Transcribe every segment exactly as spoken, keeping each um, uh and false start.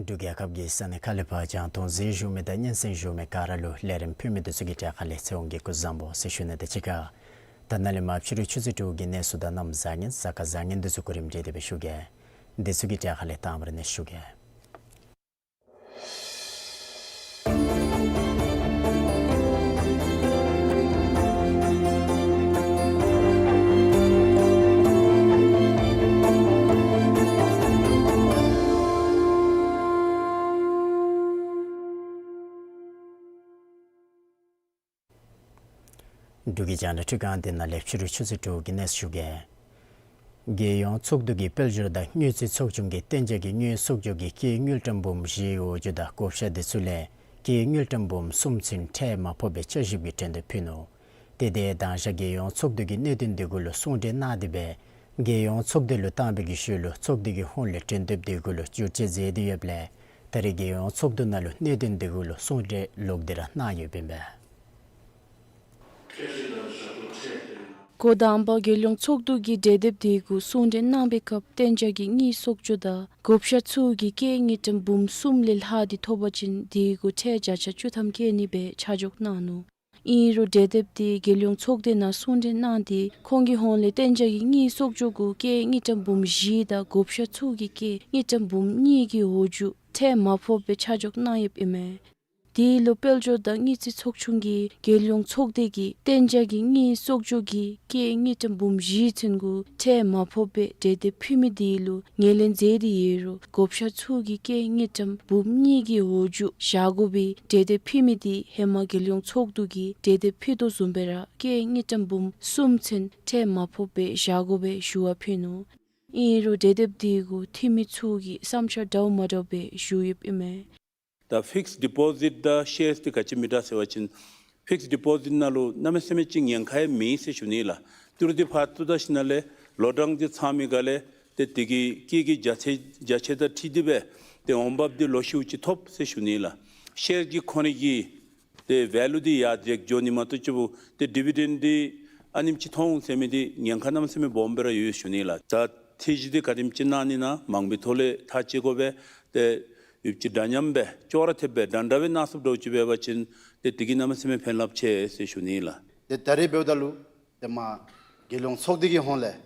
འབྲུག་རྒྱལ་ཁབ་ཀྱི་ས་གནས་ཁག་ལས་ཕར་རྒྱང་མཐོང་གཟིགས་བཞུགས་མི་དང་སྙན་གསན་བཞུགས་མི་ག་ར་ལུ་ལས་རིམ་ཕུལ་མི་འདི་ཚུ་གི་གྲས་ཁ་ལས་ཚེ་དབང་གིས་སྐུ་གཟུགས་བཟང་པོ་ཟེར་ཞུ་ནི་དང་གཅིག་ཁར། ད་ནཱ་ལས་མར་ཕྱི་རུ་ཆུ་ཚོད་དྲུག་གི་གནས་ཚུལ་དང་གནམ་བཟང་ངན་གཟའ་སྐར་བཟང་ངན་འདི་ཚུ་གོ་རིམ་སྒྲིག་སྟེ་སྦེ་ཞུ་གེ། འདི་ཚུ་གི་གྲས་ཁ་ལས་དང་པ་ར་ནཱ་ཞུ་གེ། འབྲུག་གི་རྒྱང་བསྒྲགས་ཁྲི་ཁང་འདི་ནང་ལས་ཕྱི་རུ་ཆུ་ཚོད་དྲུག་གི་གནས་ཚུལ་ཞུ་གེ། རྒྱལ་ཡོངས་ཚོགས་འདུ་གིས་དཔལ་འབྱོར་དང་དངུལ་རྩིས་ཚོགས་ཆུང་གི་གཏན་འཇགས་ཀྱི་དངུལ་གསོག་འཇོག་གི་སྐྱེད་དངུལ་ཀྲམ་འབུམ་བཞིའི་འོག་འཇུག་དང་བགོ་བཤའ་འདི་ཚུ་ལས་སྐྱེད་དངུལ་ཀྲམ་འབུམ་གསུམ་ཚུན་ཁྲལ་མ་ཕོག་པའི་དཔྱད་ཞིབ་ཀྱི་གྲོས་འདེབས་ཕུལ་ནུག། ཏེ་དེ་དང་ཞག་རྒྱལ་ཡོངས་ཚོགས་འདུ་གིས་གནད་དོན་འདི་གུ་ལུ་གསུང་གྲོས་གནང་སྟེ་སྦེ་རྒྱལ་ཡོངས་ཚོགས་སྡེ་ལུ་བཏང་བའི་གི་ཤུལ་ལུ་ཚོགས་སྡེ་གི་ཧོངས་ལས་གྲོས་འདེབས་འདི་གུ་ལུ་བསྒྱུར་བཅོས་མཛད་དེ་ཡོདཔ་ལས་ད་རེས་རྒྱལ་ཡོངས་ཚོགས་འདུ་ནང་ལུ་གནད་དོན་འདི་གུ་ལུ་གསུང་གྲོས་ལོག་སྟེ་ར་གནང་ཡོདཔ་ཨིན་པས། འགོ་དང་པ་རྒྱལ་ཡོངས་ཚོགས་འདུ་གིས་གྲོས་འདེབས་འདི་གུ་གསུང་གྲོས་གནང་བའི་སྐབས་གཏན་འཇགས་ཀྱི་དངུལ་གསོག་འཇོག་དང་བགོ་བཤའ་ཚུ་གི་སྐྱེད་དངུལ་ཀྲམ་འབུམ་གསུམ་ལས་ལྷག་སྟེ་ཐོབ་པ་ཅིན་དེ་གུ་ཁྲལ་བརྒྱ་ཆ་བཅུ་ཐམ་བཀལ་ནི་སྦེ་ཆ་འཇོག་གནང་ནུག། ཨིན་རུང་གྲོས་འདེབས་འདི་རྒྱལ་ཡོངས་ཚོགས་སྡེ་ནང་གསུང་གྲོས་གནང་སྟེ་ཁོང་གི་ཧོངས་ལས་གཏན་འཇགས་ཀྱི་དངུལ་གསོག་འཇོག་གུ་སྐྱེད་དངུལ་ཀྲམ་འབུམ་བཞི་དང་བགོ་བཤའ་ཚུ་གི་སྐྱེད་དངུལ་ཀྲམ་འབུམ་གཉིས་ཀྱི་འོག་འཇུག་ཁྲལ་མ་ཕོག་པའི་ཆ་འཇོག་གནང་ཡོདཔ་ཨིན་མས། དེ་ལུ་དཔལ་འབྱོར་དང་དངུལ་རྩིས་ཚོགས་ཆུང་གིས་རྒྱལ་ཡོངས་ཚོགས་སྡེ་གིས་གཏན་འཇགས་ཀྱི་དངུལ་གསོག་འཇོག་གི་སྐྱེད་དངུལ་ཀྲམ་འབུམ་བཞི་ཚུན་གུ་ཁྲལ་མ་ཕོག་པའི་གྲོས་འདེབས་ཕུལ་མི་དེ་ལུ་ངོས་ལེན་མཛད་དེ་ཡོད་རུང་བགོ་བཤའ་ཚུ་གི་སྐྱེད་དངུལ་ཀྲམ་འབུམ་གཉིས་ཀྱི་འོག་འཇུག་བཞག་དགོ་པའི་གྲོས་འདེབས་ཕུལ་མི་དེ་ཧེ་མ་རྒྱལ་ཡོངས་ཚོགས་འདུ་གིས་གྲོས་འདེབས་ཕུལ་དོ་བཟུམ་སྦེ་ར་སྐྱེད་དངུལ་ཀྲམ་འབུམ་གསུམ་ཚུན་ཁྲལ་མ་ཕོག་པའི་བཞག་དགོ་པའི་ཞུ་བ་ཕུལ་ནུག། ཨིན་རུང་གྲོས་འདེབས་དེ་གུ་འཐུས་མི་ཚུ་གིས་བསམ་འཆར་འདྲཝ་མ་འདྲཝ་སྦེ་ཞུ་ཡོདཔ་ཨིན་མས། ད་ཕིགསི་ཌི་པོ་ཟིཊ་དང་ཤེརསི་འདི་ག་ཅི་མི་འདྲ་ཟེར་བ་ཅིན་ཕིགསི་ཌི་པོ་ཟིཊ་ནང་ལུ་གནམ་མེད་ས་མེད་ཅིག་ཉེན་ཁ་ཡང་མེད་ཟེར་ཞུ་ནི་ལགས། ཏི་རུ་འདི་ཕར་བཏོན་ད་ཞིནམ་ལས་ལོ་གྲངས་འདི་ཚང་མི་ག་ལས་ཏེ་དེ་གི་སྐྱེད་ཀྱི་བརྒྱ་ཆ་བརྒྱ་ཆ་དང་འཁྲིལ་ཏེ་སྦེ་ཏེ་འོང་འབབ་འདི་ལོ་ཤུལ་ཅིག་ཐོབ་ཟེར་ཞུ་ནི་ལགས། ཤེརསི་གི་ཁོ་ནི་གི་ཏེ་ཝེ་ལུ་འདི་ཡར་འཛེགས་འགྱོ་ནི་མ་གཏོགས་གཙོ་བོ་ཏེ་ཌི་བི་ཌེནཌ་འདི་ཨ་ནེམ་ཅིག་ཐོན་འོང་ཟེར་མི་འདི་ཉེན་ཁ་གནམ་མེད་ས་མེད་སྦོམ་སྦེ་ར་ཡོད་ཞུ་ནི་ལགས། ད་ཐེ་ཇི་འདི་ག་དེམ་ཅིག་གནང་ནི་ན་མང་པོའི་ཐོག་ལས་ཐག་བཅད་དགོ་པས། ཏེ་ཡུདཔ་ཅིག་འདྲ་མཉམ་སྦེ་ཅོག་ར་འཐདཔ་སྦེ་འདྲན་འདྲ་སྦེ་གནང་ཚུགསཔ་འདྲཝ་ཅིག་འབད་བ་ཅིན་ཏེ་དེ་གིས་གནམ་མེད་ས་མེད་ཕན་རླབས་ཆེ་ཟེར་ཞུ་ནི་ལགས། ཏེ་ད་རེས་འབདཝ་ད་ལུ་ཏེ་མར་རྒྱལ་ཡོངས་ཚོགས་སྡེ་གི་ཧོངས་ལས་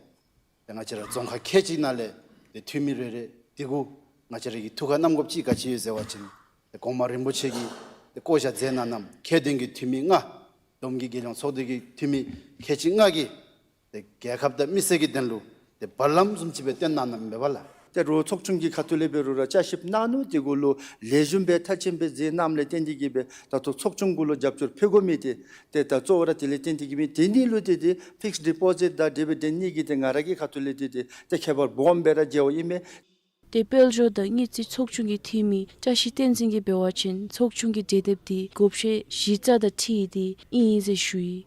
ཏེ་ང་བཅས་ར་རྫོང་ཁག་ཁལ་གཅིག་ནང་ལས་ཏེ་འཐུས་མི་རེ་རེ་དེ་གུ་ང་བཅས་ར་གིས་ཐུགས་ཁར་བསྣམ་དགོཔ་ཅིག་ག་ཅི་ཡོད་ཟེར་བ་ཅིན་ཏེ་གོང་མ་རིན་པོ་ཆེ་གིས་ཏེ་བསྐོ་བཞག་མཛད་གནང་གནངམ་ཁེ་ལྡན་གྱི་འཐུས་མི་ལྔ་བསྡོམས་ཀྱིས་རྒྱལ་ཡོངས་ཚོགས་སྡེ་གི་འཐུས་མི་ཁལ་གཅིག་ལྔ་གིས་ཏེ་རྒྱལ་ཁབ་དང་མི་སེར་གྱི་དོན་ལུ་ཏེ་བར་ལམ་བཟུམ་ཅིག་སྦེ་བཏོན་གནང་གནངམ་མེན་པ་ལགས། ཏེ་རོགས་ཚོགས་ཆུང་གི་ཁ་ཐུག་ལས་འབད་རུང་ར་དཔྱད་ཞིབ་གནང་ནུག། དེ་གུ་ལུ་ལེགས་ཤོམ་སྦེ་མཐར་ཕྱིནམ་སྦེ་མཛད་གནངམ་ལས་བརྟེན་ཏེ་གིས་སྦེ་ད་ལྟོ་ཚོགས་ཆུང་གུ་ལུ་རྒྱབ་སྐྱོར་ཕུལ་དགོ་མི་འདི་ཏེ་ད་གཙོ་བོ་ར་དེ་ལས་བརྟེན་ཏེ་གིས་སྦེ་དེ་གཉིས་ལུ་ཏེ་ཏེ་ཕིགསི་ཌི་པོ་ཟིཊ་དང་ཌི་བི་ཌེནཌ་གཉིས་ཀྱི་ཏེ་ང་ར་གི་ཁ་ཐུག་ལས་ཏེ་ཏེ་ཏེ་ཁྱད་པར་སྦོམ་སྦེ་ར་མཇལཝ་ཨིན་མས། ཏེ་དཔལ་འབྱོར་དང་དངུལ་རྩིས་ཚོགས་ཆུང་གི་འཐུས་མི་བཀྲ་ཤིས་བསྟན་འཛིན་གྱིས་འབད་བ་ཅིན་ཚོགས་ཆུང་གི་གྲོས་འདེབས་འདི་བགོ་བཤའ་གཞི་རྩ་དང་འཁྲིལ་ཏེ་ཨིན་ཟེར་ཞུ་ཡི།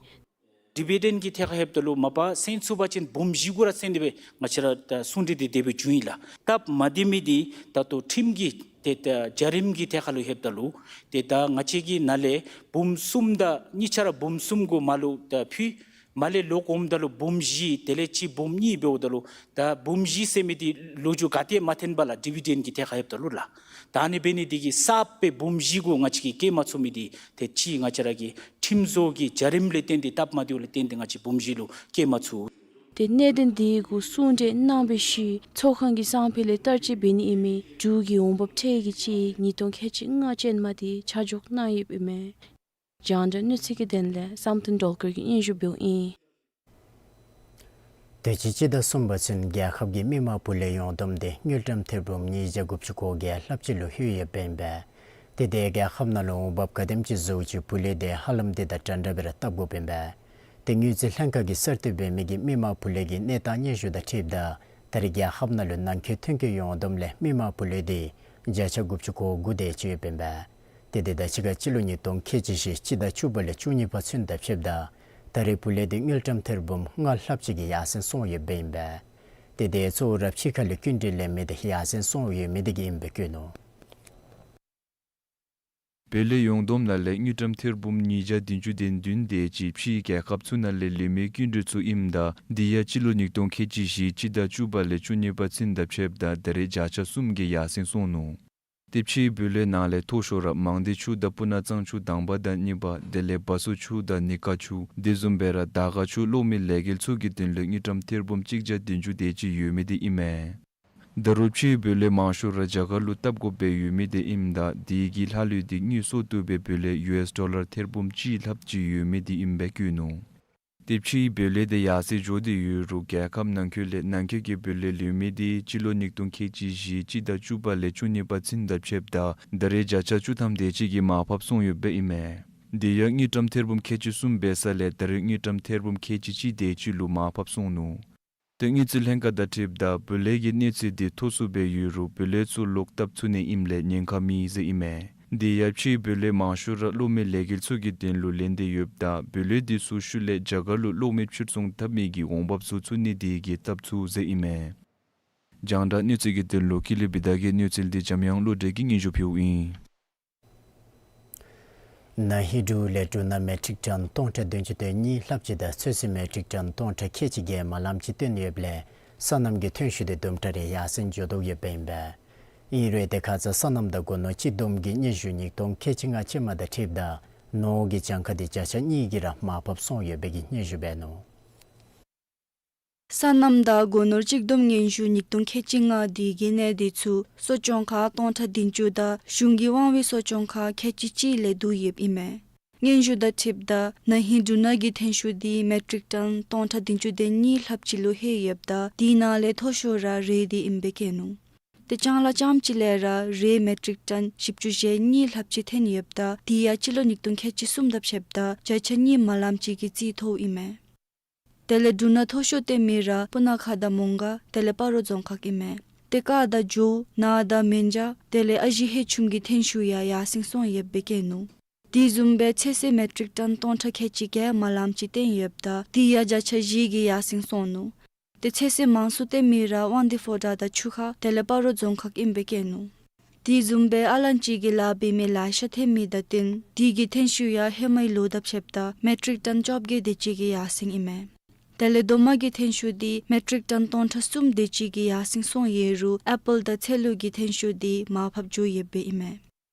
ཌིབ་ཌི་ཨེན་གྱི་ཐད་ཁར་ལྷོདཔ་ད་ལུ་མ་པ་སེང་ཚུ་པ་ཅིན་འབུམ་བཞི་གུ་ར་སེང་སྟེ་སྦེ་ང་བཅས་ར་ད་གསུང་གྲོས་འདི་དེ་སྦེ་བྱུང་ཡི་ལགས། སྟབས་མ་བདེ་མི་འདི་ད་ལྟོ་ཁྲིམས་ཀྱི་ཏེ་ད་བྱ་རིམ་གྱི་ཐད་ཁར་ལུ་ལྷོདཔ་ད་ལུ་ཏེ་ད་ང་བཅས་ཀྱི་ནང་ལས་འབུམ་གསུམ་དང་གཉིས་ཆ་ར་འབུམ་གསུམ་གུ་མར་ལུ་ད་ཕུལ། མར་ལས་ལོག་འོངམ་ད་ལུ་འབུམ་བཞི་དེ་ལས་གཅིག་འབུམ་གཉིས་འབདཝ་ད་ལུ་ད་འབུམ་བཞི་ཟེར་མི་འདི་ལོ་རྒྱུས་ག་ཏེ་མ་ཐོན་པས་ལགས། ཌིབ་ཌི་ཨེན་གྱི་ཐད་ཁར་ལྷོདཔ་ད་ལུ་ལགས། ད་ཨ་ནི་འབད་ནི་འདི་གིས་གསརཔ་སྦེ་འབུམ་བཞི་གུ་ང་བཅས་ཀྱིས་བཀལ་མ་ཚུགས་མི་འདི་ཏེ་གཅིག་ང་བཅས་ར་གི་ཁྲིམས་བཟོ་གི་བྱ་རིམ་ལས་བརྟེན་ཏེ་སྟབས་མ་བདེཝ་ལས་བརྟེན་ཏེ་ང་བཅས་འབུམ་བཞི་ལུ་བཀལ་མ་ཚུགས། ཏེ་གནད་དོན་འདི་གུ་གསུང་གྲོས་གནང་བའི་ཤུལ་ཚོགས་ཁང་གི་གསར་སྤེལ་ལས་བསྟར་སྤྱོད་འབད་ནི་ཨིན་མི་འབྲུག་གི་འོང་འབབ་ཁྲལ་གྱི་སྤྱི་ཉིས་སྟོང་ཁལ་གཅིག་ལྔ་ཅན་མ་འདི་ཆ་འཇོག་གནང་ཡོདཔ་ཨིན་མས། རྒྱང་བསྒྲགས་གནས་ཚུལ་གྱི་དོན་ལས་བསམ་གཏན་སྒྲོལ་དཀར་གྱིས་སྙན་ཞུ་འབདཝ་ཨིན། དུས་ཅི་སྤྱི་ཟླ་གསུམ་པ་ཚུན་རྒྱལ་ཁབ་ཀྱི་མི་དམངས་བུ་ལོན་ཡོངས་བསྡོམས་འདི་དངུལ་ཀྲམ་ཐེར་འབུམ་ཉིས་བརྒྱ་དགུ་བཅུ་གོ་བརྒྱད་ལྷགཔ་ཅིག་ལུ་ལྷོད་ཡོདཔ་ཨིན་པས། ཏེ་དེ་རྒྱལ་ཁབ་ནང་ལུ་འོང་འབབ་ག་དེམ་ཅིག་བཟོ་ཅི་བུ་ལོན་དེ་ཧ་ལམ་དེ་དང་འདྲན་འདྲ་སྦེ་ར་བཏབ་དགོཔ་ཨིན་པས། ཏེ་དངུལ་རྩིས་ལྷན་ཁག་གིས་གསར་གཏོད་འབད་མི་གི་མི་དམངས་བུ་ལོན་གྱི་གནས་སྟངས་སྙན་ཞུ་དང་འཁྲིལཝ་ད་ད་རེས་རྒྱལ་ཁབ་ནང་ལུ་ནང་འཁོད་ཐོན་སྐྱེད་ཡོངས་བསྡོམས་ལས་མི་དམངས་བུ་ལོན་འདི་བརྒྱ་ཆ་དགུ་བཅུ་གོ་དགུ་དེ་ཅིག་ཡོདཔ་ཨིན་པས། ཏེ་དེ་དང་གཅིག་ཁར་སྤྱི་ལོ་ཉིས་སྟོང་ཁལ་གཅིག་བཞི་སྤྱི་ཟླ་བཅུ་པ་ལས་བཅུ་གཉིས་པ་ཚུན་དང་ཕྱདཔ་ད་ད་རེས་བུ་ལོན་འདི་དངུལ་ཀྲམ་ཐེར་འབུམ་ལྔ་ལྷགཔ་ཅིག་གིས་ཡར་སེང་སོང་ཡོདཔ་ཨིན་པས། ཏེ་དེ་གཙོ་བོ་ར་ཕྱི་ཁ་ལས་སྐྱིན་འགྲུལ་ལེན་མི་འདི་ཡར་སེང་སོང་ཡོད་མི་འདི་གིས་ཨིནམ་སྦེ་བཀོད་ནུག། བུ་ལོན་ཡོངས་བསྡོམས་ནང་ལས་དངུལ་ཀྲམ་ཐེར་འབུམ་ཉིས་བརྒྱ་བདུན་ཅུ་དོན་བདུན་དེ་ཅིག་ཕྱིའི་རྒྱལ་ཁབ་ཚུ་ནང་ལས་ལེན་མི་སྐྱིན་འགྲུལ་ཚུ་ཨིནམ་ད་འདི་ཡང་སྤྱི་ལོ་ཉིས་སྟོང་ཁལ་གཅིག་བཞི་སྤྱི་ཟླ་བཅུ་པ་ལས་བཅུ་གཉིས་པ་ཚུན་དང་ཕྱདཔ་ད་ད་རེས་བརྒྱ་ཆ་གསུམ་གྱིས་ཡར་སེང་སོང་ནུག། ཏེ་ཕྱིའི་བུ་ལོན་ནང་ལས་མཐོ་ཤོས་ར་མང་སྡེ་ཆུ་དང་སྤུ་ན་གཙང་ཆུ་དང་པ་དང་གཉིས་པ་དེ་ལས་བ་སོ་ཆུ་དང་ནི་ཀ་ཆུ་དེ་བཟུམ་སྦེ་ར་དར་དཀར་ཆུ་གློག་མེ་ལས་འགུལ་ཚུ་གི་དོན་ལུ་དངུལ་ཀྲམ་ཐེར་འབུམ་གཅིག་བརྒྱ་བདུན་ཅུ་དེ་ཅིག་ཡོད་མི་འདི་ཨིན་མས། ད་རུང་ཕྱིའི་བུ་ལོན་མང་ཤོས་ར་རྒྱ་གར་ལུ་བཏབ་དགོཔ་སྦེ་ཡོད་མི་འདི་ཨིནམ་ད་དེ་གི་ལྷག་ལུས་འདི་དངུལ་སོར་བསྡུ་སྦེ་བུ་ལོན་ཡུ་ཨེས་ཌོ་ལར་ཐེར་འབུམ་གཅིག་ལྷགཔ་ཅིག་ཡོད་མི་འདི་ཨིནམ་སྦེ་བཀོད་ནུག། ཏེ་ཕྱིའི་བུ་ལོན་འདི་ཡར་སེང་འགྱོ་སྟེ་ཡོད་རུང་རྒྱལ་ཁབ་ནང་འཁོད་ལས་ནང་འཁོད་ཀྱི་བུ་ལོན་ལེན་མི་འདི་སྤྱི་ལོ་ཉིས་སྟོང་ཁལ་གཅིག་བཞི་སྤྱི་ཟླ་བཅུ་པ་ལས་བཅུ་གཉིས་པ་ཚུན་དང་ཕྱདཔ་ད་ད་རེས་བརྒྱ་ཆ་བཅུ་ཐམ་དེ་ཅིག་གིས་མར་ཕབ་སོང་ཡོདཔ་ཨིན་མས། དེ་ཡང་དངུལ་ཀྲམ་ཐེར་འབུམ་ཁལ་གཅིག་གསུམ་འབད་ས་ལས་ད་རེས་དངུལ་ཀྲམ་ཐེར་འབུམ་ཁལ་གཅིག་གཅིག་དེ་ཅིག་ལུ་མར་ཕབ་སོང་ནུག། ཏེ་དངུལ་རྩིས་ལྷན་ཁག་དང་འཁྲིལཝ་ད་བུ་ལོན་གྱི་གནས་ཚད་འདི་མཐོ་སུ་སྦེ་ཡོད་རུང་བུ་ལོན་ཚུ་ལོག་བཏབ་ཚུགས་ནི་ཨིནམ་ལས་ཉེན་ཁ་མེད་ཟེར་ཨིན་མས། དེ་ཡང་ཕྱིའི་བུ་ལོན་མང་ཤོས་ར་གློག་མེ་ལས་འགུལ་ཚུ་གི་དོན་ལུ་ལེན་ཏེ་ཡོདཔ་ད་བུ་ལོན་འདི་ཚུ་ཤུལ་ལས་རྒྱ་གར་ལུ་གློག་མེ་ཕྱིར་ཚོང་འཐབ་མི་གི་འོང་འབབ་ཚུ་ཚུད་ནི་དེ་གིས་བཏབ་ཚུགས་ཟེར་ཨིན་མས། རྒྱང་བསྒྲགས་གནས་ཚུལ་གྱི་དོན་ལུ་ཀུན་ལེགས་བི་དྷ་གི་གནས་ཚུལ་འདི་འཇམ་དབྱངས་བློ་གྲོས་ཀྱིས་སྙན་ཞུ་ཕུལཝ་ཨིན། ན་ཧིང་འབྲུག་ལས་འབྲུ་སྣ་མེ་ཊིག་ཊོན་སྟོང་ཕྲག་བདུན་ཅུ་དོན་གཉིས་ལྷགཔ་ཅིག་དང་ཚོད་བསྲེ་མེ་ཊིག་ཊོན་སྟོང་ཕྲག་ཁལ་གཅིག་བརྒལ་མ་ལངམ་ཅིག་བཏོན་ཡོདཔ་ལས་སོ་ནམ་གྱི་ཐོན་ཤུགས་འདི་དུམ་གྲ་རེ་ཡར་སེང་འགྱོ་དོ་ཡོདཔ་ཨིན་པས། ཨིན་རུང་ཏེ་ཁ་ཙ་སོ་ནམ་དང་སྒོ་ནོར་གཅིག་བསྡོམས་ཀྱི་སྙན་ཞུ་ཉིས་སྟོང་ཁལ་གཅིག་ལྔ་ཅན་མ་དང་འཁྲིལཝ་ད་ནོར་གྱི་གྱངས་ཁ་འདི་བརྒྱ་ཆ་གཉིས་ཀྱིས་ར་མར་ཕབ་སོང་ཡོད་པའི་གི་སྙན་ཞུ་འབད་ནུག། སོ་ནམ་དང་སྒོ་ནོར་གཅིག་བསྡོམས་སྙན་ཞུ་ཉིས་སྟོང་ཁལ་གཅིག་ལྔ་འདི་གི་གནས་སྡུད་ཚུ་གསོ་སྐྱོང་ཁང་སྟོང་ཕྲག་བདུན་ཅུ་དང་གཞུང་གི་དབང་བའི་གསོ་སྐྱོང་ཁང་ཁལ་གཅིག་གཅིག་ལས་བསྡུ་ཡོདཔ་ཨིན་མས། སྙན་ཞུ་དང་འཁྲིལཝ་ད་ན་ཧིང་འབྲུ་སྣ་གི་ཐོན་ཤུགས་འདི་མེ་ཊིག་ཊོན་སྟོང་ཕྲག་བདུན་ཅུ་དོན་གཉིས་ལྷགཔ་ཅིག་ལུ་ལྷོད་ཡོདཔ་ད་དེ་ནང་ལས་མཐོ་ཤོས་ར་རས་འདི་ཨིནམ་སྦེ་བཀོད་ནུག། ཏེ་ལྕང་ལཱ་ཙམ་ཅིག་ལས་ར་རས་མེ་ཊིག་ཊོན་བཞི་བཅུ་ཞེ་གཉིས་ལྷགཔ་ཅིག་ཐོན་ཡོདཔ་ད་དེ་ཡང་སྤྱི་ལོ་ཉིས་སྟོང་ཁལ་གཅིག་གསུམ་དང་ཕྱདཔ་ད་བརྒྱ་ཆ་གཉིས་མ་ལངམ་ཅིག་གི་རྩིས་ཐོབ་ཨིན་མས། དེ་ལས་འབྲུ་སྣ་མཐོ་ཤོས་བཏོན་མི་ར་སྤུ་ན་ཁ་དང་མོང་སྒར་དེ་ལས་སྤ་རོ་རྫོང་ཁག་ཨིན་མས། ཏེ་ཀར་དང་ཇོ་བོ་ནཱ་དང་མན་ཇ་དེ་ལས་ཨ་ཞེ་ཧེ་ཆུམ་གྱི་ཐོན་ཤུགས་ཡང་ཡར་སེང་སོང་ཡོདཔ་སྦེ་བཀོད་ནུག། དེ་བཟུམ་སྦེ་ཚོད་བསྲེ་མེ་ཊིག་ཊོན་སྟོང་ཕྲག་ཁལ་གཅིག་བརྒལ་མ་ལངམ་ཅིག་བཏོན་ཡོདཔ་ད་དེ་ཡང་བརྒྱ་ཆ་བཞི་གིས་ཡར་སེང་སོང་ནུག། ཏེ་ཚོད་བསྲེ་མང་སུ་བཏོན་མི་ར་དབང་འདུས་ཕོ་བྲང་དང་ཆུ་ཁ་དེ་ལས་སྤ་རོ་རྫོང་ཁག་ཨིནམ་སྦེ་བཀོད་ནུག། དེ་བཟུམ་སྦེ་ཨ་ལན་ཅི་གི་ལཱ་འབད་མི་ལེ་ཤ་ཐོན་མི་དང་བསྟུན་དེ་གི་ཐོན་ཤུགས་ཡང་ཧེ་མའི་ལོ་དང་ཕྱདཔ་ད་མེ་ཊིག་ཊོན་བཅོ་བརྒྱད་དེ་ཅིག་གིས་ཡར་སེང་ཨིན་མས། དེ་ལས་རྡོག་མ་གི་ཐོན་ཤུགས་འདི་མེ་ཊིག་ཊོན་སྟོང་ཕྲག་གསུམ་དེ་ཅིག་གིས་ཡར་སེང་སོང་ཡོད་རུང་ཨེ་པཱལ་དང་ཚལ་ལུ་གི་ཐོན་ཤུགས་འདི་མར་ཕབ་འགྱོ་ཡོདཔ་སྦེ་ཨིན་མས།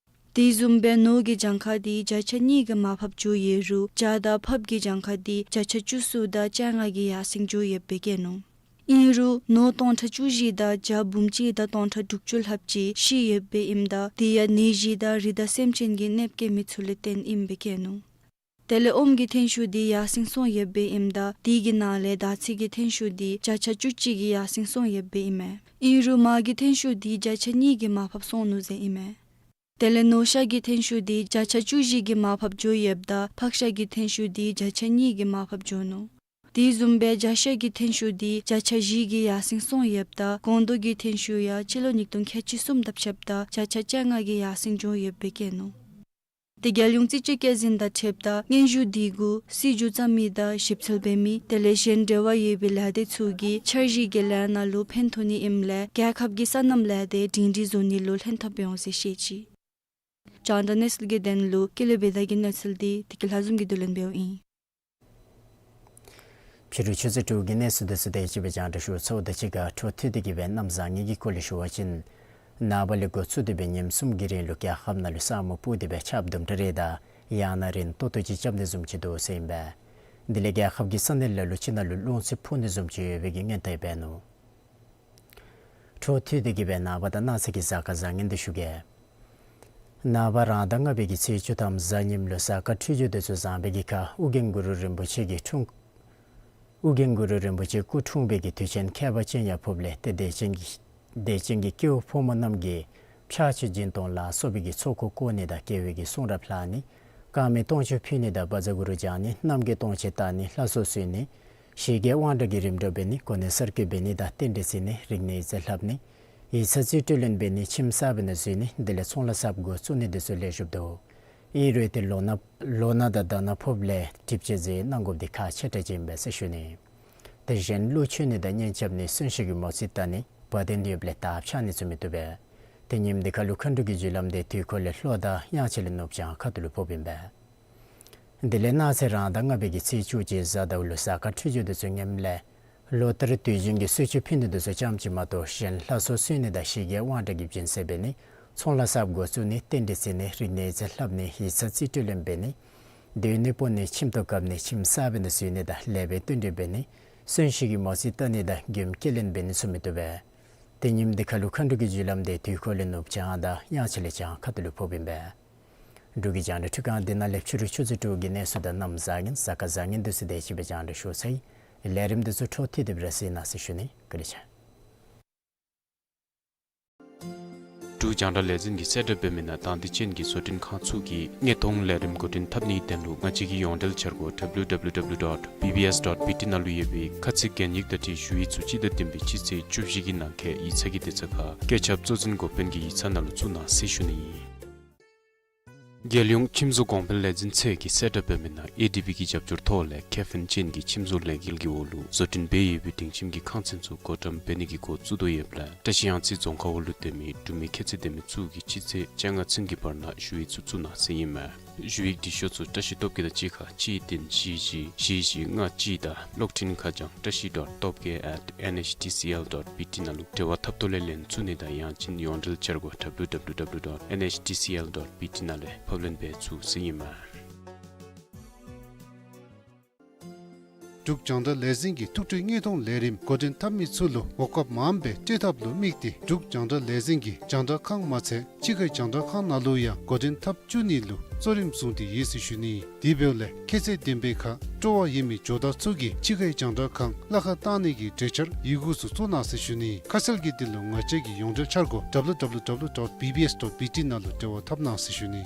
དེ་བཟུམ་སྦེ་ནོར་གྱི་གྱངས་ཁ་འདི་བརྒྱ་ཆ་གཉིས་ཀྱིས་མར་ཕབ་འགྱོ་ཡོད་རུང་བྱ་དང་ཕགཔ་གི་གྱངས་ཁ་འདི་བརྒྱ་ཆ་བཅུ་གསུམ་དང་བཅོ་ལྔ་གིས་ཡར་སེང་འགྱོ་ཡོདཔ་སྦེ་བཀོད་ནུག། ཨིན་རུང་ནོར་སྟོང་ཕྲག་བཅུ་བཞི་དང་བྱ་འབུམ་གཅིག་དང་སྟོང་ཕྲག་དྲུག་ཅུ་ལྷགཔ་ཅིག་ཤི་ཡོདཔ་སྦེ་ཨིནམ་ད་དེ་ཡང་ནད་གཞི་དང་རི་དྭགས་སེམས་ཅན་གྱིས་གནོདཔ་བཀལ་མི་ཚུ་ལས་བརྟེན་ཨིནམ་སྦེ་བཀོད་ནུག། དེ་ལས་ཨོམ་གྱི་ཐོན་ཤུགས་འདི་ཡར་སེང་སོང་ཡོདཔ་སྦེ་ཨིནམ་ད་དེ་གི་ནང་ལས་དར་ཚིལ་གྱི་ཐོན་ཤུགས་འདི་བརྒྱ་ཆ་བཅུ་གཅིག་གིས་ཡར་སེང་སོང་ཡོདཔ་སྦེ་ཨིན་མས། ཨིན་རུང་མར་གྱི་ཐོན་ཤུགས་འདི་བརྒྱ་ཆ་གཉིས་ཀྱིས་མར་ཕབ་སོང་ནུག་ཟེར་ཨིན་མས། དེ་ལས་ནོར་ཤ་གི་ཐོན་ཤུགས་འདི་བརྒྱ་ཆ་བཅུ་བཞི་གིས་མར་ཕབ་འགྱོ་ཡོདཔ་ད་ཕག་ཤ་གི་ཐོན་ཤུགས་འདི་བརྒྱ་ཆ་གཉིས་ཀྱིས་མར་ཕབ་འགྱོ་ནུག། དེ་བཟུམ་སྦེ་རྒྱ་ཤ་གི་ཐོན་ཤུགས་འདི་བརྒྱ་ཆ་བཞི་གིས་ཡར་སེང་སོང་ཡོདཔ་ད་སྒོང་རྡོག་གི་ཐོན་ཤུགས་ཡང་སྤྱི་ལོ་ཉིས་སྟོང་ཁལ་གཅིག་གསུམ་དང་ཕྱདཔ་ད་བརྒྱ་ཆ་བཅོ་ལྔ་གིས་ཡར་སེང་འགྱོ་ཡོདཔ་སྦེ་བཀོད་ནུག། དེ་རྒྱལ་ཡོངས་རྩིས་དཔྱད་བཀོད་འཛིན་དང་འཁྲིལཝ་ད་སྙན་ཞུ་འདི་གུ་སྲིད་བྱུས་བརྩམ་མི་དང་ཞིབ་འཚོལ་འབད་མི་དེ་ལས་གཞན་འབྲེལ་བ་ཡོད་པའི་ལས་སྡེ་ཚུ་གིས་འཆར་གཞི་གི་ལས་ནང་ལུ་ཕན་ཐོགས་ནི་ཨིནམ་ལས་རྒྱལ་ཁབ་ཀྱི་སོ་ནམ་ལས་སྡེ་སྒྲིང་སྒྲི་བཟོ་ནི་ལུ་ལྷན་ཐབས་འབད་འོང་ཟེར་བཤད་ཅི། རྒྱང་བསྒྲགས་གནས་ཚུལ་གྱི་དོན་ལུ་ཀུན་ལེགས་བདེ་ལེགས་ཀྱི་གནས་ཚུལ་འདི་བདེ་སྐྱིད་ལྷ་འཛོམས་ཀྱིས་བསྡུ་ལེན་འབདཝ་ཨིན། ཕྱི་རུ་ཆུ་ཚོད་དྲུག་གི་གནས་ཚུལ་འདི་ཚུ་དེ་ཅིག་སྦེ་རྒྱང་བསྒྲགས་ཞུ་ཚརཝ་དང་གཅིག་ཁར་འཕྲོ་མཐུད་དེ་གི་སྦེ་གནམ་བཟང་ངན་གྱི་སྐོར་ལས་ཞུ་བ་ཅིན། ནངས་པ་ལས་འགོ་བཙུགས་ཏེ་སྦེ་ཉིནམ་གསུམ་གྱི་རིང་ལུ་རྒྱལ་ཁབ་ནང་ལུ་ས་སྨུག་སྤུབས་ཏེ་སྦེ་ཆརཔ་དུམ་གྲ་རེ་དང་ཡང་ན་རན་ཏོག་ཏོ་ཅིག་རྐྱབ་ནི་བཟུམ་ཅིག་འདུག་ཟེར་ཨིན་པས། དེ་ལས་རྒྱལ་ཁབ་ཀྱི་ས་གནས་ལ་ལུ་ཅིག་ནང་ལུ་རླུང་འཚུབ་འཕུ་ནི་བཟུམ་ཅིག་ཡོད་པའི་གི་སྔོན་བརྡ་འབད་ནུག། འཕྲོ་མཐུད་དེ་གི་སྦེ་ནངས་པ་དང་གནངས་ཚེ་གི་གཟའ་སྐར་བཟང་ངན་འདི་ཞུ་གེ། ནངས་པ་རང་ཟླ་ལྔ་པའི་གི་ཚེས་བཅུ་ཐམ་གཟའ་ཉིམ་ལུ་གཟའ་སྐར་འཕྲོད་སྦྱོར་འདི་ཚུ་བཟང་བའི་གི་ཁར་ཨོ་རྒྱན་གུ་རུ་རིན་པོ་ཆེ་གི་འཁྲུངས་ཨོ་རྒྱན་གུ་རུ་རིན་པོ་ཆེ་སྐུ་འཁྲུངས་པའི་གི་དུས་ཆེན་ཁྱད་པར་ཅན་ཡང་ཕོགཔ་ལས་ཏེ་དད་ཅན་གྱི་དད་ཅན་གྱི་སྐྱེ་བོ་ཕོ་མོ་རྣམས་ཀྱིས་ཕྱག་མཆོད་སྦྱིན་གཏོང་ལ་སོགས་པའི་གི་ཚོགས་འཁོར་བསྐོར་ནི་དང་དགེ་བའི་གི་གསུང་རབ་ལྷག་ནི། དཀར་མེ་སྟོང་མཆོད་ཕུལ་ནི་དང་བཛྲ་གུ་རུ་བགྱང་ནི། རྣམ་རྒྱལ་སྟོང་མཆོད་བཏང་ནི། ལྷ་ཚོགས་གསོལ་ནི། ཞི་རྒྱས་དབང་དྲག་གི་རིམ་གྲོ་འབད་ནི། གོ་གནས་གསར་བསྐོ་འབད་ནི་དང་རྟེན་འབྲེལ་བརྩི་ནི། རིག་གནས་ཡིག་ཚང་ལྷབ་ནི། ཡིག་ཚང་རྩིས་སྤྲོད་ལེན་འབད་ནི། ཁྱིམ་གསར་པའི་ནང་འཛུལ་ནི། དེ་ལས་ཚོང་ལཱ་གསརཔ་འགོ་བཙུགས་ནི་འདི་ཚུ་ལེགས་ཤོམ་འདུག། ཨིན་རུང་ཏེ་ལོ་ན་ལོ་ན་དང་ཟླ་ན་ཕོགཔ་ལས་གྲིབ་ཅན་ཟེར་གནང་དགོཔ་འདི་ཁག་ཆེ་དྲགས་ཅིག་ཨིན་པས་ཟེར་ཞུ་ནི། དེ་བཞིན་ཀླུ་མཆོད་ནི་དང་གཉེན་རྐྱབ་ནི། གསོན་གཤིན་གྱི་མོ་རྩིས་བལྟ་ནི། བ་དན་ཡོདཔ་ལས་དར་འཕྱར་ནི་ཚུ་མི་བཏུབ་པས། ཏེ་ཉིནམ་འདི་ཁར་ལུ་མཁའ་འགྲོ་གི་རྒྱུ་ལམ་འདི་དུས་འཁོར་ལས་ལྷོ་དང་དབྱངས་འཆར་ལས་ནུབ་བྱང་ཁ་ཐུག་ལུ་ཕོགཔ་ཨིན་པས། དེ་ལས་གནངས་ཚེ་རང་ཟླ་ལྔ་པའི་གི་ཚེས་བཅུ་གཅིག་གཟའ་ཟླཝ་ལུ་གཟའ་སྐར་འཕྲོད་སྦྱོར་འདི་ཚུ་ངནམ་ལས་ལོ་ལྟར་དུས་རྒྱུན་གྱི་གསོལ་མཆོད་ཕུལ་ནི་འདི་ཚུ་ཙམ་ཅིག་མ་གཏོགས་གཞན་ལྷ་ཚོགས་གསོལ་ནི་དང་ཞི་རྒྱས་དབང་དྲག་གི་སྦྱིན་སྲེག་འབད་ནི། ཚོང་ལཱ་གསརཔ་འགོ་བཙུགས་ནི། རྟེན་འབྲེལ་བརྩི་ནི། རིག་གནས་ཡིག་ཚང་ལྷབ་ནི། ཡིག་ཚང་རྩིས་སྤྲོད་ལེན་འབད་ནི། སྡོད་གནས་སྤོ་ནི། ཁྱིམ་ཐོག་བཀབ་ནི། ཁྱིམ་གསར་པའི་ནང་འཛུལ་ནི་དང་ལེགས་པའི་བསྟུན་གྲོས་འབད་ནི། གསོན་གཤིན་གྱི་མོ་རྩིས་བལྟ་ནི་དང་མགྱོནམ་སྐྱེལ་ལེན་འབད་ནི་ཚུ་མི་བཏུབ་པས། ཏེ་ཉིནམ་འདི་ཁར་ལུ་མཁའ་འགྲོ་གི་རྒྱུ་ལམ་འདི་དུས་འཁོར་ལས་ནུབ་བྱང་དང་དབྱངས་འཆར་ལས་བྱང་ཁ་ཐུག་ལུ་ཕོགཔ་ཨིན་པས། འབྲུག་གི་རྒྱང་བསྒྲགས་འཕྲུལ་ཁང་འདི་ནང་ལས་ཕྱི་རུ་ཆུ་ཚོད་དྲུག་གི་གནས་ཚུལ་དང་གནམ་བཟང་ངན་གཟའ་སྐར་བཟང་ངན་འདི་ཚུ་དེ་ཅིག་སྦེ་རྒྱང་བསྒྲགས་ཞུ་ཚར་ཡི། ལས་རིམ་འདི་ཚུ་འཕྲོ་མཐུད་དེ་སྦེ་ར་གཟིགས་གནང་ཟེར་ཞུ་ནི། བཀའ་དྲིན་ཆེ། འབྲུག་རྒྱང་བསྒྲགས་ལས་འཛིན་གྱིས་གསལ་བསྒྲགས་འབད་མི་ནང་དང་འདོད་ཅན་གྱི་བཟོ་སྐྲུན་ཁང་ཚུ་གིས་དངོས་མཐོང་ལས་རིམ་འགོ་འདྲེན་འཐབ་ནིའི་དོན་ལུ་ང་བཅས་ཀྱི་ཡོངས་འབྲེལ་འཆར་སྒོ་W W W dot B B S dot B T ནང་ལུ་ཡོད་པའི་ཁ་ཚིག་གན་ཡིག་དང་འཁྲིལ་ཞུ་ཡིག་ཚུ་སྤྱི་ཟླ་བདུན་པའི་སྤྱི་ཚེས་བཅུ་བཞི་གི་ནང་འཁོད་ཡིག་ཚང་གི་དེབ་ཚང་ཁར་བཀོད་ཁྱབ་གཙོ་འཛིན་འགོ་དཔོན་གྱི་ཡིག་ཚང་ནང་ལུ་བཙུགས་གནང་ཟེར་ཞུ་ནི་ཨིན། རྒྱལ་ཡོངས་ཁྱིམ་བཟོ་གོང་འཕེལ་ལས་འཛིན་ཚད་ཀྱིས་གསལ་བསྒྲགས་འབད་མི་ནང་ཨེ་ཌི་བི་གི་རྒྱབ་སྐྱོར་ཐོག་ལས་ཁེ་ཕན་ཅན་གྱི་ཁྱིམ་བཟོ་ལས་འགུལ་གྱི་འོག་ལུ་བཟོ་སྐྲུན་འབད་ཡོད་པའི་སྡིངས་ཁྱིམ་གྱི་ཁང་ཚན་ཚུ་བགོ་བཀྲམ་འབད་ནི་གི་འགོ་བཙུགས་དོ་ཡོདཔ་ལས་བཀྲ་ཤིས་གཡང་རྩེ་རྫོང་ཁག་འོག་ལུ་སྡོད་མི་འབྲུག་མི་ཁྱད་ཚད་ལྡན་མི་ཚུ་གིས་སྤྱི་ཚེས་བཅོ་ལྔ་ཚུན་གྱི་བར་ན་ཞུ་ཡིག་ཚུ་བཙུགས་གནང་ཟེར་ཨིན་མས། ཞུ་ཡིག་འབྲི་ཤོག་ཚུ་བཀྲ་ཤིས་སྟོབས་རྒྱས་དང་གཅིག་ཁར་གཅིག་བདུན་བཞི་བཞི་བཞི་ལྔ་གཅིག་དང་གློག་འཕྲིན་ཁ་བྱང་བཀྲ་ཤིས་dot top k at N H T C L dot B T ནང་ལུ་འབྲེལ་བ་འཐབ་ཐོག་ལས་ལན་ཚུགས་ནི་དང་ཡང་ཅིན་ཡོངས་འབྲེལ་འཆར་སྒོ་W W W dot N H T C L dot B T ནང་ལས་ཕབ་ལེན་འབད་ཚུགས་ཟེར་ཨིན་མས། འབྲུག་རྒྱང་བསྒྲགས་ལས་འཛིན་གྱིས་ཐུགས་སྤྲོའི་དངོས་མཐོང་ལས་རིམ་འགོ་འདྲེན་འཐབ་མི་ཚུ་ལུ་གོ་སྐབས་མངམ་སྦེ་སྤྲོད་ཐབས་ལུ་དམིགས་ཏེ་འབྲུག་རྒྱང་བསྒྲགས་ལས་འཛིན་གྱི་རྒྱང་བསྒྲགས་ཁང་མ་ཚད་ཕྱི་ཁའི་རྒྱང་བསྒྲགས་ཁང་ནང་ལུ་ཡང་འགོ་འདྲེན་འཐབ་བཅུག་ནི་ལུ་གཙོ་རིམ་བཟུང་སྟེ་ཡོད་ཟེར་ཞུ་ནི། དེ་འབདཝ་ལས་ཁྱད་ཚད་ལྡན་པའི་ཁར་སྤྲོ་བ་ཡོད་མི་ཇོ་བདག་ཚུ་གིས་ཕྱི་ཁའི་རྒྱང་བསྒྲགས་ཁང་གླ་ཁར་བཏང་ནི་གི་གྲོས་འཆར་ཡི་གུ་ཚུ་བཙུགས་གནང་ཟེར་ཞུ་ནི། ཁ་གསལ་གྱི་དོན་ལུ་ང་བཅས་ཀྱི་ཡོངས་འབྲེལ་འཆར་སྒོ་W W W dot B B S dot B T ནང་ལུ་འབྲེལ་བ་འཐབ་གནང་ཟེར་ཞུ་ནི།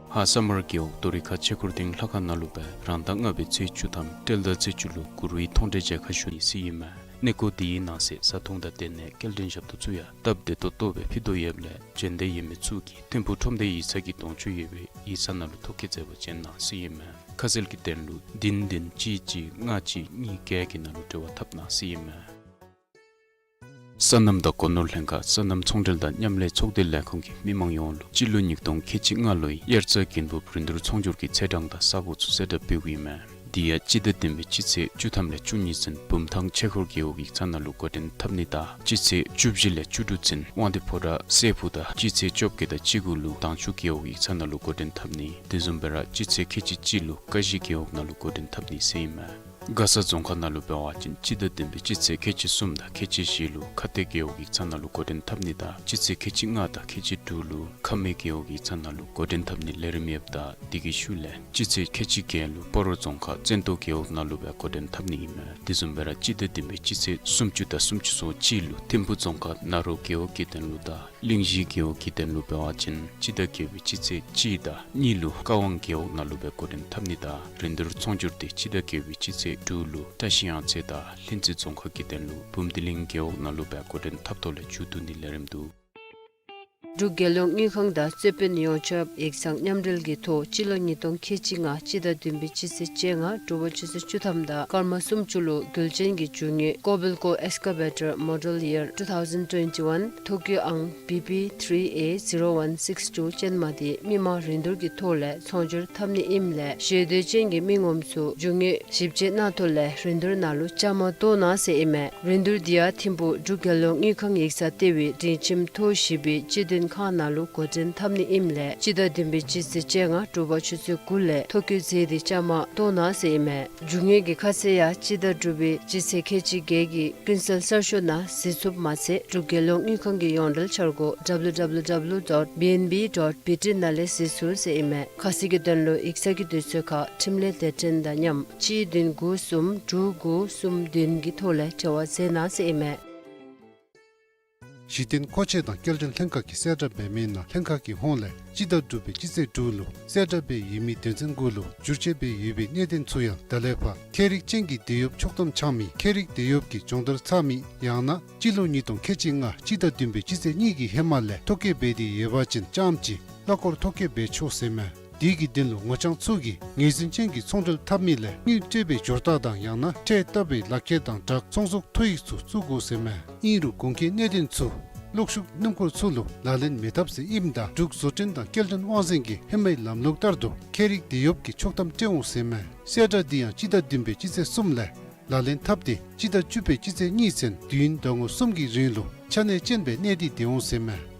ཧཱ་ས་དམར་རྒེད་འོག་རྡོ་རི་ཁ་ཆོས་འཁོར་སྡིངས་ལྷ་ཁང་ནང་ལུ་སྦེ་རང་ཟླ་ལྔ་པའི་ཚེས་བཅུ་ཐམ་སྤྲེལ་ཟླ་ཚེས་བཅུ་ལུ་གུ་རུའི་མཐོང་གྲོལ་མཇལ་ཁ་ཞུ་ནི་ཟེར་ཨིན་མས། གནས་སྐོར་འདི་གི་ནང་གསེས་བཟའ་འཐུང་དང་སྡོད་གནས་སྐྱེལ་འདྲེན་ཞབས་ཏོག་ཚུ་ཡང་སྟབས་བདེ་ཏོག་ཏོ་སྦེ་ཕུལ་དོ་ཡོདཔ་ལས་འབྱོན་འདོད་ཡོད་མི་ཚུ་གིས་ཐིམ་ཕུག་ཁྲོམ་སྡེ་ཡིག་ཚང་གི་གདོང་ཅུ་ཡོད་པའི་ཡིག་ཚང་ནང་ལུ་ཐོ་བཀོད་མཛད་པ་ཅིན་གནང་ཟེར་ཨིན་མས། ཁ་གསལ་གྱི་དོན་ལུ་བདུན་བདུན་གཅིག་གཅིག་ལྔ་གཅིག་གཉིས་བརྒྱད་ཀྱི་ནང་ལུ་འབྲེལ་བ་འཐབ་གནང་ཟེར་ཨིན་མས། སོ་ནམ་དང་སྒོ་ནོར་ལྷན་ཁག་སོ་ནམ་ཚོང་འབྲེལ་དང་མཉམ་ལས་ཚོགས་སྡེ་ལས་ཁུངས་ཀྱིས་མི་མང་ཡོངས་ལུ་སྤྱི་ལོ་ཉིས་སྟོང་ཁལ་གཅིག་ལྔ་ལོའི་དབྱར་རྩྭ་དགུན་འབུབ་རིན་བསྡུར་ཚོང་སྒྱུར་གྱི་ཚེས་གྲངས་དང་ས་སྒོ་ཚུ་གསལ་བསྒྲགས་འབདཝ་ཨིན་མས། དེ་ཡང་སྤྱི་ཟླ་བདུན་པའི་སྤྱི་ཚེས་བཅུ་ཐམ་ལས་བཅུ་གཉིས་ཚུན་བུམ་ཐང་ཆོས་འཁོར་རྒེད་འོག་ཡིག་ཚང་ནང་ལུ་འགོ་འདྲེན་འཐབ་ནི་དང་སྤྱི་ཚེས་བཅུ་བཞི་ལས་བཅུ་དྲུག་ཚུན་དབང་འདུས་ཕོ་བྲང་སྲས་ཕུག་དང་སྤྱི་ཚེས་བཅོ་བརྒྱད་དང་བཅུ་དགུ་ལུ་དྭངས་ཆུ་རྒེད་འོག་ཡིག་ཚང་ནང་ལུ་འགོ་འདྲེན་འཐབ་ནི། དེ་བཟུམ་སྦེ་ར་སྤྱི་ཚེས་ཁལ་གཅིག་གཅིག་ལུ་ཀ་གཞི་རྒེད་འོག་ནང་ལུ་འགོ་འདྲེན་འཐབ་ནི་ཟེར་ཨིན་མས། མགར་ས་རྫོང་ཁག་ནང་ལུ་འབད་བ་ཅིན་སྤྱི་ཟླ་བདུན་པའི་སྤྱི་ཚེས་ཁལ་གཅིག་གསུམ་དང་ཁལ་གཅིག་བཞི་ལུ་ཁ་གཏད་རྒེད་འོག་ཡིག་ཚང་ནང་ལུ་འགོ་འདྲེན་འཐབ་ནི་དང་སྤྱི་ཚེས་ཁལ་གཅིག་ལྔ་དང་ཁལ་གཅིག་དྲུག་ལུ་ཁ་སྨད་རྒེད་འོག་ཡིག་ཚང་ནང་ལུ་འགོ་འདྲེན་འཐབ་ནི་ལས་རིམ་ཡོདཔ་ད་དེ་གི་ཤུལ་ལས་སྤྱི་ཚེས་ཁལ་གཅིག་བརྒྱད་ལུ་སྤ་རོ་རྫོང་ཁག་བཙན་ཏོ་རྒེད་འོག་ནང་ལུ་སྦེ་འགོ་འདྲེན་འཐབ་ནི་ཨིན་མས། དེ་བཟུམ་སྦེ་ར་སྤྱི་ཟླ་བདུན་པའི་སྤྱི་ཚེས་སུམ་ཅུ་དང་སུམ་ཅུ་སོ་གཅིག་ལུ་ཐིམ་ཕུག་རྫོང་ཁག་ནཱ་རོ་རྒེད་འོག་གི་དོན་ལུ་དང་གླིང་བཞི་རྒེད་འོག་གི་དོན་ལུ་འབད་བ་ཅིན་སྤྱི་ཟླ་བརྒྱད་པའི་སྤྱི་ཚེས་གཅིག་དང་གཉིས་ལུ་ཀ་ཝང་རྒེད་འོག་ནང་ལུ་སྦེ་འགོ་འདྲེན་འཐབ་ནི་དང་རིན་བསྡུར་ཚོང་སྒྱུར་འདི་སྤྱི་ཟླ་བརྒྱད་པའི་སྤྱི་ཚེས་དྲུག་ལུ་བཀྲ་ཤིས་གཡང་རྩེ་དང་ལྷུན་རྩེ་རྫོང་ཁག་གི་དོན་ལུ་བུམ་སྡེ་གླིང་རྒེད་འོག་ནང་ལུ་སྦེ་འགོ་འདྲེན་འཐབ་ཐོག་ལས་མཇུག་བསྡུ་ནི་ལས་རིམ་འདུག། འབྲུག་རྒྱལ་ཡོངས་དངུལ་ཁང་དང་རྩོད་དཔོན་ཡོངས་ཁྱབ་ཡིག་ཚང་མཉམ་འབྲེལ་གྱི་ཐོག་སྤྱི་ལོ་ཉིས་སྟོང་ཁལ་གཅིག་ལྔ་སྤྱི་ཟླ་བདུན་པའི་སྤྱི་ཚེས་བཅོ་ལྔ་དྲོ་པ་ཆུ་ཚོད་བཅུ་ཐམ་དང་སྐར་མ་སུམ་ཅུ་ལུ་རྒྱུ་ཅན་གྱི་རྒྱུ་དངོས་ཀོ་བེལ་ཀོ་ཨེགསི་ཀ་བེ་ཊར་མོ་ཌེལ་ཡར་ཊུ་ཐའུ་ཟེན་ཊུ་ཝེན་ཊི་ཝན་ཐོ་བཀོད་ཨང་བི་པི་ཐིརི་ཨེ་ཟི་རོ་ཝན་སིགསི་ཊུ་ཅན་མ་དེ་མི་མང་རིན་བསྡུར་གྱི་ཐོག་ལས་ཚོང་སྒྱུར་འཐབ་ནི་ཨིནམ་ལས་ཞེ་འདོད་ཅན་གྱི་མི་ངོམ་ཚུ་རྒྱུ་དངོས་ཞིབ་དཔྱད་གནང་ཐོག་ལས་རིན་བསྡུར་ནང་ལུ་བཅའ་མར་གཏོགས་གནང་ཟེར་ཨིན་མས། རིན་བསྡུར་དེ་ཡང་ཐིམ་ཕུག་འབྲུག་རྒྱལ་ཡོངས་དངུལ་ཁང་ཡིག་ཚང་ལྟེ་བའི་སྒྲིང་ཁྱིམ་ཐོག་བཞི་པའི་སྤྱི་མཐུན་ཁང་ནང་ལུ་འགོ་འདྲེན་འཐབ་ནི་ཨིནམ་ལས་སྤྱི་ཟླ་བདུན་པའི་སྤྱི་ཚེས་བཅོ་ལྔ་དྲོ་པ་ཆུ་ཚོད་དགུ་ལས་ཐོ་བཀོད་མཛད་དེ་བཅའ་མར་གཏོགས་གནང་ཟེར་ཨིན་མས། རྒྱུ་དངོས་ཀྱི་ཁ་གསལ་ཡང་སྤྱི་ཟླ་དྲུག་པའི་སྤྱི་ཚེས་ཁལ་གཅིག་བརྒྱད་ཀྱི་ཀུན་གསལ་གསར་ཤོག་ནང་གཟིགས་ཚུགསཔ་མ་ཚད་འབྲུག་རྒྱལ་ཡོངས་དངུལ་ཁང་གི་ཡོངས་འབྲེལ་འཆར་སྒོ་ཌབ་ལུ་ཌབ་ལུ་ཌབ་ལུ་ཌོཊ་བི་ཨེན་བི་ཌོཊ་བི་ཊི་ནང་ལས་གཟིགས་ཚུགས་ཟེར་ཨིན་མས། ཁ་གསལ་གྱི་དོན་ལུ་ཡིག་ཚང་གི་དུས་ཚོད་ཁར་འཕྲིན་ལས་སྡེ་ཕྲན་དང་མཉམ་གཅིག་བདུན་དགུ་གསུམ་དྲུག་དགུ་གསུམ་བདུན་གྱི་ཐོག་ལས་འབྲེལ་བ་མཛད་གནང་ཟེར་ཨིན་མས། གཞི་རྟེན་མཁོ་ཆས་དང་སྐྱེལ་འདྲེན་ལྷན་ཁག་གིས་གསལ་བསྒྲགས་འབད་མི་ནང་ལྷན་ཁག་གི་ཧོངས་ལས་སྤྱི་ཟླ་དྲུག་པའི་སྤྱི་ཚེས་དྲུག་ལུ་གསལ་བསྒྲགས་འབད་ཡོད་མི་དོན་ཚན་དགུ་ལུ་བསྒྱུར་བཅོས་འབད་ཡོད་པའི་གནད་དོན་ཚུ་ཡང་ད་ལས་ཕར་ཁྱད་རིག་ཅན་གྱི་དེད་གཡོགཔ་ཕྱོགས་བསྡོམས་འཆང་མི་ཁྱད་རིག་དེད་གཡོགཔ་གི་སྦྱོང་བརྡར་ཚར་མི་ཡང་ན་སྤྱི་ལོ་ཉིས་སྟོང་ཁལ་གཅིག་ལྔ་སྤྱི་ཟླ་བདུན་པའི་སྤྱི་ཚེས་གཉིས་ཀྱི་ཧེ་མ་ལས་ཐོ་བཀོད་འབད་དེ་ཡོད་པ་ཅིན་རྐྱངམ་གཅིག་གླ་འཁོར་ཐོ་བཀོད་འབད་ཆོག་ཟེར་མས། དེ་གི་དོན་ལུ་ངོ་རྐྱང་ཚུ་གིས་ངོས་འཛིན་ཅན་གྱི་ཚོང་འབྲེལ་འཐབ་མི་ལས་དངུལ་སྤྲོད་པའི་སྦྱོར་རྟགས་དང་ཡང་ན་ཁྲལ་བཏབ་པའི་ལག་ཁྱེར་དང་སྦྲགས་ཚོང་ཟོག་ཐོ་ཡིག་ཚུ་བཙུགས་དགོ་ཟེར་མས། ཨིན་རུང་གོང་གི་གནད་དོན་ཚུ་གློག་ཤུགས་སྣུམ་འཁོར་ཚུ་ལུ་ལག་ལེན་མི་འཐབ་ཟེར་ཨིནམ་ད་འབྲུག་བཟོ་སྐྲུན་དང་སྐྱེལ་འདྲེན་དབང་འཛིན་གྱི་ཧེ་མའི་ལམ་ལུགས་ལྟར་དུ་ཁྱད་རིག་དེད་གཡོགཔ་གི་ཕྱོགས་བསྡོམས་སྤྲོད་འོང་ཟེར་མས། གསལ་བསྒྲགས་འདི་ཡང་སྤྱི་ཟླ་བདུན་པའི་སྤྱི་ཚེས་གསུམ་ལས་ལག་ལེན་འཐབ་སྟེ་སྤྱི་ཟླ་བཅུ་པའི་སྤྱི་ཚེས་གཉིས་ཚུན་དུས་ཡུན་ཟླ་ངོ་གསུམ་གྱི་རིང་ལུ་ཆ་གནས་ཅན་སྦེ་གནས་ཏེ་སྡོད་འོང་ཟེར་མས།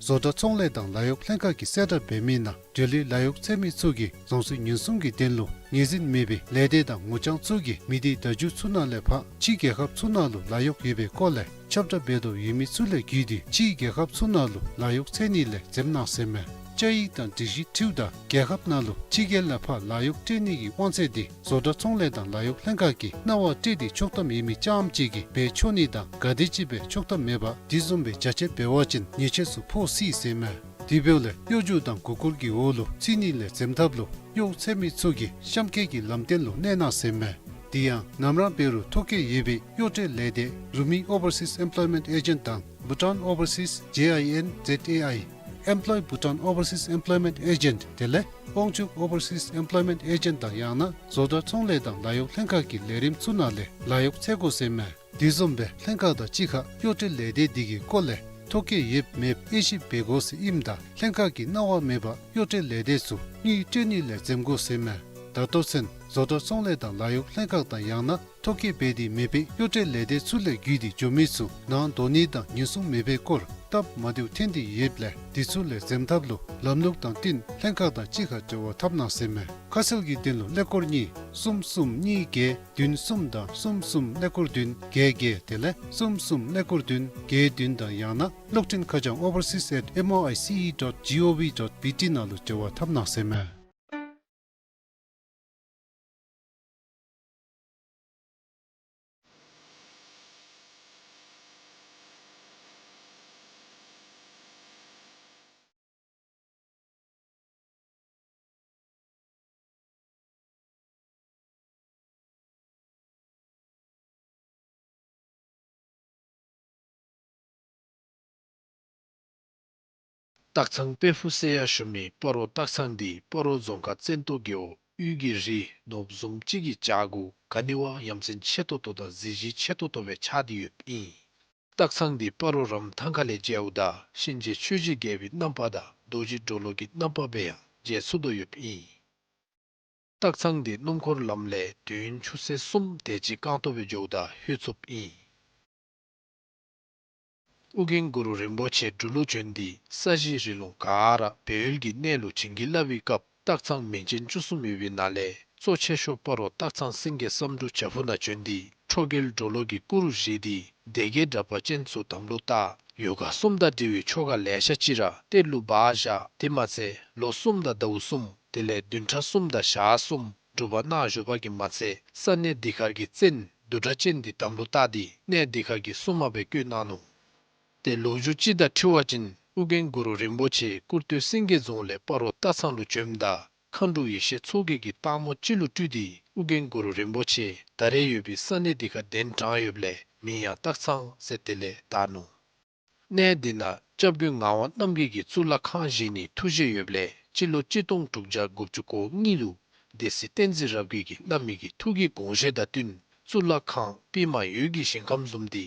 བཟོ་གྲྭ་ཚོང་ལས་དང་ལཱ་གཡོག་ལྷན་ཁག་གིས་གསལ་བསྒྲགས་འབད་མི་ནང་འབྲེལ་ཡོད་ལཱ་གཡོག་འཚོལ་མི་ཚུ་གིས་རྫོང་སྲིད་ཉེན་སྲུང་གི་དོན་ལུ་ངོས་འཛིན་མེད་པའི་ལས་སྡེ་དང་ངོ་རྐྱང་ཚུ་གིས་མི་སྡེ་བརྡ་བརྒྱུད་ཚུ་ནང་ལས་ཕར་ཕྱི་རྒྱལ་ཁབ་ཚུ་ནང་ལུ་ལཱ་གཡོག་ཡོད་པའི་སྐོར་ལས་ཁྱབ་བསྒྲགས་འབད་དོ་ཡོད་མི་ཚུ་ལས་བརྒྱུད་དེ་ཕྱི་རྒྱལ་ཁབ་ཚུ་ནང་ལུ་ལཱ་གཡོག་འཚོལ་ནི་ལས་འཛེམ་གནང་ཟེར་མས། བཅའ་ཡིག་དང་སྒྲིག་གཞི་འཁྲིལཝ་ད་རྒྱལ་ཁབ་ནང་ལུ་ཕྱི་རྒྱལ་ལས་ཕར་ལཱ་གཡོག་སྤྲོད་ནི་གི་དབང་ཚད་དེ་བཟོ་གྲྭ་ཚོང་ལས་དང་ལཱ་གཡོག་ལྷན་ཁག་གིས་གནང་བ་སྤྲོད་དེ་ཆོག་ཐམ་ཡོད་མི་རྐྱངམ་གཅིག་གིས་འབད་ཆོག་ནི་དང་ག་དེམ་ཅིག་སྦེ་ཆོག་ཐམ་མེད་པར་དེ་བཟུམ་སྦེ་བྱ་སྤྱོད་འབད་བ་ཅིན་ཉེས་ཆད་ཚུ་ཕོག་སྲིད་ཟེར་མས། དེ་འབདཝ་ལས་གཡོ་སྒྱུ་དང་མགུ་སྐོར་གྱི་འོག་ལུ་ཚུད་ནི་ལས་འཛེམ་ཐབས་ལུ་གཡོག་འཚོལ་མི་ཚུ་གིས་གཤམ་འཁོད་ཀྱི་ལམ་སྟོན་ལུ་གནས་གནང་ཟེར་མས། དེ་ཡང་ནམ་ར་འབད་རུང་ཐོ་བཀོད་ཡོད་པའི་གཡོག་སྤྲོད་ལས་སྡེ་རུ་མི་ཨོ་བར་སིས་ཨེམ་པོ་ལོའི་མེནཊ་ཨེ་ཇེནཊ་དང་བྷུ་ཊཱན་ཨོ་བར་སིས་ཇེ་ཨའི་ཨེན་ཛེཌ་ཨེ་ཨའི་ཨེམ་པོ་ལོའི་བྷུ་ཊཱན་ཨོ་བར་སིས་ཨེམ་པོ་ལོའི་མེནཊ་ཨེ་ཇེནཊ་དེ་ལས་དབང་ཕྱུག་ཨོ་བར་སིས་ཨེམ་པོ་ལོའི་མེནཊ་ཨེ་ཇེནཊ་དང་ཡང་ན་བཟོ་གྲྭ་ཚོང་ལས་དང་ལཱ་གཡོག་ལྷན་ཁག་གི་ལས་རིམ་ཚུ་ནང་ལས་ལཱ་གཡོག་འཚོལ་དགོ་ཟེར་མས། དེ་བཟུམ་སྦེ་ལྷན་ཁག་དང་གཅིག་ཁར་གཡོག་སྤྲོད་ལས་སྡེ་དེ་གི་སྐོར་ལས་ཐོ་བཀོད་ཡོདཔ་མེདཔ་དབྱེ་ཞིབ་འབད་དགོ་ཟེར་ཨིནམ་ད་ལྷན་ཁག་གིས་གནང་བ་མེད་པར་གཡོག་སྤྲོད་ལས་སྡེ་ཚུ་དངུལ་སྤྲོད་ནི་ལས་འཛེམ་དགོ་ཟེར་མས། ད་ལྟོ་ཚུན་བཟོ་གྲྭ་ཚོང་ལས་དང་ལཱ་གཡོག་ལྷན་ཁག་དང་ཡང་ན་ཐོ་བཀོད་འབད་དེ་མེད་པའི་གཡོག་སྤྲོད་ལས་སྡེ་ཚུ་ལས་བརྒྱུད་དེ་འགྱོ་མི་ཚུ་ནང་འགྲོ་ནི་དང་ཉེན་སྲུང་མེད་པའི་སྐོར་སྟབས་མ་བདེཝ་ཐོན་ཏེ་ཡོདཔ་ལས་དེ་ཚུ་ལས་འཛེམ་ཐབས་ལུ་ལམ་ལུགས་དང་བསྟུན་ལྷན་ཁག་དང་གཅིག་ཁར་འབྲེལ་བ་འཐབ་གནང་ཟེར་མས། ཁ་གསལ་གྱི་དོན་ལུ་ཀླད་ཀོར་གཉིས་གསུམ་གསུམ་གཉིས་བརྒྱད་བདུན་གསུམ་དང་གསུམ་གསུམ་ཀླད་ཀོར་བདུན་བརྒྱད་བརྒྱད་དེ་ལས་གསུམ་གསུམ་ཀླད་ཀོར་བདུན་བརྒྱད་བདུན་དང་ཡང་ན་གློག་འཕྲིན་ཁ་བྱང་ཨོ་བར་སིས་ཨེཊ་ཨེམ་ཨོ་ཨའི་སི་ཨི་ཌོཊ་ཇི་ཨོ་ཝི་ཌོཊ་བི་ཊི་ནང་ལུ་འབྲེལ་བ་འཐབ་གནང་ཟེར་མས། སྟག་ཚང་དཔལ་ཕུག་ཟེར་ཡང་ཞུ་མི་སྤ་རོ་སྟག་ཚང་འདི་སྤ་རོ་རྫོང་ཁག་བཙན་ཏོ་རྒེད་འོག་དབུས་ཀྱི་རི་ནོར་བུ་བཟུམ་ཅིག་གི་བྱག་གུ་ག་ནི་བ་ཡ་མཚན་ཆེ་ཏོག་ཏོ་དང་གཟི་བརྗིད་ཆེ་ཏོག་ཏོ་སྦེ་ཆགས་ཏེ་ཡོདཔ་ཨིན། སྟག་ཚང་འདི་སྤ་རོ་རམ་ཐང་ཁ་ལས་མཇལཝ་ད་གཤིན་རྗེ་ཆོས་ཀྱི་རྒྱལ་པོའི་རྣམ་པ་དང་རྡོ་རྗེ་གྲོ་ལོད་ཀྱི་རྣམ་པ་སྦེ་ཡང་མཇལ་ཚུགས་དོ་ཡོདཔ་ཨིན། སྟག་ཚང་འདི་སྣུམ་འཁོར་ལམ་ལས་དུས་ཡུན་ཆུ་ཚོད་གསུམ་དེ་ཅིག་རྐང་ཐང་སྦེ་འགྱོཝ་ད་ལྷོད་ཚུགསཔ་ཨིན། ཨོ་རྒྱན་གུ་རུ་རིན་པོ་ཆེ་འབྲུག་ལུ་བྱོན་ཏེ་ས་གཞི་རི་ལུང་ག་ར་སྦས་ཡུལ་གྱི་གནས་ལུ་བྱིན་གྱིས་བརླབས་པའི་སྐབས་སྟག་ཚང་མིང་ཅན་བཅུ་གསུམ་ཡོད་པའི་ནང་ལས་གཙོ་ཆེ་ཤོས་སྤ་རོ་སྟག་ཚང་སེང་གེ་བསམ་འགྲུབ་བྱག་ཕུག་ནང་བྱོན་ཏེ་ཁྲོ་རྒྱལ་གྲོ་ལོད་ཀྱི་སྐུ་རུ་བཞེངས་ཏེ་སྡེ་བརྒྱད་དྲེགས་པ་ཅན་ཚུ་དམ་ལུ་བཏགས། ཡོ་ག་གསུམ་དང་འབྲེལ་བའི་ཆོ་ག་ལེ་ཤ་ཅིག་ར་གཏེར་ལུ་སྦ་བཞག། དེ་མ་ཚད་ལོ་གསུམ་དང་ཟླཝ་གསུམ་དེ་ལས་བདུན་ཕྲག་གསུམ་དང་ཞག་གསུམ་སྒྲུབ་པ་གནང་བཞུགས་པ་གིས་མ་ཚད་ས་གནས་འདི་ཁར་གྱི་བཙན་བདུད་དྲེགས་ཅན་འདི་དམ་ལུ་བཏགས་ཏེ་གནས་འདི་ཁར་གྱི་སྲུང་མ་སྦེ་བསྐོས་གནང་ནུག། ཏེ་ལོ་རྒྱུས་ཅིག་དང་འཁྲིལ་བ་ཅིན་ཨོ་རྒྱན་གུ་རུ་རིན་པོ་ཆེ་ཀུར་སྟོད་སེང་གེ་རྫོང་ལས་སྤ་རོ་སྟག་ཚང་ལུ་བྱོནམ་ད་མཁའ་འགྲོ་ཡེ་ཤེས་མཚོ་རྒྱལ་གྱིས་སྟག་མོ་ཅིག་ལུ་སྤྲུལ་ཏེ་ཨོ་རྒྱན་གུ་རུ་རིན་པོ་ཆེ་ད་རེས་ཡོད་པའི་ས་གནས་འདི་ཁར་གདན་དྲངས་ཡོདཔ་ལས་མིང་ཡང་སྟག་ཚང་ཟེར་དེ་ལས་བཏགས་ནུག། གནས་འདི་ན་སྐྱབས་མགོན་ངག་དབང་རྣམ་རྒྱལ་གྱིས་གཙུག་ལག་ཁང་བཞེངས་ནིའི་ཐུགས་བཞེད་ཡོདཔ་ལས་སྤྱི་ལོ་གཅིག་སྟོང་དྲུག་བརྒྱ་དགུ་བཅུ་གོ་གཉིས་ལུ་སྡེ་སྲིད་བསྟན་འཛིན་རབ་རྒྱས་ཀྱིས་བླ་མའི་གི་ཐུགས་ཀྱི་དགོངས་བཞེད་དང་བསྟུན་གཙུག་ལག་ཁང་པདྨ་འོད་ཀྱི་ཞིང་ཁམས་བཟུམ་འདི་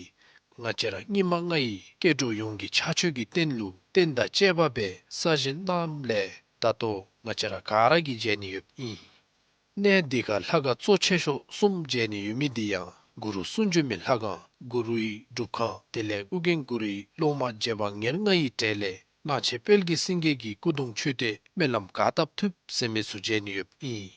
ང་བཅས་ར་སྙིགས་མ་ལྔ་ཡི་སྐྱེ་འགྲོ་ཡོངས་ཀྱི་ཕྱག་མཆོད་ཀྱི་རྟེན་ལུ་རྟེན་དང་བཅས་པ་སྦེ་གསར་བཞེངས་གནངམ་ལས་ད་ལྟོ་ང་བཅས་ར་ག་ར་གིས་མཇལ་ནི་ཡོདཔ་ཨིན། གནས་འདི་ཁར་ལྷ་ཁང་གཙོ་ཆེ་ཤོས་གསུམ་མཇལ་ནི་ཡོད་མི་འདི་ཡང་གུ་རུ་གསུང་བྱོན་མའི་ལྷ་ཁང་གུ་རུའི་སྒྲུབ་ཁང་དེ་ལས་ཨོ་རྒྱན་གུ་རུའི་སློབ་མ་རྗེ་འབངས་ཉེར་ལྔ་ཡི་གྲས་ལས་གླང་ཆེན་དཔལ་གྱི་སེང་གེ་གི་སྐུ་གདུང་མཆོད་རྟེན་སྨོན་ལམ་ག་བཏབ་ཐུབ་ཟེར་མི་ཚུ་མཇལ་ནི་ཡོདཔ་ཨིན།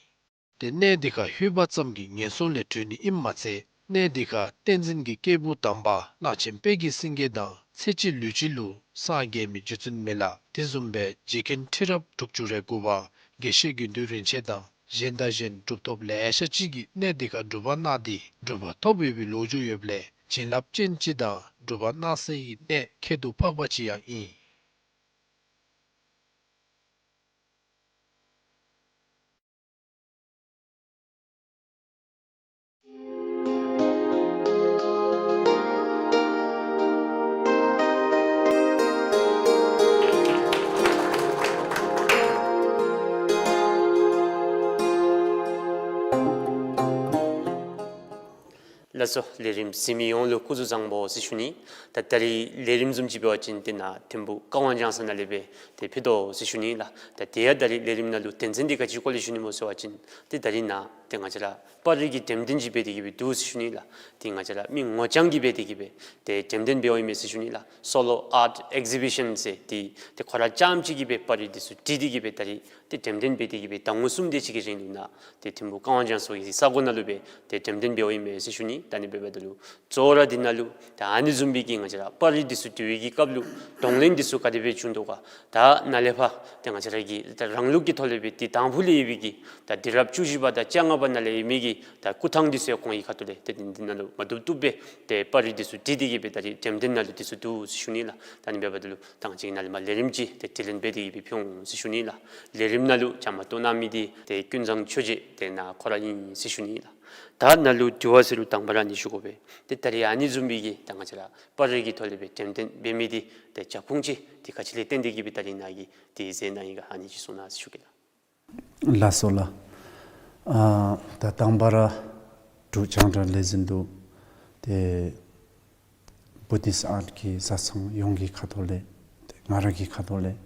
ཏེ་གནས་འདི་ཁར་ལྷོད་པ་ཙམ་གྱིས་ངན་སོང་ལས་གྲོལ་ནི་ཨིནམ་མ་ཚད་གནས་འདི་ཁར་བསྟན་འཛིན་གྱི་སྐྱེས་བུ་དམ་པ་གླང་ཆེན་དཔལ་གྱི་སེང་གེ་དང་ཚེ་གཅིག་ལུས་གཅིག་ལུ་སངས་རྒྱས་མི་རྗེ་བཙུན་མི་ལ་དེ་བཟུམ་སྦེ་རྗེ་མཁན་ཁྲི་རབས་དྲུག་ཅུ་རེ་དགུ་པ་དགེ་བཤེས་དགེ་འདུན་རིན་ཆེན་དང་གཞན་དང་གཞན་གྲུབ་ཐོབ་ལེ་ཤ་ཅིག་གིས་གནས་འདི་ཁར་སྒྲུབ་པ་གནང་སྟེ་གྲུབ་པ་ཐོབ་ཡོད་པའི་ལོ་རྒྱུས་ཡོདཔ་ལས་བྱིན་རླབས་ཅན་ཅིག་དང་སྒྲུབ་པ་གནང་སའི་གནས་ཁྱད་དུ་འཕགས་པ་ཅིག་ཡང་ཨིན། ལགས་སོ། ལས་རིམ་གཟིགས་མི་ཡོངས་ལུ་སྐུ་གཟུགས་བཟང་པོ་ཟེར་ཞུ་ནི། ད་ད་རིས་ལས་རིམ་བཟུམ་ཅིག་འབད་བ་ཅིན་ཏེ་ནཱ་ཐིམ་ཕུག་ཀ་ཝང་ལྗང་ས་ནང་ལས་སྦེ་ཏེ་ཕུལ་དོ་ཟེར་ཞུ་ནི་ལགས། ད་དེ་ཡང་ད་རིས་ལས་རིམ་ནང་ལུ་དོན་ཚན་འདི་ག་ཅིའི་སྐོར་ལས་ཞུ་ནི་སྨོ་ཟེར་བ་ཅིན་ཏེ་ད་རིས་ནཱ་ཏེ་ང་བཅས་ར་པར་རིས་ཀྱི་འགྲེམས་སྟོན་ཅིག་འབད་དེ་གི་སྦེ་འདུག་ཟེར་ཞུ་ནི་ལགས། ཏེ་ང་བཅས་ར་མི་ངོ་རྐྱང་གིས་འབད་དེ་གི་སྦེ་ཏེ་འགྲེམས་སྟོན་འབདཝ་ཨིན་མས་ཟེར་ཞུ་ནི་ལགས། སོ་ལོ་ཨརཊ་ཨེག་ཟི་བི་ཤཱན་ཟེར་ཏེ་ཏེ་ཁོ་ར་རྐྱངམ་གཅིག་གིས་སྦེ་པར་རིས་འདི་ཚུ་བྲིས་ཏེ་གི་སྦེ་ད་རིས་ཏེ་འགྲེམས་སྟོན་འབད་དེ་གི་སྦེ་ཟླ་ངོ་གསུམ་དེ་ཅིག་གི་རིང་ལུ་ནཱ་ཏེ་ཐིམ་ཕུག་ཀ་ཝང་ལྗང་ས་གི་ས་གོ་ནང་ལུ་སྦེ་ཏེ་འགྲེམས་སྟོན་འབདཝ་ཨིན་མས་ཟེར་ཞུ་ནི། ད་ཨ་ནི་འབདཝ་ད་ལུ་གཙོ་བོ་ར་འདི་ནང་ལུ་ད་ཨ་ནི་བཟུམ་སྦེ་གི་ང་བཅས་ར་པར་རིས་འདི་ཚུ་བྲི་བའི་གི་སྐབས་ལུ་གདོང་ལེན་འདི་ཚུ་ག་དེ་སྦེ་བྱུང་དོ་ག། ད་ནཱ་ལས་ཕར་ཏེ་ང་བཅས་ར་གི་ད་རང་ལུགས་ཀྱི་ཐོག་ལས་སྦེ་ཏེ་དང་ཕུ་ལས་ཡོད་པའི་གི་ད་དུས་རབས་བཅུ་བཞི་པ་དང་བཅོ་ལྔ་པ་ནང་ལས་ཡོད་མི་གི་ད་སྐུ་ཐང་འདི་ཚུ་ཡང་ཁོང་གི་ཁ་ཐུག་ལས་ཏེ་འདི་ནང་ལུ་མ་བཏུབ་བཏུབ་སྦེ་ཏེ་པར་རིས་འདི་ཚུ་བྲིས་ཏེ་གི་སྦེ་ད་རིས་འགྲེམས་སྟོན་ནང་ལུ་འདི་ཚུ་འདུག་ཟེར་ཞུ་ནི་ལགས། ད་ཨ་ནི་འབདཝ་ད་ལུ་ད་ང་བཅས་ཀྱིས་ནཱ་ལས་མར་ལས་རིམ་ཅིག་ཏེ་དྲི་ལན་འབད་དེ་གི་སྦེ་ཕུལ་འོང་ཟེར་ཞུ་ནི་ལགས། ལས་རིམ་ནང་ལུ་བཅའ་མར་གཏོགས་གནང་མི་འདི་ཏེ་ཀུན་བཟང་ཆོས་རྗེ་ཏེ་ནཱ་ཁོ་ར་ཨིན་ཟེར་ཞུ་ནི་ལགས། ད་ནཱ་ལུ་དྲི་བ་ཟེར་རུང་དང་པ་ར་ཨ་ནི་ཞུ་དགོ་པས། ཏེ་ད་རིས་ཨ་ནི་བཟུམ་སྦེ་གི་ད་ང་བཅས་ར་པར་རིས་ཀྱི་ཐོག་ལས་སྦེ་འགྲེམས་སྟོན་འབད་མི་འདི་ཏེ་རྒྱབ་ཁུངས་ཅིག་ཏེ་ག་ཅི་ལས་བརྟེན་ཏེ་གི་སྦེ་ད་རིས་ནཱ་གིས་ཏེ་མཛད་གནང་ཡི་ག་ཨ་ནི་ཅིག་གསུང་གནང་ཟེར་ཞུ་གེ་ལགས། ལགས་སོ་ལགས། ཨ་ད་དང་པ་ར་འབྲུག་རྒྱང་བསྒྲགས་ལས་འཛིན་དུ་ཏེ་བུ་དིསཊ་ཨརཊ་གི་བཟའ་ཚང་ཡོངས་ཀྱི་ཁ་ཐུག་ལས་ཏེ་ང་ར་གི་ཁ་ཐུག་ལས་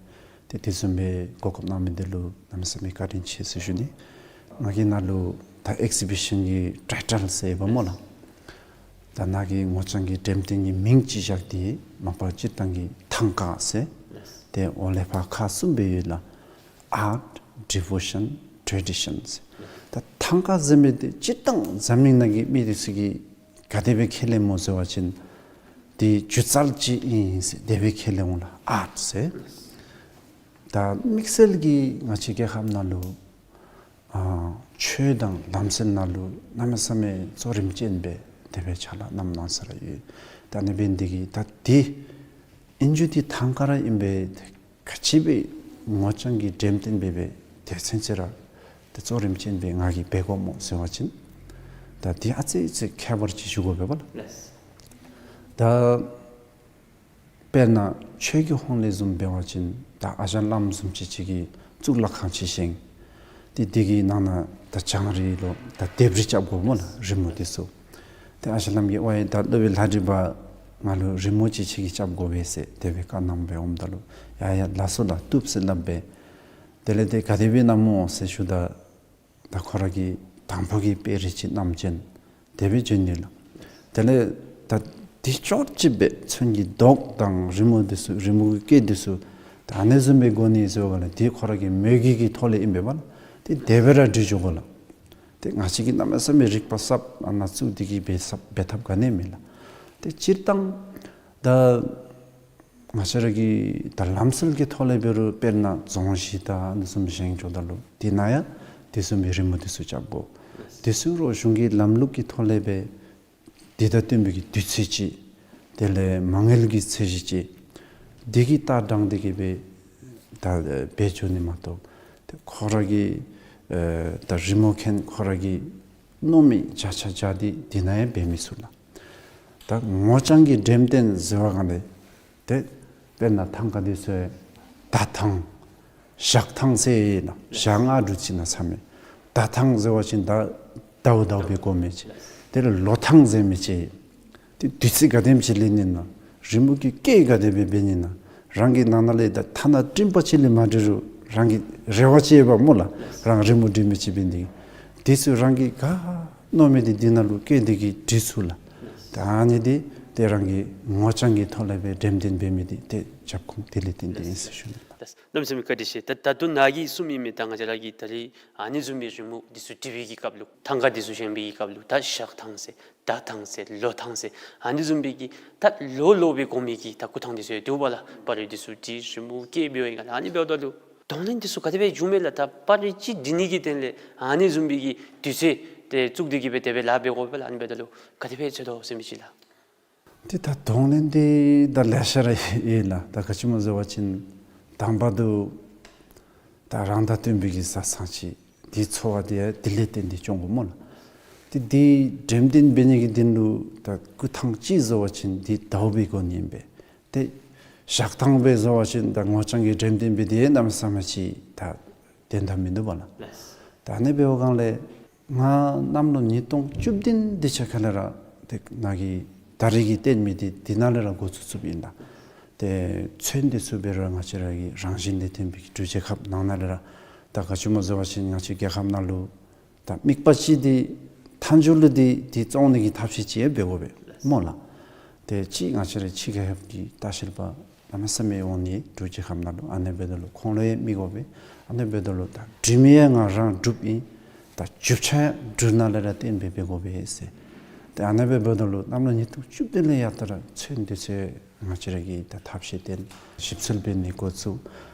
ཏེ་དེ་བཟུམ་སྦེ་གོ་སྐབས་གནང་མི་འདི་ལུ་གནམ་མེད་ས་མེད་བཀའ་དྲིན་ཆེ་ཟེར་ཞུ་ནི། ང་གིས་ནཱ་ལུ་ད་ཨེག་ཟི་བི་ཤཱན་གྱི་ཊའི་ཊལ་ཟེར་ཡོདཔ་སྨོ་ལགས། ད་ནཱ་གི་ངོ་རྐྱང་གི་འགྲེམས་སྟོན་གྱི་མིང་ཅིག་བཞག་སྟེ་མ་པ་སྤྱིར་བཏང་གི་ཐང་ཀ་ཟེར། ཏེ་འོག་ལས་ཕར་ཁག་གསུམ་སྦེ་ཡོད་ལགས། ཨརཊ་ཌི་བོ་ཤཱན་ཊེ་ཌི་ཤཱན་ཟེར། ད་ཐང་ཀ་ཟེར་མི་འདི་སྤྱིར་བཏང་འཛམ་གླིང་ནང་གི་མི་འདི་ཚུ་གིས་ག་དེ་སྦེ་ཁས་ལེན་སྨོ་ཟེར་བ་ཅིན་འདི་སྒྱུ་རྩལ་ཅིག་ཨིན་ཟེར་དེ་སྦེ་ཁས་ལེན་འོང་ལགས། ཨརཊ་ཟེར། ད་དམིགས་བསལ་གྱིས་ང་བཅས་རྒྱལ་ཁབ་ནང་ལུ་ཨ་ཆོས་དང་ལམ་སྲོལ་ནང་ལུ་གནམ་མེད་ས་མེད་གཙོ་རིམ་ཅན་སྦེ་དེ་སྦེ་ཕྱག་ལཱ་གནངམ་གནང་ས་ར་ཡོད། ད་ཨ་ནི་འབད་ནི་འདི་གིས་ད་འདི་ཨིན་རྒྱུ་འདི་ཐང་ཀ་ར་ཨིན་པས། ག་ཅི་སྦེ་ངོ་རྐྱང་གི་འགྲེམས་སྟོན་འབད་སྦེ་དེ་ཚུན་ཚོད་ར་ཏེ་གཙོ་རིམ་ཅན་སྦེ་ང་གིས་འབད་དགོཔ་སྨོ་ཟེར་བ་ཅིན་ད་འདི་ཨ་ཙི་ཙི་ཁྱད་པར་ཅིག་ཞུ་དགོ་པས་པ་ལགས། ལགས། ད་དཔེར་ན་ཆོས་ཀྱི་ཧོངས་ལས་བཟུམ་འབད་བ་ཅིན་ད་ཨ་ཞང་བླམ་བཟུམ་ཅིག་ཅིག་གིས་གཙུག་ལག་ཁང་ཅིག་བཞེངས། ཏེ་འདི་གི་ནང་ན་ད་བྱང་རི་ལུ་ད་ལྡེབས་རིས་རྐྱབ་དགོ་སྨོ་ལགས། རི་མོ་འདི་ཚུ། ཏེ་ཨ་ཞང་བླམ་གིས་ཝའེ་ད་སློབ་དཔོན་ལྷ་བྲིས་པ་ང་ལུ་རི་མོ་ཅིག་ཁྱོད་ཀྱིས་རྐྱབ་དགོ་པས་ཟེར་དེ་སྦེ་བཀའ་གནངམ་སྦེ་འོངམ་ད་ལུ་ཡ་ཡ་ལགས་སོ་ལགས་བཏུབ་ཟེར་སླབ་སྦེ། དེ་ལས་ཏེ་ག་དེ་སྦེ་གནངམ་སྨོ་ཟེར་ཞུཝ་ད་ད་ཁོ་ར་གིས་དང་ཕུ་གི་དཔེ་རིས་ཅིག་བསྣམས་བྱོན། དེ་སྦེ་བྱོན་ནི་ལགས། དེ་ལས་ད་འདི་ཅོག་ཅིག་སྦེ་ཚོན་གྱི་མདོག་དང་རི་མོ་འདི་ཚུ་རི་མོ་གི་སྐད་འདི་ཚུ་ད་ཨ་ནི་བཟུམ་སྦེ་དགོ་ནི་ཟེར་བ་ལས་འདི་ཁོ་ར་གི་མོས་གུས་ཀྱི་ཐོག་ལས་ཨིན་པས་པ་ལགས། ཏེ་དེ་སྦེ་ར་འབྲི་འགྱོ་དགོ་ལགས། ཏེ་ང་བཅས་ཀྱིས་གནམ་མེད་ས་མེད་རིག་པ་ཟབ་ཨ་ནཱ་བཙུགས་ཏེ་གི་འབད་ཟབ་འབད་ཐབས་ག་ནི་མེད་ལགས། ཏེ་སྤྱིར་བཏང་ད་ང་བཅས་ར་གི་ད་ལམ་སྲོལ་གྱི་ཐོག་ལས་འབད་རུང་དཔེར་ན་རྫོང་གཞི་དང་ཨ་ནི་བཟུམ་བཞེངས་འགྱོཝ་ད་ལུ་དེ་ནང་ཡང་དེ་བཟུམ་མའི་རི་མོ་འདི་ཚུ་རྐྱབ་དགོ། དེ་ཚུ་རོགས་གཞུང་གི་ལམ་ལུགས་ཀྱི་ཐོག་ལས་འབད་དེ་དང་བསྟུན་པའི་གི་དུས་ཚོད་ཅིག་དེ་ལས་མ་དངུལ་གྱི་ཚད་གཞི་ཅིག་འདི་གི་ལྟ་སྟངས་འདི་གིས་འབད་ད་འབད་འགྱོ་ནི་མ་གཏོགས་ཏེ་ཁོ་ར་གི་ཨེ་ད་རི་མོ་མཁན་ཁོ་ར་གིས་མནོ་མི་བརྒྱ་ཆ་བརྒྱ་འདི་དེ་ནང་ཡང་འབད་མི་ཚུགས་ལགས། ད་ངོ་རྐྱང་གི་འགྲེམས་སྟོན་ཟེར་བ་གང་ལས་ ཏེ་དཔེར་ན་ཐང་ཀ་འདི་ཚུ་ཡང་ད་ཐང་ཞག་ཐང་ཟེར་ཨིན་ན། ཞག་ང་འབྲུ་ཅིག་ནང་ཚང་མས། ད་ཐང་ཟེར་བ་ཅིན་ད་ཟླཝ་ཟླཝ་སྦེ་གོ་མི་ཅིག། དེ་ལས་ལོ་ཐང་ཟེར་མི་ཅིག། ཏེ་དུས་ཚོད་ག་དེམ་ཅིག་ལེན་ནི་ན། རི་མོ་གི་སྐད་ག་དེ་སྦེ་འབད་ནི་ན། རང་གི་ནང་ན་ལས་ད་ཐ་ན་སྤྲིན་པ་ཅིག་ལས་མ་འདྲི་རུང་རང་གི་རེ་བ་ཅིག་ཡོདཔ་སྨོ་ལགས། རང་རི་མོ་འབྲི་མི་ཅིག་འབད་ནི་དེ་གིས། དེ་ཚུ་རང་གིས་ག་མནོ་མི་འདི་འདི་ནང་ལུ་བཀོད་དེ་གིས་འབྲི་ཚུགས་ལགས། ད་ཨ་ནི་འདི་ཏེ་རང་གི་ངོ་རྐྱང་གི་ཐོག་ལས་སྦེ་འགྲེམས་སྟོན་འབད་མི་འདི་ཏེ་རྒྱབ་ཁུངས་དེ་ལས་བརྟེན་ཏེ་ཨིན་ཟེར་ཞུ་ནི། ད་གནམ་མེད་ས་མེད་བཀའ་དྲིན་ཆེ། ད་ད་ལྟོ་ནཱ་གིས་གསུངས་མི་མི་ད་ང་བཅས་ར་གིས་ད་རིས་ཨ་ནི་བཟུམ་མའི་རི་མོ་འདི་ཚུ་འབྲི་བའི་གི་སྐབས་ལུ་ཐང་ཀ་འདི་ཚུ་བཞེངས་པའི་གི་སྐབས་ལུ་ད་ཞག་ཐང་ཟེར་ཟླ་ཐང་ཟེར་ལོ་ཐང་ཟེར་ཨ་ནི་བཟུམ་མའི་གི་ད་ལོ་ལོ་སྦེ་གོ་མི་གི་ད་སྐུ་ཐང་འདི་ཚུ་ཡང་འདུག་པ་ལགས། པར་རིས་འདི་ཚུ་འདི་རི་མོ་བཀོད་འབད་བའི་སྒང་ལས་ཨ་ནི་འབདཝ་ད་ལུ་གདོང་ལེན་འདི་ཚུ་ག་དེ་སྦེ་བྱུང་མས་ལགས། ད་པར་རིས་ཅིག་འབྲི་ནི་གི་དོན་ལས་ཨ་ནི་བཟུམ་མའི་གི་དུས་ཚོད་དེ་བཙུགས་ཏེ་གིས་སྦེ་དེ་སྦེ་ལཱ་འབད་དགོ་པས་ལགས། ཨ་ནི་འབདཝ་ད་ལུ་ག་དེ་སྦེ་འཚོལ་དོ་ཟེར་མི་ཅིག་ལགས། ཏེ་ད་གདོང་ལེན་འདི་ད་ལེ་ཤ་ར་ཡོད་ལགས། ད་ག་ཅི་སྨོ་ཟེར་བ་ཅིན་དང་པ་འདི་ད་རང་དང་བསྟུན་པའི་གི་བཟའ་ཚང་ཅིག། དེའི་འཚོ་བ་འདི་ཡང་དེ་ལས་བརྟེན་ཏེ་སྐྱོང་དགོ་སྨོ་ལགས། ཏེ་འདི་འགྲེམས་སྟོན་འབད་ནི་གི་དོན་ལུ་ད་སྐུ་ཐང་ཅིག་ཟེར་བ་ཅིན་འདི་ཟླཝ་སྦེ་གོ་ནི་ཨིན་པས། ཏེ་ཞག་ཐང་སྦེ་ཟེར་བ་ཅིན་ད་ངོ་རྐྱང་གི་འགྲེམས་སྟོན་འབད་དེ་གནམ་མེད་ས་མེད་ཅིག་ད་དོན་དག་མིན་འདུག་པ་ལགས། ད་ཨ་ནི་འབད་བའི་སྒང་ལས་ང་གནམ་ལོ་ཉིས་སྟོང་བཅུ་བདུན་དེ་ཅིག་ཁ་ལས་ར་ཏེ་ནཱ་གི་ད་རིས་ཀྱི་སྟོན་མི་འདི་འདི་ནང་ལས་ར་འགོ་བཙུགས་བཙུགསཔ་ཨིན་ལགས། ཏེ་ཚོན་འདི་ཚུ་འབད་རུང་ང་བཅས་ར་གི་རང་བཞིན་ལས་བརྟེན་པའི་འབྲུག་རྒྱལ་ཁབ་ནང་ན་ལས་ར་ད་ག་ཅི་སྨོ་ཟེར་བ་ཅིན་ང་བཅས་རྒྱལ་ཁབ་ནང་ལུ་ད་དམིགས་པ་ཅིག་འདི་མཐའ་མཇུག་ལུ་འདི་འདི་བཙོང་ནི་གི་ཐབས་ཤེས་ཅིག་ཡང་འབད་དགོ་པས་སྨོ་ལགས། ཏེ་ཅིག་ང་བཅས་ར་ཕྱི་རྒྱལ་ཁབ་ཀྱི་ལྟ་བཤལ་པ་གནམ་མེད་ས་མེད་འོང་ནི་འབྲུག་རྒྱལ་ཁབ་ནང་ལུ། ཨ་ནི་འབདཝ་ད་ལུ་ཁོང་ལུ་ཡང་མི་དགོ་པས། ཨ་ནི་འབདཝ་ད་ལུ་ད་འབྲི་མི་ཡང་ང་རང་འབྲུགཔ་ཨིན། ད་རྒྱུ་ཆ་ཡང་འབྲུག་ནང་ལས་ར་བཏོན་སྦེ་འབད་དགོ་པས་ཟེར། ཏེ་ཨ་ནི་འབདཝ་ད་ལུ་གནམ་ལོ་ཉིས་སྟོང་བཅུ་བདུན་ལས་ཡར་ད་ར་ཚོན་འདི་ཚུ་ང་བཅས་ར་གིས་ད་ཐབས་ཤེས་བཏོན་ཞིབ་འཚོལ་འབད་ནི་འགོ་བཙུགས།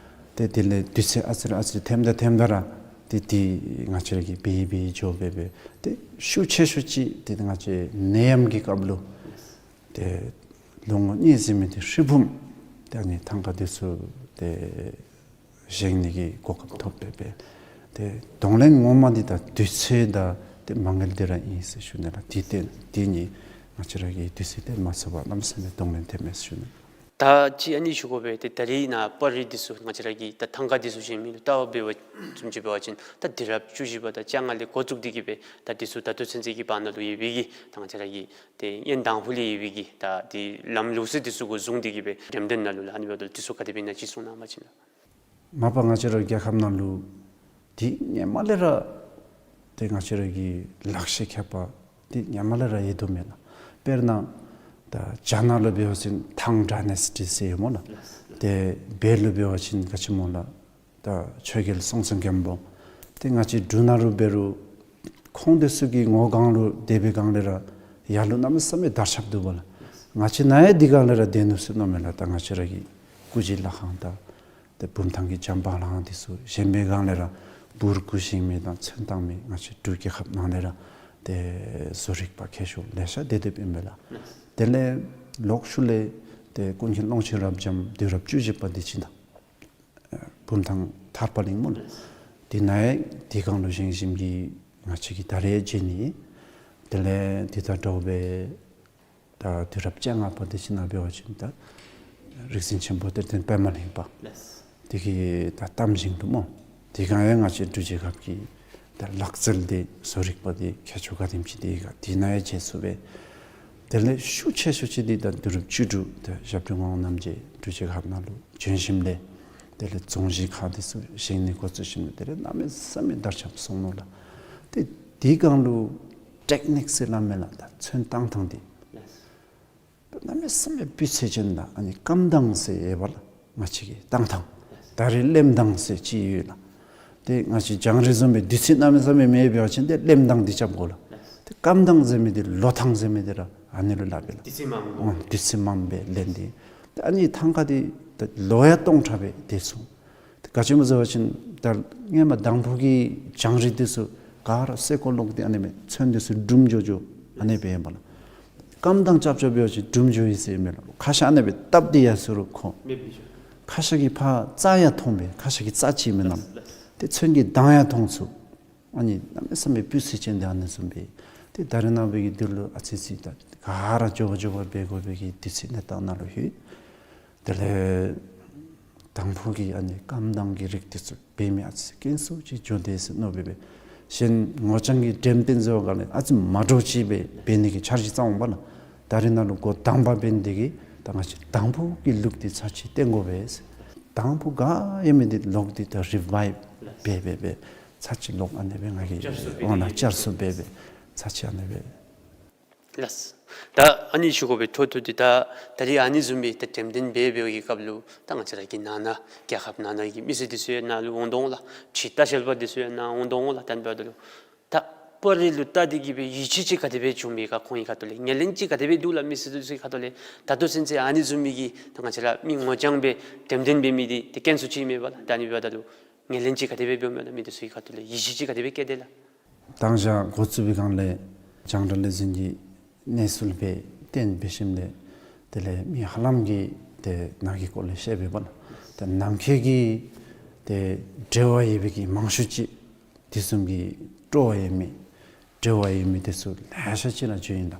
ཏེ་དེ་ལས་དུས་ཚོད་ཨ་ཙི་རེ་ཨ་ཙི་རེ་ཐེམ་ད་ཐེམ་ད་ར་ཏེ་འདི་ང་བཅས་ར་གིས་འབད་འབད་འགྱོ་སྦེ་སྦེ་ཏེ་ཤུགས་ཆེ་ཤོས་ཅིག་ཏེ་ང་བཅས་ནད་ཡམས་ཀྱི་སྐབས་ལུ་ཏེ་ལོ་ངོ་གཉིས་ཟེར་མི་འདི་ཧྲིལ་བུམ་ཏེ་ཨ་ནི་ཐང་ཀ་འདི་ཚུ་ཏེ་བཞེངས་ནི་གི་གོ་སྐབས་ཐོབ་སྦེ་སྦེ། ཏེ་གདོང་ལེན་ངོ་མ་འདི་ད་དུས་ཚོད་དང་ཏེ་མ་དངུལ་འདི་ར་ཨིན་ཟེར་ཞུ་ནི་ལགས། འདི་ཏེ་འདི་གཉིས་ང་བཅས་ར་གིས་དུས་ཚོད་བཏོན་མ་ཚུགས་པར་གནམ་མེད་ས་མེད་གདོང་ལེན་ཐེབས་མས་ཟེར་ཞུ་ནི། ད་ཅི་ཨ་ནི་ཞུ་དགོ་པས། ཏེ་ད་རིས་ནཱ་པར་རིས་འདི་ཚུ་ང་བཅས་ར་གིས་ད་ཐང་ཀ་འདི་ཚུ་བཞེངས་མི་ལུ་ལྟ་བ་འབད་བ་བཟུམ་ཅིག་འབད་བ་ཅིན་ད་དུས་རབས་བཅུ་བཞི་པ་དང་བཅོ་ལྔ་ལས་འགོ་བཙུགས་ཏེ་གིས་སྦེ་ད་འདི་ཚུ་ད་ལྟོ་ཚུན་ཚོད་ཀྱི་བར་ན་ལུ་ཡོད་པའི་གི་ད་ང་བཅས་ར་གི་ཏེ་ཡོན་དང་ཕུ་ལས་ཡོད་པའི་གི་ད་འདི་ལམ་ལུགས་སྲོལ་འདི་ཚུ་གུ་བཟུང་སྟེ་གིས་སྦེ་འགྲེམས་སྟོན་ནང་ལུ་ལགས་ཨ་ནི་འབདཝ་ད་འདི་ཚུ་ག་དེ་སྦེ་ཨིན་ན་ཅིག་གསུང་གནང་བ་ཅིན་ལགས། མ་པ་ང་བཅས་ར་རྒྱལ་ཁབ་ནང་ལུ་འདི་སྔོན་མ་ལས་ར་ཏེ་ང་བཅས་ར་གི་ལག་ཤེས་མཁས་པ་འདི་སྔོན་མ་ལས་ར་ཡོད་དོ་མེན་ན། དཔེར་ན་ད་རྒྱ་ནག་ལུ་འབད་བ་ཅིན་ཐང་ཌའི་ནེ་སི་ཊི་ཟེར་ཡོད་སྨོ་ལགས། ཏེ་བོད་ལུ་འབད་བ་ཅིན་ག་ཅི་སྨོ་ལགས། ད་ཆོས་རྒྱལ་སྲོང་བཙན་སྒམ་པོ། ཏེ་ང་བཅས་འབྲུག་ནང་ལུ་འབད་རུང་ཁོང་འདི་ཚུ་གི་ངོ་སྒང་ལུ་སྡོད་པའི་སྒང་ལས་ར་ཡར་ལུ་གནམ་མེད་ས་མེད་དར་ཁྱབ་འདུག་པ་ལགས། ང་བཅས་ནཱ་ཡང་འདི་སྒང་ལས་ར་སྡོད་ནུག་ཟེར་མནོཝ་མས་ལགས། ད་ང་བཅས་ར་གི་སྐུ་བཞེངས་ལྷ་ཁང་དང་ཏེ་བུམ་ཐང་གི་བྱམས་པ་ལྷ་ཁང་འདི་ཚུ་བཞེངས་པའི་སྒང་ལས་ར་འབུར་སྐུ་བཞེངས་མི་དང་ཚོན་བཏང་མི་ང་བཅས་འབྲུག་རྒྱལ་ཁབ་ནང་ལས་ར་ཏེ་བཟོ་རིག་པ་མཁས་མཆོག་ལེ་ཤ་སྡོད་སྡོདཔ་ཨིན་པས་ལགས། དེ་ལས་ལོག་ཤུལ་ལས་ཏེ་ཀུན་མཁྱེན་ཀློང་ཆེན་རབ་འབྱམས་དུས་རབས་བཅུ་བཞི་པ་འདི་ཅིག་དང་བུམ་ཐང་ཐར་པ་གླིང་སྨོ་ལགས། འདི་ནཱ་ཡང་འདི་སྒང་ལུ་བཞེངས་བཞེངསམ་གིས་ང་བཅས་ཀྱིས་ད་རེས་མཇལ་ནི། དེ་ལས་འདི་དང་འདྲཝ་སྦེ་ད་དུས་རབས་བཅོ་ལྔ་པ་འདི་ཅིག་ནང་འབད་བ་ཅིན་ད་རིག་འཛིན་ཆེན་པོ་གཏེར་སྟོན་པདྨ་གླིང་པ་འདི་གི་ད་གཏམ་བཞེངས་འདུག་སྨོ། འདི་སྒང་ཡང་ང་བཅས་འབྲུག་རྒྱལ་ཁབ་ཀྱི་ད་ལག་རྩལ་འདི་བཟོ་རིག་པ་འདི་མཁས་མཆོག་ག་དེམ་ཅིག་འདི་ག་འདི་ནང་ཡང་མཇལ་ཚུགས་པས། དེ་ལས་ཤུགས་ཆེ་ཤོས་ཅིག་འདི་ད་དུས་རབས་བཅུ་དྲུག་ད་ཞབས་དྲུང་ངག་དབང་རྣམ་རྒྱལ་འབྲུག་རྒྱལ་ཁབ་ནང་ལུ་བྱོན་ཞིནམ་ལས་དེ་ལས་རྫོང་གཞིས་ཁག་འདི་ཚུ་བཞེངས་ནི་འགོ་བཙུགས་ཞིནམ་ལས་དེ་ལས་གནམ་མེད་ས་མེད་དར་ཁྱབ་སོང་ནུག་ལགས། ཏེ་འདི་སྒང་ལུ་ཊེཀ་ནིཀ་ཟེར་སླབ་མས་ལགས། ད་ཚོན་བཏང་ཐངས་འདི་གནམ་མེད་ས་མེད་སྤུས་ཚད་ཅན་དང་ཨ་ནི་སྐམ་ཐངས་ཟེར་ཡོད་པ་ལགས། ང་བཅས་ཀྱི་བཏང་ཐངས་ད་རིས་ལེམ་ཐངས་ཟེར་ཅིག་ཡོད་ལགས། ཏེ་ང་བཅས་རྒྱང་རིང་བཟུམ་སྦེ་དུས་ཚོད་གནམ་མེད་ས་མེད་མེད་པ་ཅིན་ཏེ་ལེམ་ཐངས་འདི་རྐྱབ་དགོ་ལགས། ཏེ་སྐམ་ཐངས་ཟེར་མི་འདི་ལོ་ཐངས་ཟེར་མི་འདི་ར་ཨ་ནི་ལུ་སླབ་པས་ལགས། དུས་ཚོད་མངམ་ཨོ་དུས་ཚོད་མངམ་སྦེ་ལེན་ཏེ། ཏེ་ཨ་ནི་ཐང་ཀ་འདི་ད་ལོ་ཡང་སྟོང་ཕྲག་སྦེ་སྡོད་ཚུགས། ཏེ་ག་ཅི་སྨོ་ཟེར་བ་ཅིན་ད་སྔོན་མ་དང་ཕུ་གི་རྒྱང་རིང་འདི་ཚུ་ག་ར་སེར་ཀོ་ལོག་སྟེ་ཨ་ནི་མས། ཚོན་འདི་ཚུ་འབྲུམ་འགྱོ་འགྱོ་ཨ་ནི་སྦེ་ཨིན་པས་ལགས། སྐམ་ཐངས་རྐྱབ་རྐྱབ་འབད་བ་ཅིན་འབྲུམ་འགྱོ་ཡི་ཟེར་མས་ལགས། ཁ་ཤ་ཨ་ནི་སྦེ་བཏབ་སྟེ་ཡར་སོང་རུང་ཁོ་མེདཔ་འགྱོ། ཁ་ཤ་གི་ཕར་རྩ་ཡང་མཐོང་པས། ཁ་ཤ་གི་རྩ་ཅིག་མེན་ན། ཏེ་ཚོན་གྱི་མདངས་ཡང་མཐོང་ཚུགས། ཨ་ནི་གནམ་མེད་ས་མེད་སྤུས་ཚད་ཅན་འདི་ཨ་ནི་བཟུམ་སྦེ། ཏེ་ད་རེས་ནངས་པའི་གི་འདི་ལུ་ཨ་ཙི་ཙི་ད་ག་ར་མགྱོགས་པ་མགྱོགས་པ་འབད་དགོ་པའི་གི་དུས་ཚོད་གནས་སྟངས་ནང་ལུ་ལྷོད། དེ་ལས་དང་ཕུ་གི་ཨ་ནི་རྐངམ་དང་གི་རིགས་དེ་ཚུ་འབད་མི་ཨ་ཙི་ཙི་དཀོན་སུ་ཅིག་འགྱོ་དེས་ཟེར་མནོ་སྦེ་སྦེ། གཞན་ངོ་རྐྱང་གི་འགྲེམས་སྟོན་ཟེར་བ་ག་ལས་ཨ་ཙི་མ་འདྲཝ་ཅིག་སྦེ་འབད་ནི་གི་འཆར་གཞི་བརྩམ་འོང་པ་ལགས། ད་རེས་ནཱ་ལུ་འགོ་དང་པ་འབད་ནི་དེ་གིས་ད་ང་བཅས་དང་ཕུ་གི་ལུགས་དེ་ཚར་ཅིག་སྟོན་དགོ་པས་ཟེར། དང་ཕུ་ག་ཡོད་མི་དེ་ལོག་སྟེ་ད་རི་བའིབ་འབད་འབད་འབད་ཚར་ཅིག་ལོག་ཨ་ནི་སྦེ་ང་གིས་བསྐྱར་གསོ་འབད་འོང་ལགས། འབད་བསྐྱར་གསོ་འབད་འབད་ཚར་ཅིག་ཨ་ནི་སྦེ། ལགས། ད་ཨ་ནི་ཞུ་དགོ་པའི་འཕྲོ་མཐུད་དེ་ད་ད་རེས་ཨ་ནི་བཟུམ་སྦེ་ད་འགྲེམས་སྟོན་འབད་འབད་བའི་སྐབས་ལུ་ད་ང་བཅས་ར་གི་ནང་ན་རྒྱལ་ཁབ་ནང་ན་གི་མི་སེར་དེ་ཚུ་ཡང་ནཱ་ལུ་འོང་དོ་འོང་ལགས། ཕྱི་ལྟ་བཤལ་པ་དེ་ཚུ་ཡང་ནཱ་འོང་དོ་འོང་ལགས། ད་འབདཝ་ད་ལུ་ད་པར་རིས་ལུ་བལྟ་སྟེ་གི་སྦེ་ཡིད་ཆེས་ཅིག་ག་དེ་སྦེ་བྱུང་མི་ག་ཁོང་གི་ཁ་ཐུག་ལས་ངོས་ལེན་ཅིག་ག་དེ་སྦེ་འདུག་ལགས། མི་སེར་དེ་ཚུ་གི་ཁ་ཐུག་ལས་ད་ལྟོ་ཚུན་ཚོད་ཨ་ནི་བཟུམ་མའི་གི་ད་ང་བཅས་ར་མི་ངོ་རྐྱང་སྦེ་འགྲེམས་སྟོན་འབད་མི་དེ་ཏེ་དཀོན་སུ་ཅིག་མས་པ་ལགས། ད་ཨ་ནི་འབདཝ་ད་ལུ་ངོས་ལེན་ཅིག་ག་དེ་སྦེ་འབདཝ་མས་ལགས། མི་དེ་ཚུ་གི་ཁ་ཐུག་ལས་ཡིད་ཆེས་ཅིག་ག་དེ་སྦེ་བསྐྱེད་དེ་ལགས། ད་ང་བཅས་འགོ་བཙུགས་པའི་སྒང་ལས་རྒྱང་བསྒྲགས་ལས་འཛིན་གྱི་གནས་ཚུལ་སྦེ་སྟོན་འབད་ཞིནམ་ལས་དེ་ལས་མི་ཧ་ལམ་གྱིས་ཏེ་ནཱ་གི་སྐོར་ལས་ཤེས་པས་པ་ལགས། ཏེ་ནམ་མཁའི་གི་ཏེ་འབྲེལ་བ་ཡོད་པའི་གི་མང་ཤོས་ཅིག་དེ་བཟུམ་གྱི་སྤྲོ་བ་ཡོད་མི་འབྲེལ་བ་ཡོད་མི་དེ་ཚུ་ལེ་ཤ་ཅིག་ར་བྱོན་ཡི་ལགས།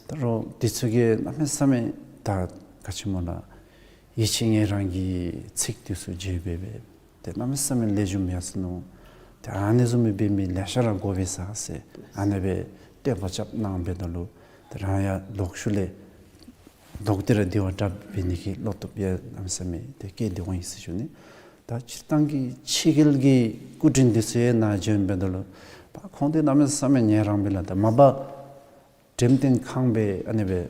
ད་རུང་དེ་ཚུ་གིས་གནམ་མེད་ས་མེད་ད་ག་ཅི་སྨོ་ལགས། ཡིད་ཆེས་ངེས་རང་གི་ཚིག་དེ་ཚུ་བརྗོད་འབད་འབད་ཏེ་གནམ་མེད་ས་མེད་ལེགས་ཤོམ་ཡར་སོ་ནུག། ཏེ་ཨ་ནི་བཟུམ་སྦེ་འབད་མི་ལེ་ཤ་ར་དགོ་པས་ཟེར་ཨ་ནི་སྦེ་བསྟོད་པ་རྐྱབ་གནང་འབདཝ་ད་ལུ་ཏེ་རང་ཡང་ལོག་ཤུལ་ལས་ལོག་སྟེ་ར་དེ་བ་དྲགཔ་འབད་ནི་གི་བློ་སྟོབས་ཡང་གནམ་མེད་ས་མེད་ཏེ་བསྐྱེད་དེ་འོང་ཡི་ཟེར་ཞུ་ནི། ད་སྤྱིར་བཏང་གི་ཕྱི་རྒྱལ་གྱི་སྐུ་མགྲོན་དེ་ཚུ་ཡང་ནཱ་བྱོན་འབདཝ་ད་ལུ་པ་ཁོང་དེ་གནམ་མེད་ས་མེད་ངེས་རང་སྦེ་ལགས། ད་མ་པ་འགྲེམས་སྟོན་ཁང་སྦེ་ཨ་ནི་སྦེ་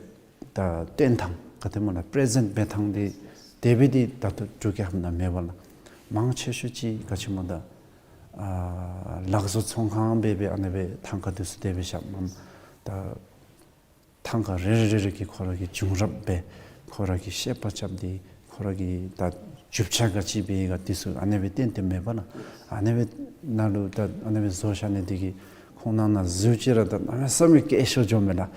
ད་སྟོན་ཐངས་ག་དེ་སྨོ་ལགས། པེ་རེ་ཛེནཊ་འབད་ཐངས་དེ་དེ་སྦེ་དེ་ད་ལྟོ་འབྲུག་རྒྱལ་ཁབ་ནང་མེད་པ་ལགས། མང་ཆེ་ཤོས་ཅིག་ག་ཅི་སྨོ་ད་ཨ་ལག་བཟོ་ཚོང་ཁང་སྦེ་སྦེ་ཨ་ནི་སྦེ་ཐང་ཀ་དེ་ཚུ་དེ་སྦེ་བཞགཔ་མས། ད་ཐང་ཀ་རེ་རེ་རེ་རེ་གིས་ཁོ་ར་གི་བྱུང་རབས་སྦེ་ཁོ་ར་གི་བཤད་པ་རྐྱབ་སྟེ་ཁོ་ར་གི་ད་རྒྱུ་ཆ་ག་ཅི་སྦེ་ག་དེ་ཚུ་ཨ་ནི་སྦེ་སྟོན་ཏེ་མེད་པ་ལགས། ཨ་ནི་སྦེ་ནཱ་ལུ་ད་ཨ་ནི་སྦེ་བཟོ་བཞག་ནི་དེ་གིས་ཁོང་ནང་ན་ཟེར་ཅི་ར་ད་གནམ་མེད་ས་མེད་སྐད་ཤོར་འགྱོཝ་མས་ལགས།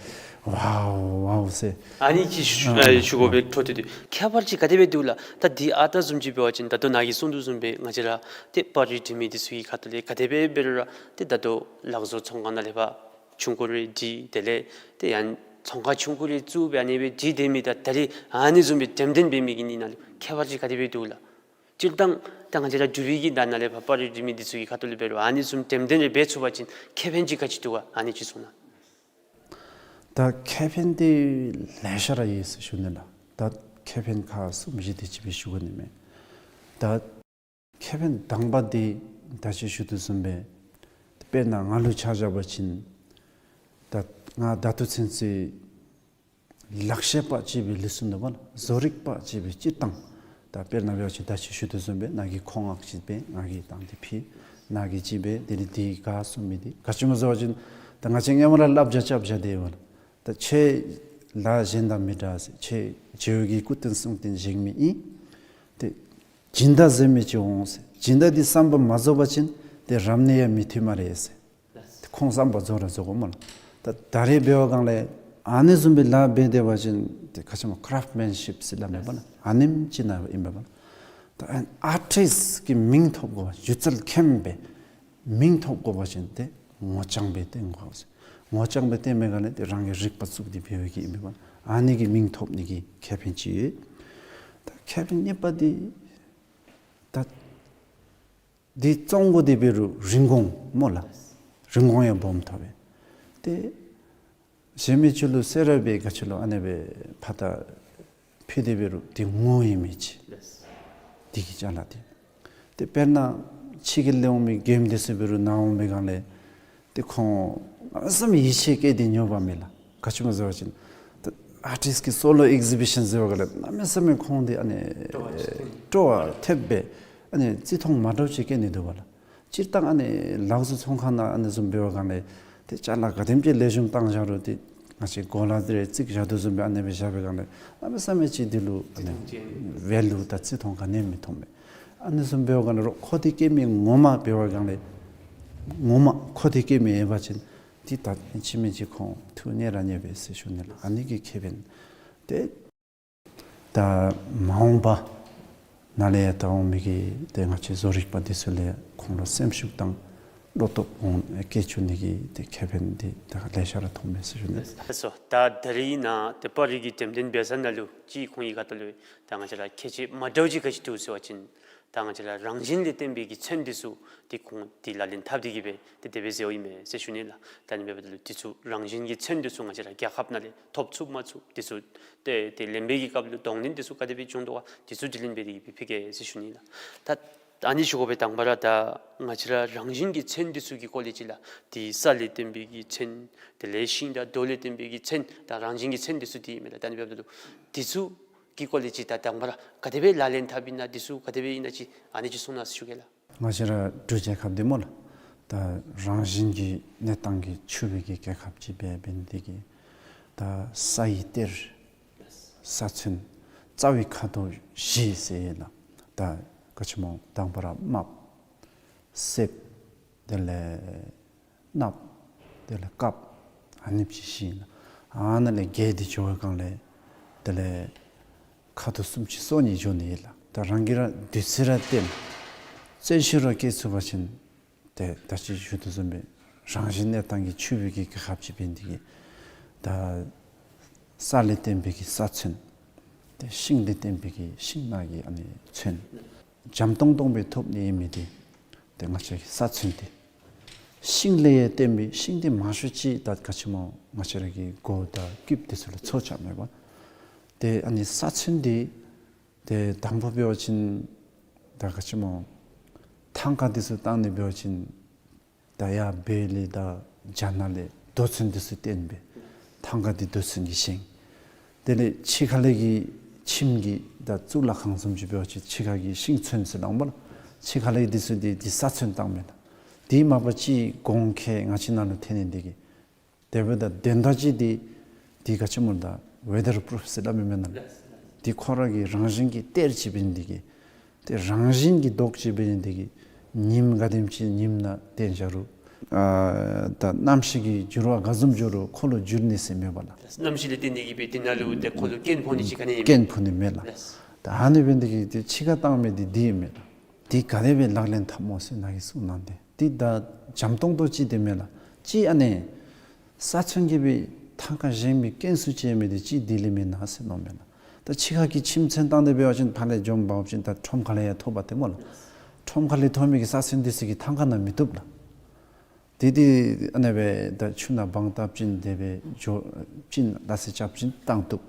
ཝའོ་ཝའོ་ཟེར། ཨ་ནི་ཅིག་ཞུ་ཨ་ཨ་ཞུ་དགོ་པའི་འཕྲོ་མཐུད་དེ་ཁྱད་པར་ཅིག་ག་དེ་སྦེ་འདུག་ལགས། ད་འདི་ཨ་རྟག་བཟུམ་ཅིག་འབད་བ་ཅིན་ད་ལྟོ་ནཱ་གིས་གསུངས་དོ་བཟུམ་སྦེ་ང་བཅས་ར་ཏེ་པར་རིས་འབྲི་མི་དེ་ཚུ་གི་ཁ་ཐུག་ལས་ག་དེ་སྦེ་འབད་རུང་ར་ཏེ་ད་ལྟོ་ལག་བཟོ་ཚོང་ཁང་ནང་ལས་ཕར་ཆུང་ཀུ་རེ་བྲིས། དེ་ལས་ཏེ་ཡང་ཚོང་ཁང་ཆུང་ཀུ་རེ་བཙུགས་སྦེ་ཨ་ནི་སྦེ་བྲིས་སྡོད་མི་དང་ད་རེས་ཨ་ནི་བཟུམ་སྦེ་འགྲེམས་སྟོན་འབད་མི་གི་གཉིས་ནང་ལུ་ཁྱད་པར་ཅིག་ག་དེ་སྦེ་འདུག་ལགས། སྤྱིར་བཏང་ད་ང་བཅས་ར་འབྲུག་པའི་གི་ད་ནཱ་ལས་ཕར་པར་རིས་འབྲི་མི་དེ་ཚུ་གི་ཁ་ཐུག་ལས་འབད་རུང་ཨ་ནི་བཟུམ་འགྲེམས་སྟོན་རེ་འབད་ཚུགས་པ་ཅིན་ཁེ་ཕན་ཅིག་ག་ཅི་འདུག་ག། ཨ་ནི་ཅིག་གསུང་གནང་། ད་ཁེ་ཕན་དེ་ལེ་ཤ་ར་ཡོད་ཟེར་ཞུ་ནི་ལགས། ད་ཁེ་ཕན་ཁག་གསུམ་བཞི་དེ་ཅིག་སྦེ་ཞུ་དགོ་ནི་མས། ད་ཁེ་ཕན་དང་པ་དེ་ད་ཅི་ཞུ་དོ་བཟུམ་སྦེ་དཔེར་ན་ང་ལུ་ཆ་བཞག་པ་ཅིན་ད་ང་ད་ལྟོ་ཚུན་ཚོད་ལག་ཤེས་པ་ཅིག་སྦེ་ལུས་སོ་ནུག་པ་ལགས། བཟོ་རིག་པ་ཅིག་སྦེ་སྤྱིར་བཏང་ད་དཔེར་ན་འབད་བ་ཅིན་ད་ཅི་ཞུ་དོ་བཟུམ་སྦེ་ནཱ་གིས་མཁོ་སྔགས་ཅིག་སྦེ་ང་གིས་བཏང་སྟེ་ཕུལ། ནཱ་གིས་ཅིག་སྦེ་དེ་ལས་དེ་ག་གསུང་མི་དེ་ག་ཅི་སྨོ་ཟེར་བ་ཅིན་ད་ང་བཅས་སྔོན་མ་ར་བསླབ་བྱ་རྐྱབ་བཞག་དེ་ཡོད་པ་ལགས། ད་ཁྱེད་ལཱ་གཞན་དང་མི་འདྲ་ཟེར། ཁྱེད་རྗེ་བོ་གི་སྐུ་རྟེན་གསུང་རྟེན་བཞེངས་མི་ཨིན། ཏེ་སྦྱིན་བདག་ཟེར་མི་ཅིག་འོང་ཟེར། སྦྱིན་བདག་འདི་བསམ་པ་མ་རྫོགས་པ་ཅིན་ཏེ་རབ་གནས་ཡང་མི་ཐོབ་སྨ་རེ་ཟེར། ཏེ་ཁོང་བསམ་པ་རྫོགས་ར་རྫོགས་དགོ་སྨོ་ལགས། ད་ད་རེས་འབད་བ་སྒང་ལས་ཨ་ནི་བཟུམ་སྦེ་ལཱ་འབད་སྡོད་པ་ཅིན་ཏེ་ག་ཅི་སྨོ་ཀ་རབ་མེན་ཤིབ་ཟེར་སླབ་མས་པ་ལགས། ཨ་ནེམ་ཅིག་ནང་ཨིན་པས་པ་ལགས། ད་ཨན་ཨར་ཊིསཊ་ཀྱི་མིང་ཐོབ་དགོ་པ་སྒྱུ་རྩལ་མཁན་སྦེ་མིང་ཐོབ་དགོ་པ་ཅིན་ཏེ་ངོ་རྐྱང་སྦེ་སྟོན་དགོ་ཟེར། ངོ་རྐྱང་སྦེ་སྟོན་མི་སྒང་ལས་ཏེ་རང་གི་རིག་པ་བཙུགས་ཏེ་འབད་བའི་གི་ཨིན་པས་པ་ལགས། ཨ་ནི་གི་མིང་ཐོབ་ནི་གི་ཁེ་ཕན་ཅིག་ཡོད། ད་ཁེ་ཕན་གཉིས་པ་འདི་ད་འདི་བཙོང་དགོ་དེ་འབད་རུང་རིན་གོང་སྨོ་ལགས། རིན་གོང་ཡང་སྦོམ་ཐོབ་པས། ཏེ་གཞན་མི་ཚུ་ལུ་གསོལ་རས་སྦེ་ག་ཅི་ལོ་ཨ་ནི་སྦེ་ཕར་ད་ཕུལ་དེ་འབད་རུང་དེ་ངོ་ཡོད་མི་ཅིག། དེ་གི་ཅ་ལ་དེ། ཏེ་དཔེར་ན་ཕྱི་རྒྱལ་ལས་འོང་མི་མགྱོནམ་དེ་ཚུ་འབད་རུང་ནཱ་འོང་མི་སྒང་ལས་ཏེ་ཁོང་གནམ་མེད་ས་མེད་ཡིད་ཆེས་བསྐྱེད་དེ་ཉོ་བ་མས་ལགས། ག་ཅི་སྨོ་ཟེར་བ་ཅིན་ད་ཨར་ཊིསཊ་ཀྱི་སོ་ལོ་ཨེག་ཟི་བི་ཤཱན་ཟེར་བ་ག་ལས་གནམ་མེད་ས་མེད་ཁོང་དེ་ཨ་ནི་སྤྲོ་བ་ཐེབས་སྦེ་ཨ་ནི་བརྩི་མཐོང་མ་འདྲཝ་ཅིག་བསྐྱེད་ནི་འདུག་པ་ལགས། སྤྱིར་བཏང་ཨ་ནི་ལག་བཟོ་ཚོང་ཁང་ནང་ཨ་ནི་བཟུམ་འབད་བ་སྒང་ལས་ཏེ་ཅ་ལ་ག་དེམ་ཅིག་ལེགས་ཤོམ་བཏང་བཞག་རུང་ཏེ་ང་བཅས་གོ་ལ་དེ་རེ་བརྩིགས་བཞག་དོ་བཟུམ་སྦེ་ཨ་ནི་སྦེ་བཞག་པའི་སྒང་ལས་གནམ་མེད་ས་མེད་ཅིག་དེ་ལུ་ཨ་ནི་ཝེ་ལུ་དང་བརྩི་མཐོང་ག་ནི་ཡང་མི་མཐོང་མས། ཨ་ནི་བཟུམ་འབད་བ་སྒང་ལས་རོགས་ཁོ་དེ་བསྐྱེད་མི་ངོ་མ་འབད་བ་སྒང་ལས་ངོ་མ་ཁོ་དེ་བསྐྱེད་མི་ཡོད་པ་ཅིན་ཏེ་ད་ཨིན་ཅི་མིན་ཅི་ཁོང་ཐུགས་མཉེས་ར་མཉེས་པས་ཟེར་ཞུ་ནི་ལགས། ཨ་ནི་གི་ཁེ་ཕན་ཏེ་ད་མ་འོངས་པ་ནཱ་ལས་ཡར་ད་འོང་མི་གི་ཏེ་ང་བཅས་བཟོ་རིག་པ་འདི་ཚུ་ལས་ཁོང་ལུ་སེམས་ཤུགས་དང་ བློ་སྟོབས་སྦོམ་སྐྱེ་བཅུག་ནི་གི་ཏེ་ཁེ་ཕན་འདི་ད་ལེ་ཤ་ར་མཐོང་མས་ཟེར་ཞུ་ནི། ལགས་སོ། ད་ད་རིས་ནཱ་ཏེ་པར་རིས་ཀྱི་འགྲེམས་སྟོན་འབད་ས་ནང་ལུ་ཅིག་ཁོང་གི་ཁ་ཐུག་ལུ་ད་ང་བཅས་ར་ཁྱད་ཆོས་མ་འདྲཝ་ཅིག་ག་ཅི་འདུག་ཟེར་བ་ཅིན་ད་ང་བཅས་ར་རང་བཞིན་ལས་བརྟེན་པའི་གི་ཚོན་འདི་ཚུ་ཏེ་ཁོང་ཏེ་ལག་ལེན་འཐབ་སྟེ་གི་སྦེ་ཏེ་དེ་སྦེ་མཛད་ཡོདཔ་ཨིན་མས་ཟེར་ཞུ་ནི་ལགས། ད་ཨ་ནི་འབདཝ་ད་ལུ་འདི་ཚུ་རང་བཞིན་གྱི་ཚོན་འདི་ཚུ་ང་བཅས་ར་རྒྱལ་ཁབ་ནང་ལས་ཐོབ་ཚུགས་མ་ཚུགས་འདི་ཚུ་ཏེ་ཏེ་ལེན་པའི་གི་སྐབས་ལུ་གདོང་ལེན་འདི་ཚུ་ག་དེ་སྦེ་བྱུང་དོ་ག་འདི་ཚུ་དྲི་ལན་འབད་དེ་གི་སྦེ་ཕུལ་གེ་ཟེར་ཞུ་ནི་ལགས། ད་ཨ་ནི་ཞུ་དགོ་པས། དང་པ་ར་ད་ང་བཅས་ར་རང་བཞིན་གྱི་ཚོན་འདི་ཚུ་གི་སྐོར་ལས་ཅིག་ལགས། ཏེ་ས་ལས་བརྟེན་པའི་གི་ཚོན་དེ་ལས་ཤིང་དང་རྡོ་ལས་བརྟེན་པའི་གི་ཚོན་ད་རང་བཞིན་གྱི་ཚོན་འདི་ཚུ་འདི་ཨིན་མས་ལགས། ད་ཨ་ནི་འབདཝ་ད་ལུ་འདི་ཚུ་གི་སྐོར་ལས་ཅིག་ད་དང་པ་ར་ག་དེ་སྦེ་ལག་ལེན་འཐབ་ཨིན་ན་འདི་ཚུ་ག་དེ་སྦེ་ཨིན་ན་ཅིག་ཨ་ནི་ཅིག་གསུང་གནང་ཟེར་ཞུ་གེ་ལགས། ང་བཅས་ར་འབྲུག་རྒྱལ་ཁབ་འདི་སྨོ་ལགས། ད་རང་བཞིན་གྱི་གནས་སྟངས་ཀྱིས་ཕྱུག་པའི་གི་རྒྱལ་ཁབ་ཅིག་འབད་འབད་ནི་དེ་གིས་ད་ས་ཡི་གཏེར་ས་ཚོན་རྩ་བའི་ཁ་དོག་བཞི་ཟེར་ཡོད་ལགས། ད་ག་ཅི་སྨོ་དང་པ་ར་རྨགཔ་སེརཔོ་དེ་ལས་གནགཔོ་དེ་ལས་དཀརཔོ་ཨ་ནི་བཞི་ཨིན་ལགས། ཨ་ནཱ་ལས་རྒྱས་ཏེ་འགྱོ་བའི་སྒང་ལས་དེ་ལས་ཁ་དོག་སུམ་ཅུ་སོ་གཉིས་འགྱོ་ནི་ཨིན་ལགས། ད་རང་གིས་ར་དུས་ཚོད་ར་བཏོན་བརྩོན་ཤུགས་ར་བསྐྱེད་ཚུགས་པ་ཅིན་ཏེ་ད་ཅི་ཞུ་དོ་བཟུམ་སྦེ་རང་བཞིན་གནས་སྟངས་ཀྱིས་ཕྱུག་པའི་གི་རྒྱལ་ཁབ་ཅིག་འབད་ནི་དེ་གིས་ད་ས་ལས་བརྟེན་པའི་གི་ས་ཚོན་ཏེ་ཤིང་ལས་བརྟེན་པའི་གི་ཤིང་ནགས་ཀྱི་ཨ་ནི་ཚོན་འཇམ་ཏོང་ཏོ་སྦེ་ཐོབ་ནི་ཨིན་མི་འདི་ཏེ་ང་བཅས་ཀྱི་ས་ཚོན་འདི་ཤིང་ལས་ཡང་བརྟེན་པའི་ཤིང་འདི་མང་ཤོས་ཅིག་ད་ག་ཅི་སྨོ་ང་བཅས་ར་གི་སྒོ་དང་རྐུབ་འདི་ཚུ་ལུ་ཚོ་རྐྱབ་མས་པ། ཏེ་ཨ་ནི་ས་ཚོན་འདི་ཏེ་དང་པ་འབད་བ་ཅིན་ད་ག་ཅི་སྨོ་ཐང་ཀ་འདི་ཚུ་བཏང་ནི་འབད་བ་ཅིན་ད་ཡར་བོད་ལས་དང་རྒྱ་ནག་ལས་རྡོ་ཚོན་འདི་ཚུ་བཏོན་སྦེ་ཐང་ཀ་འདི་རྡོ་ཚོན་གྱིས་བཞེངས། དེ་ལས་ཕྱི་ཁ་ལས་ཀྱི་ཁྱིམ་གྱི་ད་གཙུག་ལག་ཁང་བཟུམ་ཅིག་འབད་བ་ཅིན་ཕྱི་ཁ་གི་ཤིང་ཚོན་ཟེར་སླབ་མས་ལགས། ཕྱི་ཁ་ལས་འདི་ཚུ་འདི་འདི་ས་ཚོན་བཏང་མས་ལགས། དེ་མ་པ་ཅིག་གོང་ཁེ་ང་བཅས་ནང་ལུ་ཐོན་ནི་འདི་གིས་དེ་འབདཝ་ད་དོན་དག་ཅིག་འདི་འདི་ག་ཅི་སྨོ་ད་ཝེ་དར་པུ་རུཕ་ཟེར་སླབ་མི་མེན་ན་ལགས། འདི་ཁོ་ར་གི་རང་བཞིན་གྱི་གཏེར་ཅིག་འབད་ནི་འདི་གིས་ཏེ་རང་བཞིན་གྱི་མདོག་ཅིག་འབད་ནི་འདི་གིས་ཉིམ་ག་དེམ་ཅིག་ཉིམ་ནང་བཏོན་བཞག་རུང་ཨ་ད་གནམ་གཤིས་ཀྱི་འགྱུར་བ་ག་བཟུམ་འགྱོ་རུང་ཁོ་ལུ་འགྱུར་ནི་ཟེར་མེད་པ་ལགས། གནམ་གཤིས་ལས་བརྟེན་ཏེ་གི་སྦེ་འདི་ནང་ལུ་ཏེ་ཁོ་ལུ་སྐྱོན་ཕོག་ནི་ཅིག་ག་ནི་ཡང་མེད། སྐྱོན་ཕོག་ནི་མེད་ལགས། ལགས། ད་ཨ་ནི་འབད་ནི་འདི་གིས་ཏེ་ཕྱི་ཁར་བཏང་མི་འདི་འདི་ཨིན་མས་ལགས། འདི་ག་དེ་སྦེ་ལག་ལེན་འཐབ་སྨོ་ཟེར་ནཱ་གིས་གསུངས་གནང་སྟེ་འདི་ད་འཇམ་ཏོང་ཏོ་ཅིག་འདི་མེན་ལགས། ཅིག་ཨ་ནི་ས་ཚོན་གྱིས་སྦེ་ཐང་ཀ་བཞེངས་པའི་རྐྱེན་སུ་ཅིག་ཡོད་མི་འདི་ཅིག་འདི་ལས་མེན་ན་ཟེར་མནོཝ་མས་ལགས། ད་ཕྱི་ཁ་གི་ཁྱིམ་ཚོན་བཏང་སྟེ་འབད་བ་ཅིན་ཕར་ལས་འཇོམས་འབག་ཅིན་ད་ཁྲོམ་ཁ་ལས་ཡང་ཐོབ་པ་ཏེ་སྨོ་ལགས། ཁྲོམ་ཁ་ལས་ཐོབ་མི་གི་ས་ཚོན་འདི་ཚུ་གིས་ཐང་ཀ་ནང་མི་བཏུབ་ལགས། དེ་དེ་ཨ་ནི་སྦེ་ད་ཆུ་ནང་སྦང་བཏབ་ཅིན་དེ་སྦེ་འགྱོ་ཅིན་ལགས་སེ་རྐྱབ་ཅིན་བཏང་བཏུབ།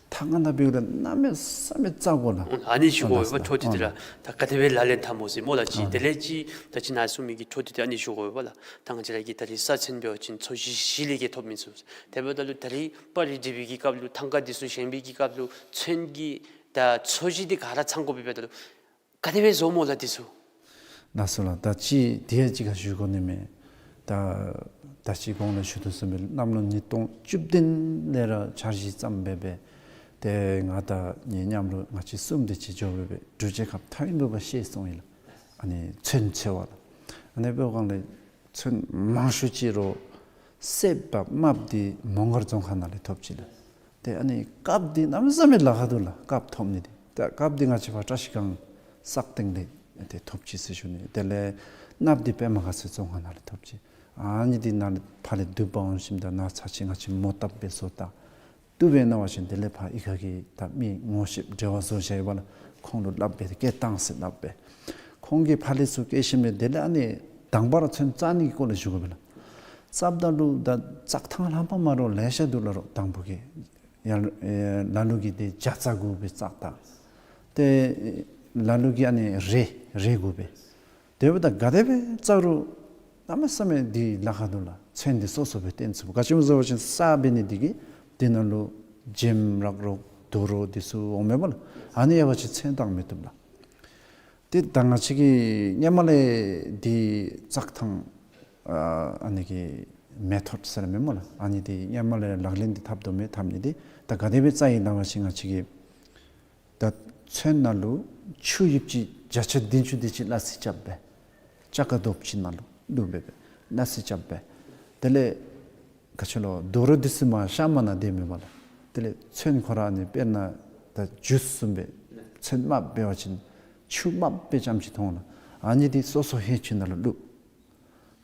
ཐང་ཀ་ནང་འབདཝ་ད་གནམ་མེད་ས་མེད་བཙག་དགོ་ལགས། ཨ་ནི་ཞུ་དགོ་པས་པ། འཕྲོ་མཐུད་དེ་ར་ད་ག་དེ་སྦེ་ལག་ལེན་འཐབ་སྨོ་ཟེར་སྨོ་ལགས། ཅིག་དེ་ལས་ཅིག་ད་ཅི་ནཱ་གསུངས་མི་གི་འཕྲོ་མཐུད་དེ་ཨ་ནི་ཞུ་དགོ་པས་པ་ལགས། ད་ང་བཅས་ར་གི་ད་རིས་ས་ཚོན་འབད་བ་ཅིན་ཚོས་གཞི་བཞི་ལས་ཀྱི་ཐོབ་མི་ཚུགས། དེ་འབདཝ་ད་ལུ་ད་རིས་པར་རིས་འབྲི་བའི་གི་སྐབས་ལུ་ཐང་ཀ་འདི་ཚུ་བཞེངས་པའི་གི་སྐབས་ལུ་ཚོན་གྱི་ད་ཚོས་གཞི་འདི་ག་ར་ཚང་དགོ་པས་པ་ད་ལུ། ག་དེ་སྦེ་བཟོཝ་སྨོ་ལགས་འདི་ཚུ། ལགས་སོ་ལགས། ད་ཅི་དེ་ཡང་ཅིག་ཁར་ཞུ་དགོ་ནི་མས། ད་ད་ཅི་གོང་ལུ་ཞུ་དོ་བཟུམ་སྦེ་གནམ་ལོ་ཉིས་སྟོང་བཅུ་བདུན་ལས་ར་འཆར་གཞི་བརྩམས་སྦེ་སྦེ་ཏེ་ང་དང་ངེའི་མཉམ་རོགས་ང་བཅས་གསུམ་དེ་ཅིག་འགྱོ་སྦེ་སྦེ་འབྲུག་རྒྱལ་ཁབ་མཐའ་དབུས་ལུ་ཕར་བཤལ་སོང་ཡི་ལགས། ཨ་ནི་ཚོན་འཚོལ་བར་ལགས། ཨ་ནི་འབདཝ་སྒང་ལས་ཚོན་མང་ཤོས་ཅིག་རོགས་སེརཔོ་དང་རྨགཔོ་འདི་མོང་སྒར་རྫོང་ཁག་ནང་ལས་ཐོབ་ཅི་ལགས། ཏེ་ཨ་ནི་དཀརཔོ་འདི་གནམ་མེད་ས་མེད་ལཱ་ཁག་འདུག་ལགས། དཀརཔོ་ཐོབ་ནི་འདི། ད་དཀརཔོ་འདི་ང་བཅས་ཕར་བཀྲ་ཤིས་སྒང་སག་སྟེང་ལས་ཏེ་ཐོབ་ཅི་ཟེར་ཞུ་ནི། དེ་ལས་གནགཔོ་འདི་པདྨ་དགའ་ཚལ་རྫོང་ཁག་ནང་ལས་ཐོབ་ཅི། ཨ་ནི་འདི་ནཱ་ལས་ཕར་ལས་བསྡུ་འབག་འོང་ཞིནམ་ད་ནཱ་ཚར་ཅིག་ང་བཅས་མོ་བཏབ་སྦེ་བཟོ་ད། བཏུབ་པས་མནོ་བ་ཅིན་དེ་ལས་ཕར་ཨི་ཁ་གི་ད་མི་ངོ་ཤེསཔ་འབྲེལ་བ་བཟོ་བཞག་ཡོད་པ་ལགས། ཁོང་ལུ་སླབ་སྦེ་སྐད་བཏང་ཟེར་སླབ་སྦེ། ཁོང་གིས་ཕར་ལས་ཚུར་བསྐྱལ་ཞིནམ་ལས་དེ་ལས་ཨ་ནི་དང་པ་ར་ཚོན་བཙག་ནི་གི་སྐོར་ལས་ཞུ་དགོ་པས་ལགས། བཙགཔ་ད་ལུ་ད་བཙག་ཐངས་ལྷག་པ་མ་རོགས་ལེ་ཤ་འདུག་ལགས། རོགས་དང་པོ་གི་ཡར་ཨེ་ལ་ལུ་གིས་ཏེ་བྱ་རྩྭ་དགོ་པས་བཙག་ད། ཏེ་ལ་ལུ་གིས་ཨ་ནི་རས་རས་དགོ་པས། དེ་འབདཝ་ད་ག་དེ་སྦེ་བཙག་རུང་གནམ་མེད་ས་མེད་འདི་ལཱ་ཁག་འདུག་ལགས། ཚོན་འདི་སོ་སོ་སྦེ་བཏོན་ཚུགས། ག་ཅི་སྨོ་ཟེར་བ་ཅིན་ས་འབད་ནི་འདི་གིས་འདི་ནང་ལུ་འཇེམ་རག་རོགས་དུག་རོགས་འདི་ཚུ་འོང་མས་པ་ལགས། ཨ་ནི་ཡོད་པ་ཅིན་ཚོན་བཏང་མི་བཏུབ་ལགས། ཏེ་ད་ང་བཅས་ཀྱིས་སྔོན་མ་ལས་འདི་བཙག་ཐངས་ཨ་ཨ་ནི་གི་མེ་ཐོཌ་ཟེར་མས་སྨོ་ལགས། ཨ་ནི་འདི་སྔོན་མ་ལས་ལག་ལེན་འདི་འཐབ་དོ་མས། འཐབ་ནི་འདི་ད་ག་དེ་སྦེ་བཙག་ཡི་ལགས་པ་ཅིན་ང་བཅས་ཀྱིས་ད་ཚོན་ནང་ལུ་ཆུ་ཡིབ་ཅིག་བརྒྱ་ཆ་བདུན་ཅུ་དེ་ཅིག་སླ་བསྲེ་རྐྱབ་སྦེ་ཅ་ཀ་རྡོགཔ་ཅིག་ནང་ལུ་བླུགས་སྦེ་སྦེ་སླ་བསྲེ་རྐྱབ་སྦེ། དེ་ལས་ག་ཅི་ལོ་དུག་རོགས་འདི་ཚུ་མར་གཤམ་མ་ནང་སྡོད་མི་མས་ལགས། དེ་ལས་ཚོན་ཁོ་ར་ཨ་ནི་དཔེར་ན་ད་ཇུས་བཟུམ་སྦེ་ཚོན་དམརཔོ་འབད་བ་ཅིན་ཆུ་དམརཔོ་སྦེ་རྐྱངམ་ཅིག་མཐོང་ལགས། ཨ་ནི་འདི་སོ་སོ་ཧེ་ཆུ་ནང་ལུ་བླུགས།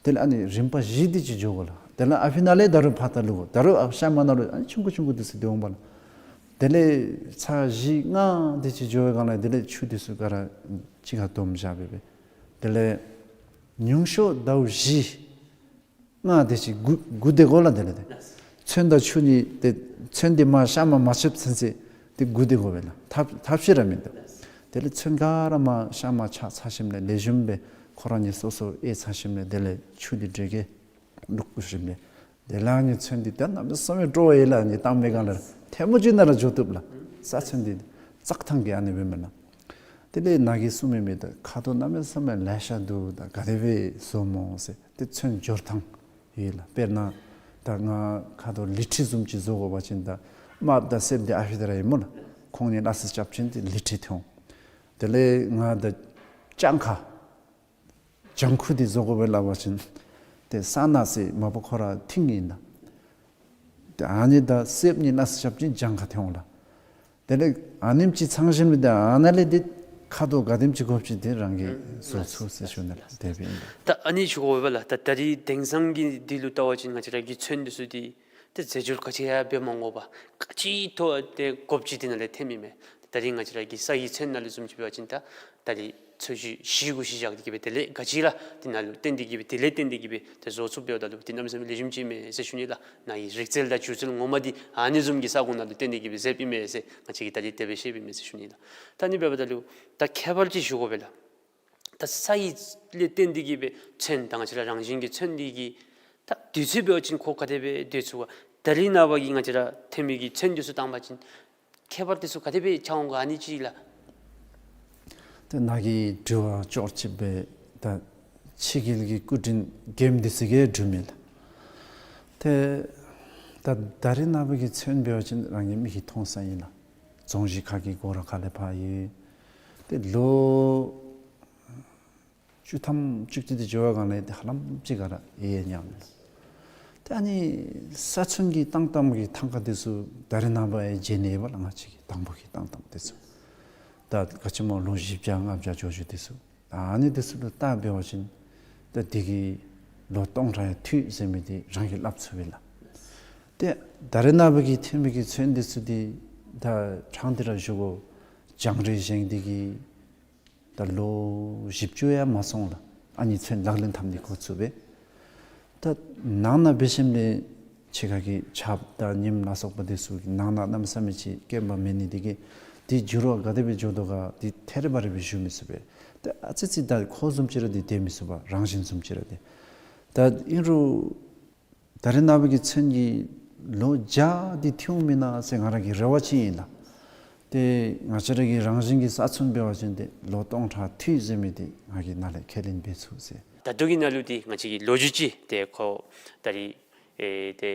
དེ་ལས་ཨ་ནི་རིམ་པ་བཞི་དེ་ཅིག་འགྱོ་དགོ་ལགས། དེ་ལས་ཨ་ཕི་ན་ལས་ད་རུང་ཕར་ད་ལུ་དགོ། ད་རུང་ཨ་ཤ་མ་ན་རུང་ཨ་ནི་ཆུང་ཀུ་ཆུང་ཀུ་དེ་ཚུ་དེ་འོང་པ་ལགས། དེ་ལས་ཚར་བཞི་ལྔ་དེ་ཅིག་འགྱོ་བའི་སྒང་ལས་དེ་ལས་ཆུ་དེ་ཚུ་ག་ར་གཅིག་ཁར་བསྡོམས་བཞག་སྦེ་སྦེ། དེ་ལས་ཉུང་ཤོས་ཟླཝ་བཞི་ལྔ་དེ་ཅིག་སྒུག་སྒུག་སྡོད་དགོ་ལགས། དེ་ལས་ཏེ་ཚོད་དང་ཆུ་གཉིས་ཏེ་ཚོད་འདི་མར་ཤ་མར་མ་ཆགཔ་ཚུན་ཚོད་ཏེ་སྒུག་སྡོད་དགོ་པས་ལགས། ཐབས་ཐབས་ཤེས་ར་མིན་འདུག། དེ་ལས་ཚོད་ག་ར་མར་ཤ་མར་ཆག་ཚར་ཞིནམ་ལས་ལེགས་ཤོམ་སྦེ་ཁོ་ར་གཉིས་སོ་སོ་ཨེ་ཚར་ཞིནམ་ལས་དེ་ལས་ཆུ་འདི་འདྲེ་གི་བླུག་བཀུག་ཞིནམ་ལས་དེ་ལས་ཨ་ནི་ཚོད་འདི་ད་གནམ་མེད་ས་མེད་སྤྲོ་བ་ཡོད་ལགས། ཨ་ནི་བཏང་པའི་སྒང་ལས་ཐལ་མོ་ཅིག་ནང་ར་འགྱོ་བཏུབ་ལགས། ས་ཚོད་འདི་བཙག་ཐང་གི་ཨ་ནི་སྦེ་མེན་ན། དེ་ལས་ནཱ་གིས་གསུངས་མི་མི་ད་ཁ་དོག་གནམ་མེད་ས་མེད་ལེ་ཤ་འདུག། ད་ག་དེ་སྦེ་བཟོ་སྨོ་ཟེར། ཏེ་ཚོད་འབྱོར་ཐངས་ཡོད་ལགས། དཔེར་ན་ད་ང་ཁ་དོག་ལི་ཁྲི་བཟུམ་ཅིག་བཟོ་དགོ་པ་ཅིན་ད་དམརཔོ་དང་སེརཔོ་འདི་ཨ་ཕི་ད་ར་ཨིན་སྨོ་ལགས། ཁོང་གཉིས་སླ་བསྲེ་རྐྱབ་ཅིན་ཏེ་ལི་ཁྲི་ཐོན་འོང་། དེ་ལས་ང་ད་སྤྱང་ཁ་ལྗང་ཁུ་འདི་བཟོ་དགོ་པས་སླབ་པ་ཅིན་ཏེ་ས་ནག་ཟེར་མ་པ་ཁོ་ར་མཐིང་ཨིན་ལགས། ཏེ་ཨ་ནི་དང་སེརཔོ་གཉིས་སླ་བསྲེ་རྐྱབ་ཅིན་ལྗང་ཁ་ཐོན་འོང་ལགས། དེ་ལས་ཨ་ནེམ་ཅིག་ཚང་ཞིནམ་ལས་ཏེ་ཨ་ནཱ་ལས་ཏེ་ཁ་དོག་ག་དེམ་ཅིག་དགོཔ་ཅིག་དེ་རང་གིས་བཟོ་ཚུགས་ཟེར་ཞུ་ནི་ལགས། དེ་སྦེ་ཨིན་ལགས། ད་ཨ་ནི་ཞུ་དགོ་པས་ལགས། ད་ད་རིས་དེང་སང་གི་འདི་ལུ་བལྟ་བ་ཅིན་ང་བཅས་ར་གི་ཚོད་འདི་ཚུ་འདི་ཏེ་རྫས་སྦྱོར་ག་ཅི་ཡང་འབད་མ་དགོ་པར་ག་ཅི་ཐོབ་སྟེ་དགོཔ་ཅིག་དེ་ནང་ལས་ཐོནམ་ཨིན་མས། ད་རིས་ང་བཅས་ར་གི་ས་ཡི་ཚོད་ནང་ལུ་བཟུམ་ཅིག་འབད་བ་ཅིན་ད་ད་རིས་ཚོད་བཞི་བཞི་གུ་བཞི་བཞག་སྟེ་གི་སྦེ་དེ་ལས་ག་ཅི་ར་དེ་ནང་ལུ་བཏོན་ཏེ་གི་སྦེ་དེ་ལས་བཏོན་ཏེ་གི་སྦེ་ཏེ་བཟོ་ཚུགསཔ་འབདཝ་ད་ལུ་དེ་གནམ་མེད་ས་མེད་ལེགས་ཤོམ་ཅིག་ཨིན་མས་ཟེར་ཞུ་ནི་ལགས། ནཱ་གི་རིག་རྩལ་དང་སྒྱུ་རྩལ་ངོ་མ་འདི་ཨ་ནི་བཟུམ་གྱི་ས་གོ་ནང་ལུ་བཏོན་ཏེ་གི་སྦེ་མཛདཔ་ཨིན་མས་ཟེར་ང་བཅས་ཀྱིས་ད་རིས་དེ་སྦེ་ཤེསཔ་ཨིན་མས་ཟེར་ཞུ་ནི་ལགས། ད་ཨ་ནི་འབདཝ་ད་ལུ་ད་ཁྱད་པར་ཅིག་ཞུ་དགོ་པས་ལགས། ད་ས་ཡི་ལས་བརྟེན་ཏེ་གི་སྦེ་ཚོད་ད་ང་བཅས་ར་རང་བཞིན་གྱི་ཚོད་འདི་གི་ད་དུས་ཚོད་འབད་བ་ཅིན་ཁོ་ག་དེ་སྦེ་སྡོད་ཚུགས་པ། ད་རིས་ནངས་པ་གི་ང་བཅས་ར་ཐོན་མི་གི་ཚོད་འདི་ཚུ་བཏང་པ་ཅིན་ཁྱད་པར་འདི་ཚུ་ག་དེ་སྦེ་འཆར་འོང་ག། ཨ་ནི་ཅིག་ལགས། ཏེ་ནཱ་གི་དྲི་བ་ཅོག་གཅིག་སྦེ་ད་ཕྱི་རྒྱལ་གྱི་སྐུ་དྲིན་རྒནམ་འདི་ཚུ་གིས་སྒྲུབ་མས་ལགས། ཏེ་ད་ད་རིས་ནངས་པ་གི་ཚོད་འབད་བ་ཅིན་རང་གི་མིག་གིས་མཐོང་ས་ཨིན་ལགས། རྫོང་གཞི་ཁ་གི་སྒོ་ར་ཁ་ལས་ཕར་ཡོད། ཏེ་ལོ་བཅུ་ཐམ་བཅུ་གཅིག་དེ་འགྱོ་བའི་སྒང་ལས་ཏེ་ཧ་ལམ་ཅིག་ག་ར་ཡལ་ཡལ་ཉམས་མས། ཏེ་ཨ་ནི་ས་ཚོད་ཀྱི་བཏང་བཏངམ་གི་ཐང་ཀ་དེ་ཚུ་ད་རིས་ནངས་པ་ཡང་མཇལ་ནི་ཡོད་པས་ལགས། ང་བཅས་ཀྱིས་དང་པོ་གི་བཏང་བཏངམ་དེ་ཚུ་ད་ག་ཅི་སྨོ་ལོ་བཞི་བརྒྱ་ལྔ་བརྒྱ་འགྱོ་འགྱོཝ་དེ་ཚུ། ཨ་ནི་དེ་ཚུ་ལུ་བལྟ་འབད་བ་ཅིན་ད་དེ་གིས་ལོ་སྟོང་ཕྲག་ཡང་ཐུབ་ཟེར་མི་དེ་རང་གིས་སླབ་ཚུགས་པས་ལགས། ཏེ་ད་རིས་ནངས་པ་གི་ཐོན་མི་གི་ཚོད་འདི་ཚུ་འདི་ད་ཕྲང་སྟེ་ར་ཞུ་དགོ། རྒྱང་རིང་བཞེངས་ཏེ་གི་ད་ལོ་བཞི་བཅུ་ཡང་མ་སོང་ལགས། ཨ་ནི་ཚོད་ལག་ལེན་འཐབ་ནི་འགོ་བཙུགས་པས། ད་ནང་ན་འབད་ཞིནམ་ལས་ཕྱི་ཁ་གི་ཆརཔ་དང་ཉིམ་ལ་སོགས་པ་དེ་ཚུ་གིས་ནང་ན་གནམ་མེད་ས་མེད་ཅིག་སྐྱོན་པ་མེད་ནི་དེ་གིས་དེ་འགྱུར་བ་ག་དེ་སྦེ་འགྱོ་དོ་ག་དེ་ཐད་རི་བ་རི་སྦེ་ཞུ་མི་ཚུགས་པས། ད་ཨ་ཙི་ཙི་ད་ཁོ་བཟུམ་ཅིག་ར་དེ་སྡོད་མི་ཚུགས་པས། རང་བཞིན་བཟུམ་ཅིག་ར་དེ། ད་ཨིན་རུང་ད་རིས་ནངས་པ་གི་ཚོད་ཀྱིས་ལོ་བརྒྱ་དེ་ཐུབ་འོང་མེན་ན་ཟེར་ང་ར་གི་རེ་བ་ཅིག་ཨིན་ལགས། ཏེ་ང་བཅས་ར་གི་རང་བཞིན་གྱི་ས་ཚོད་འབད་བ་ཅིན་ཏེ་ལོ་སྟོང་ཕྲག་ཐུབ་ཟེར་མི་དེ་ང་གིས་ནཱ་ལས་ཁས་ལེན་འབད་ཚུགས་ཟེར། ད་ལྟོ་གི་ནང་ལུ་འདི་ང་བཅས་ཀྱི་ལོ་རྒྱུས་ཅིག་ཏེ་ཁོ་ད་རིས་ཨེ་ཏེ་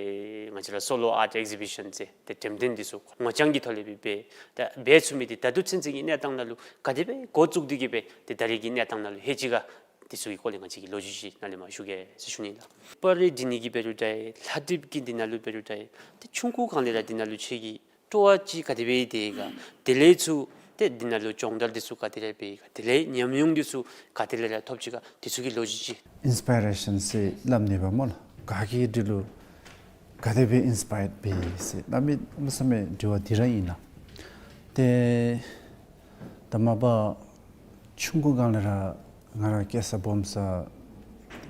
ང་བཅས་ར་སོ་ལོ་ཨརཊ་ཨེག་ཟི་བི་ཤཱན་ཟེར་ཏེ་འགྲེམས་སྟོན་འདི་ཚུ་ངོ་རྐྱང་གི་ཐོག་ལས་སྦེ་འབད་ད་འབད་ཚུགས་མི་འདི་ད་ལྟོ་ཚུན་ཚོད་ཀྱི་གནས་སྟངས་ནང་ལུ་ག་དེ་སྦེ་འགོ་བཙུགས་ཏེ་གི་སྦེ་ཏེ་ད་རིས་ཀྱི་གནས་སྟངས་ནང་ལུ་ལྷོད་ཅི་ག། འདི་ཚུ་གི་སྐོར་ལས་ང་བཅས་ཀྱིས་ལོ་རྒྱུས་ཅིག་ནཱ་ལས་མར་ཞུ་གེ་ཟེར་ཞུ་ནི་ལགས། པར་རིས་འབྲི་ནི་གི་འབད་རུང་འདྲ་ལྷ་བྲིས་ཀྱི་འདི་ནང་ལུ་འབད་རུང་འདྲ་ཏེ་ཆུང་ཀུ་སྒང་ལས་ར་འདི་ནང་ལུ་ཁྱོད་ཀྱི་སྤྲོ་བ་ཅིག་ག་དེ་སྦེ་ཡོད་དེ་ག། དེ་ལས་ཚུར་ཏེ་འདི་ནང་ལུ་སྦྱོང་བརྡར་འདི་ཚུ་ག་དེ་ར་འབད་ག། དེ་ལས་ཉམས་མྱོང་འདི་ཚུ་ག་དེ་ལས་ར་ཐོབ་ཅི་ག། འདི་ཚུ་གི་ལོ་རྒྱུས་ཅིག། ཨིན་སི་པའི་རེ་ཤཱན་ཟེར་སླབ་ནི་འབདཝ་སྨོ་ལགས། ག་གིས་འདི་ལུ་ག་དེ་སྦེ་ཨིན་སི་པའི་རེཌ་འབད་ཡི་ཟེར་གནམ་མེད་ས་མེད་དྲི་བ་འདི་ར་ཨིན་ལགས། ཏེ་ད་མ་པ་ཆུང་ཀུ་སྒང་ལས་ར་ང་ར་སྐྱེས་ས་སྦོམ་ས་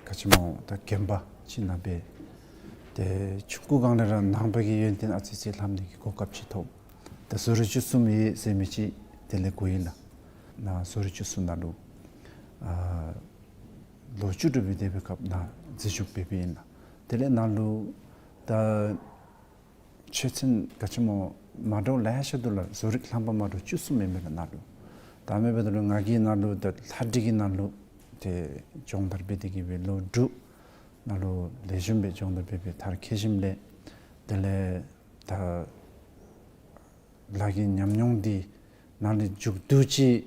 ག་ཅི་སྨོ་ད་དགོན་པ་ཅིག་ནང་སྦེ། ཏེ་ཆུང་ཀུ་སྒང་ལས་ར་ནང་པ་གི་ཡོན་ཏན་ཨ་ཙི་ཙི་ལྷབ་ནི་གི་གོ་སྐབས་ཅིག་ཐོབ། ད་བཟོ་རིག་བཅུ་གསུམ་ཡོད་ཟེར་མི་ཅིག་དེ་ལས་གོ་ཡི་ལགས། ནཱ་བཟོ་རིག་བཅུ་གསུམ་ནང་ལུ་ཨ་ལོ་བཅུ་དྲུག་སྦེ་སྡོད་པའི་སྐབས་ནཱ་འཛུལ་ཞུགས་འབད་འབདཝ་ཨིན་ལགས། དེ་ལས་ནཱ་ལུ་ད་ཆོས་ཚན་ག་ཅི་སྨོ་མ་འདྲཝ་ལེ་ཤ་འདུག་ལགས། བཟོ་རིག་ལྷམ་པ་མ་འདྲཝ་བཅུ་གསུམ་ཨིན་མས་ལགས་ནཱ་ལུ། ད་མེན་པ་ད་ལུ་ང་གིས་ནཱ་ལུ་ད་ལྷ་བྲིས་ཀྱི་ནང་ལུ་ཏེ་སྦྱོང་བརྡར་འབད་དེ་གི་སྦེ་ལོ་དྲུག་ནཱ་ལུ་ལེགས་ཤོམ་སྦེ་སྦྱོང་བརྡར་འབད་འབད་མཐར་འཁྱོལ་ཞིནམ་ལས་དེ་ལས་ད་ལཱ་གི་ཉམས་མྱོང་འདི་ནཱ་ལས་མཇུག་བསྡུ་ཅི།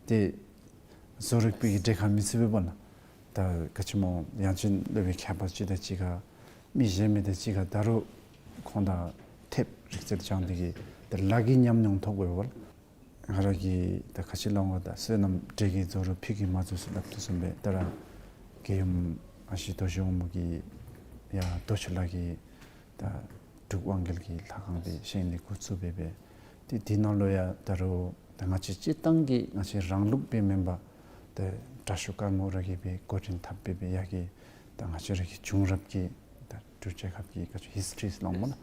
ཏེ་བཟོ་རིག་པའི་གྲལ་ཁར་མི་ཚུད་པས་པ་ལགས། ད་ག་ཅི་སྨོ་ཡང་ཅིན་སློབ་དཔོན་མཁས་པ་ཅིག་དང་གཅིག་ཁར་མི་གཞན་མི་དང་གཅིག་ཁར་ད་རུང་ཁོང་དང་འཐདཔ་རིག་རྩལ་སྦྱང་སྟེ་གི་ད་ལཱ་གི་ཉམས་མྱོང་ཐོབ་དགོ་པས་པ་ལགས། ང་ར་གིས་ད་ག་ཅི་སླབ་འོང་ད་བསོད་ནམས་འབྲས་ཀྱིས་རྫོགས་རུང་ཕུད་ཀྱིས་མ་རྫོགས་ཟེར་སླབ་དོ་བཟུམ་སྦེ་ད་ར་རྒྱལ་ཡུམ་ ཨ་ཞེ་རྡོ་རྗེ་དབང་མོ་གིས་ཡར་རྡོ་རྗེ་ལ་གི་ད་འབྲུག་དབང་རྒྱལ་གྱི་ལྷ་ཁང་འདི་བཞེངས་ནི་འགོ་བཙུགས་སྦེ་སྦེ། ཏེ་འདི་ནང་ལུ་ཡང་ད་རུང་ད་ང་བཅས་སྤྱིར་བཏང་གི་ང་བཅས་རང་ལུགས་སྦེ་མེན་པར་ཏེ་དྲག་ཤོས་དཀར་མོ་ར་གིས་སྦེ་འགོ་འདྲེན་འཐབ་སྦེ་སྦེ་ཡར་གྱི་ད་ང་བཅས་ར་གི་བྱུང་རབས་ཀྱི་ད་འབྲུག་རྒྱལ་ཁབ་ཀྱི་ག་ཅི་ཧིསི་ཊི་རི་ཟེར་སླབ་སྨོ་ལགས།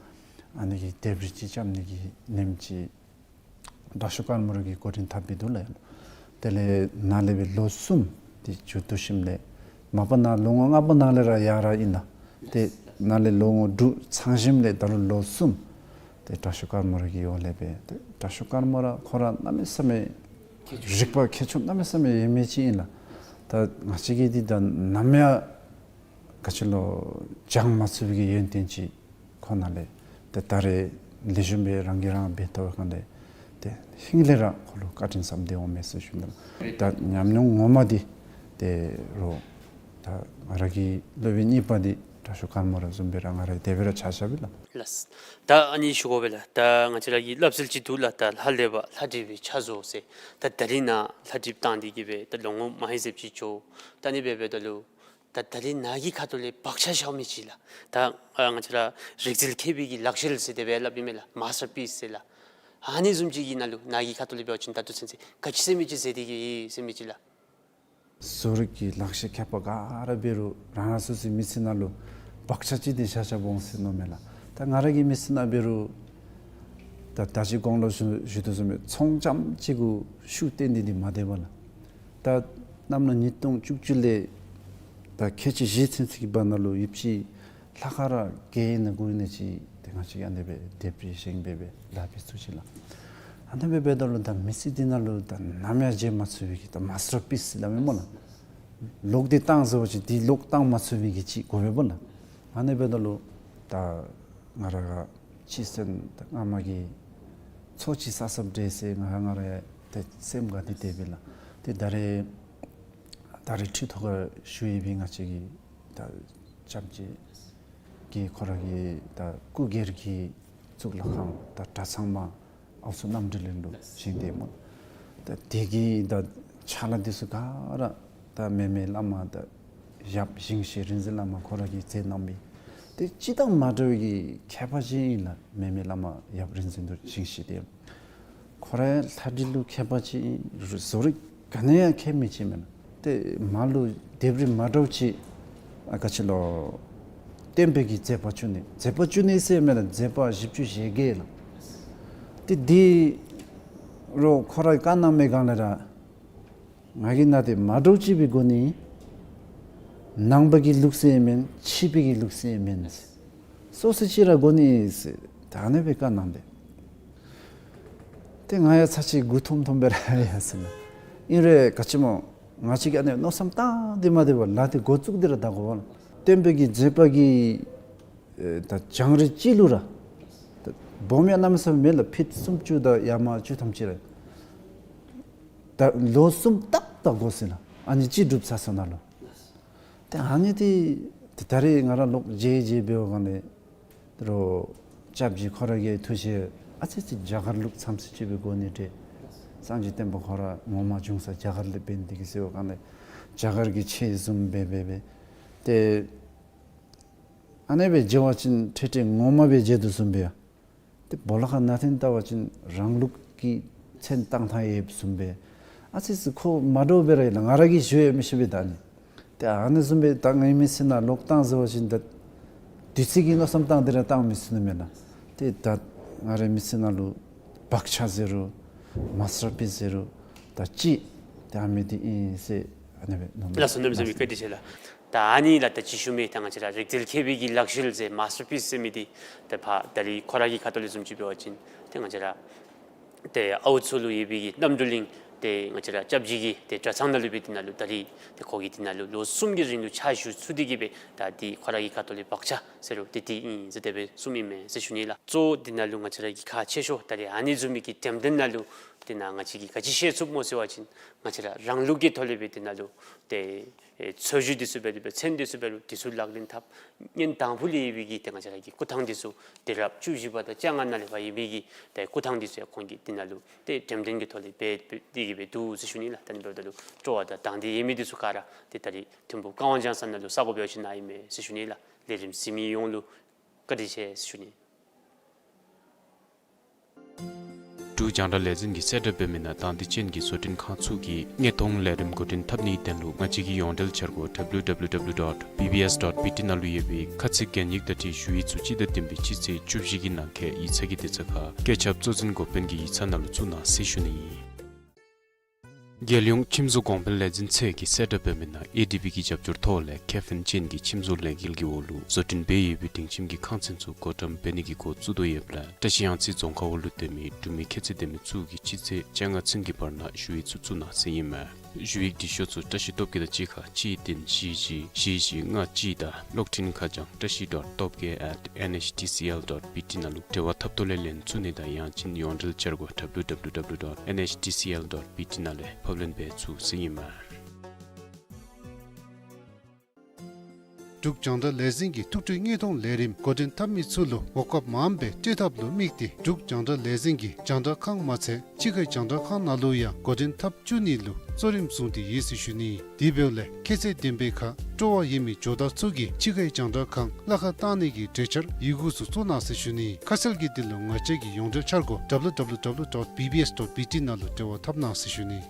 ཨ་ནི་གི་ལྡེབས་རིས་ཅིག་རྐྱབ་ནི་གི་ལེནམ་ཅིག་དྲག་ཤོས་དཀར་མོ་ར་གིས་འགོ་འདྲེན་འཐབ་སྦེ་འདུག་ལགས། དེ་ལས་ནཱ་ལས་སྦེ་ལོ་གསུམ་ཏེ་མཇུག་བསྡུ་ཞིནམ་ལས་མ་པ་ནཱ་ལོ་ངོ་ལྔ་པ་ནང་ལས་ར་ཡར་ར་ཨིན་ལགས། ཏེ་ནཱ་ལས་ལོ་ངོ་དྲུག་ཚང་ཞིནམ་ལས་ད་རུང་ལོ་གསུམ་ཏེ་དྲག་ཤོས་དཀར་མོ་ར་གི་འོག་ལས་སྦེ་ཏེ་དྲག་ཤོས་དཀར་མོ་ར་ཁོ་ར་གནམ་མེད་ས་མེད་རིག་པ་མཁས་མཆོག་གནམ་མེད་ས་མེད་ཡོད་མི་ཅིག་ཨིན་ལགས། ད་ང་བཅས་ཀྱིས་འདི་ད་ནམ་ཡང་ག་ཅི་ལོ་སྦྱང་མ་ཚུགས་པའི་གི་ཡོན་ཏན་ཅིག་ཁོ་ནཱ་ལས་ཏེ་ད་རེས་ལེགས་ཤོམ་སྦེ་རང་གིས་རང་འབད་བལྟ་བའི་སྒང་ལས་ཏེ་ཧིང་ལས་ར་ཁོ་ལུ་བཀའ་དྲིན་བསམ་གཏན་འོང་མས་ཟེར་ཞུ་ནི་ལགས། ད་ཉམས་མྱོང་ངོ་མ་འདི་ཏེ་རོགས་ད་ང་ར་གི་སློབ་དཔོན་གཉིས་པ་འདི་དྲག་ཤོས་དཀར་མོ་ར་བཟུམ་སྦེ་ར་ང་ར་དེ་སྦེ་ར་ཆ་བཞག་པས་ལགས། ལགས། ད་ཨ་ནི་ཞུ་དགོ་པས་ལགས། ད་ང་བཅས་ར་གི་སླབ་སྲོལ་ཅིག་འདུག་ལགས། ད་ལྷ་ལས་པ་ལྷ་བྲིས་པའི་ཆ་བཟོ་ཟེར། ད་ད་རིས་ནཱ་ལྷ་བྲིསཔ་བཏང་སྟེ་གི་སྦེ་ད་ལོ་ངོ་མ་ཧེ་ཟེབ་ཅིག་འགྱོ། ད་ཨ་ནི་སྦེ་འབདཝ་ད་ལུ་ད་ད་རིས་ནཱ་གི་ཁ་ཐུག་ལས་བག་ཆགས་བཞག་མི་ཅིག་ལགས། ད་ཨ་ང་བཅས་ར་རིག་རྩལ་མཁས་པའི་གི་ལག་ཤེས་ཟེར་དེ་སྦེ་སླབ་ཨིན་མས་ལགས། མཱསི་ཊར་པིསི་ཟེར་ལགས། ཨ་ནི་བཟུམ་ཅིག་གི་ནང་ལུ་ནཱ་གི་ཁ་ཐུག་ལས་འབད་བ་ཅིན་ད་ལྟོ་ཚུན་ཚོད་ག་ཅི་ཟེར་མི་ཅིག་མཛད་དེ་གི་ཡོད་ཟེར་མི་ཅིག་ལགས། བཟོ་རིག་གི་ལག་ཤེས་མཁས་པ་ག་ར་འབད་རུང་རང་རང་སོ་སོའི་མི་ཚེ་ནང་ལུ་བག་ཆགས་ཅིག་འདི་བཞག་བཞགཔ་འོང་ཟེར་མནོཝ་མས་ལགས། ད་ང་ར་གི་མི་ཚེ་ནང་འབད་རུང་ད་ད་ཅི་གོང་ལུ་ཞུ་ཞུ་དོ་བཟུམ་སྦེ་ཚོང་རྐྱངམ་ཅིག་གུ་ཤུགས་བཏོན་ཏེ་འདི་མ་སྡོདཔ་ལགས། ད་གནམ་ལོ་ཉིས་སྟོང་བཅུ་བཅུ་ལས་ད་ཁལ་གཅིག་བཞི་ཚུན་ཚོད་ཀྱི་བར་ན་ལུ་ཡོདཔ་ཅིག་ལྷག་དཀར་ར་བརྒྱད་ཨིན་ན་དགུ་ཨིན་ན་ཅིག་ཏེ་ང་བཅས་ཀྱིས་ཨ་ནི་སྦེ་ལྡེབས་རིས་བཞེངས་སྦེ་སྦེ་ལཱ་འབད་ཚུགས་ཅི་ལགས། ཨ་ནི་སྦེ་འབདཝ་ད་ལུ་ད་མི་ཚེ་འདི་ནང་ལུ་ད་ནམ་ཡང་བརྗེད་མ་ཚུགས་པའི་གི་ད་མཱསི་ཊར་པིསི་ཟེར་སླབ་མས་སྨོ་ལགས། ལོག་སྟེ་བཏང་ཟེར་བ་ཅིན་འདི་ལོག་བཏང་མ་ཚུགས་པའི་གི་ཅིག་དགོ་པས་སྨོ་ལགས། ཨ་ནི་འབདཝ་ད་ལུ་ད་ང་ར་ག་ཅི་ཟེར་ན་ད་སྔ་མ་གི་ཚོགས་ཅིག་བསགས་བསགསཔ་འདྲས་ཟེར་ང་ར་ང་ར་ཡང་ཏེ་སེམས་དགའ་སྟེ་སྡོདཔ་ཨིན་ལགས། ཏེ་ད་རེས་ད་རེས་ཁྲི་ཐོག་ཁར་བཞུགས་ཡོད་པའི་ང་བཅས་ཀྱི་ད་སྐྱབས་རྗེ་གིས་ཁོ་ར་གི་ད་སྐུ་སྒེར་གྱི་གཙུག་ལག་ཁང་ད་གྲྭ་ཚང་མ་ཨའུ་ཚོ་རྣམ་གྲོལ་གླིང་ལུ་བཞེངས་ཏེ་སྨོ། ད་དེ་གི་ད་ཕྱག་ལཱ་འདི་ཚུ་ག་ར་ད་མེ་མེ་བླ་མ་ད་ཡབ་ཞིང་གཤེགས་རིག་འཛིན་བླ་མ་ཁོ་ར་གིས་མཛད་གནང་མི་ཏེ་སྤྱིར་བཏང་མ་འདྲ་བའི་གི་མཁས་པ་ཅིག་ཨིན་ལགས། མེ་མེ་བླ་མ་ཡབ་རིག་འཛིན་རྡོ་རྗེ་ཞིང་གཤེགས་འདི་ཁོ་ར་ལྷ་བྲིས་ལུ་མཁས་པ་ཅིག་ཨིན། བཟོ་རིག་ག་ནི་ཡང་མཁས་མི་ཅིག་མེན་ན། ཏེ་མར་ལུ་ལྡེབས་རིས་མ་འདྲཝ་ཅིག་ཨ་ག་ཅི་ལོ་བསྟན་པའི་གི་མཛད་པ་བཅུ་གཉིས་མཛད་པ་བཅུ་གཉིས་ཟེར་མེན་ན་མཛད་པ་བཞི་བཅུ་ཞེ་བརྒྱད་ལགས། ཏེ་འདི་རུང་ཁོ་ར་གིས་བཀའ་གནང་མི་སྒང་ལས་ར་ང་གིས་ནཱ་ཏེ་མ་འདྲཝ་ཅིག་སྦེ་དགོ་ནི། ནང་པ་གི་ལུགས་སྲོལ་ཡང་མེན་སྤྱི་པའི་གི་ལུགས་སྲོལ་ཡང་མེན། སོ་སོ་ཅིག་ར་དགོ་ནི་ཟེར་ད་ཨ་ནི་སྦེ་བཀའ་གནང་སྟེ། ཏེ་ང་ཡང་ཚར་གཅིག་མགུ་འཐོམ་འཐོམ་སྦེ་ར་ཡར་སོང་ནུག། ཨིན་རུང་ག་ཅི་སྨོ་ང་བཅས་ཀྱིས་ཨ་ནི་མནོ་བསམ་བཏང་སྟེ་མ་སྡོད་པར་ལཱ་འདི་འགོ་བཙུགས་ཏེ་ར་ད་དགོ་པས་ལགས། བསྟན་པའི་གི་མཛད་པ་གི་ཨེ་ད་བྱུང་རིམ་ཅིག་ལུ་ར་ད་སྦོམ་ཡང་གནམ་མེད་ས་མེད་མེད་ལགས། ཕིཊ་སུམ་ཅུ་དང་ཡར་མར་བཅུ་ཐམ་ཅིག་ར། ད་ལོ་གསུམ་ཏག་ཏག་འགོར་སོ་ནུག། ཨ་ནི་གཅིག་སྒྲུབ་ཚར་སོ་ནུག་ལོ། ཏེ་ཨ་ནི་འདི་ཏེ་ད་རེས་ང་ར་ལོག་མཇལ་མཇལ་འབདཝ་སྒང་ལས་རོགས་སྐྱབས་རྗེ་ཁོ་ར་གི་ཐུགས་བཞེད་ཨ་ཙི་ཙི་རྒྱ་གར་ལུགས་ཙམ་ཅིག་སྦེ་དགོ་ནི་འདྲས། སངས་རྒྱས་བསྟན་པ་ཁོ་ར་ངོ་མ་བྱུང་ས་རྒྱ་གར་ལས་འབད་ནི་འདི་གིས་ཟེརཝ་སྒང་ལས་རྒྱ་གར་གྱི་ཆོས་བཟུམ་སྦེ་སྦེ་སྦེ་ཏེ་ཨ་ནི་སྦེ་མཇལ་བ་ཅིན་ཏེ་ཏེ་ངོ་མ་སྦེ་མཇལ་དོ་བཟུམ་སྦེ་ཡ། ཏེ་སྦོ་ལོགས་ཁར་ནང་འཐོན་བལྟ་བ་ཅིན་རང་ལུགས་ཀྱི་མཚན་བཏགས་ཐངས་ཡོདཔ་བཟུམ་སྦེ། ཨ་ཙི་ཙི་ཁོ་མ་འདྲཝ་སྦེ་ར་ཡོད་ལགས། ང་ར་གིས་ཞུ་ཡང་མི་ཤེས་པས་ད་ཨ་ནི། ཏེ་ཨ་ནི་བཟུམ་སྦེ་ད་ངེའི་མི་ཚེ་ནང་ལོག་བཏང་ཟེར་བ་ཅིན་ད་དུས་ཚོད་ཀྱི་མནོ་བསམ་བཏང་སྟེ་ར་བཏང་མི་ཚུགས་ནི་མས་ལགས། ཏེ་ད་ང་རའི་མི་ཚེ་ནང་ལུ་བག་ཆགས་ཟེར་རུང་མཱསི་ཊར་པིསི་ཟེར་རུང་ད་ཅིག་ཏེ་ཨ་མི་འདི་ཨིན་ཟེར་ཨ་ནི་སྦེ་མནོ་ལགས་སོ། གནམ་མེད་ས་མེད་བཀའ་དྲིན་ཆེ་ལགས། ད་ཨ་ནི་ལགས་ད་ཅི་ཞུ་མི་ད་ང་བཅས་ར་རིག་རྩལ་མཁས་པའི་གི་ལག་ཤེས་ཟེར་མཱསི་ཊར་པིསི་ཟེར་མི་འདི་ད་ཕར་ད་རེས་ཁོ་ར་གི་ཁ་ཐུག་ལས་བཟུམ་ཅིག་འབད་བ་ཅིན་ཏེ་ང་བཅས་ར་ཏེ་ཨའུ་ཚོ་ལུ་ཡོད་པའི་གི་རྣམ་གྲོལ་གླིང་ཏེ་ང་བཅས་ར་སྐྱབས་རྗེ་གི་ཏེ་གྲྭ་ཚང་ནང་ལུ་སྦེ་འདི་ནང་ལུ་ད་རེས་ཏེ་ཁོ་གིས་འདི་ནང་ལུ་ལོ་གསུམ་གྱི་རིང་ལུ་ཕྱག་ཞུ་ཚུགས་ཏེ་གི་སྦེ་ད་འདི་ཁོ་ར་གི་ཁ་ཐུག་ལས་བག་ཆགས་ཟེར་རུང་ཏེ་འདི་ཨིན་ཟེར་དེ་སྦེ་གསུངམ་ཨིན་མས་ཟེར་ཞུ་ནི་ལགས། གཙོ་བོ་འདི་ནང་ལུ་ང་བཅས་ར་གི་ཁག་ཆེ་ཤོས་ད་རེས་ཨ་ནི་བཟུམ་མའི་གི་འགྲེམས་སྟོན་ནང་ལུ་ དེ་ནང་ང་བཅས་ཀྱིས་ག་ཅི་ཤེས་ཚུགསཔ་སྨོ་ཟེར་བ་ཅིན་ང་བཅས་ར་རང་ལུགས་ཀྱི་ཐོག་ལས་སྦེ་དེ་ནང་ལུ་ཏེ་ཨེ་འཚོལ་ཞིབ་འདི་ཚུ་འབད་དེ་སྦེ་ཚན་འདི་ཚུ་འབད་རུང་འདི་ཚུ་ལག་ལེན་འཐབ། ཉིནམ་དང་པོ་ལས་ཡོད་པའི་གི་ཏེ་ང་བཅས་ར་གི་སྐུ་ཐང་འདི་ཚུ་དུས་རབས་བཅུ་བཞི་པ་དང་བཅོ་ལྔ་ནང་ལས་ཕར་ཡོད་པའི་གི་ཏེ་སྐུ་ཐང་འདི་ཚུ་ཡང་ཁོང་གིས་དེ་ནང་ལུ་ཏེ་འགྲེམས་སྟོན་གྱི་ཐོག་ལས་འབད་འབད་དེ་གི་སྦེ་འདུག་ཟེར་ཞུ་ནི་ལགས། ད་ཨ་ནི་འབདཝ་ད་ལུ་སྤྲོ་བ་དང་དང་འདོད་ཡོད་མི་འདི་ཚུ་ག་ར་ཏེ་ད་རིས་ཐིམ་ཕུག་ཀ་ཝང་ལྗང་ས་ནང་ལུ་ས་གོ་འབད་བ་ཅིན་ནཱ་ཨིན་མས་ཟེར་ཞུ་ནི་ལགས། ལས་རིམ་གཟིགས་མི་ཡོངས་ལུ་བཀའ་དྲིན་ཆེ་ཟེར་ཞུ་ནི། འབྲུག་རྒྱང་བསྒྲགས་ལས་འཛིན་གྱིས་གསལ་བསྒྲགས་འབད་མི་ནང་དང་འདོད་ཅན་གྱི་བཟོ་སྐྲུན་ཁང་ཚུ་གིས་དངོས་མཐོང་ལས་རིམ་འགོ་འདྲེན་འཐབ་ནིའི་དོན་ལུ་ང་བཅས་ཀྱི་ཡོངས་འབྲེལ་འཆར་སྒོ་W W W dot B B S dot B T ནང་ལུ་ཡོད་པའི་ཁ་ཚིག་གན་ཡིག་དང་འཁྲིལ་ཞུ་ཡིག་ཚུ་སྤྱི་ཟླ་བདུན་པའི་སྤྱི་ཚེས་བཅུ་བཞི་གི་ནང་འཁོད་ཡིག་ཚང་གི་དུས་ཚོད་ཁར་སྐད་ཁྱབ་གཙོ་འཛིན་འགོ་དཔོན་གྱི་ཡིག་ཚང་ནང་ལུ་བཙུགས་གནང་ཟེར་ཞུ་ནི་ཨིན། རྒྱལ་ཡོངས་ཁྱིམ་བཟོ་གོང་འཕེལ་ལས་འཛིན་ཚད་ཀྱིས་གསལ་བསྒྲགས་འབད་མི་ནང་ཨེ་ཌི་བི་གི་རྒྱབ་སྐྱོར་ཐོག་ལས་ཁེ་ཕན་ཅན་གྱི་ཁྱིམ་བཟོ་ལས་འགུལ་གྱི་འོག་ལུ་བཟོ་སྐྲུན་འབད་ཡོད་པའི་སྒྲིང་ཁྱིམ་གྱི་ཁང་ཚན་ཚུ་བགོ་བཀྲམ་འབད་ནི་གི་འགོ་བཙུགས་དོ་ཡོདཔ་ལས་བཀྲིས་གཡང་རྩེ་རྫོང་ཁག་འོག་ལུ་སྡོད་མི་འབྲུག་མི་ཁྱད་ཚད་ལྡན་མི་ཚུ་གིས་སྤྱི་ཚེས་བཅོ་ལྔ་ཚུན་གྱི་བར་ན་ཞུ་ཡིག་ཚུ་བཙུགས་གནང་ཟེར་ཨིན་མས། ཞུ་ཡིག་འབྲི་ཤོག་ཚུ་བཀྲིས་སྟོབས་རྒྱས་དང་གཅིག་ཁར་གཅིག་བདུན་བཞི་བཞི་བཞི་བཞི་ལྔ་གཅིག་དང་གློག་འཕྲིན་ཁ་བྱང་བཀྲིས་dot top K at N H T C L dot B T ནང་ལུ་འབྲེལ་བ་འཐབ་ཐོག་ལས་ལན་ཚུགས་ནི་དང་ཡང་ཅིན་ཡོངས་འབྲེལ་འཆར་སྒོ་W W W dot N H T C L dot B T ནང་ལས་ཕབ་ལེན་འབད་ཚུགས་ཟེར་ཨིན་མས། འབྲུག་རྒྱང་བསྒྲགས་ལས་འཛིན་གྱིས་ཐུགས་སྤྲོའི་དངོས་མཐོང་ལས་རིམ་འགོ་འདྲེན་འཐབ་མི་ཚུ་ལུ་གོ་སྐབས་མངམ་སྦེ་སྤྲོད་ཐབས་ལུ་དམིགས་ཏེ་འབྲུག་རྒྱང་བསྒྲགས་ལས་འཛིན་གྱིས་རྒྱང་བསྒྲགས་ཁང་མ་ཚད་ཕྱི་ཁའི་རྒྱང་བསྒྲགས་ཁང་ནང་ལུ་ཡང་འགོ་འདྲེན་འཐབ་བཅུག་ནི་ལུ་གཙོ་རིམ་བཟུང་སྟེ་ཡོད་ཟེར་ཞུ་ནི། དེ་འབདཝ་ལས་ཁྱད་ཚད་ལྡན་པའི་ཁར་སྤྲོ་བ་ཡོད་མི་ཇོ་བདག་ཚུ་གིས་ཕྱི་ཁའི་རྒྱང་བསྒྲགས་ཁང་གླ་ཁར་བཏང་ནི་གི་གྲོས་འཆར་ཡི་གུ་ཚུ་བཙུགས་གནང་ཟེར་ཞུ་ནི། ཁ་གསལ་གྱི་དོན་ལུ་ང་བཅས་ཀྱི་ཡོངས་འབྲེལ་འཆར་སྒོ་W W W dot B B S dot B T ནང་ལུ་འབྲེལ་བ་འཐབ་གནང་ཟེར་ཞུ་ནི།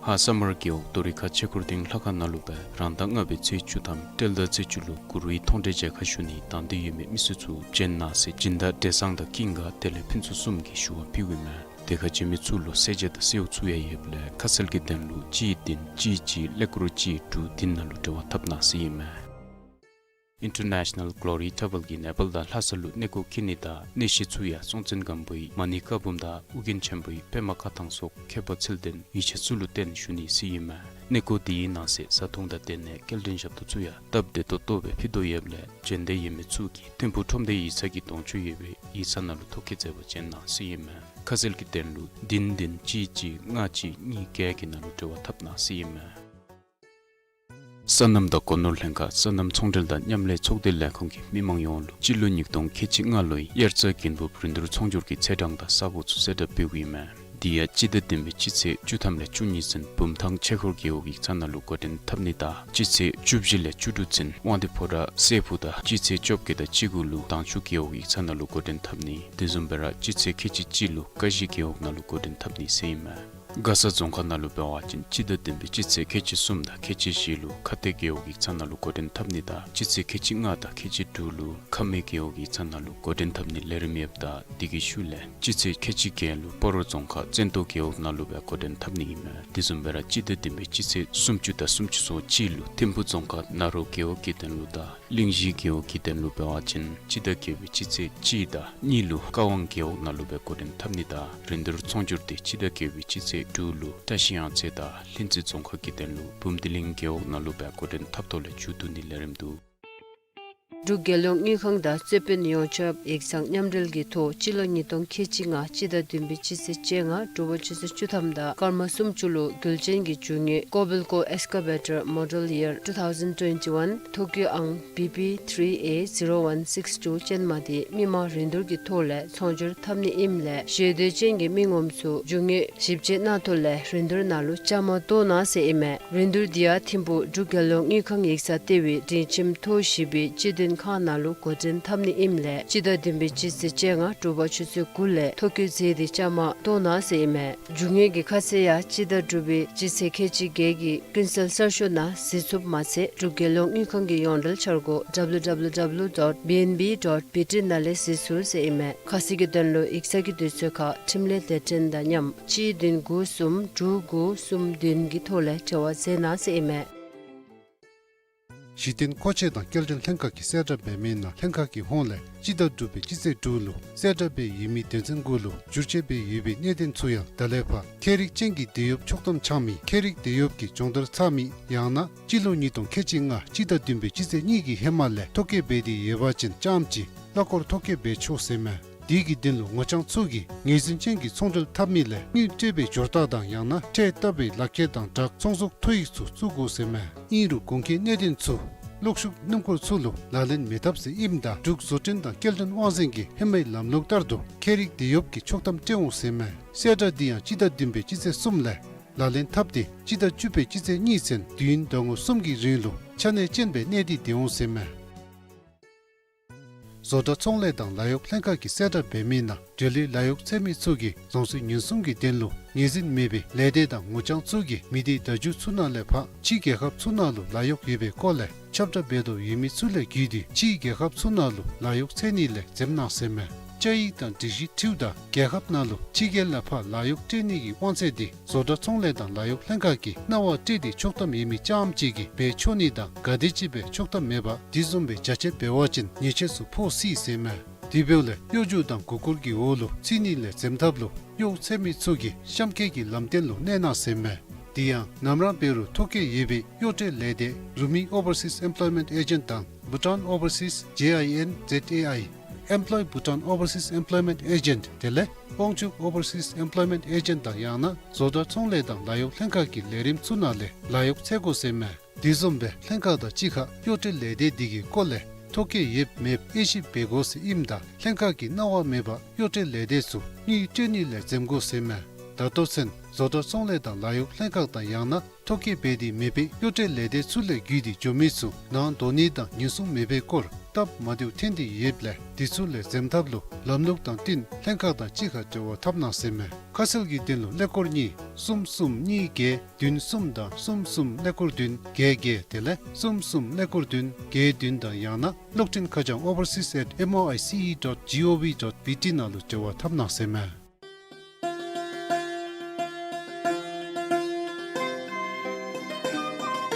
ཧཱ་ས་དམར་རྒེད་འོག་རྡོ་རིང་ཁ་ཆོས་འཁོར་སྡིངས་ལྷ་ཁང་ནང་ལུ་སྦེ་རང་ཟླ་ལྔ་པའི་ཚེས་བཅུ་ཐམ་སྤྲེལ་ཟླ་ཚེས་བཅུ་ལུ་གུ་རུའི་མཐོང་གྲོལ་མཇལ་ཁ་ཞུ་ནི་དང་འདོད་ཡོད་མི་མི་སེར་ཚུ་བྱོན་གནང་ཟེར་སྦྱིན་བདག་བགྲེས་གཙང་དང་ཀུན་དགའ་དེ་ལས་ཕུན་ཚོགས་གསུམ་གྱིས་ཞུ་བ་ཕུལཝ་ཨིན་མས། དེ་ཁར་བྱོན་མི་ཚུ་ལུ་གསལ་བྱེད་དང་གསལཝ་ཚུ་ཡང་ཡོདཔ་ལས་ཁ་གསལ་གྱི་དོན་ལུ་གཅིག་བདུན་གཅིག་གཅིག་ཀླད་ཀོར་གཅིག་དྲུག་བདུན་ནང་ལུ་འབྲེལ་བ་འཐབ་གནང་ཟེར་ཨིན་མས། International Glory Travel གིས་ནེ་པཱལ་དང་ལྷ་ས་ལུ་གནས་སྐོར་འཁྱིད་ནི་དང་གནས་གཞི་ཚུ་ཡང་སྲོང་བཙན་སྒམ་པོའི་མ་ཎི་བཀའ་འབུམ་དང་ཨོ་རྒྱན་ཆེན་པོའི་པདྨ་བཀའ་ཐང་སོགས་མཁས་པ་ཚུལ་ལྡན་ཡིད་ཆེས་ཚུ་ལུ་བརྟེན་ཞུ་ནི་ཟེར་ཨིན་མས། གནས་སྐོར་དེའི་ནང་གསེས་བཟའ་འཐུང་དང་དེ་ལས་སྐྱེལ་འདྲེན་ཞབས་ཏོག་ཚུ་ཡང་སྟབས་བདེ་ཏོག་ཏོ་སྦེ་ཕུལ་དོ་ཡོདཔ་ལས་བྱོན་འདོད་ཡོད་མི་ཚུ་གིས་ཐིམ་ཕུག་ཁྲོམ་སྡེ་ཡིག་ཚང་གི་གདོང་ཅུང་ཡོད་པའི་ཡིག་ཚང་ནང་ལུ་ཐོ་བཀོད་མཛད་པར་བྱོན་གནང་ཟེར་ཨིན་མས། ཁ་གསལ་གྱི་དོན་ལུ་བདུན་བདུན་གཅིག་གཅིག་ལྔ་གཅིག་གཉིས་བརྒྱད་ཀྱི་ནང་ལུ་འབྲེལ་བ་འཐབ་གནང་ཟེར་ཨིན་མས། སོ་ནམ་དང་སྒོ་ནོར་ལྷན་ཁག་སོ་ནམ་ཚོང་འབྲེལ་དང་མཉམ་ལས་ཚོགས་སྡེ་ལས་ཁུངས་ཀྱིས་མི་མང་ཡོངས་ལུ་སྤྱི་ལོ་ཉིས་སྟོང་ཁལ་གཅིག་ལྔ་ལོའི་དབྱར་རྩྭ་དགུན་འབུབ་རིན་བསྡུར་ཚོང་སྒྱུར་གྱི་ཚེས་གྲངས་དང་ས་གོ་ཚུ་གསལ་བསྒྲགས་འབདཝ་ཨིན་མས། དེ་ཡང་སྤྱི་ཟླ་བདུན་པའི་སྤྱི་ཚེས་བཅུ་ཐམ་ལས་བཅུ་གཉིས་ཚུན་བུམ་ཐང་ཆོས་འཁོར་རྒེད་འོག་ཡིག་ཚང་ནང་ལུ་འགོ་འདྲེན་འཐབ་ནི་དང་སྤྱི་ཚེས་བཅུ་བཞི་ལས་བཅུ་དྲུག་ཚུན་དབང་འདུས་ཕོ་བྲང་སྲས་ཕུག་དང་སྤྱི་ཚེས་བཅོ་བརྒྱད་དང་བཅུ་དགུ་ལུ་དྭངས་ཆུ་རྒེད་འོག་ཡིག་ཚང་ནང་ལུ་འགོ་འདྲེན་འཐབ་ནི། དེ་བཟུམ་སྦེ་ར་སྤྱི་ཚེས་ཁལ་གཅིག་གཅིག་ལུ་ཀ་གཞི་རྒེད་འོག་ནང་ལུ་འགོ་འདྲེན་འཐབ་ནི་ཟེར་ཨིན་མས། མགར་ས་རྫོང་ཁག་ནང་ལུ་འབད་བ་ཅིན་སྤྱི་ཟླ་བདུན་པའི་སྤྱི་ཚེས་ཁལ་གཅིག་གསུམ་དང་ཁལ་གཅིག་བཞི་ལུ་ཁ་གཏད་རྒེད་འོག་ཡིག་ཚང་ནང་ལུ་འགོ་འདྲེན་འཐབ་ནི་དང་སྤྱི་ཚེས་ཁལ་གཅིག་ལྔ་དང་ཁལ་གཅིག་དྲུག་ལུ་ཁ་སྨད་རྒེད་འོག་ཡིག་ཚང་ནང་ལུ་འགོ་འདྲེན་འཐབ་ནི་ལས་རིམ་ཡོདཔ་ད་དེ་གི་ཤུལ་ལས་སྤྱི་ཚེས་ཁལ་གཅིག་བརྒྱད་ལུ་སྤ་རོ་རྫོང་ཁག་བཙན་ཏོ་རྒེད་འོག་ནང་ལུ་སྦེ་འགོ་འདྲེན་འཐབ་ནི་ཨིན་མས། དེ་བཟུམ་སྦེ་ར་སྤྱི་ཟླ་བདུན་པའི་སྤྱི་ཚེས་སུམ་ཅུ་དང་སུམ་ཅུ་སོ་གཅིག་ལུ་ཐིམ་ཕུག་རྫོང་ཁག་ན་རོ་རྒེད་འོག་གི་དོན་ལུ་དང་གླིང་བཞི་རྒེད་འོག་གི་དོན་ལུ་འབད་བ་ཅིན་སྤྱི་ཟླ་བརྒྱད་པའི་སྤྱི་ཚེས་གཅིག་དང་གཉིས་ལུ་ཀ་ཝང་རྒེད་འོག་ནང་ལུ་སྦེ་འགོ་འདྲེན་འཐབ་ནི་དང་རིན་བསྡུར་ཚོང་སྒྱུར་དེ་སྤྱི་ཟླ་བརྒྱད་པའི་སྤྱི་ཚེས་དྲུག་ལུ་བཀྲིས་གཡང་རྩེ་དང་ལྷུན་རྩེ་རྫོང་ཁག་གི་དོན་ལུ་བུམ་སྡེ་གླིང་རྒེད་འོག་ནང་ལུ་སྦེ་འགོ་འདྲེན་འཐབ་ཐོག་ལས་མཇུག་བསྡུ་ནི་ལས་རིམ་འདུག། འབྲུག་རྒྱལ་ཡོངས་དངུལ་ཁང་དང་རྩོད་དཔོན་ཡོངས་ཁྱབ་ཡིག་ཚང་མཉམ་འབྲེལ་གྱི་ཐོག་སྤྱི་ལོ་ཉིས་སྟོང་ཁལ་གཅིག་ལྔ་སྤྱི་ཟླ་བདུན་པའི་སྤྱི་ཚེས་བཅོ་ལྔ་དྲོ་པ་ཆུ་ཚོད་བཅུ་ཐམ་དང་སྐར་མ་སུམ་ཅུ་ལུ་རྒྱུ་ཅན་གྱི་རྒྱུ་དངོས་ཀོ་བིལ་ཀོ་ཨེགསི་ཀ་བེ་ཊར་མོ་ཌེལ་ཡིར་two thousand twenty-one ཐོ་བཀོད་ཨང་བི་པི་ཐིརི་ཨེ་ཛི་རོ་ཝན་སིགསི་ཊུ་ཅན་མ་དེ་མི་མང་རིན་བསྡུར་གྱི་ཐོག་ལས་ཚོང་སྒྱུར་འཐབ་ནི་ཨིནམ་ལས་ཞེ་འདོད་ཅན་གྱི་མི་ངོམ་ཚུ་རྒྱུ་དངོས་ཞིབ་དཔྱད་གནང་ཐོག་ལས་རིན་བསྡུར་ནང་ལུ་བཅའ་མར་གཏོགས་གནང་ཟེར་ཨིན་མས། རིན་བསྡུར་དེ་ཡང་ཐིམ་ཕུག་འབྲུག་རྒྱལ་ཡོངས་དངུལ་ཁང་ཡིག་ཚང་ལྟེ་བའི་སྒྲིང་ཁྱིམ་ཐོག་བཞི་པའི་སྤྱི་དོན་ཁང་ནང་ལུ་འགོ་འདྲེན་འཐབ་ནི་ཨིནམ་ལས་སྤྱི་ཟླ་བདུན་པའི་སྤྱི་ཚེས་བཅོ་ལྔ་དྲོ་པ་ཆུ་ཚོད་དགུ་ལས་ཐོ་བཀོད་མཛད་དེ་བཅའ་མར་གཏོགས་གནང་ཟེར་ཨིན་མས། རྒྱུ་དངོས་ཀྱི་ཁ་གསལ་ཡང་སྤྱི་ཟླ་དྲུག་པའི་སྤྱི་ཚེས་ཁལ་གཅིག་བརྒྱད་ཀྱི་ཀུན་གསལ་གསར་ཤོག་ནང་གཟིགས་ཚུགསཔ་མ་ཚད་འབྲུག་རྒྱལ་ཡོངས་དངུལ་ཁང་གི་ཡོངས་འབྲེལ་འཆར་སྒོ་W W W dot B N B dot B T ནང་ལས་གཟིགས་ཚུགས་ཟེར་ཨིན་མས། ཁ་གསལ་གྱི་དོན་ལུ་ཡིག་ཚང་གི་དུས་ཚོད་ཁར་འཕྲིན་ལས་སྡེ་ཚན་དང་མཉམ་གཅིག་བདུན་དགུ་གསུམ་དྲུག་དགུ་གསུམ་བདུན་གྱི་ཐོག་ལས་འབྲེལ་བ་མཛད་གནང་ཟེར་ཨིན་མས། གཞི་རྟེན་མཁོ་ཆས་དང་སྐྱེལ་འདྲེན་ལྷན་ཁག་གིས་གསལ་བསྒྲགས་འབད་མི་ནང་ལྷན་ཁག་གི་ཧོངས་ལས་སྤྱི་ཟླ་དྲུག་པའི་སྤྱི་ཚེས་དྲུག་ལུ་གསལ་བསྒྲགས་འབད་ཡོད་མི་དོན་ཚན་དགུ་ལུ་བསྒྱུར་བཅོས་འབད་ཡོད་པའི་གནད་དོན་ཚུ་ཡང་ད་ལས་ཕར་ཁྱད་རིག་ཅན་གྱི་དེད་གཡོགཔ་ཆོག་ཐམ་འཆང་མི་ཁྱད་རིག་དེད་གཡོགཔ་གི་སྦྱོང་བརྡར་ཚར་མི་ཡང་ན་སྤྱི་ལོ་ཉིས་སྟོང་ཁལ་གཅིག་ལྔ་སྤྱི་ཟླ་བདུན་པའི་སྤྱི་ཚེས་གཉིས་ཀྱི་ཧེ་མ་ལས་ཐོ་བཀོད་འབད་དེ་ཡོད་པ་ཅིན་རྐྱངམ་གཅིག་གླ་འཁོར་ཐོ་བཀོད་འབད་ཆོག་ཟེར་མས། དེ་གི་དོན་ལུ་ངོ་རྐྱང་ཚུ་གིས་ངོས་འཛིན་ཅན་གྱི་ཚོང་འབྲེལ་འཐབ་མི་ལས་དངུལ་སྤྲོད་པའི་འབྱོར་རྟགས་དང་ཡང་ན་ཁྲལ་བཏབ་པའི་ལག་ཁྱེར་དང་སྦྲགས་ཚོང་ཟོག་ཐོ་ཡིག་ཚུ་བཙུགས་དགོ་ཟེར་མས། ཨིན་རུང་གོང་འཁོད་གནད་དོན་ཚུ་གློག་ཤུགས་སྣུམ་འཁོར་ཚུ་ལུ་ལག་ལེན་མི་འཐབ་ཟེར་ཨིནམ་ད་འབྲུག་བཟོ་སྐྲུན་དང་སྐྱེལ་འདྲེན་དབང་འཛིན་གྱིས་ཧེ་མའི་ལམ་ལུགས་ལྟར་དུ་ཁྱད་རིག་དེ་ཡོདཔ་གི་ཆོག་ཐམ་སྤྲོད་འོང་ཟེར་མས། གསལ་བསྒྲགས་འདི་ཡང་སྤྱི་ཟླ་བདུན་པའི་སྤྱི་ཚེས་གསུམ་ལས་ལག་ལེན་འཐབ་སྟེ་སྤྱི་ཟླ་བཅུ་པའི་སྤྱི་ཚེས་གཉིས་ཚུན་དུས་ཡུན་ཟླ་ངོ་གསུམ་གྱི་རིང་ལུ་ཆ་གནས་ཅན་སྦེ་གནས་ཏེ་སྡོད་འོང་ཟེར་མས། བཟོ་གྲྭ་ཚོང་ལས་དང་ལཱ་གཡོག་ལྷན་ཁག་གིས་གསལ་བསྒྲགས་འབད་མི་ནང་འབྲེལ་ཡོད་ལཱ་གཡོག་འཚོལ་མི་ཚུ་གིས་རྫོང་སྲིད་ཉེན་སྲུང་གི་དོན་ལུ་ངོས་འཛིན་མེད་པའི་ལས་སྡེ་དང་ངོ་རྐྱང་ཚུ་གིས་མི་སྡེའི་བརྡ་བརྒྱུད་ཚུ་ནང་ལས་ཕར་ཕྱིའི་རྒྱལ་ཁབ་ཚུ་ནང་ལུ་ལཱ་གཡོག་ཡོད་པའི་སྐོར་ལས་ཁྱབ་བསྒྲགས་འབད་དོ་ཡོད་མི་ཚུ་ལས་བརྒྱུད་དེ་ཕྱིའི་རྒྱལ་ཁབ་ཚུ་ནང་ལུ་ལཱ་གཡོག་འཚོལ་ནི་ལས་འཛེམ་གནང་ཟེར་མས། བཅའ་ཡིག་དང་སྒྲིག་གཞི་འཁྲིལཝ་ད་རྒྱལ་ཁབ་ནང་ལུ་ཕྱི་རྒྱལ་ལས་ཕར་ལཱ་གཡོག་སྤྲོད་ནི་གི་དབང་ཚད་འདི་བཟོ་གྲྭ་ཚོང་ལས་དང་ལཱ་གཡོག་ལྷན་ཁག་གིས་གནང་བ་སྤྲོད་དེ་ཆོག་ཐམ་ཡོད་མི་རྐྱངམ་ཅིག་གིས་འབད་ཆོག་ནི་དང་ག་དེམ་ཅིག་སྦེ་ཆོག་ཐམ་མེད་པར་དེ་བཟུམ་སྦེ་བྱ་སྤྱོད་འབད་བ་ཅིན་ཉེས་ཆད་ཚུ་ཕོག་སྲིད་ཟེར་མས། དེ་འབདཝ་ལས་གཡོ་སྒྱུ་དང་མགུ་སྐོར་གྱི་འོག་ལུ་ཚུད་ནི་ལས་འཛེམ་ཐབས་ལུ་གཡོག་འཚོལ་མི་ཚུ་གིས་གཤམ་འཁོད་ཀྱི་ལམ་སྟོན་ལུ་གནས་གནང་ཟེར་མས། དེ་ཡང་ནམ་ར་འབད་རུང་ཐོ་བཀོད་ཡོད་པའི་གཡོག་བཀྲོལ་ལས་སྡེ་Rumi Overseas Employment Agent དང་Bhutan Overseas J I N Z A I, Employ Bhutan Overseas Employment Agent དེ་ལས་དབང་ཕྱུག་Overseas Employment Agent དང་ཡང་ན་བཟོ་གྲྭ་ཚོང་ལས་དང་ལཱ་གཡོག་ལྷན་ཁག་གི་ལས་རིམ་ཚུ་ནང་ལས་ལཱ་གཡོག་འཚོལ་དགོ་ཟེར་མས། དེ་བཟུམ་སྦེ་ལྷན་ཁག་དང་གཅིག་ཁར་གཡོག་བཀྲོལ་ལས་སྡེ་འདི་གི་སྐོར་ལས་ཐོ་བཀོད་ཡོདཔ་མེདཔ་དབྱེ་ཞིབ་འབད་དགོ་ཟེར་ཨིནམ་ད་ལྷན་ཁག་གིས་གནང་བ་མེད་པར་གཡོག་བཀྲོལ་ལས་སྡེ་ཚུ་དངུལ་སྤྲོད་ནི་ལས་འཛེམ་དགོ་ཟེར་མས། ད་ལྟོ་ཚུན་བཟོ་གྲྭ་ཚོང་ལས་དང་ལཱ་གཡོག་ལྷན་ཁག་དང་ཡང་ན་ཐོ་བཀོད་འབད་དེ་མེད་པའི་གཡོག་བཀྲོལ་ལས་སྡེ་ཚུ་ལས་བརྒྱུད་དེ་འགྱོ་མི་ཚུ་ནང་འདོགས་ནི་དང་ཉེན་སྲུང་མེད་པའི་སྐོར་སྟབས་མ་བདེཝ་ཐོན་ཏེ་ཡོདཔ་ལས་དེ་ཚུ་ལས་འཛེམ་ཐབས་ལུ་ལམ་ལུགས་དང་བསྟུན་ལྷན་ཁག་དང་གཅིག་ཁར་འབྲེལ་བ་འཐབ་གནང་ཟེར་མས། ཁ་གསལ་གྱི་དོན་ལུ་ཀླད་ཀོར་གཉིས་གསུམ་གསུམ་གཉིས་བརྒྱད་བདུན་གསུམ་དང་གསུམ་གསུམ་ཀླད་ཀོར་བདུན་བརྒྱད་བརྒྱད་དེ་ལས་གསུམ་གསུམ་ཀླད་ཀོར་བདུན་བརྒྱད་བདུན་དང་ཡང་ན་གློག་འཕྲིན་ཁ་བྱང་overseas at M O I C E dot G O V dot B T ནང་ལུ་འབྲེལ་བ་འཐབ་གནང་ཟེར་མས།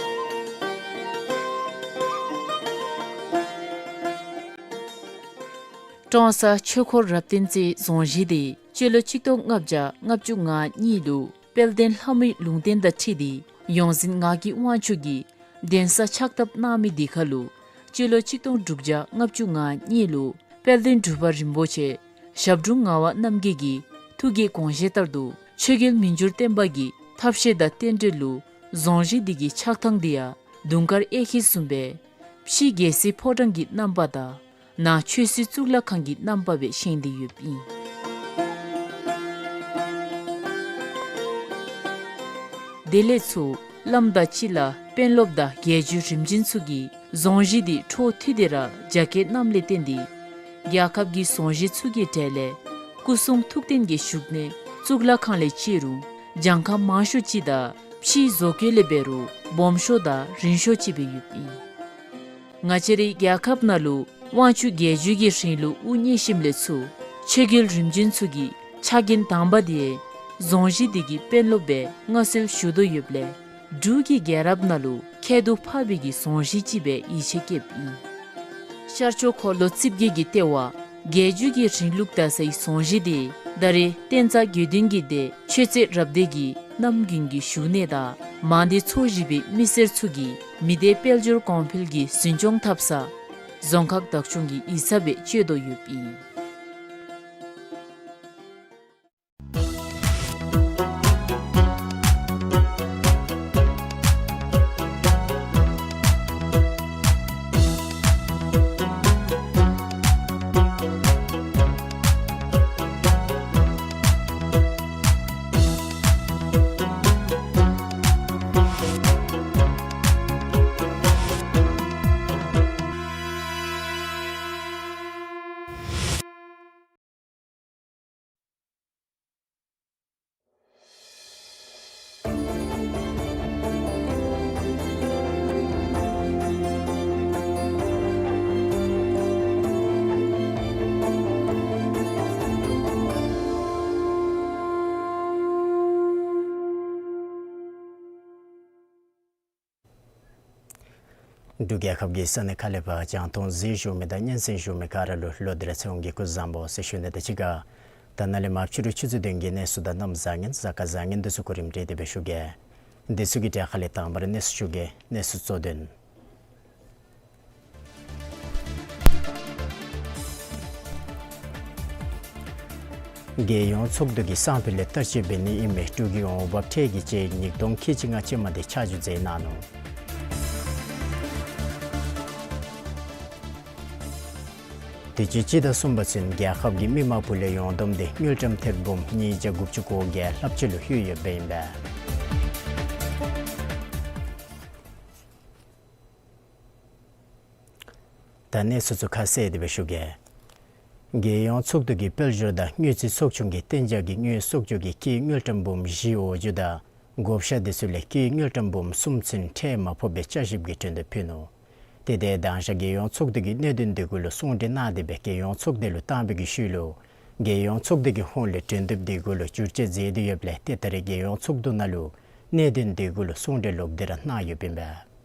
ཀྲོང་གསར་ཆོས་འཁོར་རབ་བརྟན་རྩེ་རྫོང་གཞིས་འདི་སྤྱི་ལོ་ཆིག་སྟོང་ལྔ་བརྒྱ་ལྔ་བཅུ་ང་གཉིས་ལུ་དཔལ་ལྡན་ལྷ་མོའི་ལུང་བསྟན་དང་འཁྲིལ་ཏེ་ཡོངས་འཛིན་ངག་གི་དབང་ཕྱུག་གིས་གདན་ས་ཕྱག་བཏབ་གནང་མི་འདི་ཁར་ལུ་སྤྱི་ལོ་ཆིག་སྟོང་དྲུག་བརྒྱ་ལྔ་བཅུ་ང་གཉིས་ལུ་དཔལ་ལྡན་འབྲུག་པ་རིན་པོ་ཆེ་ཞབས་དྲུང་ངག་དབང་རྣམ་རྒྱལ་གྱི་ཐུགས་ཀྱི་དགོངས་བཞེད་ལྟར་དུ་ཆོས་རྒྱལ་མི་འགྱུར་བརྟན་པ་གི་ཐབས་ཤེས་དང་རྟེན་འབྲེལ་ལུ་རྫོང་གཞིས་འདི་གི་ཆགས་ཐངས་འདི་ཡང་དུང་དཀར་གཡས་འཁྱིལ་བཟུམ་སྦེ་ཕྱི་རྒྱལ་སྲིད་ཕོ་བྲང་གི་རྣམ་པ་དང་ནང་ཆོས་སྲིད་གཙུག་ལག་ཁང་གི་རྣམ་པ་སྦེ་བཞེངས་ཏེ་ཡོདཔ་ཨིན། དེ་ལས་ཚུར་བླམ་དང་སྤྱི་བླ་དཔོན་སློབ་དང་རྒྱལ་བརྒྱུད་རིམ་བྱོན་ཚུ་གིས་རྫོང་གཞིས་འདི་འཕྲོ་མཐུད་དེ་ར་རྒྱ་སྐྱེད་གནངམ་ལས་བརྟེན་ཏེ་རྒྱལ་ཁབ་ཀྱི་རྫོང་གཞིས་ཚུ་གི་གྲས་ལས་སྐུ་གསུང་ཐུགས་རྟེན་གྱི་བཞུགས་གནས་གཙུག་ལག་ཁང་ལས་བཅད་རུང་གྱངས་ཁ་མང་ཤོས་ཅིག་དང་ཕྱིའི་བཟོ་བཀོད་ལས་འབད་རུང་སྦོམ་ཤོས་དང་རིང་ཤོས་ཅིག་སྦེ་ཡོདཔ་ཨིན། ང་བཅས་རའི་རྒྱལ་ཁབ་ནང་ལུ་དབང་ཕྱུག་རྒྱལ་བརྒྱུད་ཀྱི་རིང་ལུགས་དབུ་བརྙེས་ཞིནམ་ལས་ཚུར་ཆོས་རྒྱལ་རིམ་བྱོན་ཚུ་གི་ཕྱག་འགན་དང་པ་འདི་རྫོང་གཞིས་འདི་གི་དཔོན་སློབ་སྦེ་མངའ་གསོལ་ཞུ་དོ་ཡོདཔ་ལས་འབྲུག་གི་རྒྱལ་རབས་ནང་ལུ་ཁྱད་དུ་འཕགས་པའི་གི་རྫོང་གཞིས་ཅིག་སྦེ་ཡིད་ཆེས་བསྐྱེདཔ་ཨིན། ཤར་ཕྱོགས་འཁོར་ལོ་རྩིབས་བརྒྱད་ཀྱི་ལྟེ་བ་རྒྱལ་བརྒྱུད་ཀྱི་རིང་ལུགས་དར་སའི་རྫོང་གཞིས་འདི་ད་རེས་བསྟན་རྩ་དགེ་འདུན་གྱི་སྡེ་ཆོས་རྩེ་རབ་སྡེ་གི་རྣམ་རྒྱུན་གྱི་བཞུགས་གནས་དང་མང་སྡེ་ཚོ་བཞི་པའི་མི་སེར་ཚུ་གིས་མི་སྡེ་དཔལ་འབྱོར་གོང་འཕེལ་གྱི་འཛིན་སྐྱོང་འཐབ་ས་རྫོང་ཁག་བདག་སྐྱོང་གི་ཡིག་ཚང་སྦེ་སྤྱོད་དོ་ཡོདཔ་ཨིན། འབྲུག་རྒྱལ་ཁབ་ཀྱི་ས་གནས་ཁག་ལས་ཕར་རྒྱང་མཐོང་གཟིགས་བཞུགས་མི་དང་སྙན་གསན་བཞུགས་མི་ག་ར་ལུ་ལོ་དེ་ར་ཚེ་དབང་གི་སྐུ་གཟུགས་བཟང་པོ་ཟེར་ཞུ་ནི་དང་གཅིག་ཁར་ད་ནཱ་ལས་མར་ཕྱི་རུ་ཆུ་ཚོད་བདུན་གྱི་གནས་ཚུལ་དང་གནམ་བཟང་ངན་གཟའ་སྐར་བཟང་ངན་འདི་ཚུ་གོ་རིམ་སྒྲིག་སྟེ་སྦེ་ཞུ་གེ། འདི་ཚུ་གི་གྲས་ཁ་ལས་དང་པ་ར་གནས་ཚུལ་ཞུ་གེ། གནས་ཚུལ་གཙོ་དོན། རྒྱལ་ཡོངས་ཚོགས་འདུ་གི་གསང་ཕུད་ལས་བསྟར་སྤྱོད་འབད་ནི་ཨིན་མི་འབྲུག་གི་འོང་འབབ་ཁྲལ་གྱི་དཔྱད་ཡིག་ཉིས་སྟོང་ཁལ་གཅིག་ལྔ་ཅན་མ་དེ་ཆ་འཇོག་མཛད་གནང་ནུག། དུས་ཅི་སྤྱི་ཟླ་གསུམ་པ་ཚུན་རྒྱལ་ཁབ་ཀྱི་མི་མང་ཕུགས་ལས་ཡོངས་བསྡོམས་དེ་དངུལ་ཀྲམ་ཐེར་འབུམ་ཉིས་བརྒྱ་དགུ་བཅུ་གོ་བརྒྱད་ལྷགཔ་ཅིག་ལུ་ལྷོད་ཡོདཔ་ཨིན་པས། ད་གནས་ཚུལ་ཚུ་ཁ་གསལ་དེ་སྦེ་ཞུ་གེ། རྒྱལ་ཡོངས་ཚོགས་འདུ་གི་དཔལ་འབྱོར་དང་དངུལ་རྩིས་ཚོགས་ཆུང་གིས་གཏན་འཇགས་ཀྱི་དངུལ་གསོག་འཇོག་གི་སྐྱེད་དངུལ་ཀྲམ་འབུམ་བཞི་འོག་འཇུ་དང་བགོ་བཤའ་དེ་ཚུ་ལས་སྐྱེད་དངུལ་ཀྲམ་འབུམ་གསུམ་ཚུན་ཁྲལ་མ་ཕོགཔ་སྦེ་དཔྱད་ཞིབ་ཀྱི་གྲོས་འདེབས་ཕུལ་ནུག། དེ་དེ་དང་ཞག་རྒྱལ་ཡོངས་ཚོགས་འདུ་གི་གནད་དོན་དེ་གུ་ལུ་གསུང་གྲོས་གནང་སྟེ་སྦེ་རྒྱལ་ཡོངས་ཚོགས་སྡེ་ལུ་བཏང་བའི་གི་ཤུལ་ལུ་རྒྱལ་ཡོངས་ཚོགས་སྡེ་གི་ཧོངས་ལས་གྲོས་འདེབས་དེ་གུ་ལུ་བསྒྱུར་བཅོས་མཛད་དེ་ཡོདཔ་ལས་ཏེ་ད་རེས་རྒྱལ་ཡོངས་ཚོགས་འདུ་ནང་ལུ་གནད་དོན་དེ་གུ་ལུ་གསུང་གྲོས་ལོག་སྟེ་ར་གནང་ཡོདཔ་ཨིན་པས།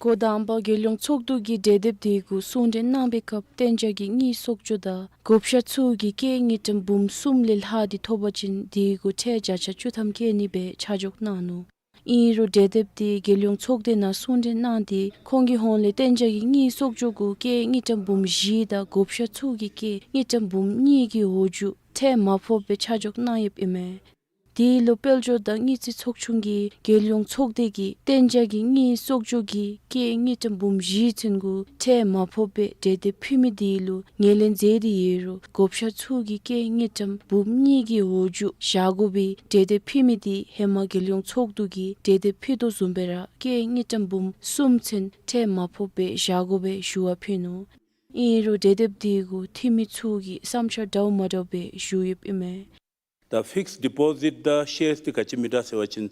འགོ་དང་པ་རྒྱལ་ཡོངས་ཚོགས་འདུ་གི་གྲོས་འདེབས་དེ་གུ་གསུང་གྲོས་གནང་བའི་སྐབས་གཏན་འཇགས་ཀྱི་དངུལ་གསོག་འཇོག་དང་བགོ་བཤའ་ཚུ་གི་སྐྱེད་དངུལ་ཀྲམ་འབུམ་གསུམ་ལས་ལྷག་སྟེ་ཐོབ་པ་ཅིན་དེ་གུ་ཁྲལ་བརྒྱ་ཆ་བཅུ་ཐམ་བཀལ་ནི་སྦེ་ཆ་འཇོག་གནང་ནུག། ཨིན་རུང་གྲོས་འདེབས་དེ་རྒྱལ་ཡོངས་ཚོགས་སྡེ་ནང་གསུང་གྲོས་གནང་སྟེ་ཁོང་གི་ཧོངས་ལས་གཏན་འཇགས་ཀྱི་དངུལ་གསོག་འཇོག་གུ་སྐྱེད་དངུལ་ཀྲམ་འབུམ་བཞི་དང་བགོ་བཤའ་ཚུ་གི་སྐྱེད་དངུལ་ཀྲམ་འབུམ་གཉིས་ཀྱི་འོག་འཇུ་ཁྲལ་མ་ཕོགཔ་སྦེ་ཆ་འཇོག་གནང་ཡོདཔ་ཨིན་མས། དེ་ལུ་དཔལ་འབྱོར་དང་དངུལ་རྩིས་ཚོགས་ཆུང་གིས་རྒྱལ་ཡོངས་ཚོགས་སྡེ་གིས་གཏན་འཇགས་ཀྱི་དངུལ་གསོག་འཇོག་གི་སྐྱེད་དངུལ་ཀྲམ་འབུམ་བཞི་ཚུན་གུ་ཁྲལ་མ་ཕོགཔ་སྦེ་གྲོས་འདེབས་ཕུལ་མི་དེ་ལུ་ངོས་ལེན་མཛད་དེ་ཡོད་རུང་བགོ་བཤའ་ཚུ་གི་སྐྱེད་དངུལ་ཀྲམ་འབུམ་གཉིས་ཀྱི་འོག་འཇུ་བཞག་དགོ་པའི་གྲོས་འདེབས་ཕུལ་མི་དེ་ཧེ་མ་རྒྱལ་ཡོངས་ཚོགས་འདུ་གིས་གྲོས་འདེབས་ཕུལ་དོ་བཟུམ་སྦེ་ར་སྐྱེད་དངུལ་ཀྲམ་འབུམ་གསུམ་ཚུན་ཁྲལ་མ་ཕོགཔ་སྦེ་བཞག་དགོ་པའི་ཞུ་བ་ཕུལ་ནུག། ཨིན་རུང་གྲོས་འདེབས་དེ་གུ་འཐུས་མི་ཚུ་གིས་བསམ་འཆར་འདྲཝ་མ་འདྲཝ་སྦེ་ཞུ་ཡོདཔ་ཨིན་མས། ད་ཕིགསི་ཌི་པོ་ཟིཊ་དང་ཤེརསི་འདི་ག་ཅི་མི་འདྲ་ཟེར་བ་ཅིན་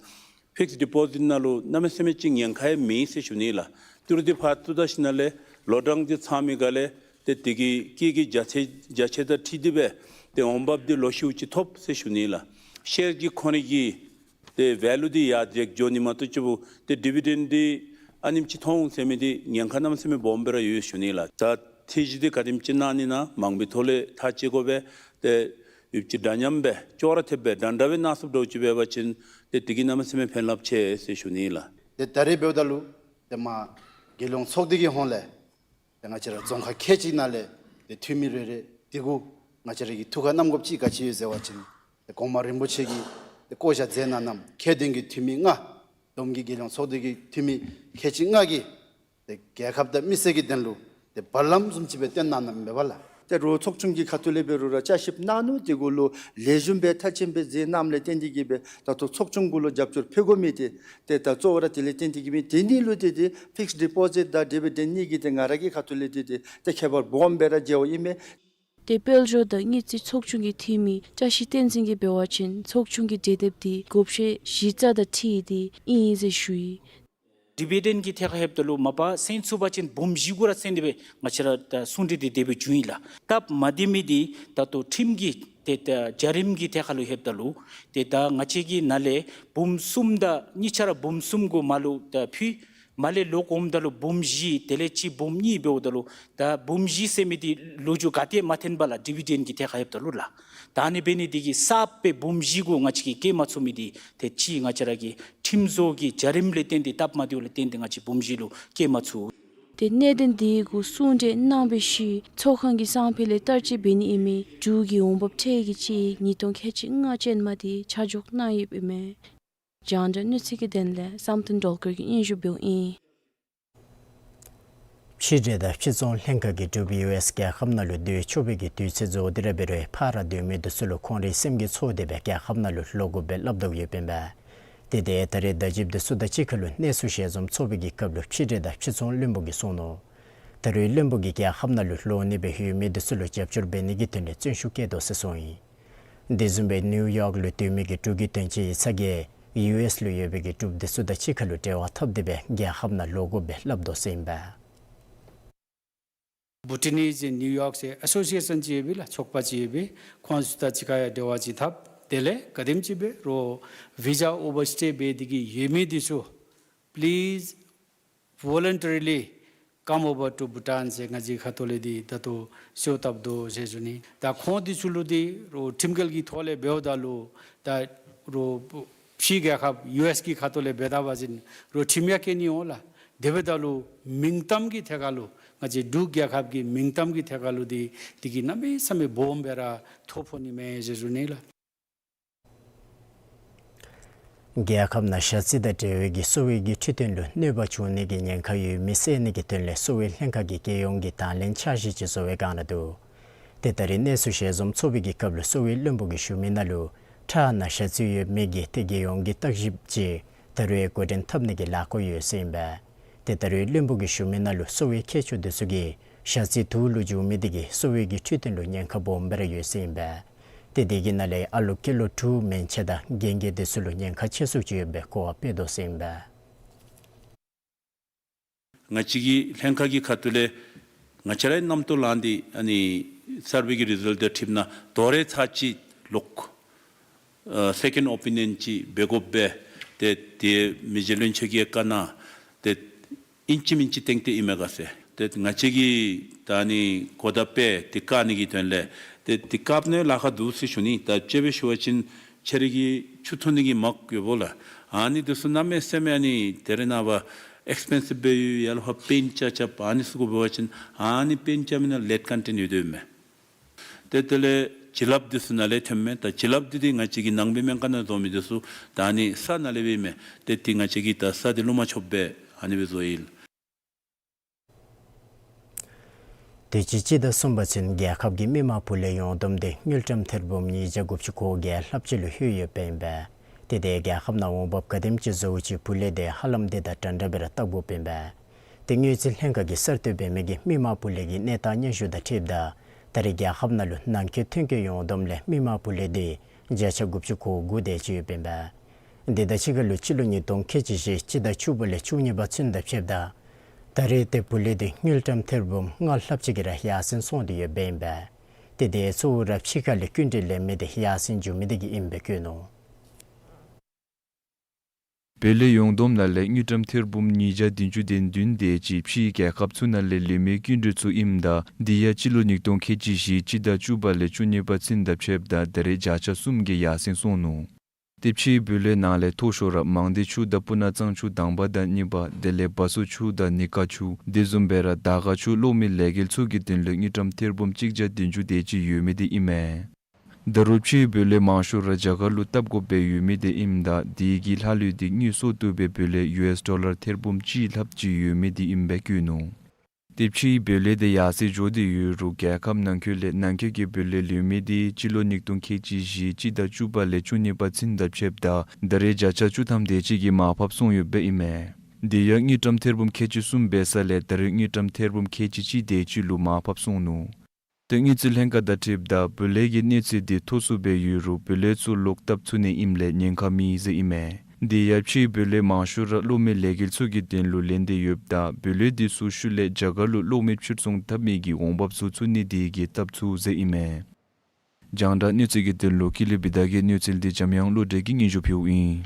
ཕིགསི་ཌི་པོ་ཟིཊ་ནང་ལུ་གནམ་མེད་ས་མེད་ཅིག་ཉེན་ཁ་ཡང་མེད་ཟེར་ཞུ་ནི་ལགས། ཏི་རུ་འདི་ཕར་བཏུ་ད་ཞིནམ་ལས་ལོ་གྲངས་འདི་ཚང་མི་ག་ལས་ཏེ་དེ་གི་སྐྱེད་ཀྱི་བརྒྱ་ཆ་བརྒྱ་ཆ་དང་འཁྲིལ་ཏེ་སྦེ་ཏེ་འོང་འབབ་འདི་ལོ་ཤུལ་ཅིག་ཐོབ་ཟེར་ཞུ་ནི་ལགས། ཤེརསི་གི་ཁོ་ནི་གི་ཏེ་ཝེ་ལུ་འདི་ཡར་འཛེགས་འགྱོ་ནི་མ་གཏོགས་ཅིག་པོ་ཏེ་ཌི་བི་ཌེནཌ་འདི་ཨ་ནེམ་ཅིག་མཐོང་འོང་ཟེར་མི་འདི་ཉེན་ཁ་གནམ་མེད་ས་མེད་སྦོམ་སྦེ་ར་ཡོད་ཞུ་ནི་ལགས། ད་ཐེ་ཇི་འདི་ག་དེམ་ཅིག་གནང་ནི་ན་མང་པོའི་ཐོག་ལས་ཐག་བཅད་དགོ་པས། ཏེ་ཡུདཔ་ཅིག་འདྲ་མཉམ་སྦེ་ཅོག་ར་འཐདཔ་སྦེ་འདྲན་འདྲ་སྦེ་གནང་ཚུགསཔ་འདྲཝ་ཅིག་འབད་བ་ཅིན་ཏེ་དེ་གིས་གནམ་མེད་ས་མེད་ཕན་རླབས་ཆེ་ཟེར་ཞུ་ནི་ལགས། ཏེ་ད་རེས་འབདཝ་ད་ལུ་ཏེ་མར་རྒྱལ་ཡོངས་ཚོགས་སྡེ་གི་ཧོངས་ལས་ཏེ་ང་བཅས་ར་རྫོང་ཁག་ཁལ་གཅིག་ནང་ལས་ཏེ་འཐུས་མི་རེ་རེ་དེ་གུ་ང་བཅས་ར་གིས་ཐུགས་ཁར་བསྣམ་དགོཔ་ཅིག་ག་ཅི་ཡོད་ཟེར་བ་ཅིན་ཏེ་གོང་མ་རིན་པོ་ཆེ་གིས་ཏེ་བསྐོ་བཞག་མཛད་གནང་གནངམ་ཁྱད་ལྡན་གྱི་འཐུས་མི་ལྔ་བསྡོམས་ཀྱིས་རྒྱལ་ཡོངས་ཚོགས་སྡེ་གི་འཐུས་མི་ཁལ་གཅིག་ལྔ་གིས་ཏེ་རྒྱལ་ཁབ་དང་མི་སེར་གྱི་དོན་ལུ་ཏེ་བར་ལམ་བཟུམ་ཅིག་སྦེ་བཏོན་གནང་གནངམ་མེན་པ་ལགས། ཏེ་རོགས་ཚོགས་ཆུང་གི་ཁ་ཐུག་ལས་འབད་རུང་ར་བསྐྱར་ཞིབ་གནང་ནུག། དེ་གུ་ལུ་ལེགས་ཤོམ་སྦེ་མཐར་ཕྱིནམ་སྦེ་མཛད་གནངམ་ལས་བརྟེན་ཏེ་གིས་སྦེ་ད་ལྟོ་ཚོགས་ཆུང་གུ་ལུ་རྒྱབ་སྐྱོར་ཕུལ་དགོ་མི་འདི་ཏེ་ད་གཙོ་བོ་ར་དེ་ལས་བརྟེན་ཏེ་གིས་སྦེ་དེ་ནི་ལུ་ཏེ་ཏེ་ཕིགསི་ཌི་པོ་ཟིཊ་དང་ཌི་བི་ཌེནཌ་གཉིས་ཀྱིས་ཏེ་ང་ར་གི་ཁ་ཐུག་ལས་ཏེ་ཏེ་ཏེ་ཁྱད་པར་སྦོམ་སྦེ་ར་འཇལཝ་ཨིན་མས། ཏེ་དཔལ་འབྱོར་དང་དངུལ་རྩིས་ཚོགས་ཆུང་གི་འཐུས་མི་བཀྲ་ཤིས་བསྟན་འཛིན་གྱིས་འབད་བ་ཅིན་ཚོགས་ཆུང་གི་གྲོས་འདེབས་འདི་བགོ་བཤའ་གཞི་རྩ་དང་འཁྲིལ་ཏེ་ཨིན་ཟེར་ཞུ་ཡི། ཌི་བི་ཌེནཌ་གི་ཐད་ཁར་ལྷོདཔ་ད་ལུ་མ་པ་སེང་ཚུགས་པ་ཅིན་འབུམ་བཞི་གུ་ར་སེང་སྟེ་སྦེ་ང་བཅས་ར་ད་གསུང་གྲོས་འདི་དེ་སྦེ་བྱུང་ཡི་ལགས། སྟབས་མ་བདེ་མི་འདི་ད་ལྟོ་ཁྲིམས་ཀྱི་ཏེ་ད་བྱ་རིམ་གྱི་ཐད་ཁར་ལུ་ལྷོདཔ་ད་ལུ་ཏེ་ད་ང་བཅས་ཀྱི་ནང་ལས་འབུམ་གསུམ་དང་གཉིས་ཆ་ར་འབུམ་གསུམ་གུ་མར་ལུ་ད་ཕུལ། མར་ལས་ལོག་འོངམ་ད་ལུ་འབུམ་བཞི་དེ་ལས་ཅིག་འབུམ་གཉིས་འབདཝ་ད་ལུ་ད་འབུམ་བཞི་ཟེར་མི་འདི་ལོ་རྒྱུས་ག་ཏེ་མ་འཐོན་པས་ལགས། ཌི་བི་ཌེནཌ་གི་ཐད་ཁར་ལྷོདཔ་ད་ལུ་ལགས། ད་ཨ་ནི་འབད་ནི་འདི་གིས་གསརཔ་སྦེ་འབུམ་བཞི་གུ་ང་བཅས་ཀྱིས་བཀལ་མ་ཚུགས་མི་འདི་ཏེ་ཅིག་ང་བཅས་ར་གི་ཁྲིམས་བཟོ་གི་བྱ་རིམ་ལས་བརྟེན་ཏེ་སྟབས་མ་བདེཝ་ལས་བརྟེན་ཏེ་ང་བཅས་འབུམ་བཞི་ལུ་བཀལ་མ་ཚུགས། ཏེ་གནད་དོན་དེ་གུ་གསུང་གྲོས་གནང་བའི་ཤུལ་ཚོགས་ཁང་གི་གསང་ཕུད་ལས་བསྟར་སྤྱོད་འབད་ནི་ཨིན་མི་འབྲུག་གི་འོང་འབབ་ཁྲལ་གྱི་དཔྱད་ཡིག་ཉིས་སྟོང་ཁལ་གཅིག་ལྔ་ཅན་མ་དེ་ཆ་འཇོག་གནང་ཡོདཔ་ཨིན་མས། རྒྱང་བསྒྲགས་གནས་ཚུལ་གྱི་དོན་ལས་བསམ་གཏན་སྒྲོལ་དཀར་གྱིས་སྙན་ཞུ་འབདཝ་ཨིན། ཕྱི་འབྲེལ་དང་ཕྱི་ཚོང་ལྷན་ཁག་གིས་འབྲུག་པའི་ཡུ་ཨེསི་རྒྱལ་ཁབ་ནང་ལུ་སྡོད་ཆོག་པའི་གི་དུས་ཚོད་རྫོགས་ཏེ་ར་འབད་རུང་ཕར་སྡོད་མི་འདི་ཚུ་ལུ་ཁོང་རའི་སེམས་ཀྱི་ཚོར་དེ་སྦེ་རྒྱལ་ཁབ་ནང་ལུ་ལོག་དགོཔ་སྦེ་སླབ་དོ་ཡོདཔ་ཨིན་པས། ཏེ་དེ་ད་རེས་ཟླ་བཞི་འདི་ཚུ་དང་གཅིག་ཁར་ལུ་གནས་ཚུལ་ཞལ་འཛོམས་ཚོགས་པའི་གི་སྐབས་ལུ་ཕྱི་འབྲེལ་དང་ཕྱི་ཚོང་བློན་པོ་གིས་གསུངས་ནུག། ད་རེས་བློན་པོ་གིས་རྒྱལ་ཁབ་ནང་ལུ་ལོག་ནི་སྦེ་ཡོད་མི་འདི་ཚུ་ལུ་རྒྱབ་སྐྱོར་འབད་ནི་གི་དོན་ལས་བརྩོན་ཤུགས་བསྐྱེད་དོ་ཟེར་གསུངས་ཡི། དེ་བཟུམ་སྦེ་ནིའུ་ཡོག་ལུ་སྡོད་མི་གི་འབྲུག་གི་དོན་གཅོད་ཡིག་ཚང་གིས་ཡུ་ཨེསི་ལུ་ཡོད་པའི་གི་འབྲུགཔ་འདི་ཚུ་དང་གཅིག་ཁར་ལུ་འབྲེལ་བ་འཐབ་སྟེ་སྦེ་རྒྱལ་ཁབ་ནང་ལོག་དགོཔ་སྦེ་སླབ་དོ་ཟེར་ཨིན་པས། Bhutanese in New York ཟེར་ཨ་སོ་སི་ཨེ་ཤཱན་ཅིག་ཡོད་པས་ལགས། ཚོགས་པ་ཅིག་ཡོད་པས། ཁོང་ཚུ་དང་གཅིག་ཁར་ཡང་འབྲེལ་བ་ཅིག་འཐབ། དེ་ལས་ག་དེམ་ཅིག་འབད་རུང་བི་ཟ་ཨོ་བར་སི་ཊེ་འབད་དེ་གི་ཡོད་མི་འདི་ཚུ་please voluntarily come over to Bhutan ཟེར་ང་བཅས་ཁ་ཐུག་ལས་འདི་ད་ལྟོ་ཤོག་བཏབ་དོ་ཟེར་ཞུ་ནི། ད་ཁོང་འདི་ཚུ་ལུ་འདི་རོགས་ཁྲིམས་འགལ་གྱི་ཐོག་ལས་འབདཝ་ད་ལུ་ད་རོགས་ཕྱི་རྒྱལ་ཁབ་ཡུ་ཨེསི་གི་ཁ་ཐུག་ལས་འབད་ད་པ་ཅིན་རོགས་ཁྲིམས་ཡང་བཀལ་ནི་འོང་ལགས། དེ་འབདཝ་ད་ལུ་མིང་གཏམ་གྱི་ཐད་ཁར་ལུ་ང་བཅས་འབྲུག་རྒྱལ་ཁབ་ཀྱི་མིང་གཏམ་གྱི་ཐད་ཁར་ལུ་འདི་འདི་གིས་གནམ་མེད་ས་མེད་སྦོམ་སྦེ་ར་ཐོ་ཕོག་ནི་མས་ཟེར་ཞུ་ནི་ལགས། རྒྱལ་ཁབ་ནང་ཞ་རྩི་དང་འབྲེལ་བའི་གི་གསོ་བའི་གི་འཕྲོད་བསྟེན་ལུ་གནོད་པ་བྱུང་ནི་གི་ཉེན་ཁ་ཡོད་མི་བསལ་ནི་གི་དོན་ལས་གསོ་བའི་ལྷན་ཁག་གིས་རྒྱལ་ཡོངས་ཀྱི་དང་ལེན་འཆར་གཞི་ཅིག་བཟོ་བའི་བསྒང་ར་འདུག། ཏེ་ད་རེས་གནས་ཚུལ་ཞལ་འཛོམས་ཚོགས་པའི་གི་སྐབས་ལུ་གསོ་བའི་བློན་པོ་གིས་ཞུ་མི་ནང་ལུ་ཁྲག་ནང་ཞ་རྩི་ཡོད་མི་གི་ཏེ་རྒྱལ་ཡོངས་ཀྱི་བརྟག་ཞིབ་ཅིག་ད་རེས་འགོ་འདྲེན་འཐབ་ནི་གི་ལས་འགུལ་ཡོད་ཟེར་ཨིན་པས། ཏེ་ད་རེས་བློན་པོ་གིས་ཞུ་མི་ནང་ལུ་གསོ་བའི་མཁས་མཆོག་འདི་ཚུ་གིས་ཞ་རྩི་དུག་ལུ་འཇུག་མི་འདི་གིས་གསོ་བའི་གི་འཕྲོད་བསྟེན་ལུ་ཉེན་ཁ་སྦོམ་སྦེ་ར་ཡོད་ཟེར་ཨིན་པས། ཏེ་དེ་གི་ནང་ལས་ཨ་ལོ་ཀི་ལོ་དྲུག་མན་ཆད་དང་རྒན་རྒས་འདི་ཚུ་ལུ་ཉེན་ཁ་ཆེ་སུ་ཅིག་ཡོད་པའི་གོ་བ་སྤེལ་དོ་ཟེར་ཨིན་པས། ང་བཅས་ཀྱི་ལྷན་ཁག་གི་ཁ་ཐུག་ལས་ང་བཅས་རའི་རྣམ་རྟོག་ལངས་ཏེ་ཨ་ནི་གསར་པའི་གི་རི་ཛལཊ་དང་འཁྲིལཝ་ད་དོ་རུང་ཚར་གཅིག་ལོག་ཨ་སེ་ཀེནཌ་ཨོ་པི་ནི་ཡོན་ཅིག་འབད་དགོ་པས། ཏེ་དེ་མི་རྗེ་བློན་ཆེན་གྱིས་བཀའ་གནང་། ཏེ་ཨིན་ཅི་མིན་ཅི་བཏང་སྟེ་ཨིན་མས་ག་ཟེར། ཏེ་ང་བཅས་ཀྱིས་ད་ཨ་ནི་གོ་བརྡ་སྤེལ་ཏེ་བཀག་ནི་གི་དོན་ལས་ཏེ་དེ་བཀག་ནི་ལཱ་ཁག་འདུག་ཟེར་ཞུ་ནི། ད་དཔྱེ་སྦེ་ཞུ་བ་ཅིན་ཁྱེད་རའི་གི་ཆུ་འཐུང་ནི་གི་མག་ཡོདཔ་ལགས། ཨ་ནི་འདི་ཚུ་གནམ་མེད་ས་མེད་ཨ་ནི་དེ་རེ་ནངས་པ་ཨེགསི་པེན་སིབ་སྦེ་ཡོད། ཡ་ལ་ཕར་པེནཊ་རྐྱབ་རྐྱབ་ཨ་ནི་ཚུ་དགོ་པ་ཅིན་ཨ་ནི་པེནཊ་རྐྱབ་མི་ནང་ལེཌ་ཀོན་ཊེནཊ་ཡོད་དོ་ཨིན་མས། ཏེ་དེ་ལས་བྱིན་རླབས་འདི་ཚུ་ནཱ་ལས་ཐོནམ་མས། ད་བྱིན་རླབས་འདི་འདི་ང་བཅས་ཀྱི་ནང་པའི་སྨན་ཁང་ནང་བཟོ་མི་འདི་ཚུ་ད་ཨ་ནི་ས་ནང་ལས་འབདཝ་མས། ཏེ་འདི་ང་བཅས་ཀྱིས་ད་ས་འདི་བླུག་མ་ཆོགཔ་སྦེ་ཨ་ནི་སྦེ་བཟོ་ཡི། དུས་ཅི་སྤྱི་ཟླ་གསུམ་པ་ཚུན་རྒྱལ་ཁབ་ཀྱི་མི་མང་བུ་ལོན་ཡོངས་བསྡོམས་འདི་དངུལ་ཀྲམ་ཐེར་འབུམ་ཉིས་བརྒྱ་དགུ་བཅུ་གོ་བརྒྱད་ལྷགཔ་ཅིག་ལུ་ལྷོད་ཡོདཔ་ཨིན་པས། ཏེ་དེ་རྒྱལ་ཁབ་ནང་འོང་འབབ་ག་དེམ་ཅིག་བཟོཝ་ཅིག་བུ་ལོན་འདི་ཧ་ལམ་དེ་དང་འདྲན་འདྲ་སྦེ་ར་བལྟ་དགོཔ་ཨིན་པས། ཏེ་དངུལ་རྩིས་ལྷན་ཁག་གིས་གསར་གཏོད་འབད་མི་གི་མི་མང་བུ་ལོན་གྱི་གནས་སྟངས་སྙན་ཞུ་དང་འཁྲིལཝ་ད་ད་རེས་རྒྱལ་ཁབ་ནང་ལུ་ནང་འཁོད་ཐོན་སྐྱེད་ཡོངས་བསྡོམས་ལས་མི་མང་བུ་ལོན་འདི་བརྒྱ་ཆ་དགུ་བཅུ་གོ་དགུ་དེ་ཅིག་ཡོདཔ་ཨིན་པས། འདི་དང་གཅིག་ཁར་ལུ་སྤྱི་ལོ་ཉིས་སྟོང་ཁལ་གཅིག་བཞི་སྤྱི་ཟླ་བཅུ་པ་ལས་བཅུ་གཉིས་པ་ཚུན་དང་ཕྱདཔ་ད་ད་རེས་ཏེ་བུ་ལོན་འདི་དངུལ་ཀྲམ་ཐེར་འབུམ་ལྔ་ལྷགཔ་ཅིག་གིས་ར་ཡར་སེང་སོང་སྟེ་ཡོདཔ་ཨིན་པས། ཏེ་དེ་གཙོ་བོ་ར་ཕྱི་ཁ་ལས་སྐྱིན་འགྲུལ་ལེན་མི་འདི་ཡར་སེང་འགྱོ་མི་འདི་གིས་ཨིནམ་སྦེ་བཀོད་ནུག། བུ་ལོན་ཡོངས་བསྡོམས་ནང་ལས་དངུལ་ཀྲམ་ཐེར་འབུམ་ཉིས་བརྒྱ་བདུན་ཅུ་དོན་བདུན་དེ་ཅིག་ཕྱིའི་རྒྱལ་ཁབ་ཚུ་ནང་ལས་ལེན་མི་སྐྱིན་འགྲུལ་ཚུ་ཨིནམ་ད་འདི་ཡང་སྤྱི་ལོ་ཉིས་སྟོང་ཁལ་གཅིག་བཞི་སྤྱི་ཟླ་བཅུ་པ་ལས་བཅུ་གཉིས་པ་ཚུན་དང་ཕྱདཔ་ད་ད་རེས་བརྒྱ་ཆ་གསུམ་གྱིས་ཡར་སེང་སོང་ནུག། ཏེ་ཕྱིའི་བུ་ལོན་ནང་ལས་མཐོ་ཤོས་ར་མང་སྡེ་ཆུ་དང་སྤུ་ན་གཙང་ཆུ་དང་པ་དང་གཉིས་པ་དེ་ལས་བ་སོ་ཆུ་དང་ནི་ཀ་ཆུ་དེ་བཟུམ་སྦེ་ར་དར་དཀར་ཆུ་གློག་མེ་ལས་འགུལ་ཚུ་གི་དོན་ལུ་དངུལ་ཀྲམ་ཐེར་འབུམ་གཅིག་བརྒྱ་བདུན་ཅུ་དེ་ཅིག་ཡོད་མི་འདི་ཨིན་མས། ད་རུང་ཕྱིའི་བུ་ལོན་མང་ཤོས་ར་རྒྱ་གར་ལུ་བཏབ་དགོཔ་སྦེ་ཡོད་མི་འདི་ཨིནམ་ད་དེ་གི་ལྷག་ལུས་འདི་དངུལ་གསོག་བཏུབ་པའི་བུ་ལོན་ཡུ་ཨེསི་ཌོ་ལར་ཐེར་འབུམ་གཅིག་ལྷགཔ་ཅིག་ཡོད་མི་འདི་ཨིནམ་སྦེ་བཀོད་ནུག། ཏེ་ཕྱིའི་བུ་ལོན་འདི་ཡར་སེང་འགྱོ་སྟེ་ཡོད་རུང་རྒྱལ་ཁབ་ནང་འཁོད་ལས་ནང་འཁོད་ཀྱི་བུ་ལོན་ལེན་མི་འདི་སྤྱི་ལོ་ཉིས་སྟོང་ཁལ་གཅིག་བཞི་སྤྱི་ཟླ་བཅུ་པ་ལས་བཅུ་གཉིས་པ་ཚུན་དང་ཕྱདཔ་ད་ད་རེས་བརྒྱ་ཆ་བཅུ་ཐམ་དེ་ཅིག་གིས་མར་ཕབ་སོང་ཡོདཔ་ཨིན་མས། དེ་ཡང་དངུལ་ཀྲམ་ཐེར་འབུམ་ཁལ་གཅིག་གསུམ་འབད་ས་ལས་ད་རེས་དངུལ་ཀྲམ་ཐེར་འབུམ་ཁལ་གཅིག་གཅིག་དེ་ཅིག་ལུ་མར་ཕབ་སོང་ནུག། ཏེ་དངུལ་རྩིས་ལྷན་ཁག་དང་འཁྲིལཝ་ད་བུ་ལོན་གྱི་གནས་ཚད་འདི་མཐོ་སུ་སྦེ་ཡོད་རུང་བུ་ལོན་ཚུ་ལོག་བཏབ་ཚུགས་ནི་ཨིནམ་ལས་ཉེན་ཁ་མེད་ཟེར་ཨིན་མས། དེ་ཡང་ཕྱིའི་བུ་ལོན་མང་ཤོས་ར་གློག་མེ་ལས་འགུལ་ཚུ་གི་དོན་ལུ་ལེན་ཏེ་ཡོདཔ་ད་བུ་ལོན་འདི་ཚུ་ཤུལ་ལས་རྒྱ་གར་ལུ་གློག་མེ་ཕྱིར་ཚོང་འཐབ་མི་གི་འོང་འབབ་ཚུ་ཚུད་ནི་དེ་གིས་བཏབ་ཚུགས་ཟེར་ཨིན་མས། རྒྱང་བསྒྲགས་གནས་ཚུལ་གྱི་དོན་ལུ་ཀུན་ལེགས་བི་དྷ་གི་གནས་ཚུལ་འདི་འཇམ་དབྱངས་བློ་གྲོས་ཀྱིས་སྙན་ཞུ་ཕུལཝ་ཨིན།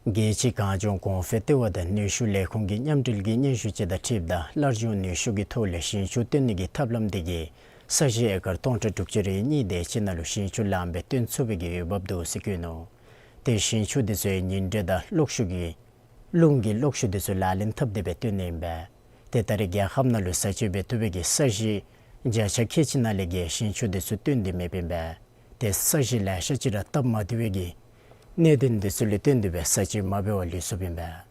རྒྱལ་སྤྱིའི་གངས་ལྗོངས་གོང་འཕེལ་ལྟེ་བ་དང་ནུས་ཤུགས་ལས་ཁུངས་ཀྱི་མཉམ་འབྲེལ་གྱི་སྙན་ཞུ་ཅིག་དང་འཁྲིལཝ་ད་སླར་འབྱུང་ནུས་ཤུགས་ཀྱི་ཐོག་ལས་ཞིང་ཆུ་བཏོན་ནི་གི་ཐབས་ལམ་འདི་གིས་ས་གཞི་ཨེ་ཀར་སྟོང་ཕྲག་དྲུག་ཅུ་རེ་གཉིས་དེ་ཅིག་ནང་ལུ་ཞིང་ཆུ་ལངམ་སྦེ་བཏོན་ཚུགས་པའི་གི་འོས་འབབ་འདུག་ཟེར་བཀོད་ནུག། ཏེ་ཞིང་ཆུ་འདི་ཚུ་ཡང་ཉིང་ཁྲི་དང་གློག་ཤུགས་ཀྱི་རླུང་གི་གློག་ཤུགས་འདི་ཚུ་ལག་ལེན་འཐབ་སྟེ་སྦེ་བཏོན་ནི་ཨིན་པས། ཏེ་ད་རེས་རྒྱལ་ཁབ་ནང་ལུ་བཟའ་སྤྱོད་འབད་བཏུབ་པའི་གི་ས་གཞི་བརྒྱ་ཆ་ཁལ་གཅིག་ནང་ལས་བརྒལ་ཞིང་ཆུ་འདི་ཚུ་བཏོན་ཏེ་མེདཔ་ཨིན་པས། ཏེ་ས་གཞི་ལེ་ཤ་ཅིག་ར་སྟབས་མ་བདེ་བའི་གི་གནད་དོན་འདི་ཚུ་ལུ་བརྟེན་ཏེ་སྦེ་བཟའ་སྤྱོད་མ་འབད་བར་ལུས་སོཔ་ཨིན་པས།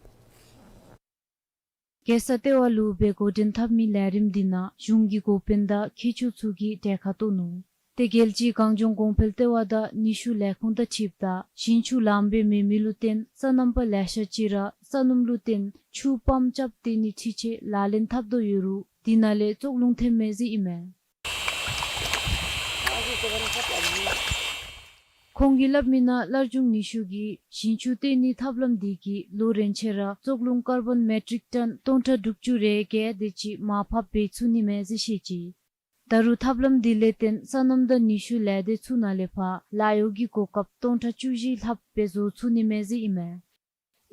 རྒྱལ་ས་ལྟེ་བ་ལུ་སྦེ་འགོ་འདྲེན་འཐབ་མི་ལས་རིམ་འདི་ནང་གཞུང་གི་འགོ་དཔོན་དང་མཁས་མཆོག་ཚུ་གིས་གྲལ་ཁར་གཏོགས་ནུག། ཏེ་རྒྱལ་སྤྱིའི་གངས་ལྗོངས་གོང་འཕེལ་ལྟེ་བ་དང་ནུས་ཤུགས་ལས་ཁུངས་དང་འཁྲིལཝ་ད་ཞིང་ཆུ་ལངམ་སྦེ་མེད་མི་ལུ་བརྟེན་སོ་ནམ་པ་ལེ་ཤ་ཅིག་ར་སོ་ནམ་ལུ་བརྟེན་ཆུ་པམཔ་རྐྱབ་སྟེ་ནི་འཕྲུལ་ཆས་ལག་ལེན་འཐབ་དོ་ཡོད་རུང་དེ་ནང་ལས་བཙོག་རླུང་ཐོནམ་མས་ཟེར་ཨིན་མས། ཁོང་གིས་སླབ་མི་ནང་སླར་འབྱུང་ནུས་ཤུགས་ཀྱི་ཞིང་ཆུ་བཏོན་ནི་ཐབས་ལམ་འདི་གིས་ལོ་རེ་ཆ་ར་བཙོག་རླུང་ཀར་བཱོན་མེ་ཊིག་ཊོན་སྟོང་ཕྲག་དྲུག་ཅུ་རེ་བརྒྱད་དེ་ཅིག་མར་ཕབ་འབད་ཚུགས་ནི་མས་ཟེར་བཤད་ཅི། ད་རུང་ཐབས་ལམ་འདི་ལས་བརྟེན་སོ་ནམ་དང་ནུས་ཤུགས་ལས་སྡེ་ཚུ་ནང་ལས་ཕར་ལཱ་གཡོག་གི་གོ་སྐབས་སྟོང་ཕྲག་བཅུ་བཞི་ལྷགཔ་སྦེ་བཟོ་ཚུགས་ནི་མས་ཟེར་ཨིན་མས།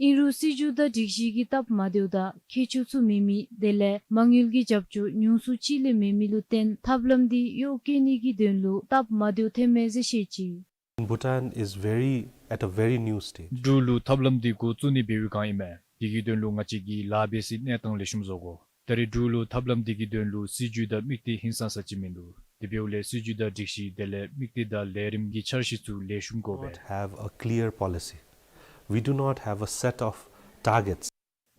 ཨིན་རུང་སྲིད་བྱུས་དང་སྒྲིག་གཞི་གི་སྟབས་མ་བདེཝ་དང་མཁས་མཆོག་ཚུ་མེད་མི་དེ་ལས་མ་དངུལ་གྱི་རྒྱབ་སྐྱོར་ཉུང་སུ་ཅིག་ལས་མེད་མི་ལུ་བརྟེན་ཐབས་ལམ་འདི་གཡོག་བཀོལ་ནི་གི་དོན་ལུ་སྟབས་མ་བདེཝ་ཐོནམ་མས་ཟེར་བཤད་ཅི། Bhutan is very, at a very new stage. འབྲུག་ལུ་ཐབས་ལམ་འདི་འགོ་བཙུགས་ནི་འབད་བའི་བསྒང་ཨིན་མས། དེ་གི་དོན་ལུ་ང་བཅས་ཀྱིས་ལཱ་འབད་སའི་གནས་སྟངས་ལེགས་ཤོམ་བཟོ་དགོ། ད་རེས་འབྲུག་ལུ་ཐབས་ལམ་འདི་གི་དོན་ལུ་སྲིད་བྱུས་དང་དམིགས་གཏད་ཧིང་སངས་ས་ཅིག་མིན་འདུག། དེ་འབདཝ་ལས་སྲིད་བྱུས་དང་སྒྲིག་གཞི་དེ་ལས་དམིགས་གཏད་དང་ལས་རིམ་གྱི་འཆར་གཞི་ཚུ་ལེགས་ཤོམ་དགོ་པས། Not have a clear policy. We do not have a set of targets.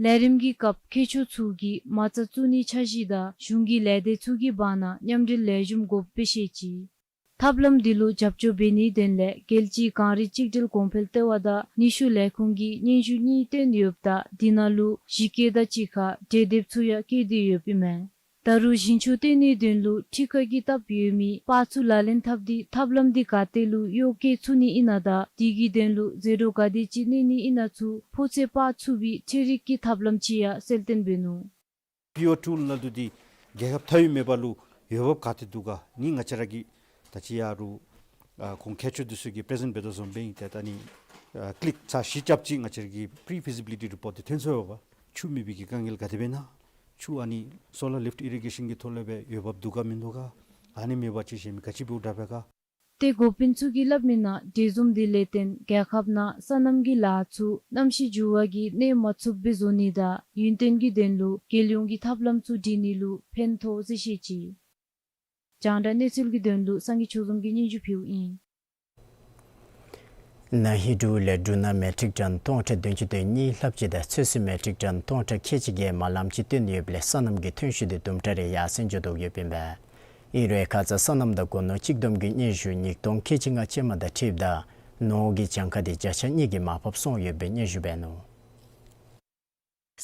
ལས་རིམ་གྱི་སྐབས་མཁས་མཆོག་ཚུ་གིས་མ་རྩ་བཙུགས་ནིའི་འཆར་གཞི་དང་གཞུང་གི་ལས་སྡེ་ཚུ་གི་བར་ན་མཉམ་འབྲེལ་ལེགས་ཤོམ་དགོཔ་སྦེ་བཤད་ཅི། ཐབས་ལམ་འདི་ལུ་རྒྱབ་སྐྱོར་འབད་ནིའི་དོན་ལས་རྒྱལ་སྤྱིའི་གངས་རི་གཅིག་སྒྲིལ་གོང་འཕེལ་ལྟེ་བ་དང་ནུས་ཤུགས་ལས་ཁུངས་ཀྱིས་སྙན་ཞུ་གཉིས་བཏོན་ཡོདཔ་ད་དེ་ནང་ལུ་གཞི་བཀོད་དང་གཅིག་ཁར་གྲོས་འདེབས་ཚུ་ཡང་བཀོད་དེ་ཡོདཔ་ཨིན་མས། ད་རུང་ཞིང་ཆུ་བཏོན་ནིའི་དོན་ལུ་ཁྲི་ཁ་གིས་བཏབ་ཡོད་མི་པར་ཚུ་ལག་ལེན་འཐབ་སྟེ་ཐབས་ལམ་འདི་ག་ཏེ་ལུ་གཡོག་བཀོལ་ཚུགས་ནི་ཨིན་ན་དང་དེ་གི་དོན་ལུ་ཟད་འགྲོ་ག་དེ་ཅིག་གནས་ནི་ཨིན་ན་ཚུ་ཕོག་ཚོད་སྤར་ཚུགས་པའི་ཁྲལ་རིག་གི་ཐབས་ལམ་ཅིག་ཡང་གསལ་སྟོན་འབད་ནུག། པི་ཨོ་ཊུ་ནང་ལུ་འདི་རྒྱལ་ཁབ་མཐའ་དབུས་མེད་པ་ལུ་འོས་འབབ་ག་ཏེ་འདུག་ག་ནི་ང་བཅས་ར་གིས་ད་ཅི་ཡ་རུང་ཨ་ཁོང་མཁས་མཆོག་འདི་ཚུ་གིས་པི་རི་ཟེནཊ་འབད་དོ་བཟུམ་སྦེ་ཨིན། ཏེ་ད་ནི་ཨ་ཀི་ལིག་ཚར་བཞི་རྐྱབ་ཅིག་ང་བཅས་ར་གི་པི་རི་ཕི་ཟི་བི་ལི་ཊི་རི་པོརཊ་འདི་ཐོན་སོང་ཡོདཔ། ཆུ་མེད་པའི་གི་དཀའ་ངལ་ག་དེ་སྦེ་ཨིན་ན། ཆུ་ཨ་ནི་སོ་ལར་ལིཕཊ་ཨི་རི་གེ་ཤཱན་གྱི་ཐོག་ལས་སྦེ་འོས་འབབ་འདུག་ག་མིན་འདུག་ག། ཨ་ནི་མེད་པ་ཅིན་གཞན་མི་ག་ཅི་འབདཝ་དྲག་པས་ག། ཏེ་འགོ་དཔོན་ཚུ་གིས་སླབ་མི་ནང་གྲོས་འཛོམས་འདི་ལས་བརྟེན་རྒྱལ་ཁབ་ནང་སོ་ནམ་གྱི་ལཱ་ཚུ་གནམ་གཤིས་འགྱུར་བ་གིས་གནོད་མ་ཚུགསཔ་སྦེ་བཟོ་ནི་དང་ཡུན་བརྟན་གྱི་དོན་ལུ་རྒྱལ་ཡོངས་ཀྱི་ཐབས་ལམ་ཚུ་སྒྲིག་ནི་ལུ་ཕན་ཐོགས་ཟེར་བཤད་ཅི། རྒྱང་བསྒྲགས་གནས་ཚུལ་གྱི་དོན་ལུ་སངས་རྒྱས་ཆོས་འཛོམས་ཀྱིས་སྙན་ཞུ་ཕུལཝ་ཨིན། ན་ཧིང་འབྲུག་ལས་འབྲུ་སྣ་མེ་ཊིག་ཊོན་སྟོང་ཕྲག་བདུན་ཅུ་དོན་གཉིས་ལྷགཔ་ཅིག་དང་ཚོད་བསྲེ་མེ་ཊིག་ཊོན་སྟོང་ཕྲག་ཁལ་གཅིག་བརྒལ་མ་ལམ་ཅིག་བཏོན་ཡོདཔ་ལས་སོ་ནམ་གྱི་ཐོན་ཤུགས་འདི་དུམ་གྲ་རེ་ཡར་སེང་འགྱོ་དོ་ཡོདཔ་ཨིན་པས། ཨིན་རུང་ཁ་ཙ་སོ་ནམ་དང་སྒོ་ནོར་གཅིག་བསྡོམས་ཀྱི་སྙན་ཞུ་ཉིས་སྟོང་ཁལ་གཅིག་ལྔ་ཅན་མ་དང་འཁྲིལཝ་ད་ནོར་གྱི་གྱངས་ཁ་འདི་བརྒྱ་ཆ་གཉིས་ཀྱིས་མར་ཕབ་སོང་ཡོདཔ་སྦེ་སྙན་ཞུ་འབད་ནུག།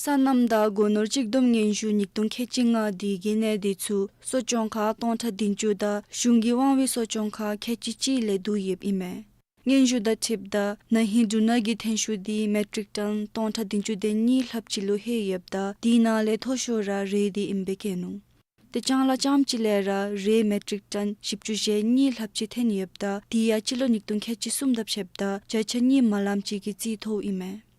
སོ་ནམ་དང་སྒོ་ནོར་གཅིག་བསྡོམས་སྙན་ཞུ་ཉིས་སྟོང་ཁལ་གཅིག་ལྔ་འདི་གི་གནས་འདི་ཚུ་གསོ་སྐྱོང་ཁག་སྟོང་ཕྲག་བདུན་ཅུ་དང་གཞུང་གི་དབང་བའི་གསོ་སྐྱོང་ཁག་ཁལ་གཅིག་གཅིག་ལས་བསྡུ་ཡོདཔ་ཨིན་མས། སྙན་ཞུ་དང་འཁྲིལཝ་ད་ན་ཧིང་འབྲུ་སྣ་གི་ཐོན་ཤུགས་འདི་མེ་ཊིག་ཊོན་སྟོང་ཕྲག་བདུན་ཅུ་དོན་གཉིས་ལྷགཔ་ཅིག་ལུ་ལྷོད་ཡོདཔ་ད་དེ་ནང་ལས་མཐོ་ཤོས་ར་རས་འདི་ཨིནམ་སྦེ་བཀོད་ནུག། ཏེ་ལྕང་ལཱ་རྐྱངམ་གཅིག་ལས་ར་རས་མེ་ཊིག་ཊོན་བཞི་བཅུ་ཞེ་གཉིས་ལྷགཔ་ཅིག་ཐོན་ཡོདཔ་ད་དེ་ཡང་སྤྱི་ལོ་ཉིས་སྟོང་ཁལ་གཅིག་གསུམ་དང་ཕྱདཔ་ད་བརྒྱ་ཆ་གཉིས་མ་ལམ་ཅིག་གི་རྩིས་མཐོཝ་ཨིན་མས།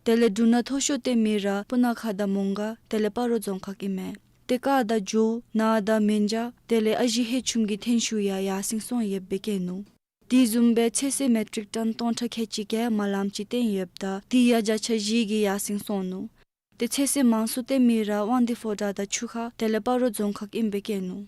དེ་ལས་འབྲུ་སྣ་མཐོ་ཤོས་བཏོན་མི་ར་སྤུ་ན་ཁ་དང་མོང་སྒར་དེ་ལས་སྤ་རོ་རྫོང་ཁག་ཨིན་མས། ཏེ་སྐ་དང་མཇོ་ན་དང་མན་ཇ་དེ་ལས་ཨ་ཞེ་ཧེ་ཆུམ་གྱི་ཐོན་ཤུགས་ཡང་ཡར་སེང་སོང་ཡོདཔ་སྦེ་བཀོད་ནུག། དེ་བཟུམ་སྦེ་ཚོད་བསྲེ་མེ་ཊིག་ཊོན་སྟོང་ཕྲག་ཁལ་གཅིག་བརྒལ་མ་ལམ་ཅིག་བཏོན་ཡོདཔ་ད་དེ་ཡང་བརྒྱ་ཆ་བཞི་གིས་ཡར་སེང་སོང་ནུག། ཏེ་ཚོད་བསྲེ་མང་སུ་བཏོན་མི་ར་དབང་འདུས་ཕོ་བྲང་དང་ཆུ་ཁ་དེ་ལས་སྤ་རོ་རྫོང་ཁག་ཨིནམ་སྦེ་བཀོད་ནུག།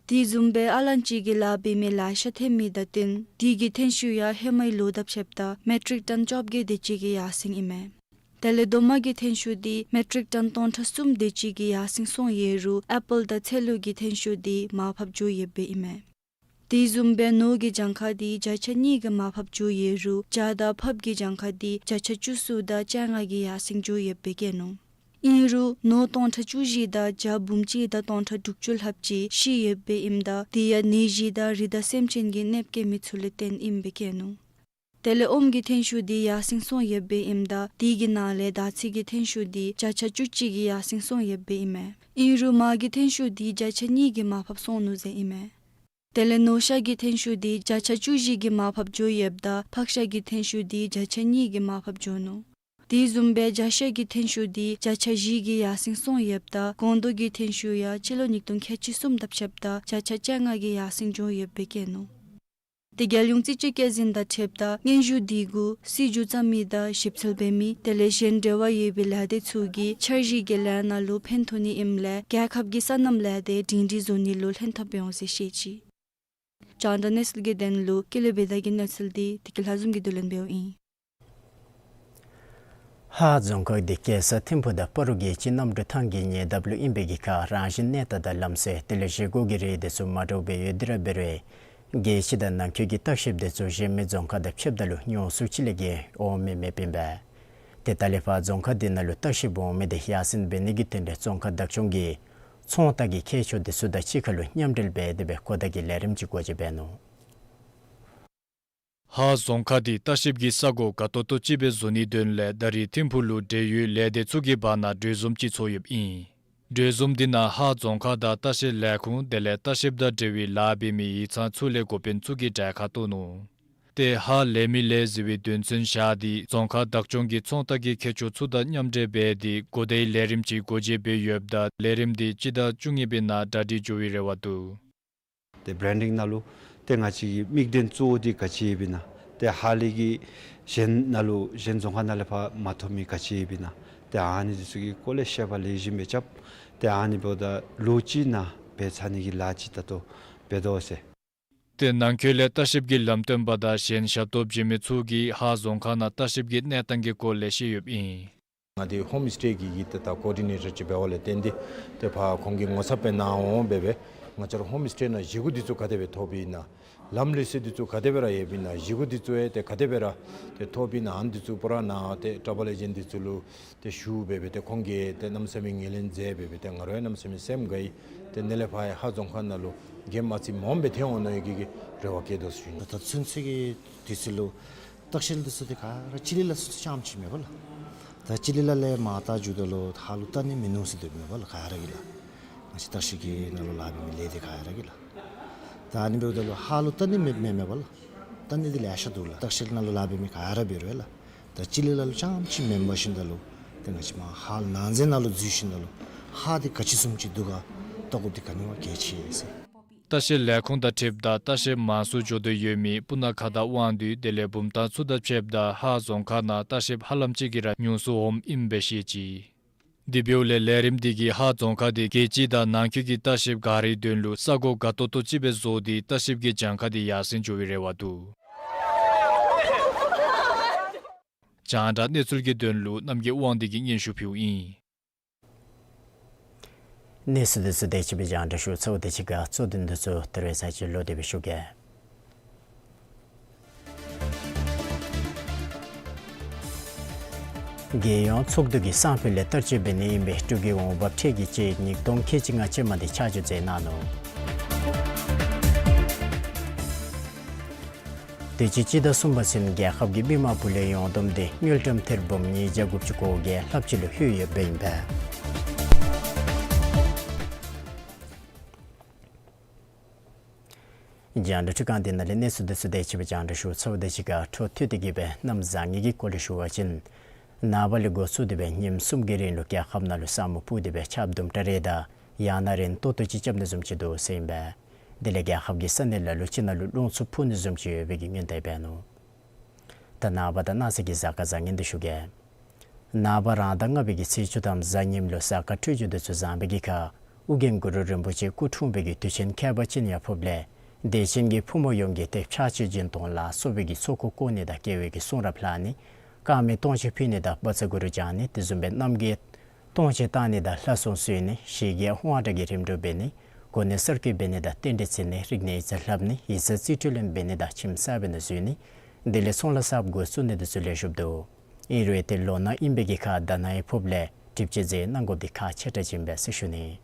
དེ་བཟུམ་སྦེ་ཨ་ལན་ཅི་གི་ལཱ་འབད་མི་ལེ་ཤ་ཐོན་མི་དང་བསྟུན་དེ་གི་ཐོན་ཤུགས་ཡང་ཧེ་མའི་ལོ་དང་ཕྱདཔ་ད་མེ་ཊིག་ཊོན་བཅོ་བརྒྱད་དེ་ཅིག་གི་ཡར་སེང་ཨིན་མས། དེ་ལས་རྡོག་མ་གི་ཐོན་ཤུགས་འདི་མེ་ཊིག་ཊོན་སྟོང་ཕྲག་གསུམ་དེ་ཅིག་གི་ཡར་སེང་སོང་ཡོད་རུང་ཨེ་པཱལ་དང་ཚལ་ལུ་གི་ཐོན་ཤུགས་འདི་མར་ཕབ་འགྱོ་ཡོདཔ་སྦེ་ཨིན་མས། དེ་བཟུམ་སྦེ་ནོར་གྱི་གྱངས་ཁ་འདི་བརྒྱ་ཆ་གཉིས་ཀྱིས་མར་ཕབ་འགྱོ་ཡོད་རུང་བྱ་དང་ཕགཔ་གི་གྱངས་ཁ་འདི་བརྒྱ་ཆ་བཅུ་གསུམ་དང་བཅོ་ལྔ་གིས་ཡར་སེང་འགྱོ་ཡོདཔ་སྦེ་བཀོད་ནུག། ཨིན་རུང་ནོར་སྟོང་ཕྲག་བཅུ་བཞི་དང་བྱ་འབུམ་གཅིག་དང་སྟོང་ཕྲག་དྲུག་ཅུ་ལྷགཔ་ཅིག་ཤི་ཡོདཔ་སྦེ་ཨིནམ་ད་དེ་ཡང་ནད་གཞི་དང་རི་དྭགས་སེམས་ཅན་གྱིས་གནོདཔ་བཀལ་མི་ཚུ་ལས་བརྟེན་ཨིནམ་སྦེ་བཀོད་ནུག། དེ་ལས་ཨོམ་གྱི་ཐོན་ཤུགས་འདི་ཡར་སེང་སོང་ཡོདཔ་སྦེ་ཨིནམ་ད་དེ་གི་ནང་ལས་དར་ཚིལ་གྱི་ཐོན་ཤུགས་འདི་བརྒྱ་ཆ་བཅུ་གཅིག་གིས་ཡར་སེང་སོང་ཡོདཔ་སྦེ་ཨིན་མས། ཨིན་རུང་མར་གྱི་ཐོན་ཤུགས་འདི་བརྒྱ་ཆ་གཉིས་ཀྱིས་མར་ཕབ་སོང་ནུག་ཟེར་ཨིན་མས། དེ་ལས་ནོར་ཤ་གི་ཐོན་ཤུགས་འདི་བརྒྱ་ཆ་བཅུ་བཞི་གིས་མར་ཕབ་འགྱོ་ཡོདཔ་ད་ཕག་ཤ་གི་ཐོན་ཤུགས་འདི་བརྒྱ་ཆ་གཉིས་ཀྱིས་མར་ཕབ་འགྱོ་ནུག། དེ་བཟུམ་སྦེ་རྒྱ་ཤ་གི་ཐོན་ཤུགས་འདི་བརྒྱ་ཆ་བཞི་གིས་ཡར་སེང་སོང་ཡོདཔ་ད་སྒོང་རྡོག་གི་ཐོན་ཤུགས་ཡང་སྤྱི་ལོ་ཉིས་སྟོང་ཁལ་གཅིག་གསུམ་དང་ཕྱདཔ་ད་བརྒྱ་ཆ་བཅོ་ལྔ་གིས་ཡར་སེང་འགྱོ་ཡོདཔ་སྦེ་བཀོད་ནུག། ཏེ་རྒྱལ་ཡོངས་རྩིས་དཔྱད་བཀོད་འཛིན་དང་འཁྲིལཝ་ད་སྙན་ཞུ་འདི་གུ་སྲིད་བྱུས་བརྩམ་མི་དང་ཞིབ་འཚོལ་འབད་མི་དེ་ལས་གཞན་འབྲེལ་བ་ཡོད་པའི་ལས་སྡེ་ཚུ་གིས་འཆར་གཞི་གི་ལཱ་ནང་ལུ་ཕན་ཐོགས་ནི་ཨིནམ་ལས་རྒྱལ་ཁབ་ཀྱི་སོ་ནམ་ལས་སྡེ་སྒྲིང་སྒྲི་བཟོ་ནི་ལུ་ལྷན་ཐབས་འབད་འོང་ཟེར་བཤད་ཅི། རྒྱང་བསྒྲགས་གནས་ཚུལ་གྱི་དོན་ལུ་ཀུན་ལེགས་བདེ་ལེགས་ཀྱི་གནས་ཚུལ་འདི་བདེ་སྐྱིད་ལྷ་འཛོམས་ཀྱིས་བསྡུ་ལེན་འབདཝ་ཨིན། ཧཱ་རྫོང་ཁག་འདི་གེ་སར་ཐིམ་ཕུ་དང་སྤ་རོ་རྒེད་འོག་གནམ་གྲུ་ཐང་གི་ཉེ་འདབས་ལུ་ཨིན་པའི་གི་ཁར་རང་བཞིན་གནས་སྟངས་དང་ལམ་སྲོལ་དེ་ལས་བཞེས་སྒོ་གི་རིགས་དེ་ཚུ་མ་འདྲཝ་སྦེ་ཡོད་དེ་ར་འབད་རུང་རྒེད་འོག་དང་ནང་འཁོད་ཀྱི་བརྟག་ཞིབ་དེ་ཚུ་གཞན་མི་རྫོང་ཁག་དང་ཕྱདཔ་ད་ལུ་མྱོང་ཚོར་ཅིག་ལས་བརྒལ་འོང་མི་མེདཔ་ཨིན་པས། ཏེ་ད་ལས་ཕར་རྫོང་ཁག་འདི་ནང་ལུ་བརྟག་ཞིབ་འོང་མི་དེ་ཡར་སེང་འབད་ནི་གི་དོན་ལས་རྫོང་ཁག་བདག་སྐྱོང་གིས་ཚོང་རྟགས་ཀྱི་མཁས་མཆོག་དེ་ཚུ་དང་གཅིག་ཁར་ལུ་མཉམ་འབྲེལ་འབད་དེ་སྦེ་གོ་བརྡ་གི་ལས་རིམ་ཅིག་སྒོ་འབྱེད་འབད་ནུག། ཧཱ་རྫོང་ཁག་འདི་བརྟག་ཞིབ་ཀྱི་ས་གོ་དགའ་ཏོག་ཏོ་ཅིག་སྦེ་བཟོ་ནིའི་དོན་ལས་ད་རེས་ཐིམ་ཕུ་ལུ་འབྲེལ་ཡོད་ལས་སྡེ་ཚུ་གི་བར་ན་གྲོས་འཛོམས་ཅིག་ཚོགས་ཡོདཔ་ཨིན། གྲོས་འཛོམས་འདི་ནང་ཧཱ་རྫོང་ཁག་དང་བརྟག་ཞིབ་ལས་ཁུངས་དེ་ལས་བརྟག་ཞིབ་དང་འབྲེལ་བའི་ལཱ་འབད་མི་ཡིག་ཚང་ཚུ་ལས་འགོ་དཔོན་ཚུ་གིས་གྲལ་ཁར་གཏོགས་ནུག། ཏེ་ཧཱ་ལས་མི་ལས་ཟེར་བའི་དོན་ཚན་བཞག་སྟེ་རྫོང་ཁག་བདག་སྐྱོང་གིས་ཚོང་རྟགས་ཀྱི་མཁས་མཆོག་ཚུ་དང་མཉམ་འབྲེལ་འབད་དེ་གོ་བརྡའི་ལས་རིམ་ཅིག་སྒོ་འབྱེད་འབད་ཡོདཔ་ད་ལས་རིམ་འདི་སྤྱི་ཟླ་བཅུ་གཉིས་པའི་ནང་གྲ་སྒྲིག་འགྱོ་བའི་རེ་བ་འདུག། ཏེ་བྲེན་ཌིང་ནང་ལུ་ཏེ་ང་བཅས་ཀྱི་དམིགས་དོན་གཙོ་བོ་འདི་ག་ཅི་ཡོདཔ་ཨིན་ན། ཏེ་ཧཱ་ལས་ཀྱི་གཞན་ནང་ལུ་གཞན་རྫོང་ཁག་ནང་ལས་ཕར་མ་ཐོབ་མི་ག་ཅི་ཡོདཔ་ཨིན་ན། ཏེ་ཨ་ནི་འདི་ཚུ་གི་སྐོར་ལས་བཤད་པ་ལེགས་ཤོམ་སྦེ་རྐྱབ། ཏེ་ཨ་ནི་འབདཝ་ད་ལོ་གཅིག་ནང་འབད་ཚར་ནི་གི་ལཱ་ཅིག་ད་ལྟོ་འབད་དོ་ཟེར། ཏེ་ནང་འཁོད་ལས་ལྟ་བཤལཔ་གི་ལམ་སྟོན་པ་དང་གཞན་ཞབས་ཏོག་བྱིན་མི་ཚུ་གིས་ཧཱ་རྫོང་ཁག་ནང་ལྟ་བཤལཔ་གི་གནས་སྟངས་ཀྱི་སྐོར་ལས་བཤད་ཡོདཔ་ཨིན། ང་འདི་ཧོམ་སི་ཊེ་གི་གི་ཏེ་ད་ཀོ་ཌི་ནེ་ཊར་ཅིག་འབདཝ་ལས་བརྟེན་ཏེ་ཏེ་ཕར་ཁོང་གིས་ངོ་ཚབ་སྦེ་གནང་འོང་འབད་བས། ང་བཅས་ར་ཧོམ་སི་ཊེ་ནང་བཞེས་སྒོ་འདི་ཚུ་ག་དེ་སྦེ་ཐོབ་ཨིན་ན། ལམ་ལུགས་སྲོལ་འདི་ཚུ་ག་དེ་སྦེ་ར་ཡོདཔ་ཨིན་ན། བཞེས་སྒོ་འདི་ཚུ་ཡང་ཏེ་ག་དེ་སྦེ་ར་ཏེ་ཐོབ་ཨིན་ན། ཨ་ནི་འདི་ཚུ་པུ་ར་ནཱ་ཏེ་ཊ་རེ་ཝེལ་ཨེ་ཇེནཊ་འདི་ཚུ་ལུ་ཏེ་ཞུ་འབད་བས། ཏེ་ཁོང་གིས་ཏེ་གནམ་མེད་ས་མེད་ངོས་ལེན་མཛད་འབད་བས། ཏེ་ང་ར་ཡང་གནམ་མེད་ས་མེད་སེམས་དགའ་ཡི། ཏེ་ནཱ་ལས་ཕར་ཡང་ཧཱ་རྫོང་ཁག་ནང་ལུ་གེམ་ཨ་ཙི་མངམ་སྦེ་ཐོན་འོང་མནོ་བའི་གི་རེ་བ་བསྐྱེད་དོ་ཟེར་ཞུ་ནི། ད་ད་ཚུན་ཚོད་ཀྱི་དུས་ཚོད་ལུ་ལྟ་བཤལ་འདི་ཚུ་ཏེ་ག་ར་ཅི་ལི་ལ་ཚུན་ཚོད་རྐྱངམ་ཅིག་མེད་པ་ལགས། ད་ཅི་ལི་ལ་ལས་མར་ད་མཇུག་ད་ལུ་ཧཱ་ལུ་བལྟ་ནི་མིན་ནུག་ཟེར་དོ་མེད་པ་ལགས། ག་ར་གིས་ལགས། ང་བཅས་ལྟ་བཤལ་གྱི་ནང་ལུ་ལཱ་འབད་མི་ལས་སྡེ་ག་ར་གིས་ལགས། ད་ཨ་ནི་འབདཝ་ད་ལུ་ཧཱ་ལུ་བལྟ་ནི་མེད་མེད་མེད་པ་ལགས། བལྟ་ནི་འདི་ལེ་ཤ་འདུག་ལགས། ལྟ་བཤལ་ནང་ལུ་ལཱ་འབད་མི་ག་ར་འབད་རུང་ལགས། ད་ཅི་ལི་ལ་ལུ་རྐྱངམ་ཅིག་མེན་པར་ཞིནམ་ད་ལུ་ཏེ་ང་བཅས་མར་ཧཱ་ལུ་ནང་འཛིན་ནང་ལུ་འཛུལ་ཞིནམ་ད་ལུ་ཧཱ་འདི་ག་ཅི་བཟུམ་ཅིག་འདུག་ག་བལྟ་དགོཔ་འདི་ག་ནི་བ་གལ་ཆེ་ཟེར། ལྟ་བཤལ་ལས་ཁུངས་དང་འཁྲིལཝ་ད་ལྟ་བཤལཔ་མང་སུ་འགྱོ་དོ་ཡོད་མི་སྤུ་ན་ཁ་དང་དབང་འདུས་དེ་ལས་བུམ་ཐང་ཚུ་དང་ཕྱདཔ་ད་ཧཱ་རྫོང་ཁག་ནང་ལྟ་བཤལཔ་ཧ་ལམ་ཅིག་གིས་ར་ཉུང་སུ་འོངམ་ཨིན་པས་ཟེར་བཤད་ཅི། དེ་འབདཝ་ལས་ལས་རིམ་འདི་གིས་ཧཱ་རྫོང་ཁག་འདི་རྒྱལ་སྤྱི་དང་ནང་འཁོད་ཀྱི་ལྟ་བཤལཔ་ག་རའི་དོན་ལུ་ས་གོ་དགའ་ཏོག་ཏོ་ཅིག་སྦེ་བཟོ་སྟེ་ལྟ་བཤལཔ་གི་གྱངས་ཁ་འདི་ཡར་སེང་འགྱོ་བའི་རེ་བ་འདུག། རྒྱང་བསྒྲགས་གནས་ཚུལ་གྱི་དོན་ལུ་རྣམ་རྒྱལ་དབང་འདུས་ཀྱིས་སྙན་ཞུ་ཕུལཝ་ཨིན། གནས་ཚུལ་འདི་ཚུ་དེ་ཅིག་སྦེ་རྒྱང་བསྒྲགས་ཞུ་ཚརཝ་དང་གཅིག་ཁར་གཙོ་དོན་འདི་ཚུ་ད་རིས་ཚར་གཅིག་ལོག་སྟེ་སྦེ་ཞུ་གེ། རྒྱལ་ཡོངས་ཚོགས་འདུ་གིས་སང་ཕོད་ལས་བསྟར་སྤྱོད་འབད་ནི་ཨིན་པའི་འབྲུག་གི་འོང་འབབ་ཁྲལ་གྱི་དཔྱད་ཡིག་ཉིས་སྟོང་ཁལ་གཅིག་ལྔ་ཅན་མ་འདི་ཆ་འཇོག་མཛད་གནང་ནུག། དུས་ཅི་སྤྱི་ཟླ་གསུམ་པ་ཚུན་རྒྱལ་ཁབ་ཀྱི་མི་མང་བུ་ལོན་ཡོངས་བསྡོམས་འདི་དངུལ་ཀྲམ་ཐེར་འབུམ་ཉིས་བརྒྱ་དགུ་བཅུ་གོ་བརྒྱད་ལྷགཔ་ཅིག་ལུ་ལྷོད་ཡོདཔ་ཨིན་པས། རྒྱང་བསྒྲགས་འཕྲུལ་ཁང་འདི་ནང་ལས་གནས་ཚུལ་འདི་ཚུ་དེ་ཅིག་སྦེ་རྒྱང་བསྒྲགས་ཞུ་ཚརཝ་དང་གཅིག་ཁར་འཕྲོ་མཐུད་དེ་གི་སྦེ་གནམ་བཟང་ངན་གྱི་སྐོར་ལས་ཞུ་བ་ཅིན་ནངས་པ་ལས་འགོ་བཙུགས་ཏེ་སྦེ་ཉིནམ་གསུམ་གྱི་རིང་ལུ་རྒྱལ་ཁབ་ནང་ལུ་ས་སྨུག་སྤུབས་ཏེ་སྦེ་ཆརཔ་དུམ་གྲ་རེ་དང་ཡང་ན་རན་ཏོག་ཏོ་ཅིག་རྐྱབ་ནི་བཟུམ་ཅིག་འདུག་ཟེར་ཨིན་པས། དེ་ལས་རྒྱལ་ཁབ་ཀྱི་ས་གནས་ལ་ལུ་ཅིག་ནང་ལུ་རླུང་འཚུབ་འཕུ་ནི་བཟུམ་ཅིག་ཡོད་པའི་གི་སྔོན་བརྡ་འབད་ནུག། ད་ནངས་པ་དང་གནངས་ཚེ་གི་གཟའ་སྐར་བཟང་ངན་འདི་ཞུ་གེ། ནངས་པ་རང་ཟླ་ལྔ་པའི་གི་ཚེས་བཅུ་ཐམ་གཟའ་ཉིམ་ལུ་གཟའ་སྐར་འཕྲོད་སྦྱོར་འདི་ཚུ་བཟང་པའི་གི་ཁར་ཨོ་རྒྱན་གུ་རུ་རིན་པོ་ཆེ་སྐུ་འཁྲུངས་པའི་གི་དུས་ཆེན་ཁྱད་པར་ཅན་ཡང་ཕོགཔ་ལས་དད་ཅན་གྱི་ཕོ་མོ་ཡོངས་ཀྱིས་ཏེ་ཕྱག་མཆོད་སྦྱིན་གཏོང་ལ་སོགས་པའི་གི་ཚོགས་འཁོར་བསྐོར་ནི་དང་དགེ་བའི་གི་གསུང་རབ་ལྷག་ནི། དཀར་མེ་སྟོང་མཆོད་ཕུལ་ནི་དང་བཛྲ་གུ་རུ་བགྱང་ནི། དེ་བཟུམ་སྦེ་རྣམ་རྒྱལ་སྟོང་མཆོད་བཏང་ནི་དང་ལྷ་སྲུང་གསོལ་ནི། ཞི་རྒྱས་དབང་དྲག་གི་རིམ་གྲོ་འབད་ནི། གོ་གནས་གསར་བསྐོ་འབད་ནི་དང་རྟེན་འབྲེལ་བརྩི་ནི། རིག་གནས་ཡིག་ཚང་ལྷབ་ནི། ཡིག་ཚང་རྩིས་སྤྲོད་ལེན་འབད་ནི་དང་ཁྱིམ་གསར་པའི་ནང་འཛུལ་ནི། དེ་ལས་ཚོང་ལཱ་གསརཔ་འགོ་བཙུགས་ནི་འདི་ཚུ་ལེགས་ཤོམ་འདུག། ཨིན་རུང་ཏེ་ལོ་ནག་ཨིན་པའི་གི་ཁར་ཟླ་ནག་ཡང་ཕོགཔ་ལས་སྒྲིབ་སྦྱང་མཛད་གནང་དགོཔ་འདི་ཁག་ཆེ་དྲགས་ཅིག་ཨིན་པས་ཟེར་ཞུ་ནི།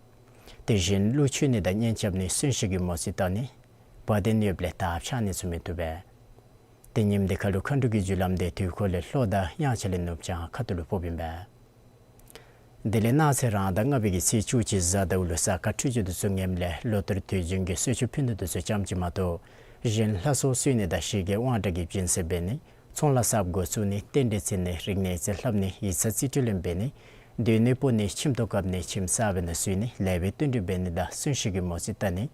དེ་བཞིན་གླུ་མཆོད་ནི་དང་གཉེན་རྐྱབ་ནི་གསོན་གཤིན་གྱི་མོ་རྩིས་བལྟ་ནི། བ་དན་ཡོདཔ་ལས་དར་འཕྱར་ནི་ཚུ་མི་བཏུབ་པས། ཏེ་ཉིནམ་འདི་ཁར་ལུ་མཁའ་འགྲོ་གི་རྒྱུ་ལམ་འདི་དུས་འཁོར་ལས་ལྷོ་དང་དབྱངས་འཆར་ལས་ནུབ་བྱང་ཁ་ཐུག་ལུ་ཕོགཔ་ཨིན་པས། དེ་ལས་གནངས་ཚེ་རང་ཟླ་ལྔ་པའི་གི་ཚེས་བཅུ་གཅིག་གཟའ་ཟླཝ་ལུ་གཟའ་སྐར་འཕྲོད་སྦྱོར་འདི་ཚུ་ངནམ་ལས་ལོ་ལྟར་དུས་རྒྱུན་གྱི་གསོལ་མཆོད་ཕུལ་ནི་འདི་ཚུ་ཙམ་ཅིག་མ་གཏོགས་གཞན་ལྷ་སྲུང་གསོལ་ནི་དང་ཞི་རྒྱས་དབང་དྲག་གི་སྦྱིན་སྲེག་འབད་ནི། ཚོང་ལཱ་གསརཔ་འགོ་བཙུགས་ནི། རྟེན་འབྲེལ་བརྩི་ནི། རིག་གནས་ཡིག་ཚང་ལྷབ་ནི། ཡིག་ཚང་རྩིས་སྤྲོད་ལེན་འབད་ནི། སྡོད་གནས་སྤོ་ནི། ཁྱིམ་ཐོག་བཀབ་ནི། ཁྱིམ་གསར་པའི་ནང་འཛུལ་ནི། ལེགས་པའི་བསྟུན་གྲོས་འབད་ནི་དང་གསོན་གཤིན་གྱི་མོ་རྩིས་བལྟ་ནི།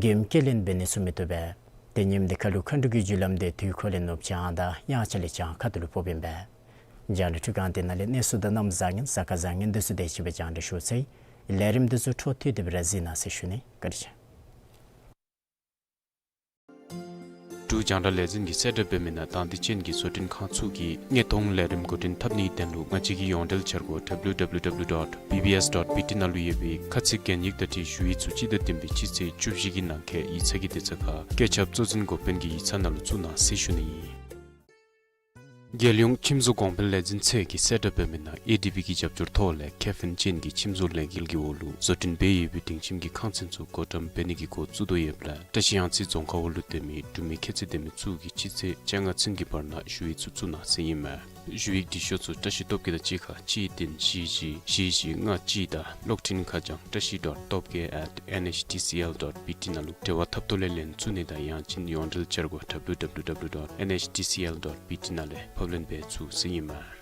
འགྱེམ་སྐྱེལ་ལེན་འབད་ནི་ཚུ་མི་བཏུབ་པས། ཏེ་ཉིནམ་འདི་ཁར་ལུ་མཁའ་འགྲོ་གི་རྒྱུ་ལམ་འདི་དུས་འཁོར་ལས་ནུབ་བྱང་དང་དབྱངས་འཆར་ལས་བྱང་ཁ་ཐུག་ལུ་ཕོགཔ་ཨིན་པས། རྒྱང་བསྒྲགས་འཕྲུལ་ཁང་འདི་ནང་ལས་གནས་ཚུལ་དང་གནམ་བཟང་ངན་གཟའ་སྐར་བཟང་ངན་འདི་ཚུ་དེ་ཅིག་སྦེ་རྒྱང་བསྒྲགས་ཞུ་ཚར་ཡི། ལས་རིམ་འདི་ཚུ་འཕྲོ་མཐུད་དེ་སྦེ་ར་གཟིགས་གནང་ཟེར་ཞུ་ནི། བཀའ་དྲིན་ཆེ། འབྲུག་རྒྱང་བསྒྲགས་ལས་འཛིན་གྱིས་གསལ་བསྒྲགས་འབད་མི་ནང་དང་འདོད་ཅན་གྱི་བཟོ་སྐྲུན་ཁང་ཚུ་གིས་དངོས་མཐོང་ལས་རིམ་འགོ་འདྲེན་འཐབ་ནིའི་དོན་ལུ་ང་བཅས་ཀྱི་ཡོངས་འབྲེལ་འཆར་སྒོ་W W W dot B B S dot B T ནང་ལུ་ཡོད་པའི་ཁ་ཚིག་གན་ཡིག་དང་འཁྲིལ་ཞུ་ཡིག་ཚུ་སྤྱི་ཟླ་བདུན་པའི་སྤྱི་ཚེས་བཅུ་བཞི་གི་ནང་འཁོད་ཡིག་ཚང་གི་དེབ་ཚང་ཁར་བཀོད་ཁྱབ་གཙོ་འཛིན་འགོ་དཔོན་གྱི་ཡིག་ཚང་ནང་ལུ་བཙུགས་གནང་ཟེར་ཞུ་ནི་ཨིན། རྒྱལ་ཡོངས་ཁྱིམ་བཟོ་གོང་འཕེལ་ལས་འཛིན་ཚད་ཀྱིས་གསལ་བསྒྲགས་འབད་མི་ནང་ཨེ་ཌི་བི་གི་རྒྱབ་སྐྱོར་ཐོག་ལས་ཁེ་ཕན་ཅན་གྱི་ཁྱིམ་བཟོ་ལས་འགུལ་གྱི་འོག་ལུ་བཟོ་སྐྲུན་འབད་ཡོད་པའི་སྡིངས་ཁྱིམ་གྱི་ཁང་ཚན་ཚུ་བགོ་བཀྲམ་འབད་ནི་གི་འགོ་བཙུགས་དོ་ཡོདཔ་ལས་བཀྲ་ཤིས་གཡང་རྩེ་རྫོང་ཁག་འོག་ལུ་སྡོད་མི་འབྲུག་མི་ཁྱད་ཚད་ལྡན་མི་ཚུ་གིས་སྤྱི་ཚེས་བཅོ་ལྔ་ཚུན་གྱི་བར་ན་ཞུ་ཡིག་ཚུ་བཙུགས་གནང་ཟེར་ཨིན་མས། ཞུ་ཡིག་འབྲི་ཤོག་ཚུ་བཀྲ་ཤིས་སྟོབས་རྒྱས་དང་གཅིག་ཁར་གཅིག་བདུན་བཞི་བཞི་བཞི་བཞི་ལྔ་གཅིག་དང་གློག་འཕྲིན་ཁ་བྱང་བཀྲ་ཤིས་dot top K at N H T C L dot B T ནང་ལུ་འབྲེལ་བ་འཐབ་ཐོག་ལས་ལེན་ཚུགས་ནི་དང་ཡང་ཅིན་ཡོངས་འབྲེལ་འཆར་སྒོ་W W W dot N H T C L dot B T ནང་ལས་ཕབ་ལེན་འབད་ཚུགས་ཟེར་ཨིན་མས།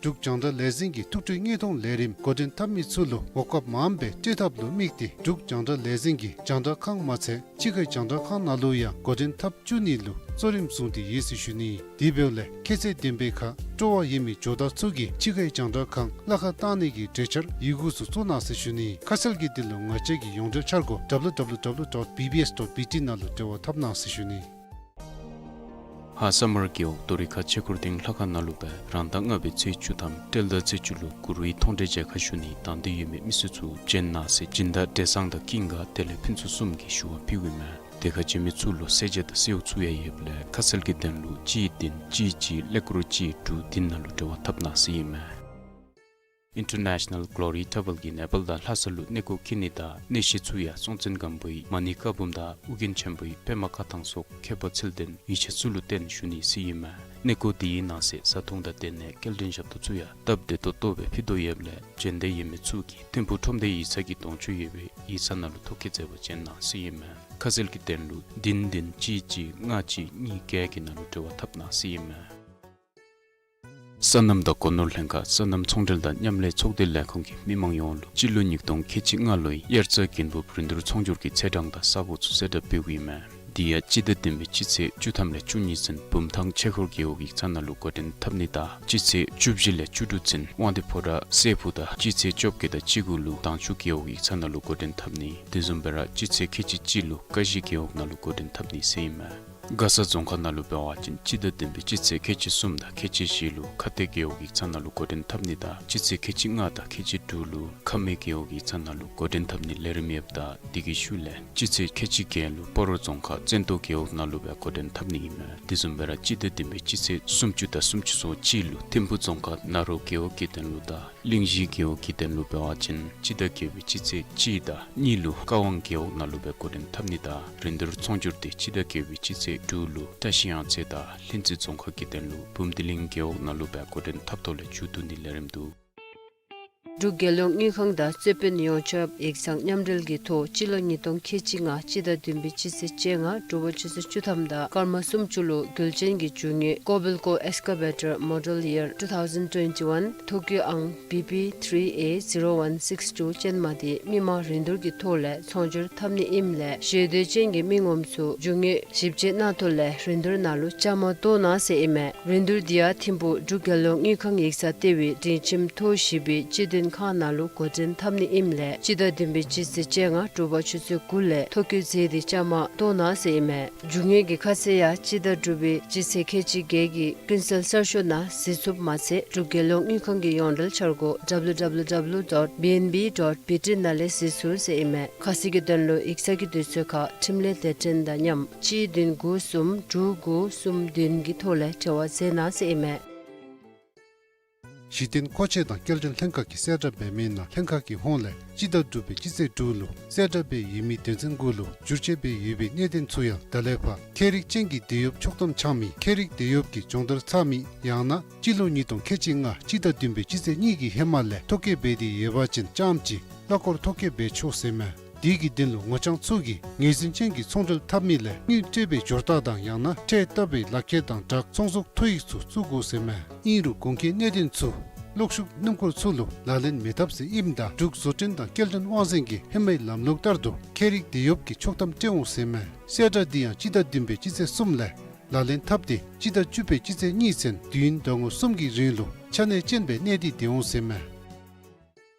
འབྲུག་རྒྱང་བསྒྲགས་ལས་འཛིན་གྱིས་ཐུགས་སྤྲོའི་དངོས་མཐོང་ལས་རིམ་འགོ་འདྲེན་འཐབ་མི་ཚུ་ལུ་འོང་སྐབས་མངམ་སྦེ་སྤྲོད་ཐབས་ལུ་དམིགས་ཏེ་འབྲུག་རྒྱང་བསྒྲགས་ལས་འཛིན་གྱིས་རྒྱང་བསྒྲགས་ཁང་མ་ཚད་ཕྱི་ཁའི་རྒྱང་བསྒྲགས་ཁང་ནང་ལུ་ཡང་འགོ་འདྲེན་འཐབ་བཅུག་ནི་ལུ་གཙོ་རིམ་བཟུང་སྟེ་ཡོད་ཟེར་ཞུ་ནི། དེ་འབདཝ་ལས་ཁྱད་ཚད་ལྡན་པའི་ཁར་སྤྲོ་བ་ཡོད་མི་ཇོ་བདག་ཚུ་གིས་ཕྱི་ཁའི་རྒྱང་བསྒྲགས་ཁང་གླ་ཁར་བཏང་ནི་གི་གྲོས་འཆར་ཡི་གུ་ཚུ་བཙུགས་གནང་ཟེར་ཞུ་ནི། ཁ་གསལ་གྱི་དོན་ལུ་ང་བཅས་ཀྱི་ཡོངས་འབྲེལ་འཆར་སྒོ་W W W dot B B S dot B T ནང་ལུ་འབྲེལ་བ་འཐབ་གནང་ཟེར་ཞུ་ནི། ཧཱ་ས་མར་རྒེད་འོག་རྡོ་རིང་ཁ་ཆོས་འཁོར་སྡིངས་ལྷ་ཁང་ནང་ལུ་སྦེ་རང་ཟླ་ལྔ་པའི་ཚེས་བཅུ་ཐམ་སྤྲེལ་ཟླ་ཚེས་བཅུ་ལུ་གུ་རུའི་མཐོང་གྲོལ་མཇལ་ཁ་ཞུ་ནི་དང་འདོད་ཡོད་མི་མི་སེར་ཚུ་བྱོན་གནང་ཟེར་སྦྱིན་བདག་བགྲེས་གཙང་དང་ཀུན་དགའ་དེ་ལས་ཕུན་ཚོགས་གསུམ་གྱིས་ཞུ་བ་ཕུལཝ་ཨིན་མས། དེ་ཁར་བྱོན་མི་ཚུ་ལུ་ཟས་བཅའ་དང་ཟས་འོག་ཚུ་ཡང་ཡོདཔ་ལས་ཁ་གསལ་གྱི་དོན་ལུ་གཅིག་བདུན་གཅིག་གཅིག་ཀླད་ཀོར་གཅིག་དྲུག་བདུན་ནང་ལུ་འབྲེལ་བ་འཐབ་གནང་ཟེར་ཨིན་མས། International Glory Travel གིས་ནེ་པཱལ་དང་ལྷ་ས་ལུ་གནས་སྐོར་འཁྱིད་ནི་དང་གནས་བཤད་ཚུ་ཡང་སྲོང་བཙན་སྒམ་པོའི་མ་ཎི་བཀའ་འབུམ་དང་ཨོ་རྒྱན་ཆེན་པོའི་པདྨ་བཀའ་ཐང་སོགས་མཁས་པ་ཚུལ་ལྡན་ཡིག་ཆ་ཚུ་ལུ་བརྟེན་ཞུ་ནི་ཟེར་ཨིན་མས། གནས་སྐོར་དེའི་ནང་གསེས་བཟའ་འཐུང་དང་སྡོད་གནས་སྐྱེལ་འདྲེན་ཞབས་ཏོག་ཚུ་ཡང་སྟབས་བདེ་ཏོག་ཏོ་སྦེ་ཕུལ་དོ་ཡོདཔ་ལས་བྱོན་འདོད་ཡོད་མི་ཚུ་གིས་ཐིམ་ཕུག་ཁྲོམ་སྡེ་ཡིག་ཚང་གི་གདོང་ཅུང་ཡོད་པའི་ཡིག་ཚང་ནང་ལུ་ཐོ་བཀོད་མཛད་པར་བྱོན་གནང་ཟེར་ཨིན་མས། ཁ་གསལ་གྱི་དོན་ལུ་བདུན་བདུན་གཅིག་གཅིག་ལྔ་གཅིག་གཉིས་བརྒྱད་ཀྱི་ནང་ལུ་འབྲེལ་བ་འཐབ་གནང་ཟེར་ཨིན་མས། སོ་ནམ་དང་སྒོ་ནོར་ལྷན་ཁག་སོ་ནམ་ཚོང་འབྲེལ་དང་མཉམ་ལས་ཚོགས་སྡེ་ལས་ཁུངས་ཀྱིས་མི་མང་ཡོངས་ལུ་སྤྱི་ལོ་ཉིས་སྟོང་ཁལ་གཅིག་ལྔ་ལོའི་དབྱར་རྩྭ་དགུན་འབུབ་རིན་བསྡུར་ཚོང་སྒྱུར་གྱི་ཚེས་གྲངས་དང་ས་གོ་ཚུ་གསལ་བསྒྲགས་འབདཝ་ཨིན་མས། དེ་ཡང་སྤྱི་ཟླ་བདུན་པའི་སྤྱི་ཚེས་བཅུ་ཐམ་ལས་བཅུ་གཉིས་ཚུན་བུམ་ཐང་ཆོས་འཁོར་རྒེད་འོག་ཡིག་ཚང་ནང་ལུ་འགོ་འདྲེན་འཐབ་ནི་དང་སྤྱི་ཚེས་བཅུ་བཞི་ལས་བཅུ་དྲུག་ཚུན་དབང་འདུས་ཕོ་བྲང་སྲས་ཕུག་དང་སྤྱི་ཚེས་བཅོ་བརྒྱད་དང་བཅུ་དགུ་ལུ་དྭངས་ཆུ་རྒེད་འོག་ཡིག་ཚང་ནང་ལུ་འགོ་འདྲེན་འཐབ་ནི། དེ་བཟུམ་སྦེ་ར་སྤྱི་ཚེས་ཁལ་གཅིག་གཅིག་ལུ་ཀ་གཞི་རྒེད་འོག་ནང་ལུ་འགོ་འདྲེན་འཐབ་ནི་ཟེར་ཨིན་མས། མགར་ས་རྫོང་ཁག་ནང་ལུ་འབད་བ་ཅིན་སྤྱི་ཟླ་བདུན་པའི་སྤྱི་ཚེས་ཁལ་གཅིག་གསུམ་དང་ཁལ་གཅིག་བཞི་ལུ་ཁ་གཏད་རྒེད་འོག་ཡིག་ཚང་ནང་ལུ་འགོ་འདྲེན་འཐབ་ནི་དང་སྤྱི་ཚེས་ཁལ་གཅིག་ལྔ་དང་ཁལ་གཅིག་དྲུག་ལུ་ཁ་སྨད་རྒེད་འོག་ཡིག་ཚང་ནང་ལུ་འགོ་འདྲེན་འཐབ་ནི་ལས་རིམ་ཡོདཔ་ད་དེ་གི་ཤུལ་ལས་སྤྱི་ཚེས་ཁལ་གཅིག་བརྒྱད་ལུ་སྤ་རོ་རྫོང་ཁག་བཙན་ཏོ་རྒེད་འོག་ནང་ལུ་སྦེ་འགོ་འདྲེན་འཐབ་ནི་ཨིན་མས། དེ་བཟུམ་སྦེ་ར་སྤྱི་ཟླ་བདུན་པའི་སྤྱི་ཚེས་སུམ་ཅུ་དང་སུམ་ཅུ་སོ་གཅིག་ལུ་ཐིམ་ཕུག་རྫོང་ཁག་ན་རོ་རྒེད་འོག་གི་དོན་ལུ་དང་གླིང་བཞི་རྒེད་འོག་གི་དོན་ལུ་འབད་བ་ཅིན་སྤྱི་ཟླ་བརྒྱད་པའི་སྤྱི་ཚེས་གཅིག་དང་གཉིས་ལུ་ཀ་ཝང་རྒེད་འོག་ནང་ལུ་སྦེ་འགོ་འདྲེན་འཐབ་ནི་དང་རིན་བསྡུར་ཚོང་སྒྱུར་དེ་སྤྱི་ཟླ་བརྒྱད་པའི་སྤྱི་ཚེས་དྲུག་ལུ་བཀྲ་ཤིས་གཡང་རྩེ་དང་ལྷུན་རྩེ་རྫོང་ཁག་གི་དོན་ལུ་བུམ་སྡེ་གླིང་རྒེད་འོག་ནང་ལུ་སྦེ་འགོ་འདྲེན་འཐབ་ཐོག་ལས་མཇུག་བསྡུ་ནི་ལས་རིམ་འདུག། འབྲུག་རྒྱལ་ཡོངས་དངུལ་ཁང་དང་རྩོད་དཔོན་ཡོངས་ཁྱབ་ཡིག་ཚང་མཉམ་འབྲེལ་གྱི་ཐོག་སྤྱི་ལོ་ཉིས་སྟོང་ཁལ་གཅིག་ལྔ་སྤྱི་ཟླ་བདུན་པའི་སྤྱི་ཚེས་བཅོ་ལྔ་དྲོ་པ་ཆུ་ཚོད་བཅུ་ཐམ་དང་སྐར་མ་སུམ་ཅུ་ལུ་རྒྱུ་ཆེན་གྱི་རྒྱུ་དངོས་Kobelco Excavator Model Year two thousand twenty-one ཐོ་བཀོད་ཨང་B P three A zero one six two ཅན་མ་དེ་མི་མང་རིན་བསྡུར་གྱི་ཐོག་ལས་ཚོང་སྒྱུར་འཐབ་ནི་ཨིནམ་ལས་ཞེ་འདོད་ཅན་གྱི་མི་ངོམ་ཚུ་རྒྱུ་དངོས་ཞིབ་དཔྱད་གནང་ཐོག་ལས་རིན་བསྡུར་ནང་ལུ་བཅའ་མར་གཏོགས་གནང་ཟེར་ཨིན་མས། རིན་བསྡུར་དེ་ཡང་ཐིམ་ཕུག་འབྲུག་རྒྱལ་ཡོངས་དངུལ་ཁང་ཡིག་ཚང་ལྟེ་བའི་སྒྲིང་ཁྱིམ་ཐོག་བཞི་པའི་སྤྱི་དོན་ཁང་ནང་ལུ་འགོ་འདྲེན་འཐབ་ནི་ཨིནམ་ལས་སྤྱི་ཟླ་བདུན་པའི་སྤྱི་ཚེས་བཅོ་ལྔ་དྲོ་པ་ཆུ་ཚོད་དགུ་ལས་ཐོ་བཀོད་མཛད་དེ་བཅའ་མར་གཏོགས་གནང་ཟེར་ཨིན་མས། རྒྱུ་དངོས་ཀྱི་ཁ་གསལ་ཡང་སྤྱི་ཟླ་དྲུག་པའི་སྤྱི་ཚེས་ཁལ་གཅིག་བརྒྱད་ཀྱི་ཀུན་གསལ་གསར་ཤོག་ནང་གཟིགས་ཚུགསཔ་མ་ཚད་འབྲུག་རྒྱལ་ཡོངས་དངུལ་ཁང་གི་ཡོངས་འབྲེལ་འཆར་སྒོ་W W W dot B N B dot B T ནང་ལས་གཟིགས་ཚུགས་ཟེར་ཨིན་མས། ཁ་གསལ་གྱི་དོན་ལུ་ཡིག་ཚང་གི་དུས་ཚོད་ཁར་འཕྲིན་ལས་སྡེ་ཚན་དང་མཉམ་གཅིག་བདུན་དགུ་གསུམ་དྲུག་དགུ་གསུམ་བདུན་གྱི་ཐོག་ལས་འབྲེལ་བ་མཛད་གནང་ཟེར་ཨིན་མས། གཞི་རྟེན་མཁོ་ཆས་དང་སྐྱེལ་འདྲེན་ལྷན་ཁག་གིས་གསལ་བསྒྲགས་འབད་མི་ནང་ལྷན་ཁག་གི་ཧོངས་ལས་སྤྱི་ཟླ་དྲུག་པའི་སྤྱི་ཚེས་དྲུག་ལུ་གསལ་བསྒྲགས་འབད་ཡོད་མི་དོན་ཚན་དགུ་ལུ་བསྒྱུར་བཅོས་འབད་ཡོད་པའི་གནད་དོན་ཚུ་ཡང་ད་ལས་ཕར་ཁྱད་རིག་ཅན་གྱི་འདེད་གཡོགཔ་ཆོག་ཐམ་འཆང་མི་ཁྱད་རིག་འདེད་གཡོགཔ་གི་སྦྱོང་བརྡར་ཚར་མི་ཡང་ན་སྤྱི་ལོ་ཉིས་སྟོང་ཁལ་གཅིག་ལྔ་སྤྱི་ཟླ་བདུན་པའི་སྤྱི་ཚེས་གཉིས་ཀྱི་ཧེ་མ་ལས་ཐོ་བཀོད་འབད་དེ་ཡོད་པ་ཅིན་རྐྱངམ་གཅིག་གླ་འཁོར་ཐོ་བཀོད་འབད་ཆོག་ཟེར་མས། དེ་གི་དོན་ལུ་ངོ་རྐྱང་ཚུ་གིས་ངོས་འཛིན་ཅན་གྱི་ཚོང་འབྲེལ་འཐབ་མི་ལས་དངུལ་སྤྲོད་པའི་སྦྱོར་རྟགས་དང་ཡང་ན་ཁྲལ་བཏབ་པའི་ལག་ཁྱེར་དང་སྦྲགས་ཚོང་ཟོག་ཐོ་ཡིག་ཚུ་བཙུགས་དགོ་ཟེར་མས། ཨིན་རུང་གོང་གི་གནད་དོན་ཚུ་གློག་ཤུགས་སྣུམ་འཁོར་ཚུ་ལུ་ལག་ལེན་མི་འཐབ་ཟེར་ཨིནམ་ད་འབྲུག་བཟོ་སྐྲུན་དང་སྐྱེལ་འདྲེན་དབང་འཛིན་གྱི་ཧེ་མའི་ལམ་ལུགས་ལྟར་དུ་ཁྱད་རིག་འདེད་གཡོགཔ་གི་ཆོག་ཐམ་སྤྲོད་འོང་ཟེར་མས། གསལ་བསྒྲགས་འདི་ཡང་སྤྱི་ཟླ་བདུན་པའི་སྤྱི་ཚེས་གསུམ་ལས་ལག་ལེན་འཐབ་སྟེ་སྤྱི་ཟླ་བཅུ་པའི་སྤྱི་ཚེས་གཉིས་ཚུན་དུས་ཡུན་ཟླ་ངོ་གསུམ་གྱི་རིང་ལུ་ཆ་གནས་ཅན་སྦེ་གནས་ཏེ་སྡོད་འོང་ཟེར་མས།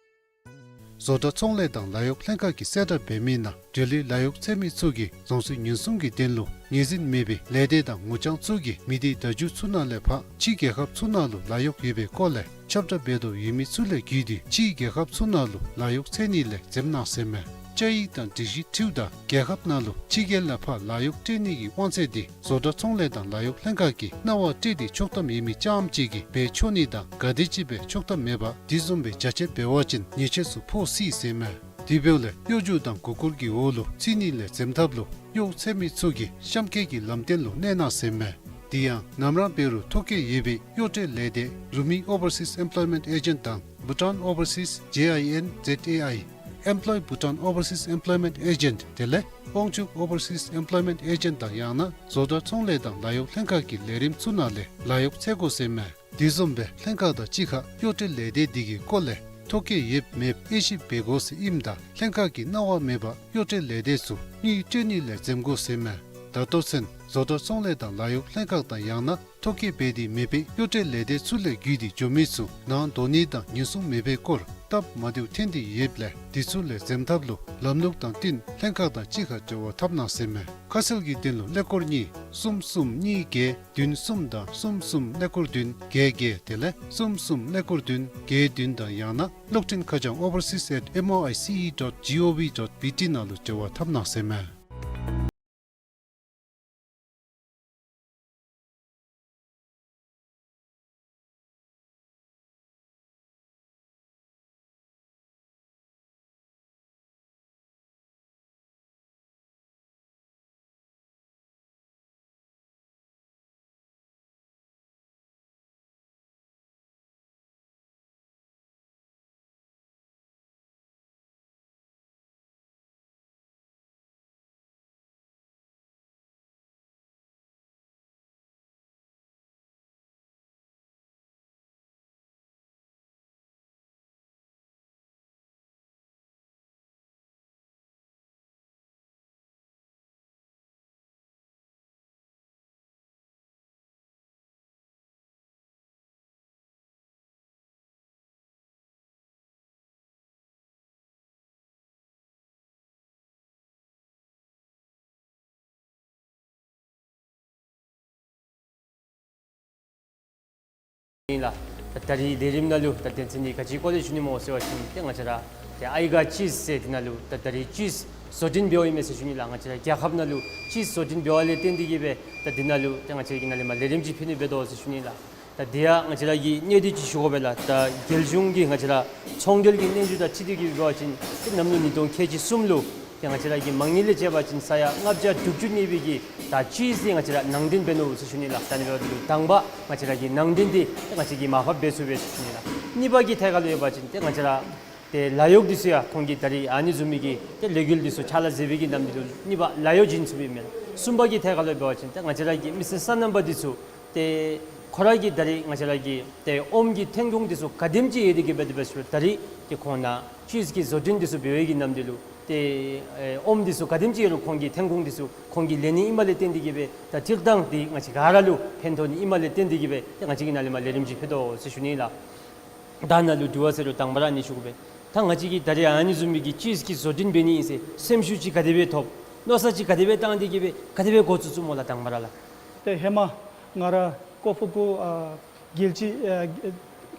བཟོ་གྲྭ་ཚོང་ལས་དང་ལཱ་གཡོག་ལྷན་ཁག་གིས་གསལ་བསྒྲགས་འབད་མི་ནང་འབྲེལ་ཡོད་ལཱ་གཡོག་འཚོལ་མི་ཚུ་གིས་རྫོང་སྲིད་ཉེན་སྲུང་གི་དོན་ལུ་ངོས་འཛིན་མེད་པའི་ལས་སྡེ་དང་ངོ་རྐྱང་ཚུ་གིས་མི་སྡེ་བརྡ་བརྒྱུད་ཚུ་ནང་ལས་ཕར་ཕྱི་རྒྱལ་ཁབ་ཚུ་ནང་ལུ་ལཱ་གཡོག་ཡོད་པའི་སྐོར་ལས་ཁྱབ་བསྒྲགས་འབད་དོ་ཡོད་མི་ཚུ་ལས་བརྒྱུད་དེ་ཕྱི་རྒྱལ་ཁབ་ཚུ་ནང་ལུ་ལཱ་གཡོག་འཚོལ་ནི་ལས་འཛེམ་གནང་ཟེར་མས། བཅའ་ཡིག་དང་སྒྲིག་གཞི་འཁྲིལཝ་ད་རྒྱལ་ཁབ་ནང་ལུ་ཕྱི་རྒྱལ་ལས་ཕར་ལཱ་གཡོག་སྤྲོད་ནི་གི་དབང་ཚད་དེ་བཟོ་གྲྭ་ཚོང་ལས་དང་ལཱ་གཡོག་ལྷན་ཁག་གིས་གནང་བ་སྤྲོད་དེ་ཆོག་ཐམ་ཡོད་མི་རྐྱངམ་གཅིག་གིས་འབད་ཆོག་ནི་དང་ག་དེམ་ཅིག་སྦེ་ཆོག་ཐམ་མེད་པར་དེ་བཟུམ་སྦེ་རྒྱ་ཆེ་འབད་བ་ཅིན་ཉེས་ཆད་ཚུ་ཕོག་སྲིད་ཟེར་མས། དེ་འབདཝ་ལས་གཡོ་སྒྱུ་དང་མགུ་སྐོར་གྱི་འོག་ལུ་ཚུད་ནི་ལས་འཛེམ་ཐབས་ལུ་གཡོག་འཚོལ་མི་ཚུ་གིས་གཤམ་འཁོད་ཀྱི་ལམ་སྟོན་ལུ་གནས་གནང་ཟེར་མས། དེ་ཡང་ནམ་ར་འབད་རུང་ཐོ་བཀོད་ཡོད་པའི་གཡོག་སྤྲོད་ལས་སྡེ་Rumi Overseas Employment Agent དང་Bhutan Overseas J I N Z A I Employ Bhutan Overseas Employment Agent དེ་ལས་དབང་ཕྱུག་Overseas Employment Agent དང་ཡང་ན་བཟོ་གྲྭ་ཚོང་ལས་དང་ལཱ་གཡོག་ལྷན་ཁག་གི་ལས་རིམ་ཚུ་ནང་ལས་ལཱ་གཡོག་འཚོལ་དགོ་ཟེར་མས། དེ་བཟུམ་སྦེ་ལྷན་ཁག་དང་གཅིག་ཁར་གཡོག་བཀྲལ་ལས་སྡེ་འདི་གི་སྐོར་ལས་ཐོ་བཀོད་ཡོདཔ་མེདཔ་དབྱེ་ཞིབ་འབད་དགོ་ཟེར་ཨིནམ་ད་ལྷན་ཁག་གིས་གནང་བ་མེད་པར་གཡོག་བཀྲལ་ལས་སྡེ་ཚུ་དངུལ་སྤྲོད་ནི་ལས་འཛེམ་དགོ་ཟེར་མས། ད་ལྟོ་ཚུན་བཟོ་གྲྭ་ཚོང་ལས་དང་ལཱ་གཡོག་ལྷན་ཁག་དང་ཡང་ན་ཐོ་བཀོད་འབད་དེ་མེད་པའི་གཡོག་བཀྲལ་ལས་སྡེ་ཚུ་ལས་བརྒྱུད་དེ་འགྱོ་མི་ཚུ་ནང་འདོགས་ནི་དང་ཉེན་སྲུང་མེད་པའི་སྐོར་སྟབས་མ་བདེཝ་ཐོན་ཏེ་ཡོདཔ་ལས་དེ་ཚུ་ལས་འཛེམ་ཐབས་ལུ་ལམ་ལུགས་དང་བསྟུན་ལྷན་ཁག་དང་གཅིག་ཁར་འབྲེལ་བ་འཐབ་གནང་ཟེར་མས། ཁ་གསལ་གྱི་དོན་ལུ་ཀླད་ཀོར་གཉིས་གསུམ་གསུམ་གཉིས་བརྒྱད་བདུན་གསུམ་དང་གསུམ་གསུམ་ཀླད་ཀོར་བདུན་བརྒྱད་བརྒྱད་དེ་ལས་གསུམ་གསུམ་ཀླད་ཀོར་བདུན་བརྒྱད་བདུན་དང་ཡང་ན་གློག་འཕྲིན་ཁ་བྱང་overseas at M O I C E dot G O V dot B T ནང་ལུ་འབྲེལ་བ་འཐབ་གནང་ཟེར་མས། ཨིན་ལགས། ད་ད་རིས་ལས་རིམ་ནང་ལུ་ད་དོན་ཚན་འདི་ག་ཅི་སྐོར་ལས་ཞུ་ནི་སྨོ་ཟེར་བ་ཅིན་ཏེ་ང་བཅས་ར་ཏེ་ཨའི་ག་ཅིས་ཟེར་འདི་ནང་ལུ་ད་ད་རིས་ཅིས་བཟོ་སྐྲུན་འབདཝ་ཨིན་མས་ཟེར་ཞུ་ནི་ལགས། ང་བཅས་ར་རྒྱལ་ཁབ་ནང་ལུ་ཅིས་བཟོ་སྐྲུན་འབདཝ་ལས་བརྟེན་ཏེ་གིས་སྦེ་ད་འདི་ནང་ལུ་ཏེ་ང་བཅས་ཀྱིས་ནཱ་ལས་མར་ལས་རིམ་ཅིག་ཕུལ་ནི་འབད་དོ་ཟེར་ཞུ་ནི་ལགས། ད་དེ་ཡང་ང་བཅས་ར་གིས་གནད་བསྡུས་ཅིག་ཞུ་དགོ་པས་ལགས། ད་རྒྱལ་གཞུང་གི་ང་བཅས་ར་ཚོང་འབྲེལ་གྱི་སྙན་ཞུ་དང་འཁྲིལ་ཏེ་གིས་འབད་བ་ཅིན་ཏེ་གནམ་ལོ་ཉིས་སྟོང་ཁལ་གཅིག་གསུམ་ལུ་ཏེ་ང་བཅས་ར་གི་མ་དངུལ་ལས་བཅད་པ་ཅིན་ས་ཡ་ལྔ་བརྒྱ་དྲུག་ཅུ་གནས་པའི་གི་ད་ཅིས་འདི་ང་བཅས་ར་ནང་འདྲེན་འབད་ནུག་ཟེར་ཞུ་ནི་ལགས། ད་ཨ་ནི་འབདཝ་ད་ལུ་དང་པ་ང་བཅས་ར་གི་ནང་འདྲེན་འདི་ང་བཅས་ཀྱིས་མར་ཕབ་འབད་ཚུགས་པས་ཟེར་ཞུ་ནི་ལགས། གཉིས་པ་གི་ཐད་ཁར་ལུ་ཡོད་པ་ཅིན་ཏེ་ང་བཅས་ར་ཏེ་ལཱ་གཡོག་འདི་ཚུ་ཡང་ཁོང་གིས་ད་རིས་ཨ་ནི་བཟུམ་མའི་གི་ཏེ་ལས་འགུལ་འདི་ཚུ་ཕྱག་ལཱ་མཛད་པའི་གི་ནམ་འདི་ལུ་གཉིས་པ་ལཱ་གཡོག་བྱིན་ཚུགས་པས་མེན་ན། གསུམ་པ་གི་ཐད་ཁར་ལུ་འབད་བ་ཅིན་ཏེ་ང་བཅས་ར་གི་མི་སེར་སོ་ནམ་པ་འདི་ཚུ་ཏེ་ཁོ་ར་གིས་ད་རིས་ང་བཅས་ར་གི་ཏེ་ཨོམ་གྱི་ཐོན་ཁུངས་འདི་ཚུ་ག་དེམ་ཅིག་ཡོད་དེ་གིས་སྦེ་དེ་སྦེ་ཞུ་ད་རིས་ཏེ་ཁོང་ནཱ་ཅིས་ཀྱི་བཟོ་སྐྲུན་འདི་ཚུ་འབད་བའི་གི་ནམ་འདི་ལུ་ཏེ་ཨེ་ཨོམ་འདི་ཚུ་ག་དེམ་ཅིག་ཡོད་རུང་ཁོང་གི་ཐོན་ཁུངས་འདི་ཚུ་ཁོང་གིས་ལེན་ནི་ཨིནམ་ལས་བརྟེན་ཏེ་གིས་སྦེ་ད་སྤྱིར་བཏང་འདི་ང་བཅས་ག་ར་ལུ་ཕན་ཐོགས་ནི་ཨིནམ་ལས་བརྟེན་ཏེ་གིས་སྦེ་ཏེ་ང་བཅས་ཀྱིས་ནཱ་ལས་མར་ལས་རིམ་ཅིག་ཕུལ་དོ་ཟེར་ཞུ་ནི་ལགས། ད་ནཱ་ལུ་དྲི་བ་ཟེར་རུང་དང་པ་ར་ཨ་ནི་ཞུ་དགོ་པས། ད་ང་བཅས་ཀྱིས་ད་རིས་ཨ་ནི་བཟུམ་མའི་གི་ཅིས་ཀྱི་བཟོ་སྐྲུན་འབད་ནི་ཨིན་ཟེར་སེམས་ཤུགས་ཅིག་ག་དེ་སྦེ་ཐོབ། མནོ་བསམ་ཅིག་ག་དེ་སྦེ་བཏང་སྟེ་གིས་སྦེ་ག་དེ་སྦེ་འགོ་བཙུགས་བཙུགསཔ་སྨོ་ལགས་དང་པ་ར་ལགས། ཏེ་ཧེ་མ་ང་ར་ཀོ་ཕུ་ཀུ་ཨ་རྒྱལ་སྤྱི་ཨ་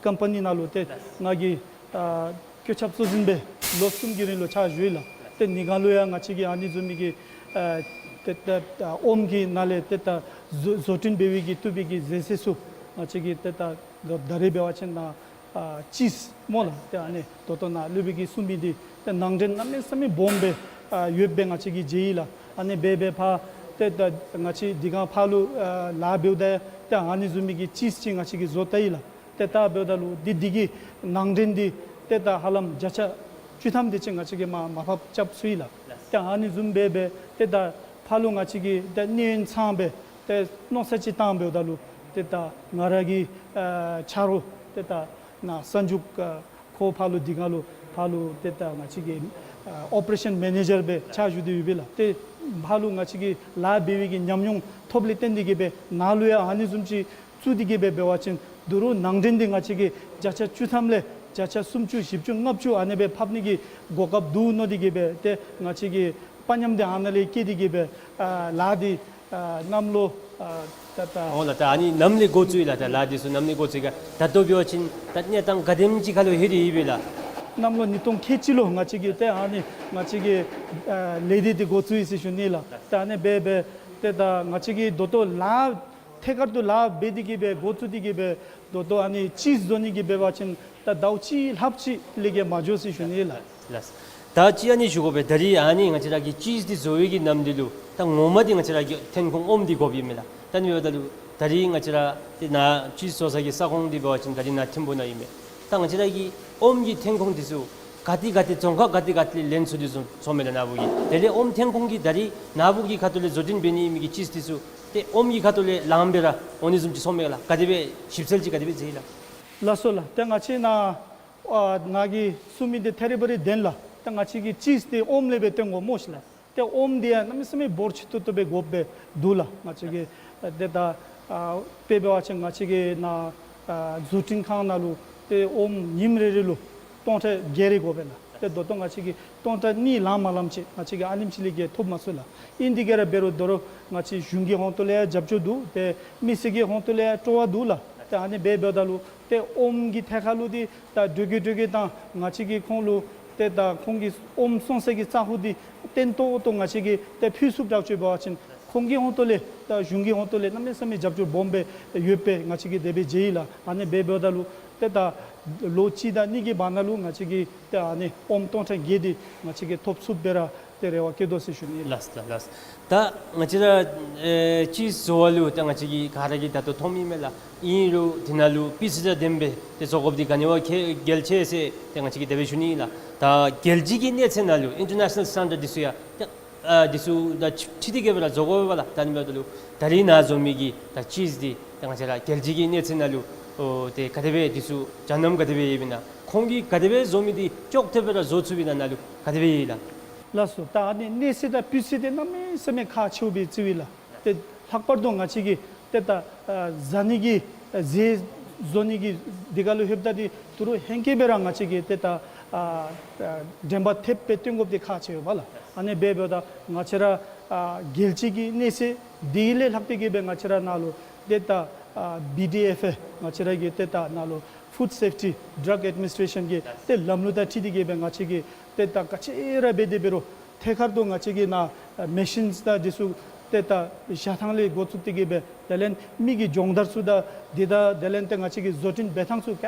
ཀམ་པ་ནི་ནང་ལུ་ཏེ་ང་གིས་ཨ་བཀོད་ཁྱབ་གཙོ་འཛིན་སྦེ་ལོ་གསུམ་གྱི་རིང་ལུ་ཕྱག་ཞུ་ཡི་ལགས། ཏེ་ནི་ག་ལུ་ཡང་ང་བཅས་ཀྱིས་ཨ་ནི་བཟུམ་མའི་གི་ཨ་ཏེ་ཏེ་ཨ་ཨོམ་གྱི་ནང་ལས་ཏེ་ད་བཟོ་བཟོ་སྐྲུན་འབད་བའི་གི་བཏུབ་པའི་གི་ཟས་ཟས་ཚུ་ང་བཅས་ཀྱིས་ཏེ་ད་ད་རིས་འབད་བ་ཅིན་ནཱ་ཨ་ཅིས་སྨོ་ལགས། ཏེ་ཨ་ནི་ད་ལྟོ་ནཱ་སློབ་དཔོན་གྱིས་གསུངས་མི་འདི་ཏེ་ནང་འདྲེན་གནམ་མེད་ས་མེད་སྦོམ་སྦེ་ཨ་ཡོདཔ་སྦེ་ང་བཅས་ཀྱིས་མཇལ་ཡི་ལགས། ཨ་ནི་འབད་འབད་ཕར་ཏེ་ད་ང་བཅས་འདི་ག་ཕར་ལུ་ཨ་ལཱ་འབདཝ་ད་ཏེ་ཨ་ནི་བཟུམ་མའི་གི་ཅིས་ཅིག་ང་བཅས་ཀྱིས་བཟོ་བལྟ་ཡི་ལགས། ཏེ་བལྟ་འབདཝ་ད་ལུ་འདི་འདི་གི་ནང་འདྲེན་འདི་ཏེ་ད་ཧ་ལམ་བརྒྱ་ཆ་བཅུ་ཐམ་དེ་ཅིག་ང་བཅས་ཀྱིས་མར་མར་ཕབ་རྐྱབ་ཚུགས་ཡི་ལགས། ཏེ་ཨ་ནི་བཟུམ་འབད་འབད་ཏེ་ད་ཕར་ལུ་ང་བཅས་ཀྱིས་ཏེ་གནས་ཡུན་ཚང་སྦེ་ཏེ་མནོ་བསམ་ཅིག་བཏང་འབདཝ་ད་ལུ་ཏེ་ད་ང་ར་གི་ཨ་ཆ་རོགས་ཏེ་ད་ནཱ་གསར་འཇུག་ཨ་ཁོ་ཕར་ལུ་འདི་ག་ལུ་ཕར་ལུ་ཏེ་ད་ང་བཅས་ཀྱི་ཨ་ཨོ་པ་རེ་ཤཱན་མེ་ནེ་ཇར་སྦེ་ཕྱག་ཞུ་སྟེ་ཡོད་པས་ལགས། ཏེ་ཕར་ལུ་ང་བཅས་ཀྱིས་ལཱ་འབད་བའི་གི་ཉམས་མྱོང་ཐོབ་ལས་བརྟེན་ཏེ་གིས་སྦེ་ནཱ་ལུ་ཡང་ཨ་ནི་བཟུམ་ཅིག་བཙུགས་ཏེ་གིས་སྦེ་འབད་བ་ཅིན་ད་རུང་ནང་འདྲེན་འདི་ང་བཅས་ཀྱིས་བརྒྱ་ཆ་བཅུ་ཐམ་ལས་བརྒྱ་ཆ་སུམ་ཅུ་བཞི་བཅུ་ལྔ་བཅུ་ཨ་ནེ་སྦེ་ཕབ་ནི་གི་གོ་སྐབས་འདུག་མནོ་སྟེ་གིས་སྦེ་ཏེ་ང་བཅས་ཀྱིས་དཔའ་ཉམས་འདི་ཨ་ནཱ་ལས་བསྐྱེད་དེ་གིས་སྦེ་ཨ་ལཱ་འདི་ཨ་གནམ་ལོ་ཨ་ད་ད་འོང་ལགས། ད་ཨ་ནི་ནམ་ལས་འགོ་བཙུགས་ཡི་ལགས། ད་ལཱ་འདི་ཚུ་ནམ་ལས་འགོ་བཙུགས་ཡི་ག། ད་ལྟོ་འབད་བ་ཅིན་ད་གནས་སྟངས་ག་དེམ་ཅིག་ཁར་ལུ་ལྷོད་དེ་ཡོད་པས་ལགས། གནམ་ལོ་ཉིས་སྟོང་ཁལ་གཅིག་ལུ་ང་བཅས་ཀྱིས་ཏེ་ཨ་ནི་ང་བཅས་ཀྱི་ཨ་ལས་སྡེ་འདི་འགོ་བཙུགས་ཡི་ཟེར་ཞུ་ནི་ལགས། ཏེ་ཨ་ནི་འབད་འབད་ཏེ་ད་ང་བཅས་ཀྱིས་ད་ལྟོ་ལཱ་ཐད་ཀར་དུ་ལཱ་འབད་དེ་གིས་སྦེ་འགོ་བཙུགས་ཏེ་གིས་སྦེ་ད་ལྟོ་ཨ་ནི་ཅིས་བཟོ་ནི་གི་འབད་བ་ཅིན་ད་ཟླཝ་གཅིག་ལྷགཔ་ཅིག་ལས་བརྒལ་མ་འགྱོ་ཟེར་ཞུ་ནི་ལགས། ལགས། ད་ཅི་ཨ་ནི་ཞུ་དགོ་པས། ད་རིས་ཨ་ནི་ང་བཅས་ར་གི་ཅིས་འདི་བཟོ་བའི་གི་ནམ་འདི་ལུ་ད་ངོ་མ་འདི་ང་བཅས་ར་གི་ཐོན་ཁུངས་ཨོམ་འདི་དགོཔ་ཨིན་མས་ལགས། ད་ཨ་ནི་འབདཝ་ད་ལུ་ད་རིས་ང་བཅས་ར་ཏེ་ནཱ་ཅིས་བཟོ་ས་གི་ས་ཁོངས་འདི་འབད་བ་ཅིན་ད་རིས་ནཱ་ཐིམ་ཕུ་ནང་ཨིན་མས། ད་ང་བཅས་ར་གི་ཨོམ་གྱི་ཐོན་ཁུངས་འདི་ཚུ་ག་ཏེ་ག་ཏེ་རྫོང་ཁག་ག་ཏེ་ག་ཏེ་ལས་ལེན་ཚུགས་ཏེ་ཚུགས་ཚུགས་མས་ལགས་ནཱ་བུ་གི། དེ་ལས་ཨོམ་ཐོན་ཁུངས་ཀྱི་ད་རིས་ནཱ་བུ་གི་ཁ་ཐུག་ལས་བཟོ་སྐྲུན་འབད་ནི་ཨིན་མི་གི་ཅིས་འདི་ཚུ་ ཏེ་ཨོམ་གྱི་ཁ་ཐུག་ལས་ལངམ་སྦེ་ར་འོང་ནི་བཟུམ་ཅིག་སོང་མས་ལགས། ག་དེ་སྦེ་ཞིབ་འཚོལ་ཅིག་ག་དེ་སྦེ་མཛད་ཡི་ལགས། ལགས་སོ་ལགས། ཏེ་ང་བཅས་ནཱ་ཨ་ནཱ་གིས་གསུང་མི་འདི་ཐད་རི་བ་རི་བདེན་ལགས། ཏེ་ང་བཅས་ཀྱིས་ཅིསི་འདི་ཨོམ་ལས་སྦེ་བཏོན་དགོ་སྨོ་ཤིག་ལགས། ཏེ་ཨོམ་འདི་ཡང་གནམ་མེད་ས་མེད་འབོར་ཆེ་ཏོག་ཏོ་སྦེ་དགོཔ་སྦེ་འདུག་ལགས། ང་བཅས་ཀྱི་ཏེ་ད་ཨ་དཔེ་འབད་བ་ཅིན་ང་བཅས་ཀྱི་ནཱ་ཨ་བཟོ་སྐྲུན་ཁང་ནང་ལུ་ཏེ་ཨོམ་ཉིནམ་རེ་རེ་ལུ་སྟོང་ཕྲག་བརྒྱད་རེ་དགོ་པས་ལགས། ཏེ་ད་ལྟོ་ང་བཅས་ཀྱིས་སྟོང་ཕྲག་གཉིས་ལང་མ་ལངམ་ཅིག་ང་བཅས་ཀྱིས་ཨ་ནེམ་ཅིག་ལས་བརྒལ་ཐོབ་མ་ཚུགས་ལགས། ཨིན་དེ་གིས་ར་འབད་རུང་དོ་རུང་ང་བཅས་གཞུང་གི་ཧོང་ཏོ་ལས་ཡང་རྒྱབ་སྐྱོར་འདུག། ཏེ་མི་སེར་གྱི་ཧོང་ཏོ་ལས་ཡང་སྤྲོ་བ་འདུག་ལགས། ཏེ་ཨ་ནི་སྦེ་འབདཝ་ད་ལུ་ཏེ་ཨོམ་གྱི་ཐད་ཁར་ལུ་འདི་ད་འགྲོ་གི་འགྲོ་གི་དང་ང་བཅས་ཀྱིས་ཁོང་ལུ་ཏེ་ད་ཁོང་གི་ཨོམ་སོང་ས་གི་ས་ཁོངས་འདི་བརྟན་ཏོག་ཏོ་ང་བཅས་ཀྱིས་ཏེ་ཕུལ་ཚུགསཔ་དྲག་ཅིག་འབད་བ་ཅིན་ཁོང་གི་ཧོང་ཏོ་ལས་ད་གཞུང་གི་ཧོང་ཏོ་ལས་གནམ་མེད་ས་མེད་རྒྱབ་སྐྱོར་སྦོམ་སྦེ་ཡོདཔ་སྦེ་ང་བཅས་ཀྱིས་དེ་སྦེ་མཇལ་ཡི་ལགས། ཨ་ནི་སྦེ་འབདཝ་ད་ལུ་ཏེ་ད་ལོ་གཅིག་དང་གཉིས་ཀྱི་བར་ན་ལུ་ང་བཅས་ཀྱིས་ཏེ་ཨ་ནི་ཨོམ་སྟོང་ཕྲག་བརྒྱད་འདི་ང་བཅས་ཀྱིས་ཐོབ་ཚུགསཔ་སྦེ་ར་ཏེ་རེ་བ་བསྐྱེད་དོ་ཟེར་ཞུ་ནི་ལགས། ལགས་ལགས་ལགས། ད་ང་བཅས་ར་ཨེ་ཅིསི་བཟོ་བ་ལུ་ད་ང་བཅས་ཀྱིས་ག་ར་གིས་ད་ལྟོ་མཐོང་མི་མས་ལགས། ཨིན་རུང་དེ་ནང་ལུ་སྤུས་ཚད་དང་ལྡནམ་སྦེ་ཏེ་བཟོ་དགོཔ་འདི་ག་ནི་བ་གལ་ཆེ་ཟེར་ཏེ་ང་བཅས་ཀྱིས་དེ་སྦེ་ཞུ་ནི་ལགས། ད་རྒྱལ་སྤྱི་གི་གནས་ཚད་ནང་ལུ་ཨིན་ཊར་ནེ་ཤ་ནཱལ་སི་ཊེན་ཌརཌ་འདི་ཚུ་ཡང་ཏེ་ཨ་འདི་ཚུ་ད་ཁྲིད་དེ་གི་སྦེ་ར་བཟོ་དགོ་པས་ལགས། ད་ཨ་ནི་འབདཝ་ད་ལུ་ད་རིས་ནཱ་བཟོ་མི་གི་ད་ཅིསི་འདི་ད་ང་བཅས་ར་རྒྱལ་སྤྱི་གི་གནས་ཚད་ནང་ལུ་ཨོ་ཏེ་ག་དེ་སྦེ་འདི་ཚུ་སྦྱང་གནང་ག་དེ་སྦེ་ཡོདཔ་ཨིན་ན། ཁོང་གིས་ག་དེ་སྦེ་བཟོ་མི་འདི་ཅོག་འཐདཔ་སྦེ་ར་བཟོ་ཚུགསཔ་ཨིན་ན་ནཱ་ལུ་ག་དེ་སྦེ་ཡོད་ལགས། ལགས་སོ། ད་ཨ་ནི་གནས་ཚད་དང་སྤུས་ཚད་འདི་གནམ་མེད་ས་མེད་ཁག་ཆེཝ་སྦེ་བརྩིཝ་ཨིན་ལགས། ཏེ་ལྷག་པར་དུ་ང་བཅས་ཀྱིས་ཏེ་ད་ཨ་བཟའ་ནི་གི་ཨ་ཟས་བཟོ་ནི་གི་འདི་ཁར་ལུ་ལྷོདཔ་ད་འདི་ད་རུང་ཧེང་སྐལ་སྦེ་ར་ང་བཅས་ཀྱིས་ཏེ་ད་ཨ་ཨ་དྲན་པ་ཐེབས་སྦེ་བཏོན་དགོཔ་འདི་ཁག་ཆེ་བས་ལགས། ཨ་ནི་སྦེ་འབདཝ་ད་ང་བཅས་ར་ཨ་རྒྱལ་སྤྱི་གི་གནས་ཚད་འདི་ལས་ལྷག་སྟེ་གི་སྦེ་ང་བཅས་ར་ནཱ་ལུ་ཏེ་ད་ཨ་བི་ཌི་ཨེཕ་ཨེ་ང་བཅས་ར་གི་ཏེ་ད་ནཱ་ལུ་ཕུཌ་སེཕ་ཊི་ཌྲག་ཨེཌ་མི་ནིསི་ཊེ་ཤཱན་གྱི་ཏེ་ལམ་ལུགས་དང་འཁྲིལ་ཏེ་གི་སྦེ་ང་བཅས་ཀྱིས་ཏེ་ད་ག་ཅི་ར་འབད་དེ་འབད་རུང་ཐད་ཀར་དུ་ང་བཅས་ཀྱིས་ནཱ་ཨ་མེ་ཤིནསི་དང་འདི་ཚུ་ཏེ་ད་བཞག་ཐངས་ལས་འགོ་བཙུགས་ཏེ་གི་སྦེ་དེ་ལས་མི་གི་སྦྱོང་བརྡར་ཚུ་དང་འདི་དང་དེ་ལས་ཏེ་ང་བཅས་ཀྱི་བཟོ་སྐྲུན་འབད་ཐངས་ཚུ་ག་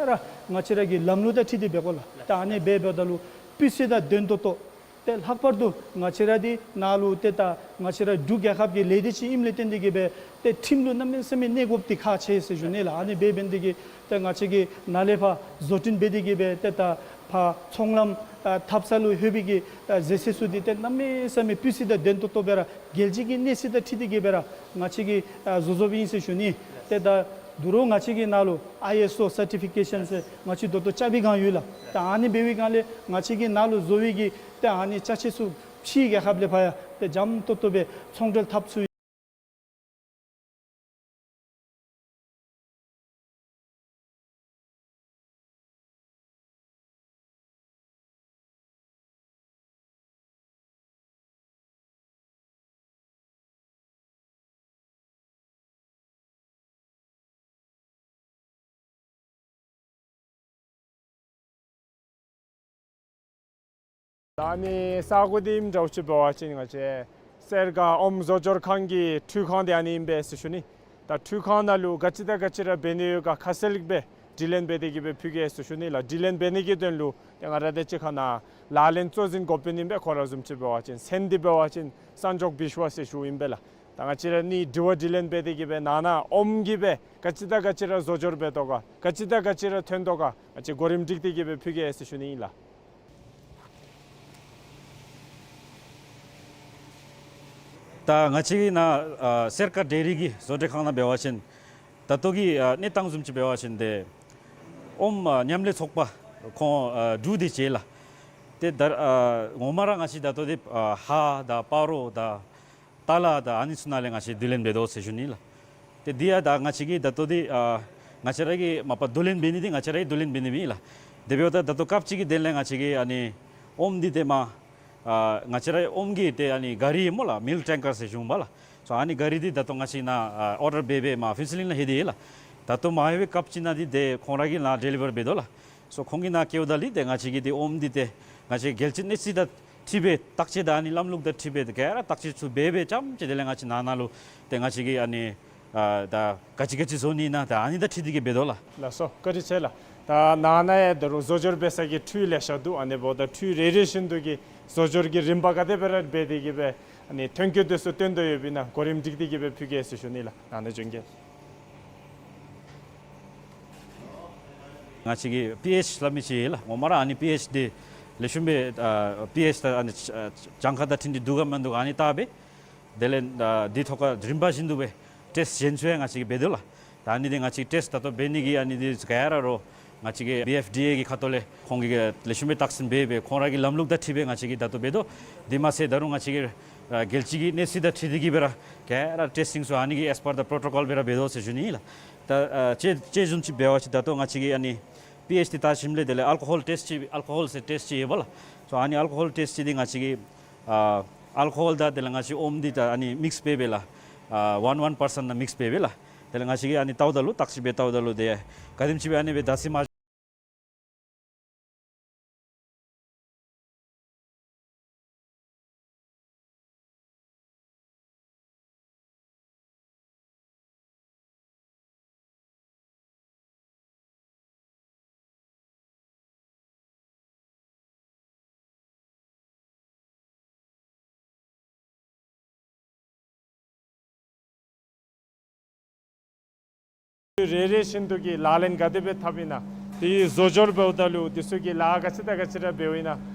ར་ང་བཅས་ར་གི་ལམ་ལུགས་དང་འཁྲིལ་ཏེ་འབད་དགོ་ལགས། ད་ཨ་ནི་སྦེ་འབདཝ་ད་ལུ་སྤུས་ཚད་དང་ལྡན་ཏོག་ཏོ། ཏེ་ལྷག་པར་དུ་ང་བཅས་ར་འདི་ནཱ་ལུ་ཏེ་ད་ང་བཅས་ར་འབྲུག་རྒྱལ་ཁབ་ཀྱི་ལས་སྡེ་ཅིག་ཨིནམ་ལས་བརྟེན་ཏེ་གི་སྦེ་ཏེ་ཁྲིམས་ལུ་གནམ་མེད་ས་མེད་གནས་དགོཔ་འདི་ཁག་ཆེ་ཟེར་ཞུ་ནི་ལགས། ཨ་ནི་སྦེ་འབད་ནི་དེ་གིས་ཏེ་ང་བཅས་ཀྱིས་ནཱ་ལས་ཕར་བཟོ་སྐྲུན་འབད་དེ་གི་སྦེ་ཏེ་ད་ཕར་ཚོང་ལམ་ཨ་འཐབ་ས་ལུ་ལྷོད་པའི་གི་ཨ་ཟས་ཟས་ཚུ་འདི་ཏེ་གནམ་མེད་ས་མེད་སྤུས་ཚད་དང་ལྡན་ཏོག་ཏོ་སྦེ་ར་རྒྱལ་སྤྱི་གི་གནས་ཚད་དང་འཁྲིལ་ཏེ་གི་སྦེ་ར་ང་བཅས་ཀྱིས་ཨ་བཟོ་བཟོཝ་ཨིན་ཟེར་ཞུ་ནི། ཏེ་ད་ད་རུང་ང་བཅས་ཀྱི་ནཱ་ལུ་ཨའི་ཨེསི་ཨོ་སར་ཊི་ཕི་ཀེ་ཤཱན་ཟེར་ང་བཅས་ད་ལྟོ་རྐྱབ་པའི་སྒང་ཡོད་ལགས། ད་ཨ་ནི་འབད་བའི་སྒང་ལས་ང་བཅས་ཀྱིས་ནཱ་ལུ་བཟོ་བའི་གི་ཏེ་ཨ་ནི་ཅ་ཆས་ཚུ་ཕྱིའི་རྒྱལ་ཁབ་ལས་ཕར་ཡང་ཏེ་འཇམ་ཏོག་ཏོ་སྦེ་ཚོང་འབྲེལ་འཐབ་ཚུགས། ད་ཨ་ནི་ས་གོ་འདི་ཨིནམ་འདྲཝ་ཅིག་འབད་བ་ཅིན་ང་བཅས་སེར་སྒང་ཨོམ་བཟོ་སྦྱོར་ཁང་གི་འཕྲུལ་ཁང་འདི་ཨ་ནི་ཨིན་པས་ཟེར་ཞུ་ནི། ད་འཕྲུལ་ཁང་ནང་ལུ་ག་ཅི་དང་ག་ཅི་ར་འབད་ནི་ཡོད་ག་ཁ་གསལ་སྦེ་དྲི་ལན་འབད་དེ་གི་སྦེ་ཕུལ་གེ་ཟེར་ཞུ་ནི་ལགས། དྲི་ལན་འབད་ནི་གི་དོན་ལུ་ཏེ་ང་ར་དང་གཅིག་ཁར་ནཱ་ལག་ལེན་གཙོ་འཛིན་འགོ་དཔོན་ཨིན་པས། ཁོ་ར་བཟུམ་ཅིག་འབད་བ་ཅིན་མཚན་འདི་འབད་བ་ཅིན་སན་ཇོག་བིཤ་ཝ་ཟེར་ཞུཝ་ཨིན་པས་ལགས། ད་ང་བཅས་ར་གཉིས་དྲི་བ་དྲི་ལན་འབད་དེ་གི་སྦེ་ནང་ན་ཨོམ་གྱིས་སྦེ་ག་ཅི་དང་ག་ཅི་ར་བཟོ་སྦྱོར་འབད་དོ་ག་ག་ཅི་དང་ག་ཅི་ར་ཐོན་དོ་ག་ང་བཅས་གོ་རིམ་སྒྲིག་སྟེ་གི་སྦེ་ཕུལ་གེ་ཟེར་ཞུ་ནི་ཨིན་ལགས། ད་ང་བཅས་ཀྱི་ནཱ་ཨ་སེར་སྒང་ཌེ་རི་གི་བཟོ་གྲྭའི་ཁང་ནང་འབད་བ་ཅིན་ད་ལྟོ་གི་ཨ་གནས་སྟངས་བཟུམ་ཅིག་འབད་བ་ཅིན་ཏེ་ཨོམ་ཨ་མཉམ་ལས་ཚོགས་པ་ཁོང་ཨ་དྲུག་དེ་ཅིག་ལགས། ཏེ་ད་ཨ་ངོ་མ་ར་ང་བཅས་ད་ལྟོ་འདི་ཨ་ཧ་དང་སྤ་རོ་དང་ཏ་ལ་དང་ཨ་ནི་ཚུ་ནང་ལས་ང་བཅས་བསྡུ་ལེན་འབད་དོ་ཟེར་ཞུ་ནི་ལགས། ཏེ་འདི་ཡང་ད་ང་བཅས་ཀྱིས་ད་ལྟོ་འདི་ཨ་ང་བཅས་ར་གིས་མ་པ་བསྡུ་ལེན་འབད་ནི་འདི་ང་བཅས་ར་གིས་བསྡུ་ལེན་འབད་ནི་མེན་ལགས། དེ་འབདཝ་ད་ད་ལྟོ་སྐབས་ཅིག་གི་དོན་ལས་ང་བཅས་ཀྱིས་ཨ་ནི་ཨོམ་འདི་ཏེ་མ་ཨ་ང་བཅས་ར་ཨོམ་གྱི་ཏེ་ཨ་ནི་ག་རི་སྨོ་ལགས། མིལཀ་ཊེང་ཀར་ཟེར་ཞུ་འོང་པ་ལགས། སོ་ཨ་ནི་ག་རི་འདི་ད་ལྟོ་ང་བཅས་ནཱ་ཨ་ཨོར་ཌར་འབད་འབད་མར་ཕུན་ཚོགས་གླིང་ལུ་ལྷོད་དེ་ཡོད་ལགས། ད་ལྟོ་མ་ལྷོད་པའི་སྐབས་ཅིག་ནང་འདི་ཏེ་ཁོང་ར་གིས་ནཱ་ཌེ་ལི་བར་འབད་དོ་ལགས། སོ་ཁོང་གིས་ནཱ་བསྐྱལཝ་ད་ལུ་ཏེ་ང་བཅས་ཀྱིས་ཏེ་ཨོམ་འདི་ཏེ་ང་བཅས་རྒྱལ་སྤྱི་གནས་ཚད་དང་འཁྲིལ་སྦེ་བརྟག་དཔྱད་དང་ཨ་ནི་ལམ་ལུགས་དང་འཁྲིལ་སྦེ་ག་ར་བརྟག་དཔྱད་ཚུ་འབད་འབད་རྐྱངམ་ཅིག་དེ་ལས་ང་བཅས་ནང་ན་ལུ་ཏེ་ང་བཅས་ཀྱིས་ཨ་ནི་ཨ་ད་ག་ཅི་ག་ཅི་བཟོ་ནི་ཨིན་ན་ད་ཨ་ནི་དང་འཁྲིལ་ཏེ་གི་འབད་དོ་ལགས། ལགས་སོ། བཀའ་དྲིན་ཆེ་ལགས། ད་ནང་ན་ཡང་ད་རུང་བཟོ་སྦྱོར་འབད་ས་གི་འཕྲུལ་ལེ་ཤ་འདུག། ཨ་ནི་འབདཝ་ད་འཕྲུལ་རེ་རེ་བཞིན་དུ་གི་བཟོ་སྦྱོར་གྱི་རིམ་པ་ག་དེ་སྦེ་ར་འབད་དེ་གི་སྦེ་ཨ་ནི་ཐོན་སྐྱེད་དེ་ཚུ་བཏོན་དོ་ཡོདཔ་ཨིན་ན་གོ་རིམ་སྒྲིག་སྟེ་གི་སྦེ་ཕུལ་གེ་ཟེར་ཞུ་ནི་ལགས། ནང་ན་བྱོན་གེ། ང་བཅས་ཀྱི་པི་ཨེཆ་སླབ་མི་ཅིག་ཡོད་ལགས། ངོ་མ་ར་ཨ་ནི་པི་ཨེཆ་འདི་ལེགས་ཤོམ་སྦེ་ཨ་པི་ཨེཆ་ད་ཨ་ནི་ཨ་གྱངས་ཁ་དང་འཁྲིལ་ཏེ་འདུག་ག་མིན་འདུག་ག་ཨ་ནི་བལྟ་སྦེ་ དེ་ལས་ཨ་འདི་ཐོག་ཁར་རིམ་པ་བཞིན་དུ་སྦེ་ཊེསཊ་གཞན་ཚུ་ཡང་ང་བཅས་ཀྱིས་འབད་དོ་ལགས། ད་ཨ་ནི་འདི་ང་བཅས་ཊེསཊ་ད་ལྟོ་འབད་ནི་གི་ཨ་ནི་འདི་ག་ར་རོགས་ང་བཅས་ཀྱི་བི་ཨེཕ་ཌི་ཨེ་གི་ཁ་ཐུག་ལས་ཁོང་གིས་ལེགས་ཤོམ་སྦེ་བརྟག་ཞིབ་འབད་སྦེ་ཁོང་ར་གི་ལམ་ལུགས་དང་འཁྲིལ་སྦེ་ང་བཅས་ཀྱིས་ད་ལྟོ་འབད་དོ། དེ་མ་ཚད་ད་རུང་ང་བཅས་ཀྱིས་ཨ་རྒྱལ་སྤྱི་གི་གནས་ཚད་དང་འཁྲིལ་ཏེ་གིས་སྦེ་ར་ག་ར་ཊེསི་ཊིང་ཚུ་ཨ་ནི་གི་ཨེས་པར་ད་པོརོ་ཊོ་ཀོལ་སྦེ་ར་འབད་དོ་ཟེར་ཞུ་ནི་ཨིན་ལགས། ད་ཨ་དཔྱེ་དཔྱེ་བཟུམ་ཅིག་འབད་བ་ཅིན་ད་ལྟོ་ང་བཅས་ཀྱིས་ཨ་ནི་པི་ཨེཆ་འདི་བལྟ་ཞིནམ་ལས་དེ་ལས་ཨལ་ཀོ་ཧོལ་ཊེསཊ་ཅིག་ཨལ་ཀོ་ཧོལ་ཟེར་ཊེསཊ་ཅིག་ཡོད་པ་ལགས། སོ་ཨ་ནི་ཨལ་ཀོ་ཧོལ་ཊེསཊ་ཅིག་འདི་ང་བཅས་ཀྱིས་ཨ་ཨལ་ཀོ་ཧོལ་དང་དེ་ལས་ང་བཅས་ཨོམ་འདི་ད་ཨ་ནི་མིགསི་འབད་སྦེ་ལགས། ཨ་ཝན་ཝན་པར་སེནཊ་ནང་མིགསི་འབད་སྦེ་ལགས། དེ་ལས་ང་བཅས་ཀྱིས་ཨ་ནི་བལྟཝ་ད་ལུ་བརྟག་ཞིབ་འབད་བལྟཝ་ད་ལུ་དེ་ག་དེམ་ཅིག་སྦེ་ཨ་ནི་སྦེ་ད་སི་མ་རེ་རེ་བཞིན་དུ་གི་ལག་ལེན་ག་དེ་སྦེ་འཐབ་ཨིན་ན། དེ་བཟོ་སྦྱོར་འབདཝ་ད་ལུ་དེ་ཚུ་གི་ལཱ་ག་ཅི་དང་ག་ཅི་ར་འབདཝ་ཨིན་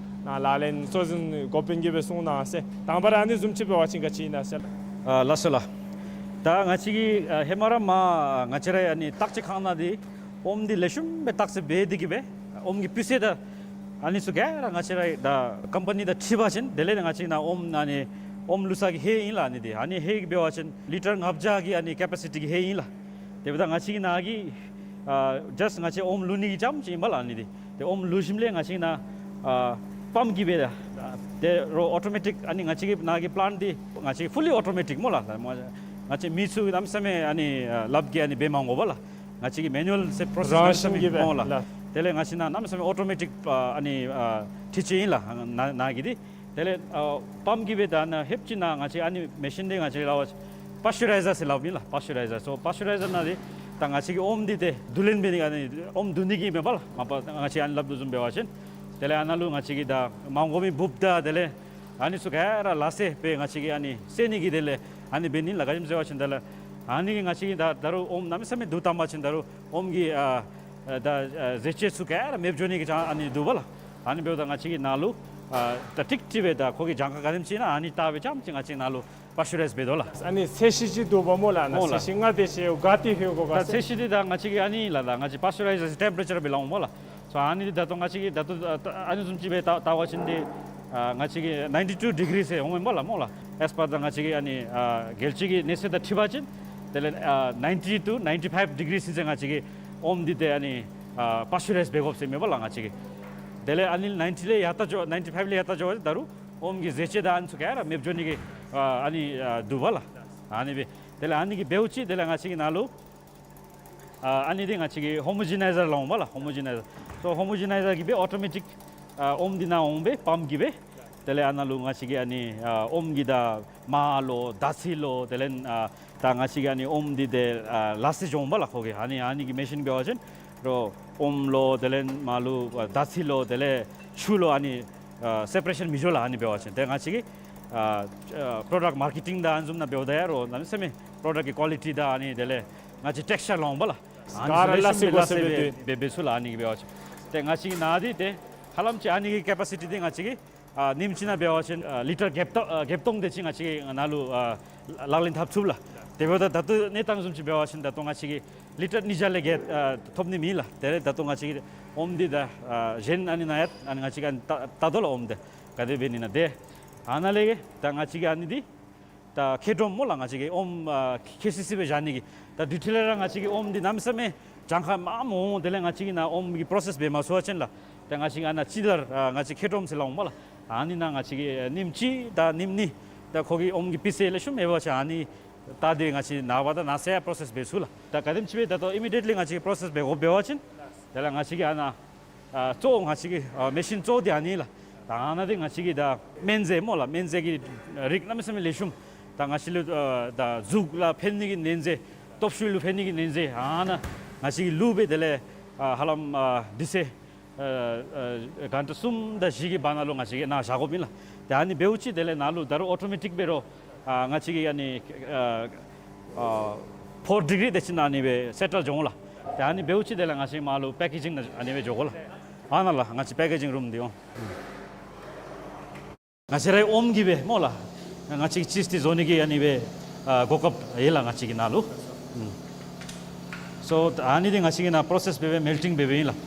ན་ལག་ལེན་གཙོ་འཛིན་འགོ་དཔོན་གྱིས་སྦེ་གསུང་གནང་ཟེར། དང་པ་ར་ཨ་ནི་བཟུམ་ཅིག་འབད་བ་ཅིན་ག་ཅི་ཨིན་ན་ཟེར། ཨ་ལགས་སོ་ལགས། ད་ང་བཅས་ཀྱིས་ཨ་ཧེ་མ་ར་མར་ང་བཅས་ར་ཨ་ནི་བརྟག་དཔྱད་ཁང་ནང་འདི་ཨོམ་འདི་ལེགས་ཤོམ་སྦེ་བརྟག་དཔྱད་འབད་དེ་གིས་སྦེ་ཨོམ་གྱི་སྤུས་ཚད་དང་ཨ་ནི་ཚུ་ག་ར་ང་བཅས་ར་ད་ཀམ་པ་ནི་དང་འཁྲིལ་བ་ཅིན་དེ་ལས་ང་བཅས་ནཱ་ཨོམ་ཨ་ནི་ཨོམ་བླུགས་ས་གི་ཧེ་ཨིན་ལགས། ཨ་ནི་འདི་ཨ་ནི་ཧེ་གི་འབད་བ་ཅིན་ལི་ཊར་ལྔ་བརྒྱ་གི་ཨ་ནི་ཀེ་པ་སི་ཊི་གི་ཧེ་ཨིན་ལགས། དེ་འབདཝ་ད་ང་བཅས་ཀྱི་ནཱ་གི་ཨ་ཇཱསཊ་ང་བཅས་ཨོམ་བླུགས་ནི་གི་རྐྱངམ་ཅིག་ཨིན་པས་ལགས། ཨ་ནི་འདི་ཏེ་ཨོམ་བླུགས་ཞིནམ་ལས་ང་བཅས་ནཱ་ཨ་པམཔ་གིས་སྦེ་ད་ཏེ་རོགས་ཨོ་ཊོ་མེ་ཊིཀ་ཨ་ནི་ང་བཅས་ཀྱི་ནཱ་གི་པི་ལེནཊ་འདི་ང་བཅས་ཕུ་ལི་ཨོ་ཊོ་མེ་ཊིཀ་སྨོ་ལགས། ང་བཅས་མི་ཚུ་གནམ་མེད་ས་མེད་ཨ་ནི་ཨ་ལགཔ་གིས་ཨ་ནི་འབད་མ་དགོ་པས་ལགས། ང་བཅས་ཀྱི་མེ་ནུ་ཨལ་ཟེར་པོ་རོ་སེསི་རང་བཞིན་གྱིས་སྦེ་སྨོ་ལགས། ལགས། དེ་ལས་ང་བཅས་ནཱ་གནམ་མེད་ས་མེད་ཨོ་ཊོ་མེ་ཊིཀ་ཨ་ཨ་ནི་ཨ་འཕྲུལ་ཆས་ཨིན་ལགས། ནཱ་ནཱ་གི་འདི་དེ་ལས་ཨ་པམཔ་གིས་སྦེ་ད་ནཱ་ཧེབ་ཅིག་ནཱ་ང་བཅས་ཨ་ནི་མེ་ཤིན་འདི་ང་བཅས་ལགས་པ་པཱས་ཅུ་རའི་ཛར་ཟེར་སླབ་ཨིན་ལགས། པཱས་ཅུ་རའི་ཛར། སོ་པཱས་ཅུ་རའི་ཛར་ནང་འདི་ད་ང་བཅས་ཀྱི་ཨོམ་འདི་ཏེ་བསྡུ་ལེན་འབད་ནི་ཨ་ནི་ཨོམ་བསྡུ་ནི་གི་མེན་པས་ལགས། མ་པ་ང་བཅས་ཨ་ནི་སླབ་དོ་བཟུམ་འབད་བ་ཅིན་དེ་ལས་ཨ་ནཱ་ལུ་ང་བཅས་ཀྱིས་ད་མ་དགོ་མི་འབུཔ་དང་དེ་ལས་ཨ་ནི་ཚུ་ག་ར་ལ་སེ་སྦེ་ང་བཅས་ཀྱིས་ཨ་ནི་བསལ་ནི་གི་དེ་ལས་ཨ་ནི་འབད་ནི་ལགས། ག་ཅི་སྨོ་ཟེར་བ་ཅིན་དེ་ལས་ཨ་ནི་གིས་ང་བཅས་ཀྱིས་ད་ད་རུང་ཨོམ་གནམ་མེད་ས་མེད་བསྡུ་བཏང་པ་ཅིན་ད་རུང་ཨོམ་གྱི་ཨ་ཨ་ད་ཨ་ཟས་བཅུད་ཚུ་ག་ར་མེདཔ་འགྱོ་ནི་གི་ཅང་ཨ་ནི་འདུག་པས་ལགས། ཨ་ནི་འབདཝ་ད་ང་བཅས་ཀྱིས་ནཱ་ལུ་ཨ་ད་ཀྲིག་ཀྲི་སྦེ་ད་ཁོ་གི་གྱངས་ཁ་ག་དེམ་ཅིག་ཨིན་ན་ཨ་ནི་བལྟ་སྦེ་རྐྱངམ་ཅིག་ང་བཅས་ནཱ་ལུ་པཱས་ཅུ་རའིཛ་འབད་དོ་ལགས། ཨ་ནི་ཚད་གཞི་ཅིག་འདུག་པ་སྨོ་ལགས། ནཱ་སྨོ་ལགས། ཚད་གཞི་ལྔ་དེ་ཅིག་ག་ཏེ་ལྷོད་དགོ་ག་ད་ཟེར། ཚད་གཞི་འདི་ད་ང་བཅས་ཀྱིས་ཨ་ནི་ལགས་ད་ང་བཅས་པཱས་ཅུ་རའིཛ་ཊེམ་པེ་རེ་ཅར་སྦེ་སླབ་འོང་སྨོ་ལགས། སོ་ཨ་ནི་འདི་ད་ལྟོ་ང་བཅས་ཀྱིས་ད་ལྟོ་ཨ་ཨ་ནི་བཟུམ་ཅིག་སྦེ་བལྟ་བལྟ་བ་ཅིན་འདི་ཨ་ང་བཅས་ཀྱིས་ནའིན་ཊི་ཊུ་ཌི་གི་རི་ཟེར་འོང་མས་སྨོ་ལགས། སྨོ་ལགས། ཨེས་པར་ད་ང་བཅས་ཀྱི་ཨ་ནི་ཨ་རྒྱལ་སྤྱི་གི་གནས་ཚད་དང་འཁྲིལ་བ་ཅིན་དེ་ལས་ཨ་ནའིན་ཊི་ཊུ་ནའིན་ཊི་ཕའིབ་ཌི་གི་རི་ཟེར་ང་བཅས་ཀྱིས་ཨོམ་འདི་ཏེ་ཨ་ནི་ཨ་པཱས་ཅུ་རའིཛ་འབད་དགོཔ་ཟེར་མས་སྨོ་ལགས་ང་བཅས་ཀྱིས། དེ་ལས་ཨ་ནི་ནའིན་ཊི་ལས་ཡར་ལྟ་འགྱོ་ནའིན་ཊི་ཕའིབ་ལས་ཡར་ལྟ་འགྱོ་བ་ཅིན་ད་རུང་ཨོམ་གྱི་ཟས་བཅུད་དང་ཨ་ནི་ཚུ་ག་ར་མེདཔ་འགྱོ་ནི་གི་ཨ་ཨ་ནི་ཨ་འདུག་པས་ལགས། ཨ་ནི་སྦེ་དེ་ལས་ཨ་ནི་གིས་འབདཝ་ཅིག་དེ་ལས་ང་བཅས་ཀྱིས་ནཱ་ལུ་ཨ་ཨ་ནི་འདི་ང་བཅས་ཀྱིས་ཧོ་མོ་ཇི་ནའི་ཛར་སླབ་འོང་སྨོ་ལགས། ཧོ་མོ་ཇི་ནའི་ཛར། སོ་ཧོ་མོ་ཇི་ནའི་ཛར་གྱིས་སྦེ་ཨོ་ཊོ་མེ་ཊིཀ་ཨ་ཨོམ་འདི་ནཱ་འོང་སྦེ་པམཔ་གིས་སྦེ་དེ་ལས་ཨ་ནཱ་ལུ་ང་བཅས་ཀྱིས་ཨ་ནི་ཨ་ཨོམ་གྱི་ད་མར་ལོ་ད་ཚི་ལོ་དེ་ལས་ཨ་ད་ང་བཅས་ཀྱིས་ཨ་ནི་ཨོམ་འདི་ཏེ་ཨ་ལ་སེ་འགྱོ་འོང་སྨོ་ལགས། ཁོ་གིས་ཨ་ནི་ཨ་ནི་གི་མེ་ཤིན་འབད་བ་ཅིན་རོགས་ཨོམ་ལོ་དེ་ལས་མར་ལོ་ཨ་ད་ཚི་ལོ་དེ་ལས་ཆུ་ལོ་ཨ་ནི་ཨ་སེ་པ་རེ་ཤཱན་མི་འགྱོ་ལགས། ཨ་ནི་འབད་བ་ཅིན་ཏེ་ང་བཅས་ཀྱིས་ཨ་ཨ་པྲོ་ཌགཊ་མར་ཀེ་ཊིང་དང་ཨ་ནི་བཟུམ་ནང་འབདཝ་ད་ཡང་རོགས་གནམ་མེད་ས་མེད་པྲོ་ཌགཊ་གི་ཀོ་ལི་ཊི་དང་ཨ་ནི་དེ་ལས་ང་བཅས་ཊེགསི་ཅར་སླབ་འོང་སྨོ་ལགས། ཨ་ནི་ག་ར་ལ་སེ་ལེགས་ཤོམ་སྦེ་ལ་སེ་སྦེ་འབད་འབད་འབད་ཚུགས་ལགས། ཨ་ནི་གིས་འབད་བ་ཅིན་ཏེ་ང་བཅས་ཀྱིས་ནཱ་འདི་ཏེ་ཧ་ལམ་ཅིག་ཨ་ནི་གི་ཀེ་པ་སི་ཊི་འདི་ང་བཅས་ཀྱིས་ཨ་ཉིནམ་གཅིག་ནང་འབད་བ་ཅིན་ཨ་ལི་ཊར་བརྒྱད་སྟོང་ཨ་བརྒྱད་སྟོང་དེ་ཅིག་ང་བཅས་ཀྱིས་ནཱ་ལུ་ཨ་ལག་ལེན་འཐབ་ཚུགས་ལགས། དེ་འབདཝ་ད་ད་ལྟོ་གནས་སྟངས་བཟུམ་ཅིག་འབད་བ་ཅིན་ད་ལྟོ་ང་བཅས་ཀྱིས་ལི་ཊར་ཉིས་བརྒྱ་ལས་བརྒལ་ཨ་ཐོབ་ནི་མེད་ལགས། དེ་ལས་ད་ལྟོ་ང་བཅས་ཀྱིས་ཨོམ་འདི་ད་ཨ་གཞན་ཨ་ནི་ནང་ཡང་ཨ་ནི་ང་བཅས་ཀྱིས་ཨ་ནི་བལྟ་བལྟ་དོ་ལགས། ཨོམ་འདི་ག་དེ་འབད་ནི་ཨིན་ན་ཏེ་ཨ་ནཱ་ལས་ད་ང་བཅས་ཀྱིས་ཨ་ནི་འདི་ད་ཁེ་ཌོམ་སྨོ་ལགས། ང་བཅས་ཀྱིས་ཨོམ་ཨ་ཁེ་སི་སི་སྦེ་བཞག་ནི་གི་ད་དུས་ཅི་ལས་ར་ང་བཅས་ཀྱིས་ཨོམ་འདི་གནམ་མེད་ས་མེད་གྱངས་ཁ་མངམ་འོང་། དེ་ལས་ང་བཅས་ཀྱིས་ནཱ་ཨོམ་གྱི་པྲོ་སེསི་འབད་མ་ཚུགས་པ་ཅིན་ལགས། ཏེ་ང་བཅས་ཀྱིས་ཨ་ནཱ་ཅི་ལྟར་ཨ་ང་བཅས་ཁེ་ཌོམ་ཟེར་སླབ་འོང་སྨོ་ལགས། ཨ་ནི་ནང་ང་བཅས་ཀྱིས་ཨ་ཉིནམ་གཅིག་དང་ཉིནམ་གཉིས་ད་ཁོ་གི་ཨོམ་གྱི་སྤུས་ཚད་ལེགས་ཤོམ་མེད་པ་ཅིན་ཨ་ནི་བལྟ་སྟེ་ང་བཅས་ནངས་པ་དང་གནངས་ཚེ་ཡང་པྲོ་སེསི་འབད་ཚུགས་ལགས། ད་ག་དེམ་ཅིག་སྦེ་ད་ལྟོ་ཨི་མི་ཌི་ཡེཊ་ལི་ང་བཅས་ཀྱིས་པྲོ་སེསི་འབད་དགོཔ་འབད་བ་ཅིན་དེ་ལས་ང་བཅས་ཀྱིས་ཨ་ནཱ་ཨ་གཙོ་བོ་ང་བཅས་ཀྱི་ཨ་མེ་ཤིན་གཙོ་བོ་འདི་ཨ་ནི་ལགས། ད་ཨ་ནཱ་འདི་ང་བཅས་ཀྱི་ད་སྨན་རྫས་སྨོ་ལགས། སྨན་རྫས་ཀྱི་རིགས་གནམ་མེད་ས་མེད་ལེགས་ཤོམ་ད་ང་བཅས་ལུ་ཨ་ད་གཟུགས་ལུ་ཕན་ནི་གི་སྨན་རྫས་སྟོབས་ཤུགས་ལུ་ཕན་ནི་གི་སྨན་རྫས་ཨ་ནཱ་ང་བཅས་ཀྱིས་བླུགས་སྦེ་དེ་ལས་ཨ་ཧ་ལམ་ཨ་དུས་ཚོད་ཨ་ཨ་གྷན་ཊ་གསུམ་དང་བཞི་གི་བར་ན་ལུ་ང་བཅས་ཀྱིས་ནཱ་བཞག་དགོཔ་ཨིན་ལགས། ཏེ་ཨ་ནི་འབདཝ་ཅིག་དེ་ལས་ནཱ་ལུ་ད་རུང་ཨོ་ཊོ་མེ་ཊིཀ་འབད་རུང་ཨ་ང་བཅས་ཀྱི་ཨ་ནི་ཨ་ཨ་ཕོར་ཌི་གི་རི་དེ་ཅིག་ནང་ཨ་ནི་སྦེ་སེ་ཊལ་འགྱོ་འོང་ལགས། ཏེ་ཨ་ནི་འབདཝ་ཅིག་དེ་ལས་ང་བཅས་མར་ལུ་པེ་ཀེ་ཇིང་ནང་ཨ་ནི་སྦེ་འགྱོ་དགོ་ལགས། ཨ་ནཱ་ལགས་ང་བཅས་པེ་ཀེ་ཇིང་རུམ་འདི་འོང་། ང་བཅས་རའི་ཨོམ་གྱིས་སྦེ་སྨོ་ལགས། ང་བཅས་ཀྱིས་ཅིསི་འདི་བཟོ་ནི་གི་ཨ་ནི་སྦེ་ཨ་གོ་སྐབས་ཡོད་ལགས་ང་བཅས་ཀྱི་ནང་ལུ། ཨུམ། སོ་ཨ་ནི་འདི་ང་བཅས་ཀྱིས་ནཱ་པོ་རོ་སེསི་འབད་སྦེ་མེལ་ཊིང་འབད་སྦེ་ཨིན་ལགས།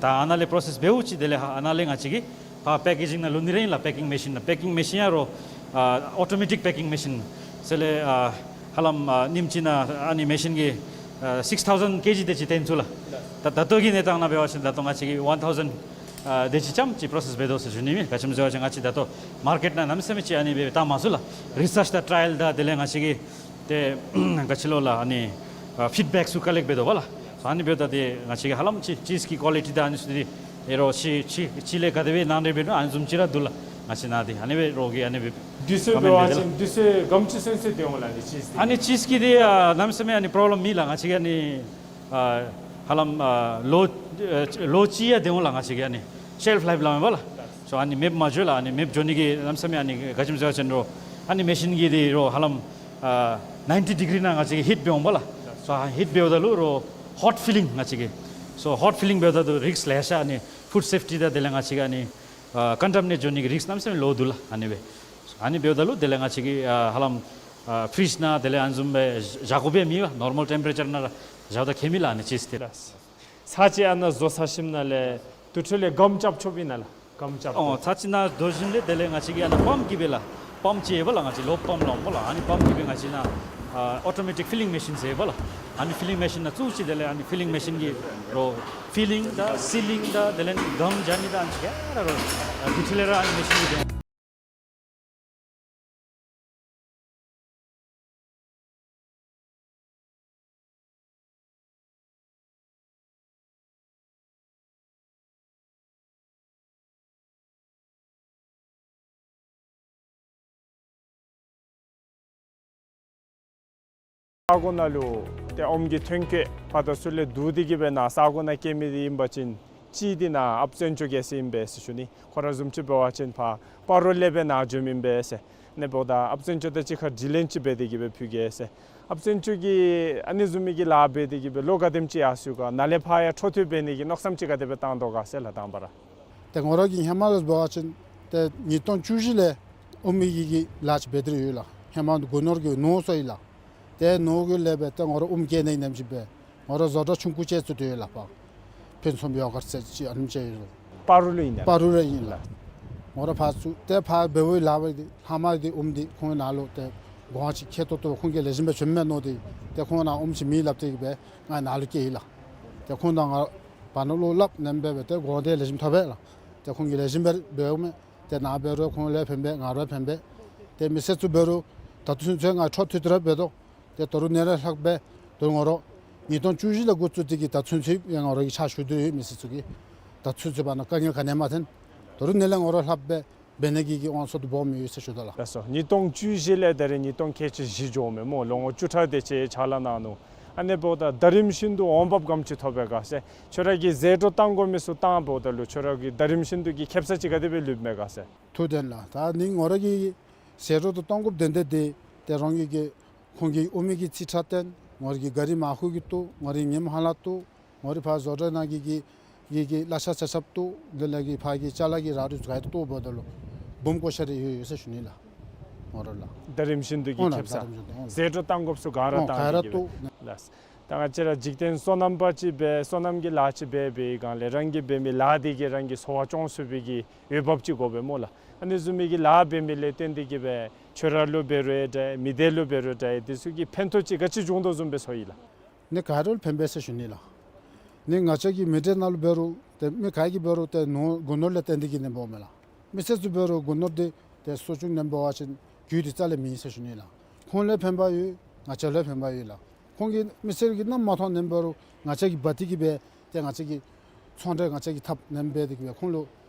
ད་ཨ་ནཱ་ལས་པོ་རོ་སེསི་འབདཝ་ཅིག་དེ་ལས་ཧ་ཨ་ནཱ་ལས་ང་བཅས་ཀྱིས་ཕར་པེ་ཀེ་ཇིང་ནང་ལུ་ནི་ར་ཨིན་ལགས། པེ་ཀིང་མེ་ཤིན་ནང་པེ་ཀིང་མེ་ཤིན་ཡང་རོགས་ཨ་ཨོ་ཊོ་མེ་ཊིཀ་པེ་ཀིང་མེ་ཤིན་ཟེར་ལས་ཨ་ཧ་ལམ་ཨ་ཉིནམ་གཅིག་ནང་ཨ་ནི་མེ་ཤིན་གྱིས་ཨ་སིགསི་ཐའུ་ཟེན་ཀེ་ཇི་དེ་ཅིག་བཏོན་ཚུགས་ལགས། ད་ད་ལྟོ་གི་གནས་སྟངས་ནང་འབད་བ་ཅིན་ད་ལྟོ་ང་བཅས་ཀྱིས་ཝན་ཐའུ་ཟེན་ཨ་དེ་ཅིག་ཙམ་ཅིག་པོ་རོ་སེསི་འབད་དོ་ཟེར་ཞུ་ནི་ཨིན། ག་ཅི་སྨོ་ཟེར་བ་ཅིན་ང་བཅས་ད་ལྟོ་མར་ཀེཊ་ནང་གནམ་མེད་ས་མེད་ཅིག་ཨ་ནི་སྦེ་བཏང་མ་ཚུགས་ལགས། རི་སརཆ་དང་ཊ་རའི་ཡལ་དང་དེ་ལས་ང་བཅས་ཀྱིས་ཏེ་ག་ཅི་ལོ་ལགས་ཨ་ནི་ཨ་ཕིཌ་བེཀ་ཚུ་ཀ་ལེཀཊ་འབད་དོ་བ་ལགས། ཨ་ནི་འབདཝ་ད་ཏེ་ང་བཅས་ཀྱིས་ཧ་ལམ་ཅིག་ཅིསི་གི་ཀོ་ལི་ཊི་དང་ཨ་ནི་ཚུ་འདི་ཨེ་རོགས་ཅིག་ཅིག་ཅིག་ལས་ག་དེ་སྦེ་ནང་འདྲེན་འབད་ནུག་ཨ་ནི་བཟུམ་ཅིག་ར་འདུག་ལགས། ང་བཅས་ནཱ་འདི་ཨ་ནི་སྦེ་རོགས་ཀྱིས་ཨ་ནི་སྦེ་དུས་ཚོད་འབད་བ་ཅིན་དུས་ཚོད་ག་དེམ་ཅིག་ཚུན་ཚོད་སྡོད་འོང་ལགས་ཨ་ནི་ཅིསི་འདི། ཨ་ནི་ཅིསི་གི་འདི་ཨ་གནམ་མེད་ས་མེད་ཨ་ནི་པོརོབ་ལེམ་མེད་ལགས། ང་བཅས་ཀྱིས་ཨ་ནི་ཨ་ཧ་ལམ་ཨ་ལོ་ཨ་ལོ་གཅིག་ཡང་སྡོད་འོང་ལགས། ང་བཅས་ཀྱིས་ཨ་ནི་ཤེལཕ་ལའིཕ་སླབ་མས་པ་ལགས། སོ་ཨ་ནི་མེདཔ་མ་འགྱོ་ལགས། ཨ་ནི་མེདཔ་འགྱོ་ནི་གི་གནམ་མེད་ས་མེད་ཨ་ནི་ག་ཅི་སྨོ་ཟེར་བ་ཅིན་རོགས་ཨ་ནི་མེ་ཤིན་གྱིས་འདི་རོགས་ཧ་ལམ་ཨ་ནའིན་ཊི་ཌི་གི་རི་ནང་ང་བཅས་ཀྱིས་ཧིཊ་འབད་འོང་པ་ལགས། སོ་ཧིཊ་འབདཝ་ད་ལུ་རོགས་ཧོཊ་ཕི་ལིང་ང་བཅས་ཀྱིས། སོ་ཧོཊ་ཕི་ལིང་འབདཝ་ད་ལུ་རིསཀ་ལེ་ཤ་ཨ་ནི་ཕུཌ་སེཕ་ཊི་དང་དེ་ལས་ང་བཅས་ཀྱིས་ཨ་ནི་ཨ་ཀོན་ཊ་མི་ནེཊ་འགྱོ་ནི་གི་རིསཀ་གནམ་མེད་ས་མེད་ལོ་འདུག་ལགས། ཨ་ནི་སྦེ་ཨ་ནི་འབདཝ་ད་ལུ་དེ་ལས་ང་བཅས་ཀྱིས་ཨ་ཧ་ལམ་ཨ་ཕི་རིཇ་ནང་དེ་ལས་ཨ་ནི་བཟུམ་སྦེ་བཞག་དགོཔ་ཡང་མེད་པ། ནོར་མཱལ་ཊེམ་པ་རེ་ཅར་ནང་ར་བཞགཔ་ད་ཁྱད་མེད་ལགས་ཨ་ནི་ཅིསི་འདི། ཚར་གཅིག་ཨ་ནཱ་བཟོ་ཚར་ཞིནམ་ལས་དེ་འཕྲོ་ལས་སྒམ་རྐྱབ་ཆོགཔ་ཨིན་ན་ལགས། སྒམ་རྐྱབ། ཨོ་ཚར་གཅིག་ནཱ་བཟོ་ཞིནམ་ལས་དེ་ལས་ང་བཅས་ཀྱིས་ཨ་ནཱ་པམཔ་གིས་སྦེ་ལགས། པམཔ་ཅིག་ཡོད་པ་ལགས། ང་བཅས་ལོག་པམཔ་སླབ་འོང་པ་ལགས། ཨ་ནི་པམཔ་གིས་སྦེ་ང་བཅས་ནཱ་ཨ་ཨོ་ཊོ་མེ་ཊིཀ་ཕི་ལིང་མེ་ཤིན་ཟེར་པ་ལགས། ཨ་ནི་ཕི་ལིང་མེ་ཤིན་ནང་བཙུགས་ཅི། དེ་ལས་ཨ་ནི་ཕི་ལིང་མེ་ཤིན་གྱིས་རོགས་ཕི་ལིང་དང་སི་ལིང་དང་དེ་ལས་སྒམ་རྐྱབ་ནི་དང་ཨ་ནི་ག་ར་རོགས་ཨ་ཌི་ཊེལ་ར་ཨ་ནི་མེ་ཤིན་གྱིས་སྦེ། ས་གོ་ནང་ལུ་ཏེ་ཨོམ་གྱི་ཐོན་སྐྱེད་ཕར་དང་ཚུར་ལས་བསྡུ་སྟེ་གིས་སྦེ་ནཱ་ས་གོ་ནང་སྐྱེལ་མི་འདི་ཨིན་པ་ཅིན་གཅིག་འདི་ནཱ་ཨཔ་བཙན་སྐྱོག་རྒྱལ་མཚན་ཨིན་པས་ཟེར་ཞུ་ནི། ཁོ་ར་བཟུམ་ཅིག་འབད་བ་ཅིན་ཕར་སྤ་རོ་ལས་སྦེ་ནཱ་འབྱོནམ་ཨིན་པས་ཟེར། ཨ་ནི་འབདཝ་ད་ཨཔ་བཙན་སྐྱོག་དང་གཅིག་ཁར་དྲི་ལན་ཅིག་འབད་དེ་གིས་སྦེ་ཕུལ་གེ་ཟེར། ཨཔ་བཙན་སྐྱོག་གིས་ཨ་ནི་བཟུམ་མའི་གི་ལཱ་འབད་དེ་གིས་སྦེ་ལོ་ག་དེམ་ཅིག་ཡར་སོང་ག། ནཱ་ལས་ཕར་ཡང་འཕྲོ་མཐུད་འབད་ནི་གི་མནོ་བསམ་ཅིག་ག་དེ་སྦེ་བཏང་དོ་ག་ཟེར་ལགས་དང་པ་ར། ཏེ་ང་ར་གིས་ཧེ་མ་ལས་འབད་བ་ཅིན་ཏེ་ཉིས་སྟོང་བཅུ་བཞི་ལས་ཨོམ་གྱི་གི་ལཱ་ཅིག་འབད་དེ་ར་ཡོད་ལགས། ཧེ་མ་སྒོ་ནོར་གྱི་ནོར་སོང་ཡི་ལགས། ཏེ་ནོར་གྱི་ལས་སྦེ་ཏེ་ང་ར་ཨོམ་སྐྱེལ་ནི་ནེམ་ཅིག་སྦེ་ང་ར་བཟོ་གྲྭ་ཆུང་ཀུ་ཅིག་བཙུགས་ཏེ་ཡོད་ལགས། ཕར་ཕུན་སུམ་ཡོ་གརཊ་ཟེར་ཅིག་ཨ་ནེམ་ཅིག་ཡོད། སྤ་རོ་ལུ་ཨིན་ན། སྤ་རོ་ལུ་ཨིན་ལགས། ང་ར་ཕར་བཙུགས་ཏེ་ཕར་འབད་བའི་ལཱ་འབད་དེ་ལྷག་མ་འདི་ཨོམ་འདི་ཁོང་ནཱ་ལུ་ཏེ་གོང་ཅིག་ཁེ་ཏོག་ཏོ་ཁོང་གིས་ལེགས་ཤོམ་སྦེ་བྱིནམ་མས་མནོ་སྟེ་ཏེ་ཁོང་ནཱ་ཨོམ་ཅིག་མེད་སླབ་སྟེ་གིས་སྦེ་ང་ནཱ་ལུ་སྐྱེལ་ཡི་ལགས། ཏེ་ཁོང་དང་ང་བར་ན་ལུ་སླབ་ནེམ་སྦེ་སྦེ་ཏེ་གོང་འདི་ལེགས་ཤོམ་ཐོབ་པས་ལགས། ཏེ་ཁོང་གིས་ལེགས་ཤོམ་སྦེ་འབདཝ་མས། ཏེ་ནཱ་འབད་རུང་ཁོང་ལུ་ཡང་ཕན་པས་ང་ར་ཡང་ཕན་པས། ཏེ་མི་སེར་ཚུ་འབད་རུང་ད་ལྟོ་ཚུན་ཚོད་ང་འཕྲོ་མཐུད་དེ་ར་འབད་དོ། ཏེ་ད་རུང་ནཱ་ལས་ལྷག་སྦེ་ད་རུང་ང་ར་ཉིས་སྟོང་བཅུ་བཞི་ལས་འགོ་བཙུགས་ཏེ་གིས་ད་ཚུན་ཚོད་ཡང་ང་ར་གིས་ཕྱག་ཞུ་སྟེ་ཡོད། མི་སེར་ཚུ་གི་ད་ཚུན་ཚོད་བར་ན་དཀའ་ངལ་ག་ནི་ཡང་མ་ཐོན། ད་རུང་ནཱ་ལས་ང་ར་ལྷག་སྦེ་འབད་ནི་གི་གི་དབང་ཚད་འདི་སྦོམ་ཡོད་ཟེར་ཞུ་དོ་ལགས། ལགས་སོ། ཉིས་སྟོང་བཅུ་བཞི་ལས་ད་རེས་ཉིས་སྟོང་ཁལ་གཅིག་བཞི་འགྱོཝ་མས་སྨོ། ལོ་ངོ་བཅུ་ཕྲག་དེ་ཅིག་ཕྱག་ལཱ་གནང་ནུག། ཨ་ནི་འབདཝ་ད་ད་རིམ་བཞིན་དུ་འོང་འབབ་ག་དེམ་ཅིག་ཐོབ་པས་ག་ཟེར། ཁྱོད་ར་གིས་ཟད་འགྲོ་བཏང་དགོ་མི་ཚུ་བཏངམ་ད་ལུ་ཁྱོད་ར་གི་ད་རིམ་བཞིན་དུ་གི་ཁེ་སང་ཅིག་ག་དེ་སྦེ་ལུསཔ་མས་ག་ཟེར། ཐུགས་བདེན་ལགས། ད་ནི་ང་ར་གིས་ཟད་འགྲོ་འདི་གཏང་དགོཔ་དོན་དག་འདི་ཏེ་རང་གི་གི་ཁོང་གི་ཨོམ་གྱི་རྩིས་ཁྲ་བཏོན། ང་ར་གི་གཱ་རི་མར་ཁུ་གི་བཏོག། ང་ར་གི་ཉིམ་ཧ་ལ་བཏོག། ང་ར་ཕར་བཟོ་གྲྭ་ནང་གི་གི་གི་གི་གླ་ཆ་ཆ་ཁྱབ་བཏོག། དེ་ལས་གི་ཕར་གི་ཅ་ལ་གི་རག་རིགས་ག་ཡོད་བཏོགཔ་ད་ལུ་སྦོམ་ཀོ་ཤ་རེ་ཡོད་ཡོད་ཟེར་ཞུ་ནི་ལགས། ང་ར་ལགས། ད་རིམ་བཞིན་དུ་གི་ཨོ་ལགས། ཁེ་སང་ད་རིམ་བཞིན་དུ་ཨོ་ལགས། ཟད་འགྲོ་བཏང་དགོཔ་ཚུ་ག་ར་ཨོ་བཏང་ག་ར་སྟེ་གི་བཏོག། ལགས། ད་ང་བཅས་ར་འཇིག་རྟེན་སོ་ནམ་པ་ཅིག་འབད་སོ་ནམ་གྱི་ལཱ་ཅིག་འབད་བའི་སྒང་ལས་རང་གིས་འབད་མི་ལཱ་འདི་གིས་རང་གི་འཚོ་བ་སྐྱོང་ཚུགས་པའི་གི་འོས་འབབ་ཅིག་དགོ་པས་སྨོ་ལགས། ཨ་ནི་བཟུམ་མའི་གི་ལཱ་འབད་མི་ལས་བརྟེན་ཏེ་གི་སྦེ་ཁྱོད་ར་ལུ་འབད་རུང་འདྲ་མི་སྡེ་ལུ་འབད་རུང་འདྲ་འདི་ཚུ་གིས་ཕན་ཐོགས་ཅིག་ག་ཅི་བྱུང་དོ་བཟུམ་སྦེ་ཚོར་ཡི་ལགས། ནི་ག་ར་ལུ་ཕན་པས་ཟེར་ཞུ་ནི་ལགས། ནི་ང་བཅས་ཀྱི་མི་སྡེ་ནང་ལུ་འབད་རུང་ཏེ་མི་ག་གིས་འབད་རུང་ཏེ་ནོར་སྒོ་ནོར་ལས་བརྟེན་ཏེ་གི་ནི་འབདཝ་མས་ལགས། མི་སེར་ཚུ་འབད་རུང་སྒོ་ནོར་འདི་ཏེ་གསོ་སྐྱོང་ནི་འབད་བ་ཅིན་རྒྱུ་འདི་རྩ་ལས་མེད་ཟེར་ཞུ་ནི་ལགས། ཁོང་ལུ་ཡང་ཕན་པ་ཡོད། ང་བཅས་ལུ་ཡང་ཕན་པ་ཡོད་ལགས། ཁོང་གིས་མི་སེར་གྱིས་གནམ་མ་མཐོང་ནི་འབད་རུང་ང་བཅས་ཀྱིས་འབག་སྟེ་གི་སྦེ་ཏེ་ང་བཅས་ཀྱི་ཚོང་འབྲེལ་ང་བཅས་ཀྱིས་འཐབ་ནི་འབད་དེ་གི་སྦེ་ཁོང་ལུ་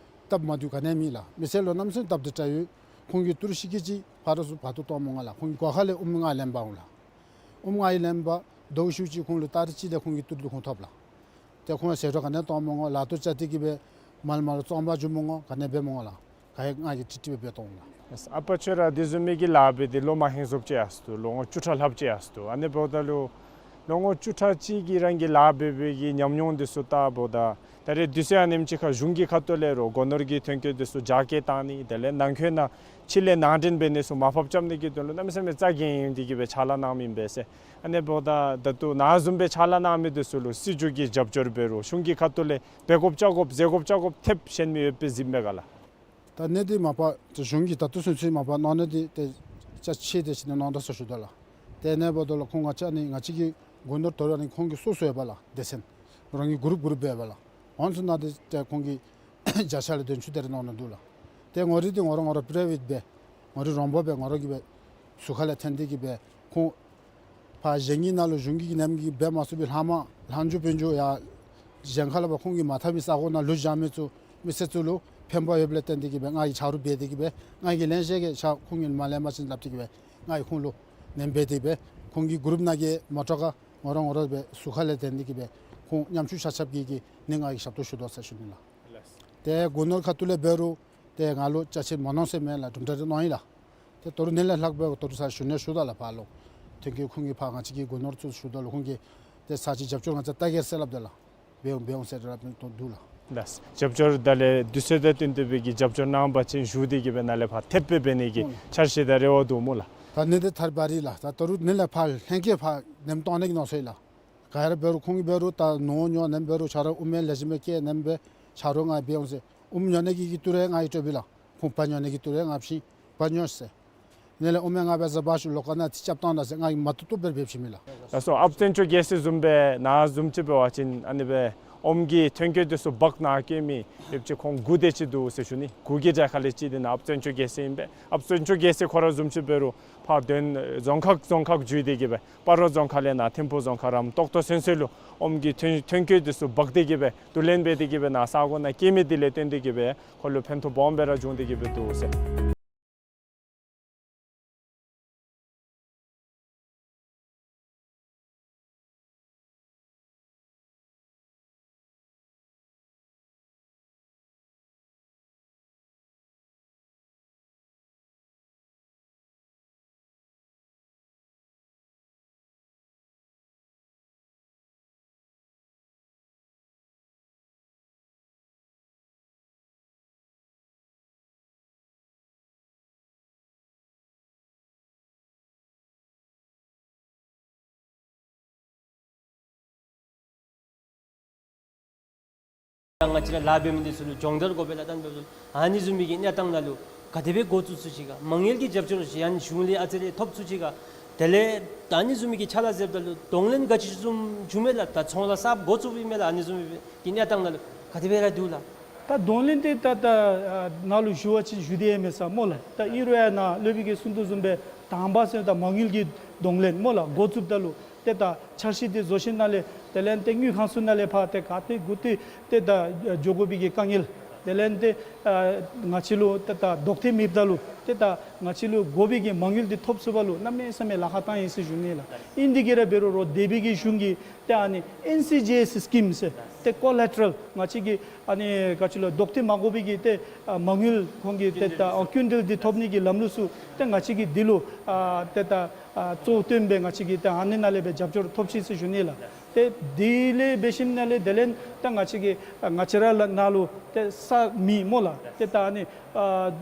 སྟབས་མ་བདེཝ་ག་ནི་ཡང་མེད་ལགས། མི་སེར་ལུ་གནམ་མེད་ས་མེད་སྟབས་བདེ་དྲགས་ཡོད། ཁོང་གིས་ཏི་རུ་ཤིག་གེ་ཅིག་ཕར་ཚུར་བར་སྟོང་གཏང་མི་འོང་ལགས། ཁོང་གི་སྒོ་ཁ་ལས་ཨོམ་ལྔ་ལེན་འབག་འོང་ལགས། ཨོམ་ལྔ་ལེན་འབག་ཟླཝ་ཤུལ་ཅིག་ཁོང་ལུ་ཏ་རིག་གཅིག་ལས་ཁོང་གི་ཏི་རུ་ཁོང་ཐོབ་ལགས། ཏེ་ཁོང་ཟད་འགྲོ་ག་ནི་ཡང་གཏང་མི་འོང་། ལཱ་ཐོག་བཅའ་སྟེ་གི་སྦེ་མལ་མ་ལུ་བཙོང་འབག་འགྱོ་མི་འོང་། ག་ནི་འབད་མི་འོང་ལགས། ག་ཡང་ང་གིས་ཀྲིག་ཀྲི་སྦེ་འབད་གཏང་འོང་ལགས། ཨ་པ་ཁྱོད་ར་དེ་བཟུམ་མའི་གི་ལཱ་འབད་དེ་ལོ་མ་ཧེང་སོངམ་ཅིག་ཡར་སོ་ནུག། ལོ་ངོ་བཅུ་ཕྲག་ལྷགཔ་ཅིག་ཡར་སོ་ནུག། ཨ་ནི་འབདཝ་ད་ལུ་ ལོ་ངོ་བཅུ་ཕྲག་གཅིག་གི་རིང་གི་ལཱ་འབད་བའི་གི་ཉམས་མྱོང་འདི་ཚུ་བལྟཝ་ད་ད་རེས་དུས་ཚོད་ཨ་ནེམ་ཅིག་ཁར་གཞུང་གི་ཁ་ཐུག་ལས་རོགས་སྒོ་ནོར་གྱི་ཐོན་སྐྱེད་འདི་ཚུ་རྒྱ་སྐྱེད་བཏང་ནི་དེ་ལས་ནང་འཁོད་ནང་ཕྱི་ལས་ནང་འདྲེན་འབད་ནི་ཚུ་མར་ཕབ་རྐྱབ་ནི་གི་དོན་ལུ་གནམ་མེད་ས་མེད་རྩ་འགེངས་ཡོད་དེ་གི་སྦེ་ཕྱག་ལཱ་གནངམ་ཨིན་པས་ཟེར། ཨ་ནི་འབདཝ་ད་ད་ལྟོ་ནཱ་བཟུམ་སྦེ་ཕྱག་ལཱ་གནང་མི་འདི་ཚུ་ལུ་སྲིད་བྱུས་ཀྱི་རྒྱབ་སྐྱོར་འབད་རུང་གཞུང་གི་ཁ་ཐུག་ལས་འབད་དགོཔ་བཅའ་དགོཔ་ཟེར་དགོཔ་བཅའ་དགོཔ་ཐེབས་ཤེས་མི་ཡོད་པས་གཟིགས་མས་ག་ལགས། ད་ཨ་ནི་འདི་མ་པ་གཞུང་གིས་ད་ལྟོ་ཚུན་ཚོད་མ་པ་གནང་ནི་འདི་ཏེ་ཅ་ཆས་དེ་ཅིག་ནི་གནང་དོ་ཟེར་ཞུ་དོ་ལགས། ཏེ་ཨ་ནི་འབདཝ་ད་ལུ་ཁོང་ང་བཅས་ནི་ང་བཅས་ཀྱི་སྒོ་ནོར་དོ་རུང་ཨ་ནི་ཁོང་གི་སོ་སོ་ཡོད་པ་ལགས། སྡེ་ཚན་རང་གི་གུ་རུབ་གུ་རུབ་འབད་བ་ལགས། ཨ་ནི་ཚུ་ནང་འདི་ཏེ་ཁོང་གིས་བརྒྱ་ཆ་ལས་བདུན་ཅུ་དེ་རེ་གནང་ནི་འདུག་ལགས། ཏེ་ངོ་རིས་འདི་ངོ་ར་ངོ་ར་པ་རའི་ཝེཊ་སྦེ་ངོ་རིས་རོང་པ་སྦེ་ངོ་ར་གིས་སྦེ་ཟུར་ཁ་ལས་འཐོན་ཏེ་གི་སྦེ་ཁོང་ཕར་གཞན་གྱི་ནང་ལུ་གཞུང་གི་ནམ་གྱི་འབད་མ་ཚུགས་པའི་ལྷག་མ་ལྷག་འགྱོ་དཔོན་འགྱོ་ཡར་གཞན་ཁ་ལས་ཕར་ཁོང་གིས་མ་འཐབ་པའི་ས་གོ་ནང་ལུ་བཞག་མི་ཚུ་མི་སེར་ཚུ་ལུ་ཕན་པ་ཡོདཔ་ལས་བརྟེན་ཏེ་གི་སྦེ་ང་གིས་ཆ་རོགས་འབད་དེ་གི་སྦེ་ང་གིས་ལེན་ཤེས་གི་ཆ་ཁོང་གིས་མ་ལེན་པ་ཅིན་སླབ་སྟེ་གི་སྦེ་ང་གིས་ཁོང་ལུ་ལེན་འབད་དེ་སྦེ་ཁོང་གི་གུ་རུབ་ནང་གི་མོ་ཊ་ཁར་ངོ་ར་ངོ་ར་སྦེ་ཟུར་ཁ་ལས་འཐོན་ཏེ་གི་སྦེ་ཁོང་ཉམ་ཆུང་ཆ་ཁྱབ་ཀྱིས་གི་ནི་ང་གིས་ཞབས་ཏོག་ཞུ་དོ་ཟེར་ཞུ་ནི་ལགས། ཏེ་སྒོ་ནོར་ཁ་ཐུག་ལས་འབད་རུང་ཏེ་ང་ལུ་ཅ་ཆས་མ་གནང་ཟེར་མེན་ལགས། གྲུབ་འབྲས་རེ་གནང་ཡི་ལགས། ཏེ་དོ་རུང་ནི་ལས་ལྷག་སྦེ་དོ་རུང་ས་ཞུ་ནི་ཞུ་དོ་ལགས་ཕར་ལུ། ཐོན་སྐྱེད་ཁོང་གིས་ཕར་ང་བཅས་ཀྱི་སྒོ་ནོར་ཚུ་ཞུ་དོ་ལགས། ཁོང་གིས་ཏེ་ས་ཅིག་རྒྱབ་སྐྱོར་ང་བཅས་བལྟ་གེ་ཟེར་སླབ་དོ་ལགས། འབད་འོང་འབད་འོང་ཟེར་ར་འབད་དོ་འདུག་ལགས། ལགས། རྒྱབ་སྐྱོར་ད་ལས་དུས་ཚོད་དང་བསྟུན་ཏེ་སྦེ་གི་རྒྱབ་སྐྱོར་གནང་པ་ཅིན་ཞུ་སྟེ་གི་སྦེ་ནཱ་ལས་ཕར་ཐེབས་སྦེ་འབད་ནི་གི་འོང་། འཆར་གཞི་དང་རེ་བ་འདུག་སྨོ་ལགས། ད་ནི་འདི་ཐར་པ་རེ་ལགས། ད་དོ་རུང་ནི་ལས་ཕར་ལྷན་སྐྱེས་ཕར་ལེན་གཏང་ནི་གི་མནོ་སོང་ཡི་ལགས། ག་ར་འབད་རུང་ཁོང་གིས་འབད་རུང་ད་ནོར་ཉོ་ནི་འབད་རུང་ཆ་རོགས་ཨོམ་ལེན་ལེགས་ཤོམ་སྦེ་སྐྱེལ་ནི་འབད་ཆ་རོགས་ང་འབད་འོང་ཟེར། ཨོམ་ཉོ་ནི་གི་གི་ཏི་རུ་ང་གིས་སྤྲོད་པས་ལགས། ཁོང་པར་ཉོ་ནི་གི་ཏི་རུ་ང་བྱིན་པར་ཉོ་ཟེར། ནི་ལས་ཨོམ་ང་འབད་ཟེར་བ་ཞུ་ལོགས་ཀ་ནང་ཏེ་རྐྱབ་གཏང་ད་ཟེར་ང་གིས་མ་བཏུབ་བཏུབ་སྦེ་འབད་བྱིན་མས་ལགས། ལགས་སོ། ཨཔ་བཙན་སྐྱོགས་རྒྱལ་མཚན་བཟུམ་སྦེ་ནཱ་བཟུམ་ཅིག་འབད་བ་ཅིན་ཨ་ནི་སྦེ་ཨོམ་གྱི་ཐོན་སྐྱེད་འདི་ཚུ་འབག་ནཱ་སྐྱེལ་མི་ཡོདཔ་ཅིག་ཁོང་དགུ་དེ་ཅིག་འདུག་ཟེར་ཞུ་ནི། དགུ་གི་གྲས་ཁ་ལས་གཅིག་འདི་ནཱ་ཨཔ་བཙན་སྐྱོགས་རྒྱལ་མཚན་ཨིན་པས། ཨཔ་བཙན་སྐྱོགས་རྒྱལ་མཚན་ཁོ་ར་བཟུམ་ཅིག་འབད་རུང་ཕར་དོན་རྫོང་ཁག་རྫོང་ཁག་བརྒྱུད་དེ་གི་སྦེ་སྤ་རོ་རྫོང་ཁག་ལས་ནཱ་ཐིམ་ཕུ་རྫོང་ཁག་རམ་ཏོག་ཏོ་ཚུན་ཚོད་ལུ་ཨོམ་གྱི་ཐོན་ཐོན་སྐྱེད་འདི་ཚུ་འབག་སྟེ་གི་སྦེ་བསྡུ་ལེན་འབད་དེ་གི་སྦེ་ནཱ་ས་གོ་ནང་སྐྱེལ་མི་དེ་ལས་བརྟེན་ཏེ་གི་སྦེ་ཁོ་ལུ་ཕན་ཐོགས་སྦོམ་སྦེ་ར་བྱུང་སྟེ་གི་སྦེ་འདུག་ཟེར། ང་བཅས་ར་ལཱ་འབད་མི་འདི་ཚུ་ལུ་སྦྱོང་བརྡར་དགོ་པས་ལགས། ད་ཨ་ནི་བཟུམ་མའི་གི་གནས་སྟངས་ནང་ལུ་ག་དེ་སྦེ་འགོ་བཙུགས་ཚུགས་ཅི་ག། མ་དངུལ་གྱི་རྒྱབ་སྐྱོར་ཅིག་ཡང་གཞུང་ལས་ཨ་ཙི་རེ་ཐོབ་ཚུགས་ཅི་ག། དེ་ལས་ད་ཨ་ནི་བཟུམ་མའི་གི་ཕྱག་ལཱ་ཟེརཝ་ད་ལུ་གདོང་ལེན་ག་ཅི་བཟུམ་བྱུང་མས་ལགས། ད་ཚོང་ལཱ་གསརཔ་འགོ་བཙུགསཔ་ཨིན་མས་ལགས། ཨ་ནི་བཟུམ་མའི་གི་གནས་སྟངས་ནང་ལུ་ག་དེ་སྦེ་ར་འདུག་ལགས། ད་གདོང་ལེན་འདི་ད་ད་ནཱ་ལུ་ཞུ་བ་ཅིན་ཞུ་སྟེ་ཡང་མེད་ས་སྨོ་ལགས། ད་ཨིན་རུང་ཡང་ནཱ་སློབ་དཔོན་གྱིས་གསུང་དོ་བཟུམ་སྦེ་དང་པ་ཟེར་ད་མ་དངུལ་གྱི་གདོང་ལེན་སྨོ་ལགས། འགོ་བཙུགསཔ་ད་ལུ་ཏེ་ད་འཆར་གཞི་འདི་བཟོ་ཞིནམ་ལས་དེ་ལས་ཏེ་དངུལ་ཁང་ཚུ་ནང་ལས་ཕར་ཏེ་ག་ཏེ་གུ་ཏེ་ཏེ་ད་འགྱོ་དགོ་པའི་གི་དཀའ་ངལ། དེ་ལས་ཏེ་ཨ་ང་བཅས་ལུ་ཏེ་ད་ལྡོག་ཐེངས་མེདཔ་ད་ལུ་ཏེ་ད་ང་བཅས་ལུ་དགོ་པའི་གི་མ་དངུལ་འདི་ཐོབ་ཚུགས་པ་ལུ་གནམ་མེད་ས་མེད་ལཱ་ཁག་བཏང་ཡི་ཟེར་ཞུ་ནི་ལགས། ཨིན་དེ་གིས་ར་འབད་རུང་རོགས་སྡེ་པའི་གི་གཞུང་གིས་ཏེ་ཨ་ནི་ཨེན་སི་ཇི་ཨེསི་སི་ཀིམ་ཟེར་ཏེ་ཀོ་ལེ་ཊ་རལ་ང་བཅས་ཀྱི་ཨ་ནི་ག་ཅི་ལོ་ལྡོག་ཐེངས་མ་དགོ་པའི་གི་ཏེ་ཨ་མ་དངུལ་ཁོང་གི་ཏེ་ད་ཨ་ཀུན་འདུལ་འདི་ཐོབ་ནི་གི་ལམ་ལུགས་ཚུ་ཏེ་ང་བཅས་ཀྱིས་འདི་ལུ་ཨ་ཏེ་ད་ཨ་གཙོ་བོ་བཏོན་སྦེ་ང་བཅས་ཀྱིས་ཏེ་ཨ་ནི་ནང་ལས་སྦེ་རྒྱབ་སྐྱོར་ཐོབ་ཅི་ཟེར་ཞུ་ནི་ལགས། ཏེ་དེ་ལས་འབད་ཞིནམ་ལས་དེ་ལས་ད་ང་བཅས་ཀྱིས་ཨ་ང་བཅས་ར་ལགས་ནཱ་ལུ་ཏེ་ས་མེད་སྨོ་ལགས། ཏེ་ད་ཨ་ནི་ཨ་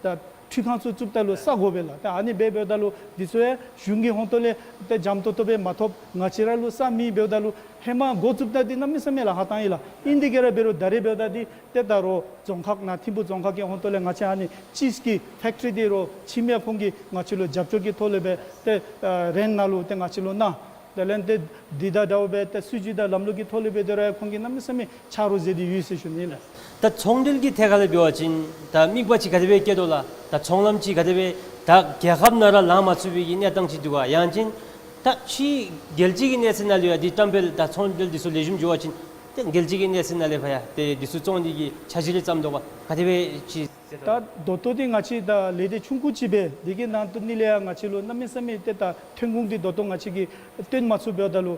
ད་ཁྲུས་ཁང་ཚུ་བཙུགསཔ་ད་ལུ་ས་དགོ་པས་ལགས། ད་ཨ་ནི་སྦེ་འབདཝ་ད་ལུ་འདི་ཚུ་ཡང་གཞུང་གི་ཧོང་ཏོ་ལས་ཏེ་འཇམ་ཏོང་ཏོ་སྦེ་མ་ཐོབ། ང་བཅས་ར་ལུ་ས་མེད་འབདཝ་ད་ལུ་ཧེ་མ་འགོ་བཙུགསཔ་ད་འདི་གནམ་མེད་ས་མེད་ལཱ་ཁག་བཏང་ཡི་ལགས། ཨིན་དེ་གིས་ར་འབད་རུང་ད་རེས་འབདཝ་ད་འདི་ཏེ་ད་རོགས་རྫོང་ཁག་ནཱ་ཐིམ་ཕུ་རྫོང་ཁག་གི་ཧོང་ཏོ་ལས་ང་བཅས་ཨ་ནི་ཅིསི་ཀྱི་ཕེཀ་ཊི་རི་འདི་རོགས་ཕྱི་མི་ཁོང་གིས་ང་བཅས་ལུ་རྒྱབ་སྐྱོར་གྱི་ཐོག་ལས་སྦེ་ཏེ་ཨ་རེནཊ་ནང་ལུ་ཏེ་ང་བཅས་ལུ་གནང་། དེ་ལས་ཏེ་འདི་དང་འདྲཝ་སྦེ་ཏེ་སྲིད་བྱུས་དང་ལམ་ལུགས་ཀྱི་ཐོག་ལས་སྦེ་ཏེ་རོགས་ཁོང་གིས་གནམ་མེད་ས་མེད་ཆ་རོགས་མཛད་དེ་ཡོད་ཟེར་ཞུ་ནི་ལགས། ད་ཚོང་འབྲེལ་གྱི་ཐད་ཁ་ལས་འབད་བ་ཅིན་ད་དམིགས་པ་ཅིག་ག་དེ་སྦེ་བསྐྱེད་དོ་ལགས། ད་ཚོང་ལམ་ཅིག་ག་དེ་སྦེ་ད་རྒྱལ་ཁབ་ནང་ར་ལང་མ་ཚུགས་པའི་གི་གནས་སྟངས་ཅིག་འདུག་ག། ཡང་ཅིན་ད་ཕྱི་རྒྱལ་སྤྱི་གི་གནས་ཚད་ནང་ལུ་ཡང་འདི་བཀྲམ་སྤེལ་དང་ཚོང་འབྲེལ་འདི་ཚུ་ལེགས་ཤོམ་འགྱོ་བ་ཅིན་ཏེ་རྒྱལ་སྤྱི་གི་གནས་ཚད་ནང་ལས་ཕར་ཡང་ཏེ་འདི་ཚུ་བཙོང་ནི་གི་འཆར་གཞི་རེ་བརྩམ་དོ་ག། ག་དེ་སྦེ་ཅིག་ད་ད་ལྟོ་འདི་ང་བཅས་ད་ལས་སྡེ་ཆུང་ཀུ་ཅིག་སྦེ་འདི་གི་ནང་དུ་ནི་ལས་ཡང་ང་བཅས་ལུ་གནམ་མེད་ས་མེད་ཏེ་ད་ཐོན་ཁུངས་འདི་ད་ལྟོ་ང་བཅས་ཀྱིས་བཏོན་མ་ཚུགས་འབདཝ་ད་ལུ་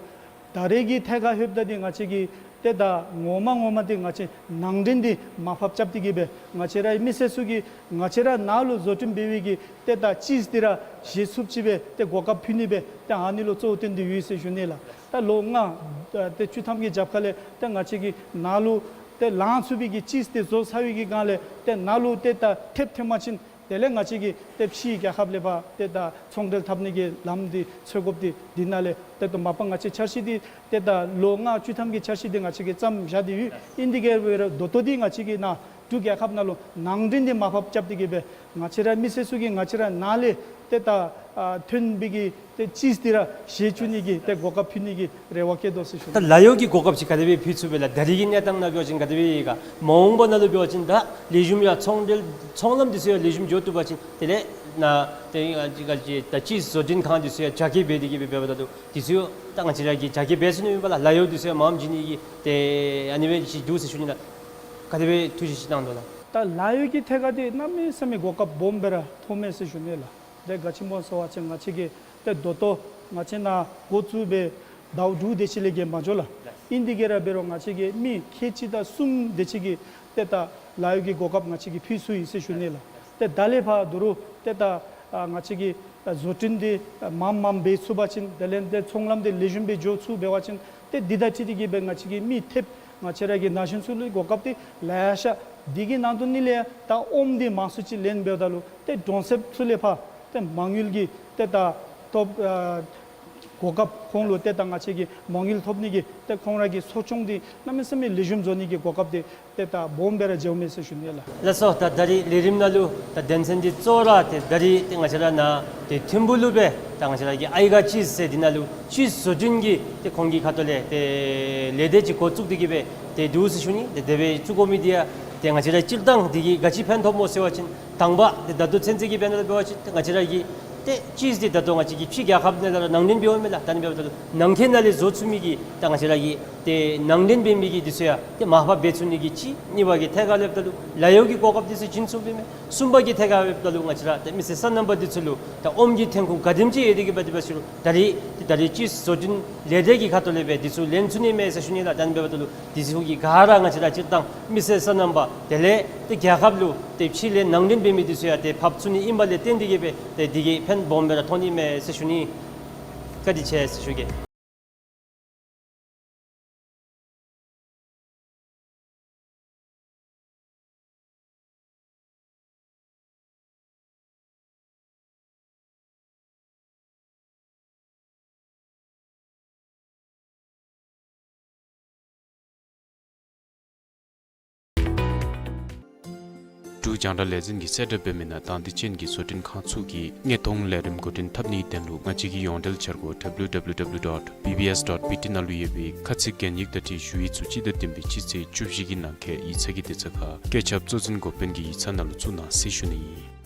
ད་རེས་ཀྱི་ཐད་ཁར་ལྷོདཔ་ད་འདི་ང་བཅས་ཀྱིས་ ཏེ་ད་ངོ་མ་ངོ་མ་འདི་ང་བཅས་ནང་འདྲེན་འདི་མར་ཕབ་རྐྱབ་སྟེ་གི་སྦེ་ང་བཅས་རའི་མི་སེར་ཚུ་གིས་ང་བཅས་ར་ནང་ལུ་བཟོ་སྐྲུན་འབད་བའི་གི་ཏེ་ད་ཅིསི་འདི་ར་བཞེས་ཚུགསཔ་ཅིག་སྦེ་ཏེ་གོ་སྐབས་ཕུལ་ནི་སྦེ་ཏེ་ཨ་ནི་ལུ་གཙོ་བོ་བཏོན་ཏེ་ཡོད་ཟེར་ཞུ་ནི་ལགས། ད་ལོ་ལྔ་ཏེ་བཅུ་ཐམ་གྱི་རྒྱབ་ཁ་ལས་ཏེ་ང་བཅས་ཀྱིས་ནང་ལུ་ཏེ་ལང་ཚུགས་པའི་གི་ཅིསི་འདི་བཟོ་ཚར་བའི་གི་སྒང་ལས་ཏེ་ནང་ལུ་ཏེ་ད་ཐེབས་ཐོན་པ་ཅིན་དེ་ལས་ང་བཅས་ཀྱིས་ཏེ་ཕྱིའི་རྒྱལ་ཁབ་ལས་ཕར་ཏེ་ད་ཚོང་འབྲེལ་འཐབ་ནི་གི་ལམ་འདི་འཚོལ་དགོཔ་འདི་འདི་ནང་ལས་ཏེ་ད་མ་པ་ང་བཅས་འཆར་གཞི་འདི་ཏེ་ད་ལོ་ལྔ་བཅུ་ཐམ་གྱི་འཆར་གཞི་འདི་ང་བཅས་ཀྱིས་བརྩམས་བཞག་སྟེ་ཡོད། ཨིན་དེ་གིས་འབད་རུང་ད་ལྟོ་འདི་ང་བཅས་ཀྱིས་ནཱ་འབྲུག་རྒྱལ་ཁབ་ནང་ལུ་ནང་འདྲེན་འདི་མར་ཕབ་རྐྱབ་སྟེ་གི་སྦེ་ང་བཅས་ར་མི་སེར་ཚུ་གིས་ང་བཅས་ར་ནང་ལས་ཏེ་ད་ཨ་ཐོན་པའི་གི་ཏེ་ཅིསི་འདི་ར་བཞེས་བཅུག་ནི་གི་ཏེ་གོ་སྐབས་ཕུལ་ནི་གི་རེ་བ་བསྐྱེད་དོ་ཟེར་ཞུ་ནི། ད་ལཱ་གཡོག་གི་གོ་སྐབས་ཅིག་ག་དེ་སྦེ་ཕུལ་ཚུགས་པས་ལགས། ད་རིས་ཀྱི་གནས་སྟངས་ནང་འབད་བ་ཅིན་ག་དེ་སྦེ་ཡོད་ག། མ་འོངས་པ་ནང་ལུ་འབད་བ་ཅིན་ད་ལེགས་ཤོམ་ཡང་ཚོང་འབྲེལ་ཚོང་ལམ་འདི་ཚུ་ཡང་ལེགས་ཤོམ་འགྱོ་བཏུབ་པ་ཅིན་དེ་ལས་ནཱ་ཏེ་ཨ་ཅི་ག་ཅི་ད་ཅིསི་བཟོ་སྐྲུན་ཁང་འདི་ཚུ་ཡང་རྒྱ་སྐྱེད་འབད་དེ་གི་སྦེ་འབདཝ་ད་ལུ་འདི་ཚུ་ད་ང་བཅས་ར་གིས་རྒྱ་སྐྱེད་འབད་ཚུགས་ནི་ཨིན་པས་ལགས། ལཱ་གཡོག་འདི་ཚུ་ཡང་མངམ་བྱིན་ནི་གི་ཏེ་ཨ་ནི་སྦེ་ཅིག་འདུག་ཟེར་ཞུ་ནི་ལགས། ག་དེ་སྦེ་ཐུགས་བཞེད་ཅིག་གནང་དོ་ལགས། ད་ལཱ་གཡོག་གི་ཐད་ཁར་འདི་གནམ་མེད་ས་མེད་གོ་སྐབས་སྦོམ་སྦེ་ར་མཐོངམ་མས་ཟེར་ཞུ་ནི་ལགས། དེ་ག་ཅི་སྨོ་ཟེར་བ་ཅིན་ང་བཅས་ཀྱིས་ཏེ་ད་ལྟོ་ང་བཅས་ནཱ་འགོ་བཙུགས་སྦེ་ཟླཝ་དྲུག་དེ་ཅིག་ལས་བརྒལ་མ་འགྱོ་ལགས། ཨིན་དེ་གིས་ར་འབད་རུང་ང་བཅས་ཀྱིས་མི་ཁལ་གཅིག་དང་གསུམ་དེ་ཅིག་གི་ཏེ་ད་ལཱ་གཡོག་གི་གོ་སྐབས་ང་བཅས་ཀྱིས་ཕུལ་ཚུགས་ཡི་ཟེར་ཞུ་ནི་ལགས། ཏེ་ད་ལས་ཕར་ད་རུང་ཏེ་ད་ཨ་ང་བཅས་ཀྱིས་ཨ་བཟོ་སྐྲུན་འདི་ཨ་མངམ་མངམ་འབད་ཚུགས་པ་ཅིན་དེ་ལས་ཏེ་ཚོང་ལམ་འདི་ལེགས་ཤོམ་སྦེ་འགྱོ་ཚུགས་འབད་བ་ཅིན་ཏེ་འདི་དང་འཁྲིལ་ཏེ་གི་སྦེ་ང་བཅས་ཀྱིས་མི་ཐེབས་ང་བཅས་ར་གི་ན་གཞོན་ཚུ་ལུ་གོ་སྐབས་འདི་ལེ་ཤ། འདི་གི་ནང་དོན་ནི་ལས་ད་ཨོམ་འདི་མང་སུ་ཅིག་ལེན་འབདཝ་ད་ལུ་ཏེ་གྲོང་གསེབ་ཚུ་ལས་ཕར་ཏེ་མ་དངུལ་གྱི་ཏེ་ད་ཐོབ་ཨ་གོ་སྐབས་ཁོང་ལུ་ཏེ་ད་ང་བཅས་ཀྱིས་མ་དངུལ་ཐོབ་ནི་གི་ཏེ་ཁོང་ར་གི་གསོ་སྐྱོང་འདི་གནམ་མེད་ས་མེད་ལེགས་ཤོམ་བཟོ་ནི་གི་གོ་སྐབས་འདི་ཏེ་ད་སྦོམ་སྦེ་ར་འཇལཝ་མས་ཟེར་ཞུ་ནི་ལགས། ལགས་སོ། ད་ད་རིས་ལས་རིམ་ནང་ལུ་ད་དོན་ཚན་འདི་གཙོ་བོ་ར་ཏེ་ད་རིས་ཏེ་ང་བཅས་ར་ནཱ་ཏེ་ཐིམ་ཕུག་ལུ་སྦེ་ད་ང་བཅས་ར་གི་ཨའི་ག་ཅིསི་ཟེར་འདི་ནང་ལུ་ཅིསི་བཟོ་སྐྲུན་གྱི་ཏེ་ཁོང་གི་ཁ་ཐུག་ལས་ཏེ་ལས་སྡེ་ཅིག་འགོ་བཙུགས་ཏེ་གི་སྦེ་ཏེ་འདུག་ཟེར་ཞུ་ནི། ཏེ་དེ་སྦེ་བཙུགས་དགོ་མི་འདི་ཡང་ཏེ་ང་བཅས་ར་སྤྱིར་བཏང་འདི་གིས་ག་ཅི་ཕན་ཐོགས་སྨོ་ཟེར་བ་ཅིན་དང་པ་ཏེ་ད་ལྟོ་ཚུན་ཚོད་ཀྱི་དཔེར་ན་འབད་བ་ཅིན་ཏེ་ང་བཅས་ར་གི་ཏེ་ཅིསི་འདི་ད་ལྟོ་ང་བཅས་ཀྱི་ཕྱི་རྒྱལ་ཁབ་ནང་ལས་ར་ནང་འདྲེན་འབདཝ་མས་ལགས། ད་ནི་འབདཝ་ད་ལུ་ནང་འཁོད་ནང་ལས་བཟོ་ཚུགས་མི་གི་ད་ང་བཅས་ར་གི་ཏེ་ནང་འདྲེན་འབད་མི་གི་འདི་ཚུ་ཡང་ཏེ་མར་ཕབ་འབད་ཚུགས་ནི་གི་གཅིག། གཉིས་པ་གི་ཐད་ཁར་ལྷོདཔ་ད་ལུ་ལཱ་གཡོག་གི་གོ་སྐབས་འདི་ཚུ་བྱིན་ཚུགསཔ་ཨིན་མས། གསུམ་པ་གི་ཐད་ཁར་ལྷོདཔ་ད་ལུ་ང་བཅས་ར་ཏེ་མི་སེར་སོ་ནམ་པ་འདི་ཚུ་ལུ་ད་ཨོམ་གྱི་ཐོན་ཁུངས་ག་དེམ་ཅིག་ཡོད་དེ་གི་སྦེ་དེ་སྦེ་ཞུ་རུང་ད་རིས་ཏེ་ད་རིས་ཅིསི་བཟོ་སྐྲུན་ལས་སྡེ་གི་ཁ་ཐུག་ལས་སྦེ་འདི་ཚུ་ལེན་ཚུགས་ནི་མས་ཟེར་ཞུ་ནི་ལགས། ད་ནི་འབདཝ་ད་ལུ་འདི་ཚུ་གིས་ག་ར་ང་བཅས་ར་སྤྱིར་བཏང་མི་སེར་སོ་ནམ་པ་དེ་ལས་ཏེ་རྒྱལ་ཁབ་ལུ་ཏེ་ཕྱི་ལས་ནང་འདྲེན་འབད་མི་འདི་ཚུ་ཡང་ཏེ་ཕབ་ཚུགས་ནི་ཨིན་པ་ལས་བརྟེན་ཏེ་གི་སྦེ་ཏེ་འདི་གིས་ཕན་སྦོམ་སྦེ་ར་ཐོགས་ནི་མས་ཟེར་ཞུ་ནི། བཀའ་དྲིན་ཆེ་ཟེར་ཞུ་གེ། འབྲུག་རྒྱང་བསྒྲགས་ལས་འཛིན་གྱིས་གསལ་བསྒྲགས་འབད་མི་ནང་དང་འདོད་ཅན་གྱི་བཟོ་སྐྲུན་ཁང་ཚུ་གིས་དངོས་མཐོང་ལས་རིམ་འགོ་འདྲེན་འཐབ་ནིའི་དོན་ལུ་ང་བཅས་ཀྱི་ཡོངས་འབྲེལ་འཆར་སྒོ་W W W dot B B S dot B T ནང་ལུ་ཡོད་པའི་ཁ་ཚིག་གན་ཡིག་དང་འཁྲིལ་ཞུ་ཡིག་ཚུ་སྤྱི་ཟླ་བདུན་པའི་སྤྱི་ཚེས་བཅུ་བཞི་གི་ནང་འཁོད་ཡིག་ཚང་གི་དེབ་ཚང་ཁར་བཀོད་ཁྱབ་གཙོ་འཛིན་འགོ་དཔོན་གྱི་ཡིག་ཚང་ནང་ལུ་བཙུགས་གནང་ཟེར་ཞུ་ནི་ཨིན།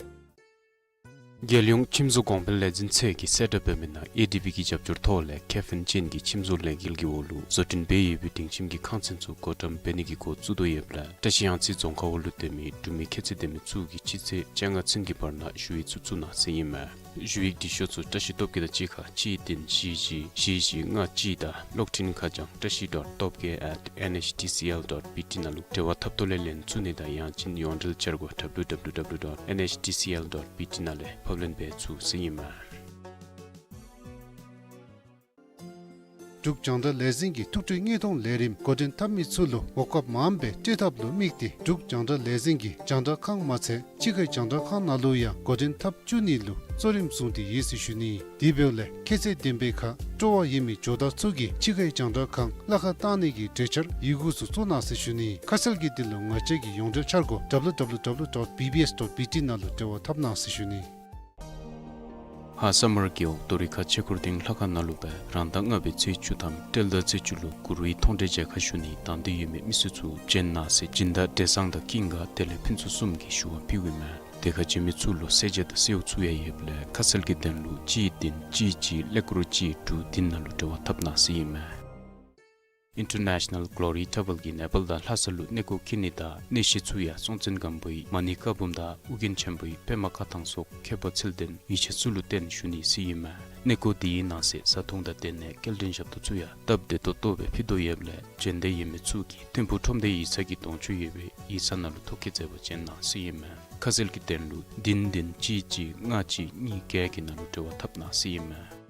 རྒྱལ་ཡོངས་ཁྱིམ་བཟོ་གོང་འཕེལ་ལས་འཛིན་ཚད་ཀྱིས་གསལ་བསྒྲགས་འབད་མི་ནང་ཨེ་ཌི་བི་གི་རྒྱབ་སྐྱོར་ཐོག་ལས་ཁེ་ཕན་ཅན་གྱི་ཁྱིམ་བཟོ་ལས་འགུལ་གྱི་འོག་ལུ་བཟོ་སྐྲུན་འབད་ཡོད་པའི་སྡིངས་ཁྱིམ་གྱི་ཁང་ཚན་ཚུ་བགོ་བཀྲམ་འབད་ནི་གི་འགོ་བཙུགས་དོ་ཡོདཔ་ལས་བཀྲ་ཤིས་གཡང་རྩེ་རྫོང་ཁག་འོག་ལུ་སྡོད་མི་འབྲུག་མི་ཁྱད་ཚད་ལྡན་མི་ཚུ་གིས་སྤྱི་ཚེས་བཅོ་ལྔ་ཚུན་གྱི་བར་ན་ཞུ་ཡིག་ཚུ་བཙུགས་གནང་ཟེར་ཨིན་མས། ཞུ་ཡིག་འབྲི་ཤོག་ཚུ་བཀྲ་ཤིས་སྟོབས་རྒྱས་དང་གཅིག་ཁར་གཅིག་བདུན་བཞི་བཞི་བཞི་བཞི་ལྔ་གཅིག་དང་གློག་འཕྲིན་ཁ་བྱང་བཀྲ་ཤིས་dot topgay at N H T C L dot B T ནང་ལུ་འབྲེལ་བ་འཐབ་ཐོག་ལས་ལེན་ཚུགས་ནི་དང་ཡང་ཅིན་ཡོངས་འབྲེལ་འཆར་སྒོ་W W W dot N H T C L dot B T ནང་ལས་ཕབ་ལེན་འབད་ཚུགས་ཟེར་ཨིན་མས། འབྲུག་རྒྱང་བསྒྲགས་ལས་འཛིན་གྱིས་ཐུགས་སྤྲོའི་དངོས་མཐོང་ལས་རིམ་འགོ་འདྲེན་འཐབ་མི་ཚུ་ལུ་གོ་སྐབས་མངམ་སྦེ་སྤྲོད་ཐབས་ལུ་དམིགས་ཏེ་འབྲུག་རྒྱང་བསྒྲགས་ལས་འཛིན་གྱིས་རྒྱང་བསྒྲགས་ཁང་མ་ཚད་ཕྱི་ཁའི་རྒྱང་བསྒྲགས་ཁང་ནང་ལུ་ཡང་འགོ་འདྲེན་འཐབ་བཅུག་ནི་ལུ་གཙོ་རིམ་བཟུང་སྟེ་ཡོད་ཟེར་ཞུ་ནི། དེ་འབདཝ་ལས་ཁྱད་ཚད་ལྡན་པའི་ཁར་སྤྲོ་བ་ཡོད་མི་ཇོ་བདག་ཚུ་གིས་ཕྱི་ཁའི་རྒྱང་བསྒྲགས་ཁང་གླ་ཁར་བཏང་ནི་གི་གྲོས་འཆར་ཡི་གུ་ཚུ་བཙུགས་གནང་ཟེར་ཞུ་ནི། ཁ་གསལ་གྱི་དོན་ལུ་ང་བཅས་ཀྱི་ཡོངས་འབྲེལ་འཆར་སྒོ་W W W dot B B S dot B T ནང་ལུ་འབྲེལ་བ་འཐབ་གནང་ཟེར་ཞུ་ནི། ཧཱ་ས་མར་རྒེད་འོག་རྡོ་རི་ཁ་ཆོས་འཁོར་སྡིངས་ལྷ་ཁང་ནང་ལུ་སྦེ་རང་ཟླ་ལྔ་པའི་ཚེས་བཅུ་ཐམ་སྤྲེལ་ཟླ་ཚེས་བཅུ་ལུ་གུ་རུའི་མཐོང་གྲོལ་མཇལ་ཁ་ཞུ་ནི་དང་འདོད་ཡོད་མི་མི་སེར་ཚུ་འབྱོན་གནང་ཟེར་སྦྱིན་བདག་བགྲེས་གཙང་དང་ཀུན་དགའ་དེ་ལས་ཕུན་ཚོགས་གསུམ་གྱིས་ཞུ་བ་ཕུལཝ་ཨིན་མས། དེ་ཁར་འབྱོན་མི་ཚུ་ལུ་གསལ་བྱེད་དང་གསོལཝ་ཚུ་ཡང་ཡོདཔ་ལས་ཁ་གསལ་གྱི་དོན་ལུ་གཅིག་བདུན་གཅིག་གཅིག་ཀླད་ཀོར་གཅིག་དྲུག་བདུན་ནང་ལུ་འབྲེལ་བ་འཐབ་གནང་ཟེར་ཨིན་མས། International Glory Travel གིས་ནེ་པཱལ་དང་ལྷ་ས་ལུ་གནས་སྐོར་འཁྱིད་ནི་དང་གནས་བཤད་ཚུ་ཡང་སྲོང་བཙན་སྒམ་པོའི་མ་ཎི་བཀའ་འབུམ་དང་ཨོ་རྒྱན་ཆེན་པོའི་པདྨ་བཀའ་ཐང་སོགས་མཁས་པ་ཚུལ་ལྡན་ཡིད་ཆེས་ཚུ་ལུ་བརྟེན་ཞུ་ནི་ཟེར་ཨིན་མས། གནས་སྐོར་འདི་གི་ནང་གསེས་བཟའ་འཐུང་དང་དེ་ལས་སྐྱེལ་འདྲེན་ཞབས་ཏོག་ཚུ་ཡང་སྟབས་བདེ་ཏོག་ཏོ་སྦེ་ཕུལ་དོ་ཡོདཔ་ལས་འབྱོན་འདོད་ཡོད་མི་ཚུ་གིས་ཐིམ་ཕུག་ཁྲོམ་སྡེ་ཡིག་ཚང་གི་གདོང་ཅུང་ཡོད་པའི་ཡིག་ཚང་ནང་ལུ་ཐོ་བཀོད་མཛད་པར་བྱོན་གནང་ཟེར་ཨིན་མས། ཁ་གསལ་གྱི་དོན་ལུ་བདུན་བདུན་གཅིག་གཅིག་ལྔ་གཅིག་གཉིས་བརྒྱད་ཀྱི་ནང་ལུ་འབྲེལ་བ་འཐབ་གནང་ཟེར་ཨིན་མས།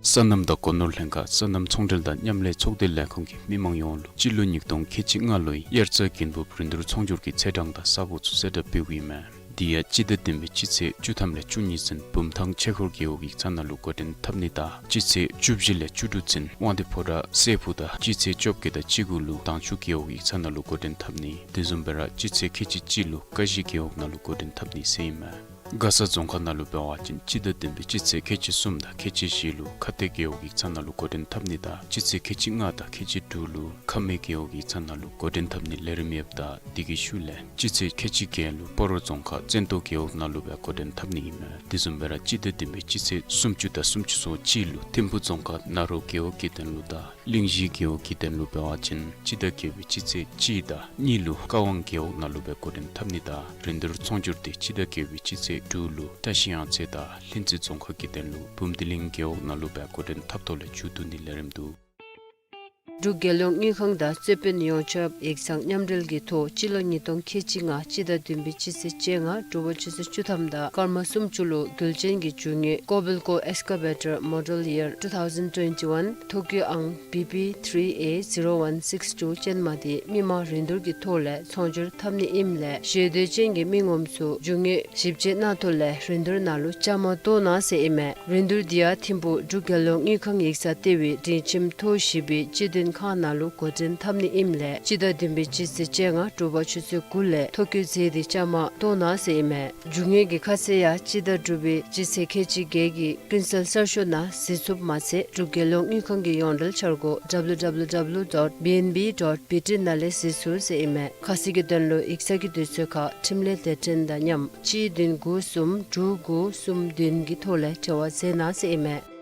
སོ་ནམ་དང་སྒོ་ནོར་ལྷན་ཁག་སོ་ནམ་ཚོང་འབྲེལ་དང་མཉམ་ལས་ཚོགས་སྡེ་ལས་ཁུངས་ཀྱིས་མི་མང་ཡོངས་ལུ་སྤྱི་ལོ་ཉིས་སྟོང་ཁལ་གཅིག་ལྔ་ལོའི་དབྱར་རྩྭ་དགུན་འབུབ་རིན་བསྡུར་ཚོང་སྒྱུར་གྱི་ཚེས་གྲངས་དང་ས་སྒོ་ཚུ་གསལ་བསྒྲགས་འབདཝ་ཨིན་མས། དེ་ཡང་སྤྱི་ཟླ་བདུན་པའི་སྤྱི་ཚེས་བཅུ་ཐམ་ལས་བཅུ་གཉིས་ཚུན་བུམ་ཐང་ཆོས་འཁོར་རྒེད་འོག་ཡིག་ཚང་ནང་ལུ་འགོ་འདྲེན་འཐབ་ནི་དང་སྤྱི་ཚེས་བཅུ་བཞི་ལས་བཅུ་དྲུག་ཚུན་དབང་འདུས་ཕོ་བྲང་སྲས་ཕུག་དང་སྤྱི་ཚེས་བཅོ་བརྒྱད་དང་བཅུ་དགུ་ལུ་དྭངས་ཆུ་རྒེད་འོག་ཡིག་ཚང་ནང་ལུ་འགོ་འདྲེན་འཐབ་ནི། དེ་བཟུམ་སྦེ་ར་སྤྱི་ཚེས་ཁལ་གཅིག་གཅིག་ལུ་ཀ་གཞི་རྒེད་འོག་ནང་ལུ་འགོ་འདྲེན་འཐབ་ནི་ཟེར་ཨིན་མས། མགར་ས་རྫོང་ཁག་ནང་ལུ་འབད་བ་ཅིན་སྤྱི་ཟླ་བདུན་པའི་སྤྱི་ཚེས་ཁལ་གཅིག་གསུམ་དང་ཁལ་གཅིག་བཞི་ལུ་ཁ་གཏད་རྒེད་འོག་ཡིག་ཚང་ནང་ལུ་འགོ་འདྲེན་འཐབ་ནི་དང་སྤྱི་ཚེས་ཁལ་གཅིག་ལྔ་དང་ཁལ་གཅིག་དྲུག་ལུ་ཁ་སྨད་རྒེད་འོག་ཡིག་ཚང་ནང་ལུ་འགོ་འདྲེན་འཐབ་ནི་ལས་རིམ་ཡོདཔ་ད་དེ་གི་ཤུལ་ལས་སྤྱི་ཚེས་ཁལ་གཅིག་བརྒྱད་ལུ་སྤ་རོ་རྫོང་ཁག་བཙན་ཏོ་རྒེད་འོག་ནང་ལུ་སྦེ་འགོ་འདྲེན་འཐབ་ནི་ཨིན་མས། དེ་བཟུམ་སྦེ་ར་སྤྱི་ཟླ་བདུན་པའི་སྤྱི་ཚེས་སུམ་ཅུ་དང་སུམ་ཅུ་སོ་གཅིག་ལུ་ཐིམ་ཕུག་རྫོང་ཁག་ན་རོ་རྒེད་འོག་གི་དོན་ལུ་དང་གླིང་བཞི་རྒེད་འོག་གི་དོན་ལུ་འབད་བ་ཅིན་སྤྱི་ཟླ་བརྒྱད་པའི་སྤྱི་ཚེས་གཅིག་དང་གཉིས་ལུ་ཀ་ཝང་རྒེད་འོག་ནང་ལུ་སྦེ་འགོ་འདྲེན་འཐབ་ནི་དང་རིན་བསྡུར་ཚོང་སྒྱུར་དེ་སྤྱི་ཟླ་བརྒྱད་པའི་སྤྱི་ཚེས་དྲུག་ལུ་བཀྲ་ཤིས་གཡང་རྩེ་དང་ལྷུན་རྩེ་རྫོང་ཁག་གི་དོན་ལུ་བུམ་སྡེ་གླིང་རྒེད་འོག་ནང་ལུ་སྦེ་འགོ་འདྲེན་འཐབ་ཐོག་ལས་མཇུག་བསྡུ་ནི་ལས་རིམ་འདུག། འབྲུག་རྒྱལ་ཡོངས་དངུལ་ཁང་དང་རྩོད་དཔོན་ཡོངས་ཁྱབ་ཡིག་ཚང་མཉམ་འབྲེལ་གྱི་ཐོག་སྤྱི་ལོ་ཉིས་སྟོང་ཁལ་གཅིག་ལྔ་སྤྱི་ཟླ་བདུན་པའི་སྤྱི་ཚེས་བཅོ་ལྔ་དྲོ་པ་ཆུ་ཚོད་བཅུ་ཐམ་དང་སྐར་མ་སུམ་ཅུ་ལུ་རྒྱུ་ཆེན་གྱི་རྒྱུ་དངོས་ཀོ་བེལ་ཀོ་ཨེགསི་ཀ་བེ་ཊར་མོ་ཌེལ་ཡར་ཊུ་ཐའུ་ཟེན་ཊུ་ཝེན་ཊི་ཝན་ཐོ་བཀོད་ཨང་བི་པི་ཐིརི་ཨེ་ཛི་རོ་ཝན་སིགསི་ཊུ་ཅན་མ་དེ་མི་མང་རིན་བསྡུར་གྱི་ཐོག་ལས་ཚོང་སྒྱུར་འཐབ་ནི་ཨིནམ་ལས་ཞེ་འདོད་ཅན་གྱི་མི་ངོམ་ཚུ་རྒྱུ་དངོས་ཞིབ་དཔྱད་གནང་ཐོག་ལས་རིན་བསྡུར་ནང་ལུ་བཅའ་མར་གཏོགས་གནང་ཟེར་ཨིན་མས། རིན་བསྡུར་འདི་ཡང་ཐིམ་ཕུག་འབྲུག་རྒྱལ་ཡོངས་དངུལ་ཁང་ཡིག་ཚང་ལྟེ་བའི་སྒྲིང་ཁྱིམ་ཐོག་བཞི་པའི་སྤྱི་མཐུན་ཁང་ནང་ལུ་འགོ་འདྲེན་འཐབ་ནི་ཨིནམ་ལས་སྤྱི་ཟླ་བདུན་པའི་སྤྱི་ཚེས་བཅོ་ལྔ་དྲོ་པ་ཆུ་ཚོད་དགུ་ལས་ཐོ་བཀོད་མཛད་དེ་བཅའ་མར་གཏོགས་གནང་ཟེར་ཨིན་མས། རྒྱུ་དངོས་ཀྱི་ཁ་གསལ་ཡང་སྤྱི་ཟླ་དྲུག་པའི་སྤྱི་ཚེས་ཁལ་གཅིག་བརྒྱད་ཀྱི་ཀུན་གསལ་གསར་ཤོག་ནང་གཟིགས་ཚུགསཔ་མ་ཚད་འབྲུག་རྒྱལ་ཡོངས་དངུལ་ཁང་གི་ཡོངས་འབྲེལ་འཆར་སྒོ་ཌབ་ལིའུ་ཌབ་ལིའུ་ཌབ་ལིའུ་ཌོཊ་བི་ཨེན་བི་ཌོཊ་བི་ཊི་ནང་ལས་གཟིགས་ཚུགས་ཟེར་ཨིན་མས། ཁ་གསལ་གྱི་དོན་ལུ་ཡིག་ཚང་གི་དུས་ཚོད་ཁར་འཕྲིན་ལས་སྡེ་ཚན་དང་མཉམ་གཅིག་བདུན་དགུ་གསུམ་དྲུག་དགུ་གསུམ་བདུན་གྱི་ཐོག་ལས་འབྲེལ་བ་མཛད་གནང་ཟེར་ཨིན་མས།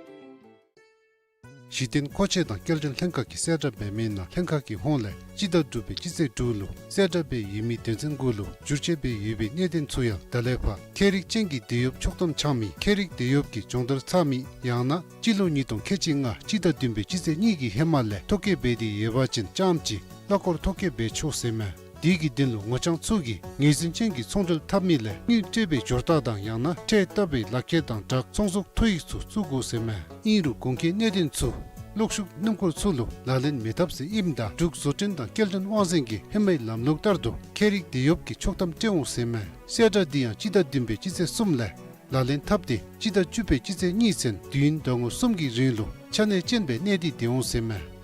གཞི་རྟེན་མཁོ་ཆས་དང་སྐྱེལ་འདྲེན་ལྷན་ཁག་གིས་གསལ་བསྒྲགས་འབད་མི་ནང་ལྷན་ཁག་གི་ཧོངས་ལས་སྤྱི་ཟླ་དྲུག་པའི་སྤྱི་ཚེས་དྲུག་ལུ་གསལ་བསྒྲགས་འབད་ཡོད་མི་དོན་ཚན་དགུ་ལུ་བསྒྱུར་བཅོས་འབད་ཡོད་པའི་གནད་དོན་ཚུ་ཡང་ད་ལས་ཕར་ཁྱད་རིག་ཅན་གྱི་འདེད་གཡོགཔ་ཕྱོགས་བསྡོམས་འཆང་མི་ཁྱད་རིག་འདེད་གཡོགཔ་ཀྱི་སྦྱོང་བརྡར་ཚར་མི་ཡང་ན་སྤྱི་ལོ་ཉིས་སྟོང་ཁལ་གཅིག་ལྔ་སྤྱི་ཟླ་བདུན་པའི་སྤྱི་ཚེས་གཉིས་ཀྱི་ཧེ་མ་ལས་ཐོ་བཀོད་འབད་དེ་ཡོད་པ་ཅིན་རྐྱངམ་གཅིག་གླ་འཁོར་ཐོ་བཀོད་འབད་ཆོག་ཟེར་མས། དེ་གི་དོན་ལུ་ངོ་རྐྱང་ཚུ་གིས་ངོས་འཛིན་ཅན་གྱི་ཚོང་འབྲེལ་འཐབ་མི་ལས་དངུལ་སྤྲོད་པའི་འབྱོར་རྟགས་དང་ཡང་ན་ཁྲལ་བཏབ་པའི་ལག་ཁྱེར་དང་སྦྲགས་ཚོང་ཟོག་ཐོ་ཡིག་ཚུ་བཙུགས་དགོ་ཟེར་མས། ཨིན་རུང་གོང་གི་གནད་དོན་ཚུ་གློག་ཤུགས་སྣུམ་འཁོར་ཚུ་ལུ་ལག་ལེན་མི་འཐབ་ཟེར་ཨིནམ་ད་འབྲུག་བཟོ་སྐྲུན་དང་སྐྱེལ་འདྲེན་དབང་འཛིན་གྱིས་ཧེ་མའི་ལམ་ལུགས་ལྟར་དུ་ཁྱད་རིག་འདེད་གཡོགཔ་ཀྱི་ཕྱོགས་བསྡོམས་སྤྲོད་འོང་ཟེར་མས། གསལ་བསྒྲགས་འདི་ཡང་སྤྱི་ཟླ་བདུན་པའི་སྤྱི་ཚེས་གསུམ་ལས་ལག་ལེན་འཐབ་སྟེ་སྤྱི་ཟླ་བཅུ་པའི་སྤྱི་ཚེས་གཉིས་ཚུན་དུས་ཡུན་ཟླ་ངོ་གསུམ་གྱི་རིང་ལུ་ཆ་གནས་ཅན་སྦེ་གནས་ཏེ་སྡོད་འོང་ཟེར་མས།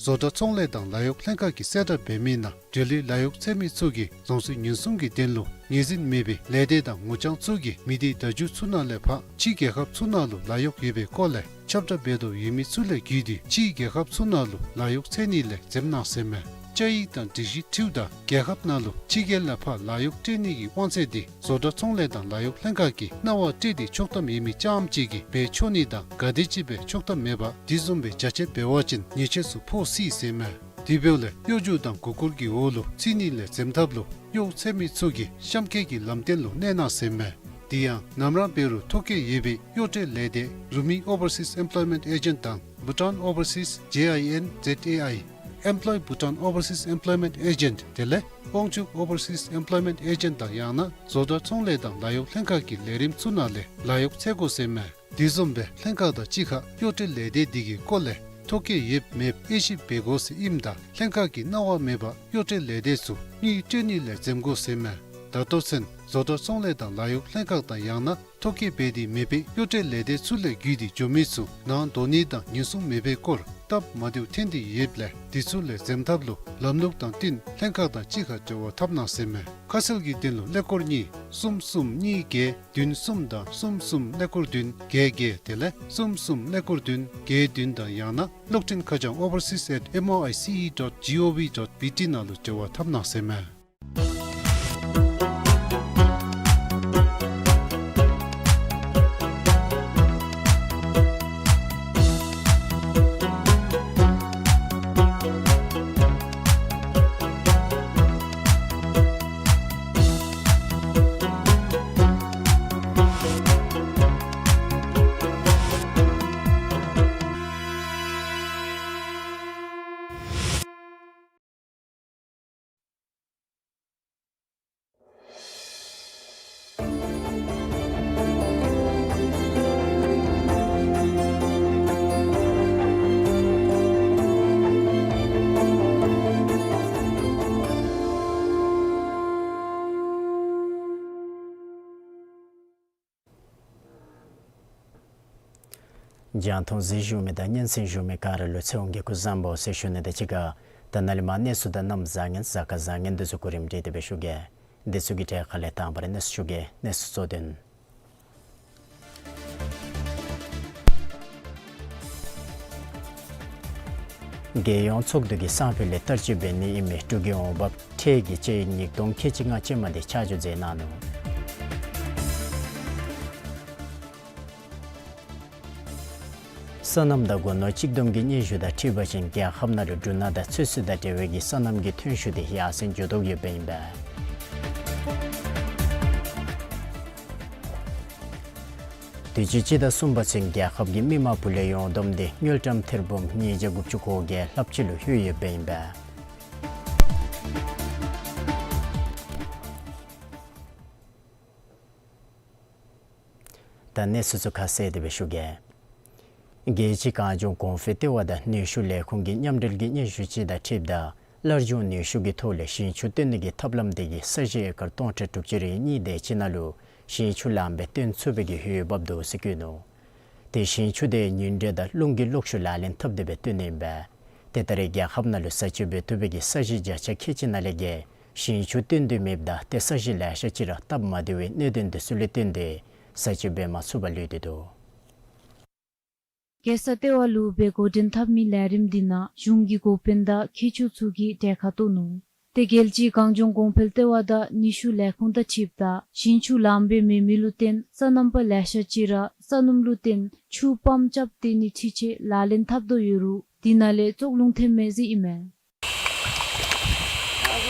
བཟོ་གྲྭ་ཚོང་ལས་དང་ལཱ་གཡོག་ལྷན་ཁག་གིས་གསལ་བསྒྲགས་འབད་མི་ནང་འབྲེལ་ཡོད་ལཱ་གཡོག་འཚོལ་མི་ཚུ་གིས་རྫོང་སྲིད་ཉེན་སྲུང་གི་དོན་ལུ་ངོས་འཛིན་མེད་པའི་ལས་སྡེ་དང་ངོ་རྐྱང་ཚུ་གིས་མི་སྡེ་བརྡ་བརྒྱུད་ཚུ་ནང་ལས་ཕར་ཕྱི་རྒྱལ་ཁབ་ཚུ་ནང་ལུ་ལཱ་གཡོག་ཡོད་པའི་སྐོར་ལས་ཁྱབ་བསྒྲགས་འབད་དོ་ཡོད་མི་ཚུ་ལས་བརྒྱུད་དེ་ཕྱི་རྒྱལ་ཁབ་ཚུ་ནང་ལུ་ལཱ་གཡོག་འཚོལ་ནི་ལས་འཛེམ་གནང་ཟེར་མས། བཅའ་ཡིག་དང་སྒྲིག་གཞི་འཁྲིལཝ་ད་རྒྱལ་ཁབ་ནང་ལུ་ཕྱི་རྒྱལ་ལས་ཕར་ལཱ་གཡོག་སྤྲོད་ནི་གི་དབང་ཚད་དེ་བཟོ་གྲྭ་ཚོང་ལས་དང་ལཱ་གཡོག་ལྷན་ཁག་གིས་གནང་བ་སྤྲོད་དེ་ཆོག་ཐམ་ཡོད་མི་རྐྱངམ་གཅིག་གིས་འབད་ཆོག་ནི་དང་ག་དེམ་ཅིག་འབད་ཆོག་ཐམ་མེད་པར་དེ་བཟུམ་སྦེ་རྒྱ་ཆེ་འབད་བ་ཅིན་ཉེས་ཆད་ཚུ་ཕོག་སྲིད་ཟེར་མས། དེ་འབདཝ་ལས་གཡོ་སྒྱུ་དང་མགུ་སྐོར་གྱི་འོག་ལུ་ཚུད་ནི་ལས་འཛེམ་ཐབས་ལུ་གཡོག་འཚོལ་མི་ཚུ་གིས་གཤམ་འཁོད་ཀྱི་ལམ་སྟོན་ལུ་གནས་གནང་ཟེར་མས། དེ་ཡང་ནམ་ར་འབད་རུང་ཐོ་བཀོད་ཡོད་པའི་གཡོག་སྤྲོད་ལས་སྡེ་རུ་མི་ཨོ་བར་སིས་ཨེམ་པོ་ལོའི་མེནཊ་ཨེ་ཇེནཊ་དང་བྷུ་ཊཱན་ཨོ་བར་སིས་ཇེ་ཨའི་ཨེན་ཛེཌ་ཨེ་ཨའི་Employ Bhutan Overseas Employment Agent དེ་ལས་དབང་ཕྱུག་ཨོ་བར་སིས་ཨེམ་པོ་ལོའི་མེནཊ་ཨེ་ཇེནཊ་དང་ཡང་ན་བཟོ་གྲྭ་ཚོང་ལས་དང་ལཱ་གཡོག་ལྷན་ཁག་གི་ལས་རིམ་ཚུ་ནང་ལས་ལཱ་གཡོག་འཚོལ་དགོ་ཟེར་མས། དེ་བཟུམ་སྦེ་ལྷན་ཁག་དང་གཅིག་ཁར་གཡོག་སྤྲོད་ལས་སྡེ་འདི་གི་སྐོར་ལས་ཐོ་བཀོད་ཡོདཔ་མེདཔ་དབྱེ་ཞིབ་འབད་དགོ་ཟེར་ཨིནམ་ད་ལྷན་ཁག་གིས་གནང་བ་མེད་པར་གཡོག་སྤྲོད་ལས་སྡེ་ཚུ་དངུལ་སྤྲོད་ནི་ལས་འཛེམ་དགོ་ཟེར་མས། ད་ལྟོ་ཚུན་བཟོ་གྲྭ་ཚོང་ལས་དང་ལཱ་གཡོག་ལྷན་ཁག་དང་ཡང་ན་ཐོ་བཀོད་འབད་དེ་མེད་པའི་གཡོག་སྤྲོད་ལས་སྡེ་ཚུ་ལས་བརྒྱུད་དེ་འགྱོ་མི་ཚུ་ནང་འགྲོ་ནི་དང་ཉེན་སྲུང་མེད་པའི་སྐོར་སྟབས་མ་བདེཝ་ཐོན་ཏེ་ཡོདཔ་ལས་དེ་ཚུ་ལས་འཛེམ་ཐབས་ལུ་ལམ་ལུགས་དང་བསྟུན་ལྷན་ཁག་དང་གཅིག་ཁར་འབྲེལ་བ་འཐབ་གནང་ཟེར་མས། ཁ་གསལ་གྱི་དོན་ལུ་ཀླད་ཀོར་གཉིས་གསུམ་གསུམ་གཉིས་བརྒྱད་བདུན་གསུམ་དང་གསུམ་གསུམ་ཀླད་ཀོར་བདུན་བརྒྱད་བརྒྱད་དེ་ལས་གསུམ་གསུམ་ཀླད་ཀོར་བདུན་བརྒྱད་བདུན་དང་ཡང་ན་གློག་འཕྲིན་ཁ་བྱང་overseas at M O I C E dot G O V dot B T ནང་ལུ་འབྲེལ་བ་འཐབ་གནང་ཟེར་མས། རྒྱང་མཐོང་གཟིགས་བཞུགས་མི་དང་སྙན་གསན་བཞུགས་མི་ག་ར་ལུ་ཚེ་དབང་གི་སྐུ་གཟུགས་བཟང་པོ་ཟེར་ཞུ་ནི་དང་གཅིག་ཁར་ད་ནཱ་ལས་མར་གནས་ཚུལ་དང་གནམ་བཟང་ངན་གཟའ་སྐར་བཟང་ངན་འདི་ཚུ་གོ་རིམ་སྒྲིག་སྟེ་སྦེ་ཞུ་གེ། འདི་ཚུ་གི་གྲས་ཁ་ལས་དང་པ་ར་གནས་ཚུལ་ཞུ་གེ། གནས་ཚུལ་གཙོ་དོན། རྒྱལ་ཡོངས་ཚོགས་འདུ་གིས་སང་ཕོད་ལས་བསྟར་སྤྱོད་འབད་ནི་ཨིན་མི་འབྲུག་གི་འོང་འབབ་ཁྲལ་གྱི་དཔྱད་ཡིག་ཉིས་སྟོང་ཁལ་གཅིག་ལྔ་ཅན་མ་འདི་ཆ་འཇོག་མཛད་གནང་ནུག། སོ་ནམ་དང་སྒོ་ནོར་གཅིག་བསྡོམས་ཀྱི་སྙན་ཞུ་དང་འཁྲིལ་བ་ཅིན་རྒྱལ་ཁབ་ནང་ལུ་འབྲུ་སྣ་དང་ཚོད་བསྲེ་དང་འབྲེལ་བའི་གི་སོ་ནམ་གྱི་ཐོན་ཤུགས་འདི་ཡར་སེང་འགྱོ་དོ་ཡོདཔ་ཨིན་པས། དུས་ཅི་སྤྱི་ཟླ་གསུམ་པ་ཚུན་རྒྱལ་ཁབ་ཀྱི་མི་མང་བུ་ལོན་ཡོངས་བསྡོམས་འདི་དངུལ་ཀྲམ་ཐེར་འབུམ་ཉིས་བརྒྱ་དགུ་བཅུ་གོ་བརྒྱད་ལྷགཔ་ཅིག་ལུ་ལྷོད་ཡོདཔ་ཨིན་པས། ད་གནས་ཚུལ་ཚུ་ཁ་གསལ་ཏེ་སྦེ་ཞུ་གེ། རྒྱལ་སྤྱི་གངས་ལྗོངས་གོང་འཕེལ་ལྟེ་བ་དང་ནུས་ཤུགས་ལས་ཁུངས་ཀྱི་མཉམ་འབྲེལ་གྱི་སྙན་ཞུ་ཅིག་དང་འཁྲིལཝ་ད་སླར་འབྱུང་ནུས་ཤུགས་ཀྱི་ཐོག་ལས་ཞིང་ཆུ་བཏོན་ནི་གི་ཐབས་ལམ་དེ་གིས་ས་གཞི་ཨེ་ཀར་སྟོང་ཕྲག་དྲུག་ཅུ་རེ་གཉིས་དེ་ཅིག་ནང་ལུ་ཞིང་ཆུ་ལངམ་སྦེ་བཏོན་ཚུགས་པའི་གི་འོས་འབབ་འདུག་ཟེར་བཀོད་ནུག། ཏེ་ཞིང་ཆུ་དེ་ཉིམ་དྲོད་དང་རླུང་གི་གློག་ཤུགས་ལག་ལེན་འཐབ་སྟེ་སྦེ་བཏོན་ནི་ཨིན་པས། ཏེ་ད་རེས་རྒྱལ་ཁབ་ནང་ལུ་ས་ཆུ་འབད་བཏུབ་པའི་གི་ས་གཞི་བརྒྱ་ཆ་ཁལ་གཅིག་ནང་ལས་བརྒལ་ཞིང་ཆུ་བཏོན་དོ་མེདཔ་ད་ཏེ་ས་གཞི་ལེ་ཤ་ཅིག་ར་སྟབས་མ་བདེ་བའི་གནད་དོན་འདི་ཚུ་ལས་བརྟེན་ཏེ་ས་ཆུ་འབད་མ་ཚུགས་པར་ལུས་ཏེ་འདུག། རྒྱལ་ས་ལྟེ་བ་ལུ་སྦེ་འགོ་འདྲེན་འཐབ་མི་ལས་རིམ་འདི་ནང་གཞུང་གི་འགོ་དཔོན་དང་མཁས་མཆོག་ཚུ་གིས་གྲལ་ཁར་གཏོགས་ནུག། ཏེ་རྒྱལ་སྤྱིའི་གངས་ལྗོངས་གོང་འཕེལ་ལྟེ་བ་དང་ནུས་ཤུགས་ལས་ཁུངས་དང་འཁྲིལཝ་ད་ཞིང་ཆུ་ལངམ་སྦེ་མེད་མི་ལུ་བརྟེན་སོ་ནམ་པ་ལེ་ཤ་ཅིག་ར་སོ་ནམ་ལུ་བརྟེན་ཆུ་པམཔ་རྐྱབ་སྟེ་ནི་འཕྲུལ་ཆས་ལག་ལེན་འཐབ་དོ་ཡོད་རུང་དེ་ནང་ལས་བཙོག་རླུང་ཐོནམ་མས་ཟེར་ཨིན་མས།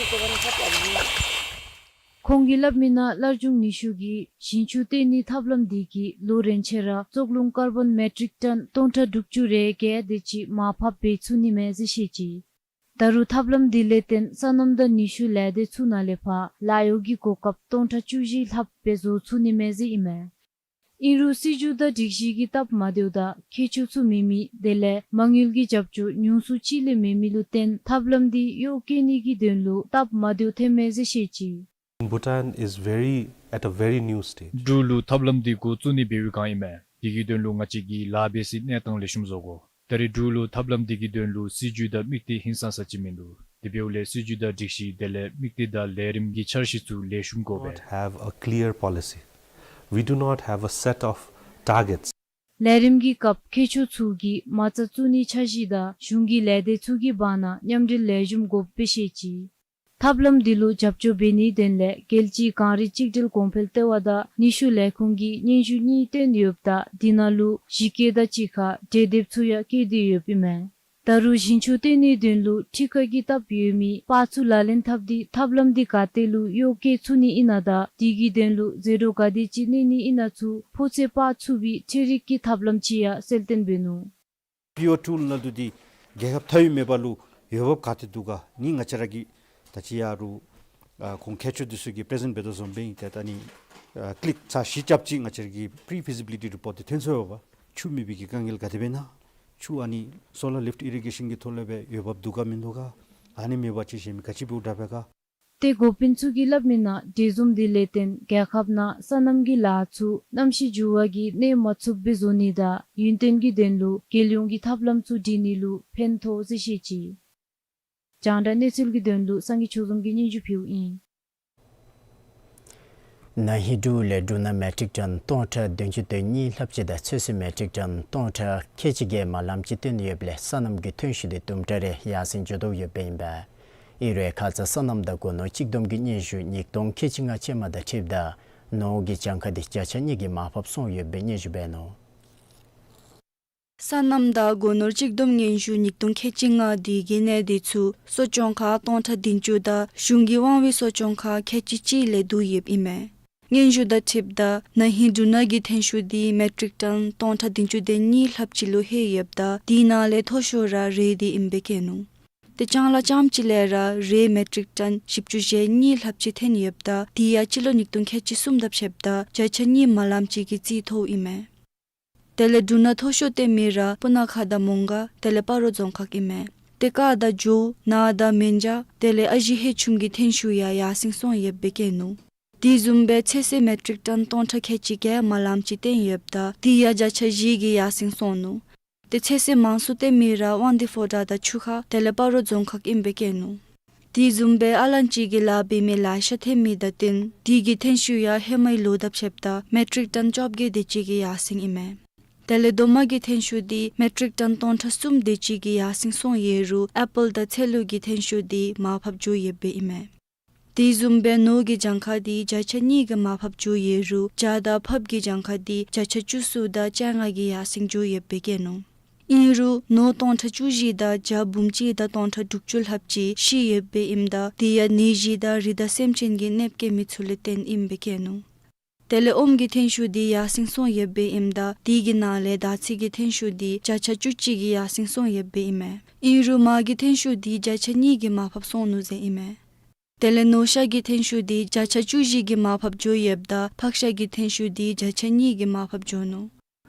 ཁོང་གིས་སླབ་མི་ནང་སླར་འབྱུང་ནུས་ཤུགས་ཀྱི་ཞིང་ཆུ་བཏོན་ནི་ཐབས་ལམ་འདི་གིས་ལོ་རེ་ཆད་ར་བཙོག་རླུང་ཀར་བཱོན་མེ་ཊིག་ཊོན་སྟོང་ཕྲག་དྲུག་ཅུ་རེ་བརྒྱད་དེ་ཅིག་མར་ཕབ་འབད་ཚུགས་ནི་མས་ཟེར་བཤད་ཅི། ད་རུང་ཐབས་ལམ་འདི་ལས་བརྟེན་སོ་ནམ་དང་ནུས་ཤུགས་ལས་སྡེ་ཚུ་ནང་ལས་ཕར་ལཱ་གཡོག་གི་གོ་སྐབས་སྟོང་ཕྲག་བཅུ་བཞི་ལྷགཔ་སྦེ་བཟོ་ཚུགས་ནི་མས་ཟེར་ཨིན་མས། ཨིན་རུང་སྲིད་བྱུས་དང་སྒྲིག་གཞི་གི་སྟབས་མ་བདེཝ་དང་མཁས་མཆོག་ཚུ་མེད་མི་དེ་ལས་མ་དངུལ་གྱི་རྒྱབ་སྐྱོར་ཉུང་སུ་ཅིག་ལས་མེད་མི་ལུ་བརྟེན་ཐབས་ལམ་འདི་གཡོག་བཀོལ་ནི་གི་དོན་ལུ་སྟབས་མ་བདེཝ་ཐོནམ་མས་ཟེར་བཤད་ཅི། Bhutan is very, at a very new stage. འབྲུག་ལུ་ཐབས་ལམ་འདི་འགོ་བཙུགས་ནི་འབད་བའི་སྒང་ཨིན་མས། དེ་གི་དོན་ལུ་ང་བཅས་ཀྱིས་ལཱ་འབད་སའི་གནས་སྟངས་ལེགས་ཤོམ་བཟོ་དགོ། ད་རེས་འབྲུག་ལུ་ཐབས་ལམ་འདི་གི་དོན་ལུ་སྲིད་བྱུས་དང་དམིགས་གཏད་ཧིང་སངས་ས་ཅིག་མིན་འདུག། དེ་འབདཝ་ལས་སྲིད་བྱུས་དང་སྒྲིག་གཞི་དེ་ལས་དམིགས་གཏད་དང་ལས་རིམ་གྱི་འཆར་གཞི་ཚུ་ལེགས་ཤོམ་དགོ་པས། Not have a clear policy. We do not have a set of targets. ལས་རིམ་གྱི་སྐབས་མཁས་མཆོག་ཚུ་གིས་མ་རྩ་བཙུགས་ནི་འཆར་གཞི་དང་གཞུང་གི་ལས་སྡེ་ཚུ་གི་བར་ན་མཉམ་འབྲེལ་ལེགས་ཤོམ་དགོཔ་སྦེ་བཤད་ཅི། ཐབས་ལམ་འདི་ལུ་རྒྱབ་སྐྱོར་འབད་ནིའི་དོན་ལས་རྒྱལ་སྤྱིའི་གངས་རི་གཅིག་སྒྲིལ་གོང་འཕེལ་ལྟེ་བ་དང་ནུས་ཤུགས་ལས་ཁུངས་ཀྱིས་སྙན་ཞུ་གཉིས་བཏོན་ཡོདཔ་ད་དེ་ནང་ལུ་གཞི་བཀོད་དང་གཅིག་ཁར་གྲོས་འདེབས་ཚུ་ཡང་བཀོད་དེ་ཡོདཔ་ཨིན་མས། ད་རུང་ཞིང་ཆུ་བཏོན་ནིའི་དོན་ལུ་འཕྲུལ་ཁང་གི་སྟབས་ཡོད་མི་པར་ཚུ་ལག་ལེན་འཐབ་སྟེ་ཐབས་ལམ་འདི་ག་ཏེ་ལུ་གཡོག་བཀོལ་ཚུགས་ནི་ཨིན་ན་དང་དེ་གི་དོན་ལུ་ཟད་འགྲོ་ག་དེ་ཅིག་གནས་ནི་ཨིན་ན་ཚུ་ཕོ་ཚོད་དཔག་ཚུགས་པའི་འཕྲུལ་རིག་གི་ཐབས་ལམ་ཅིག་ཡང་གསལ་སྟོན་འབད་ནུག། པི་ཨོ་ཊུ་ལ་དུ་འདི་རྒྱལ་ཁབ་མཐའ་དབུས་མེད་པ་ལུ་འོས་འབབ་ག་ཏེ་འདུག་ག་ནི་ང་བཅས་ར་གིས་ད་ཅི་ཡར་རུང་ཨ་ཁོང་མཁས་མཆོག་འདི་ཚུ་གིས་པི་རི་ཟེནཊ་འབད་དོ་བཟུམ་སྦེ་ཨིན། ཏེ་ད་ནི་ཨ་ཀི་ལིག་ཚར་བཞི་རྐྱབ་ཅིག་ང་བཅས་ར་གི་པི་རི་ཕི་ཟི་བི་ལི་ཊི་རི་པོརཊ་འདི་ཐོན་སོང་ཡོདཔ། ཆུ་མེད་པའི་གི་དཀའ་ངལ་ག་དེ་སྦེ་ཨིན་ན། ཆུ་ཨ་ནི་སོ་ལར་ལིཕཊ་ཨི་རི་གེ་ཤཱན་གྱི་ཐོག་ལས་སྦེ་འོས་འབབ་འདུག་ག་མིན་འདུག་ག། ཨ་ནི་མེད་པ་ཅིན་གཞན་མི་ག་ཅི་འབདཝ་དྲག་པས་ག། ཏེ་འགོ་དཔོན་ཚུ་གིས་སླབ་མི་ནང་འདི་བཟུམ་འདི་ལས་བརྟེན་རྒྱལ་ཁབ་ནང་སོ་ནམ་གྱི་ལཱ་ཚུ་གནམ་གཤིས་འགྱུར་བ་གིས་གནོད་མ་ཚུགསཔ་སྦེ་བཟོ་ནི་དང་ཡུན་བརྟན་གྱི་དོན་ལུ་རྒྱལ་ཡོངས་ཀྱི་ཐབས་ལམ་ཚུ་སྒྲིག་ནི་ལུ་ཕན་ཐོགས་ཟེར་བཤད་ཅི། རྒྱང་བསྒྲགས་གནས་ཚུལ་གྱི་དོན་ལུ་སངས་རྒྱས་ཆོས་འཛོམས་ཀྱིས་སྙན་ཞུ་ཕུལཝ་ཨིན། ན་ཧིང་འབྲུག་ལས་འབྲུ་སྣ་མེ་ཊིག་ཊོན་སྟོང་ཕྲག་བདུན་ཅུ་དོན་གཉིས་ལྷགཔ་ཅིག་དང་ཚོད་བསྲེ་མེ་ཊིག་ཊོན་སྟོང་ཕྲག་ཁལ་གཅིག་བརྒྱད་མ་ལངམ་ཅིག་བཏོན་ཡོདཔ་ལས་སོ་ནམ་གྱི་ཐོན་ཤུགས་འདི་དུམ་གྲ་རེ་ཡར་སེང་འགྱོ་དོ་ཡོདཔ་ཨིན་པས། ཨིན་རུང་ཁ་ཙ་སོ་ནམ་དང་སྒོ་ནོར་གཅིག་བསྡོམས་ཀྱི་སྙན་ཞུ་ཉིས་སྟོང་ཁལ་གཅིག་ལྔ་ཅན་མ་དང་འཁྲིལཝ་ད་ནོར་གྱི་གྱངས་ཁ་འདི་བརྒྱ་ཆ་གཉིས་ཀྱིས་མར་ཕབ་སོང་ཡོདཔ་སྦེ་སྙན་ཞུ་འབད་ནུག། སོ་ནམ་དང་སྒོ་ནོར་གཅིག་བསྡོམས་སྙན་ཞུ་ཉིས་སྟོང་ཁལ་གཅིག་ལྔ་འདི་གི་གནས་འདི་ཚུ་གསོ་སྐྱོང་ཁག་སྟོང་ཕྲག་བདུན་ཅུ་དང་གཞུང་གི་དབང་བའི་གསོ་སྐྱོང་ཁག་ཁལ་གཅིག་གཅིག་ལས་བསྡུ་ཡོདཔ་ཨིན་མས། སྙན་ཞུ་དང་འཁྲིལཝ་ད་ན་ཧིང་འབྲུ་སྣ་གི་ཐོན་ཤུགས་འདི་མེ་ཊིག་ཊོན་སྟོང་ཕྲག་བདུན་ཅུ་དོན་གཉིས་ལྷགཔ་ཅིག་ལུ་ལྷོད་ཡོདཔ་ད་དེ་ནང་ལས་མཐོ་ཤོས་ར་རས་འདི་ཨིནམ་སྦེ་བཀོད་ནུག། ཏེ་ལྕང་ལཱ་རྐྱངམ་གཅིག་ལས་ར་རས་མེ་ཊིག་ཊོན་བཞི་བཅུ་ཞེ་གཉིས་ལྷགཔ་ཅིག་ཐོན་ཡོདཔ་ད་དེ་ཡང་སྤྱི་ལོ་ཉིས་སྟོང་ཁལ་གཅིག་གསུམ་དང་ཕྱདཔ་ད་བརྒྱ་ཆ་གཉིས་མ་ལངམ་ཅིག་གི་རྩིས་ཐོབ་ཨིན་མས། དེ་ལས་འབྲུ་སྣ་མཐོ་ཤོས་བཏོན་མི་ར་སྤུ་ན་ཁ་དང་མོང་སྒར་དེ་ལས་སྤ་རོ་རྫོང་ཁག་ཨིན་མས། ཏེ་སྐ་དང་འཇོ་ནག་དང་མན་ཇ་དེ་ལས་ཨ་ཞེ་ཧེ་ཆུམ་གྱི་ཐོན་ཤུགས་ཡང་ཡར་སེང་སོང་ཡོདཔ་སྦེ་བཀོད་ནུག། དེ་བཟུམ་སྦེ་ཚོད་བསྲེ་མེ་ཊིག་ཊོན་སྟོང་ཕྲག་ཁལ་གཅིག་བརྒལ་མ་ལངམ་ཅིག་བཏོན་ཡོདཔ་ད་དེ་ཡང་བརྒྱ་ཆ་བཞི་གི་ཡར་སེང་སོང་ནུག། ཏེ་ཚོད་བསྲེ་མང་སུ་བཏོན་མི་ར་དབང་འདུས་ཕོ་བྲང་དང་ཆུ་ཁ་དེ་ལས་སྤ་རོ་རྫོང་ཁག་ཨིནམ་སྦེ་བཀོད་ནུག། དེ་བཟུམ་སྦེ་ཨ་ལན་ཅི་གིས་ལཱ་འབད་མི་ལེ་ཤ་ཐོན་མི་དང་བསྟུན་དེ་གི་ཐོན་ཤུགས་ཡང་ཧེ་མའི་ལོ་དང་ཕྱདཔ་ད་མེ་ཊིག་ཊོན་བཅོ་བརྒྱད་དེ་ཅིག་གི་ཡར་སེང་ཨིན་མས། དེ་ལས་རྡོག་མ་གི་ཐོན་ཤུགས་དེ་མེ་ཊིག་ཊོན་སྟོང་ཕྲག་གསུམ་དེ་ཅིག་གི་ཡར་སེང་སོང་ཡོད་རུང་ཨེ་པཱལ་དང་ཚལ་ལུ་གི་ཐོན་ཤུགས་དེ་མར་ཕབ་འགྱོ་ཡོདཔ་སྦེ་ཨིན་མས། དེ་བཟུམ་སྦེ་ནོར་གྱི་གྱངས་ཁ་དེ་བརྒྱ་ཆ་གཉིས་ཀྱིས་མར་ཕབ་འགྱོ་ཡོད་རུང་བྱ་དང་ཕགཔ་གི་གྱངས་ཁ་དེ་བརྒྱ་ཆ་བཅུ་གསུམ་དང་བཅོ་ལྔ་གི་ཡར་སེང་འགྱོ་ཡོདཔ་སྦེ་བཀོད་ནུག། ཨིན་རུང་ནོར་སྟོང་ཕྲག་བཅུ་བཞི་དང་བྱ་འབུམ་གཅིག་དང་སྟོང་ཕྲག་དྲུག་ཅུ་ལྷགཔ་ཅིག་ཤི་ཡོདཔ་སྦེ་ཨིནམ་ད་དེ་ཡང་ནད་གཞི་དང་རི་དྭགས་སེམས་ཅན་གྱིས་གནོདཔ་བཀལ་མི་ཚུ་ལས་བརྟེན་ཨིནམ་སྦེ་བཀོད་ནུག། དེ་ལས་ཨོམ་གྱི་ཐོན་ཤུགས་དེ་ཡར་སེང་སོང་ཡོདཔ་སྦེ་ཨིནམ་ད་དེ་གི་ནང་ལས་དར་ཚིལ་གྱི་ཐོན་ཤུགས་དེ་བརྒྱ་ཆ་བཅུ་གཅིག་གི་ཡར་སེང་སོང་ཡོདཔ་སྦེ་ཨིན་མས། ཨིན་རུང་མར་གྱི་ཐོན་ཤུགས་དེ་བརྒྱ་ཆ་གཉིས་ཀྱིས་མར་ཕབ་སོང་ནུག་ཟེར་ཨིན་མས། དེ་ལས་ནོར་ཤ་གི་ཐོན་ཤུགས་དེ་བརྒྱ་ཆ་བཅུ་བཞི་གིས་མར་ཕབ་འགྱོ་ཡོདཔ་ད་ཕག་ཤ་གི་ཐོན་ཤུགས་དེ་བརྒྱ་ཆ་གཉིས་ཀྱིས་མར་ཕབ་འགྱོ་ནུག།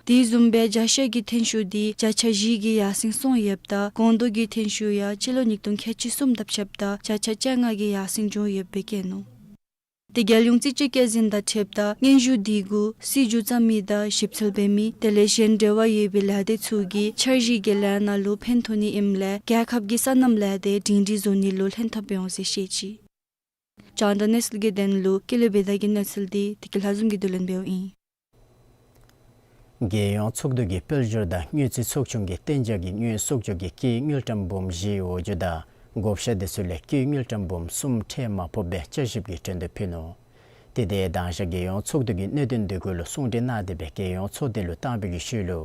དེ་བཟུམ་སྦེ་བྱ་ཤ་གི་ཐོན་ཤུགས་དེ་བརྒྱ་ཆ་བཞི་གི་ཡར་སེང་སོང་ཡོདཔ་ད་སྒོང་རྡོག་གི་ཐོན་ཤུགས་ཡང་སྤྱི་ལོ་ཉིས་སྟོང་ཁལ་གཅིག་གསུམ་དང་ཕྱདཔ་ད་བརྒྱ་ཆ་བཅོ་ལྔ་གི་ཡར་སེང་འགྱོ་ཡོདཔ་སྦེ་བཀོད་ནུག། ཏེ་རྒྱལ་ཡོངས་རྩིས་དཔྱད་བཀོད་འཛིན་དང་འཁྲིལཝ་ད་སྙན་ཞུ་དེ་གུ་སྲིད་བྱུས་བརྩམ་མི་དང་ཞིབ་འཚོལ་འབད་མི་དེ་ལས་གཞན་འབྲེལ་བ་ཡོད་པའི་ལས་སྡེ་ཚུ་གིས་འཆར་གཞི་གི་ལཱ་ནང་ལུ་ཕན་ཐོགས་ནི་ཨིནམ་ལས་རྒྱལ་ཁབ་ཀྱི་སོ་ནམ་ལས་སྡེ་སྒྲིང་སྒྲི་བཟོ་ནི་ལུ་ལྷན་ཐབས་འབད་འོང་ཟེར་བཤད་ཅི། རྒྱང་བསྒྲགས་གནས་ཚུལ་གྱི་དོན་ལུ་ཀུན་ལེགས་བི་དྷ་གི་གནས་ཚུལ་དེ་བདེ་སྐྱིད་ལྷ་འཛོམས་ཀྱིས་བསྡུ་ལེན་འབདཝ་ཨིན། རྒྱལ་ཡོངས་ཚོགས་འདུ་གིས་དཔལ་འབྱོར་དང་དངུལ་རྩིས་ཚོགས་ཆུང་གིས་གཏན་འཇགས་ཀྱི་དངུལ་གསོག་འཇོག་གི་སྐྱེད་དངུལ་ཀྲམ་འབུམ་བཞིའི་འོག་འཇུ་དང་བགོ་བཤའ་དེ་ཚུ་ལས་སྐྱེད་དངུལ་ཀྲམ་འབུམ་གསུམ་ཁྲལ་མ་ཕོགཔ་སྦེ་དཔྱད་ཞིབ་ཀྱི་གྲོས་འདེབས་ཕུལ་ནུག། དེ་དེ་དང་ཞག་རྒྱལ་ཡོངས་ཚོགས་འདུ་གི་གནད་དོན་དེ་གུ་ལུ་གསུང་གྲོས་གནང་སྟེ་སྦེ་རྒྱལ་ཡོངས་ཚོགས་སྡེ་ལུ་བཏང་བའི་གི་ཤུལ་ལུ་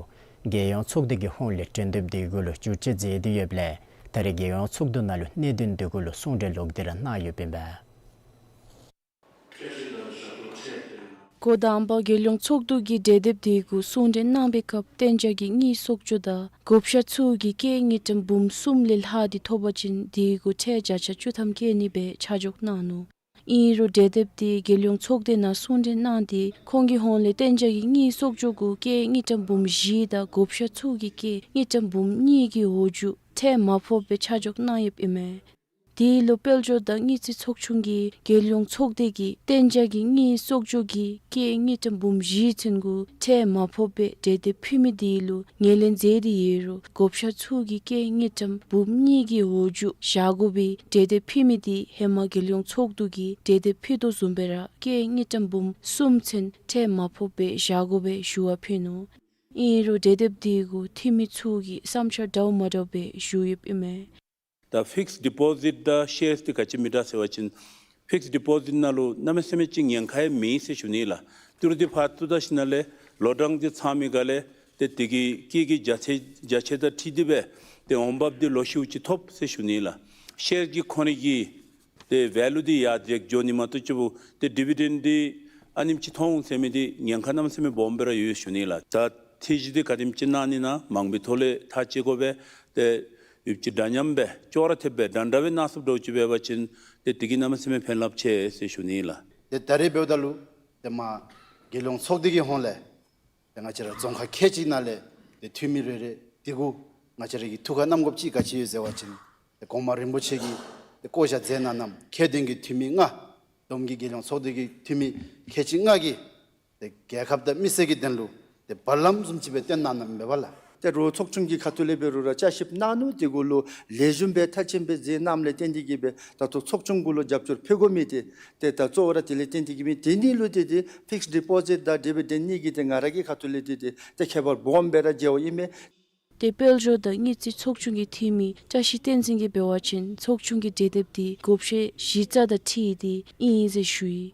རྒྱལ་ཡོངས་ཚོགས་སྡེ་གི་ཧོངས་ལས་གྲོས་འདེབས་དེ་གུ་ལུ་བསྒྱུར་བཅོས་མཛད་དེ་ཡོདཔ་ལས་ད་རེས་རྒྱལ་ཡོངས་ཚོགས་འདུ་ནང་ལུ་གནད་དོན་དེ་གུ་ལུ་གསུང་གྲོས་ལོག་སྟེ་ར་གནང་ཡོདཔ་ཨིན་པས། འགོ་དང་པ་རྒྱལ་ཡོངས་ཚོགས་འདུ་གི་གྲོས་འདེབས་དེ་གུ་གསུང་གྲོས་གནང་བའི་སྐབས་གཏན་འཇགས་ཀྱི་དངུལ་གསོག་འཇོག་དང་བགོ་བཤའ་ཚུ་གི་སྐྱེད་དངུལ་ཀྲམ་འབུམ་གསུམ་ལས་ལྷག་སྟེ་ཐོབ་པ་ཅིན་དེ་གུ་ཁྲལ་བརྒྱ་ཆ་བཅུ་ཐམ་བཀལ་ནི་སྦེ་ཆ་འཇོག་གནང་ནུག། ཨིན་རུང་གྲོས་འདེབས་དེ་རྒྱལ་ཡོངས་ཚོགས་སྡེ་ནང་གསུང་གྲོས་གནང་སྟེ་ཁོང་གི་ཧོངས་ལས་གཏན་འཇགས་ཀྱི་དངུལ་གསོག་འཇོག་གུ་སྐྱེད་དངུལ་ཀྲམ་འབུམ་བཞི་དང་བགོ་བཤའ་ཚུ་གི་སྐྱེད་དངུལ་ཀྲམ་འབུམ་གཉིས་ཀྱི་འོག་འཇུ་ཁྲལ་མ་ཕོགཔ་སྦེ་ཆ་འཇོག་གནང་ཡོདཔ་ཨིན་མས། དེ་ལུ་དཔལ་འབྱོར་དང་དངུལ་རྩིས་ཚོགས་ཆུང་གིས་རྒྱལ་ཡོངས་ཚོགས་སྡེ་གིས་གཏན་འཇགས་ཀྱི་དངུལ་གསོག་འཇོག་གི་སྐྱེད་དངུལ་ཀྲམ་འབུམ་བཞི་ཚུན་གུ་ཁྲལ་མ་ཕོགཔ་སྦེ་གྲོས་འདེབས་ཕུལ་མི་དེ་ལུ་ངོས་ལེན་མཛད་དེ་ཡོད་རུང་བགོ་བཤའ་ཚུ་གི་སྐྱེད་དངུལ་ཀྲམ་འབུམ་གཉིས་ཀྱི་འོག་འཇུ་བཞག་དགོ་པའི་གྲོས་འདེབས་ཕུལ་མི་དེ་ཧེ་མ་རྒྱལ་ཡོངས་ཚོགས་འདུ་གིས་གྲོས་འདེབས་ཕུལ་དོ་བཟུམ་སྦེ་ར་སྐྱེད་དངུལ་ཀྲམ་འབུམ་གསུམ་ཚུན་ཁྲལ་མ་ཕོགཔ་སྦེ་བཞག་དགོ་པའི་ཞུ་བ་ཕུལ་ནུག། ཨིན་རུང་གྲོས་འདེབས་དེ་གུ་འཐུས་མི་ཚུ་གིས་བསམ་འཆར་འདྲཝ་མ་འདྲཝ་སྦེ་ཞུ་ཡོདཔ་ཨིན་མས། ད་ཕིགསཌ་ཌི་པོ་ཟིཊ་དང་ཤེརསི་དེ་ག་ཅི་མི་འདྲ་ཟེར་བ་ཅིན་ཕིགསཌ་ཌི་པོ་ཟིཊ་ནང་ལུ་གནམ་མེད་ས་མེད་ཅིག་ཉེན་ཁ་ཡང་མེད་ཟེར་ཞུ་ནི་ལགས། ཏི་རུ་འདི་ཕར་བཏོག་ད་ཞིནམ་ལས་ལོ་གྲངས་འདི་ཚང་མི་ག་ལས་ཏེ་དེ་གི་སྐྱེད་ཀྱི་བྱ་ཚད་བྱ་ཚད་དང་འཁྲིལ་ཏེ་སྦེ་ཏེ་འོང་འབབ་འདི་ལོ་ཤུལ་ཅིག་ཐོབ་ཟེར་ཞུ་ནི་ལགས། ཤེརསི་གི་ཁོ་ནི་གི་ཏེ་ཝེ་ལུ་འདི་ཡར་འཛེགས་འགྱོ་ནི་མ་གཏོགས་ཅིག་པོ་ཏེ་ཌི་བི་ཌེནཌ་འདི་ཨ་ནེམ་ཅིག་ཐོབ་འོང་ཟེར་མི་འདི་ཉེན་ཁ་གནམ་མེད་ས་མེད་སྦོམ་སྦེ་ར་ཡོད་ཞུ་ནི་ལགས། ད་ཐེ་ཇི་འདི་ག་དེམ་ཅིག་གནང་ནི་ན་མང་པོའི་ཐོག་ལས་ཐག་བཅད་དགོ་པས། ཏེ་ཡུདཔ་ཅིག་འདྲ་མཉམ་སྦེ་ཅོག་ར་འཐདཔ་སྦེ་འདྲན་འདྲ་སྦེ་གནང་ཚུགསཔ་འདྲཝ་ཅིག་འབད་བ་ཅིན་ཏེ་དེ་གིས་གནམ་མེད་ས་མེད་ཕན་རླབས་ཆེ་ཟེར་ཞུ་ནི་ལགས། ཏེ་ད་རེས་འབདཝ་ད་ལུ་ཏེ་མར་རྒྱལ་ཡོངས་ཚོགས་སྡེ་གི་ཧོངས་ལས་ཏེ་ང་བཅས་ར་རྫོང་ཁག་ཁལ་གཅིག་ནང་ལས་ཏེ་འཐུས་མི་རེ་རེ་དེ་གུ་ང་བཅས་ར་གིས་ཐུགས་ཁར་བསྣམ་དགོཔ་ཅིག་ག་ཅི་ཡོད་ཟེར་བ་ཅིན་ཏེ་གོང་མ་རིན་པོ་ཆེ་གིས་ཏེ་བསྐོ་བཞག་མཛད་གནང་གནངམ་ཁྱད་ལྡན་གྱི་འཐུས་མི་ལྔ་བསྡོམས་ཀྱིས་རྒྱལ་ཡོངས་ཚོགས་སྡེ་གི་འཐུས་མི་ཁལ་གཅིག་ལྔ་གིས་ཏེ་རྒྱལ་ཁབ་དང་མི་སེར་གྱི་དོན་ལུ་ཏེ་བར་ལམ་བཟུམ་ཅིག་སྦེ་བཏོན་གནང་གནངམ་མས་པ་ལགས། ཏེ་རོགས་ཚོགས་ཆུང་གི་ཁ་ཐུག་ལས་འབད་རུང་ར་བསྐྱར་ཞིབ་གནང་ནུག། དེ་གུ་ལུ་ལེགས་ཤོམ་སྦེ་མཐར་ཕྱིནམ་སྦེ་མཛད་གནངམ་ལས་བརྟེན་ཏེ་གིས་སྦེ་ད་ལྟོ་ཚོགས་ཆུང་གུ་ལུ་རྒྱབ་སྐྱོར་ཕུལ་དགོ་མི་འདི་ཏེ་ད་གཙོ་བོ་ར་དེ་ལས་བརྟེན་ཏེ་གིས་མས། དེ་གཉིས་ལུ་ཏེ་ཏེ་ཕིགསཌ་ཌི་པོ་ཟིཊ་དང་ཌི་བི་ཌེནཌ་གཉིས་ཀྱི་ཏེ་ང་ར་གི་ཁ་ཐུག་ལས་ཏེ་ཏེ་ཏེ་ཁྱད་པར་སྦོམ་སྦེ་ར་མཇལཝ་ཨིན་མས། ཏེ་དཔལ་འབྱོར་དང་དངུལ་རྩིས་ཚོགས་ཆུང་གི་འཐུས་མི་བཀྲ་ཤིས་བསྟན་འཛིན་གྱིས་འབད་བ་ཅིན་ཚོགས་ཆུང་གི་གྲོས་འདེབས་འདི་བགོ་བཤའ་གཞི་རྩ་དང་འཁྲིལ་ཏེ་ཨིན་ཟེར་ཞུ་ཡི།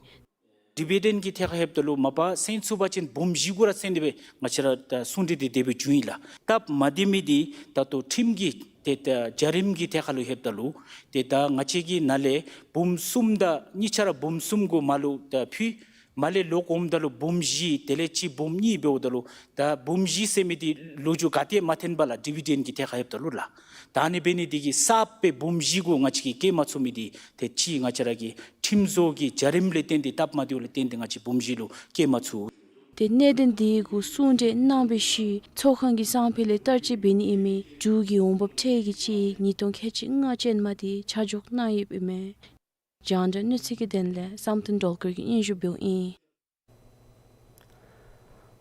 ཌི་བི་ཌེནཌ་གི་ཐད་ཁར་ལྷོདཔ་ད་ལུ་མ་པ་སེང་ཚུ་པ་ཅིན་འབུམ་བཞི་གུ་ར་སེང་སྟེ་སྦེ་ང་བཅས་ར་ད་གསུང་གྲོས་འདི་དེ་སྦེ་བྱུང་ཡི་ལགས། སྟབས་མ་བདེ་མི་འདི་ད་ལྟོ་ཁྲིམས་ཀྱི་ཏེ་ད་བྱ་རིམ་གྱི་ཐད་ཁར་ལུ་ལྷོདཔ་ད་ལུ་ཏེ་ད་ང་བཅས་ཀྱི་ནང་ལས་འབུམ་གསུམ་དང་གཉིས་ཆ་ར་འབུམ་གསུམ་གུ་མར་ལུ་ད་ཕུལ། མར་ལས་ལོག་འོངམ་ད་ལུ་འབུམ་བཞི་དེ་ལས་གཅིག་འབུམ་གཉིས་འབདཝ་ད་ལུ་ད་འབུམ་བཞི་ཟེར་མི་འདི་ལོ་རྒྱུས་ག་ཏེ་མ་ཐོན་པས་ལགས། ཌི་བི་ཌེནཌ་གི་ཐད་ཁར་ལྷོདཔ་ད་ལུ་ལགས། ད་ཨ་ནི་འབད་ནི་འདི་གིས་གསརཔ་སྦེ་འབུམ་བཞི་གུ་ང་བཅས་ཀྱིས་བཀལ་མ་ཚུགས་མི་འདི་ཏེ་ཅིག་ང་བཅས་ར་གི་ཁྲིམས་བཟོ་གི་བྱ་རིམ་ལས་བརྟེན་ཏེ་སྟབས་མ་བདེཝ་ལས་བརྟེན་ཏེ་ང་བཅས་འབུམ་བཞི་ལུ་བཀལ་མ་ཚུགས། ཏེ་གནད་དོན་འདི་གུ་གསུང་གྲོས་གནང་བའི་ཤུལ་ཚོགས་ཁང་གི་སང་ཕོད་ལས་བསྟར་སྤྱོད་འབད་ནི་ཨིན་མི་འབྲུག་གི་འོང་འབབ་ཁྲལ་གྱི་དཔྱད་ཡིག་ཉིས་སྟོང་ཁལ་གཅིག་ལྔ་ཅན་མ་འདི་ཆ་འཇོག་གནང་ཡོདཔ་ཨིན་མས། རྒྱང་བསྒྲགས་གནས་ཚུལ་གྱི་དོན་ལས་བསམ་གཏན་སྒྲོལ་དཀར་གྱིས་སྙན་ཞུ་འབདཝ་ཨིན།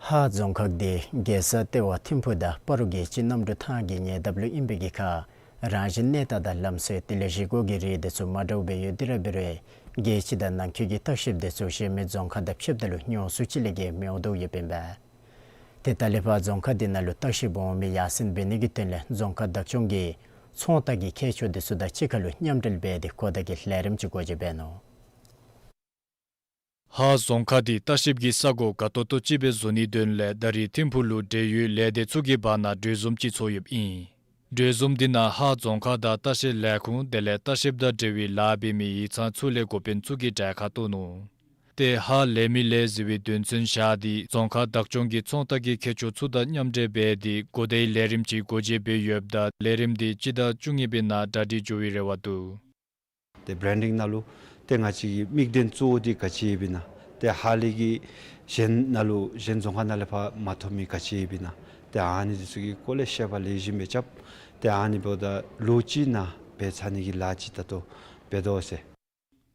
ཧཱ་རྫོང་ཁག་འདི་རྒྱལ་ས་ལྟེ་བ་ཐིམ་ཕུག་དང་སྤ་རོ་རྒྱལ་སྤྱིའི་གནམ་གྲུ་ཐང་གི་ཉེ་འདབས་ལུ་ཨིན་པའི་གི་ཁར་རང་བཞིན་གནས་སྟངས་དང་ལམ་སྲོལ་དེ་ལས་གཞིས་སྒོ་གི་རིགས་དེ་ཚུ་མ་འདྲཝ་སྦེ་ཡོད་དེ་ར་འབད་རུང་རྒྱལ་སྤྱི་དང་ནང་ཁུལ་གྱི་ལྟ་བཤལཔ་དེ་ཚུ་གཞན་མི་རྫོང་ཁག་དང་ཕྱདཔ་ད་ལུ་ཉུང་སུ་ཅིག་ལས་བརྒལ་མི་འོང་དོ་ཡོདཔ་ཨིན་པས། ཏེ་ད་ལས་ཕར་རྫོང་ཁག་འདི་ནང་ལུ་ལྟ་བཤལཔ་འོང་མི་ཡར་སེང་འབད་ནི་གི་དོན་ལས་རྫོང་ཁག་བདག་སྐྱོང་གིས་ཚོང་རྟགས་ཀྱི་མཁས་མཆོག་དེ་ཚུ་དང་གཅིག་ཁར་ལུ་མཉམ་འབྲེལ་འབད་དེ་གོ་བརྡ་གི་ལས་རིམ་ཅིག་འགོ་འབྱེད་འབད་ནུག། ཧཱ་རྫོང་ཁག་འདི་ལྟ་བཤལཔ་གི་ས་གོ་དགའ་ཏོག་ཏོ་ཅིག་སྦེ་བཟོ་ནིའི་དོན་ལས་ད་རེས་ཐིམ་ཕུག་ལུ་འབྲེལ་ཡོད་ལས་སྡེ་ཚུ་གི་བར་ན་གྲོས་འཛོམས་ཅིག་ཚོགས་ཡོདཔ་ཨིན། གྲོས་འཛོམས་འདི་ནང་ཧཱ་རྫོང་ཁག་དང་ལྟ་བཤལ་ལས་ཁུངས་དེ་ལས་ལྟ་བཤལཔ་དང་འབྲེལ་བའི་ལཱ་འབད་མི་ཡིག་ཚང་ཚུ་ལས་འགོ་དཔོན་ཚུ་གིས་གྲལ་ཁར་གཏོགས་ནུག། ཏེ་ཧཱ་ལས་མི་ལས་ཟེར་བའི་དོན་ཚན་བཞག་སྟེ་རྫོང་ཁག་བདག་སྐྱོང་གིས་ཚོང་རྟགས་ཀྱི་མཁས་མཆོག་ཚུ་དང་མཉམ་འབྲེལ་འབད་དེ་གོ་བརྡའི་ལས་རིམ་ཅིག་འགོ་འབྱེད་འབད་ཡོདཔ་ད་ལས་རིམ་འདི་སྤྱི་ཟླ་བཅུ་གཉིས་པའི་ནང་གྲ་སྒྲིག་འགྱོ་བའི་རེ་བ་འདུག། ཏེ་བི་རེན་ཌིང་ནང་ལུ་ཏེ་ང་བཅས་ཀྱི་དམིགས་དོན་གཙོ་བོ་འདི་ག་ཅི་ཡོདཔ་ཨིན་ན། ཏེ་ཧཱ་ལས་ཀྱི་གཞན་ནང་ལུ་གཞན་རྫོང་ཁག་ནང་ལས་ཕར་མ་ཐོབ་མི་ག་ཅི་ཡོདཔ་ཨིན་ན། ཏེ་ཨ་ནི་འདི་ཚུ་གི་སྐོར་ལས་བཤད་པ་ལེགས་ཤོམ་སྦེ་རྐྱབ། ཏེ་ཨ་ནི་འབདཝ་ད་ལོ་གཅིག་ནང་འབད་ཚར་ནི་གི་ལཱ་ཅིག་ད་ལྟོ་འབད་དོ་ཟེར།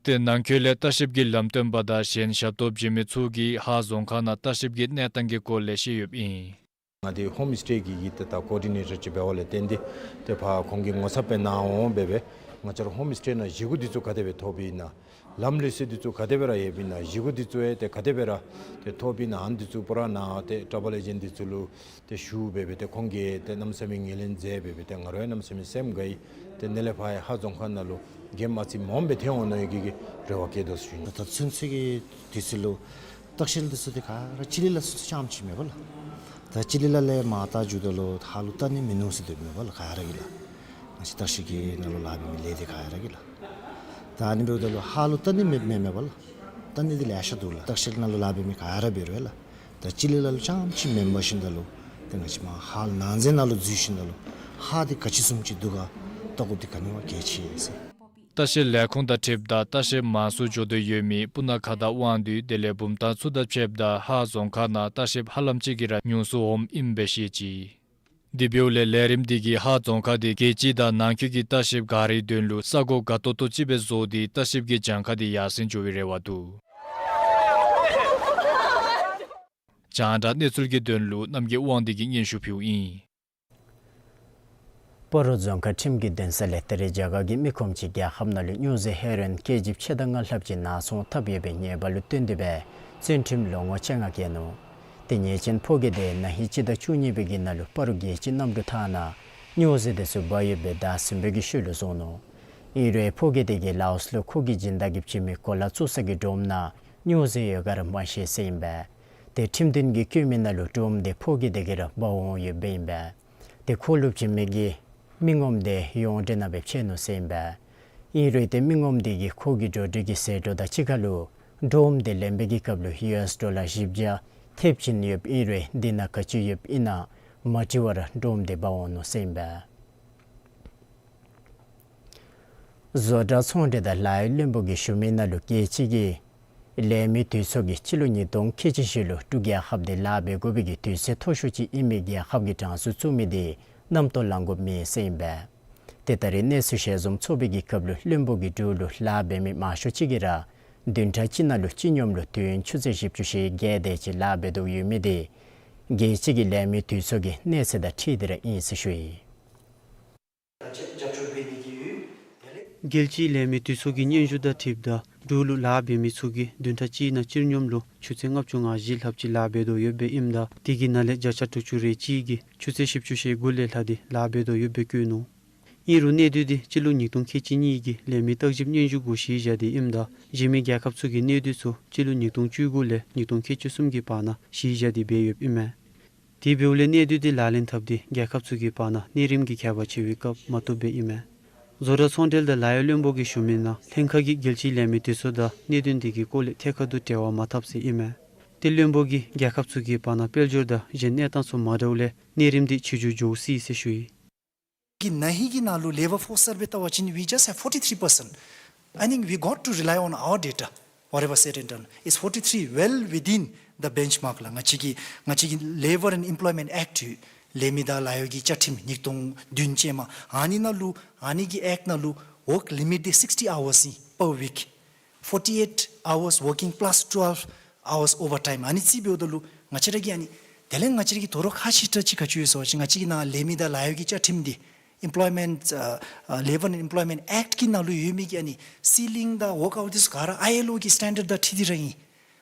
ཏེ་ནང་འཁོད་ལས་ལྟ་བཤལཔ་གི་ལམ་སྟོན་པ་དང་གཞན་ཞབས་ཏོག་བྱིན་མི་ཚུ་གིས་ཧཱ་རྫོང་ཁག་ནང་ལྟ་བཤལཔ་གི་གནས་སྟངས་ཀྱི་སྐོར་ལས་བཤད་ཡོདཔ་ཨིན། ང་འདི་ཧོམ་སི་ཊེ་གི་གི་ཏེ་ད་ཀོ་ཌི་ནེ་ཊར་ཅིག་འབད་བ་ལས་བརྟེན་ཏེ་ཏེ་ཕར་ཁོང་གིས་ངོ་ཚབ་སྦེ་ནཱ་འོང་སྦེ་སྦེ་ང་བཅས་ར་ཧོམ་སི་ཊེ་ནང་བཞེས་སྒོ་འདི་ཚུ་ག་དེ་སྦེ་ཐོབ་ཨིན་ན། ལམ་ལུགས་སྲོལ་འདི་ཚུ་ག་དེ་སྦེ་ར་ཡོདཔ་ཨིན་ན། བཞེས་སྒོ་འདི་ཚུ་ཡང་ཏེ་ག་དེ་སྦེ་ར་ཏེ་ཐོབ་ཨིན་ན། ཨ་ནི་འདི་ཚུ་པུ་ར་ནཱ་ཏེ་ཊ་རེ་བཱལ་ཨེ་ཇེནཊ་འདི་ཚུ་ལུ་ཏེ་ཞུ་སྦེ་སྦེ་ཏེ་ཁོང་གིས་ཏེ་གནམ་མེད་ས་མེད་ངོས་ལེན་མཛད་སྦེ་སྦེ་ཏེ་ང་ར་ཡང་གནམ་མེད་ས་མེད་སེམས་དགའ་ཡི། ཏེ་ནཱ་ལས་ཕར་ཡང་ཧཱ་རྫོང་ཁག་ནང་ལུ་གེམ་ཨ་ཙི་མངམ་སྦེ་ཐོན་འོང་ནི་གི་གི་རེ་བ་བསྐྱེད་དོ་ཟེར་ཞུ་ནི། ད་ད་ཚུན་ཚོད་ཀྱི་དུས་ཚོད་ལུ་ལྟ་བཤལ་འདི་ཚུ་ཏེ་ག་ར་ཅི་ལི་ལ་ཚུན་ཚོད་རྐྱངམ་ཅིག་མེད་པ་ལགས། ད་ཅི་ལི་ལ་ལས་མར་ད་འགྱོཝ་ད་ལུ་ཧཱ་ལུ་བལྟ་ནི་མིན་ནུག་ཟེར་སྡོདཔ་མས་པ་ལགས། ག་ར་གིས་ལགས། ང་བཅས་ལྟ་བཤལ་གྱི་ནང་ལུ་ལཱ་འབད་མི་ལས་སྡེ་ག་ར་གིས་ལགས། ད་ཨ་ནི་འབདཝ་ད་ལུ་ཧཱ་ལུ་བལྟ་ནི་མེད་མེད་མེད་པ་ལགས། བལྟ་ནི་འདི་ལེ་ཤ་འདུག་ལགས། ལྟ་བཤལ་ནང་ལུ་ལཱ་འབད་མི་ག་ར་འབད་རུང་ལགས། ད་ཅི་ལི་ལ་ལུ་རྐྱངམ་ཅིག་མེན་པར་ཞིནམ་ད་ལུ་ཏེ་ང་བཅས་མར་ཧཱ་ལུ་ནང་འཛིན་ནང་ལུ་འཛུལ་ཞིནམ་ད་ལུ་ཧཱ་འདི་ག་ཅི་བཟུམ་ཅིག་འདུག་ག་བལྟ་དགོཔ་འདི་ག་ནི་བ་གལ་ཆེ་ཟེར། ལྟ་བཤལ་ལས་ཁུངས་དང་འཁྲིལཝ་ད་ལྟ་བཤལཔ་མང་སུ་འགྱོ་དོ་ཡོད་མི་སྤུ་ན་ཁ་དང་དབང་འདུས་དེ་ལས་བུམ་ཐང་ཚུ་དང་ཕྱདཔ་ད་ཧཱ་རྫོང་ཁག་ནང་ལྟ་བཤལཔ་ཧ་ལམ་ཅིག་གིས་ར་ཉུང་སུ་འོངམ་ཨིན་པས་ཤེས་ཅི། དེ་འབདཝ་ལས་ལས་རིམ་འདི་གིས་ཧཱ་རྫོང་ཁག་འདི་རྒྱལ་སྤྱི་དང་ནང་འཁོད་ཀྱི་ལྟ་བཤལཔ་ག་རའི་དོན་ལུ་ས་གོ་དགའ་ཏོག་ཏོ་ཅིག་སྦེ་བཟོ་སྟེ་ལྟ་བཤལཔ་གི་གྱངས་ཁ་འདི་ཡར་སེང་འགྱོ་བའི་རེ་བ་འདུག། རྒྱང་བསྒྲགས་གནས་ཚུལ་གྱི་དོན་ལུ་རྣམ་རྒྱལ་དབང་འདུས་ཀྱིས་སྙན་ཞུ་ཕུལཝ་ཨིན། སྤ་རོ་རྫོང་ཁག་ཁྲིམས་ཀྱི་འདུན་ས་ལས་ད་རེས་རྒྱ་གར་གྱི་མི་ཁོམ་ཅིག་རྒྱལ་ཁབ་ནང་ལུ་སྨྱོ་རྫས་ཧེ་རོ་ཨིན་ཀེ་ཇི་ཕྱེད་དང་ལྔ་ལྷགཔ་ཅིག་ནག་ཚོང་འཐབ་ཡོད་པའི་ཉེས་པ་ལུ་བརྟེན་ཏེ་སྦེ་བཙོན་ཁྲིམས་ལོ་ངོ་བཅོ་ལྔ་བཀལ་ནུག། ཏེ་ཉེས་ཅན་ཕོ་སྐྱེས་དེ་ན་ཧིང་སྤྱི་ཟླ་བཅུ་གཉིས་པའི་གི་ནང་ལུ་སྤ་རོ་རྒྱལ་སྤྱིའི་གནམ་གྲུ་ཐང་ནང་སྨྱོ་རྫས་དེ་ཚུ་འབག་ཡོདཔ་སྦེ་ཟླ་གསུམ་པའི་གི་ཤུལ་ལུ་བཟུང་ནུག། ཨིན་རུང་ཕོ་སྐྱེས་དེ་གིས་ལའོསི་ལུ་ཁོ་གིས་སྦྱིན་བདག་གི་བྱིན་མི་གོ་ལ་བཙུགས་ས་གི་སྒྲོམ་ནང་སྨྱོ་རྫས་ཡོད་ག་ར་མ་ཤེས་ཟེར་ཨིན་པས། ཏེ་ཁྲིམས་འདུན་གྱིས་བཀོད་མི་ནང་ལུ་སྒྲོམ་དེ་ཕོ་སྐྱེས་དེ་གིས་ར་འབག་འོང་ཡོདཔ་ཨིན་པས། ཏེ་ཁོ་ལུ་བྱིན་མི་གི་མི་ངོམ་དེ་ཡོངས་འབྲེལ་ནང་སྦེ་ཕྱེ་ནུག་ཟེར་ཨིན་པས། ཨིན་རུང་ཏེ་མི་ངོམ་དེ་གིས་ཁོ་གི་འགྲོ་འགྲུལ་གྱི་ཟད་འགྲོ་དང་གཅིག་ཁར་ལུ་སྒྲོམ་དེ་ལེན་པའི་གི་སྐབས་ལུ་ཡུ་ཨེསི་ཌོ་ལར་བཞི་བརྒྱ་ཐེབས་ཅིག་ཡོདཔ་ཨིན་རུང་དེ་ནང་ག་ཅི་ཡོདཔ་ཨིན་ན་མ་དྲི་བར་སྒྲོམ་དེ་འབག་འོང་ནུག་ཟེར་ཨིན་པས། བཟོ་གྲྭ་ཚོང་འབྲེལ་དང་ལཱ་གཡོག་བློན་པོ་གིས་ཞུ་མི་ནང་ལུ་རྒྱལ་སྤྱི་གི་ལས་མི་འདུས་ཚོགས་ཀྱིས་སྤྱི་ལོ་ཉིས་སྟོང་ཁལ་གཅིག་བཞི་ལུ་འབྲུག་རྒྱལ་ཁབ་འདི་ལཱ་འབད་དགོ་པའི་གི་དུས་ཚོད་མཐོ་ཤོས་ཅིག་ཨིན་མི་རྒྱལ་ཁབ་ཀྱི་གྲངས་སུ་བཙུགས་མི་དེ་རྣམ་རྟོག་ལང་དགོཔ་མེད་ཟེར་ཨིན་པས། ཏེ་ད་རེས་གནས་ཚུལ་ཞལ་འཛོམས་ཚོགས་པའི་གི་སྐབས་ལུ་བློན་པོ་གི་འབྲུག་ལུ་ལཱ་འབད་མི་མང་ཤོས་ཅིག་གིས་ར་བདུན་ཕྲག་གཅིག་ནང་ལུ་སྤྱི་སྙོམས་ལུ་དུས་ཡུན་ཆུ་ཚོད་བཞི་བཅུ་ཞེ་བརྒྱད་དེ་ཅིག་ལཱ་འབད་དོ་ཡོད་མི་དེ་རྒྱལ་སྤྱི་གི་ལས་མི་འདུས་ཚོགས་ཀྱི་གནས་ཚད་དང་འཁྲིལ་ཏེ་ར་ཨིན་ཟེར་ཞུ་ཡི། རྒྱལ་སྤྱིའི་ལས་མི་འདུས་ཚོགས་ཀྱི་སྙན་ཞུ་དང་འཁྲིལཝ་ད་འབྲུག་ལུ་ལཱ་འབད་མི་ཚུ་གིས་བདུན་ཕྲག་གཅིག་ནང་སྤྱི་སྙོམས་ལུ་ཆུ་ཚོད་ལྔ་བཅུ་ང་བཞི་ལྷགཔ་ཅིག་ལཱ་འབད་དོ་ཡོདཔ་ཨིནམ་ད་དེ་གི་ནང་ལས་བརྒྱ་ཆ་དྲུག་ཅུ་རེ་གཅིག་གིས་ཆུ་ཚོད་བཞི་བཅུ་ཞེ་དགུ་ལས་ལྷག་སྟེ་ལཱ་འབད་དོ་ཡོདཔ་སྦེ་བཀོད་ནུག། ཨིན་རུང་གནས་སྡུད་འདི་སྤྱི་ལོ་ཉིས་སྟོང་ཁལ་གཅིག་གཉིས་ཀྱི་ལས་མི་བརྟག་ཞིབ་སྙན་ཞུ་གུ་གཞི་བཞག་སྟེ་ཨིནམ་ད་གཞན་མི་རྒྱལ་ཁབ་ཚུ་གི་གནས་སྡུད་ཚུ་སྤྱི་ལོ་ཉིས་སྟོང་བཅུ་དགུ་ལས་ཉིས་སྟོང་ཁལ་གཅིག་གསུམ་གྱི་བར་ན་གཞི་བཞག་སྟེ་འབད་ཡོདཔ་ཨིན་མས། དེ་འབདཝ་ལས་གནས་སྡུད་འདི་ལག་ལེན་འཐབ་སྟེ་རྒྱལ་ཁབ་ཚུ་གི་བར་ན་གནས་རིམ་གྱི་ཁྱད་པར་ཕྱེ་བའི་སྐབས་མ་བཏུབ་པས་ཨིན་མས། བཟོ་གྲྭ་ཚོང་འབྲེལ་དང་ལཱ་གཡོག་བློན་པོ་གིས་ཞུ་མི་ནང་ལྷན་ཁག་གིས་རྒྱལ་སྤྱིའི་ལས་མི་འདུས་ཚོགས་དང་གནད་དོན་དེ་གི་སྐོར་ལས་ཐད་ཀར་དུ་འབྲེལ་བ་མ་འཐབ་ཟེར་ཨིན་མས། ཏེ་བློན་པོ་གིས་རྒྱལ་ཁབ་ཚུ་གི་བར་ན་དཔལ་འབྱོར་དང་གཞན་གནས་སྟངས་ཚུ་མ་འདྲཝ་ལས་གནས་རིམ་འདི་ཆེ་འགྱུར་འགྱོ་སྲིད་ཟེར་ཞུ་ཡི། གི་ན་ཧིང་གི་ནང་ལུ་labour force survey བལྟ་བ་ཅིན་we just have forty-three percent. I think we got to rely on our data. Whatever said and done is forty-three, well within the benchmark ལགས། ང་བཅས་ཀྱི་Labour and Employment Act ལས་མི་དང་ལཱ་གཡོག་གི་བཅའ་ཁྲིམས་ཉིས་སྟོང་བདུན་ཅན་མ་ཨ་ནི་ནང་ལུ་ཨ་ནི་གི་act ནང་ལུ་work limit འདི་sixty hours ཨིན་per week། forty eight hours working plus twelve hours overtime ཨ་ནི་རྩིས་འབདཝ་ད་ལུ་ང་བཅས་ར་གི་ཨ་ནི་དེ་ལས་ང་བཅས་ར་གི་དོ་རུང་ཁག་ཆེ་དྲགས་ཅིག་ག་ཅི་ཡོད་ཟེར་བ་ཅིན་ང་བཅས་ཀྱི་ནང་ལས་མི་དང་ལཱ་གཡོག་གི་བཅའ་ཁྲིམས་འདི་Employment, ཨ་ཨ་Labour and Employment Act གི་ནང་ལུ་ཡོད་མི་གི་ཨ་ནི་ceiling དང་work hour འདི་ཚུ་ག་ར་ཨའི་ཨེལ་ཨོ་གི་standard དང་འཁྲིལ་ཏེ་ར་ཨིན།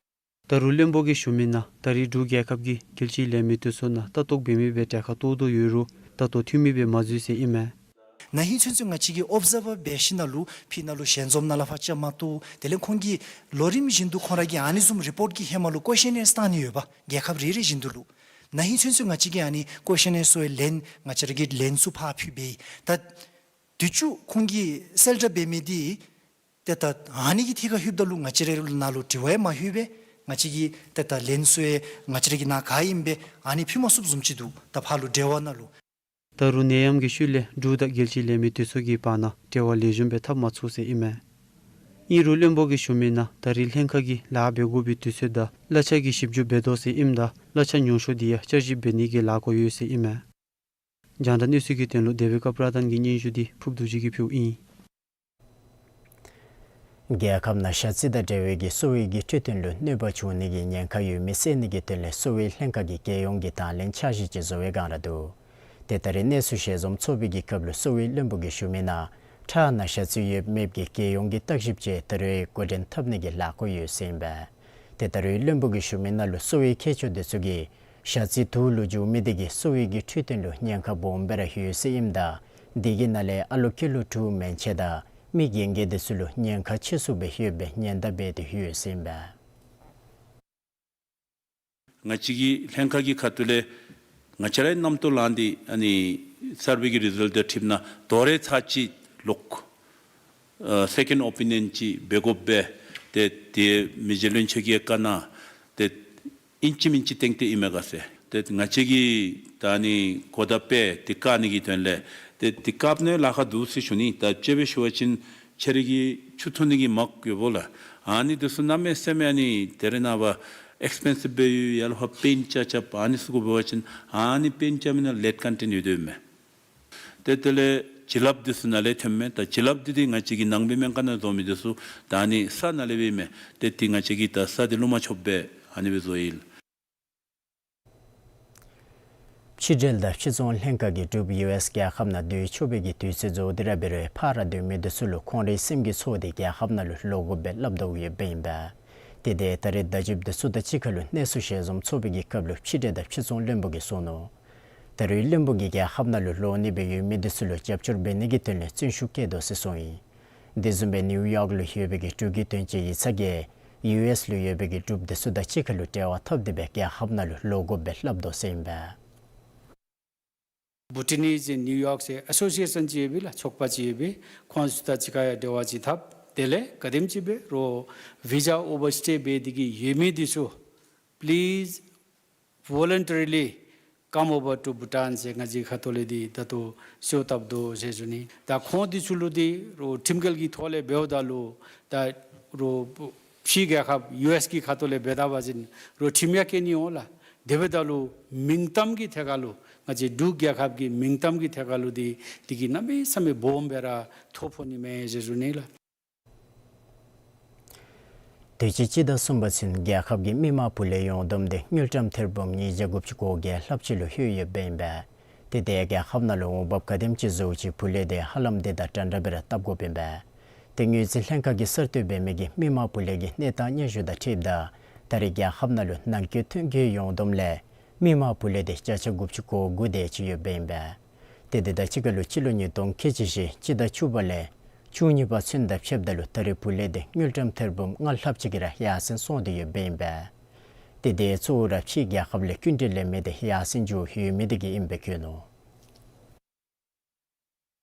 ད་རུང་བློན་པོ་གིས་ཞུ་མི་ནང་ད་རེས་འབྲུག་རྒྱལ་ཁབ་ཀྱིས་རྒྱལ་སྤྱིའི་ལས་མི་དེ་ཚུ་ནང་ལྟ་རྟོག་འབད་མི་སྦེ་གྲལ་ཁར་གཏོགས་དོ་ཡོད་རུང་ད་ལྟོ་འཐུས་མི་སྦེ་མ་འཛུལ་ཟེར་ཨིན་མས། ན་ཧིང་ཚུན་ཚོད་ང་བཅས་ཀྱིས་ཨོབ་ཛར་བར་འབད་ཞིནམ་ལས་ཕྱི་ནང་ལུ་ཞལ་འཛོམས་ནང་ལས་ཕར་བཅའ་མར་གཏོགས། དེ་ལས་ཁོང་གིས་ལོ་རིམ་བཞིན་དུ་ཁོང་ར་གིས་ཨ་ནི་བཟུམ་རི་པོརཊ་ཀྱི་ཧེ་མ་ལུ་ཀོ་ཤེ་ནེར་བཏང་ནི་ཡོདཔ་རྒྱལ་ཁབ་རེ་རེ་བཞིན་དུ་ལུ། ན་ཧིང་ཚུན་ཚོད་ང་བཅས་ཀྱིས་ཨ་ནི་ཀོ་ཤེ་ནེར་ཚུ་ལན་ང་བཅས་ར་གི་ལན་ཚུ་ཕར་ཕུལ་སྦེ་ད་དུས་ཅི་ཁོང་གིས་གསལ་བསྒྲགས་འབད་མི་འདི་ཏེ་ད་ཨ་ནི་གི་ཐད་ཁར་ལྷོདཔ་ད་ལུ་ང་བཅས་རའི་ནང་ལུ་དྲི་བ་ཡང་མ་ལྷོད་པས། ང་བཅས་ཀྱི་ཏེ་ད་ལན་ཚུ་ཡང་ང་བཅས་ར་གི་ནང་ག་ཨིནམ་སྦེ་ཨ་ནི་ཕུལ་མ་ཚུགསཔ་བཟུམ་ཅིག་འདུག། ད་ཕར་ལུ་འབྲེལ་བ་ནང་ལུ། ད་རུང་ནད་ཡམས་ཀྱི་ཤུལ་ལས་འབྲུག་དང་རྒྱལ་སྤྱིའི་ལས་མི་དེ་ཚུ་གི་བར་ན་འབྲེལ་བ་ལེགས་ཤོམ་སྦེ་འཐབ་མ་ཚུགས་ཟེར་ཨིན་མས། ཨིན་རུང་བློན་པོ་གིས་ཞུ་མི་ནང་ད་རེས་ལྷན་ཁག་གིས་ལཱ་འབད་དགོ་པའི་དུས་ཚོད་དང་གླ་ཆ་གི་ཞིབ་འཇུག་འབད་དོ་ཟེར་ཨིནམ་ད་གླ་ཆ་ཉུང་ཤོས་འདི་ཡང་བསྐྱར་ཞིབ་འབད་ནི་གི་ལཱ་འགོ་ཡོད་ཟེར་ཨིན་མས། རྒྱང་བསྒྲགས་གནས་ཚུལ་གྱི་དོན་ལུ་དེ་སྦེ་ཀ་པྲ་དན་གྱི་སྙན་ཞུ་འདི་ཕུབ་རྡོ་རྗེ་གིས་ཕུལཝ་ཨིན། རྒྱལ་ཁབ་ནང་ཞ་རྩི་དང་འབྲེལ་བའི་གི་གསོ་བའི་གི་འཕྲོད་བསྟེན་ལུ་གནོད་པ་བྱུང་ནི་གི་ཉེན་ཁ་ཡོད་མི་བསལ་ནི་གི་དོན་ལས་གསོ་བའི་ལྷན་ཁག་གིས་རྒྱལ་ཡོངས་ཀྱི་དང་ལེན་འཆར་གཞི་ཅིག་བཟོ་བའི་བསྒང་ར་འདུག། ཏེ་ད་རེས་གནས་ཚུལ་ཞལ་འཛོམས་ཚོགས་པའི་གི་སྐབས་ལུ་གསོ་བའི་བློན་པོ་གིས་ཞུ་མི་ནང་ཁྲག་ནང་ཞ་རྩི་ཡོད་མེདཔ་གི་རྒྱལ་ཡོངས་ཀྱི་བརྟག་ཞིབ་ཅིག་ད་རེས་འགོ་འདྲེན་འཐབ་ནི་གི་ལཱ་འགོ་ཡོད་ཟེར་ཨིན་པས། ཏེ་ད་རེས་བློན་པོ་གིས་ཞུ་མི་ནང་ལུ་གསོ་བའི་མཁས་མཆོག་དེ་ཚུ་གིས་ཞ་རྩི་དུག་ལུ་འགྱུར་མི་དེ་གིས་གསོ་བའི་གི་འཕྲོད་བསྟེན་ལུ་ཉེན་ཁ་སྦོམ་སྦེ་ར་ཡོད་ཟེར་ཨིནམ་ད་དེ་གི་ནང་ལས་ཨ་ལོ་ཀི་ལོ་དྲུག་མན་ཆད་དང་མི་རྒན་རྒས་དེ་ཚུ་ལུ་ཉེན་ཁ་ཆེ་སུ་སྦེ་ཡོད་པའི་ཉེན་བརྡ་འབད་དེ་ཡོད་ཟེར་ཨིན་པས། ང་བཅས་ཀྱི་ལྷན་ཁག་གི་ཁ་ཐུག་ལས་ང་བཅས་རའི་རྣམ་རྟོག་ལངས་ཏེ་ཨ་ནི་སར་བེ་གི་རི་ཛལཊ་དང་འཁྲིལཝ་ད་དོ་རུང་ཚར་གཅིག་ལོག་ཨ་སེ་ཀེནཌ་ཨོ་པི་ནི་ཡཱན་ཅིག་འབད་དགོ་པས། ཏེ་དེ་མི་རྗེ་བློན་ཆེན་གྱིས་བཀའ་གནང་སྟེ་ཨིན་ཅི་མིན་ཅི་བཏང་སྟེ་ཨིན་མས་ག་ཟེར། ཏེ་ང་བཅས་ཀྱིས་ད་ཨ་ནི་གོ་བརྡ་སྤེལ་ཏེ་བཀག་ནི་གི་དོན་ལས་ཏེ་དེ་བཀག་ནི་ལཱ་ཁག་འདུག་ཟེར་ཞུ་ནི། ད་དཔྱེ་སྦེ་ཞུ་བ་ཅིན་ཁྱེད་རའི་གི་ཆུ་འཐུང་ནི་གི་མག་ཡོདཔ་ལགས། ཨ་ནི་དེ་ཚུ་གནམ་མེད་ས་མེད་ཨ་ནི་ད་རེས་ནངས་པ་ཨེགསི་པེན་སིབ་སྦེ་ཡོད། ཡར་ལས་ཕར་པེན་རྐྱབ་རྐྱབ་ཨ་ནི་ཚུ་དགོ་པ་ཅིན་ཨ་ནི་པེན་རྐྱབ་མི་ནང་ལེཌ་ཀོན་ཊེནཊ་ཡོད་དོ་ཡོདཔ་མས། ཏེ་དེ་ལས་བྱིན་རླབས་དེ་ཚུ་ནང་ལས་ཐོནམ་མས། ད་བྱིན་རླབས་འདི་ཏེ་ང་བཅས་ཀྱི་ནང་པའི་སྨན་ཁང་ནང་བཟོ་མི་དེ་ཚུ་ད་ཨ་ནི་ས་ནང་ལས་འབདཝ་མས། ཏེ་དེ་ང་བཅས་ཀྱིས་ད་ས་དེ་བླུག་མ་ཆོགཔ་སྦེ་ཨ་ནི་སྦེ་བཟོ་ཡི་ལགས། ཕྱི་འབྲེལ་དང་ཕྱི་ཚོང་ལྷན་ཁག་གི་འབྲུགཔ་ཡུ་ཨེསི་རྒྱལ་ཁབ་ནང་སྡོད་ཆོག་པའི་གི་དུས་ཚོད་རྫོགས་ཏེ་ར་འབད་རུང་ཕར་ར་སྡོད་མི་དེ་ཚུ་ལུ་ཁོང་རའི་སེམས་ཀྱི་ཚོར་དེ་རྒྱལ་ཁབ་ནང་ལུ་ལོག་དགོཔ་སྦེ་སླབ་དོ་ཡོདཔ་ཨིན་པས། ཏེ་དེ་ད་རེས་བརྡ་བརྒྱུདཔ་དེ་ཚུ་དང་གཅིག་ཁར་ལུ་གནས་ཚུལ་ཞལ་འཛོམས་ཚོགས་པའི་གི་སྐབས་ལུ་ཕྱི་འབྲེལ་དང་ཕྱི་ཚོང་བློན་པོ་གིས་གསུངས་ནུག། ད་རེས་བློན་པོ་གིས་རྒྱལ་ཁབ་ནང་ལུ་ལོག་ནི་སྦེ་ཡོད་མི་དེ་ཚུ་ལུ་རྒྱབ་སྐྱོར་འབད་ནི་གི་དོན་ལས་བརྩོན་ཤུགས་བསྐྱེད་དོ་ཟེར་གསུངས་ཡི། དེ་བཟུམ་སྦེ་ནིའུ་ཡོག་ལུ་ཡོད་པའི་གི་འབྲུག་གི་དོན་གཅོད་ཡིག་ཚང་གིས་ཡུ་ཨེསི་ལུ་ཡོད་པའི་གི་འབྲུགཔ་དེ་ཚུ་དང་གཅིག་ཁར་ལུ་འབྲེལ་བ་འཐབ་སྟེ་སྦེ་རྒྱལ་ཁབ་ནང་ལུ་ལོག་དགོཔ་སྦེ་སླབ་དོ་ཟེར་ཨིན་པས། Bhutanese in New York ཟེར་ཨ་སོ་སི་ཨེ་ཤཱན་ཅིག་ཡོད་པས་ལགས། ཚོགས་པ་ཅིག་ཡོད་པས། ཁོང་ཚུ་དང་གཅིག་ཁར་ཡང་འབྲེལ་བ་ཅིག་འཐབ། དེ་ལས་ག་དེམ་ཅིག་སྦེ་རོགས་བི་ཟ་ཨོ་བར་སི་ཊེ་འབད་དེ་གི་ཡོད་མི་དེ་ཚུ་པི་ལིསི་ཝོ་ལན་ཊ་རི་ལི་ཀམ་ཨོ་བར་ཊུ་བྷུ་ཊཱན་ཟེར་ང་བཅས་ཁ་ཐུག་ལས་འདི་ད་ལྟོ་ཤོག་བཏབ་དོ་ཟེར་ཞུ་ནི། ད་ཁོང་དེ་ཚུ་ལུ་འདི་རོགས་ཁྲིམས་འགལ་གྱི་ཐོག་ལས་འབདཝ་ད་ལུ་ད་རོགས་ཕྱི་རྒྱལ་ཁབ་ཡུ་ཨེསི་གི་ཁ་ཐུག་ལས་འབད་ད་པ་ཅིན་རོགས་ཁྲིམས་ཡང་བཀལ་ནི་འོང་ལགས། དེ་འབདཝ་ད་ལུ་མིང་གཏམ་གྱི་ཐད་ཁར་ལུ་ང་བཅས་འབྲུག་རྒྱལ་ཁབ་ཀྱི་མིང་གཏམ་གྱི་ཐད་ཁར་ལུ་འདི་འདི་གིས་གནམ་མེད་ས་མེད་སྦོམ་སྦེ་ར་ཐོ་ཕོག་ནི་མས་ཟེར་ཞུ་ནི་ལགས། དུས་ཅི་སྤྱི་ཟླ་གསུམ་པ་ཚུན་རྒྱལ་ཁབ་ཀྱི་མི་མང་ཕུལ་ལས་ཡོངས་བསྡོམས་དེ་དངུལ་ཀྲམ་ཐེར་འབུམ་ཉིས་བརྒྱ་དགུ་བཅུ་གོ་བརྒྱད་ལྷགཔ་ཅིག་ལུ་ལྷོད་ཡོདཔ་ཨིན་པས། ཏེ་དེ་རྒྱལ་ཁབ་ནང་ལུ་འོང་འབབ་ག་དེམ་ཅིག་བཟོཝ་ཅིག་ཕུལ་ལས་དེ་ཧ་ལམ་དེ་དང་འདྲན་འདྲ་སྦེ་ར་བཏབ་དགོཔ་ཨིན་པས། ཏེ་དངུལ་རྩིས་ལྷན་ཁག་གིས་གསར་གཏོད་འབད་མི་གི་མི་མང་ཕུལ་ལས་ཀྱི་གནས་སྟངས་སྙན་ཞུ་དང་འཁྲིལཝ་ད་ད་རེས་རྒྱལ་ཁབ་ནང་ལུ་ནང་འཁོད་ཐོན་སྐྱེད་ཡོངས་བསྡོམས་ལས་མི་མང་ཕུལ་ལས་དེ་བརྒྱ་ཆ་དགུ་བཅུ་གོ་དགུ་དེ་ཅིག་ཡོདཔ་ཨིན་པས། ཏེ་དེ་དང་གཅིག་ཁར་ལུ་སྤྱི་ལོ་ཉིས་སྟོང་ཁལ་གཅིག་བཞི་སྤྱི་ཟླ་བཅུ་པ་ལས་བཅུ་གཉིས་པ་ཚུན་དང་ཕྱདཔ་ད་ལུ་ད་རེས་ཕུལ་ལས་དེ་དངུལ་ཀྲམ་ཐེར་འབུམ་ལྔ་ལྷགཔ་ཅིག་གིས་ར་ཡར་སེང་སོང་སྟེ་ཡོདཔ་ཨིན་པས། ཏེ་དེ་གཙོ་བོ་ར་ཕྱིའི་རྒྱལ་ཁབ་ལས་སྐྱིན་འགྲུལ་ལེན་མི་དེ་ཡར་སེང་འགྱོ་ཡོད་མི་དེ་གིས་ཨིནམ་སྦེ་བཀོད་ནུག།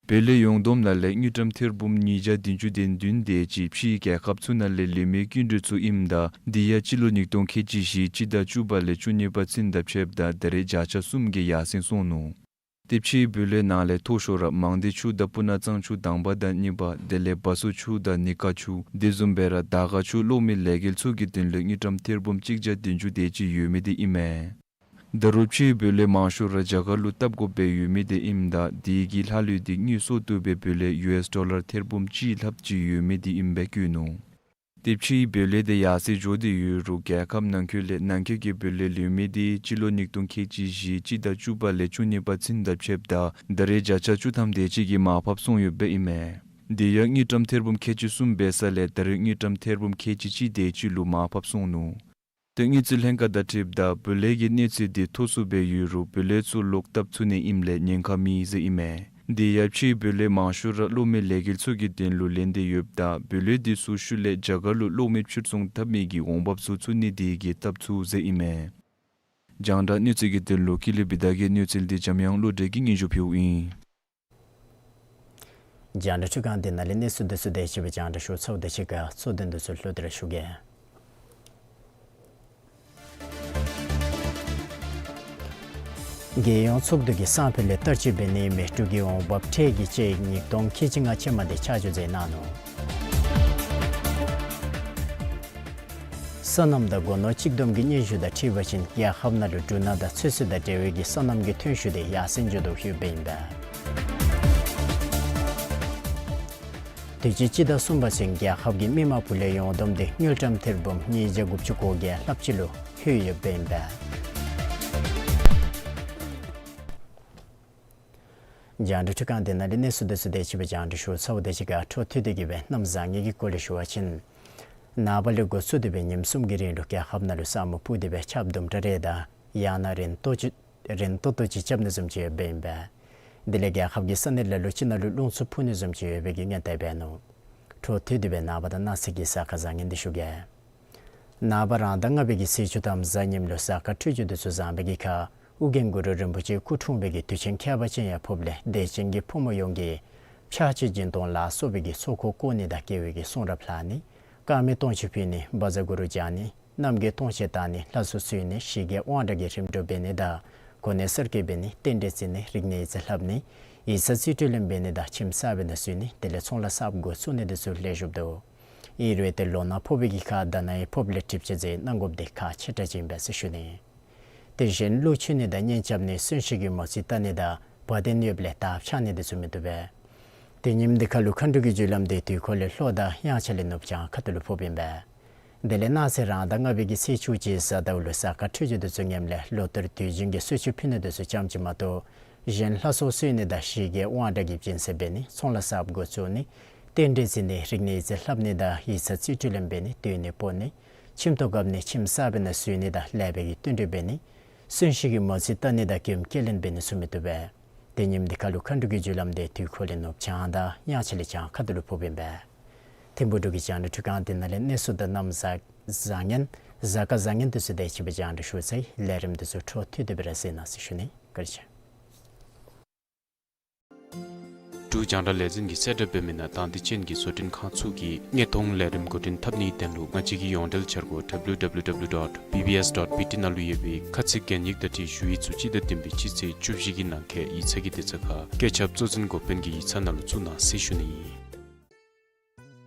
ཕུལ་ལས་ཡོངས་བསྡོམས་ནང་ལས་དངུལ་ཀྲམ་ཐེར་འབུམ་ཉིས་བརྒྱ་བདུན་ཅུ་དོན་བདུན་དེ་ཅིག་ཕྱིའི་རྒྱལ་ཁབ་ཚུ་ནང་ལས་ལེན་མི་སྐྱིན་འགྲུལ་ཚུ་ཨིནམ་ད་དེ་ཡང་སྤྱི་ལོ་ཉིས་སྟོང་ཁལ་གཅིག་བཞི་སྤྱི་ཟླ་བཅུ་པ་ལས་བཅུ་གཉིས་པ་ཚུན་དང་ཕྱདཔ་ད་ད་རེས་བརྒྱ་ཆ་གསུམ་གྱིས་ཡར་སེང་སོང་ནུག། ཏེ་ཕྱིའི་ཕུལ་ལས་ནང་ལས་མཐོ་ཤོས་ར་མང་སྡེ་ཆུ་དང་སྤུ་ན་གཙང་ཆུ་དང་པ་དང་གཉིས་པ་དེ་ལས་བ་སོ་ཆུ་དང་ནི་ཀ་ཆུ་དེ་བཟུམ་སྦེ་ར་དར་དཀར་ཆུ་གློག་མེ་ལས་འགུལ་ཚུ་གི་དོན་ལས་དངུལ་ཀྲམ་ཐེར་འབུམ་གཅིག་བརྒྱ་བདུན་ཅུ་དེ་ཅིག་ཡོད་མི་དེ་ཨིན་མས། ད་རུང་ཕྱིའི་ཕུལ་ལས་མང་ཤོས་ར་རྒྱ་གར་ལུ་བཏབ་དགོཔ་སྦེ་ཡོད་མི་དེ་ཨིནམ་ད་དེ་གི་ལྷག་ལུས་དེ་དངུལ་གསོག་བཏུབ་པའི་ཕུལ་ལས་ཡུ་ཨེསི་ཌོ་ལར་ཐེར་འབུམ་གཅིག་ལྷགཔ་ཅིག་ཡོད་མི་དེ་ཨིནམ་སྦེ་བཀོད་ནུག། ཏེ་ཕྱིའི་བུ་ལོན་དེ་ཡར་སེང་འགྱོ་སྟེ་ཡོད་རུང་རྒྱལ་ཁབ་ནང་འཁོད་ལས་ནང་འཁོད་ཀྱི་བུ་ལོན་ལེན་མི་དེ་སྤྱི་ལོ་ཉིས་སྟོང་ཁལ་གཅིག་བཞི་སྤྱི་ཟླ་བཅུ་པ་ལས་བཅུ་གཉིས་པ་ཚུན་དང་ཕྱདཔ་ད་ད་རེས་བརྒྱ་ཆ་བཅུ་ཐམ་དེ་ཅིག་གིས་མར་ཕབ་སོང་ཡོདཔ་ཨིན་མས། དེ་ཡང་དངུལ་ཀྲམ་ཐེར་འབུམ་ཁལ་གཅིག་གསུམ་འབད་ས་ལས་ད་རེས་དངུལ་ཀྲམ་ཐེར་འབུམ་ཁལ་གཅིག་གཅིག་དེ་ཅིག་ལུ་མར་ཕབ་སོང་ནུག། ཏེ་དངུལ་རྩིས་ལྷན་ཁག་དང་འཁྲིལཝ་ད་བུ་ལོན་གྱི་གནས་ཚད་དེ་མཐོ་སུ་སྦེ་ཡོད་རུང་བུ་ལོན་ཚུ་ལོག་བཏབ་ཚུགས་ནི་ཨིནམ་ལས་ཉེན་ཁ་མེད་ཟེར་ཨིན་མས། དེ་ཡང་ཕྱིའི་བུ་ལོན་མང་ཤོས་ར་གློག་མེ་ལས་འགུལ་ཚུ་གི་དོན་ལུ་ལེན་ཏེ་ཡོདཔ་ད་བུ་ལོན་དེ་ཚུ་ཤུལ་ལས་རྒྱ་གར་ལུ་གློག་མེ་ཕྱིར་ཚོང་འཐབ་མི་གི་འོང་འབབ་ཚུ་ཚུད་ནི་དེ་གིས་བཏབ་ཚུགས་ཟེར་ཨིན་མས། རྒྱང་བསྒྲགས་གནས་ཚུལ་གྱི་དོན་ལུ་ཀུན་ལེགས་བི་དྷ་གི་གནས་ཚུལ་དེ་འཇམ་དབྱངས་བློ་གྲོས་ཀྱིས་སྙན་ཞུ་ཕུལཝ་ཨིན། རྒྱང་བསྒྲགས་འཕྲུལ་ཁང་འདི་ནང་ལས་གནས་ཚུལ་དེ་ཚུ་དེ་ཅིག་སྦེ་རྒྱང་བསྒྲགས་ཞུ་ཚརཝ་དང་གཅིག་ཁར་གཙོ་དོན་དེ་ཚུ་ལྷོད་དེ་ར་ཞུ་གེ། རྒྱལ་ཡོངས་ཚོགས་འདུ་གིས་སང་ཕོད་ལས་བསྟར་སྤྱོད་འབད་ནི་མི་འདྲཝ་གི་འོང་འབབ་ཁྲལ་གྱི་དཔྱད་ཡིག་ཉིས་སྟོང་ཁལ་གཅིག་ལྔ་ཅན་མ་དེ་ཆ་འཇོག་མཛད་གནང་ནུག། སོ་ནམ་དང་སྒོ་ནོར་གཅིག་བསྡོམས་ཀྱི་སྙན་ཞུ་དང་འཁྲིལ་བ་ཅིན་རྒྱལ་ཁབ་ནང་ལུ་འབྲུ་སྣ་དང་ཚོད་བསྲེ་དང་འབྲེལ་བའི་གི་སོ་ནམ་གྱི་ཐོན་ཤུགས་དེ་ཡར་སེང་འགྱོ་དོ་ཡོདཔ་ཨིན་པས། དུས་ཅི་སྤྱི་ཟླ་གསུམ་པ་ཚུན་རྒྱལ་ཁབ་ཀྱི་མི་མང་བུ་ལོན་ཡོངས་བསྡོམས་དེ་དངུལ་ཀྲམ་ཐེར་འབུམ་ཉིས་བརྒྱ་དགུ་བཅུ་གོ་བརྒྱད་ལྷགཔ་ཅིག་ལུ་ལྷོད་ཡོདཔ་ཨིན་པས། རྒྱང་བསྒྲགས་འཕྲུལ་ཁང་འདི་ནང་ལས་གནས་ཚུལ་དེ་ཚུ་དེ་ཅིག་སྦེ་རྒྱང་བསྒྲགས་ཞུ་ཚརཝ་དང་གཅིག་ཁར་འཕྲོ་མཐུད་དེ་གི་སྦེ་གནམ་བཟང་ངན་གྱི་སྐོར་ལས་ཞུ་བ་ཅིན། ནངས་པ་ལས་འགོ་བཙུགས་ཏེ་སྦེ་ཉིནམ་གསུམ་གྱི་རིང་ལུ་རྒྱལ་ཁབ་ནང་ལུ་ས་སྨུག་སྤུབས་ཏེ་སྦེ་ཆརཔ་དུམ་གྲ་རེ་དང་ཡང་ན་རན་ཏོག་ཏོ་ཅིག་རན་ཏོག་ཏོ་ཅིག་རྐྱབ་ནི་བཟུམ་ཅིག་ཡོདཔ་ཨིན་པས། དེ་ལས་རྒྱལ་ཁབ་ཀྱི་ས་གནས་ལ་ལུ་ཅིག་ནང་ལུ་རླུང་འཚུབ་འཕུ་ནི་བཟུམ་ཅིག་ཡོད་པའི་གི་སྔོན་བརྡ་འབད་ནུག། འཕྲོ་མཐུད་དེ་སྦེ་ནངས་པ་དང་གནངས་ཚེ་གི་གཟའ་སྐར་བཟང་ངན་དེ་ཞུ་གེ། ནངས་པ་རང་ཟླ་ལྔ་པའི་གི་ཚེས་བཅུ་ཐམ་གཟའ་ཉིམ་ལུ་གཟའ་སྐར་འཕྲོད་སྦྱོར་དེ་ཚུ་བཟང་བའི་གི་ཁར་ཨོ་རྒྱན་གུ་རུ་རིན་པོ་ཆེ་སྐུ་འཁྲུངས་པའི་གི་དུས་ཆེན་ཁྱད་པར་ཅན་ཡང་ཕོགཔ་ལས་དད་ཅན་གྱི་ཕོ་མོ་ཡོངས་ཀྱིས་ཕྱག་ཕྱི་སྦྱིན་གཏོང་ལ་སོགས་པའི་གི་ཚོགས་འཁོར་བསྐོར་ནི་དང་དགེ་བའི་གི་གསུང་རབ་ལྷག་ནི། དཀར་མེ་སྟོང་མཆོད་ཕུལ་ནི། བཛྲ་གུ་རུ་བགྱང་ནི། རྣམ་རྒྱལ་སྟོང་མཆོད་བཏང་ནི། ལྷ་གསོལ་གསོལ་ནི། ཞི་རྒྱས་དབང་དྲག་གི་རིམ་གྲོ་འབད་ནི་དང་གོ་གནས་གསར་བསྐོ་འབད་ནི། རྟེན་འབྲེལ་བརྩི་ནི། རིག་གནས་ཡིག་ཚང་ལྷབ་ནི། ཡིག་ཚང་རྩིས་སྤྲོད་ལེན་འབད་ནི་དང་ཁྱིམ་གསརཔ་ནང་བཙུགས་ནི། དེ་ལས་ཚོང་ལཱ་གསརཔ་འགོ་བཙུགས་ནི་དེ་ཚུ་ལེགས་ཤོམ་འདུག། ཨིན་རུང་ཏེ་ལོ་ན་ཕོག་པའི་གི་ཁར་ཟླ་ནག་ཡང་ཕོགཔ་ལས་དྲིམ་ཆད་མཛད་གནང་དགོཔ་དེ་ཁག་ཆེ་དྲགས་ཅིག་ཨིན་པས་ཟེར་ཞུ་ནི། དེ་བཞིན་བློ་ཆུང་ནི་དང་གཉེན་རྐྱབ་ནི་གསོན་གཤིན་གྱི་མོ་རྩིས་བལྟ་ནི་དང་བ་དན་ཡོདཔ་ལས་དར་འཕྱར་ནི་དེ་ཚུ་མི་བཏུབ་པས། ཏེ་ཉིནམ་འདི་ཁར་ལུ་མཁའ་འགྲོ་གི་རྒྱུ་ལམ་དེ་དུས་འཁོར་ལས་ལྷོ་དང་དབྱངས་འཆར་ལས་ནུབ་བྱང་ཁ་ཐུག་ལུ་ཕོགཔ་ཨིན་པས། དེ་ལས་གནངས་ཚེ་རང་ཟླ་ལྔ་པའི་གི་ཚེས་བཅུ་གཅིག་གཟའ་ཟླཝ་ལུ་གཟའ་སྐར་འཕྲོད་སྦྱོར་དེ་ཚུ་ངནམ་ལས་ལོ་ལྟར་དུས་རྒྱུན་གྱི་གསོལ་མཆོད་ཕུལ་ནི་དེ་ཚུ་ཙམ་ཅིག་མ་གཏོགས་གཞན་ལྷ་གསོལ་གསོལ་ནི་དང་ཞི་རྒྱས་དབང་དྲག་གི་སྦྱིན་སྲེག་འབད་ནི། ཚོང་ལཱ་གསརཔ་འགོ་བཙུགས་ནི། རྟེན་འབྲེལ་བརྩི་ནི། རིག་གནས་ཡིག་ཚང་ལྷབ་ནི་དང་ཡིག་ཚང་རྩིས་སྤྲོད་ལེན་འབད་ནི། སྡོད་གནས་སྤོ་ནི། ཁྱིམ་ཐོག་བཀབ་ནི། ཁྱིམ་གསརཔ་ནང་བཙུགས་ནི་དང་ལེགས་པའི་གི་བསྟུན་གྲོས་འབད་ནི། གསོན་གཤིན་གྱི་མོ་རྩིས་བལྟ་ནི་དང་གྱོདམ་སྐྱེལ་ལེན་འབད་ནི་ཚུ་མི་བཏུབ་པས། ཏེ་ཉིནམ་འདི་ཁར་ལུ་མཁའ་འགྲོ་གི་རྒྱུ་ལམ་དེ་དུས་འཁོར་ལས་ནུབ་བྱང་དང་དབྱངས་འཆར་ལས་བྱང་ཁ་ཐུག་ལུ་ཕོགཔ་ཨིན་པས། ཐིམ་ཕུག་འབྲུག་གི་རྒྱང་བསྒྲགས་འཕྲུལ་ཁང་འདི་ནང་ལས་གནས་ཚུལ་དང་གནམ་བཟང་བཟང་ངན་གཟའ་སྐར་བཟང་ངན་དེ་ཚུ་དེ་ཅིག་སྦེ་རྒྱང་བསྒྲགས་ཞུ་ཚར་ཡི། ལས་རིམ་དེ་ཚུ་འཕྲོ་མཐུད་དེ་སྦེ་ར་གཟིགས་གནང་ཟེར་ཞུ་ནི། བཀའ་དྲིན་ཆེ། འབྲུག་རྒྱང་བསྒྲགས་ལས་འཛིན་གྱིས་གསལ་བསྒྲགས་འབད་མི་ནང་དང་འདོད་ཅན་གྱི་བཟོ་སྐྲུན་ཁང་ཚུ་གིས་དངོས་མཐོང་ལས་རིམ་འགོ་འདྲེན་འཐབ་ནིའི་དོན་ལུ་ང་བཅས་ཀྱི་ཡོངས་འབྲེལ་འཆར་སྒོ་W W W dot B B S dot B T ནང་ལུ་ཡོད་པའི་ཁ་ཚིག་གན་ཡིག་དང་འཁྲིལ་ཞུ་ཡིག་ཚུ་སྤྱི་ཟླ་བདུན་པའི་སྤྱི་ཚེས་བཅུ་བཞི་གི་ནང་འཁོད་ཡིག་ཚང་གི་དེ་ཚུ་ཁར་བཀོད་ཁྱབ་གཙོ་འཛིན་འགོ་དཔོན་གྱི་ཡིག་ཚང་ནང་ལུ་བཙུགས་གནང་ཟེར་ཞུ་ནི་ཨིན།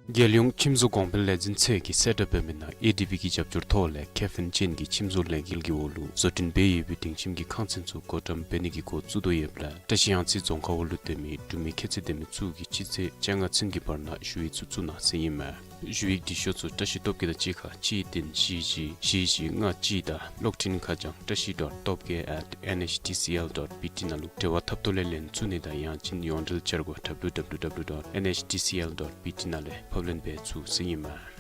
རྒྱལ་ཡོངས་ཁྱིམ་བཟོ་གོང་འཕེལ་ལས་འཛིན་ཚད་ཀྱིས་གསལ་བསྒྲགས་འབད་མི་ནང་ཨེ་ཌི་བི་གི་རྒྱབ་སྐྱོར་ཐོག་ལས་ཁེ་ཕན་ཅན་གྱི་ཁྱིམ་བཟོ་ལས་འགུལ་གྱི་འོག་ལུ་བཟོ་སྐྲུན་འབད་ཡོད་པའི་སྡིངས་ཁྱིམ་གྱི་ཁང་ཚན་ཚུ་བགོ་བཀྲམ་འབད་ནི་གི་འགོ་བཙུགས་དོ་ཡོདཔ་ལས་བཀྲིས་གཡང་རྩེ་རྫོང་ཁག་འོག་ལུ་སྡོད་མི་འབྲུག་མི་ཁྱད་ཚད་ལྡན་མི་ཚུ་གིས་སྤྱི་ཚེས་བཅོ་ལྔ་ཚུན་གྱི་བར་ན་ཞུ་ཡིག་ཚུ་བཙུགས་གནང་ཟེར་ཨིན་མས། ཞུ་ཡིག་འབྲི་ཤོག་ཚུ་བཀྲིས་སྟོབས་རྒྱས་དང་གཅིག་ཁར་གཅིག་བདུན་བཞི་བཞི་བཞི་བཞི་ལྔ་གཅིག་དང་གློག་འཕྲིན་ཁ་བྱང་བཀྲིས་སྟོབས་རྒྱས་at N H T C L dot B T ནང་ལུ་འབྲེལ་བ་འཐབ་ཐོག་ལས་ལེན་ཚུགས་ནི་དང་ཡང་ཅིན་ཡོངས་འབྲེལ་འཆར་སྒོ་W W W dot N H T C L dot B T ནང་ལས་ཕབ་ལེན་འབད་ཚུགས་ཟེར་ཨིན་མས།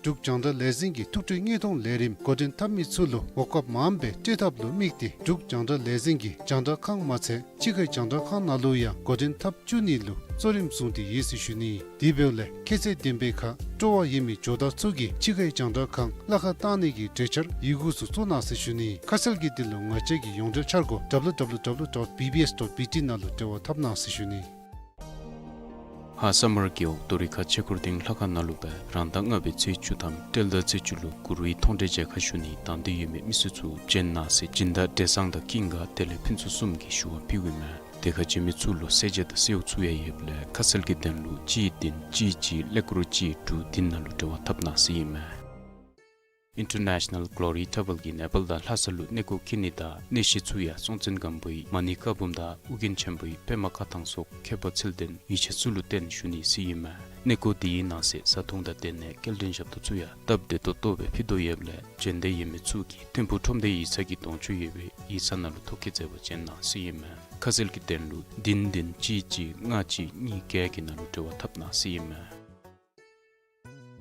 འབྲུག་རྒྱང་བསྒྲགས་ལས་འཛིན་གྱི་ཐུགས་སྤྲོའི་དངོས་མཐོང་ལས་རིམ་འགོ་འདྲེན་འཐབ་མི་ཚུ་ལུ་གོ་སྐབས་མངམ་སྦེ་སྤྲོད་ཐབས་ལུ་དམིགས་ཏེ་འབྲུག་རྒྱང་བསྒྲགས་ལས་འཛིན་གྱིས་རྒྱང་བསྒྲགས་ཁང་མ་ཚད་ཕྱི་ཁའི་རྒྱང་བསྒྲགས་ཁང་ནང་ལུ་ཡང་འགོ་འདྲེན་འཐབ་བཅུག་ནི་ལུ་གཙོ་རིམ་བཟུང་སྟེ་ཡོད་ཟེར་ཞུ་ནི། དེ་འབདཝ་ལས་ཁྱད་ཚད་ལྡན་པའི་ཁར་སྤྲོ་བ་ཡོད་མི་ཇོ་བདག་ཚུ་གིས་ཕྱི་ཁའི་རྒྱང་བསྒྲགས་ཁང་གླ་ཁར་བཏང་ནི་གི་གྲོས་འཆར་ཡི་གུ་ཚུ་བཙུགས་གནང་ཟེར་ཞུ་ནི། ཁ་གསལ་གྱི་དོན་ལུ་ང་བཅས་ཀྱི་ཡོངས་འབྲེལ་འཆར་སྒོ་W W W dot B B S dot B T ནང་ལུ་འབྲེལ་བ་འཐབ་གནང་ཟེར་ཞུ་ནི། ཧཱ་ས་མར་རྒེད་འོག་རྡོ་རིང་ཁ་ཆོས་འཁོར་སྡིངས་ལྷ་ཁང་ནང་ལུ་སྦེ་རང་ཟླ་ལྔ་པའི་ཚེས་བཅུ་ཐམ་སྤྲེལ་ཟླ་ཚེས་བཅུ་ལུ་གུ་རུའི་མཐོང་གྲོལ་མཇལ་ཁ་ཞུ་ནི་དང་འདོད་ཡོད་མི་མི་སེར་ཚུ་བྱོན་གནང་ཟེར་སྦྱིན་བདག་བགྲེས་གཟའ་དང་ཀུན་དགའ་དེ་ལས་ཕུན་ཚོགས་གསུམ་གྱིས་ཞུ་བ་ཕུལཝ་ཨིན་མས། དེ་ཁར་བྱོན་མི་ཚུ་ལུ་གསོལ་ཇ་དང་གསོལཝ་ཚུ་ཡང་ཡོདཔ་ལས་ཁ་གསལ་གྱི་དོན་ལུ་གཅིག་བདུན་གཅིག་གཅིག་ཀླད་ཀོར་གཅིག་དྲུག་བདུན་ནང་ལུ་འབྲེལ་བ་འཐབ་གནང་ཟེར་ཨིན་མས། International Glory Travel གིས་ནེ་པཱལ་དང་ལྷ་ས་ལུ་གནས་སྒོ་ཁྱིད་ནི་དང་གནས་གཞི་ཚུ་ཡང་སྲོང་བཙན་སྒམ་པོའི་མ་ཎི་བཀའ་འབུམ་དང་ཨོ་རྒྱན་ཆེན་པོའི་པདྨ་བཀའ་ཐང་སོགས་ཁྱད་པར་ཚུལ་ལྡན་ཡིད་ཆེས་ཚུ་ལུ་བརྟེན་ཞུ་ནི་ཟེར་ཨིན་མས། གནས་སྒོ་འདི་གི་ནང་གསེས་བཟའ་འཐུང་དང་སྡོད་གནས་སྐྱེལ་འདྲེན་ཞབས་ཏོག་ཚུ་ཡང་སྟབས་བདེ་ཏོག་ཏོ་སྦེ་ཕུལ་དོ་ཡོདཔ་ལས་འབྱོན་འདོད་ཡོད་མི་ཚུ་གིས་ཐིམ་ཕུག་ཁྲོམ་སྡེ་ཡིག་ཚང་གི་གདོང་ཅུང་ཡོད་པའི་ཡིག་ཚང་ནང་ལུ་ཐོ་བཀོད་མཛད་པར་བྱོན་གནང་ཟེར་ཨིན་མས། ཁ་གསལ་གྱི་དོན་ལུ་བདུན་བདུན་གཅིག་གཅིག་ལྔ་གཅིག་གཉིས་བརྒྱད་ཀྱི་ནང་ལུ་འབྲེལ་བ་འཐབ་གནང་ཟེར་ཨིན་མས།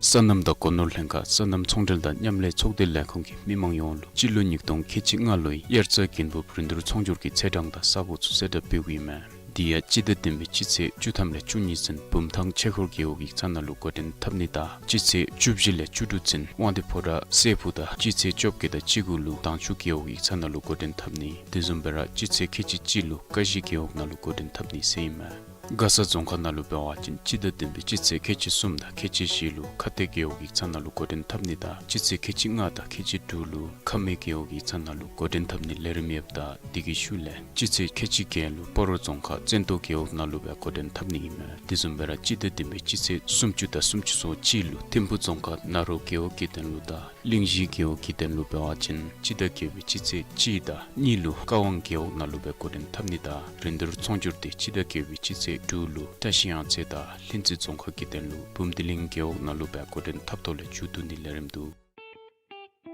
སོ་ནམ་དང་སྒོ་ནོར་ལྷན་ཁག་སོ་ནམ་ཚོང་འབྲེལ་དང་མཉམ་ལས་ཚོགས་སྡེ་ལས་ཁུངས་ཀྱིས་མི་མང་ཡོངས་ལུ་སྤྱི་ལོ་ཉིས་སྟོང་ཁལ་གཅིག་ལྔ་ལོའི་དབྱར་རྩྭ་དགུན་འབུབ་རིན་བསྡུར་ཚོང་སྒྱུར་གྱི་ཚེས་གྲངས་དང་ས་གོ་ཚུ་གསལ་བསྒྲགས་འབདཝ་ཨིན་མས། དེ་ཡང་སྤྱི་ཟླ་བདུན་པའི་སྤྱི་ཚེས་བཅུ་ཐམ་ལས་བཅུ་གཉིས་ཚུན་བུམ་ཐང་ཆོས་འཁོར་རྒེད་འོག་ཡིག་ཚང་ནང་ལུ་འགོ་འདྲེན་འཐབ་ནི་དང་སྤྱི་ཚེས་བཅུ་བཞི་ལས་བཅུ་དྲུག་ཚུན་དབང་འདུས་ཕོ་བྲང་སྲས་ཕུག་དང་སྤྱི་ཚེས་བཅོ་བརྒྱད་དང་བཅུ་དགུ་ལུ་དྭངས་ཆུ་རྒེད་འོག་ཡིག་ཚང་ནང་ལུ་འགོ་འདྲེན་འཐབ་ནི། དེ་བཟུམ་སྦེ་ར་སྤྱི་ཚེས་ཁལ་གཅིག་གཅིག་ལུ་ཀ་གཞི་རྒེད་འོག་ནང་ལུ་འགོ་འདྲེན་འཐབ་ནི་ཟེར་ཨིན་མས། མགར་ས་རྫོང་ཁག་ནང་ལུ་འབད་བ་ཅིན་སྤྱི་ཟླ་བདུན་པའི་སྤྱི་ཚེས་ཁལ་གཅིག་གསུམ་དང་ཁལ་གཅིག་བཞི་ལུ་ཁ་གཏད་རྒེད་འོག་ཡིག་ཚང་ནང་ལུ་འགོ་འདྲེན་འཐབ་ནི་དང་སྤྱི་ཚེས་ཁལ་གཅིག་ལྔ་དང་ཁལ་གཅིག་དྲུག་ལུ་ཁ་སྨད་རྒེད་འོག་ཡིག་ཚང་ནང་ལུ་འགོ་འདྲེན་འཐབ་ནི་ལས་རིམ་ཡོདཔ་ད་དེ་གི་ཤུལ་ལས་སྤྱི་ཚེས་ཁལ་གཅིག་བརྒྱད་ལུ་སྤ་རོ་རྫོང་ཁག་བཙན་ཏོ་རྒེད་འོག་ནང་ལུ་སྦེ་འགོ་འདྲེན་འཐབ་ནི་ཨིན་མས། དེ་བཟུམ་སྦེ་ར་སྤྱི་ཟླ་བདུན་པའི་སྤྱི་ཚེས་སུམ་ཅུ་དང་སུམ་ཅུ་སོ་གཅིག་ལུ་ཐིམ་ཕུག་རྫོང་ཁག་ན་རོ་རྒེད་འོག་གི་དོན་ལུ་དང་གླིང་བཞི་རྒེད་འོག་གི་དོན་ལུ་འབད་བ་ཅིན་སྤྱི་ཟླ་བརྒྱད་པའི་སྤྱི་ཚེས་གཅིག་དང་གཉིས་ལུ་ཀ་ཝང་རྒེད་འོག་ནང་ལུ་སྦེ་འགོ་འདྲེན་འཐབ་ནི་དང་རིན་བསྡུར་ཚོང་སྒྱུར་དེ་སྤྱི་ཟླ་བརྒྱད་པའི་སྤྱི་ཚེས་དྲུག་ལུ་བཀྲ་ཤིས་གཡང་རྩེ་དང་ལྷུན་རྩེ་རྫོང་ཁག་གི་དོན་ལུ་བུམ་སྡེ་གླིང་རྒེད་འོག་ནང་ལུ་སྦེ་འགོ་འདྲེན་འཐབ་ཐོག་ལས་མཇུག་བསྡུ་ནི་ལས་རིམ་འདུག།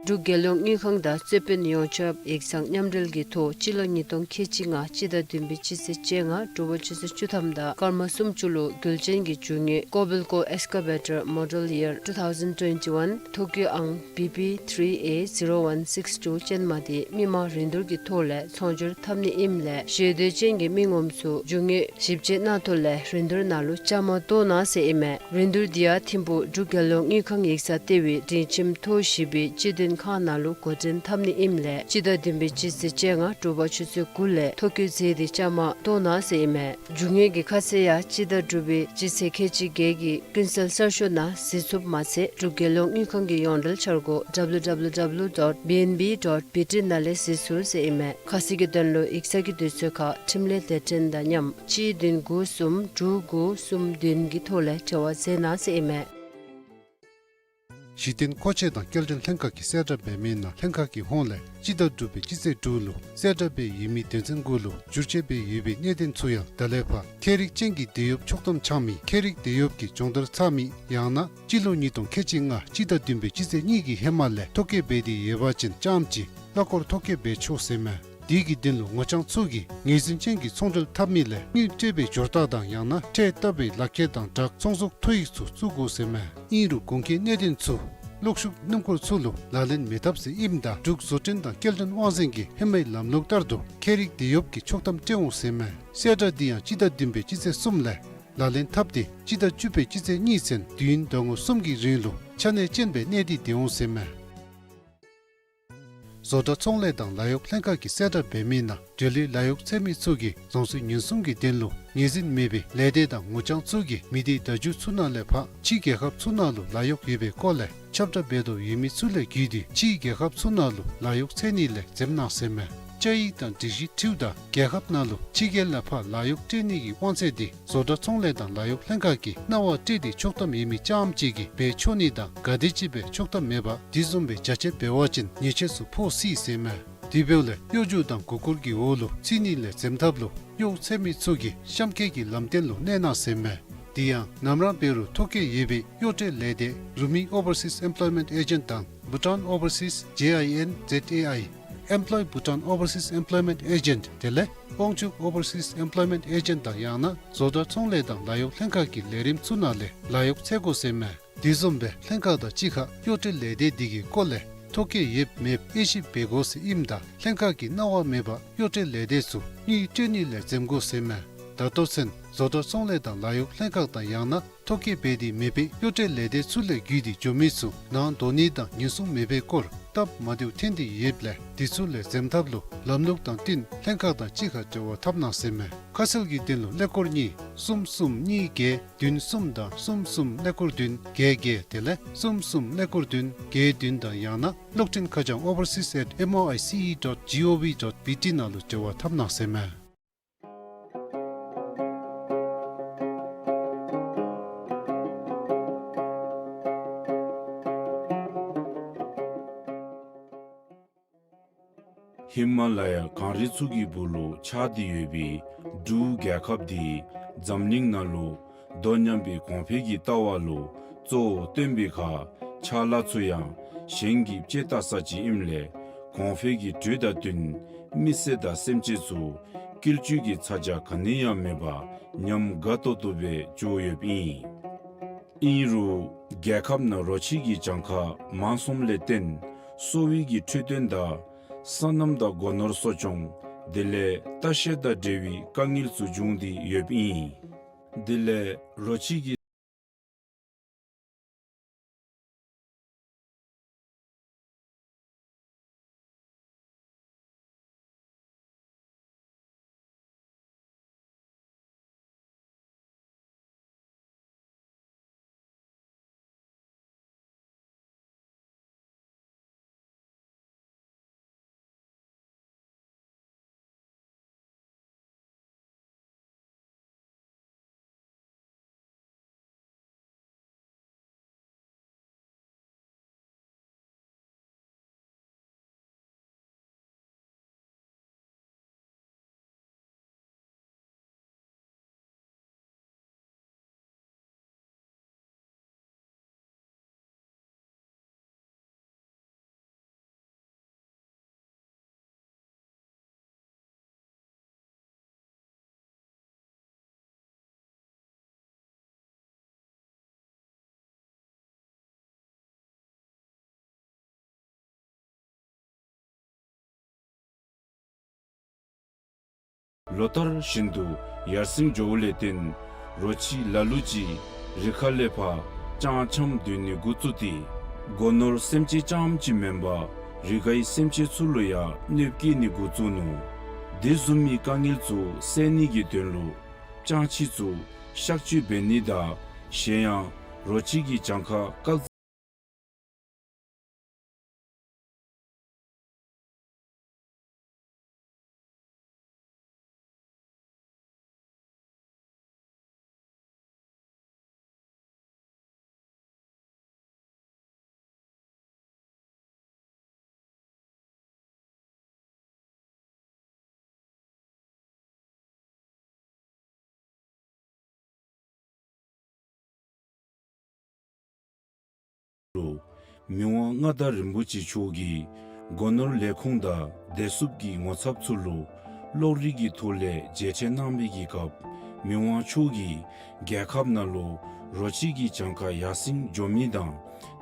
འབྲུག་རྒྱལ་ཡོངས་དངུལ་ཁང་དང་རྩོད་དཔོན་ཡོངས་ཁྱབ་ཡིག་ཚང་མཉམ་འབྲེལ་གྱི་ཐོག་སྤྱི་ལོ་ཉིས་སྟོང་ཁལ་གཅིག་ལྔ་སྤྱི་ཟླ་བདུན་པའི་སྤྱི་ཚེས་བཅོ་ལྔ་དྲོ་པ་ཆུ་ཚོད་བཅུ་ཐམ་དང་སྐར་མ་སུམ་ཅུ་ལུ་རྒྱུན་ལྗན་གྱི་རྒྱུ་དངོས་Kobelco Excavator Model Year two thousand twenty-one ཐོ་བཀོད་ཨང་བི་བི་ཐི་རི་ཨེ་ཛི་རོ་ཝན་སིགསི་ཊུ་ཅན་མ་དེ་མི་མང་རིན་བསྡུར་གྱི་ཐོག་ལས་ཚོང་སྒྱུར་འཐབ་ནི་ཨིནམ་ལས་ཞེ་འདོད་ཅན་གྱི་མི་ངོམ་ཚུ་རྒྱུ་དངོས་ཞིབ་དཔྱད་གནང་ཐོག་ལས་རིན་བསྡུར་ནང་ལུ་བཅའ་མར་གཏོགས་གནང་ཟེར་ཨིན་མས། རིན་བསྡུར་འདི་ཡང་ཐིམ་ཕུག་འབྲུག་རྒྱལ་ཡོངས་དངུལ་ཁང་ཡིག་ཚང་ལྟེ་བའི་སྒྲིང་ཁྱིམ་ཐོག་བཞི་པའི་སྤྱི་མཐུན་ཁང་ནང་ལུ་འགོ་འདྲེན་འཐབ་ནི་ཨིནམ་ལས་སྤྱི་ཟླ་བདུན་པའི་སྤྱི་ཚེས་བཅོ་ལྔ་དྲོ་པ་ཆུ་ཚོད་དགུ་ལས་ཐོ་བཀོད་མཛད་དེ་བཅའ་མར་གཏོགས་གནང་ཟེར་ཨིན་མས། རྒྱུ་དངོས་ཀྱི་ཁ་གསལ་ཡང་སྤྱི་ཟླ་དྲུག་པའི་སྤྱི་ཚེས་ཁལ་གཅིག་བརྒྱད་ཀྱི་ཀུན་གསལ་གསར་ཤོག་ནང་གཟིགས་ཚུགསཔ་མ་ཚད་འབྲུག་རྒྱལ་ཡོངས་དངུལ་ཁང་གི་ཡོངས་འབྲེལ་འཆར་སྒོ་W W W dot B N B dot B T ནང་ལས་གཟིགས་ཚུགས་ཟེར་ཨིན་མས། ཁ་གསལ་གྱི་དོན་ལུ་ཡིག་ཚང་གི་དུས་ཚོད་ཁར་འཕྲིན་ལས་སྡེ་ཚན་དང་མཉམ་གཅིག་བདུན་དགུ་གསུམ་དྲུག་དགུ་གསུམ་བདུན་གྱི་ཐོག་ལས་འབྲེལ་བ་མཛད་གནང་ཟེར་ཨིན་མས། གཞི་རྟེན་མཁོ་ཆས་དང་སྐྱེལ་འདྲེན་ལྷན་ཁག་གིས་གསལ་བསྒྲགས་འབད་མི་ནང་ལྷན་ཁག་གི་ཧོངས་ལས་སྤྱི་ཟླ་དྲུག་པའི་སྤྱི་ཚེས་དྲུག་ལུ་གསལ་བསྒྲགས་འབད་ཡོད་མི་དོན་ཚན་དགུ་ལུ་བསྒྱུར་བཅོས་འབད་ཡོད་པའི་གནད་དོན་ཚུ་ཡང་ད་ལས་ཕར་ཁྱད་རིག་ཅན་གྱི་འདེད་གཡོགཔ་ཆོག་ཐམ་འཆང་མི་ཁྱད་རིག་འདེད་གཡོགཔ་གི་སྦྱོང་བརྡར་ཚར་མི་ཡང་ན་སྤྱི་ལོ་ཉིས་སྟོང་ཁལ་གཅིག་ལྔ་སྤྱི་ཟླ་བདུན་པའི་སྤྱི་ཚེས་གཉིས་ཀྱི་ཧེ་མ་ལས་ཐོ་བཀོད་འབད་དེ་ཡོད་པ་ཅིན་རྐྱངམ་གཅིག་གླ་འཁོར་ཐོ་བཀོད་འབད་ཆོག་ཟེར་མས། དེ་གི་དོན་ལུ་ངོ་རྐྱང་ཚུ་གིས་ངོས་འཛིན་ཅན་གྱི་ཚོང་འབྲེལ་འཐབ་མི་ལས་དངུལ་སྤྲོད་པའི་སྦྱོར་རྟགས་དང་ཡང་ན་ཁྲལ་བཏབ་པའི་ལག་ཁྱེར་དང་སྦྲགས་ཚོང་ཟོག་ཐོ་ཡིག་ཚུ་བཙུགས་དགོ་ཟེར་མས། ཨིན་རུང་གོང་འཁོད་གནད་དོན་ཚུ་གློག་ཤུགས་སྣུམ་འཁོར་ཚུ་ལུ་ལག་ལེན་མི་འཐབ་ཟེར་ཨིནམ་ད་འབྲུག་བཟོ་སྐྲུན་དང་སྐྱེལ་འདྲེན་དབང་འཛིན་གྱིས་ཧེ་མའི་ལམ་ལུགས་ལྟར་དུ་ཁྱད་རིག་འདེད་གཡོགཔ་གི་ཆོག་ཐམ་སྤྲོད་འོང་ཟེར་མས། གསལ་བསྒྲགས་འདི་ཡང་སྤྱི་ཟླ་བདུན་པའི་སྤྱི་ཚེས་གསུམ་ལས་ལག་ལེན་འཐབ་སྟེ་སྤྱི་ཟླ་བཅུ་པའི་སྤྱི་ཚེས་གཉིས་ཚུན་དུས་ཡུན་ཟླ་ངོ་གསུམ་གྱི་རིང་ལུ་ཆ་གནས་ཅན་སྦེ་གནས་ཏེ་སྡོད་འོང་ཟེར་མས། བཟོ་གྲྭ་ཚོང་ལས་དང་ལཱ་གཡོག་ལྷན་ཁག་གིས་གསལ་བསྒྲགས་འབད་མི་ནང་འབྲེལ་ཡོད་ལཱ་གཡོག་འཚོལ་མི་ཚུ་གིས་རྫོང་སྲིད་ཉེན་སྲུང་གི་དོན་ལུ་ངོས་འཛིན་མེད་པའི་ལས་སྡེ་དང་ངོ་རྐྱང་ཚུ་གིས་མི་སྡེ་བརྡ་བརྒྱུད་ཚུ་ནང་ལས་ཕར་ཕྱི་རྒྱལ་ཁབ་ཚུ་ནང་ལུ་ལཱ་གཡོག་ཡོད་པའི་སྐོར་ལས་ཁྱབ་བསྒྲགས་འབད་དོ་ཡོད་མི་ཚུ་ལས་བརྒྱུད་དེ་ཕྱི་རྒྱལ་ཁབ་ཚུ་ནང་ལུ་ལཱ་གཡོག་འཚོལ་ནི་ལས་འཛེམ་གནང་ཟེར་མས། བཅའ་ཡིག་དང་སྒྲིག་གཞི་འཁྲིལཝ་ད་རྒྱལ་ཁབ་ནང་ལུ་ཕྱི་རྒྱལ་ལས་ཕར་ལཱ་གཡོག་སྤྲོད་ནི་གི་དབང་ཚད་འདི་བཟོ་གྲྭ་ཚོང་ལས་དང་ལཱ་གཡོག་ལྷན་ཁག་གིས་གནང་བ་སྤྲོད་དེ་ཆོག་ཐམ་ཡོད་མི་རྐྱངམ་གཅིག་གིས་འབད་ཆོག་ནི་དང་ག་དེམ་ཅིག་སྦེ་ཆོག་ཐམ་མེད་པར་དེ་བཟུམ་སྦེ་བྱ་སྤྱོད་འབད་བ་ཅིན་ཉེས་ཆད་ཚུ་ཕོག་སྲིད་ཟེར་མས། དེ་འབདཝ་ལས་གཡོ་སྒྱུ་དང་མགུ་སྐོར་གྱི་འོག་ལུ་ཚུད་ནི་ལས་འཛེམ་ཐབས་ལུ་གཡོག་འཚོལ་མི་ཚུ་གིས་གཤམ་འཁོད་ཀྱི་ལམ་སྟོན་ལུ་གནས་གནང་ཟེར་མས། དེ་ཡང་ནམ་ར་འབད་རུང་ཐོ་བཀོད་ཡོད་པའི་གཡོག་སྤྲོད་ལས་སྡེ་Rumi Overseas Employment Agent དང་Bhutan Overseas J I N Z A I Employ Bhutan Overseas Employment Agent དེ་ལས་དབང་ཕྱུག་Overseas Employment Agent དང་ཡང་ན་བཟོ་གྲྭ་ཚོང་ལས་དང་ལཱ་གཡོག་ལྷན་ཁག་གི་ལས་རིམ་ཚུ་ནང་ལས་ལཱ་གཡོག་འཚོལ་དགོ་ཟེར་མས། དེ་བཟུམ་སྦེ་ལྷན་ཁག་དང་གཅིག་ཁར་གཡོག་སྤྲོད་ལས་སྡེ་འདི་གི་སྐོར་ལས་ཐོ་བཀོད་ཡོདཔ་མེདཔ་དབྱེ་ཞིབ་འབད་དགོ་ཟེར་ཨིནམ་ད་ལྷན་ཁག་གིས་གནང་བ་མེད་པར་གཡོག་སྤྲོད་ལས་སྡེ་ཚུ་དངུལ་སྤྲོད་ནི་ལས་འཛེམ་དགོ་ཟེར་མས། ད་ལྟོ་ཚུན་བཟོ་གྲྭ་ཚོང་ལས་དང་ལཱ་གཡོག་ལྷན་ཁག་དང་ཡང་ན་ཐོ་བཀོད་འབད་དེ་མེད་པའི་གཡོག་སྤྲོད་ལས་སྡེ་ཚུ་ལས་བརྒྱུད་དེ་འགྱོ་མི་ཚུ་ནང་འདོགས་ནི་དང་ཉེན་སྲུང་མེད་པའི་སྐོར་སྟབས་མ་བདེཝ་ཐོན་ཏེ་ཡོདཔ་ལས་དེ་ཚུ་ལས་འཛེམ་ཐབས་ལུ་ལམ་ལུགས་དང་བསྟུན་ལྷན་ཁག་དང་གཅིག་ཁར་འབྲེལ་བ་འཐབ་གནང་ཟེར་མས། ཁ་གསལ་གྱི་དོན་ལུ་ཀླད་ཀོར་གཉིས་གསུམ་གསུམ་གཉིས་བརྒྱད་བདུན་གསུམ་དང་གསུམ་གསུམ་ཀླད་ཀོར་བདུན་བརྒྱད་བརྒྱད་དེ་ལས་གསུམ་གསུམ་ཀླད་ཀོར་བདུན་བརྒྱད་བདུན་དང་ཡང་ན་གློག་འཕྲིན་ཁ་བྱང་overseas at M O I C E dot G O V dot B T ནང་ལུ་འབྲེལ་བ་འཐབ་གནང་ཟེར་མས། ཧི་མ་ལ་ཡ་གངས་རི་ཚུ་གི་སྦུག་ལུ་ཆགས་ཏེ་ཡོད་པའི་འབྲུག་རྒྱལ་ཁབ་འདི་འཛམ་གླིང་ནང་ལུ་དོ་མཉམ་པའི་གོང་འཕེལ་གྱི་ལྟ་བ་ལུ་གཙོ་བོ་བཏོན་པའི་ཁར་ཕྱག་ལཱ་ཚུ་ཡང་གཞན་གྱིས་དཔྱད་བལྟ་ས་ཅིག་ཨིནམ་ལས་གོང་འཕེལ་གྱི་དུས་དང་བསྟུན་མི་སེར་དང་སེམས་ཅན་ཚུ་བསྐྱིལ་བཅོས་ཀྱི་ཚ་གྱང་ག་ནི་ཡང་མེད་པར་ཉམས་དགའ་ཏོག་ཏོ་སྦེ་འགྱོ་ཡོདཔ་ཨིན། ཨིན་རུང་རྒྱལ་ཁབ་ནང་རོ་ཁྱི་གི་གྱངས་ཁ་མང་སོངམ་ལས་བརྟེན་གསོ་བའི་གི་འཕྲོད་བསྟེན་དང་སོ་ནམ་དང་སྒོ་ནོར་གསོ་སྐྱོང་དེ་ལས་ལྟ་བཤལ་དང་འབྲེལ་བའི་དཀའ་ངལ་ཚུ་འབྱུང་སྟེ་ཡོདཔ་ཨིན། དེ་ལས་རོ་ཁྱི་གི་ལོ་ལྟར་བཞིན་དུ་ཡར་སེང་འགྱོཝ་ལས་བརྟེན་རོ་ཁྱི་ལ་ལུ་ཅིག་རི་ཁ་ལས་ཕར་སྤྱང་འཁྱམས་སྡོད་ནི་འགོ་བཙུགས་ཏེ་སྒོ་ནོར་སེམས་ཅན་རྐྱངམ་ཅིག་མེན་པར་རི་ཁའི་སེམས་ཅན་ཚུ་ལུ་ཡང་གནོདཔ་བཀལ་ནི་འགོ་བཙུགས་ནུག། དེ་བཟུམ་མའི་དཀའ་ངལ་ཚུ་སེལ་ནི་གི་དོན་ལུ་སྤྱང་ཁྱི་ཚུ་གཤག་བཅོས་འབད་ནི་དང་གཞན་ཡང་རོ་ཁྱི་གི་གྱངས་ཁ་བཀག་ལུ་མི་དབང་མངའ་བདག་རིན་པོ་ཆེ་མཆོག་གིས་སྒོ་ནོར་ལས་ཁུངས་དང་བདེ་སྲུངཔ་གི་ངོ་ཚབ་ཚུ་ལུ་གློག་རིག་གི་ཐོག་ལས་མཇལ་འཕྲད་གནང་བའི་གི་སྐབས་མི་དབང་མཆོག་གིས་རྒྱལ་ཁབ་ནང་ལུ་རོ་ཁྱི་གི་གྱངས་ཁ་ཡར་སེང་འགྱོ་མི་དང་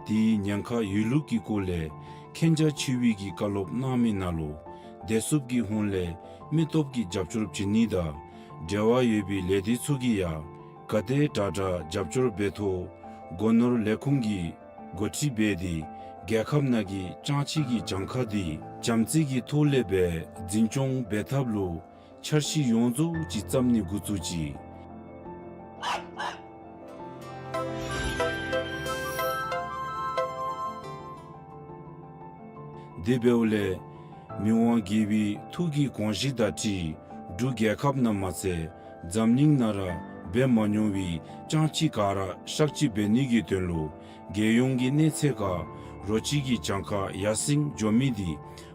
དེའི་ཉེན་ཁ་ཡོད་ལུགས་ཀྱི་སྐོར་ལས་མཁྱེན་རྒྱ་ཆེ་བའི་གི་བཀའ་སློབ་གནང་མི་ནང་ལུ་བདེ་སྲུངཔ་གི་ཧོངས་ལས་མི་སྟོབས་ཀྱི་རྒྱབ་སྐྱོར་བྱིན་ནི་དང་འབྲེལ་བ་ཡོད་པའི་ལས་སྡེ་ཚུ་གིས་ཡང་ག་དེ་དྲག་དྲག་རྒྱབ་སྐྱོར་འབད་ཐོག་སྒོ་ནོར་ལས་ཁུངས་ཀྱིས་འགོ་ཁྲིད་འབད་དེ་རྒྱལ་ཁབ་ནང་གི་སྤྱང་ཁྱི་གི་གྱངས་ཁ་དེ་བྱམས་བརྩེ་གི་ཐོག་ལས་སྦེ་འཛིན་སྐྱོང་འབད་ཐབས་ལུ་འཆར་གཞི་ཡོངས་རྫོགས་ཅིག་བརྩམ་ནི་འགོ་བཙུགས་ཅི། དེ་འབདཝ་ལས་མི་དབང་རྒྱལ་པོའི་ཐུགས་ཀྱི་དགོངས་གཞི་དང་འཁྲིལ་འབྲུག་རྒྱལ་ཁབ་ནང་མ་ཚད་འཛམ་གླིང་ནང་ར་འབད་མ་མྱོང་བའི་སྤྱང་ཁྱི་ག་ར་གཤག་བཅོས་འབད་ནི་གི་དོན་ལུ་རྒྱལ་ཡོངས་ཀྱི་གནས་ཚད་ཁར་རོ་ཁྱི་གི་གྱངས་ཁ་ཡར་སེང་འགྱོ་མི་དེ་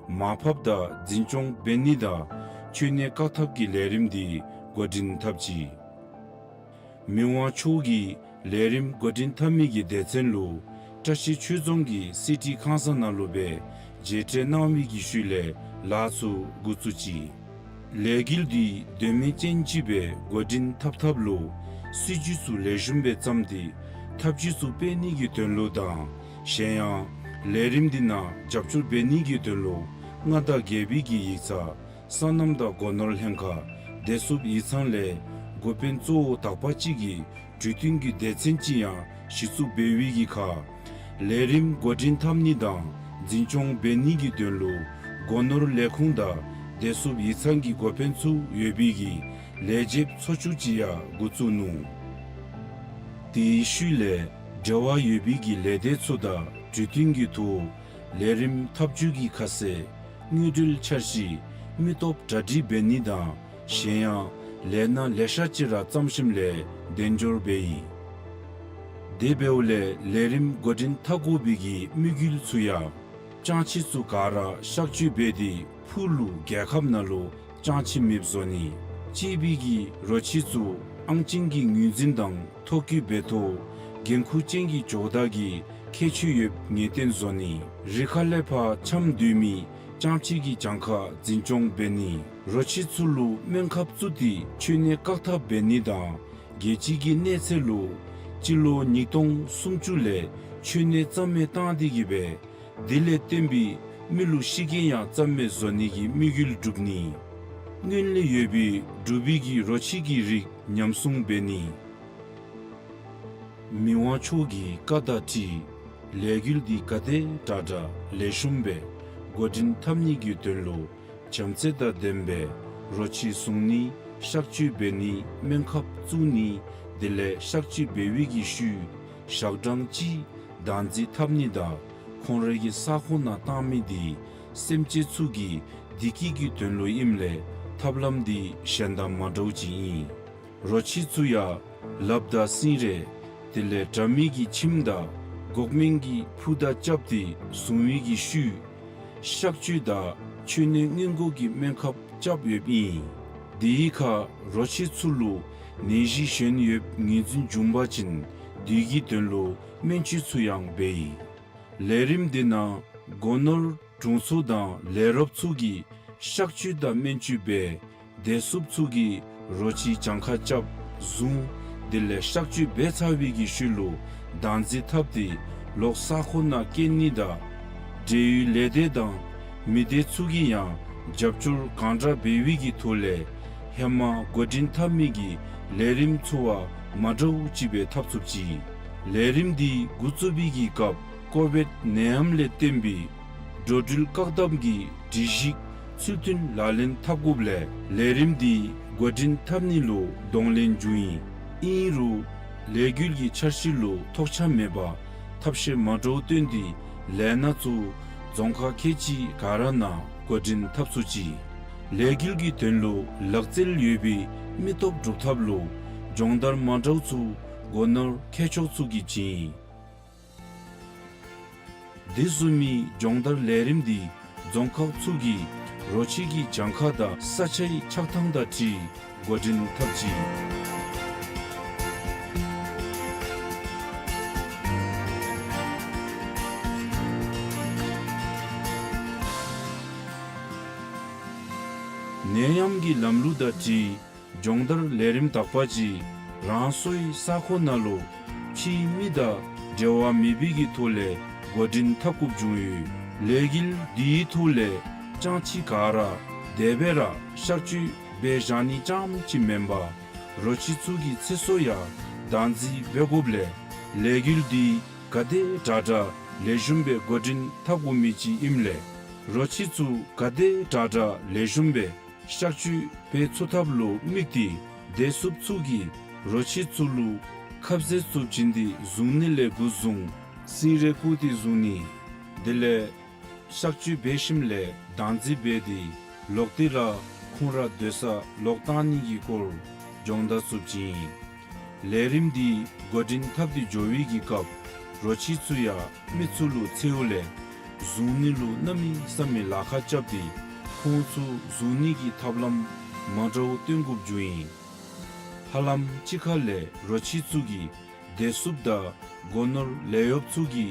མར་ཕབ་དང་འཛིན་སྐྱོང་འབད་ནི་དང་འཆོལ་ནད་བཀག་ཐབས་ཀྱི་ལས་རིམ་དེ་འགོ་འདྲེན་འཐབ་ཅི། མི་དབང་མཆོག་གིས་ལས་རིམ་འགོ་འདྲེན་འཐབ་མི་གི་སྡེ་ཚན་ལུ་བཀྲ་ཤིས་ཆོས་རྫོང་གི་སི་ཊི་ཁང་གསར་ནང་ལུ་སྦེ་མཇལ་འཕྲད་གནང་བའི་གི་ཤུལ་ལས་ལཱ་ཚུ་འགོ་བཙུགས་ཅི། ལས་འགུལ་འདི་དོན་སྨིན་ཅན་ཅིག་སྦེ་འགོ་འདྲེན་འཐབ་ཐབས་ལུ་སྲིད་ཇུས་ཚུ་ལེགས་ཤོམ་སྦེ་བརྩམས་ཏེ་ཐབས་ཇུས་ཚུ་སྤེལ་ནི་གི་དོན་ལུ་དང་གཞན་ཡང་ལས་རིམ་འདི་ནང་རྒྱབ་སྐྱོར་འབད་ནི་གི་དོན་ལུ་མངའ་བདག་རྒྱལ་པོའི་གི་ཡིག་ཚང་སོ་ནམ་དང་སྒོ་ནོར་ལྷན་ཁག་བདེ་སྲུངཔ་ཡིག་ཚང་ལས་འགོ་དཔོན་གཙོ་བོ་དག་པ་ཅིག་གི་གྲོས་བསྟུན་གྱི་སྡེ་ཚན་ཅིག་ཡང་གཞི་བཙུགས་འབད་བའི་གི་ཁར་ལས་རིམ་འགོ་འདྲེན་འཐབ་ནི་དང་འཛིན་སྐྱོང་འབད་ནི་གི་དོན་ལུ་སྒོ་ནོར་ལས་ཁུངས་དང་བདེ་སྲུངཔ་ཡིག་ཚང་གི་འགོ་དཔོན་ཚུ་ཡོད་པའི་གི་ལས་བྱེདཔ་ཚོགས་ཆུང་ཅིག་ཡང་འགོ་བཙུགས་ནུག། དེའི་ཤུལ་ལས་འབྲེལ་བ་ཡོད་པའི་གི་ལས་སྡེ་ཚུ་དང་གྲོས་བསྟུན་གྱི་ཐོག་ལས་རིམ་འཐབ་ཇུས་ཀྱི་ཁ་གསལ་དངུལ་འབྲེལ་འཆར་གཞི་མི་སྟོབས་གྲ་སྒྲིག་འབད་ནི་དང་གཞན་ཡང་ལས་སྣ་ལེ་ཤ་ཅིག་ར་བརྩམས་ཞིནམ་ལས་གདན་འབྱོར་འབད་ཡི། དེ་འབདཝ་ལས་ལས་རིམ་འགོ་འདྲེན་འཐབ་དགོ་པའི་གི་དམིགས་ཡུལ་ཚུ་ཡང་ ཅང་ཅེ་ཚུ་ག་ར་གཤག་བཅོས་འབད་དེ་ཕུགས་ལུ་རྒྱལ་ཁབ་ནང་ལུ་ཅང་ཅེ་མེདཔ་བཟོ་ནི། གཅིག་པའི་གིས་རོ་ཁྱི་ཚུ་ཨང་ཅིན་གྱི་ངོས་འཛིན་དང་ཐོ་བཀོད་འབད་ཐོག་འགན་ཁུར་ཅན་གྱི་ཇོ་བདག་གི་ཁྱད་ཆོས་ཡོདཔ་ངེས་བསྟན་བཟོ་ནི། རི་ཁ་ལས་ཕར་འཁྱམས་སྡོད་མི་ཅང་ཅེ་གི་གྱངས་ཁ་འཛིན་སྐྱོང་འབད་ནི། རོ་ཁྱི་ཚུ་ལུ་སྨན་ཁབ་བཙུགས་ཏེ་འཆོལ་ནད་བཀག་ཐབས་འབད་ནི་དང་རྒྱལ་སྤྱི་གི་གནས་ཚད་ལུ་སྤྱི་ལོ་ཉིས་སྟོང་སུམ་ཅུ་ལས་འཆོལ་ནད་རྩ་མེད་བཏང་སྟེ་གི་སྦེ་དེ་ལས་བརྟེན་པའི་མི་ལུ་ཤི་རྐྱེན་ཡང་རྩ་མེད་བཟོ་ནི་གི་དམིགས་ཡུལ་བསྒྲུབ་ནི། སྔོན་ལས་ཡོད་པའི་འབྲུག་པའི་གི་རོ་ཁྱི་གི་རིགས་ཉམས་སྲུང་འབད་ནི། མི་དབང་མཆོག་གི་བཀའ་དང་འཁྲིལ་ལས་འགུལ་འདི་ག་དེ་དྲག་དྲག་ལེགས་ཤོམ་སྦེ་འགོ་འདྲེན་འཐབ་ནི་གི་དོན་ལུ་བྱམས་བརྩེ་དང་ལྡན་པའི་རོ་ཁྱི་བཟུང་ནི་གཤག་བཅོས་འབད་ནི་སྨན་ཁབ་བཙུགས་ནི་དེ་ལས་གཤག་བཅོས་འབད་བའི་གི་ཤུལ་ཞག་གྲངས་གཅིག་བདག་འཛིན་འཐབ་ནི་དང་ཁོང་རའི་གི་ས་ཁོངས་ནང་བཏང་མི་འདི་སེམས་ཅན་ཚུ་གི་བདེ་སྐྱིད་ཀྱི་དོན་ལུ་ཨིནམ་ལས་ཐབས་ལམ་འདི་གཞན་དང་མ་འདྲཝ་ཅིག་ཨིན། རོ་ཁྱི་ཚུ་ཡང་ལགཔ་དང་སིང་རེ་དེ་ལས་དྲ་མིག་གི་ཁྱིམ་དང་འགོག་སྨན་གྱི་ཕུད་དང་རྐྱབ་སྟེ་བཟུང་བའི་གི་ཤུལ་གཤག་བཅོས་དང་འཆོལ་ནད་སྔོན་འགོག་གི་སྨན་ཁབ་རྐྱབ་ཡོདཔ་ཨིན། དེའི་ཁར་རོ་ཁྱི་ཚུ་ལུ་ནད་གཞི་གཞན་ཡོདཔ་ངོས་འཛིན་བྱུང་པ་ཅིན་དེ་གི་དོན་ལུ་སྨན་བཅོས་ཚུ་ཡང་འབད་ཡི། ལས་རིམ་འདི་ནང་སྒོ་ནོར་དྲུང་འཚོ་དང་ལས་རོགསཔ་ཚུ་གིས་གཤག་བཅོས་དང་སྨན་བཅོས་འབད་བདེ་སྲུངཔ་ཚུ་གིས་རོ་ཁྱི་གྱངས་ཁ་རྐྱབ་བཟུང་དེ་ལས་གཤག་བཅོས་འབད་ཚར་བའི་གི་ཤུལ་ལུ་བདག་འཛིན་འཐབ་སྟེ་ལོག་ས་ཁོངས་ནང་བསྐྱལ་ནི་དང་འབྲེལ་ཡོད་ལས་སྡེ་དང་མི་སྡེ་ཚུ་གིས་ཡང་རྒྱབ་སྐྱོར་གང་དྲག་འབད་བའི་གི་ཐོག་ལས་ཧེ་མ་འགོ་འདྲེན་འཐབ་མི་གི་ལས་རིམ་ཚུ་བ་མ་འདྲཝ་ཅིག་སྦེ་འཐབ་ཚུགསཔ་ཅིག། ལས་རིམ་འདི་འགོ་བཙུགས་པའི་གི་སྐབས་ཀོ་བིཌ་ནད་ཡམས་ལས་བརྟེན་པའི་འགྲོ་འགྲུལ་བཀག་དམ་གྱི་སྒྲིག་གཞི་ཚུལ་མཐུན་ལག་ལེན་འཐབ་དགོཔ་ལས་ལས་རིམ་འདི་འགོ་འདྲེན་འཐབ་ནི་ལུ་གདོང་ལེན་བྱུང་ཡི། ཨིན་རུང་ལས་འགུལ་གྱི་འཆར་གཞི་ལུ་ཐོགས་ཆགས་མེད་པར་ཐབས་ཤེས་མ་འདྲཝ་བཏོན་ཏེ་ལས་སྣ་ཚུ་རྫོང་ཁག་ཁལ་གཅིག་ག་ར་ནང་འགོ་འདྲེན་འཐབ་ཚུགས་ཅི། ལས་འགུལ་གྱི་དོན་ལུ་ལག་རྩལ་ཡོད་པའི་མི་སྟོབས་སྒྲུབ་ཐབས་ལུ་སྦྱོང་བརྡར་མ་འདྲཝ་ཚུ་སྒོ་ནོར་མཁས་མཆོག་ཚུ་གིས་བྱིན་ཡི། དེ་བཟུམ་མའི་སྦྱོང་བརྡར་ལས་རིམ་འདི་རྫོང་ཁག་ཚུ་གི་རོ་ཁྱི་གི་གྱངས་ཁ་དང་ས་ཆའི་ཆགས་ཐངས་དང་འཁྲིལ་འགོ་འདྲེན་འཐབ་ཅི། ནད་ཡམས་ཀྱི་ལམ་ལུགས་དང་འཁྲིལ་སྦྱོང་བརྡར་ལས་རིམ་དག་པ་ཅིག་རང་སོའི་ས་ཁོངས་ནང་ལུ་ཕྱིའི་མི་དང་འབྲེལ་བ་མེད་པའི་གི་ཐོག་ལས་འགོ་འདྲེན་འཐབ་དགོཔ་བྱུང་ཡོད། ལས་འགུལ་འདིའི་ཐོག་ལས་ཅང་ཅེ་ག་ར་དེ་སྦེ་ར་གཤག་བཅོས་འབད་བཞག་ནི་རྐྱངམ་ཅིག་མེན་པར་རོ་ཁྱི་ཚུ་གི་ཚེ་སྲོག་ཡང་བདག་འཛིན་འབད་དགོཔ་ལས་ལས་འགུལ་འདི་ག་དེ་དྲག་དྲག་ལེགས་ཤོམ་སྦེ་འགོ་འདྲེན་འཐབ་དགོ་མི་ཅིག་ཨིནམ་ལས་རོ་ཁྱི་ཚུ་ག་དེ་དྲག་དྲག་ལེགས་ཤོམ་སྦེ་གཤག་བཅོས་འབད་ཚུགས་ཐབས་ལུ་དམིགས་ཏེ་བདེ་སྲུངཔ་ཚུ་གིས་རོ་ཁྱི་ཚུ་ལུ་ཁབ་ཟས་ཚུ་བྱིན་ཏེ་བཟུང་ནི་ལས་འགོ་བཟུང་སིང་རེ་བཀུག་སྟེ་བཟུང་ནི། དེ་ལས་གཤག་བཅོས་འབད་ཞིནམ་ལས་བདག་འཛིན་འབད་དེ་ལོག་སྟེ་ར་ཁོང་ར་སྡོད་ས་ལོག་བཏང་ནི་གི་སྐོར་སྦྱོང་བརྡར་ཚུ་བྱིན་ཡི། ལས་རིམ་འདི་འགོ་འདྲེན་འཐབ་སྟེ་འགྱོ་བའི་གི་སྐབས་རོ་ཁྱི་ཚུ་ཡང་མི་ཚུ་ལུ་འཚེརཝ་ལས་བཟུང་ནི་ལུ་གནམ་མེད་ས་མེད་ལཱ་ཁག་རྐྱབ་སྟེ་ཁོང་ཚུ་བཟུང་ནི་གི་ཐབས་ལམ་མ་འདྲཝ་སྟོན་དགོཔ་བྱུང་ཡི། ཧ་ལམ་གཅིག་ཁར་ལས་རོ་ཁྱི་ཚུ་གིས་བདེ་སྲུངཔ་དང་སྒོ་ནོར་ལས་གཡོགཔ་ཚུ་གི་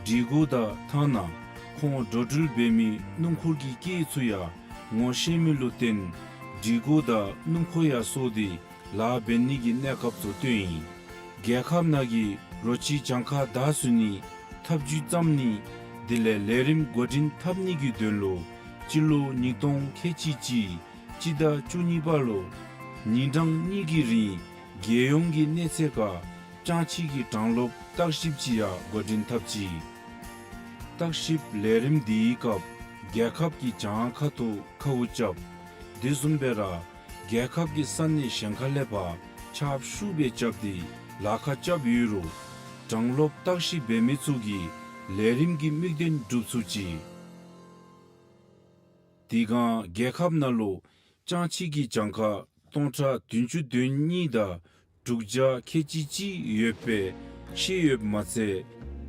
སྒྲིག་གོ་དང་ཐ་ན་ཁོང་འགྲོ་འགྲུལ་འབད་མི་སྣུམ་འཁོར་གྱི་སྐད་ཚུ་ཡང་ངོ་ཤེས་མི་ལུ་བརྟེན་སྒྲིག་གོ་དང་སྣུམ་འཁོར་ཡང་སོར་ཏེ་ལཱ་འབད་ནི་གི་གནས་སྐབས་ཚུ་བཏོན་ཡི། རྒྱལ་ཁབ་ནང་གི་རོ་ཁྱི་གྱངས་ཁ་དྲག་སུ་ནི་ཐབས་ཇུས་བརྩམ་ནི་དེ་ལས་ལས་རིམ་འགོ་འདྲེན་འཐབ་ནི་གི་དོན་ལུ་སྤྱི་ལོ་ཉིས་སྟོང་ཁལ་གཅིག་གཅིག་སྤྱི་ཟླ་བཅུ་གཉིས་པ་ལུ་ཉིན་གྲངས་གཉིས་ཀྱི་རིང་རྒྱལ་ཡོངས་ཀྱི་གནས་ཚད་ཁར་ཅང་ཅེ་གི་གྲངས་ལོབ་བརྟག་ཞིབ་ཅིག་ཡང་འགོ་འདྲེན་འཐབ་ཅི། བརྟག་ཞིབ་ལས་རིམ་འདིའི་སྐབས་རྒྱལ་ཁབ་ཀྱི་གྱངས་ཁ་ཐུག་ཁཝ་རྐྱབ། དེ་བཟུམ་སྦེ་ར་རྒྱལ་ཁབ་ཀྱི་ས་གནས་གཞན་ཁ་ལས་ཕར་ཁྱབ་ཤུགས་སྦེ་རྐྱབ་སྟེ་ལཱ་ཁག་རྐྱབ་ཡོད་རུང་གྲངས་ལོབ་བརྟག་ཞིབ་འབད་མི་ཚུ་གིས་ལས་རིམ་གྱི་དམིགས་དོན་འགྲུབ་ཚུགས་ཅི། དེ་སྒང་རྒྱལ་ཁབ་ནང་ལུ་ཅང་ཅེ་གི་གྱངས་ཁ་སྟོང་ཕྲག་བདུན་ཅུ་དོན་གཉིས་དང་དྲུག་བརྒྱ་ཁལ་གཅིག་གཅིག་ཡོད་པའི་ཤེས་ཡོདཔ་མ་ཚད་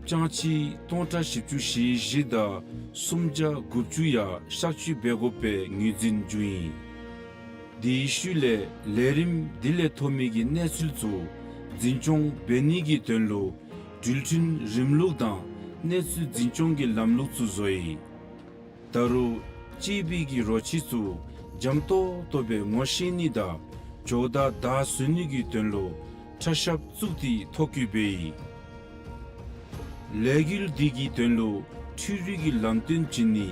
སྤྱང་ཁྱི་སྟོང་ཕྲག་བཞི་བཅུ་ཞེ་བཞི་དང་སུམ་བརྒྱ་དགུ་བཅུ་ཡང་གཤག་བཅོས་འབད་དགོ་པའི་ངོས་འཛིན་བྱུང་ཡི། དེའི་ཤུལ་ལས་ལས་རིམ་དེ་ལས་ཐོབ་མི་གི་གནས་ཚུལ་ཚུ་འཛིན་སྐྱོང་འབད་ནི་གི་དོན་ལུ་འགྲུལ་འཕྲིན་རིམ་ལུགས་དང་གནས་ཚུལ་འཛིན་སྐྱོང་གི་ལམ་ལུགས་ཚུ་བཟོ་ཡི། ད་རུང་གཅེས་པའི་གི་རོ་ཁྱི་ཚུ་འཇམ་ཏོང་ཏོ་སྦེ་ངོ་ཤེས་ནི་དང་ཇོ་བདག་བདའ་ཟུན་ནི་གི་དོན་ལུ་ཁྲ་ཤབ་བཙུགས་ཏེ་ཐོ་བཀོད་འབད་ཡི། ལས་འགུལ་འདི་གི་དོན་ལུ་འཕྲུལ་རིག་གི་ལམ་སྟོན་བྱིན་ནི་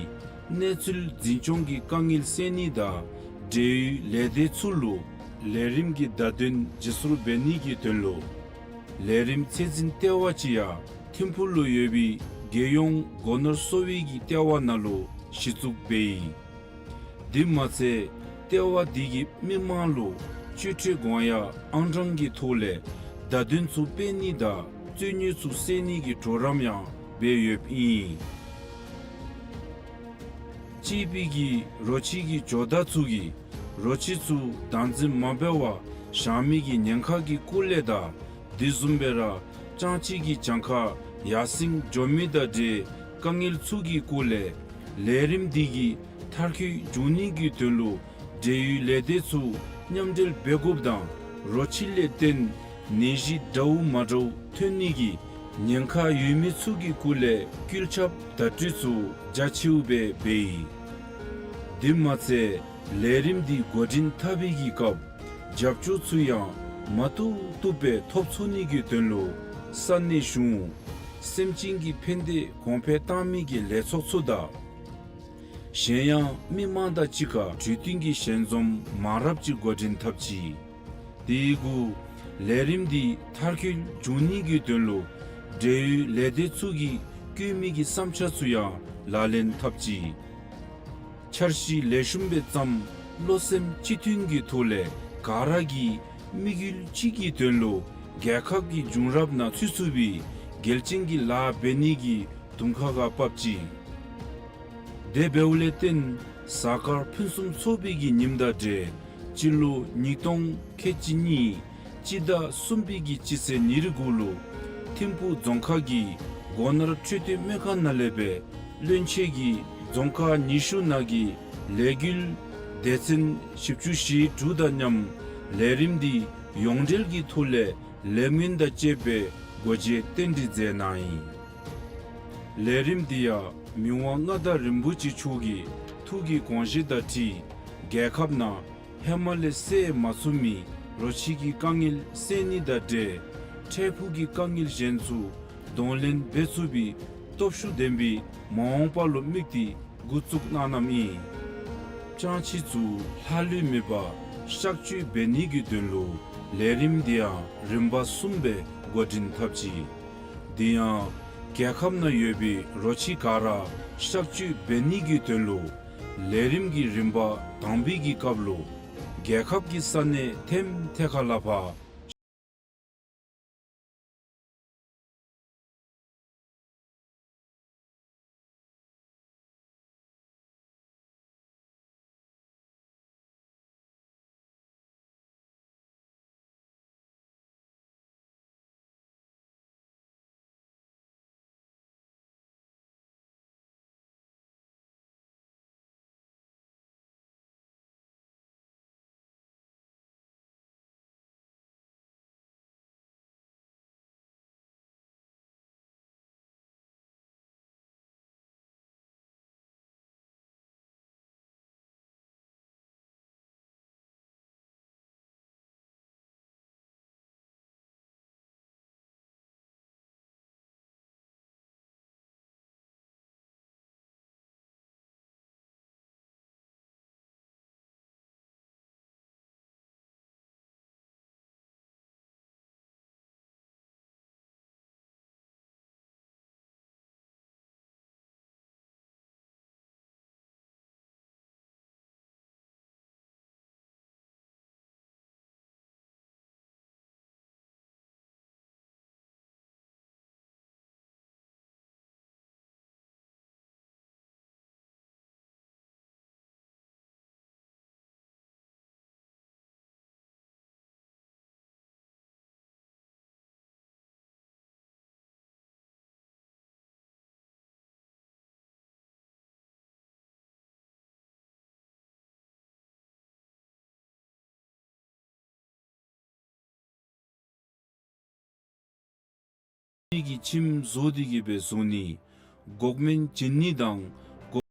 གནས་ཚུལ་འཛིན་སྐྱོང་གི་དཀའ་ངལ་སེལ་ནི་དང་འབྲེལ་ཡོད་ལས་སྡེ་ཚུ་ལུ་ལས་རིམ་གྱི་བརྡ་དོན་བརྗེ་སོར་འབད་ནི་གི་དོན་ལུ་ལས་རིམ་ཚད་འཛིན་ལྟེ་བ་ཅིག་ཡང་ཐིམ་ཕུག་ལུ་ཡོད་པའི་རྒྱལ་ཡོངས་སྒོ་ནོར་གསོ་བའི་གི་ལྟེ་བ་ནང་ལུ་གཞི་བཙུགས་འབད་ཡི། དེ་མ་ཚད་ལྟེ་བ་འདི་གིས་མི་མང་ལུ་སྤྱོད་ཁྲལ་དགོངས་ཡངས་ཨང་གྲངས་ཀྱི་ཐོག་ལས་བརྡ་དོན་ཚུ་སྤེལ་ནི་དང་རྩོད་རྙོག་ཚུ་སེལ་ནི་གི་གྲོགས་རམ་ཡང་འབད་ཡོདཔ་ཨིན། གཅེས་པའི་གི་རོ་ཁྱི་གི་ཇོ་བདག་ཚུ་གིས་རོ་ཁྱི་ཚུ་བདག་འཛིན་མ་འབད་བར་བཞག་མི་གི་ཉེན་ཁ་གི་སྐོར་ལས་དང་དེ་བཟུམ་སྦེ་ར་སྤྱང་ཁྱི་གི་གྱངས་ཁ་ཡར་སེང་འགྱོ་མི་དང་འབྲེལ་དཀའ་ངལ་ཚུ་གི་སྐོར་ལས་ལས་རིམ་འདི་གིས་མཐར་འཁྱོལ་འབྱུང་ནི་གི་དོན་ལུ་འབྲེལ་ཡོད་ལས་སྡེ་ཚུ་མཉམ་འབྲེལ་འབད་དགོཔ་དང་རོ་ཁྱི་ལས་བརྟེན་ནད་གཞི་འདྲཝ་མ་འདྲཝ་ཐོན་ནི་གི་ཉེན་ཁ་ཡོད་མི་ཚུ་གི་སྐོར་ལས་བཀོད་ཁྱབ་བརྡ་སྤྲོད་ཚུ་རྒྱ་ཆེཝ་སྦེ་འབད་ཡི། དེ་མ་ཚད་ལས་རིམ་འདི་འགོ་འདྲེན་འཐབ་པའི་གི་སྐབས་རྒྱབ་སྐྱོར་ཚུ་ཡང་མ་བཏུབ་བཏུབ་སྦེ་ཐོབ་ཚུགས་ནི་གི་དོན་ལུ་ས་གནས་གཞུང་སེམས་ཅན་གྱི་ཕན་བདེ་གོང་འཕེལ་བཏང་མི་གི་ལས་ཚོགས་ཚུ་དང་གཞན་ཡང་མི་མང་དང་གཅིག་ཁར་གྲོས་བསྟུན་གྱི་ཞལ་འཛོམས་མང་རབས་ཅིག་འགོ་འདྲེན་འཐབ་ཅི། དེ་གུ་ལས་རིམ་འདི་མཐར་འཁྱོལ་འབྱུང་ནི་གི་དོན་ལུ་འབྲེལ་ཡོད་ལས་སྡེ་ཚུ་གིས་བཀོད་མི་གི་བསམ་འཆར་ཚུ་ཡང་ལག་ལེན་འཐབ་ཅི། འཆར་གཞི་ལེགས་ཤོམ་སྦེ་བརྩམས་བློ་སེམས་གཅིག་མཐུན་གྱི་ཐོག་ལས་ག་ར་གིས་དམིགས་ཡུལ་གཅིག་གི་དོན་ལུ་རྒྱལ་ཁབ་ཀྱི་བྱུང་རབས་ནང་ཚུད་ཚུགས་པའི་གལ་ཅན་གྱི་ལཱ་འབད་ནི་གི་དུང་ཁ་ཁར་བབས་ཅི། དེ་འབདཝ་ལས་བརྟེན་གཟའ་སྐར་ཕུན་སུམ་ཚོགས་པའི་གི་ཉིནམ་དང་འབྲེལ་སྤྱི་ལོ་ཉིས་སྟོང་ཁལ་གཅིག་གཉིས་སྤྱི་ཟླ་གསུམ་པའི་གི་སྤྱི་ཚེས་ཉེར་དགུ་ལུ་ཐིམ་ཕུག་རྫོང་ཁག་གི་སྒོ་ནོར་འཕྲོད་བསྟེན་སྨན་ཁང་ནང་ལས་སྦེ་བློན་ཆེན་གྱིས་རྫོང་ཁག་ཉི་ཤུ་ནང་གི་ལས་འགུལ་སྡེ་ཚན་བཞི་བཅུ་ཞེ་དྲུག་དང་མཉམ་ལས་རིམ་འདི་ཡོངས་འབྲེལ་གྱི་ཐོག་ལས་ལས་སྨོན་དང་བཅས་པའི་སྒོ་འབྱེད་རྟེན་འབྲེལ་མཛད་གནང་ཡི། ལས་རིམ་འདི་ཡང་མི་དབང་མངའ་བདག་རིན་པོ་ཆེ་མཆོག་གི་ཐུགས་ཀྱི་དགོངས་བཞེད་དང་འཁྲིལ་རྒྱལ་ཁབ་ནང་ཧེ་མ་ལས་སེལ་མ་ཚུགས་མི་རོ་ཁྱི་གི་དཀའ་ངལ་སེལ་ནི་དང་འབྲེལ་འཕྲལ་ཕུགས་ཀྱི་དཀའ་ངལ་གཞན་ཚུ་གདོང་ལེན་འབད་ཚུགས་པའི་སྟོབས་ཤུགས་ལྡན་པའི་མ་འོངས་པ་ལུ་དམིགས་ཏེ་འགོ་བཙུགས་གནང་གནངམ་ཨིན། སྤྱང་ཁྱི་ཚུ་ལྷག་ལུས་མེད་པར་གཤག་བཅོས་འབད་ནི་གི་དོན་ལུ་ལས་རིམ་འདི་ཡང་རིམ་པ་གསུམ་སྦེ་འགོ་འདྲེན་འཐབ་ཅི། དེ་ཡང་རྒྱལ་ཁབ་ནང་ཡོད་པའི་རོ་ཁྱི་ག་ར་གཤག་བཅོས་འབད་ནི་གི་དོན་ལུ་ལས་རིམ་གྱི་རིམ་པ་དང་པའི་གི་སྐབས་ལུ་རྒྱལ་ཁབ་ཀྱི་ས་གནས་ཐེམ་ཐེ་ཁ་ལ་ཕར། མི་གི་ཁྱིམ་བཟོ་སྟེ་གི་སྦེ་བཟོ་ནི། འགོག་སྨན་བྱིན་ནི་དང་འགོག་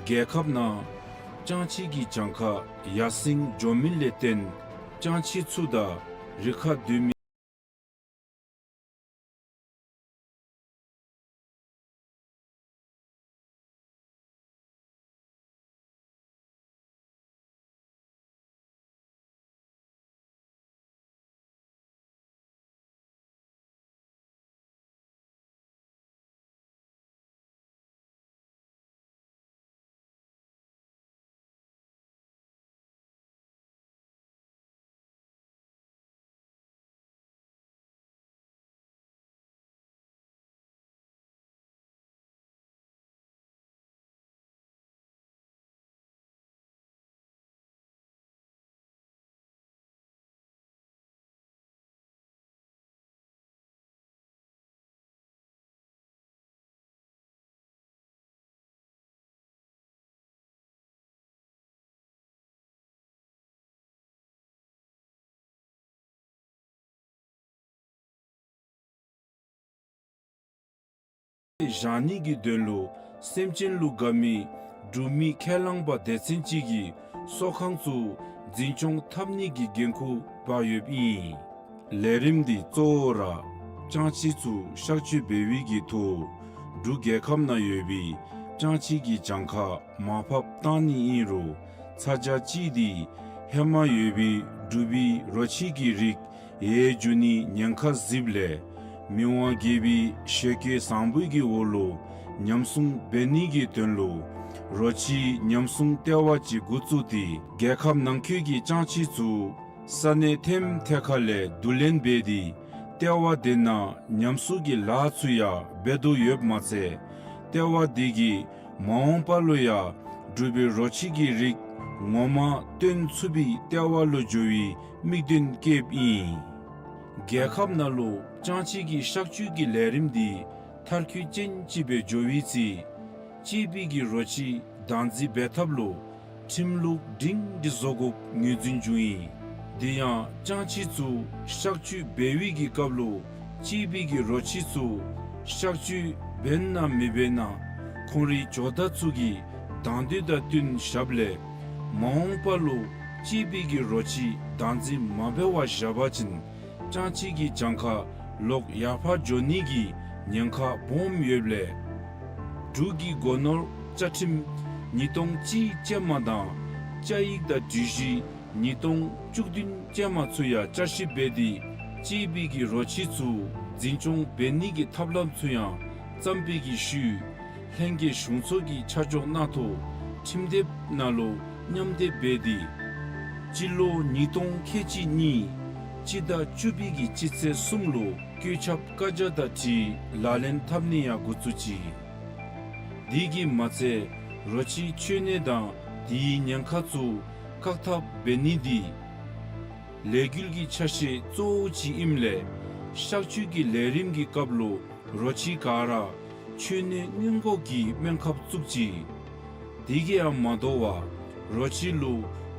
རྒྱལ་ཁབ་ནང་ལྕང་ཕྱེ་གི་གྱངས་ཁ་ཡར་སེང་འགྱོ་མི་ལས་བརྟེན་ལྕང་ཕྱེ་ཚུ་དང་རི་ཁ་སྡོད་མི། བཞག་ནི་གི་དོན་ལུ་སེམས་ཅན་ལུ་དགའ་མི་འབྲུག་མི་ཁས་བླངས་པ་སྡེ་ཚན་ཅིག་གིས་གསོ་ཁང་ཚུ་འཛིན་སྐྱོང་འཐབ་ནི་གི་འགན་ཁུར་འབག་ཡོདཔ་ཨིན། ལས་རིམ་འདི་གཙོ་བོ་ར་ལྕང་ཕྱེ་ཚུ་གཤག་བཅོས་འབད་བའི་གི་ཐོག་འབྲུག་རྒྱལ་ཁབ་ནང་ཡོད་པའི་ལྕང་ཕྱེ་གི་གྱངས་ཁ་མར་ཕབ་བཏང་ནི་ཨིན་རུང་ཚ་གྱང་ཅིག་འདི་ཧེ་མ་ཡོད་པའི་འབྲུག་པའི་རོ་ཁྱི་གི་རིགས་ཡལ་འགྱོ་ནི་ཉེན་ཁ་གཟིགསཔ་ལས་མི་དབང་རྒྱལ་པོའི་ཞལ་བཀོད་བཟང་པོའི་གི་འོག་ལུ་ཉམས་སྲུང་འབད་ནི་གི་དོན་ལུ་རོ་ཁྱི་ཉམས་སྲུང་ལྟེ་བ་ཅིག་འགོ་བཙུགས་ཏེ་རྒྱལ་ཁབ་ནང་འཁོད་ཀྱི་ལྕང་ཕྱེ་ཚུ་ས་གནས་ཐེམ་ཐེ་ཁ་ལས་བསྡུ་ལེན་འབད་དེ་ལྟེ་བ་དེ་ནང་ཉམས་གསོ་གི་ལཱ་ཚུ་ཡང་འབད་དོ་ཡོདཔ་མ་ཚད་ལྟེ་བ་དེ་གིས་མ་འོངས་པ་ལུ་ཡང་འབྲུག་པའི་རོ་ཁྱི་གི་རིགས་ངོ་མ་བཏོན་ཚུགས་པའི་ལྟེ་བ་ལུ་འགྱུར་བའི་དམིགས་དོན་བསྐྱེདཔ་ཨིན། རྒྱལ་ཁབ་ནང་ལུ་ལྕང་ཕྱེ་གི་གཤག་བཅོས་ཀྱི་ལས་རིམ་འདི་མཐར་འཁྱོལ་ཅན་ཅིག་སྦེ་འགྱོ་བའི་ཚེ་གཅེས་འབུལ་གྱི་རོ་ཁྱི་བདག་འཛིན་འབད་ཐབས་ལུ་ཁྲིམས་ལུགས་སྒྲིང་སྒྲི་བཟོ་དགོཔ་ངོས་འཛིན་འབྱུང་ཡི། དེ་ཡང་ལྕང་ཕྱེ་ཚུ་གཤག་བཅོས་འབད་བའི་གི་སྐབས་ལུ་གཅེས་འབུལ་གྱི་རོ་ཁྱི་ཚུ་གཤག་བཅོས་འབད་ན་མི་འབད་ན་ཁོང་རའི་ཇོ་བདག་ཚུ་གིས་དང་འདོད་དང་བསྟུན་བཞགཔ་ལས་མ་འོངས་པ་ལུ་གཅེས་འབུལ་གྱི་རོ་ཁྱི་བདག་འཛིན་མ་འབད་བར་བཞག་པ་ཅིན་ལྕང་ཕྱེ་གི་གྱངས་ཁ་ལོག་ཡར་འཕར་འགྱོ་ནི་གི་ཉེན་ཁ་སྦོམ་ཡོདཔ་ལས་འབྲུག་གི་སྒོ་ནོར་བཅའ་ཁྲིམས་ཉིས་སྟོང་གཅིག་ཅན་མ་དང་བཅའ་ཡིག་དང་གྲོས་གཞི་ཉིས་སྟོང་བཅུ་བདུན་ཅན་མ་ཚུ་ཡང་བསྐྱར་ཞིབ་འབད་དེ་གཅེས་འབུལ་གྱི་རོ་ཁྱི་ཚུ་འཛིན་སྐྱོང་འབད་ནི་གི་ཐབས་ལམ་ཚུ་ཡང་བརྩམས་པའི་གི་ཤུལ་ལྷན་རྒྱས་གཞུང་ཚོགས་ཀྱི་ཆ་འཇོག་གནང་ཐོག་ཁྲིམས་དེབ་ནང་ལུ་མཉམ་སྡེབ་འབད་དེ་སྤྱི་ལོ་ཉིས་སྟོང་ཁལ་གཅིག་གཉིས་སྤྱི་ཟླ་བཅུ་པའི་གི་སྤྱི་ཚེས་གསུམ་ལུ་བཀོད་ཁྱབ་བཀའ་རྒྱ་དང་འཁྲིལ་ལག་ལེན་འཐབ་ནི་ཡང་འགོ་བཙུགས་ཅི། དེ་གིས་མ་ཚད་རོ་ཁྱི་འཆོལ་ནད་དང་དེའི་ཉེན་ཁ་ཚུ་བཀག་ཐབས་འབད་ནི་འདི་ལས་འགུལ་གྱི་ཆ་ཤས་གཙོ་བོ་ཅིག་ཨིནམ་ལས་གཤག་བཅོས་ཀྱི་ལས་རིམ་གྱི་སྐབས་ལུ་རོ་ཁྱི་ག་ར་འཆོལ་ནད་སྔོན་འགོག་གི་སྨན་ཁབ་བཙུགས་ཅི། དེ་གིས་ཡང་མ་དོ་བར་རོ་ཁྱི་ལུ་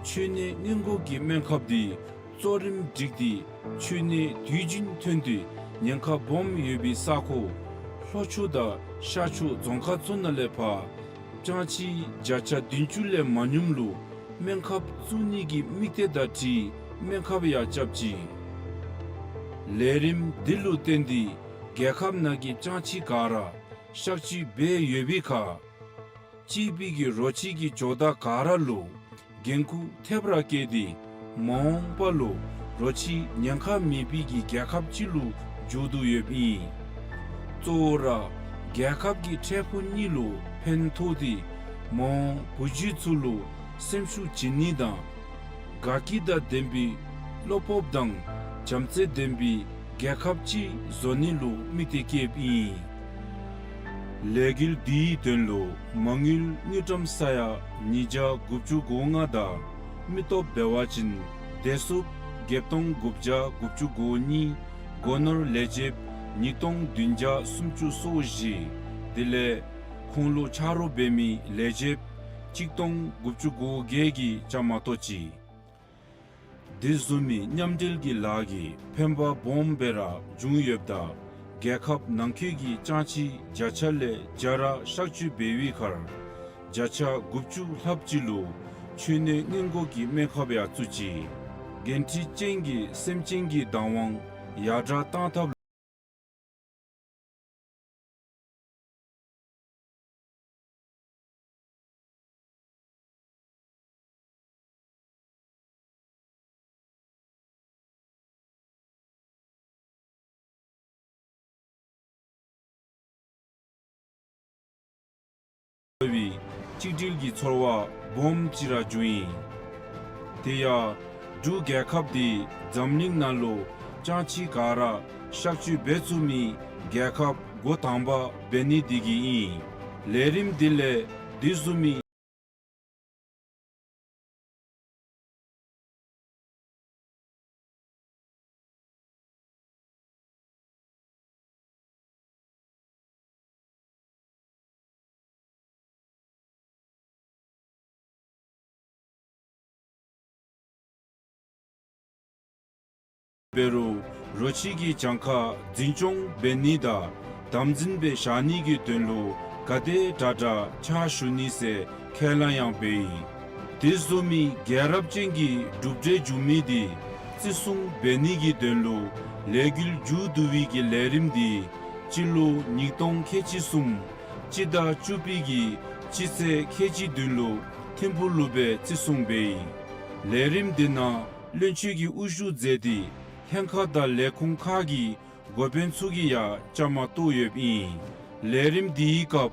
འཆོལ་ནད་སྔོན་འགོག་གི་སྨན་ཁབ་འདི་ གཙོ་རིམ་བསྒྲིགས་ཏེ་མཆོད་གནས་དུས་རྒྱུན་ཐོན་ཏེ་ཉེན་ཁ་སྦོམ་ཡོད་པའི་ས་ཁོངས་ལྷོ་ཕྱོགས་དང་ཤར་ཕྱོགས་རྫོང་ཁག་ཚུ་ནང་ལས་ཕར་ཅང་ཆི་བརྒྱ་ཆ་བདུན་ཅུ་ལས་མ་ཉུངམ་ལུ་སྨན་ཁབ་བཙུགས་ནི་གི་དམིགས་གཏད་དང་འཁྲིལ་སྨན་ཁབ་ཡང་རྐྱབ་ཅི། ལས་རིམ་འདི་ལུ་བརྟེན་ཏེ་རྒྱལ་ཁབ་ནང་གི་ཅང་ཆི་ག་ར་གཤག་བཅོས་འབད་ཡོད་པའི་ཁར་སྤྱི་པའི་གི་རོ་ཁྱི་གི་ཇོ་བདག་ག་ར་ལུ་འགན་ཁུར་ཐེབས་ར་བཀལ་ཏེ་མ་འོངས་པ་ལུ་རོ་ཁྱི་ཉེན་ཁ་མེད་པའི་གི་རྒྱལ་ཁབ་ཅིག་ལུ་འགྱོ་དོ་ཡོདཔ་ཨིན། གཙོ་བོ་ར་རྒྱལ་ཁབ་ཀྱི་འཕྲལ་ཕུགས་གཉིས་ལུ་ཕན་ཐོགས་ཏེ་མ་འོངས་བུ་རྒྱུད་ཚུ་ལུ་སེམས་ཤུགས་བྱིན་ནི་དང་དགའ་སྐྱིད་དང་ལྡན་པའི་བློ་སྤོབས་དང་བྱམས་བརྩེ་ལྡན་པའི་རྒྱལ་ཁབ་ཅིག་བཟོ་ནི་ལུ་དམིགས་ཏེ་བསྐྱེདཔ་ཨིན། ལས་འགུལ་འདིའི་དོན་ལུ་མ་དངུལ་དངུལ་ཀྲམ་ས་ཡ་ཉིས་བརྒྱ་དགུ་བཅུ་གོ་ལྔ་དང་མི་སྟོབས་འབད་བ་ཅིན་བདེ་སྲུངཔ་བརྒྱད་སྟོང་དགུ་བརྒྱ་དགུ་བཅུ་གོ་གཉིས། སྒོ་ནོར་ལས་བྱེདཔ་ཉིས་སྟོང་བདུན་བརྒྱ་སུམ་ཅུ་སོ་བཞི། དེ་ལས་ཁོང་ལུ་ཆ་རོགས་འབད་མི་ལས་བྱེདཔ་གཅིག་སྟོང་དགུ་བཅུ་གོ་བརྒྱད་ཀྱིས་བཅའ་མར་གཏོགས་ཅི། དེ་བཟུམ་མའི་མཉམ་འབྲེལ་གྱི་ལཱ་གིས་ཕན་པ་སྦོམ་སྦེ་ར་བྱུང་ཡོདཔ་ད་རྒྱལ་ཁབ་ནང་འཁོད་ཀྱི་ཅང་ཆི་བརྒྱ་ཆ་ལས་བརྒྱ་ར་གཤག་བཅོས་འབད་བའི་ཁར་བརྒྱ་ཆ་དགུ་བཅུ་ལྷགཔ་ཅིག་ལུ་མཆོད་གནས་སྔོན་འགོག་གི་སྨན་ཁབ་ཡང་བཙུགས་ཅི། འགན་འཁྲི་ཅན་གྱི་སེམས་ཅན་གྱི་བདག་དབང་ཡར་དྲག་གཏང་ཐབས་བའི་གཅིག་སྒྲིལ་གྱི་ཚོར་བ་སྦོམ་ཅིག་ར་བྱུང་ཡི། དེ་ཡང་འབྲུག་རྒྱལ་ཁབ་འདི་འཛམ་གླིང་ནང་ལུ་ཅང་ཆི་ག་ར་གཤག་བཅོས་འབད་ཚུགས་མི་རྒྱལ་ཁབ་འགོ་དང་པ་འབད་ནི་འདི་གིས་ཨིན། ལས་རིམ་འདི་ལས་དེ་བཟུམ་མའི་འབད་རུང་རོ་ཁྱི་གི་གྱངས་ཁ་འཛིན་སྐྱོང་འབད་ནི་དང་དམ་འཛིན་སྦེ་བཞག་ནི་གི་དོན་ལུ་ག་དེ་དྲག་དྲག་ཕྱག་ཞུ་ནི་ཟེར་ཁས་བླངས་ཡང་འབད་ཡི། དེ་བཟུམ་མའི་རྒྱལ་རབས་ཅན་གྱི་གྲུབ་འབྲས་འབྱུང་མི་འདི་བརྩི་སྲུང་འབད་ནི་གི་དོན་ལུ་ལས་འགུལ་མཇུག་བསྡུ་བའི་གི་ལས་རིམ་འདི་སྤྱི་ལོ་ཉིས་སྟོང་ཁལ་གཅིག་གསུམ་སྤྱི་ཟླ་བཅུ་པའི་གི་སྤྱི་ཚེས་ཁལ་གཅིག་བདུན་ལུ་ཐིམ་ཕུག་ལུ་སྦེ་བརྩི་སྲུང་འབད་ཡི། ལས་རིམ་འདི་ནང་བློན་ཆེན་གྱིས་དབུ་བཞུགས་མཛད་དེ་ལྷན་ཁག་དང་ལས་ཁུངས་ཁག་གི་འགོ་དཔོན་ཚུ་གིས་ཡང་བཅའ་མར་གཏོགས་ཡོདཔ་ཨིན། ལས་རིམ་འདིའི་སྐབས་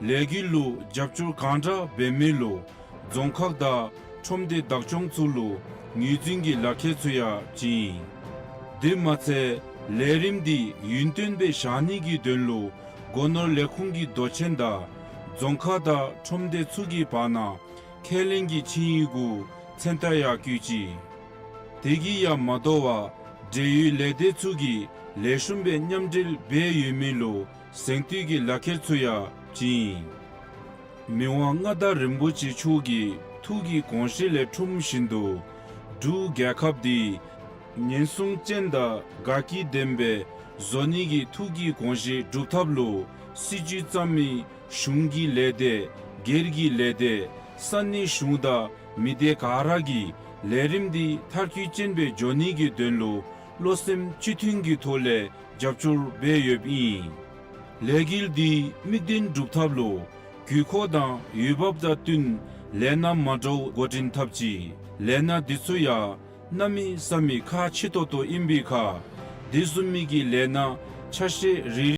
ལས་འགུལ་ལུ་རྒྱབ་སྐྱོར་གང་དྲག་འབད་མི་ལུ་རྫོང་ཁག་དང་ཁྲོམ་སྡེ་བདག་སྐྱོང་ཚུ་ལུ་ངོས་འཛིན་གྱི་ལག་ཁྱེར་ཚུ་ཡང་བྱིན་ཡི། དེ་མ་ཚད་ལས་རིམ་འདི་ཡུན་བརྟན་སྦེ་བཞག་ནི་གི་དོན་ལུ་སྒོ་ནོར་ལས་ཁུངས་ཀྱི་མདོ་ཆེན་དང་རྫོང་ཁག་དང་ཁྲོམ་སྡེ་ཚུ་གི་བར་ན་ཁས་ལེན་གྱི་ཆིངས་ཡིག་གུ་མཚན་རྟགས་ཡང་བཀོད་ཅི། དེ་གིས་ཡང་མ་དོ་བར་འབྲེལ་ཡོད་ལས་སྡེ་ཚུ་གིས་ལེགས་ཤོམ་སྦེ་མཉམ་འབྲེལ་འབད་ཡོད་མི་ལུ་གཟེངས་བསྟོད་ཀྱི་ལག་ཁྱེར་ཚུ་ཡང་བྱིན་ཡི། མི་དབང་མངའ་བདག་རིན་པོ་ཆེ་མཆོག་གི་ཐུགས་ཀྱི་དགོངས་བཞེད་ལས་འཁྲུངས་བཞིན་དུ་འབྲུག་རྒྱལ་ཁབ་འདི་ཉེན་སྲུང་ཅན་དང་དགའ་སྐྱིད་ལྡན་པའི་བཟོ་ནི་གི་ཐུགས་ཀྱི་དགོངས་བཞེད་སྒྲུབ་ཐབས་ལུ་སྲིད་བྱུས་བརྩམ་མི་གཞུང་གི་ལས་སྡེ་སྒེར་གྱི་ལས་སྡེ་ས་གནས་གཞུང་དང་མི་སྡེ་ག་ར་གིས་ལས་རིམ་འདི་མཐར་འཁྱོལ་ཅན་སྦེ་འགྱོ་ནི་གི་དོན་ལུ་བློ་སེམས་གཅིག་མཐུན་གྱི་ཐོག་ལས་རྒྱབ་སྐྱོར་འབད་ཡོདཔ་ཨིན། ལས་འགུལ་འདི་དམིགས་དོན་སྒྲུབ་ཐབས་ལུ་དགོས་མཁོ་དང་འོས་འབབ་དང་བསྟུན་ལས་སྣ་མ་འདྲཝ་འགོ་འདྲེན་འཐབ་ཅི། ལས་སྣ་འདི་ཚུ་ཡང་གནམ་མེད་ས་མེད་ཁག་ཆེ་ཏོག་ཏོ་ཨིན་པའི་ཁར་དེ་བཟུམ་མའི་གི་ལས་སྣ་ཆ་ཤས་རེ་རེ་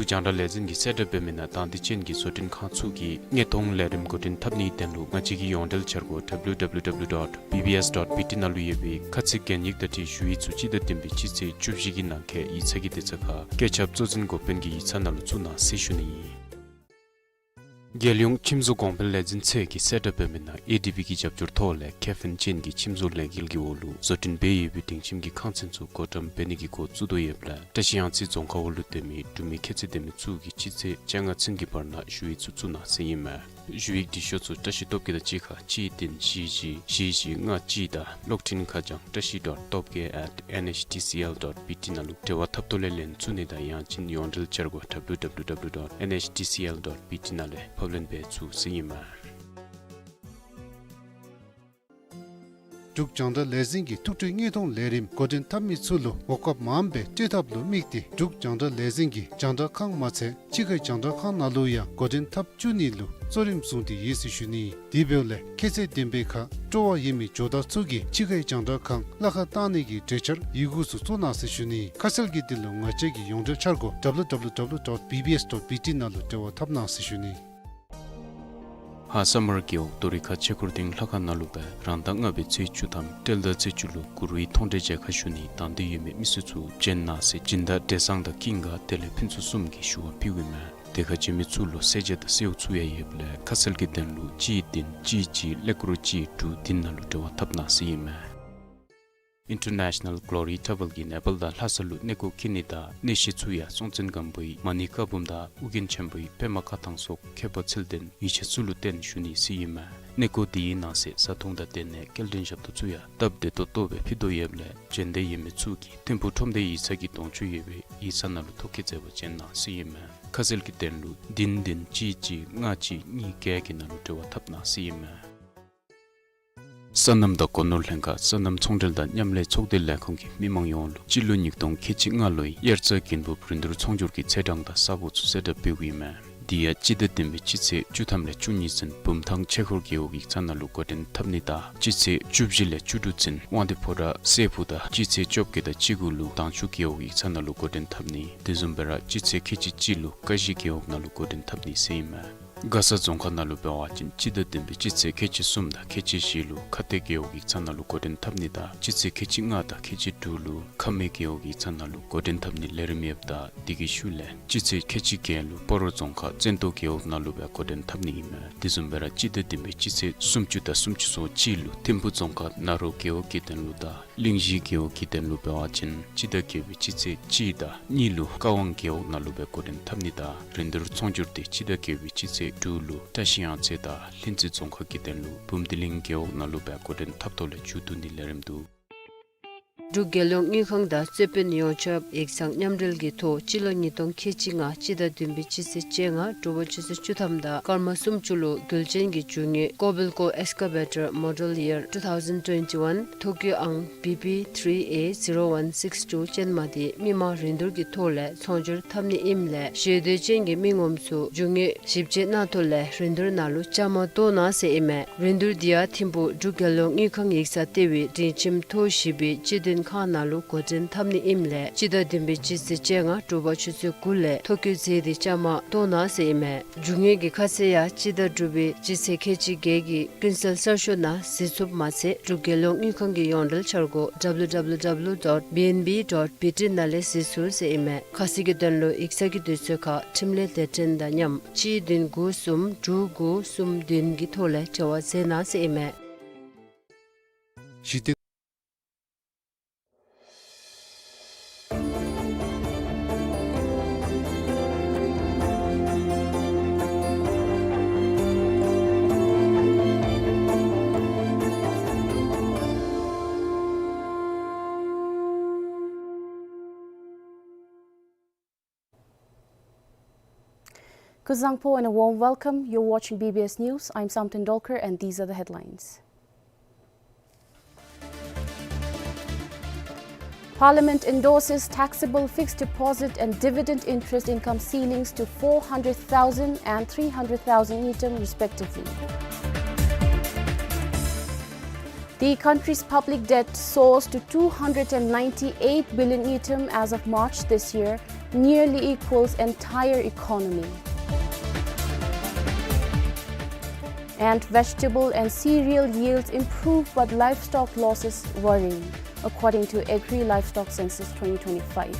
འབྲུག་རྒྱང་བསྒྲགས་ལས་འཛིན་གྱིས་གསལ་བསྒྲགས་འབད་མི་ནང་དང་འདོད་ཅན་གྱི་བཟོ་སྐྲུན་ཁང་ཚུ་གིས་དངོས་མཐོང་ལས་རིམ་འགོ་འདྲེན་འཐབ་ནིའི་དོན་ལུ་ང་བཅས་ཀྱི་ཡོངས་འབྲེལ་འཆར་སྒོ་W W W dot B B S dot B T ནང་ལུ་ཡོད་པའི་ཁ་ཚིག་གན་ཡིག་དང་འཁྲིལ་ཞུ་ཡིག་ཚུ་སྤྱི་ཟླ་བདུན་པའི་སྤྱི་ཚེས་བཅུ་བཞི་གི་ནང་འཁོད་ཡིག་ཚང་གི་དེ་ཚུ་ཁར་བཀོད་ཁྱབ་གཙོ་འཛིན་འགོ་དཔོན་གྱི་ཡིག་ཚང་ནང་ལུ་བཙུགས་གནང་ཟེར་ཞུ་ནི་ཨིན། རྒྱལ་ཡོངས་ཁྱིམ་བཟོ་གོང་འཕེལ་ལས་འཛིན་ཚད་ཀྱིས་གསལ་བསྒྲགས་འབད་མི་ནང་ཨེ་ཌི་བི་གི་རྒྱབ་སྐྱོར་ཐོག་ལས་ཁེ་ཕན་ཅན་གྱི་ཁྱིམ་བཟོ་ལས་འགུལ་གྱི་འོག་ལུ་བཟོ་སྐྲུན་འབད་ཡོད་པའི་སྡིངས་ཁྱིམ་གྱི་ཁང་ཚན་ཚུ་བགོ་བཀྲམ་འབད་ནི་གི་འགོ་བཙུགས་དོ་ཡོདཔ་ལས་བཀྲིས་གཡང་རྩེ་རྫོང་ཁག་འོག་ལུ་སྡོད་མི་འབྲུག་མི་ཁྱད་ཚད་ལྡན་མི་ཚུ་གིས་སྤྱི་ཚེས་བཅོ་ལྔ་ཚུན་གྱི་བར་ན་ཞུ་ཡིག་ཚུ་བཙུགས་གནང་ཟེར་ཨིན་མས། ཞུ་ཡིག་འབྲི་ཤོག་ཚུ་བཀྲ་ཤིས་སྟོབས་རྒྱས་དང་གཅིག་ཁར་གཅིག་བདུན་བཞི་བཞི་བཞི་བཞི་ལྔ་གཅིག་དང་གློག་འཕྲིན་ཁ་བྱང་བཀྲ་ཤིས་dot top k at N H T C L dot B T ནང་ལུ་འབྲེལ་བ་འཐབ་ཐོག་ལས་ལེན་ཚུགས་ནི་དང་ཡང་ཅིན་ཡོངས་འབྲེལ་འཆར་སྒོ་W W W dot N H T C L dot B T ནང་ལས་ཕབ་ལེན་འབད་ཚུགས་ཟེར་ཨིན་མས། འབྲུག་རྒྱང་བསྒྲགས་ལས་འཛིན་གྱིས་ཐུགས་སྤྲོའི་དངོས་མཐོང་ལས་རིམ་འགོ་འདྲེན་འཐབ་མི་ཚུ་ལུ་གོ་སྐབས་མངམ་སྦེ་སྤྲོད་ཐབས་ལུ་དམིགས་ཏེ་འབྲུག་རྒྱང་བསྒྲགས་ལས་འཛིན་གྱིས་རྒྱང་བསྒྲགས་ཁང་མ་ཚད་ཕྱི་ཁའི་རྒྱང་བསྒྲགས་ཁང་ནང་ལུ་ཡང་འགོ་འདྲེན་འཐབ་བཅུག་ནི་ལུ་གཙོ་རིམ་བཟུང་སྟེ་ཡོད་ཟེར་ཞུ་ནི། དེ་འབདཝ་ལས་ཁྱད་ཚད་ལྡན་པའི་ཁར་སྤྲོ་བ་ཡོད་མི་ཇོ་བདག་ཚུ་གིས་ཕྱི་ཁའི་རྒྱང་བསྒྲགས་ཁང་ལཱ་ཁག་བཏང་ནི་གི་གྲོས་འཆར་ཡི་གུ་ཚུ་བཙུགས་གནང་ཟེར་ཞུ་ནི། ཁ་གསལ་གྱི་དོན་ལུ་ང་བཅས་ཀྱི་ཡོངས་འབྲེལ་འཆར་སྒོ་W W W dot B B S dot B T ནང་ལུ་འབྲེལ་བ་འཐབ་གནང་ཟེར་ཞུ་ནི། ཧཱ་ས་མར་རྒེད་འོག་རྡོ་རི་ཁ་ཆོས་འཁོར་སྡིངས་ལྷ་ཁང་ནང་ལུ་སྦེ་རང་ཟླ་ལྔ་པའི་ཚེས་བཅུ་ཐམ་སྤྲེལ་ཟླ་ཚེས་བཅུ་ལུ་གུ་རུའི་མཐོང་གྲོལ་མཇལ་ཁ་ཞུ་ནི་དང་འདོད་ཡོད་མི་མི་སེར་ཚུ་བྱོན་གནང་ཟེར་སྦྱིན་བདག་བགྲེས་གཙང་དང་ཀུན་དགའ་དེ་ལས་ཕུན་ཚོགས་གསུམ་གྱིས་ཞུ་བ་ཕུལཝ་ཨིན་མས། དེ་ཁར་བྱོན་མི་ཚུ་ལུ་གསོལ་ཇ་དང་སེརཝ་ཚུ་ཡང་ཡོདཔ་ལས་ཁ་གསལ་གྱི་དོན་ལུ་གཅིག་བདུན་གཅིག་གཅིག་ཀླད་ཀོར་གཅིག་དྲུག་བདུན་ནང་ལུ་འབྲེལ་བ་འཐབ་གནང་ཟེར་ཨིན་མས། International Glory Travel གིས་ནེ་པཱལ་དང་ལྷ་ས་ལུ་གནས་སྐོར་འཁྱིད་ནི་དང་གནས་གཞི་ཚུ་ཡང་སྲོང་བཙན་སྒམ་པོའི་མ་ཎི་བཀའ་འབུམ་དང་ཨོ་རྒྱན་ཆེན་པོའི་པདྨ་བཀའ་ཐང་སོགས་མཁས་པ་ཚུལ་ལྡན་ཡིད་ཆེས་ཚུ་ལུ་བརྟེན་ཞུ་ནི་ཟེར་ཨིན་མས། གནས་སྐོར་དེའི་ནང་གསེས་བཟའ་འཐུང་དང་དེ་ལས་སྐྱེལ་འདྲེན་ཞབས་ཏོག་ཚུ་ཡང་སྟབས་བདེ་ཏོག་ཏོ་སྦེ་ཕུལ་དོ་ཡོདཔ་ལས་བྱོན་འདོད་ཡོད་མི་ཚུ་གིས་ཐིམ་ཕུག་ཁྲོམ་སྡེ་ཡིག་ཚང་གི་གདོང་ཅོག་ཡོད་པའི་ཡིག་ཚང་ནང་ལུ་ཐོ་བཀོད་མཛད་པར་བྱོན་གནང་ཟེར་ཨིན་མས། ཁ་གསལ་གྱི་དོན་ལུ་བདུན་བདུན་གཅིག་གཅིག་ལྔ་གཅིག་གཉིས་བརྒྱད་ཀྱི་ནང་ལུ་འབྲེལ་བ་འཐབ་གནང་ཟེར་ཨིན་མས། སོ་ནམ་དང་སྒོ་ནོར་ལྷན་ཁག་སོ་ནམ་ཚོང་འབྲེལ་དང་མཉམ་ལས་ཚོགས་སྡེ་ལས་ཁུངས་ཀྱིས་མི་མང་ཡོངས་ལུ་སྤྱི་ལོ་ཉིས་སྟོང་ཁལ་གཅིག་ལྔ་ལོའི་དབྱར་རྩྭ་དགུན་འབུབ་རིན་བསྡུར་ཚོང་སྒྱུར་གྱི་ཚེས་གྲངས་དང་ས་གོ་ཚུ་གསལ་བསྒྲགས་འབདཝ་ཨིན་མས། དེ་ཡང་སྤྱི་ཟླ་བདུན་པའི་སྤྱི་ཚེས་བཅུ་ཐམ་ལས་བཅུ་གཉིས་ཚུན་བུམ་ཐང་ཆོས་འཁོར་རྒེད་འོག་ཡིག་ཚང་ནང་ལུ་འགོ་འདྲེན་འཐབ་ནི་དང་སྤྱི་ཚེས་བཅུ་བཞི་ལས་བཅུ་དྲུག་ཚུན་དབང་འདུས་ཕོ་བྲང་སྲས་ཕུག་དང་སྤྱི་ཚེས་བཅོ་བརྒྱད་དང་བཅུ་དགུ་ལུ་དྭངས་ཆུ་རྒེད་འོག་ཡིག་ཚང་ནང་ལུ་འགོ་འདྲེན་འཐབ་ནི། དེ་བཟུམ་སྦེ་ར་སྤྱི་ཚེས་ཁལ་གཅིག་གཅིག་ལུ་ཀ་གཞི་རྒེད་འོག་ནང་ལུ་འགོ་འདྲེན་འཐབ་ནི་ཟེར་ཨིན་མས། མགར་ས་རྫོང་ཁག་ནང་ལུ་འབད་བ་ཅིན་སྤྱི་ཟླ་བདུན་པའི་སྤྱི་ཚེས་ཁལ་གཅིག་གསུམ་དང་ཁལ་གཅིག་བཞི་ལུ་ཁ་གཏད་རྒེད་འོག་ཡིག་ཚང་ནང་ལུ་འགོ་འདྲེན་འཐབ་ནི་དང་སྤྱི་ཚེས་ཁལ་གཅིག་ལྔ་དང་ཁལ་གཅིག་དྲུག་ལུ་ཁ་སྨད་རྒེད་འོག་ཡིག་ཚང་ནང་ལུ་འགོ་འདྲེན་འཐབ་ནི་ལས་རིམ་ཡོདཔ་ད་དེ་གི་ཤུལ་ལས་སྤྱི་ཚེས་ཁལ་གཅིག་བརྒྱད་ལུ་སྤ་རོ་རྫོང་ཁག་བཙན་ཏོ་རྒེད་འོག་ནང་ལུ་སྦེ་འགོ་འདྲེན་འཐབ་ནི་ཨིན་མས། དེ་བཟུམ་སྦེ་ར་སྤྱི་ཟླ་བདུན་པའི་སྤྱི་ཚེས་སུམ་ཅུ་དང་སུམ་ཅུ་སོ་གཅིག་ལུ་ཐིམ་ཕུག་རྫོང་ཁག་ན་རོ་རྒེད་འོག་གི་དོན་ལུ་དང་གླིང་བཞི་རྒེད་འོག་གི་དོན་ལུ་འབད་བ་ཅིན་སྤྱི་ཟླ་བརྒྱད་པའི་སྤྱི་ཚེས་གཅིག་དང་གཉིས་ལུ་ཀ་ཝང་རྒེད་འོག་ནང་ལུ་སྦེ་འགོ་འདྲེན་འཐབ་ནི་དང་རིན་བསྡུར་ཚོང་སྒྱུར་དེ་སྤྱི་ཟླ་བརྒྱད་པའི་སྤྱི་ཚེས་དྲུག་ལུ་བཀྲིས་གཡང་རྩེ་དང་ལྷུན་རྩེ་རྫོང་ཁག་གི་དོན་ལུ་འབུམ་སྡེ་གླིང་རྒེད་འོག་ནང་ལུ་སྦེ་འགོ་འདྲེན་འཐབ་ཐོག་ལས་མཇུག་བསྡུ་ནི་ལས་རིམ་འདུག། འབྲུག་རྒྱལ་ཡོངས་དངུལ་ཁང་དང་རྩོད་དཔོན་ཡོངས་ཁྱབ་ཡིག་ཚང་མཉམ་འབྲེལ་གྱི་ཐོག་སྤྱི་ལོ་ཉིས་སྟོང་ཁལ་གཅིག་ལྔ་སྤྱི་ཟླ་བདུན་པའི་སྤྱི་ཚེས་བཅོ་ལྔ་དྲོ་པ་ཆུ་ཚོད་བཅུ་ཐམ་དང་སྐར་མ་སུམ་ཅུ་ལུ་རྒྱུན་ལས་ཀྱི་རྒྱུ་དངོས་ཀོ་བེལ་ཀོ་ཨེགསི་ཀ་བེ་ཊར་མོ་ཌེལ་ཡར་two thousand twenty-one ཐོ་བཀོད་ཨང་བི་པི་three A zero one six two ཅན་མ་དེ་མི་མང་རིན་བསྡུར་གྱི་ཐོག་ལས་ཚོང་སྒྱུར་འཐབ་ནི་ཨིནམ་ལས་ཞེ་འདོད་ཅན་གྱི་མི་ངོམ་ཚུ་རྒྱུ་དངོས་ཞིབ་དཔྱད་གནང་ཐོག་ལས་རིན་བསྡུར་ནང་ལུ་བཅའ་མར་གཏོགས་གནང་ཟེར་ཨིན་མས། རིན་བསྡུར་དེ་ཡང་ཐིམ་ཕུག་འབྲུག་རྒྱལ་ཡོངས་དངུལ་ཁང་ཡིག་ཚང་ལྟེ་བའི་སྒྲིང་ཁྱིམ་ཐོག་བཞི་པའི་སྤྱི་བདུན་ཁང་ནང་ལུ་འགོ་འདྲེན་འཐབ་ནི་ཨིནམ་ལས་སྤྱི་ཟླ་བདུན་པའི་སྤྱི་ཚེས་བཅོ་ལྔ་དྲོ་པ་ཆུ་ཚོད་དགུ་ལས་ཐོ་བཀོད་མཛད་དེ་བཅའ་མར་གཏོགས་གནང་ཟེར་ཨིན་མས། རྒྱུ་དངོས་ཀྱི་ཁ་གསལ་ཡང་སྤྱི་ཟླ་དྲུག་པའི་སྤྱི་ཚེས་ཁལ་གཅིག་བརྒྱད་ཀྱི་ཀུན་གསལ་གསར་ཤོག་ནང་གཟིགས་ཚུགསཔ་མ་ཚད་འབྲུག་རྒྱལ་ཡོངས་དངུལ་ཁང་གི་ཡོངས་འབྲེལ་འཆར་སྒོ་W W W dot B N B dot B T ནང་ལས་གཟིགས་ཚུགས་ཟེར་ཨིན་མས། ཁ་གསལ་གྱི་དོན་ལུ་ཡིག་ཚང་གི་དུས་ཚོད་ཁར་འཕྲིན་ལས་སྡེ་ཕྲན་དང་མཉམ་གཅིག་བདུན་དགུ་གསུམ་དྲུག་དགུ་གསུམ་བདུན་གྱི་ཐོག་ལས་འབྲེལ་བ་མཛད་གནང་ཟེར་ཨིན་མས། གཞི་རྟེན། Kuzuzangpo and a warm welcome. You're watching B B S News. I'm Samten Dolkar and these are the headlines. Parliament endorses taxable fixed deposit and dividend interest income ceilings to four hundred thousand and three hundred thousand ngultrum respectively. The country's public debt soars to two hundred and ninety-eight billion ngultrum as of March this year, nearly equals entire economy. And vegetable and cereal yields improve, but livestock losses worrying, according to Agri Livestock Census twenty twenty-five.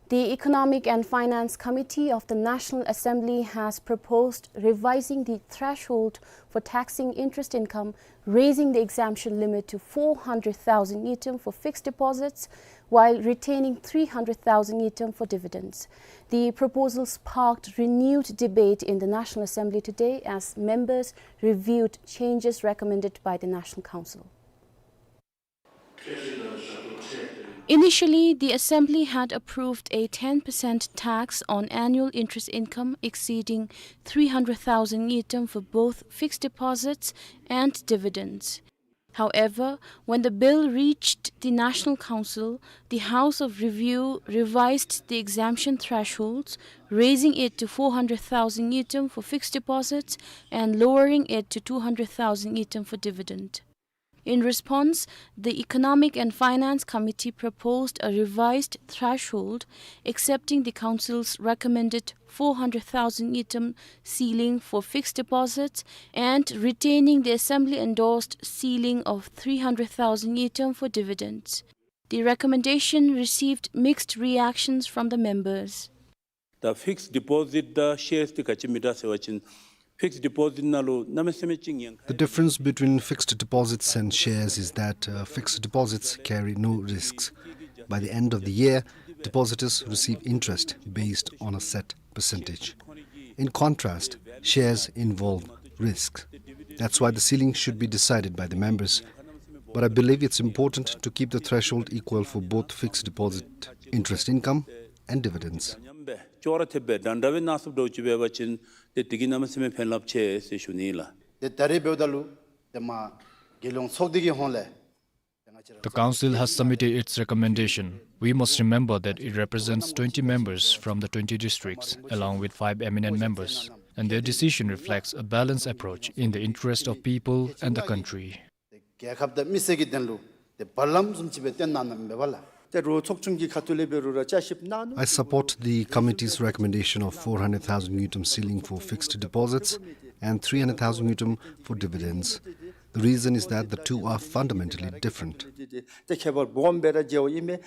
The Economic and Finance Committee of the National Assembly has proposed revising the threshold for taxing interest income, raising the exemption limit to four hundred thousand ngultrum for fixed deposits, while retaining three hundred thousand ngultrum for dividends. The proposal sparked renewed debate in the National Assembly today as members reviewed changes recommended by the National Council. Initially, the Assembly had approved a ten percent tax on annual interest income exceeding three hundred thousand ngultrum for both fixed deposits and dividends. However, when the bill reached the National Council, the House of Review revised the exemption thresholds, raising it to four hundred thousand ngultrum for fixed deposits and lowering it to two hundred thousand ngultrum for dividend. In response, the Economic and Finance Committee proposed a revised threshold, accepting the Council's recommended four hundred thousand ngultrum ceiling for fixed deposits and retaining the Assembly-endorsed ceiling of three hundred thousand ngultrum for dividends. The recommendation received mixed reactions from the members. ད་ཕིགསི་ཌི་པོ་ཟིཊ་དང་ཤེརསི་འདི་ག་ཅི་མི་འདྲ་ཟེར་བ་ཅིན་ཕིགསི་ཌི་པོ་ཟིཊ་ནང་ལུ་གནམ་མེད་ས་མེད་ཅིག་ཉེན་ཁ། The difference between fixed deposits and shares is that, uh, fixed deposits carry no risks. By the end of the year, depositors receive interest based on a set percentage. In contrast, shares involve risk. That's why the ceiling should be decided by the members. But I believe it's important to keep the threshold equal for both fixed deposit interest income and dividends. ཉམས་སྦེ་ཅོག་ར་འཐདཔ་སྦེ་འདྲ་འདྲ་སྦེ་གནང་ཚུགསཔ་འདྲཝ་ཅིག་འབད་བ་ཅིན་ཏེ་དེ་གིས་གནམ་མེད་ས་མེད་ཕན་རླབས་ཆེ་ཟེར་ཞུ་ནི་ལགས། ཏེ་ད་རེས་འབདཝ་ད་ལུ་ཏེ་མར་རྒྱལ་ཡོངས་ཚོགས་སྡེ་གི་ཧོངས་ལས། The Council has submitted its recommendation. We must remember that it represents twenty members from the twenty districts, along with five eminent members, and their decision reflects a balanced approach in the interest of people and the country. རྒྱལ་ཁབ་དང་མི་སེར་གྱི་དོན་ལུ་ཏེ་བར་ལམ་བཟུམ་ཅིག་སྦེ་བཏོན་གནངམ་མས་པ་ལགས། ཏེ་རོགས་ཚོགས་ཆུང་གི་ཁ་ཐུག་ལས་འབད་རུང་ར་བསྐྱར་ཞིབ་གནང་ནུག། I support the committee's recommendation of four hundred thousand ngultrum ceiling for fixed deposits and three hundred thousand ngultrum for dividends. The reason is that the two are fundamentally different. ཏེ་ཁྱད་པར་སྦོམ་སྦེ་ར་མཇལཝ་ཨིན་མས།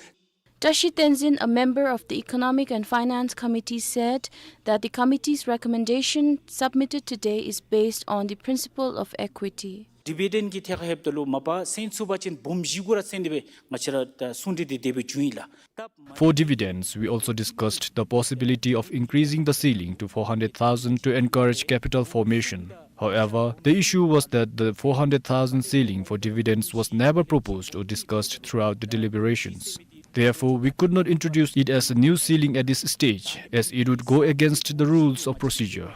Tashi Tenzin, a member of the Economic and Finance Committee, said that the committee's recommendation submitted today is based on the principle of equity. Dividend གི་ཐད་ཁར་ལྷོདཔ་ད་ལུ་མ་པ་སེང་ཚུགས་པ་ཅིན་འབུམ་བཞི་གུ་ར་བཙུགས་ཏེ་སྦེ་ང་བཅས་ར་ད་གསུང་གྲོས་འདི་དེ་སྦེ་བྱུང་ཡི་ལགས། For dividends, we also discussed the possibility of increasing the ceiling to four hundred thousand to encourage capital formation. However, the issue was that the four hundred thousand ceiling for dividends was never proposed or discussed throughout the deliberations. Therefore, we could not introduce it as a new ceiling at this stage, as it would go against the rules of procedure.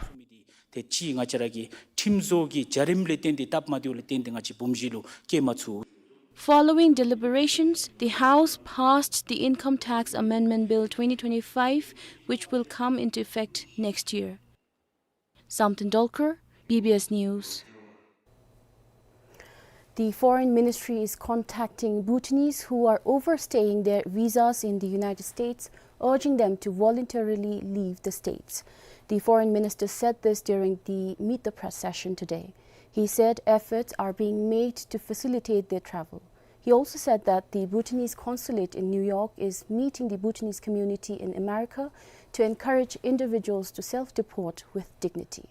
ཏེ་གཅིག་ང་བཅས་ར་གི་ཁྲིམས་བཟོ་གི་བྱ་རིམ་ལས་བརྟེན་ཏེ་སྟབས་མ་བདེཝ་ལས་བརྟེན་ཏེ་ང་བཅས་འབུམ་བཞི་ལུ་བཀལ་མ་ཚུགས། Following deliberations, the House passed the Income Tax Amendment Bill twenty twenty-five, which will come into effect next year. Samten Dolkar, B B S News. The Foreign Ministry is contacting Bhutanese who are overstaying their visas in the United States, urging them to voluntarily leave the States. The Foreign Minister said this during the Meet the Press session today. He said efforts are being made to facilitate their travel. He also said that the Bhutanese consulate in New York is meeting the Bhutanese community in America to encourage individuals to self-deport with dignity.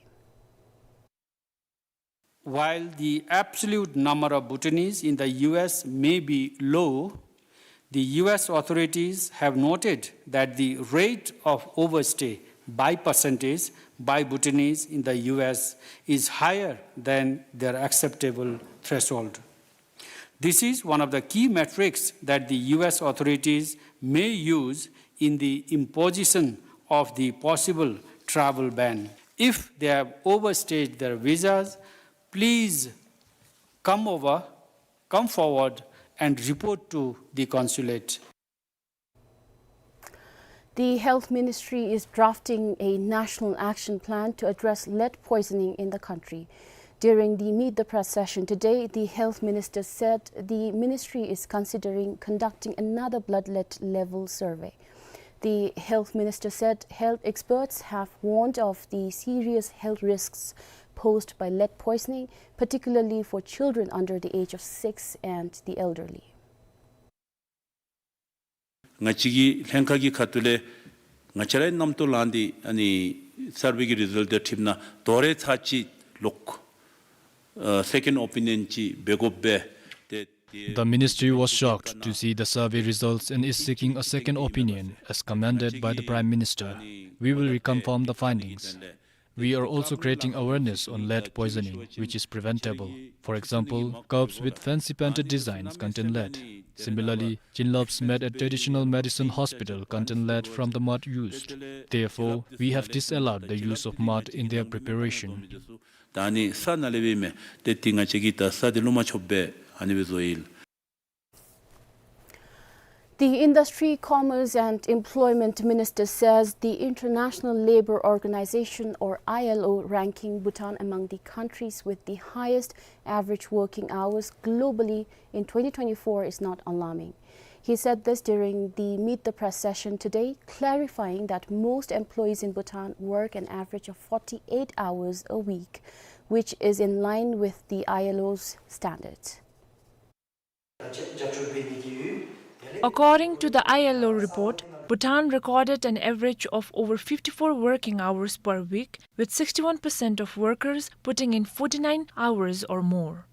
While the absolute number of Bhutanese in the U S may be low, the U S authorities have noted that the rate of overstay by percentage by Bhutanese in the U S is higher than their acceptable threshold. This is one of the key metrics that the U S authorities may use in the imposition of the possible travel ban. If they have overstayed their visas, please come over, come forward and report to the consulate. The Health Ministry is drafting a national action plan to address lead poisoning in the country. During the Meet the Press session today, the health minister said the ministry is considering conducting another bloodlet level survey. The health minister said health experts have warned of the serious health risks posed by lead poisoning, particularly for children under the age of six and the elderly. ང་བཅས་ཀྱི་ལྷན་ཁག་གི་ཁ་ཐུག་ལས་ང་བཅས་རའི་རྣམ་རྟོག་ལངས་ཏེ་ཨ་ནི་སར་ཝེ་གི་རི་ཛལཊ་དེ་འཁྲིལཝ་ད་དོ་རུང་ཚར་གཅིག་ལོག་ཨ་སེ་ཀེནཌ་ཨོ་པི་ནི་ཡོན་ཅིག་འབད་དགོ་པས། ཏེ་The ministry was shocked to see the survey results and is seeking a second opinion, as commended by the Prime Minister. We will reconfirm the findings. We are also creating awareness on lead poisoning, which is preventable. For example, cups with fancy painted designs contain lead. Similarly, chinlaps made at traditional medicine hospital contain lead from the mud used. Therefore, we have disallowed the use of mud in their preparation. ད་ཨ་ནི་ས་ནང་ལས་འབདཝ་མས། ཏེ་དེ་ང་བཅས་ཀྱིས་ད་ས་དེ་བླུག་མ་ཆོགཔ་སྦེ་ཨ་ནི་སྦེ་བཟོ་ཡི་ལགས། The Industry, Commerce and Employment Minister says the International Labour Organization, or I L O, ranking Bhutan among the countries with the highest average working hours globally in twenty twenty-four is not alarming. He said this during the Meet the Press session today, clarifying that most employees in Bhutan work an average of forty-eight hours a week, which is in line with the I L O's standards. According to the I L O report, Bhutan recorded an average of over fifty-four working hours per week, with sixty-one percent of workers putting in forty-nine hours or more.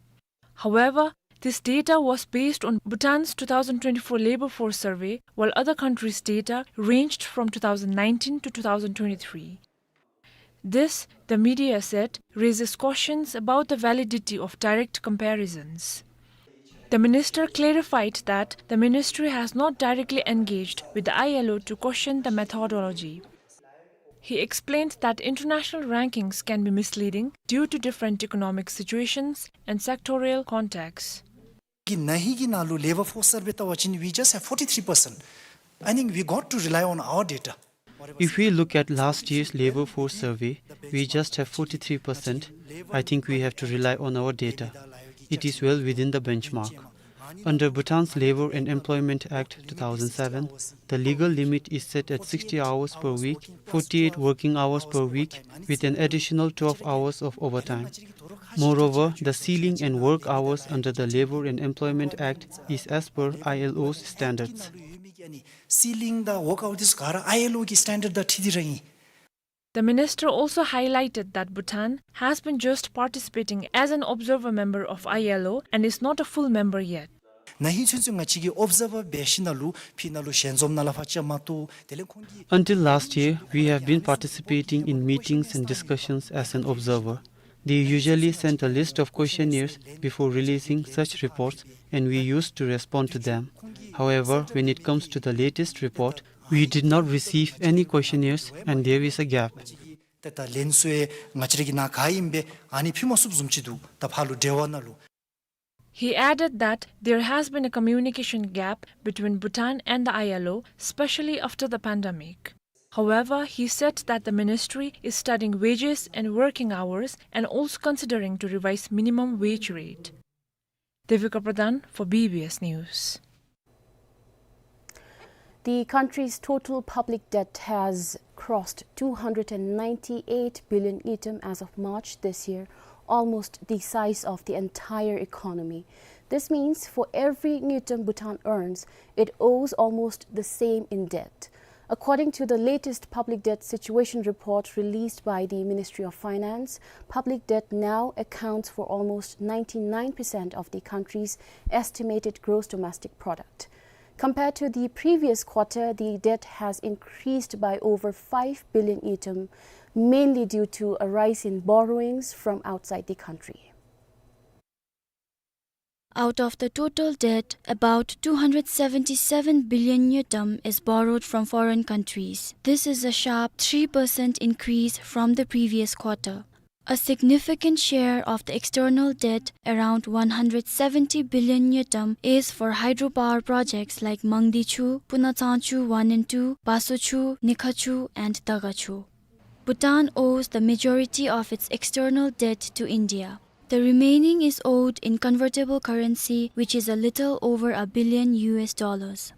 However, this data was based on Bhutan's two thousand twenty-four labor force survey, while other countries' data ranged from two thousand nineteen to two thousand twenty-three. This, the media said, raises questions about the validity of direct comparisons. The minister clarified that the ministry has not directly engaged with the I L O to question the methodology. He explained that international rankings can be misleading due to different economic situations and sectorial contexts. གི་ན་ཧིང་གི་ནང་ལུ་ལེ་བར་ཕོརསི་སར་ཝེ་བལྟ་བ་ཅིན་we just have forty-three percent. I think we got to rely on our data. If we look at last year's labor force survey, we just have forty-three percent. I think we have to rely on our data. It is well within the benchmark. Under Bhutan's Labor and Employment Act two thousand seven, the legal limit is set at sixty hours per week, forty-eight working hours per week, with an additional twelve hours of overtime. Moreover, the ceiling and work hours under the Labor and Employment Act is as per I L O's standards. Ceiling དང་work hour འདི་ཚུ་ག་ར་I L O གི་standard དང་འཁྲིལ་ཏེ་ར་ཨིན། The minister also highlighted that Bhutan has been just participating as an observer member of I L O and is not a full member yet. ན་ཧིང་ཚུན་ཚོད་ང་བཅས་ཀྱིས་ཨོབ་ཛར་བར་འབད་ཞིནམ་ལས་ཕི་ནང་ལུ་ཞལ་འཛོམས་ནང་ལུ་ཕར་བཅར་མ་གཏོགས་དེ་ལས་ཁོང་གིས། Until last year, we have been participating in meetings and discussions as an observer. They usually send a list of questionnaires before releasing such reports, and we used to respond to them. However, when it comes to the latest report, we did not receive any questionnaires, and there is a gap. ད་ད་ལན་ཚུ་ཡང་ང་བཅས་ར་གི་ནང་ག་ཨིནམ་སྦེ་ཨ་ནི་ཕུལ་མ་ཚུགསཔ་བཟུམ་ཅིག་འདུག། ད་ཕར་ལུ་འབྲེལ་བ་ནང་ལུ། He added that there has been a communication gap between Bhutan and the I L O, especially after the pandemic. However, he said that the ministry is studying wages and working hours and also considering to revise minimum wage rate. Devika Pradhan for B B S News. The country's total public debt has crossed two hundred and ninety-eight billion ngultrum as of March this year, almost the size of the entire economy. This means for every ngultrum Bhutan earns, it owes almost the same in debt. According to the latest public debt situation report released by the Ministry of Finance, public debt now accounts for almost ninety-nine percent of the country's estimated gross domestic product. Compared to the previous quarter, the debt has increased by over five billion ngultrum, mainly due to a rise in borrowings from outside the country. Out of the total debt, about two hundred seventy-seven billion ngultrum is borrowed from foreign countries. This is a sharp three percent increase from the previous quarter. A significant share of the external debt, around one hundred seventy billion ngultrum, is for hydropower projects like Mangdechu, Punatsangchu one and two, Basochu, Nikhachu, and Dagachu. Bhutan owes the majority of its external debt to India. The remaining is owed in convertible currency, which is a little over a billion U S dollars.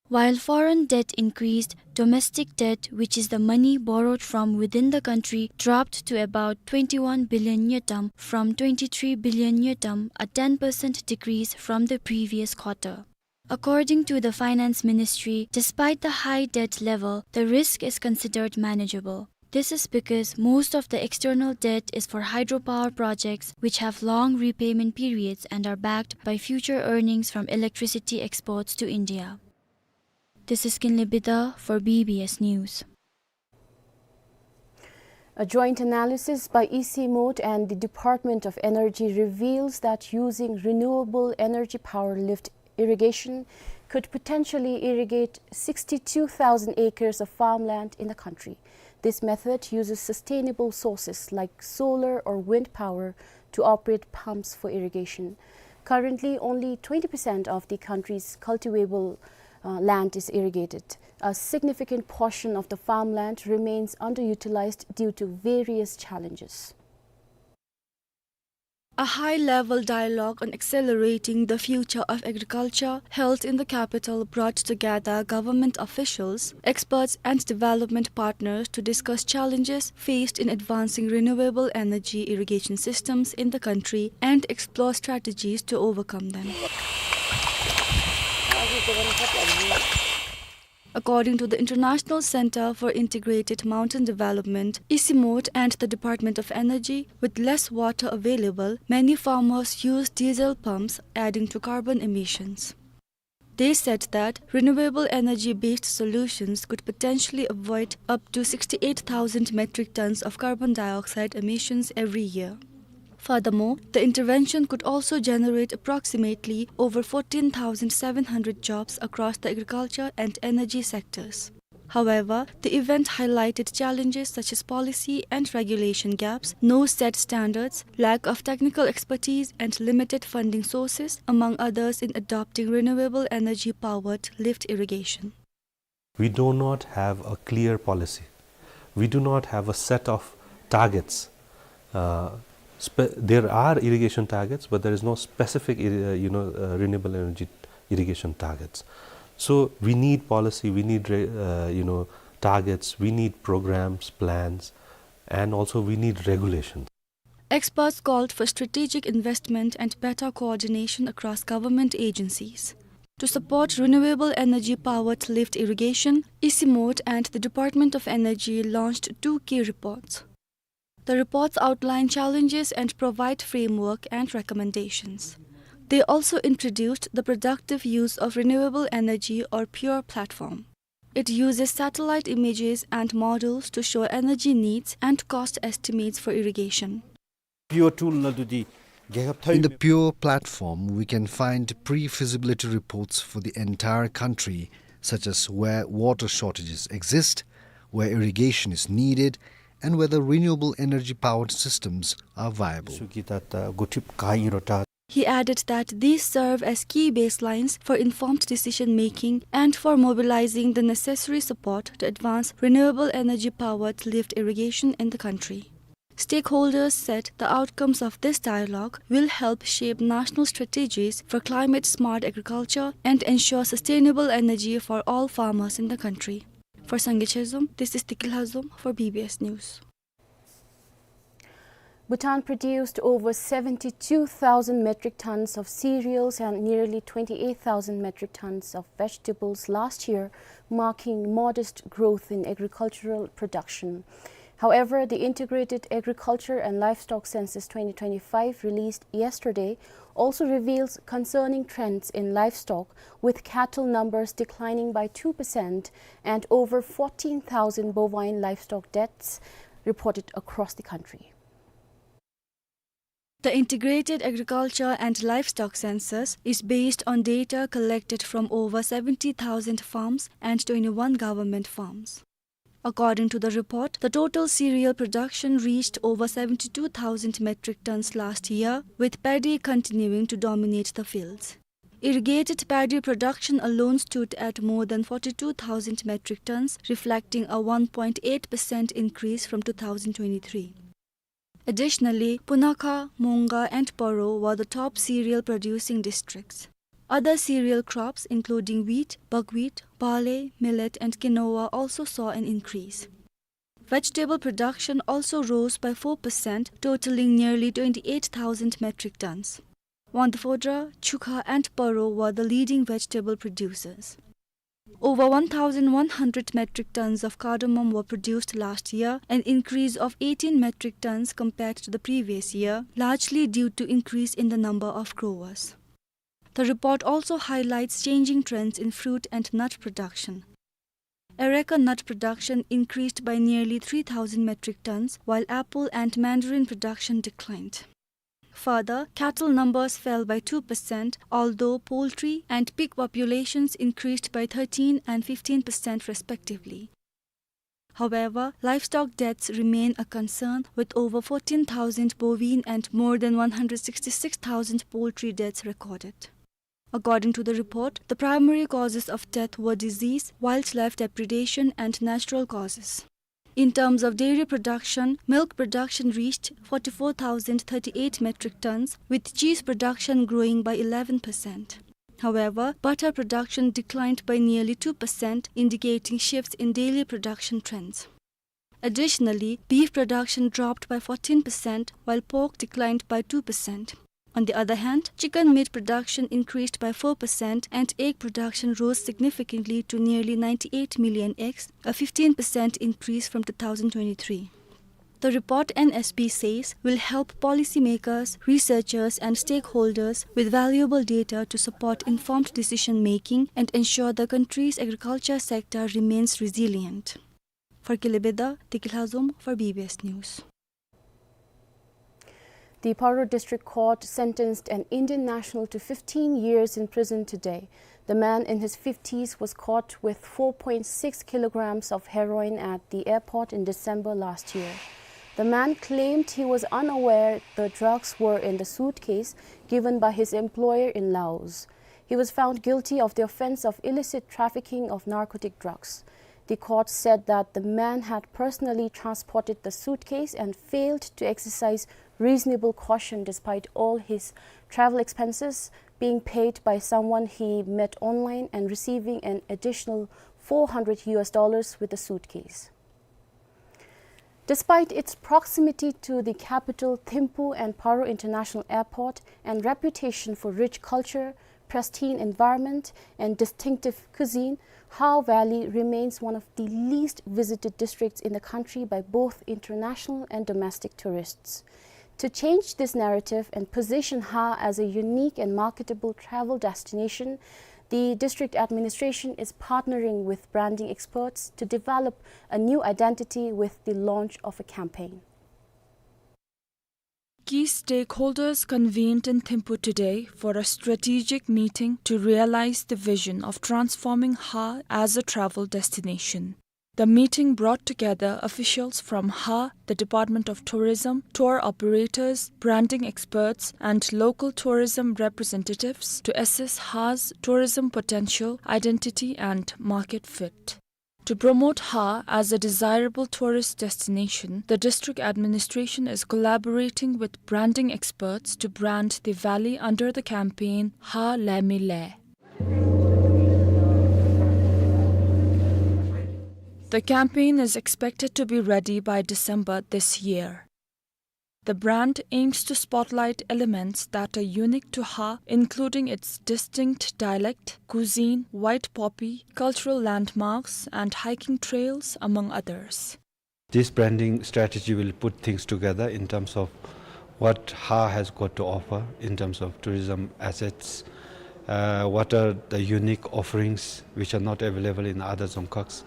While foreign debt increased, domestic debt, which is the money borrowed from within the country, dropped to about twenty-one billion ngultrum from twenty-three billion ngultrum, a ten percent decrease from the previous quarter. According to the Finance Ministry, despite the high debt level, the risk is considered manageable. This is because most of the external debt is for hydropower projects, which have long repayment periods and are backed by future earnings from electricity exports to India. This is Kinley Bida for B B S News. A joint analysis by ECMOD and the Department of Energy reveals that using renewable energy power lift irrigation could potentially irrigate sixty-two thousand acres of farmland in the country. This method uses sustainable sources like solar or wind power to operate pumps for irrigation. Currently, only twenty percent of the country's cultivable, uh, land is irrigated. A significant portion of the farmland remains underutilized due to various challenges. A high-level dialogue on accelerating the future of agriculture held in the capital brought together government officials, experts, and development partners to discuss challenges faced in advancing renewable energy irrigation systems in the country and explore strategies to overcome them. According to the International Center for Integrated Mountain Development, ECMOD, and the Department of Energy, with less water available, many farmers use diesel pumps, adding to carbon emissions. They said that renewable energy-based solutions could potentially avoid up to sixty-eight thousand metric tons of carbon dioxide emissions every year. Furthermore, the intervention could also generate approximately over fourteen thousand seven hundred jobs across the agriculture and energy sectors. However, the event highlighted challenges such as policy and regulation gaps, no set standards, lack of technical expertise, and limited funding sources, among others, in adopting renewable energy-powered lift irrigation. We do not have a clear policy. We do not have a set of targets. Uh, spe-, there are irrigation targets, but there is no specific irri-, uh, you know, uh, renewable energy irrigation targets. So we need policy, we need re-, uh, you know, targets, we need programs, plans, and also we need regulations. Experts called for strategic investment and better coordination across government agencies. To support renewable energy-powered lift irrigation, ECMOD and the Department of Energy launched two key reports. The reports outline challenges and provide framework and recommendations. They also introduced the productive use of renewable energy or PURE platform. It uses satellite images and models to show energy needs and cost estimates for irrigation. In the PURE platform, we can find pre-feasibility reports for the entire country, such as where water shortages exist, where irrigation is needed, and whether renewable energy-powered systems are viable. He added that these serve as key baselines for informed decision-making and for mobilizing the necessary support to advance renewable energy-powered lift irrigation in the country. Stakeholders said the outcomes of this dialogue will help shape national strategies for climate-smart agriculture and ensure sustainable energy for all farmers in the country. For Sangay Chezom, this is Tikil Hazom for B B S News. Bhutan produced over seventy-two thousand metric tons of cereals and nearly twenty-eight thousand metric tons of vegetables last year, marking modest growth in agricultural production. However, the Integrated Agriculture and Livestock Census twenty twenty-five, released yesterday, also reveals concerning trends in livestock, with cattle numbers declining by two percent and over fourteen thousand bovine livestock deaths reported across the country. The Integrated Agriculture and Livestock Census is based on data collected from over seventy thousand farms and twenty-one government farms. According to the report, the total cereal production reached over seventy-two thousand metric tons last year, with paddy continuing to dominate the fields. Irrigated paddy production alone stood at more than forty-two thousand metric tons, reflecting a one point eight percent increase from two thousand twenty-three. Additionally, Punakha, Monga, and Paro were the top cereal producing districts. Other cereal crops, including wheat, buckwheat, barley, millet, and quinoa, also saw an increase. Vegetable production also rose by four percent, totaling nearly twenty-eight thousand metric tons. Wangdue Phodrang, Chukha, and Paro were the leading vegetable producers. Over one thousand one hundred metric tons of cardamom were produced last year, an increase of eighteen metric tons compared to the previous year, largely due to increase in the number of growers. The report also highlights changing trends in fruit and nut production. Areca nut production increased by nearly three thousand metric tons, while apple and mandarin production declined. Further, cattle numbers fell by two percent, although poultry and pig populations increased by thirteen and fifteen percent respectively. However, livestock deaths remain a concern, with over fourteen thousand bovine and more than one hundred sixty-six thousand poultry deaths recorded. According to the report, the primary causes of death were disease, wildlife depredation, and natural causes. In terms of dairy production, milk production reached forty-four thousand thirty-eight metric tons, with cheese production growing by eleven percent. However, butter production declined by nearly two percent, indicating shifts in daily production trends. Additionally, beef production dropped by fourteen percent, while pork declined by two percent. On the other hand, chicken meat production increased by four percent and egg production rose significantly to nearly ninety-eight million eggs, a fifteen percent increase from two thousand twenty-three. The report, N S B says, will help policymakers, researchers, and stakeholders with valuable data to support informed decision-making and ensure the country's agriculture sector remains resilient. For Kelebeda, Tekile Hazum for B B S News. The Paro District Court sentenced an Indian national to fifteen years in prison today. The man in his fifties was caught with four point six kilograms of heroin at the airport in December last year. The man claimed he was unaware the drugs were in the suitcase given by his employer in Laos. He was found guilty of the offense of illicit trafficking of narcotic drugs. The court said that the man had personally transported the suitcase and failed to exercise reasonable caution despite all his travel expenses being paid by someone he met online and receiving an additional four hundred U S dollars with the suitcase. Despite its proximity to the capital Thimphu and Paro International Airport and reputation for rich culture, pristine environment, and distinctive cuisine, Ha Valley remains one of the least visited districts in the country by both international and domestic tourists. To change this narrative and position Ha as a unique and marketable travel destination, the district administration is partnering with branding experts to develop a new identity with the launch of a campaign. Key stakeholders convened in Thimphu today for a strategic meeting to realize the vision of transforming Ha as a travel destination. The meeting brought together officials from Ha, the Department of Tourism, tour operators, branding experts, and local tourism representatives to assess Ha's tourism potential, identity, and market fit. To promote Ha as a desirable tourist destination, the district administration is collaborating with branding experts to brand the valley under the campaign Ha Lemi Le. The campaign is expected to be ready by December this year. The brand aims to spotlight elements that are unique to Ha, including its distinct dialect, cuisine, white poppy, cultural landmarks, and hiking trails, among others. This branding strategy will put things together in terms of what Ha has got to offer in terms of tourism assets, uh, what are the unique offerings which are not available in other Dzongkhags.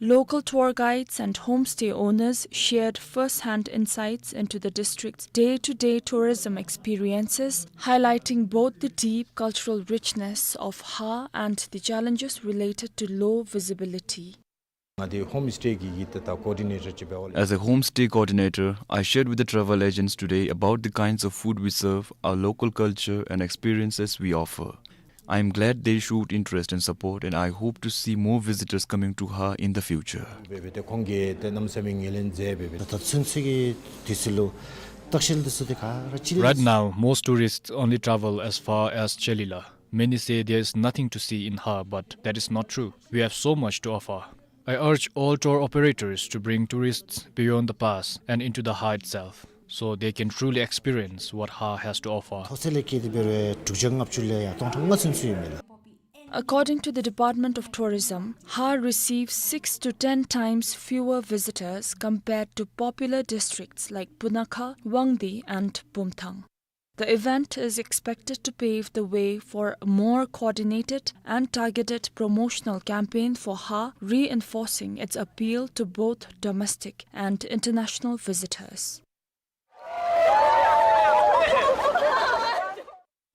Local tour guides and homestay owners shared first-hand insights into the district's day-to-day tourism experiences, highlighting both the deep cultural richness of Ha and the challenges related to low visibility. ང་འདི་ཧོམ་སི་ཊེ་གི་ཡིད་ད་ཀོ་ཌི་ནེ་ཊར་ཅིག་འབད་བ་ལས། As a homestay coordinator, I shared with the travel agents today about the kinds of food we serve, our local culture, and experiences we offer. I am glad they showed interest and support, and I hope to see more visitors coming to Har in the future. འབད་འབད་དེ་ཁོང་གིས་ཏེ་གནམ་མེད་ས་མེད་ངོས་ལེན་མཛད་འབད་འབད། ད་ད་ཚུན་ཚོད་ཀྱི་དུས་ཚོད་ལུ་ལྟ་བཤལ་འདི་ཚུ་ཏེ་ག་ར་ཅིག་ལས། Right now, most tourists only travel as far as Chelila. Many say there is nothing to see in Har, but that is not true. We have so much to offer. I urge all tour operators to bring tourists beyond the pass and into the Har itself, so they can truly experience what Har has to offer. ཐོག་ཚད་ལས་བཀལ་ཏེ་འབད་རུང་དྲུག་བརྒྱ་ལྔ་བཅུ་ལས་ཡང་སྟོང་ཕྲག་ལྔ་ཚུན་ཚོད་ཨིན་མས་ལགས། According to the Department of Tourism, Har receives six to ten times fewer visitors compared to popular districts like Punakha, Wangdue, and Bumthang. The event is expected to pave the way for a more coordinated and targeted promotional campaign for Har, reinforcing its appeal to both domestic and international visitors.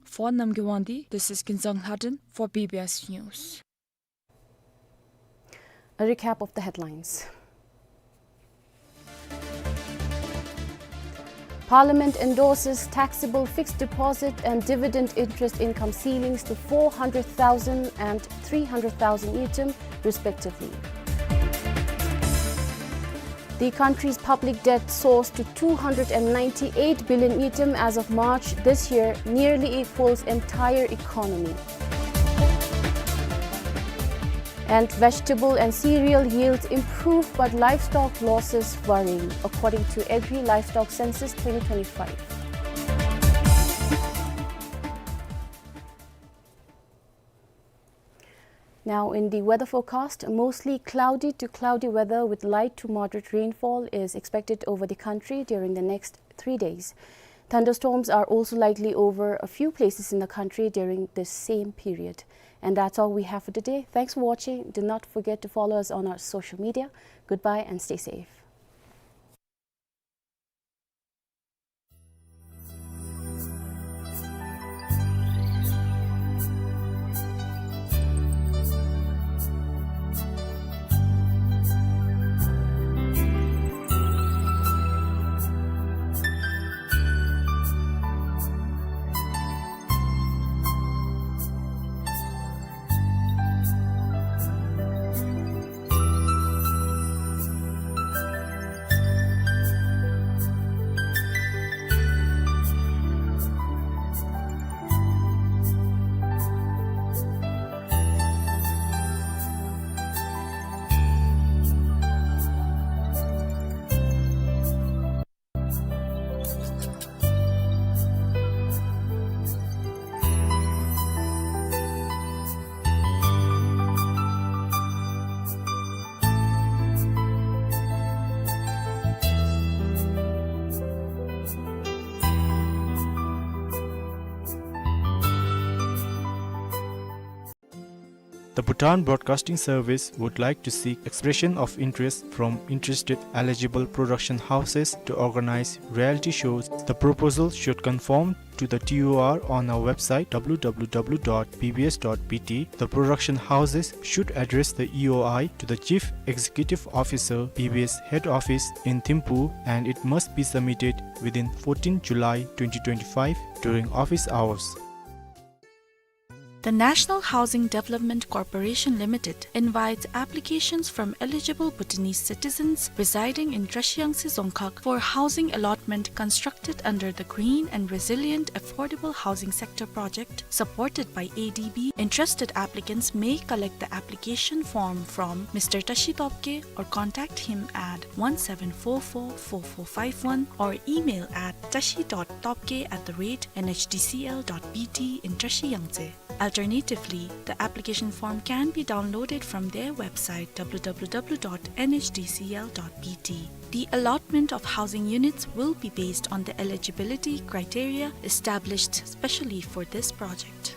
For Namgay Wangdi, this is Kinzang Lhaden for B B S News. A recap of the headlines. Parliament endorses taxable fixed deposit and dividend interest income ceilings to four hundred thousand and three hundred thousand ngultrum, respectively. The country's public debt soars to two hundred and ninety-eight billion ngultrum as of March this year, nearly equals entire economy. And vegetable and cereal yields improve, but livestock losses worrying, according to Agri Livestock Census twenty twenty-five. Now, in the weather forecast, mostly cloudy to cloudy weather with light to moderate rainfall is expected over the country during the next three days. Thunderstorms are also likely over a few places in the country during this same period. And that's all we have for today. Thanks for watching. Do not forget to follow us on our social media. Goodbye and stay safe. The Bhutan Broadcasting Service would like to seek expression of interest from interested eligible production houses to organize reality shows. The proposal should conform to the T O R on our website, W W W dot B B S dot B T. The production houses should address the E O I to the Chief Executive Officer, B B S Head Office in Thimphu, and it must be submitted within fourteenth July twenty twenty-five during office hours. The National Housing Development Corporation Limited invites applications from eligible Bhutanese citizens residing in Trashiyangtse Dzongkhag for housing allotment constructed under the Green and Resilient Affordable Housing Sector Project, supported by A D B. Interested applicants may collect the application form from Mister Tashi Topgay or contact him at one seven four four four four five one or email at tashi dot topgay at the rate N H D C L dot B T in Trashiyangtse. Alternatively, the application form can be downloaded from their website, W W W dot N H D C L dot B T. The allotment of housing units will be based on the eligibility criteria established specially for this project.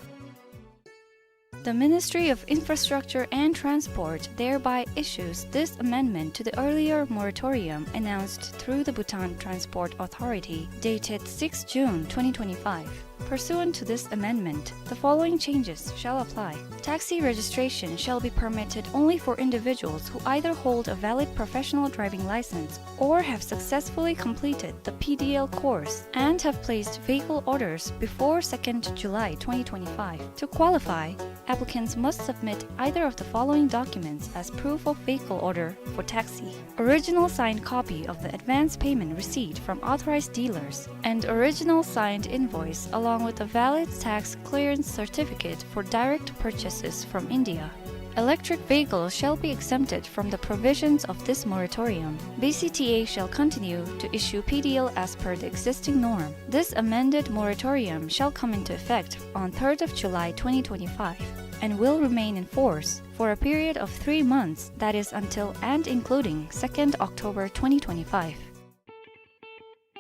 The Ministry of Infrastructure and Transport thereby issues this amendment to the earlier moratorium announced through the Bhutan Transport Authority, dated sixth June twenty twenty-five. Pursuant to this amendment, the following changes shall apply. Taxi registration shall be permitted only for individuals who either hold a valid professional driving license or have successfully completed the P D L course and have placed vehicle orders before second July twenty twenty-five. To qualify, applicants must submit either of the following documents as proof of vehicle order for taxi: original signed copy of the advance payment receipt from authorized dealers, and original signed invoice along with a valid tax clearance certificate for direct purchases from India. Electric vehicles shall be exempted from the provisions of this moratorium. B C T A shall continue to issue P D L as per the existing norm. This amended moratorium shall come into effect on third of July twenty twenty-five and will remain in force for a period of three months, that is, until and including second October twenty twenty-five.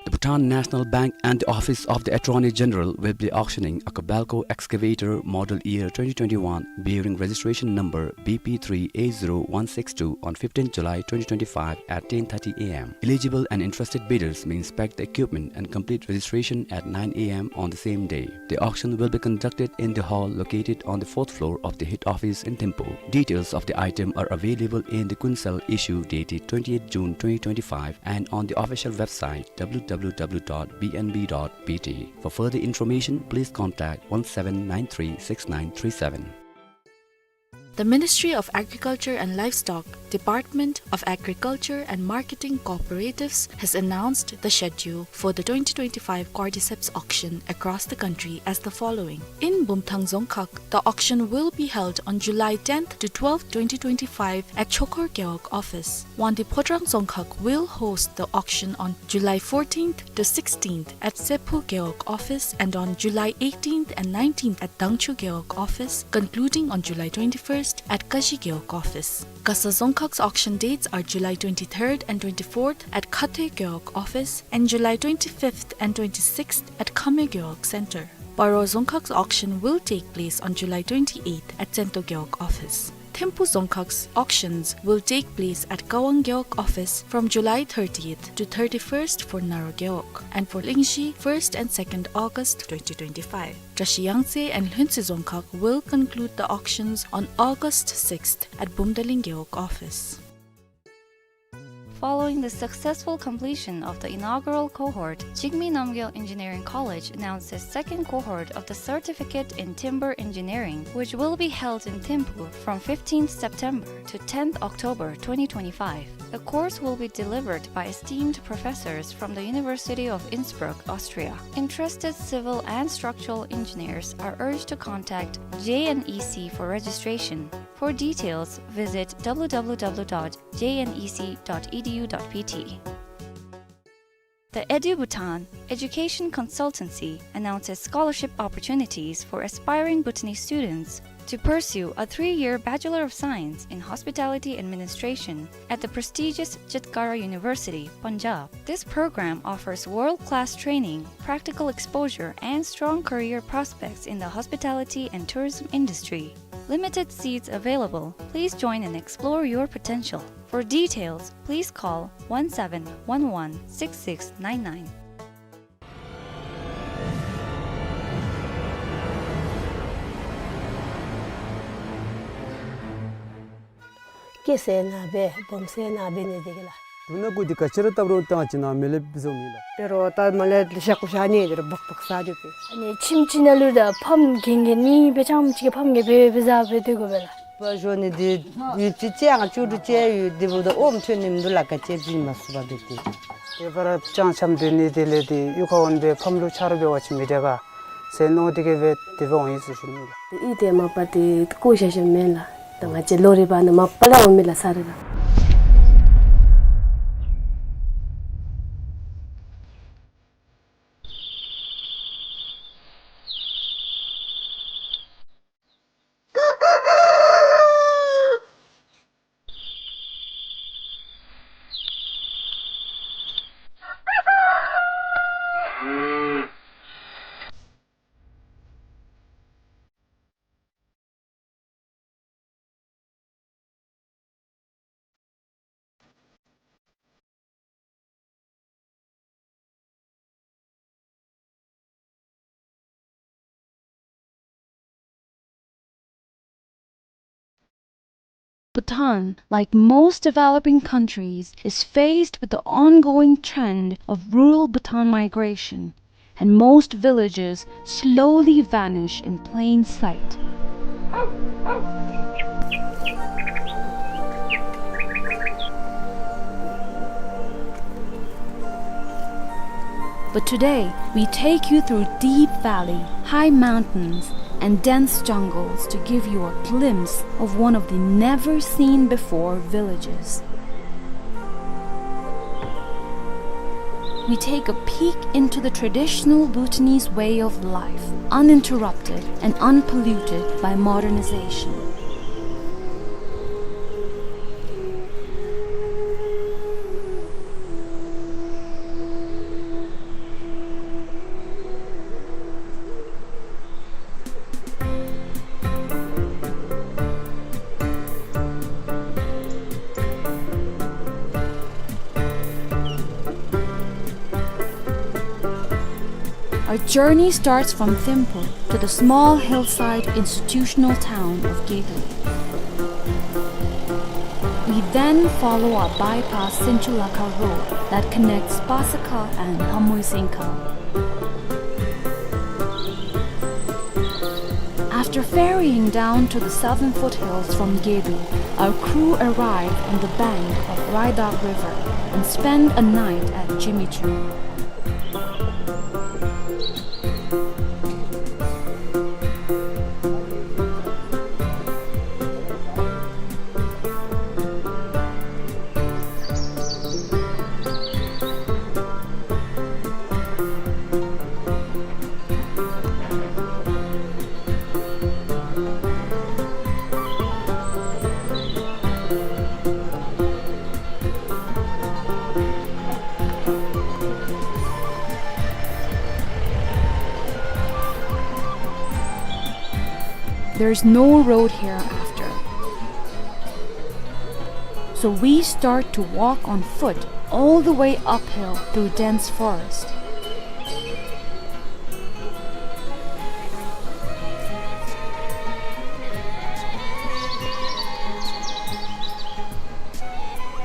The Bhutan National Bank and the Office of the Attorney General will be auctioning a Kobelco excavator model year twenty twenty-one bearing registration number B P three A zero one six two on fifteenth July twenty twenty-five at ten thirty A M. Eligible and interested bidders may inspect the equipment and complete registration at nine A M on the same day. The auction will be conducted in the hall located on the fourth floor of the head office in Thimphu. Details of the item are available in the Kuensel issue dated twenty-eighth June twenty twenty-five and on the official website W W W dot B N B dot B T. For further information, please contact one seven nine three six nine three seven. The Ministry of Agriculture and Livestock, Department of Agriculture and Marketing Cooperatives has announced the schedule for the twenty twenty-five Cordyceps auction across the country as the following. In Bumthang Dzongkhag, the auction will be held on July tenth to twelfth, twenty twenty-five at Chokhor Gewog office. Wangdue Phodrang Dzongkhag will host the auction on July fourteenth to sixteenth at Sephu Gewog office and on July eighteenth and nineteenth at Dangchu Gewog office, concluding on July twenty-first at Kashi Gewog office. Gasa Dzongkhag's auction dates are July twenty-third and twenty-fourth at Khathoe Gewog office and July twenty-fifth and twenty-sixth at Khamyoe Gewog Center. Paro Dzongkhag's auction will take place on July twenty-eighth at Tsento Gewog office. Thimphu Dzongkhag's auctions will take place at Kawang Gewog office from July thirtieth to thirty-first for Naro Gewog and for Lingzhi first and second August twenty twenty-five. Drashi Yangtse and Lhuentse Dzongkhag will conclude the auctions on August sixth at Bumdaling Gewog office. Following the successful completion of the inaugural cohort, Jigme Namgyel Engineering College announces second cohort of the Certificate in Timber Engineering, which will be held in Thimphu from fifteenth September to tenth October twenty twenty-five. The course will be delivered by esteemed professors from the University of Innsbruck, Austria. Interested civil and structural engineers are urged to contact J N E C for registration. For details, visit W W W dot J N E C dot E D U dot B T. The Edu Bhutan Education Consultancy announces scholarship opportunities for aspiring Bhutanese students to pursue a three-year Bachelor of Science in Hospitality Administration at the prestigious Chetkara University, Punjab. This program offers world-class training, practical exposure, and strong career prospects in the hospitality and tourism industry. Limited seats available. Please join and explore your potential. For details, please call one seven one one six six nine nine. སྐྱེ་ས་ནཱ་སྦེ་སྦོམ་ས་ནཱ་སྦེ་ནི་འདི་གིས་ལགས། དུག་སྣ་གུ་འདི་ག་ཅི་ར་བཏབ་རུང་བཏང་ཅི་ན་མེ་ལེབ་བཟོ་མི་ལགས། དེ་རུང་ད་མ་ལེ་ཤ་ཀུ་ཤ་ནི་དེ་རུང་སྦག་སྦག་ཟ་རྒྱུ་པས། ཨ་ནི་ཁྱིམ་གཅིག་ནང་ལུ་ད་ཕམ་གན་གན་ནི་སྦེ་ཅང་ཅིག་གི་ཕམ་གན་སྦེ་སྦེ་ཟ་སྦེ་སྡོད་དགོ་པས་ལགས། པ་ཞོ་ནི་འདི་ཡུད་ཅིག་ཅང་ཅུ་རུ་ཅེ་ཡུད་འདི་བུ་ད་ཨོམ་ཐོན་ནི་མི་འདུག་ལགས། ག་ཅི་བྱིན་མ་སུ་བ་འདི་དེ། དེ་བར་ཅང་ཆམ་དེ་ནི་དེ་ལས་དེ་གཡུས་ཁ་འོན་པའི་ཕམ་ལུ་ཆ་རུ་འབད་བ་ཅིན་མི་དྲག་ག་ཟེར་མནོ་དེ་གིས་སྦེ་དེ་སྦེ་འོང་ཡི་ཟེར་ཞུ་ནི་ལགས། དེ་ཨི་དེ་མ་པ་དེ་བཀོ་བཞག་བཞགཔ་མེན་ལགས། ད་ང་བཅས་ལོ་རེ་བ་ནི་མ་པ་ལས་འོང་མི་ལགས་ས་རེ་ལགས། Bhutan, like most developing countries, is faced with the ongoing trend of rural Bhutan migration, and most villages slowly vanish in plain sight. But today, we take you through deep valley, high mountains, and dense jungles to give you a glimpse of one of the never-seen-before villages. We take a peek into the traditional Bhutanese way of life, uninterrupted and unpolluted by modernization. Our journey starts from Thimphu to the small hillside institutional town of Gedu. We then follow a bypass Sinchulakha road that connects Pasakha and Hamuisingkha. After ferrying down to the southern foothills from Gedu, our crew arrive on the bank of Raidak River and spend a night at Jimichung. There is no road hereafter. So we start to walk on foot all the way uphill through dense forest.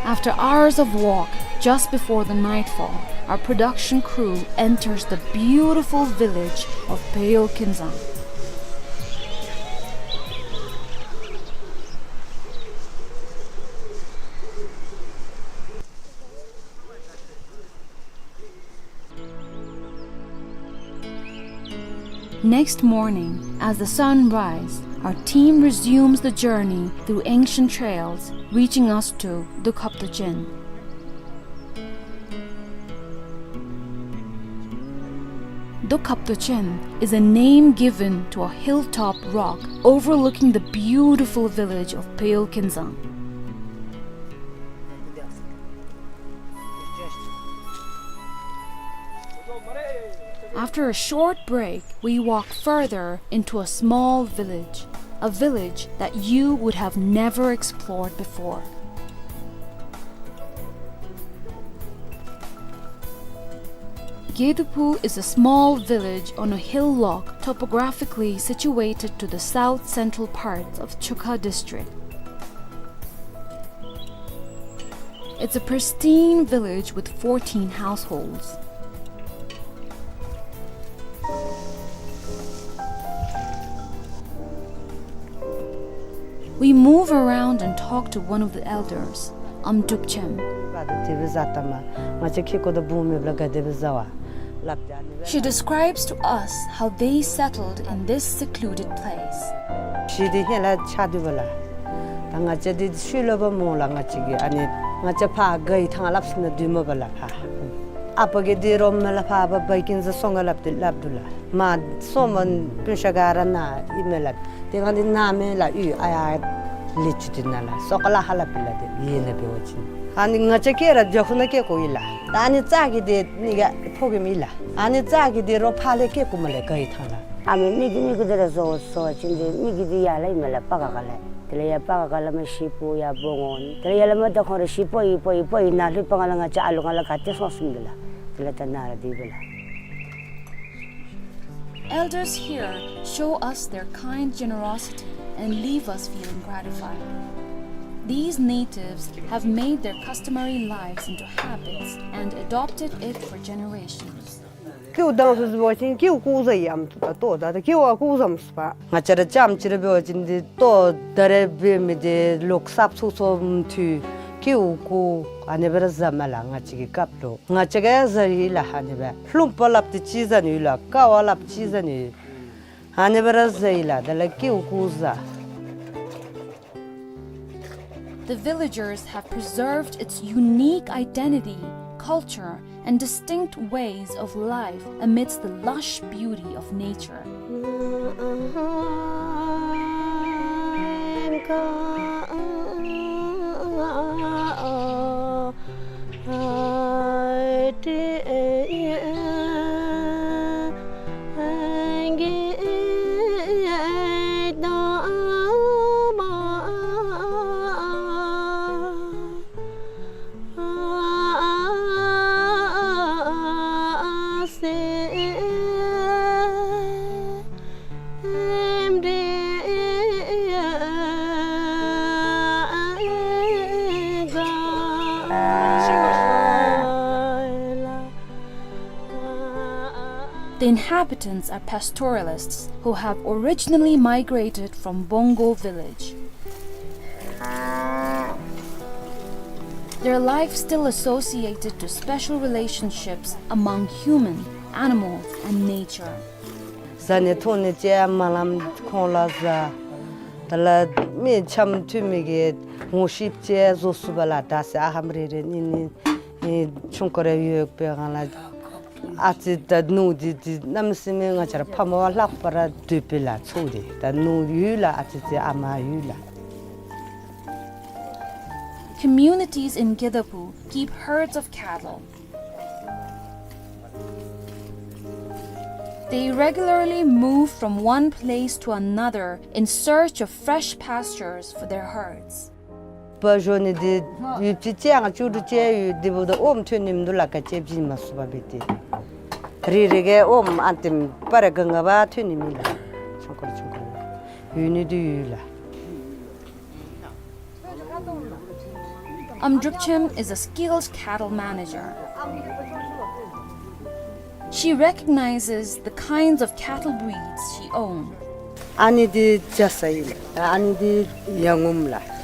After hours of walk, just before the nightfall, our production crew enters the beautiful village of Peyolkinzang. Next morning, as the sun rise, our team resumes the journey through ancient trails, reaching us to Dokhaptochen. Dokhaptochen is a name given to a hilltop rock overlooking the beautiful village of Peyolkinzang. After a short break, we walk further into a small village, a village that you would have never explored before. Geduphu is a small village on a hillock topographically situated to the south-central parts of Chukha district. It's a pristine village with fourteen households. We move around and talk to one of the elders, Amdrupchem. She describes to us how they settled in this secluded place. ཤི་དེ་ཧེ་ལ་ཆ་དུ་བ་ལ། ད་ང་བཅས་དེ་ཤུལ་ལོ་བ་མོ་ལ་ང་བཅས་ཀྱི་ཨ་ནི་ང་བཅས་ཕ་གི་ཐང་ལབ་སི་ན་དུས་མ་བ་ལ་ཕ། ཨ་ཕ་གི་དེ་རོ་མ་ལ་ཕ་བ་བ་ཀིན་ཟ་སོང་ག་ལབ་དེ་ལབ་དུ་ལ། མ་སོང་མ་པུན་ཤ་ག་ར་ན་ཨི་མེ་ལ། དེ་གང་དེ་ན་མེ་ལ་ཨུ་ཨ་ཡ་ལི་ཅུ་དེ་ན་ལ་སོ་ཀ་ལ་ཧ་ལ་པི་ལ་དེ་ཡེ་ན་བེ་བ་ཅིན། ཨ་ནི་ང་བཅས་ཀེ་ར་ཇོ་ཁུ་ན་ཀེ་ཀོ་ཨི་ལ། ད་ཨ་ནི་ཙ་གི་དེ་ནི་ག་ཕོ་གི་མི་ལ། ཨ་ནི་ཙ་གི་དེ་རོ་ཕ་ལེ་ཀེ་ཀུ་མ་ལེ་ག་ཡི་ཐང་ལ། ཨ་མི་མི་གི་མི་གི་དེ་ར་བཟོ་བཟོ་བ་ཅིན་དེ་མི་གི་དེ་ཡ་ལ་ཨི་མེ་ལ་པ་ག་ག་ལེ། དེ་ལ་ཡ་པ་ག་ག་ལ་མ་ཤི་པོ་ཡ་པོ་ངོ་ནི། དེ་ལ་ཡ་ལ་མ་ད་ཁོང་ར་ཤི་པོ་ཡི་པོ་ཡི་པོ་ཡི་ན་ལྷུ་པ་ང་ལ་ང་བཅས་ཨ་ལུ་ང་ལ་ག་ཏེ་སོང་སིན་གི་ལ། དེ་ལ་ད་ན་ར་དེ་བི་ལ། Elders here show us their kind generosity and leave us feeling gratified. These natives have made their customary lives into habits and adopted it for generations. ཀེའུ་དང་སུ་སུ་བ་ཅིན་ཀེའུ་ཀུ་ཟ་ཡམ་ཏོ་ད་ཏོ་ད་ད་ཀེའུ་ཨ་ཀུ་ཟམ་སུ་པ། ང་བཅས་ར་ལྕམ་ཅིག་ར་འབད་བ་ཅིན་འདི་ལྟོ་ད་རེས་འབད་མི་འདི་ལོག་སྲབ་ཚུགས་ཚུགས་མཐུ་ཀེའུ་ཀུ་ཨ་ནི་སྦེ་ར་ཟ་མས་ལགས། ང་བཅས་ཀྱི་སྐབས་ལུ་ང་བཅས་ཀྱིས་ཟ་ཡི་ལགས། ཨ་ནི་སྦེ་ལྷུམ་པ་སླབ་སྟེ་ཅིག་ཟ་ནི་ཡོད་ལགས། ཀ་བ་སླབ་ཅིག་ཟ་ནི་ཡོད། ཨ་ནི་སྦེ་ར་ཟ་ཡི་ལགས། དེ་ལས་ཀེའུ་ཀུ་ཟ། The villagers have preserved its unique identity, culture, and distinct ways of life amidst the lush beauty of nature. The inhabitants are pastoralists who have originally migrated from Bongo village. Their life still associated to special relationships among human, animals, and nature. བཟའ་ནི་འཐུང་ནི་ཅིག་མ་ལམ་ཁོང་ལུ་བཟའ། དེ་ལས་མི་འཆམ་མཐུན་མི་གི་ངོ་ཤེས་ཅིག་བཟོ་ཚུགས་པས་ལགས། ད་ཟེར་ཨ་ཧམ་རེ་རེ་གཉིས་གཉིས་ཨེ་ཆུང་ཀུ་རེ་ཡོད་པའི་སྒང་ལས་ཨ་ཙི་ད་ནུ་འདི་འདི་གནམ་མེད་ས་མེད་ང་བཅས་ར་ཕ་མ་ལྷག་པར་འདོད་པས་ལགས། ཚུ་འདི་ད་ནུ་ཡོད་ལགས། ཨ་ཙི་ཙི་ཨ་མ་ཡོད་ལགས། Communities in Gedapu keep herds of cattle. They regularly move from one place to another in search of fresh pastures for their herds. པ་ཞོ་ནི་འདི་ཡུད་ཅིག་ཅིག་ཨང་བཅུ་དྲུག་ཅིག་ཡོད། འདི་འབདཝ་ད་ཨོམ་ཐོན་ནི་མིན་འདུག་ལགས། ག་ཅི་བྱིན་མ་ཚུགས་པར་འབད་དེ། རེ་རེ་གིས་ཨོམ་ཨ་ཏིམ་པ་རེ་ག་ང་བ་ཐོན་ནི་མེད་ལགས། ཆུང་ཀུ་ཆུང་ཀུ་ཡོད་ནི་འདི་ཡོད་ལགས། Amdrupchem is a skilled cattle manager. She recognizes the kinds of cattle breeds she owns. ཨ་ནི་འདི་རྒྱ་ཚ་ཨིན་ལགས། ཨ་ནི་འདི་ཡ་ངོམ་ལགས།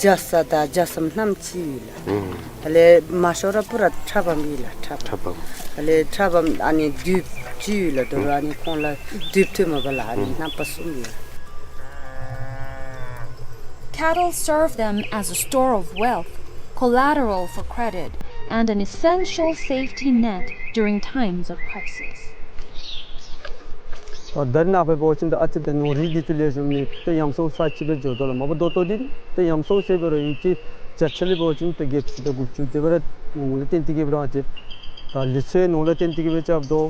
རྒྱ་ཚ་དང་རྒྱ་ཚམ་རྣམ་གཅིག་ཨིན་ལགས། ཨུམ། དེ་ལས་མ་ཤོར་ར་པུ་ར་ཁྲ་བམ་ཨིན་ལགས། ཁྲ་བམ། ཁྲ་བམ། དེ་ལས་ཁྲ་བམ་ཨ་ནི་དུཔ་གཅིག་ཡོད་ལགས། དོ་རུང་ཨ་ནི་ཁོང་ལུ་དུཔ་ཐོནམ་མས་ལགས། ཨ་ནི་ཨུམ། རྣམ་པ་གསུམ་ཡོད། Cattle serve them as a store of wealth, collateral for credit, and an essential safety net during times of crisis. ཨ་ད་རེས་ནངས་པ་འབད་བ་ཅིན་ད་ཨ་ཙི་ད་ནོར་རིགས་འདི་ཚུ་ལེགས་ཤོམ་ནི་ད་ཡམ་སྲོ་ས་ཅིག་སྦེ་འགྱོ་དོ་ལགས། མ་པ་ད་ལྟོ་འདི་ད་ཡམ་སྲོ་ཟེར་བ་ར་ཡུད་ཅིག་བརྒྱ་ཆ་ལས་འབད་བ་ཅིན་ད་བརྒྱད་ཅུ་དང་དགུ་བཅུ་དེ་སྦེ་ར་ངོ་ལས་བཏོན་ཏེ་གི་སྦེ་ར་ཨ་ཙི་ད་ལུག་ཚོད་ནང་ལུ་བཏོན་ཏེ་གི་སྦེ་རྐྱབ་དོ།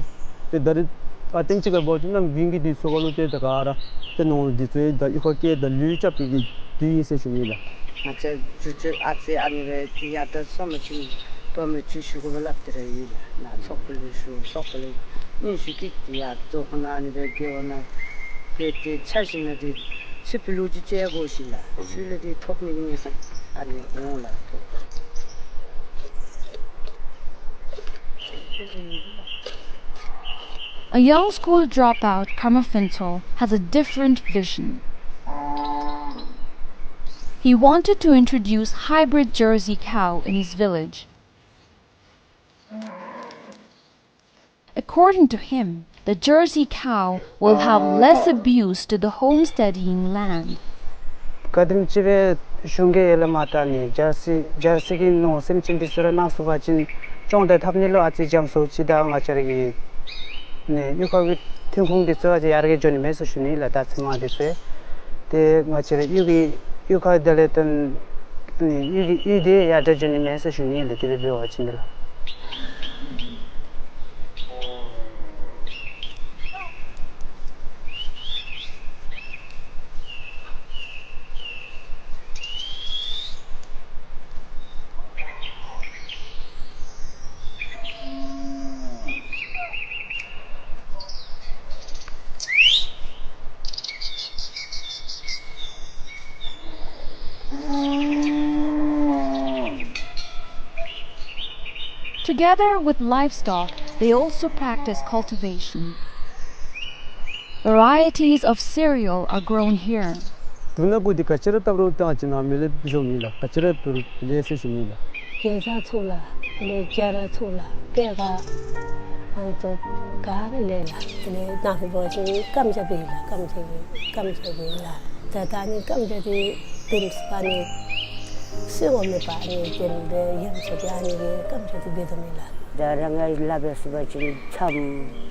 ཏེ་ད་རེས་ཨ་ཏེན་ཅིག་ཁར་འབད་བ་ཅིན་གནམ་དགུན་གྱི་དུས་ཚོད་ཁར་ལུ་ཏེ་ད་ག་ར་ཏེ་ནོར་འདི་ཚུ་ད་གཡུས་ཁར་སྐྱེལ་ད་ལུད་རྐྱབ་པའི་གི་དུས་ཨིན་ཟེར་ཞུ་ནི་ལགས། ང་བཅས་ཇུ་ཆོས་ཨ་ཙི་ཨ་ནི་སྦེ་ཏེ་ཡར་ད་སོ་མ་ཅིག་བ་མི་ཅིག་ཞུ་དགོ་པས་ལགས། ཏེ་ར་ཨིན་ལགས། ནཱ་ཚོགས་པ་ལུ་ཞུ་ཚོགས་པ་ལུ་སྙན་ཞུ་ཅིག་ཏེ་ཡར་རྫོང་ཁ་ནང་ཨ་ནི་སྦེ་དགེ་བ་ནང་ཏེ་ཏེ་ཆ་ཞིན་ན་ཏེ་ཚུ་ཕི་ལུ་ཅིག་ཅིག་དགོ་ཞིན་ལགས། ཚུ་ལས་ཏེ་ཐོབ་ནི་ཨིན་ཟེར་ཨ་ནི་འོང་ལགས། A young school dropout, Karma Phuntsho, has a different vision. He wanted to introduce hybrid Jersey cow in his village. According to him, the Jersey cow will have less abuse to the homesteading land. ག་དེམ་ཅིག་སྦེ་གཞུང་གིས་ཡར་ལས་མར་ད་ནི་ཇར་སི་ཇར་སི་གི་ནོར་སེམས་ཅན་འདི་ཚུ་ར་གནང་ཚུགས་པ་ཅིན་སྐྱོང་དང་འཐབ་ནི་ལུ་ཨ་ཙི་འཇམ་སུ་ཅིག་དང་ང་བཅས་ར་གི་ནི་གཡུས་ཁ་གི་ཐོན་ཁུངས་འདི་ཚུ་ཨ་ཙི་ཡར་རྒྱས་འགྱོ་ནི་མས་ཟེར་ཞུ་ནི་ལགས། ད་ཚེ་མ་འདི་ཚུ་ཏེ་ང་བཅས་ར་གཡུས་ཀྱི་གཡུས་ཁ་དེ་ལས་ཏེ་ནི་གཡུས་ཀྱི་གཡུས་འདི་ཡར་དྲག་འགྱོ་ནི་མས་ཟེར་ཞུ་ནི་ལགས། དེ་སྦེ་འབད་བ་ཅིན་ལགས། Together with livestock, they also practice cultivation. Varieties of cereal are grown here. དུག་སྣ་ཀུ་འདི་ག་ཅི་ར་བཏབ་རུང་ད་ཅི་ནང་མི་ལས་བཟོ་མི་ལ་ག་ཅི་ར་བཏབ་རུང་ལས་ཟེར་ཞུ་མི་ལ། གེ་ཛ་ཚུ་ལ་དེ་ལས་སྐྱ་ར་ཚུ་ལ་པད་ཁ་ཨ་ནི་ཚུ་ག་ར་ལས་ལ། དེ་ལས་ནགས་ཀྱི་འབོ་ཅིག་སྐམ་ཆ་འབད་ལ། སྐམ་ཆ་སྐམ་ཆ་འབད་ལ། ད་ད་ནི་སྐམ་ཆ་དེ་བེམ་སྦ་ནི་སོ་ངོ་མེད་པ་ནི་བེམ་སྦེ་ཡང་ཆ་དེ་ཨ་ནི་གི་སྐམ་ཆ་དེ་འབད་དོ་མེན་ལ། ད་རང་གི་ལཱ་འབད་ས་འབད་བ་ཅིན་ཕྱམ་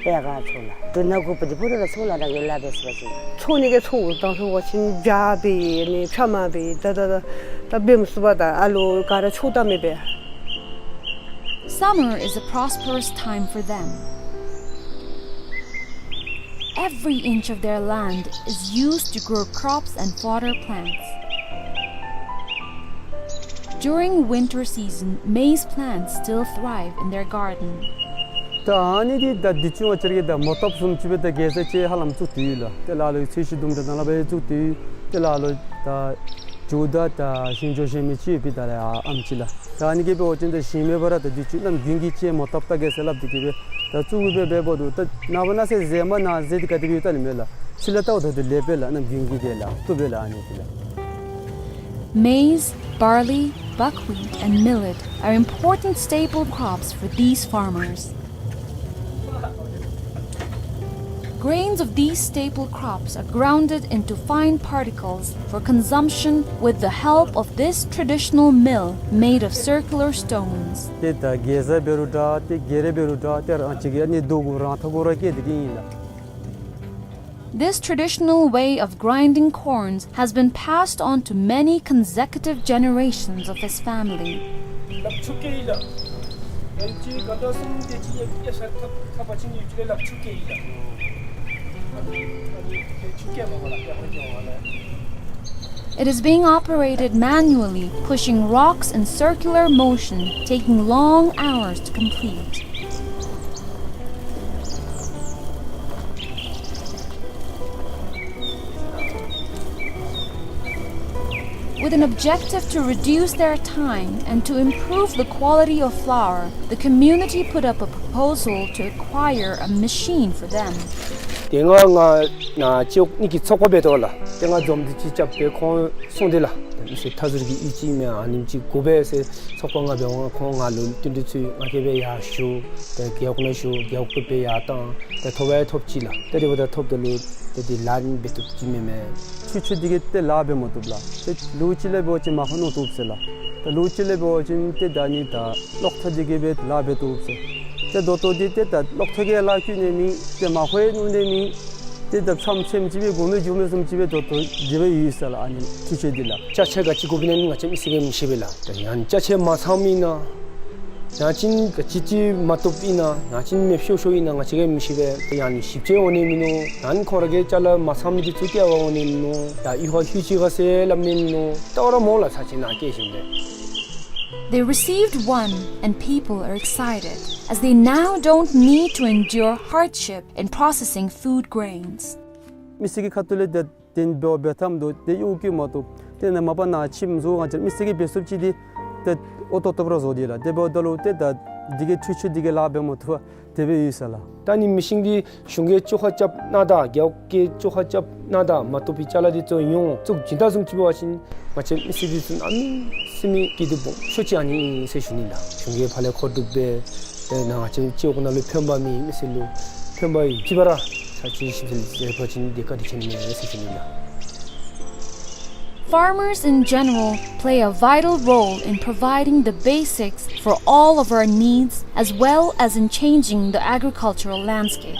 པད་ཁ་ཚུ་ལ་དུག་སྣ་ཀུ་པ་དེ་ཕུ་ར་ལ་ཚུ་ལ་རང་གི་ལཱ་འབད་ས་འབད་བ་ཅིན། འཚོ་ནི་གི་འཚོ་དང་འཚོ་བ་ཅིན་བྱ་འབད་ནི་ཕྱམ་འབད་ད་ད་ད་ད་བེམ་སྦ་ད་ཨ་ལོ་ག་ར་ཆོ་ད་མེད་པས། Summer is a prosperous time for them. Every inch of their land is used to grow crops and fodder plants. During winter season, maize plants still thrive in their garden. ད་ཨ་ནི་འདི་ད་འདི་ཚུ་ང་བཅས་ར་གིས་ད་མོ་ཐོབ་བཟུམ་ཅིག་སྦེ་ད་གེ་ཛ་ཅིག་ཧ་ལམ་བཙུགས་ཏེ་ཡོད་ལགས། ཏེ་ལ་ལུ་ཚོས་གཞི་དུམ་གྲ་ནང་ལུ་སྦེ་བཙུགས་ཏེ་ཡོད། ཏེ་ལ་ལུ་ད་ཇོ་བདག་ད་ཞིང་ཇོ་ཞིང་མི་ཅིག་ཡོད་པའི་ད་ལས་ཨ་ཨམ་ཅིག་ལགས། ད་ཨ་ནི་གིས་འབད་བ་ཅིན་ད་ཞིང་མེད་པར་ད་འདི་ཚུ་གནམ་དགུན་གྱི་ཅིག་མོ་ཐོབ་ད་གེ་ཟེར་སླབ་སྟེ་གིས་སྦེ་ད་བཙུགས་སྦེ་འབད་འབདཝ་ད་ད་ནངས་པ་གནངས་ཚེ་ཟེ་མ་ནང་ཟེ་འདི་ག་དེ་སྦེ་ཡོད་ད་ནི་མེད་ལགས། ཕྱི་ལས་ལྟཝ་ད་ལྟོ་ལེགས་པས་ལགས། གནམ་དགུན་གྱི་དེ་ལགས་བཏུབ་པས་ལགས་ཨ་ནི་འདི་ལགས། Maize, barley, buckwheat, and millet are important staple crops for these farmers. Grains of these staple crops are grounded into fine particles for consumption with the help of this traditional mill made of circular stones. ཏེ་ད་གེ་ཛ་འབད་རུང་འདྲ་ཏེ་གེ་རེ་འབད་རུང་འདྲ་ཏེ་རང་ཅིག་གི་ཨ་ནི་རྡོ་གུ་རང་ཐག་གུ་ར་བཀལ་ཏེ་གི་ཨིན་ལགས། This traditional way of grinding corns has been passed on to many consecutive generations of his family. It is being operated manually, pushing rocks in circular motion, taking long hours to complete. With an objective to reduce their time and to improve the quality of flour, the community put up a proposal to acquire a machine for them. དེ་སྔ་ང་ནཱ་སྤྱི་འོག་གཉིས་ཀྱི་ཚོགས་པ་འབད་དོ་ལགས། དེ་སྔ་འཛོམས་འདུ་ཅིག་རྐྱབ་སྦེ་ཁོང་གསུངས་ཏེ་ལགས། མི་སེར་མཐའ་ཟུར་གྱི་ཡིད་ཆེས་མི་ཨ་ནེམ་ཅིག་དགོ་པས་ཟེར་ཚོགས་པ་ང་འབད་འོང་ཁོང་ང་ལུ་བསྟུན་གྲོས་ཚུ་ང་གིས་སྦེ་ཡར་ཞུ། ཏེ་རྒེད་འོག་ནང་ཞུ། རྒེད་འོག་གིས་སྦེ་ཡར་བཏང་། ཏེ་ཐོབ་ཡང་ཐོབ་ཅི་ལགས། ཏེ་དེ་འབདཝ་ད་ཐོབ་ད་ལུ་ཏེ་དེ་ལཱ་འབད་བཏུབ་ཅི་མེན་མས། ཁྱུ་མཆོད་འདི་གིས་ཏེ་ལཱ་འབད་མ་བཏུབ་ལགས། ཏེ་ལོ་གཅིག་ལས་འབད་བ་ཅིན་མར་ཁུ་ནོར་བཏུབ་ཟེར་ལགས། ཏེ་ལོ་གཅིག་ལས་འབད་བ་ཅིན་ཏེ་ད་ནི་ད་གློག་ཐག་འདི་གིས་སྦེ་ལཱ་འབད་བཏུབ་ཟེར། ཏེ་ད་ལྟོ་འདི་ཏེ་ད་གློག་ཐག་གིས་ལཱ་བཀོལ་ནི་མེད། ཏེ་མར་ཁུ་ཡང་ནོར་ནི་མེད། ཏེ་ད་ཕྱམ་ཕྱམ་ཅིག་སྦེ་དགོ་མི་འགྱོ་མི་བཟུམ་ཅིག་སྦེ་ད་ལྟོ་འདི་སྦེ་ཡོད་ཟེར་ལགས། ཨ་ནི་ཁྱུ་མཆོད་འདི་ལགས། ཅ་ཆས་ག་ཅི་དགོཔ་ཨིན་ན་ང་བཅས་མི་སེར་གྱིས་མི་ཤེས་པས་ལགས། ཏེ་ཡང་ཅ་ཆས་མ་ཚངམ་ཨིན་ན་ཡང་ཅིན་ག་ཅི་ཅིག་མ་བཏུབ་ཨིན་ན་ཡང་ཅིན་མེདཔ་ཤོར་ཤོརཝ་ཨིན་ན་ང་བཅས་ཀྱིས་མི་ཤེས་པས། ཏེ་ཡང་ཞིབ་དཔྱད་འོང་ནི་མིན་ནུག། ཡང་ཁོང་ར་གི་ཅ་ལ་མ་ཚངམ་འདི་ཚུ་སྐྱེལ་བར་འོང་ནི་མིན་ནུག། ཡང་ཡུལ་ཁར་ལྷོད་ཅི་ག་ཟེར་སླབ་ནི་མིན་ནུག། ད་ར་མོ་ལགས་ཚར་ཅིག་ནཱ་སྐྱེལ་ཞིནམ་ལས། They received one, and people are excited, as they now don't need to endure hardship in processing food grains. མི་སེར་གྱི་ཁ་ཐུག་ལས་ཏེ་དེ་འབད་འབད་ཐངས་འདུག། ཏེ་གཡོག་བཀོལ་མ་བཏུབ། ཏེ་ནཱ་མ་པ་ནཱ་ཁྱིམ་བཟོ་ང་བཅས་མི་སེར་གྱིས་འབད་ཚུགསཔ་ཅིག་འདི་ཏེ་ཨོ་ཏོག་ཏོ་ར་བཟོ་སྟེ་ལགས། དེ་འབདཝ་ད་ལུ་ཏེ་ད་འདི་གི་ཁྱུ་མཆོད་འདི་གིས་ལཱ་འབད་མ་བཏུབ་པར་དེ་སྦེ་ཡོད་ཟེར་ལགས། ད་ནི་མི་ཤིང་འདི་གཞུང་གིས་བཅོ་ཁ་རྐྱབ་གནང་ད་རྒེད་འོག་གིས་བཅོ་ཁ་རྐྱབ་གནང་ད་མ་བཏུབ་པའི་ཅ་ལ་འདི་ཚུ་ཡོངས་བཙུགས་བྱིན་ད་བཟུམ་ཅིག་འབད་བ་ཅིན་ང་བཅས་མི་སེར་འདི་ཚུ་གནམ་མེད་ས་མེད་སྐྱིད་སྡུག་སྦོམ་ཤོས་ཅིག་ཨ་ནི་ཨིན་ཟེར་ཞུ་ནི་ལགས། གཞུང་གིས་ཕར་ལས་མཁོ་སྒྲུབ་འབད་ཏེ་ནཱ་ང་བཅས་སྤྱི་འོག་ནང་ལུ་ཕན་པ་མེད། མི་སེར་ལུ་ཕན་པ་ཡོད་ཅི་པ་ར་ཚར་ཅིག་ཞིབ་འཚོལ་མཛད་པ་ཅིན་དེ་བཀའ་དྲིན་ཆེ་ནི་མས་ཟེར་ཞུ་ནི་ལགས། Farmers in general play a vital role in providing the basics for all of our needs, as well as in changing the agricultural landscape.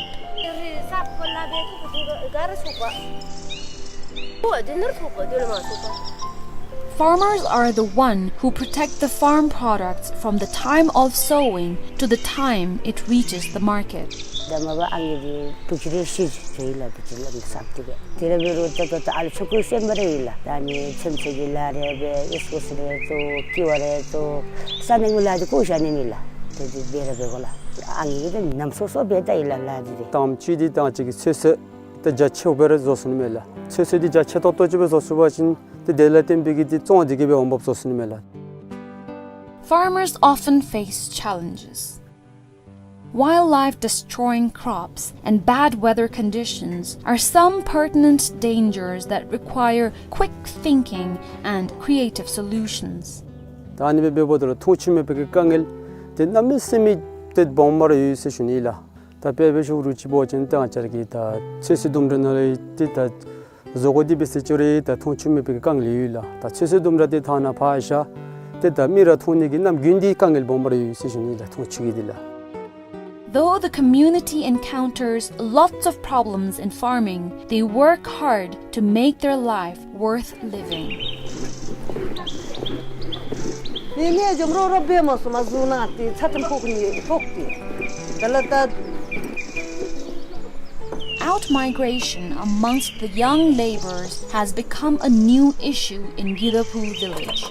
Farmers are the one who protect the farm products from the time of sowing to the time it reaches the market. ད་མ་པ་ཨ་ནི་འདི་དུག་ཅི་རེ་ཤི་ཚུ་ཡི་ལགས། དུག་ཅི་ལགས་ནི་སབ་ཏེ་སྦེ། དེ་ར་འབད་རུང་ད་ད་ད་ཨ་ལུ་ཆོ་ག་སེམས་པ་རེ་ཡོད་ལགས། ད་ནི་ཚོད་བསྲེ་གི་ལཱ་རེ་འབད། ཨིས་ཀུ་སི་རེ་བཙུགས། ཀི་བ་རེ་བཙུགས། ས་གནས་ཀྱི་ལཱ་འདི་གོ་ཤ་ནི་མེད་ལགས། དེ་འདི་འབད་ར་འབད་དགོ་ལགས། ཨ་ནི་འདི་ནམ་སོ་སོ་འབད་ད་ཡི་ལགས་ལཱ་འདི་རེ། དང་པ་ཅིག་འདི་ད་ཅིག་གི་ཚོད་བསྲེ་ད་རྒྱ་ཆེཝ་སྦེ་ར་བཟོ་ཚུགས་ནི་མས་ལགས། ཚོད་བསྲེ་འདི་རྒྱ་ཆེ་ཏོག་ཏོ་ཅིག་སྦེ་བཟོ་ཚུགས་པ་ཅིན་ཏེ་དེ་ལས་བརྟེན་པའི་གི་འདི་བཙོང་འདི་གིས་སྦེ་འོང་འབབ་བཟོ་ཚུགས་ནི་མས་ལགས། Farmers often face challenges. Wildlife destroying crops and bad weather conditions are some pertinent dangers that require quick thinking and creative solutions. ད་ཨ་ནི་སྦེ་འབདཝ་ད་ལུ་མཐོང་ཆུང་མེད་པའི་གི་དཀའ་ངལ་འདི་གནམ་མེད་ས་མེད་ཏེ་སྦོམ་སྦེ་ར་ཡོད་ཟེར་ཞུ་ནི་ལགས། ད་དཔེ་འབད་ཞུ་རུང་ཅིག་འབད་བ་ཅིན་ད་ང་བཅས་ར་གི་ད་ཚོད་བསྲེ་ལྡུམ་ར་ནང་ལས་ཏེ་ད་བཟོ་བཀོད་འདི་འབད་ཟེར་ཅི་རུང་ད་མཐོང་ཆུང་མེད་པའི་གི་དཀའ་ངལ་ཡོད་ལགས། ད་ཚོད་བསྲེ་ལྡུམ་ར་འདི་ཐང་ནང་ཕར་བཞག་སྟེ་ད་མི་ར་མཐོང་ནི་གི་ནམ་རྒྱུན་འདི་དཀའ་ངལ་སྦོམ་སྦེ་ར་ཡོད་ཟེར་ཞུ་ནི་ལགས། མཐོང་ཆུང་གི་འདི་ལགས། Though the community encounters lots of problems in farming, they work hard to make their life worth living. ཨིན་ནི་འཇམ་རོ་རོ་སྦེ་མ་སོང་མ་བཟུང་ན་ཏེ་ཚ་ཏམ་ཕོག་ནི་ཕོག་སྟེ། ད་ལ་ད། Outmigration amongst the young laborers has become a new issue in Gidaphu village.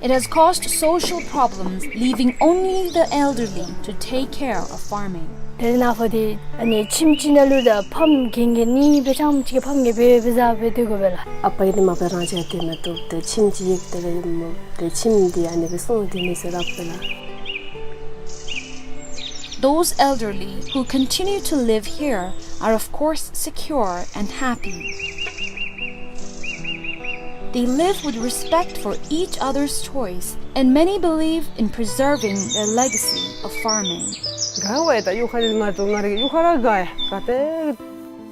It has caused social problems, leaving only the elderly to take care of farming. དེ་ནང་ཕར་འདི་ཨ་ནི་ཁྱིམ་གཅིག་ནང་ལུ་ད་ཕམ་རྒན་རྒས་གཉིས་སྦེ་ཆ་མཉམ་གཅིག་ཁར་ཕམ་རྒས་སྦེ་སྦེ་བཟའ་སྦེ་སྡོད་དགོ་པས་ལགས། ཨ་པ་གིས་འདི་མ་པ་རང་བྱས་སྡོད་མ་བཏུབ། ཏེ་ཁྱིམ་གཅིག་ཡོད་དེ་ལས་ཏེ་ཁྱིམ་འདི་ཨ་ནི་སྦེ་སོང་སྟེ་མི་ཚུ་ར་སྦེ་ལགས། Those elderly who continue to live here are, of course, secure and happy. They live with respect for each other's choice, and many believe in preserving their legacy of farming. དགའ་བས། ད་གཡུས་ཁ་ལས་ང་ཚུ་ང་རའི་གཡུས་ཁར་ར་དགའ་ཡ། ག་ཏེ་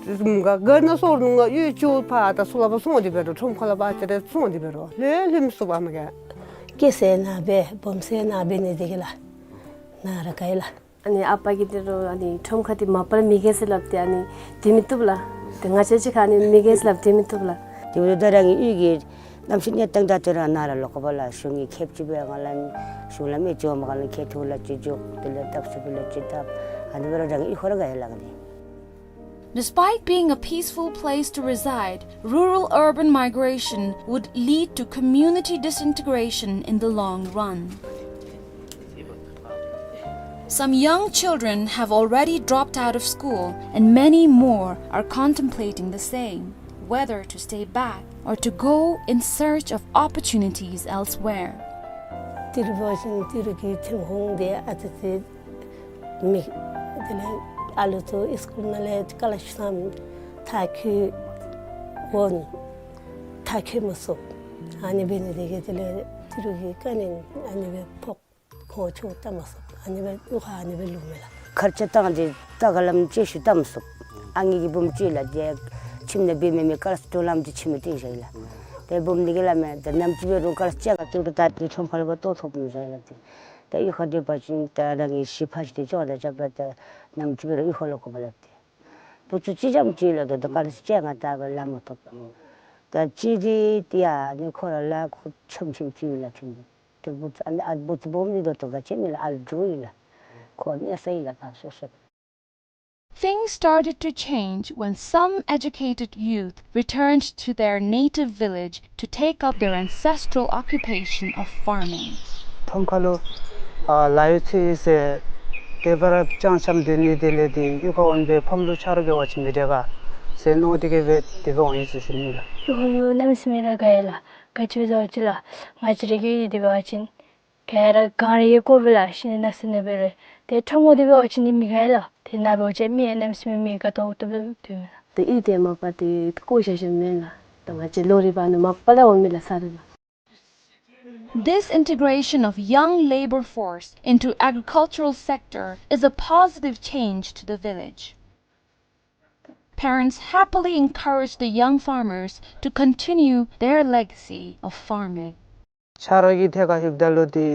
དགའ་དགའ་ན་སོང་ང་གཡུས་ཕྱོགས་ཕར་ད་ཚུར་ལུ་ཕར་སོང་སྟེ་འབད་རུང་ཁྲོམ་ཁ་ལུ་ཕར་ཅིག་ར་སོང་སྟེ་འབད་རུང་ལྷོད་ལྷོདཔ་མ་ག་སྐྱེས་ས་ནཱ་སྦེ་སྦོམ་ས་ནཱ་འབད་ནི་དེ་གིས་ལགས། ནཱ་ར་དགའ་ཡི་ལགས། ཨ་ནི་ཨ་པ་གིས་འདི་རུ་ཨ་ནི་ཁྲོམ་ཁ་འདི་མ་པ་ར་མི་རྒས་ཟེར་སླབ་སྟེ་ཨ་ནི་སྡོད་མི་བཏུབ་ལགས། ཏེ་ང་བཅས་ཅིག་ཁར་ཨ་ནི་མི་རྒས་ཟེར་སླབ་སྟེ་སྡོད་མི་བཏུབ་ལགས། དེ་འབདཝ་ད་རང་གི་གཡུས་ཀྱི་གནམ་གཤིས་གནས་སྟངས་དང་འདྲ་ཏེ་ར་ནཱ་ར་ལོག་དགོ་པས་ལགས། གཞུང་གིས་ཁེབ་ཅིག་སྦེ་ང་ལུ་གཞུང་ལས་མི་འགྱོ་མ་ག་ལུ་ཁེ་ཐུག་ལ་ཅིག་འགྱོ། དེ་ལས་བཏབ་ཚུགས་པའི་ལུ་ཅིག་བཏབ། ཨ་ནི་འབད་རུང་རང་གི་གཡུས་ཁར་ར་དགའ་ཡི་ལགས་ཏེ། Despite being a peaceful place to reside, rural-urban migration would lead to community disintegration in the long run. Some young children have already dropped out of school, and many more are contemplating the same, whether to stay back or to go in search of opportunities elsewhere. ཏི་རུ་འབད་བ་ཅིན་ཏི་རུ་གི་ཐོན་ཁུངས་འདི་ཨ་ཙི་ཅིག་མེད། དེ་ལས་ཨ་ལུ་ཚུ་སི་ཀུལ་ནང་ལས་སི་ཀོ་ལར་ཤིཔ་ཙམ་མཐར་འཁྱོལ་འོང་མཐར་འཁྱོལ་མ་ཚུགས། ཨ་ནི་འབད་ནི་དེ་གིས་དེ་ལས་ཏི་རུ་གི་དཀའ་ངལ་ཨ་ནི་སྦེ་ཕོག། ཁོང་ཆུ་བཏབ་མ་ཚུགས། ཨ་ནི་སྦེ་གཡུས་ཁར་ཨ་ནི་སྦེ་ལུས་མས་ལགས། ཁར་ཆ་བཏང་སྟེ་ད་ག་ལམ་ཅིག་ཤུལ་བཏབ་མ་ཚུགས། ཨ་ནི་གི་བུམོ་ཅིག་ལགས་ཏེ་ཁྱིམ་ནང་སྦེ་མེན་མེན་ཀ་ལ་སི་ཏོ་ལམ་ཅིག་ཁྱིམ་ནང་སྟོན་བཞག་ཡི་ལགས། ཏེ་བུམོ་འདི་གིས་སླབ་མས། ད་ནམ་ཅིག་འབད་རུང་ཀ་ལ་སི་ཅིག་ག་ཏེ་ད་ཏེ་ཁྲོམ་ཁ་ལུ་ཕར་ལྟོ་ཐོབ་ནི་ཟེར་ལགས་ཏེ། ད་གཡུས་ཁར་སྡོད་པ་ཅིན་ད་རང་གི་གཞིས་ཕ་ཅིག་ཏེ་ཅོག་ར་རྐྱབ་པས། ད་ནམ་ཅིག་འབད་རུང་གཡུས་ཁར་ལོག་དགོ་པས་ལགས་ཏེ། བུ་ཚུ་གཅིག་རྐྱངམ་ཅིག་ལགས། ད་ད་ཀ་ལ་སི་ཅིག་ང་ད་སྦེ་ལང་མ་ཐོབ། ད་གཅིག་འདི་ཏེ་ཨ་ནི་ཁོ་ར་ལཱ་ཁོ་ཆོམ་ཆོམ་ཅིག་ཡོད་ལགས་ཁྱིམ་ནང་། ཏེ་བུ་ཚུ་ཨ་ནི་ཨ་བུ་ཚུ་སྦོམ་འདི་ད་ལྟོ་ག་ཅི་མེད་ལགས། ཨ་ལུ་འགྱོ་ཡི་ལགས། ཁོ་གནས་ས་ཡོད་ལགས་ད་སོ་སོ། Things started to change when some educated youth returned to their native village to take up their ancestral occupation of farming. ཁྲོམ་ཁ་ལུ་ཨ་ལཱ་གཡོག་འཚོལ་ཟེར་དེ་སྦེ་ར་རྐྱངམ་རྐྱངམ་སྡོད་ནི་དེ་ལས་ཏེ་གཡུས་ཁར་འོང་སྦེ་ཕམ་ལུ་ཆ་རོགས་འབད་བ་ཅིན་མི་དྲག་ག་ཟེར་མནོ་སྟེ་གིས་སྦེ་དེ་སྦེ་འོང་ཡི་ཟེར་ཞུ་ནི་ལགས། གཡུས་ཁར་ལུ་གནམ་མེད་ས་མེད་ར་དགའ་ཡི་ལགས། ག་ཅི་སྦེ་ཟེར་བ་ཅིན་ལགས་ང་བཅས་ར་གི་དེ་འབད་བ་ཅིན་ག་ར་གངས་རི་ཡང་དགོ་པས་ལགས། ཤིང་ནགས་ས་ནང་འབད་རུང་། ཏེ་ཁྲོམ་ཁར་དེ་འབད་བ་ཅིན་ནི་མི་དགའ་ཡི་ལགས། ཏེ་ནཱ་འབད་བ་ཅིན་མི་གནམ་མེད་ས་མེད་མི་དགའ་ཏོག་ཏོ་སྦེ་སྡོད་མས་ལགས། ཏེ་གཡུས་དེ་མ་པ་ཏེ་བཀོ་བཞག་བཞགཔ་མེན་ལགས། ད་ང་བཅས་ལོ་རེ་བ་ནི་མ་པ་ལས་འོང་མི་ལགས་ས་རེ་ལགས། This integration of young labor force into agricultural sector is a positive change to the village. Parents happily encourage the young farmers to continue their legacy of farming. ཆ་རོགས་ཀྱི་ཐད་ཁར་ལྷོདཔ་ད་ལུ་ཏེ་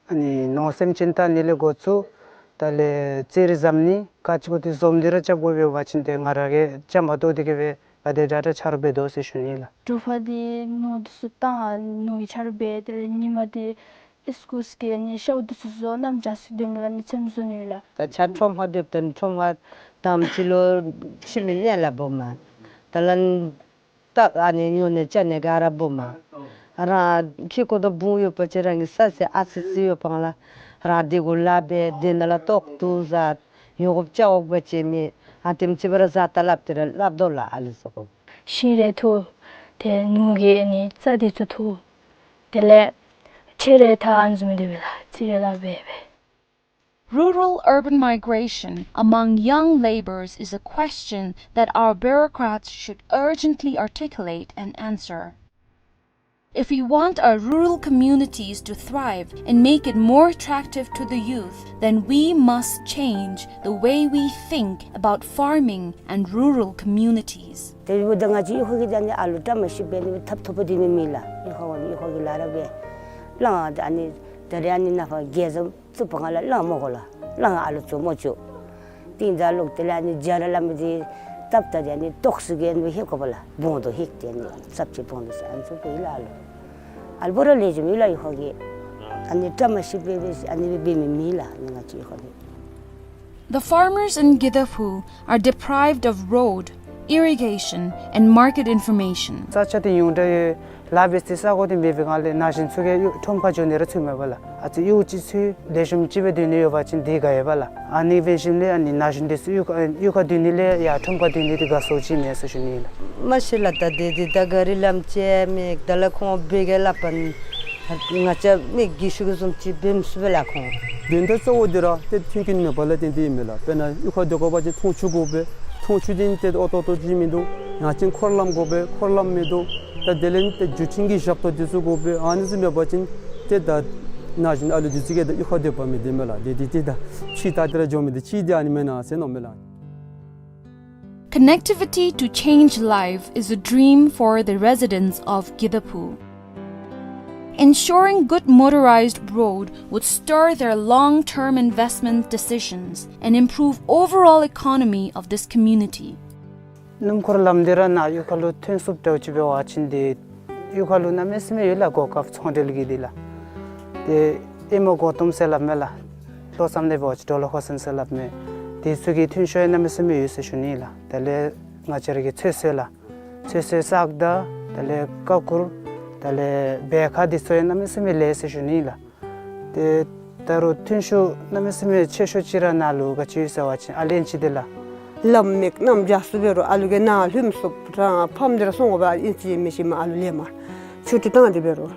ཨ་ནི་ནོར་སེམས་ཅན་བལྟ་ནི་ལས་འགོ་བཙུགས། དེ་ལས་རྩིས་རིག་འཛོམས་ནི་ག་ཅི་གོ་ཏེ་འཛོམས་ཏེ་ར་རྐྱབ་དགོ་པས། འབད་བ་ཅིན་ཏེ་ང་ར་གིས་རྐྱངམ་ཅིག་སྡོད་དེ་གིས་སྦེ་ག་དེ་དྲག་དྲག་ཆ་རོགས་འབད་དོ་ཟེར་ཞུ་ནི་ལགས། དྲོ་པ་འདི་ནོར་འདི་ཚུ་བཏང་ནོར་གྱི་ཆ་རོགས་འབད། དེ་ལས་ཉིནམ་འདི་ཨིས་ཀུལ་གི་ཨ་ནི་ཤཝ་འདི་ཚུ་བཟོ་གནམ་བྱཱར་ཚུ་སྡོད་མི་ལགས། ཨ་ནི་ཚེམ་བཟོ་ནི་ལགས། ད་ཆ་ཁྲོམ་ཁར་སྡོདཔ་ད་ཁྲོམ་ཁར་དང་པ་ཅིག་ལུ་ཁྱིམ་མེད་ལགས་སྦོམ་མ། ད་ལན་ད་ཨ་ནི་ཉོ་ནི་བཅའ་ནི་ག་ར་སྦོམ་མ། རང་ཁྱིམ་གུ་དང་བུ་ཡོད་པ་ཅིན་རང་གི་ས་ཚིགས་ཨ་ཙི་ཅིག་ཡོདཔ་ལགས། རང་དེ་གུ་ལཱ་འབད། དེ་ནང་ལས་ལྟོ་བཀྲུ་བཟའ། ཉོ་དགོཔ་བཅའ་དགོཔ་ཅིག་མེད། ཨ་དེམ་ཅིག་སྦེ་ར་བཟའ་ད་སླབ་སྟེ་ར་སླབ་དོ་ལགས་ཨ་ལུ་ཚུ་གུ། ཤིང་རེ་འཐུ། ཏེ་ནོར་གྱི་ཨ་ནི་རྩྭ་འདི་ཚུ་འཐུ། དེ་ལས་ ཁྱེད་ར་ད་ཨ་ནི་བཟུམ་འདི་སྦེ་ལགས། ཁྱེད་ར་ལགས་སྦེ་སྦེ། Rural-urban migration among young labourers is a question that our bureaucrats should urgently articulate and answer. If we want our rural communities to thrive and make it more attractive to the youth, then we must change the way we think about farming and rural communities. དེ་འབདཝ་ད་ང་བཅས་གཡུས་ཁ་གི་ད་ནི་ཨ་ལུ་བཀྲ་མ་ཤིས་པའི་ནི་ཐབ་ཐོབ་པ་འདི་ནི་མེད་ལགས། གཡུས་ཁ་བ་གཡུས་ཁ་གི་ལཱ་ར་སྦེ་ལང་། ཨ་ནི་ད་རེས་ཨ་ནི་ནཱ་ཕར་རྒྱལ་བཟང་བཙུགས་པའི་སྒང་ལས་ལང་མི་དགོ་ལགས། ལང་ཨ་ལུ་བཙུགས་མི་བཅུག། དེ་ད་ལོག་དེ་ལས་ཨ་ནི་རྒྱ་ར་ལས་མི་འདི་སྟབས་ད་དེ་ཨ་ནི་ཏོག་ཙི་གི་ཨ་ནི་ཧེབ་དགོ་པས་ལགས། སྦོམ་དོ་ཧེབ་སྟེ་ཨ་ནི་ཙབ་ཅིག་སྦོམ་དོ་ཟེར་ཨ་ནི་ཚུ་སྦེ་ཨིན་ལགས། ཨ་ལུ་ཨ་ལུ་པོ་ར་ལེགས་ཤོམ་ཨིན་ལགས། གཡུས་ཁ་གི་ཨ་ནི་བཀྲ་མ་ཤིས་པའི་སྦེ་ཨ་ནི་སྦེ་འབད་མི་མེད་ལགས། ཨ་ནི་ང་བཅས་གཡུས་ཁ་གི། The farmers in Gidaphu are deprived of road, irrigation, and market information. ས་ཆ་འདི་ཉུང་དྲགས་ཡོད། ལཱ་འབད་སའི་ས་གོ་འདི་མེད་པའི་སྒང་ལས་ན་གཞོན་ཚུ་གིས་གཡུས་ཁྲོམ་ཁར་འགྱོ་ནི་ར་ཚུགས་མས་པ་ལགས། ཨ་ཙི་གཡུས་ཅིག་ཚུ་ལེགས་ཤོམ་ཅིག་སྦེ་སྡོད་ནི་ཡོད་པ་ཅིན་འདི་དགའ་ཡོད་པ་ལགས། ཨ་ནི་འབད་ཞིནམ་ལས་ཨ་ནི་ན་གཞོན་འདི་ཚུ་གཡུས་ཁ་གཡུས་ཁར་སྡོད་ནི་ལས་ཡར་ཁྲོམ་ཁར་སྡོད་ནི་འདི་དགའ་སུ་ཅིག་མེད་ཟེར་ཞུ་ནི་ལགས། མ་གཞི་ལགས་ད་འདི་འདི་ད་ག་རི་ལམ་ཅིག་མེད། ད་ལས་ཁོང་འབད་གེ་སླབ་པ་ནི་ང་བཅས་མི་རྒས་ཤོས་ཀྱི་བཟུམ་ཅིག་འབད་མི་ཚུགས་པས་ལགས་ཁོང་། དོན་དག་གཙོ་བོ་འདི་ར་ཏེ་མཐུན་རྐྱེན་མེད་པ་ལས་བརྟེན་ཏེ་ཨིན་མས་ལགས། དཔེར་ན་གཡུས་ཁར་སྡོད་དགོ་པ་ཅིན་འཐུང་ཆུ་དགོ་པས། འཐུང་ཆུ་འདི་ཏེ་ཨོ་ཏོ་ཏོ་ཅིག་མིན་འདུག། ཡང་ཅིན་འཁོར་ལམ་དགོ་པས། འཁོར་ལམ་མིན་འདུག། ད་དེ་ལས་ཏེ་བརྒྱུད་འཕྲིན་གྱི་ཞབས་ཏོག་འདི་ཚུ་དགོ་པས། ཨ་ནི་ཚུ་མེད་པ་ཅིན་ཏེ་ད་ན་གཞོན་ཨ་ལུ་འདི་ཚུ་གིས་ད་གཡུས་ཁར་སྡོད་པ་མི་བདེ་མས་ལགས། དེ་འདི་ཏེ་ད་ཕྱི་ད་འདི་ར་འགྱོ་མི་འདི་ཅིག་འདི་ཨ་ནི་མེན་ན་ཟེར་མནོཝ་མས་ལགས། Connectivity to change life is a dream for the residents of Gidaphu. Ensuring good motorized road would stir their long-term investment decisions and improve overall economy of this community. སྣུམ་འཁོར་ལམ་འདི་ར་ནཱ་གཡུས་ཁ་ལུ་ཐོན་ཚུགསཔ་འདྲཝ་ཅིག་འབད་བ་ཅིན་འདི་གཡུས་ཁ་ལུ་གནམ་མེད་ས་མེད་ཡོད་ལགས། གོ་སྐབས་ཚོང་འབྲེལ་གྱི་འདི་ལགས། ཏེ་ཨེ་མ་གོ་ཏོམ་ཟེར་སླབ་མས་ལགས། ལྷོ་མཚམས་ནང་འབད་བ་ཅིན་ཌོ་ལར་ཧོ་སན་ཟེར་སླབ་མས། དེ་ཚུ་གི་ཐོན་ཤུགས་ཡང་གནམ་མེད་ས་མེད་ཡོད་ཟེར་ཞུ་ནི་ལགས། དེ་ལས་ང་བཅས་ར་གི་ཚོད་བསྲེ་ལགས། ཚོད་བསྲེ་བསགས་དང་དེ་ལས་ཀ་ཁུར་དེ་ལས་བལ་ཁ་འདི་ཚུ་ཡང་གནམ་མེད་ས་མེད་ལེགས་ཟེར་ཞུ་ནི་ལགས། ཏེ་ད་རུང་ཐོན་ཤུགས་གནམ་མེད་ས་མེད་ཆེ་ཤོས་ཅིག་ར་ནཱ་ལུ་ག་ཅི་ཡོད་ཟེར་བ་ཅིན་ཨ་ལེན་ཅི་འདི་ལགས། ལམ་མེད་གནམ་རྒྱ་སུ་འབད་རུང་ཨ་ལུ་གིས་ནཱ་ལྷོདཔ་ཚུགས་རང་ཕམ་འདི་ར་སོང་དགོ་པས། ཨིན་ཅི་མིན་ཅི་མ་ཨ་ལུ་ལེན་མ་ཆུ་ཊི་བཏང་སྟེ་འབད་རུང་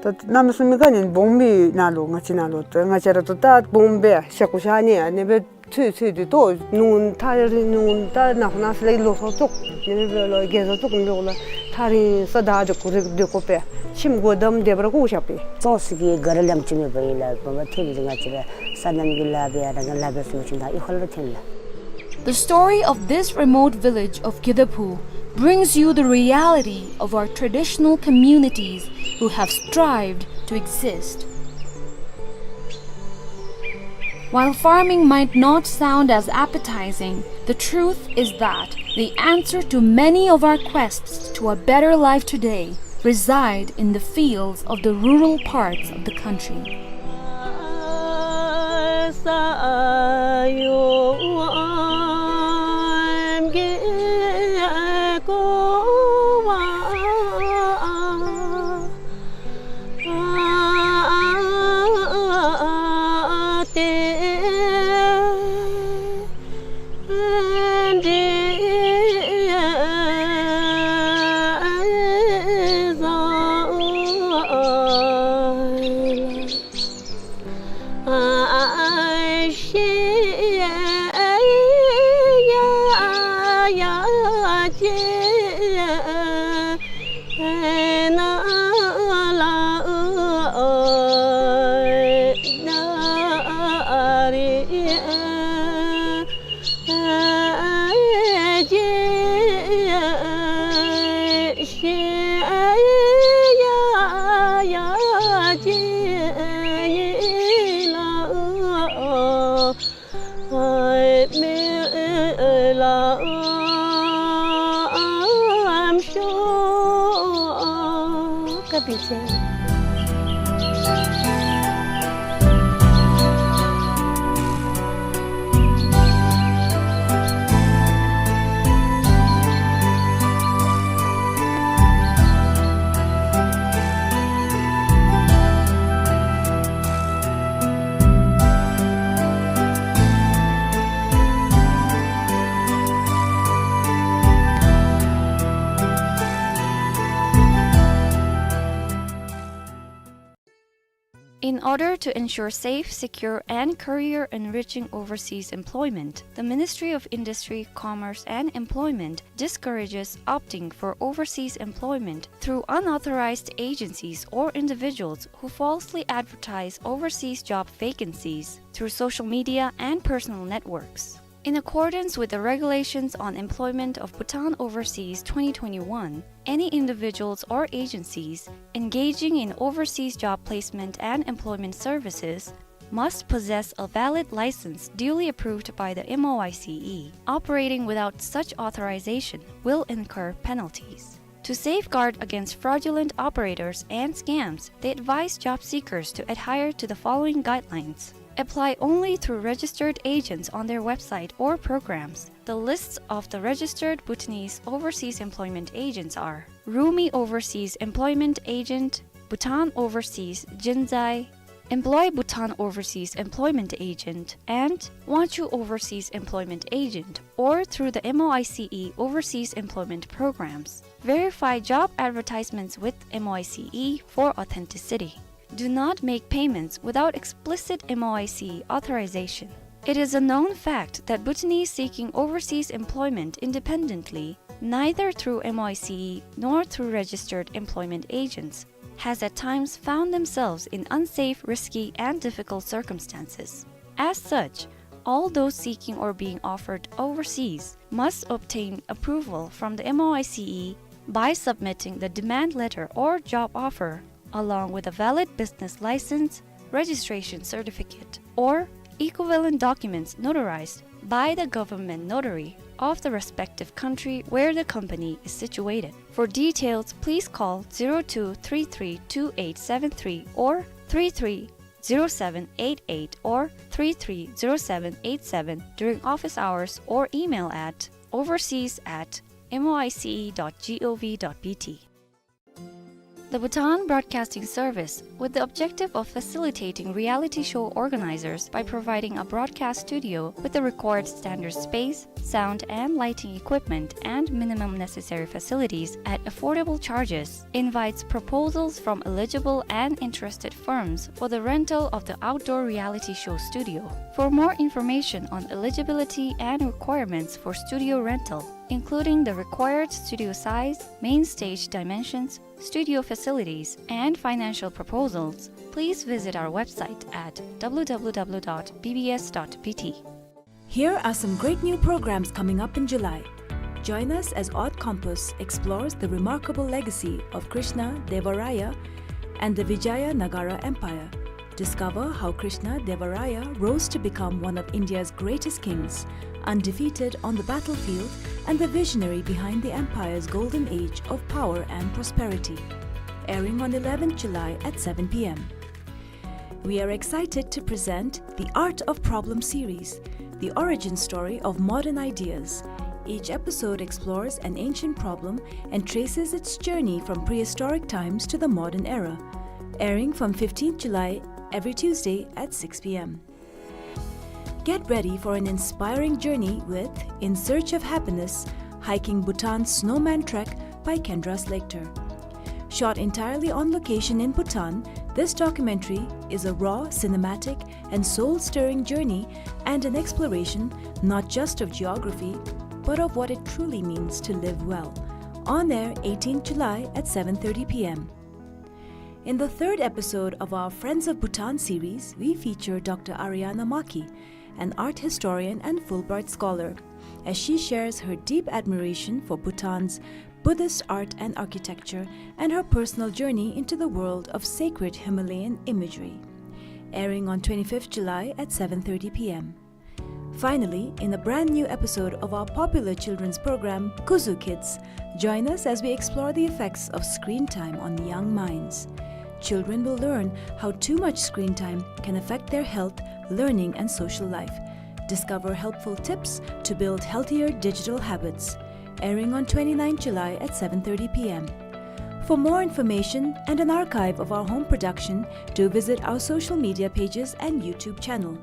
ད་གནམ་མེད་ས་མེད་ག་ནི་སྦོམ་སྦེ་ནཱ་ལུ་ང་བཅས་ནཱ་ལུ་ད་ང་བཅས་ར་ད་ད་སྦོམ་སྦེ་ཤ་ཁུ་ཤ་ནི་ཨ་ནི་སྦེ་ཚུད་ཚུད་དེ་ཏོ་ནུ་ཐ་རི་ནུ་ད་ནཱ་ཁོ་ནཱ་ས་ལས་ལོ་ཚོད་བཙུགས་ནི་སྦེ་ལོ་རྒྱལ་ཚོགས་བཙུགས་ནི་སྦེ་ལོ་ཐ་རི་ས་ད་འདི་ཁོ་རེ་སྡོད་དགོ་པས། ཁྱིམ་སྒོ་དམ་སྡེ་བར་ཁུག་བཞག་པས། ཙོང་སི་གི་ག་ར་ལམ་ཅིག་མེད་པ་ཨིན་ལགས། བུམ་པ་ཐེབས་ཀྱི་ང་བཅས་ར་སོ་ནམ་གྱི་ལཱ་འབད་ཡ་ར་ང་ལཱ་འབད་སོང་ཅིན་ད་གཡུས་ཁ་ལུ་ཐོན་ལགས། The story of this remote village of Gidaphu brings you the reality of our traditional communities who have strived to exist. While farming might not sound as appetizing, the truth is that the answer to many of our quests to a better life today reside in the fields of the rural parts of the country. order to ensure safe, secure, and career-enriching overseas employment, the Ministry of Industry, Commerce, and Employment discourages opting for overseas employment through unauthorized agencies or individuals who falsely advertise overseas job vacancies through social media and personal networks. In accordance with the Regulations on Employment of Bhutan Overseas twenty twenty-one, any individuals or agencies engaging in overseas job placement and employment services must possess a valid license duly approved by the M O I C E. Operating without such authorization will incur penalties. To safeguard against fraudulent operators and scams, they advise job seekers to adhere to the following guidelines. Apply only through registered agents on their website or programs. The lists of the registered Bhutanese overseas employment agents are Rumi Overseas Employment Agent, Bhutan Overseas Jinzai, Employ Bhutan Overseas Employment Agent, and Wanchu Overseas Employment Agent, or through the M O I C E Overseas Employment Programs. Verify job advertisements with M O I C E for authenticity. Do not make payments without explicit M O I C E authorization. It is a known fact that Bhutanese seeking overseas employment independently, neither through M O I C E nor through registered employment agents, has at times found themselves in unsafe, risky, and difficult circumstances. As such, all those seeking or being offered overseas must obtain approval from the M O I C E by submitting the demand letter or job offer, along with a valid business license, registration certificate, or equivalent documents notarized by the government notary of the respective country where the company is situated. For details, please call zero two three three two eight seven three or three three zero seven eight eight or three three zero seven eight seven during office hours or email at overseas at M O I C E dot gov dot B T. The Bhutan Broadcasting Service, with the objective of facilitating reality show organizers by providing a broadcast studio with the required standard space, sound and lighting equipment, and minimum necessary facilities at affordable charges, invites proposals from eligible and interested firms for the rental of the outdoor reality show studio. For more information on eligibility and requirements for studio rental, including the required studio size, main stage dimensions, studio facilities, and financial proposals, please visit our website at W W W dot B B S dot B T. Here are some great new programs coming up in July. Join us as Odd Compass explores the remarkable legacy of Krishna Deva Raya and the Vijaya Nagara Empire. Discover how Krishna Deva Raya rose to become one of India's greatest kings, undefeated on the battlefield and the visionary behind the empire's golden age of power and prosperity. Airing on eleventh July at seven p.m. We are excited to present the Art of Problem series, the origin story of modern ideas. Each episode explores an ancient problem and traces its journey from prehistoric times to the modern era. Airing from fifteenth July every Tuesday at six p.m. Get ready for an inspiring journey with In Search of Happiness, Hiking Bhutan's Snowman Trek by Kendra Slagter. Shot entirely on location in Bhutan, this documentary is a raw, cinematic, and soul-stirring journey and an exploration not just of geography, but of what it truly means to live well. On air eighteenth July at seven thirty p.m. In the third episode of our Friends of Bhutan series, we feature Doctor Ariana Maki, an art historian and Fulbright scholar, as she shares her deep admiration for Bhutan's Buddhist art and architecture and her personal journey into the world of sacred Himalayan imagery. Airing on twenty-fifth July at seven thirty p.m. Finally, in a brand new episode of our popular children's program, Kuzu Kids, join us as we explore the effects of screen time on young minds. Children will learn how too much screen time can affect their health, learning, and social life. Discover helpful tips to build healthier digital habits. Airing on twenty-ninth July at seven thirty p.m. For more information and an archive of our home production, do visit our social media pages and YouTube channel.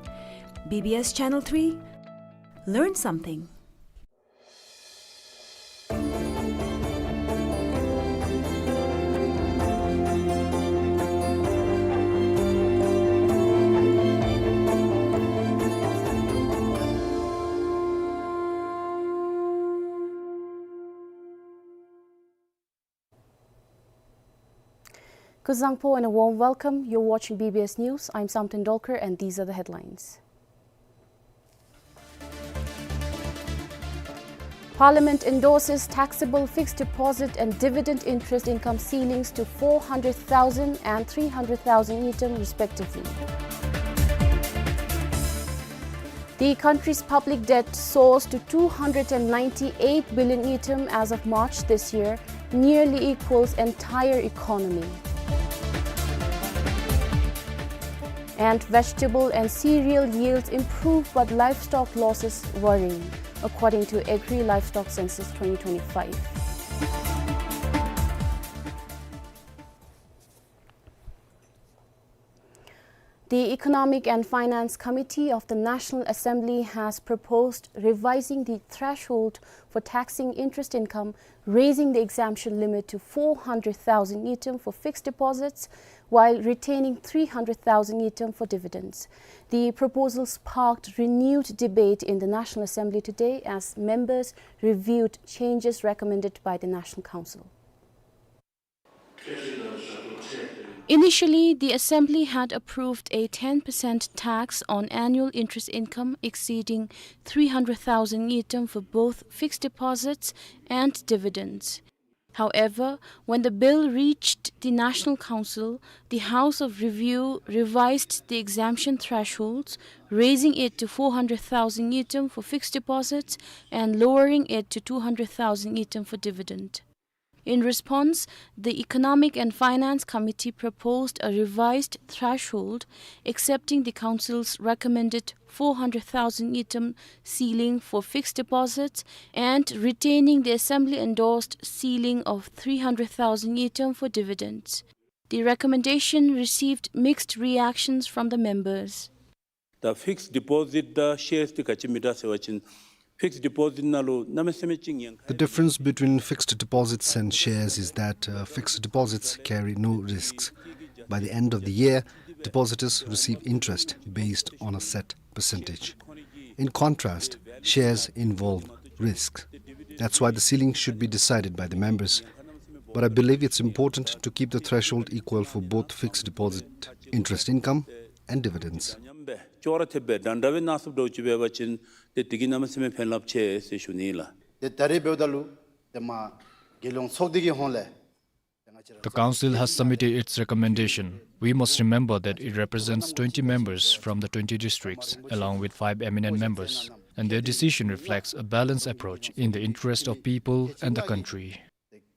B B S Channel three, learn something. Kuzuzangpo and a warm welcome. You're watching B B S News. I'm Samten Dolkar and these are the headlines. Parliament endorses taxable fixed deposit and dividend interest income ceilings to four hundred thousand and three hundred thousand ngultrum respectively. The country's public debt soars to two hundred and ninety-eight billion ngultrum as of March this year, nearly equals entire economy. And vegetable and cereal yields improve, but livestock losses worrying, according to Agri Livestock Census twenty twenty-five. The Economic and Finance Committee of the National Assembly has proposed revising the threshold for taxing interest income, raising the exemption limit to four hundred thousand ngultrum for fixed deposits, while retaining three hundred thousand ngultrum for dividends. The proposal sparked renewed debate in the National Assembly today as members reviewed changes recommended by the National Council. Initially, the Assembly had approved a ten percent tax on annual interest income exceeding three hundred thousand ngultrum for both fixed deposits and dividends. However, when the bill reached the National Council, the House of Review revised the exemption thresholds, raising it to four hundred thousand ngultrum for fixed deposits and lowering it to two hundred thousand ngultrum for dividend. In response, the Economic and Finance Committee proposed a revised threshold, accepting the Council's recommended four hundred thousand ngultrum ceiling for fixed deposits and retaining the Assembly-endorsed ceiling of three hundred thousand ngultrum for dividends. The recommendation received mixed reactions from the members. ད་ཕིགསི་ཌི་པོ་ཟིཊ་དང་ཤེརསི་འདི་ག་ཅི་མི་འདྲ་ཟེར་བ་ཅིན་ཕིགསི་ཌི་པོ་ཟིཊ་ནང་ལུ་གནམ་མེད་ས་མེད་ཅིག་ཉེན་ཁ། The difference between fixed deposits and shares is that, uh, fixed deposits carry no risks. By the end of the year, depositors receive interest based on a set percentage. In contrast, shares involve risk. That's why the ceiling should be decided by the members. But I believe it's important to keep the threshold equal for both fixed deposit interest income and dividends. ཉམས་སྦེ་ཅོག་ར་འཐདཔ་སྦེ་འདྲ་འདྲ་སྦེ་གནང་ཚུགསཔ་འདྲཝ་ཅིག་འབད་བ་ཅིན་ཏེ་དེ་གིས་གནམ་མེད་ས་མེད་ཕན་རླབས་ཆེ་ཟེར་ཞུ་ནི་ལགས། ཏེ་ད་རེས་འབདཝ་ད་ལུ་ཏེ་མར་རྒྱལ་ཡོངས་ཚོགས་སྡེ་གི་ཧོངས་ལས། The council has submitted its recommendation. We must remember that it represents twenty members from the twenty districts, along with five eminent members, and their decision reflects a balanced approach in the interest of people and the country.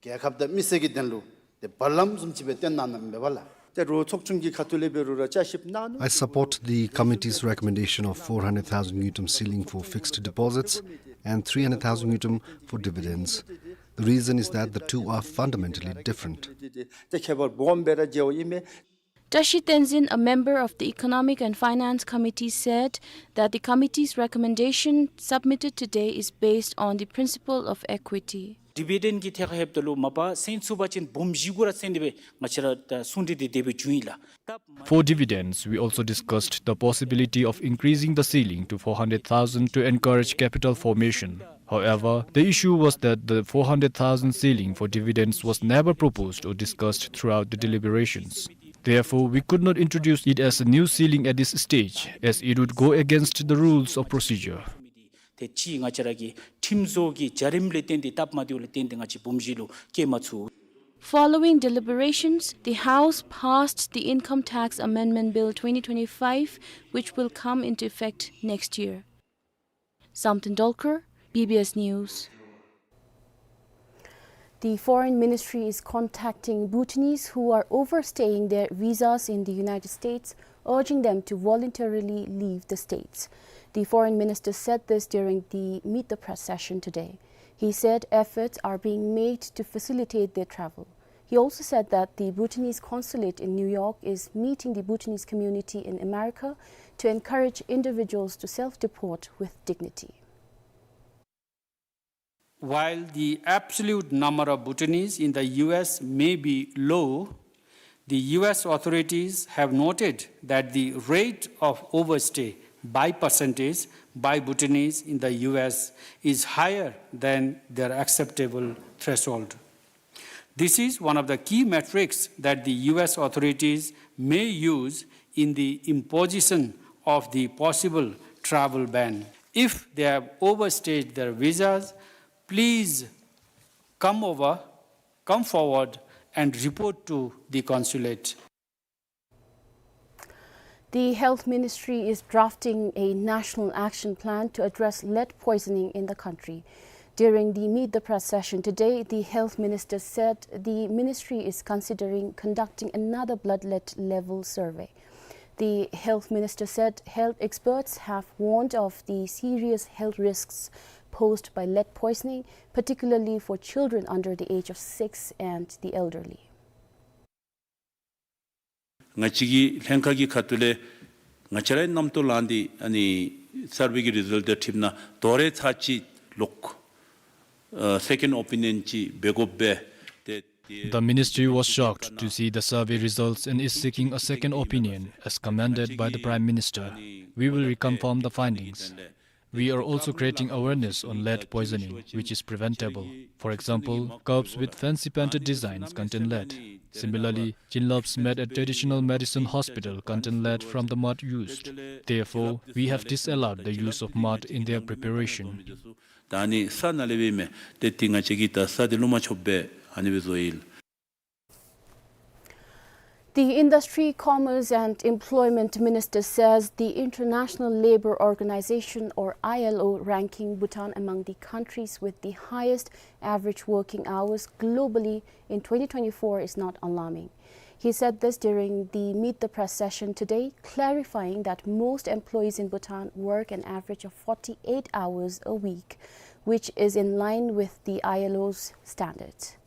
རྒྱལ་ཁབ་དང་མི་སེར་གྱི་དོན་ལུ་ཏེ་བར་ལམ་བཟུམ་ཅིག་སྦེ་བཏོན་གནང་གནངམ་མས་པ་ལགས། ཏེ་རོགས་ཚོགས་ཆུང་གི་ཁ་ཐུག་ལས་འབད་རུང་ར་བསྐྱར་ཞིབ་གནང་ནུག། I support the committee's recommendation of four hundred thousand ngultrum ceiling for fixed deposits and three hundred thousand ngultrum for dividends. The reason is that the two are fundamentally different. ཏེ་ཁྱད་པར་སྦོམ་སྦེ་ར་མཇལཝ་ཨིན་མས། Tashi Tenzin, a member of the Economic and Finance Committee, said that the committee's recommendation submitted today is based on the principle of equity. ཌིབ་བི་ཌེནཌ་གི་ཐད་ཁར་ལྷོདཔ་ད་ལུ་མ་པ་སེང་ཚུགས་པ་ཅིན་སྦོམ་བཞི་གུ་ར་བརྩིས་ཏེ་སྦེ་ང་བཅས་ར་ད་གསུང་གྲོས་འདི་དེ་སྦེ་བྱུང་ཡི་ལགས། For dividends, we also discussed the possibility of increasing the ceiling to four hundred thousand to encourage capital formation. However, the issue was that the four hundred thousand ceiling for dividends was never proposed or discussed throughout the deliberations. Therefore, we could not introduce it as a new ceiling at this stage, as it would go against the rules of procedure. ཏེ་ཅིག་ང་བཅས་ར་གི་ཁྲིམས་བཟོ་གི་བྱ་རིམ་ལས་བརྟེན་ཏེ་སྟབས་མ་བདེཝ་ལས་བརྟེན་ཏེ་ང་བཅས་སྦོམ་བཞི་ལུ་བཀལ་མ་ཚུགས། Following deliberations, the House passed the Income Tax Amendment Bill twenty twenty-five, which will come into effect next year. Samten Dolkar, B B S News. The Foreign Ministry is contacting Bhutanese who are overstaying their visas in the United States, urging them to voluntarily leave the States. The Foreign Minister said this during the Meet the Press session today. He said efforts are being made to facilitate their travel. He also said that the Bhutanese consulate in New York is meeting the Bhutanese community in America to encourage individuals to self-deport with dignity. While the absolute number of Bhutanese in the U S may be low, the U S authorities have noted that the rate of overstay by percentage by Bhutanese in the U S is higher than their acceptable threshold. This is one of the key metrics that the U S authorities may use in the imposition of the possible travel ban. If they have overstayed their visas, please come over, come forward and report to the consulate. The Health Ministry is drafting a national action plan to address lead poisoning in the country. During the Meet the Press session today, the Health Minister said the ministry is considering conducting another blood lead level survey. The Health Minister said health experts have warned of the serious health risks posed by lead poisoning, particularly for children under the age of six and the elderly. ང་བཅས་ཀྱི་ལྷན་ཁག་གི་ཁ་ཐུག་ལས་ང་བཅས་རའི་རྣམ་རྟོག་ལངས་ཏེ་ཨ་ནི་སར་ཝེ་གི་རི་ཛལཊ་དང་འཁྲིལ་ན་དོ་རུང་ཚར་གཅིག་ལོག་ཨ་སེ་ཀེནཌ་ཨོ་པི་ནི་ཡོན་ཅིག་འབད་དགོ་པས། ཏེ་The ministry was shocked to see the survey results and is seeking a second opinion, as commanded by the Prime Minister. We will reconfirm the findings. We are also creating awareness on lead poisoning, which is preventable. For example, cups with fancy painted designs contain lead. Similarly, chin-lops made at Traditional Medicine Hospital contain lead from the mud used. Therefore, we have disallowed the use of mud in their preparation. ད་ཨ་ནི་ས་ནང་ལས་འབདཝ་མས། ཏེ་འདི་ང་བཅས་ཀྱིས་ད་ས་འདི་བླུག་མ་ཆོགཔ་སྦེ་ཨ་ནི་སྦེ་བཟོ་ཡི་ལགས། The Industry, Commerce and Employment Minister says the International Labour Organization, or I L O, ranking Bhutan among the countries with the highest average working hours globally in twenty twenty-four is not alarming. He said this during the Meet the Press session today, clarifying that most employees in Bhutan work an average of forty-eight hours a week, which is in line with the I L O's standards.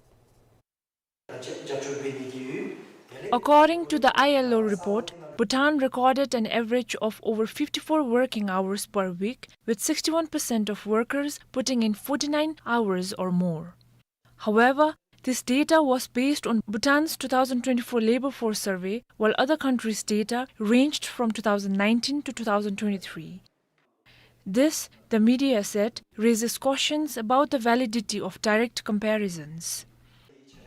According to the I L O report, Bhutan recorded an average of over fifty-four working hours per week, with sixty-one percent of workers putting in forty-nine hours or more. However, this data was based on Bhutan's two thousand twenty-four labor force survey, while other countries' data ranged from two thousand nineteen to two thousand twenty-three. This, the media said, raises questions about the validity of direct comparisons.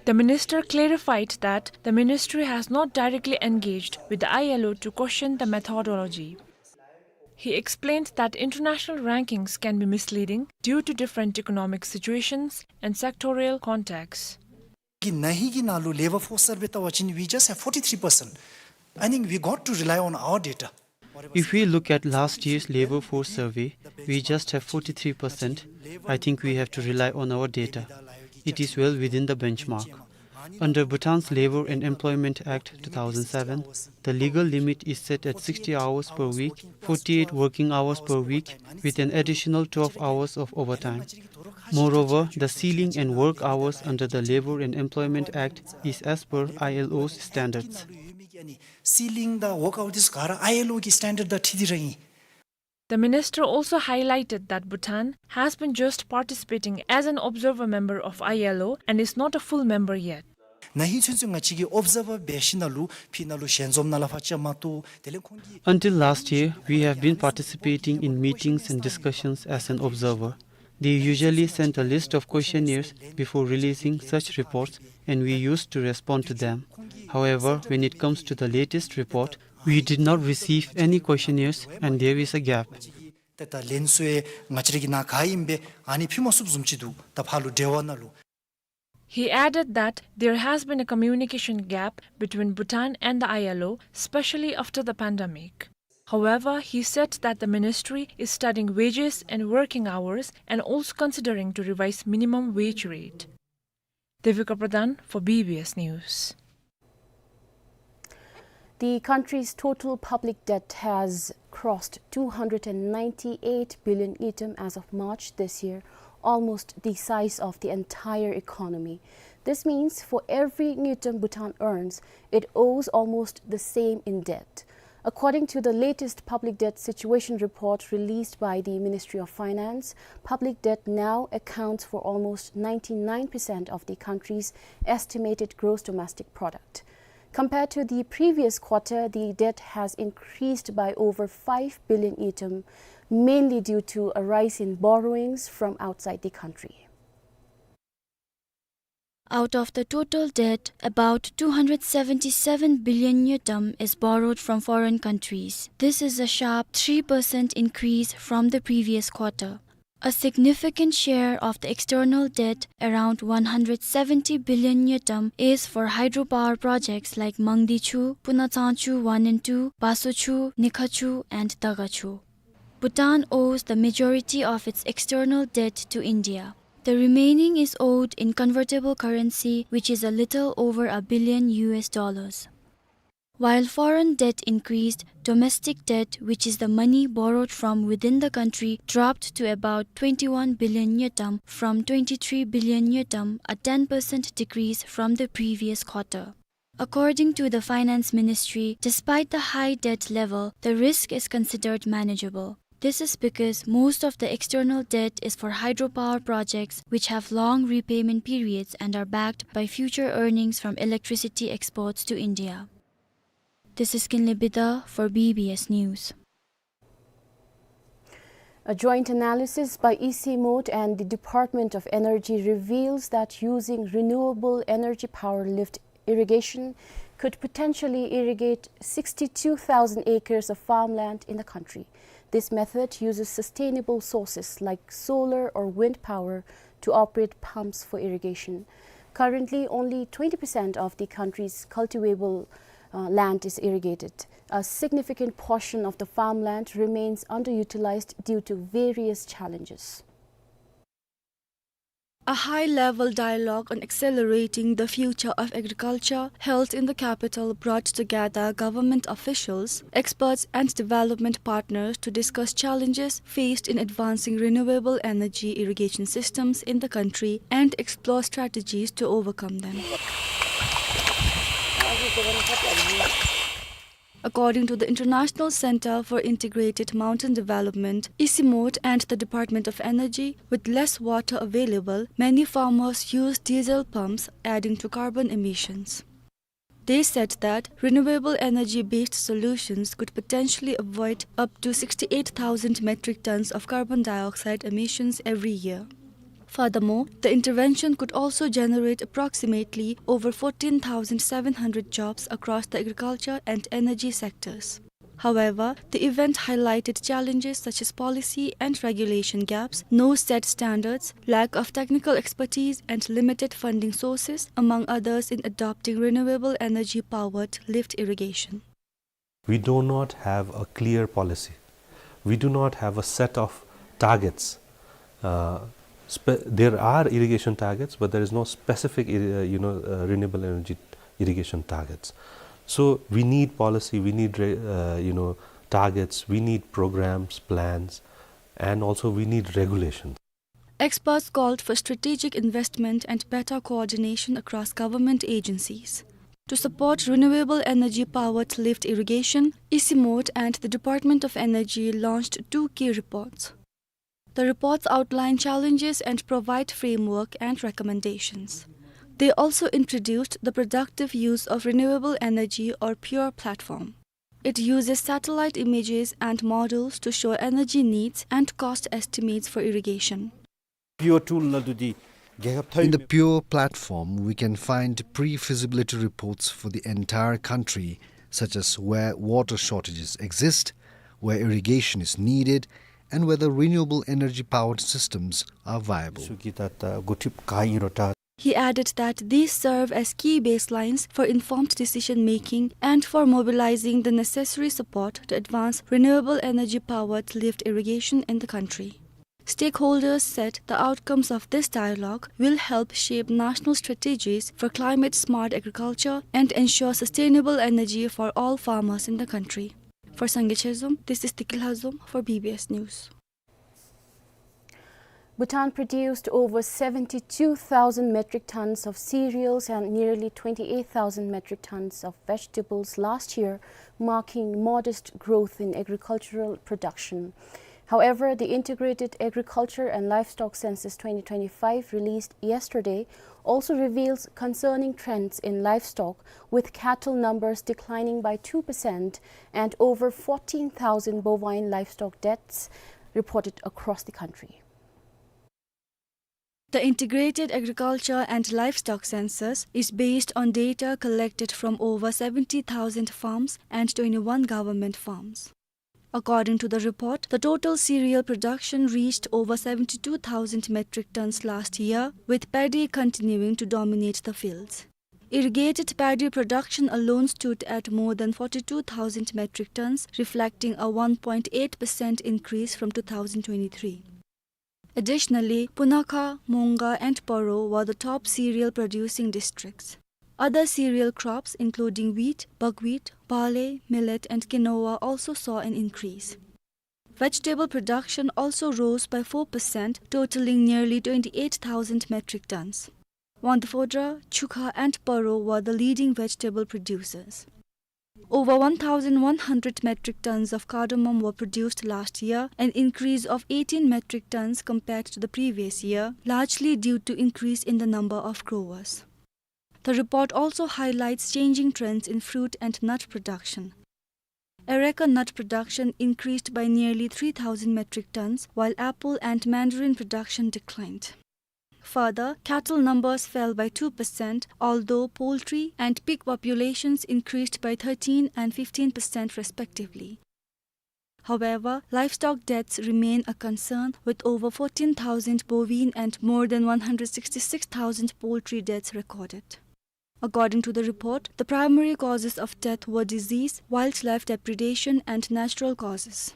The minister clarified that the ministry has not directly engaged with the I L O to question the methodology. He explained that international rankings can be misleading due to different economic situations and sectorial contexts. གི་ན་ཧིང་གི་ནང་ལུ་ལེ་བར་ཕོརསི་སར་ཝེ་བལྟ་བ་ཅིན་we just have forty-three percent. I think we got to rely on our data. If we look at last year's labor force survey, we just have forty-three percent. I think we have to rely on our data. It is well within the benchmark. Under Bhutan's Labour and Employment Act two thousand seven, the legal limit is set at sixty hours per week, forty-eight working hours per week, with an additional twelve hours of overtime. Moreover, the ceiling and work hours under the Labour and Employment Act is as per I L O's standards. Ceiling དང་work hour འདི་ཚུ་ག་ར་I L O གི་སི་ཊེན་ཌརཌ་དང་འཁྲིལ་ཏེ་ར་ཨིན། The minister also highlighted that Bhutan has been just participating as an observer member of I L O and is not a full member yet. ན་ཧིང་ཚུན་ཚོད་ང་བཅས་ཀྱིས་ཨོབ་ཛར་བར་འབད་ཞིནམ་ལས་ཕི་ནང་ལུ་ཞལ་འཛོམས་ནང་ལས་ཕར་བཅར་མ་གཏོགས་དེ་ལས་ཁོང་གིས། Until last year, we have been participating in meetings and discussions as an observer. They usually send a list of questionnaires before releasing such reports, and we used to respond to them. However, when it comes to the latest report, we did not receive any questionnaires and there is a gap. ད་ད་ལན་ཚུ་ཡང་ང་བཅས་ར་གི་ནང་ག་ཨིནམ་སྦེ་ཨ་ནི་ཕུལ་མ་ཚུགསཔ་བཟུམ་ཅིག་འདུག། ད་ཕར་ལུ་འབྲེལ་བ་ནང་ལུ། He added that there has been a communication gap between Bhutan and the I L O, especially after the pandemic. However, he said that the ministry is studying wages and working hours and also considering to revise minimum wage rate. Devika Pradhan for B B S News. The country's total public debt has crossed two hundred and ninety-eight billion ngultrum as of March this year, almost the size of the entire economy. This means for every ngultrum Bhutan earns, it owes almost the same in debt. According to the latest public debt situation report released by the Ministry of Finance, public debt now accounts for almost ninety-nine percent of the country's estimated gross domestic product. Compared to the previous quarter, the debt has increased by over five billion ngultrum, mainly due to a rise in borrowings from outside the country. Out of the total debt, about two hundred seventy-seven billion ngultrum is borrowed from foreign countries. This is a sharp three percent increase from the previous quarter. A significant share of the external debt, around one hundred seventy billion ngultrum, is for hydropower projects like Mangdechu, Punatsangchu one and two, Basochu, Nikhachu, and Dagachu. Bhutan owes the majority of its external debt to India. The remaining is owed in convertible currency, which is a little over a billion U S dollars. While foreign debt increased, domestic debt, which is the money borrowed from within the country, dropped to about twenty-one billion ngultrum from twenty-three billion ngultrum, a ten percent decrease from the previous quarter. According to the Finance Ministry, despite the high debt level, the risk is considered manageable. This is because most of the external debt is for hydropower projects, which have long repayment periods and are backed by future earnings from electricity exports to India. This is Kinley Bida for B B S News. A joint analysis by ECMOD and the Department of Energy reveals that using renewable energy power lift irrigation could potentially irrigate sixty-two thousand acres of farmland in the country. This method uses sustainable sources like solar or wind power to operate pumps for irrigation. Currently, only twenty percent of the country's cultivable, uh, land is irrigated. A significant portion of the farmland remains underutilized due to various challenges. A high-level dialogue on accelerating the future of agriculture held in the capital brought together government officials, experts, and development partners to discuss challenges faced in advancing renewable energy irrigation systems in the country and explore strategies to overcome them. According to the International Center for Integrated Mountain Development, ECMOD and the Department of Energy, with less water available, many farmers use diesel pumps, adding to carbon emissions. They said that renewable energy-based solutions could potentially avoid up to sixty-eight thousand metric tons of carbon dioxide emissions every year. Furthermore, the intervention could also generate approximately over fourteen thousand seven hundred jobs across the agriculture and energy sectors. However, the event highlighted challenges such as policy and regulation gaps, no set standards, lack of technical expertise, and limited funding sources, among others, in adopting renewable energy-powered lift irrigation. We do not have a clear policy. We do not have a set of targets. Uh, spe-, there are irrigation targets, but there is no specific, irri-, uh, you know, uh, renewable energy irrigation targets. So we need policy, we need re-, uh, you know, targets, we need programs, plans, and also we need regulations. Experts called for strategic investment and better coordination across government agencies. To support renewable energy-powered lift irrigation, ECMOD and the Department of Energy launched two key reports. The reports outline challenges and provide framework and recommendations. They also introduced the productive use of renewable energy or pure platform. It uses satellite images and models to show energy needs and cost estimates for irrigation. In the pure platform, we can find pre-feasibility reports for the entire country, such as where water shortages exist, where irrigation is needed, and whether renewable energy-powered systems are viable. He added that these serve as key baselines for informed decision-making and for mobilizing the necessary support to advance renewable energy-powered lift irrigation in the country. Stakeholders said the outcomes of this dialogue will help shape national strategies for climate-smart agriculture and ensure sustainable energy for all farmers in the country. For Sangay Chezom, this is Tikil Hazom for B B S News. Bhutan produced over seventy-two thousand metric tons of cereals and nearly twenty-eight thousand metric tons of vegetables last year, marking modest growth in agricultural production. However, the Integrated Agriculture and Livestock Census twenty twenty-five, released yesterday, also reveals concerning trends in livestock, with cattle numbers declining by two percent and over fourteen thousand bovine livestock deaths reported across the country. The Integrated Agriculture and Livestock Census is based on data collected from over seventy thousand farms and twenty-one government farms. According to the report, the total cereal production reached over seventy-two thousand metric tons last year, with paddy continuing to dominate the fields. Irrigated paddy production alone stood at more than forty-two thousand metric tons, reflecting a one point eight percent increase from two thousand twenty-three. Additionally, Punakha, Monga, and Paro were the top cereal producing districts. Other cereal crops, including wheat, buckwheat, barley, millet, and quinoa, also saw an increase. Vegetable production also rose by four percent, totaling nearly twenty-eight thousand metric tons. Wangdue Phodrang, Chukha, and Paro were the leading vegetable producers. Over one thousand one hundred metric tons of cardamom were produced last year, an increase of eighteen metric tons compared to the previous year, largely due to increase in the number of growers. The report also highlights changing trends in fruit and nut production. Areca nut production increased by nearly three thousand metric tons, while apple and mandarin production declined. Further, cattle numbers fell by two percent, although poultry and pig populations increased by thirteen and fifteen percent respectively. However, livestock deaths remain a concern, with over fourteen thousand bovine and more than one hundred sixty-six thousand poultry deaths recorded. According to the report, the primary causes of death were disease, wildlife depredation, and natural causes.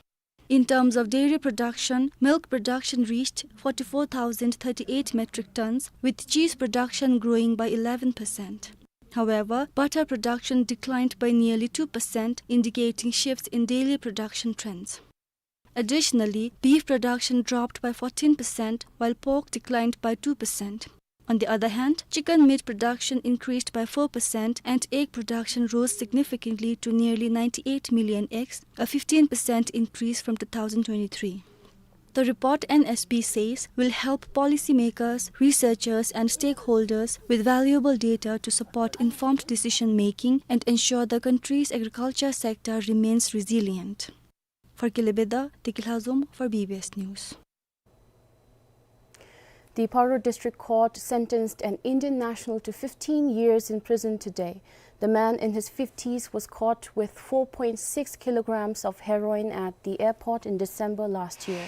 In terms of dairy production, milk production reached forty-four thousand thirty-eight metric tons, with cheese production growing by eleven percent. However, butter production declined by nearly two percent, indicating shifts in daily production trends. Additionally, beef production dropped by fourteen percent, while pork declined by two percent. On the other hand, chicken meat production increased by four percent and egg production rose significantly to nearly ninety-eight million eggs, a fifteen percent increase from two thousand twenty-three. The report, N S B says, will help policymakers, researchers, and stakeholders with valuable data to support informed decision making and ensure the country's agriculture sector remains resilient. Farkile Beda, Deki Lhazom for B B S News. The Paro District Court sentenced an Indian national to fifteen years in prison today. The man in his fifties was caught with four point six kilograms of heroin at the airport in December last year.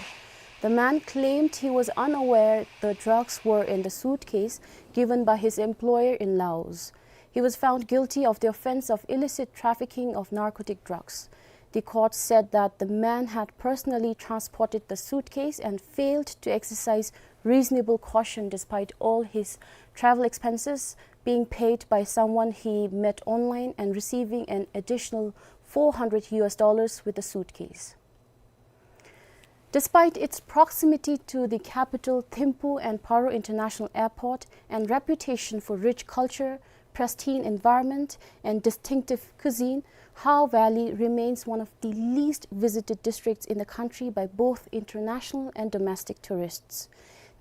The man claimed he was unaware the drugs were in the suitcase given by his employer in Laos. He was found guilty of the offense of illicit trafficking of narcotic drugs. The court said that the man had personally transported the suitcase and failed to exercise reasonable caution despite all his travel expenses being paid by someone he met online and receiving an additional four hundred U S dollars with the suitcase. Despite its proximity to the capital Thimphu and Paro International Airport and reputation for rich culture, pristine environment, and distinctive cuisine, Ha Valley remains one of the least visited districts in the country by both international and domestic tourists.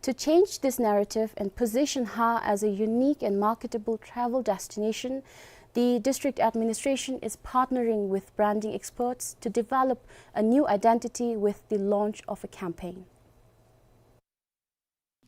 To change this narrative and position Ha as a unique and marketable travel destination, the district administration is partnering with branding experts to develop a new identity with the launch of a campaign.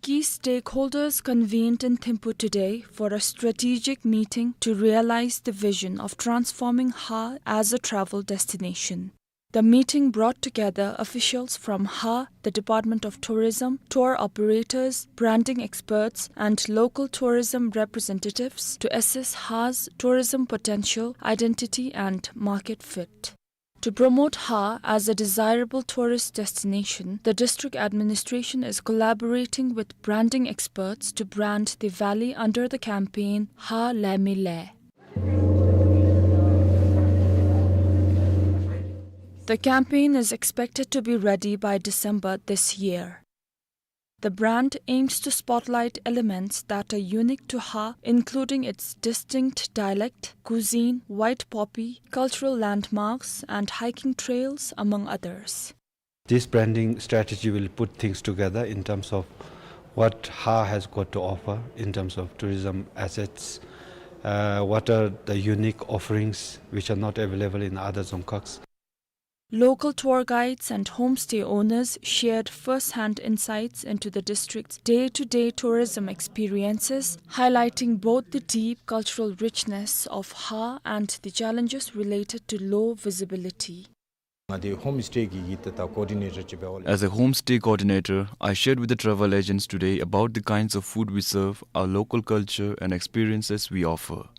Key stakeholders convened in Thimphu today for a strategic meeting to realize the vision of transforming Ha as a travel destination. The meeting brought together officials from Ha, the Department of Tourism, tour operators, branding experts, and local tourism representatives to assess Ha's tourism potential, identity, and market fit. To promote Ha as a desirable tourist destination, the district administration is collaborating with branding experts to brand the valley under the campaign Ha Lemi Le. The campaign is expected to be ready by December this year. The brand aims to spotlight elements that are unique to Ha, including its distinct dialect, cuisine, white poppy, cultural landmarks, and hiking trails, among others. This branding strategy will put things together in terms of what Ha has got to offer in terms of tourism assets, uh, what are the unique offerings which are not available in other Dzongkhags. Local tour guides and homestay owners shared first-hand insights into the district's day-to-day tourism experiences, highlighting both the deep cultural richness of Har and the challenges related to low visibility. ང་འདི་ཧོམ་སི་ཊེ་གི་གི་ད་ད་ཀོ་ཌི་ནེ་ཊར་ཅིག་འབད་བ་ལས། As a homestay coordinator, I shared with the travel agents today about the kinds of food we serve, our local culture, and experiences we offer.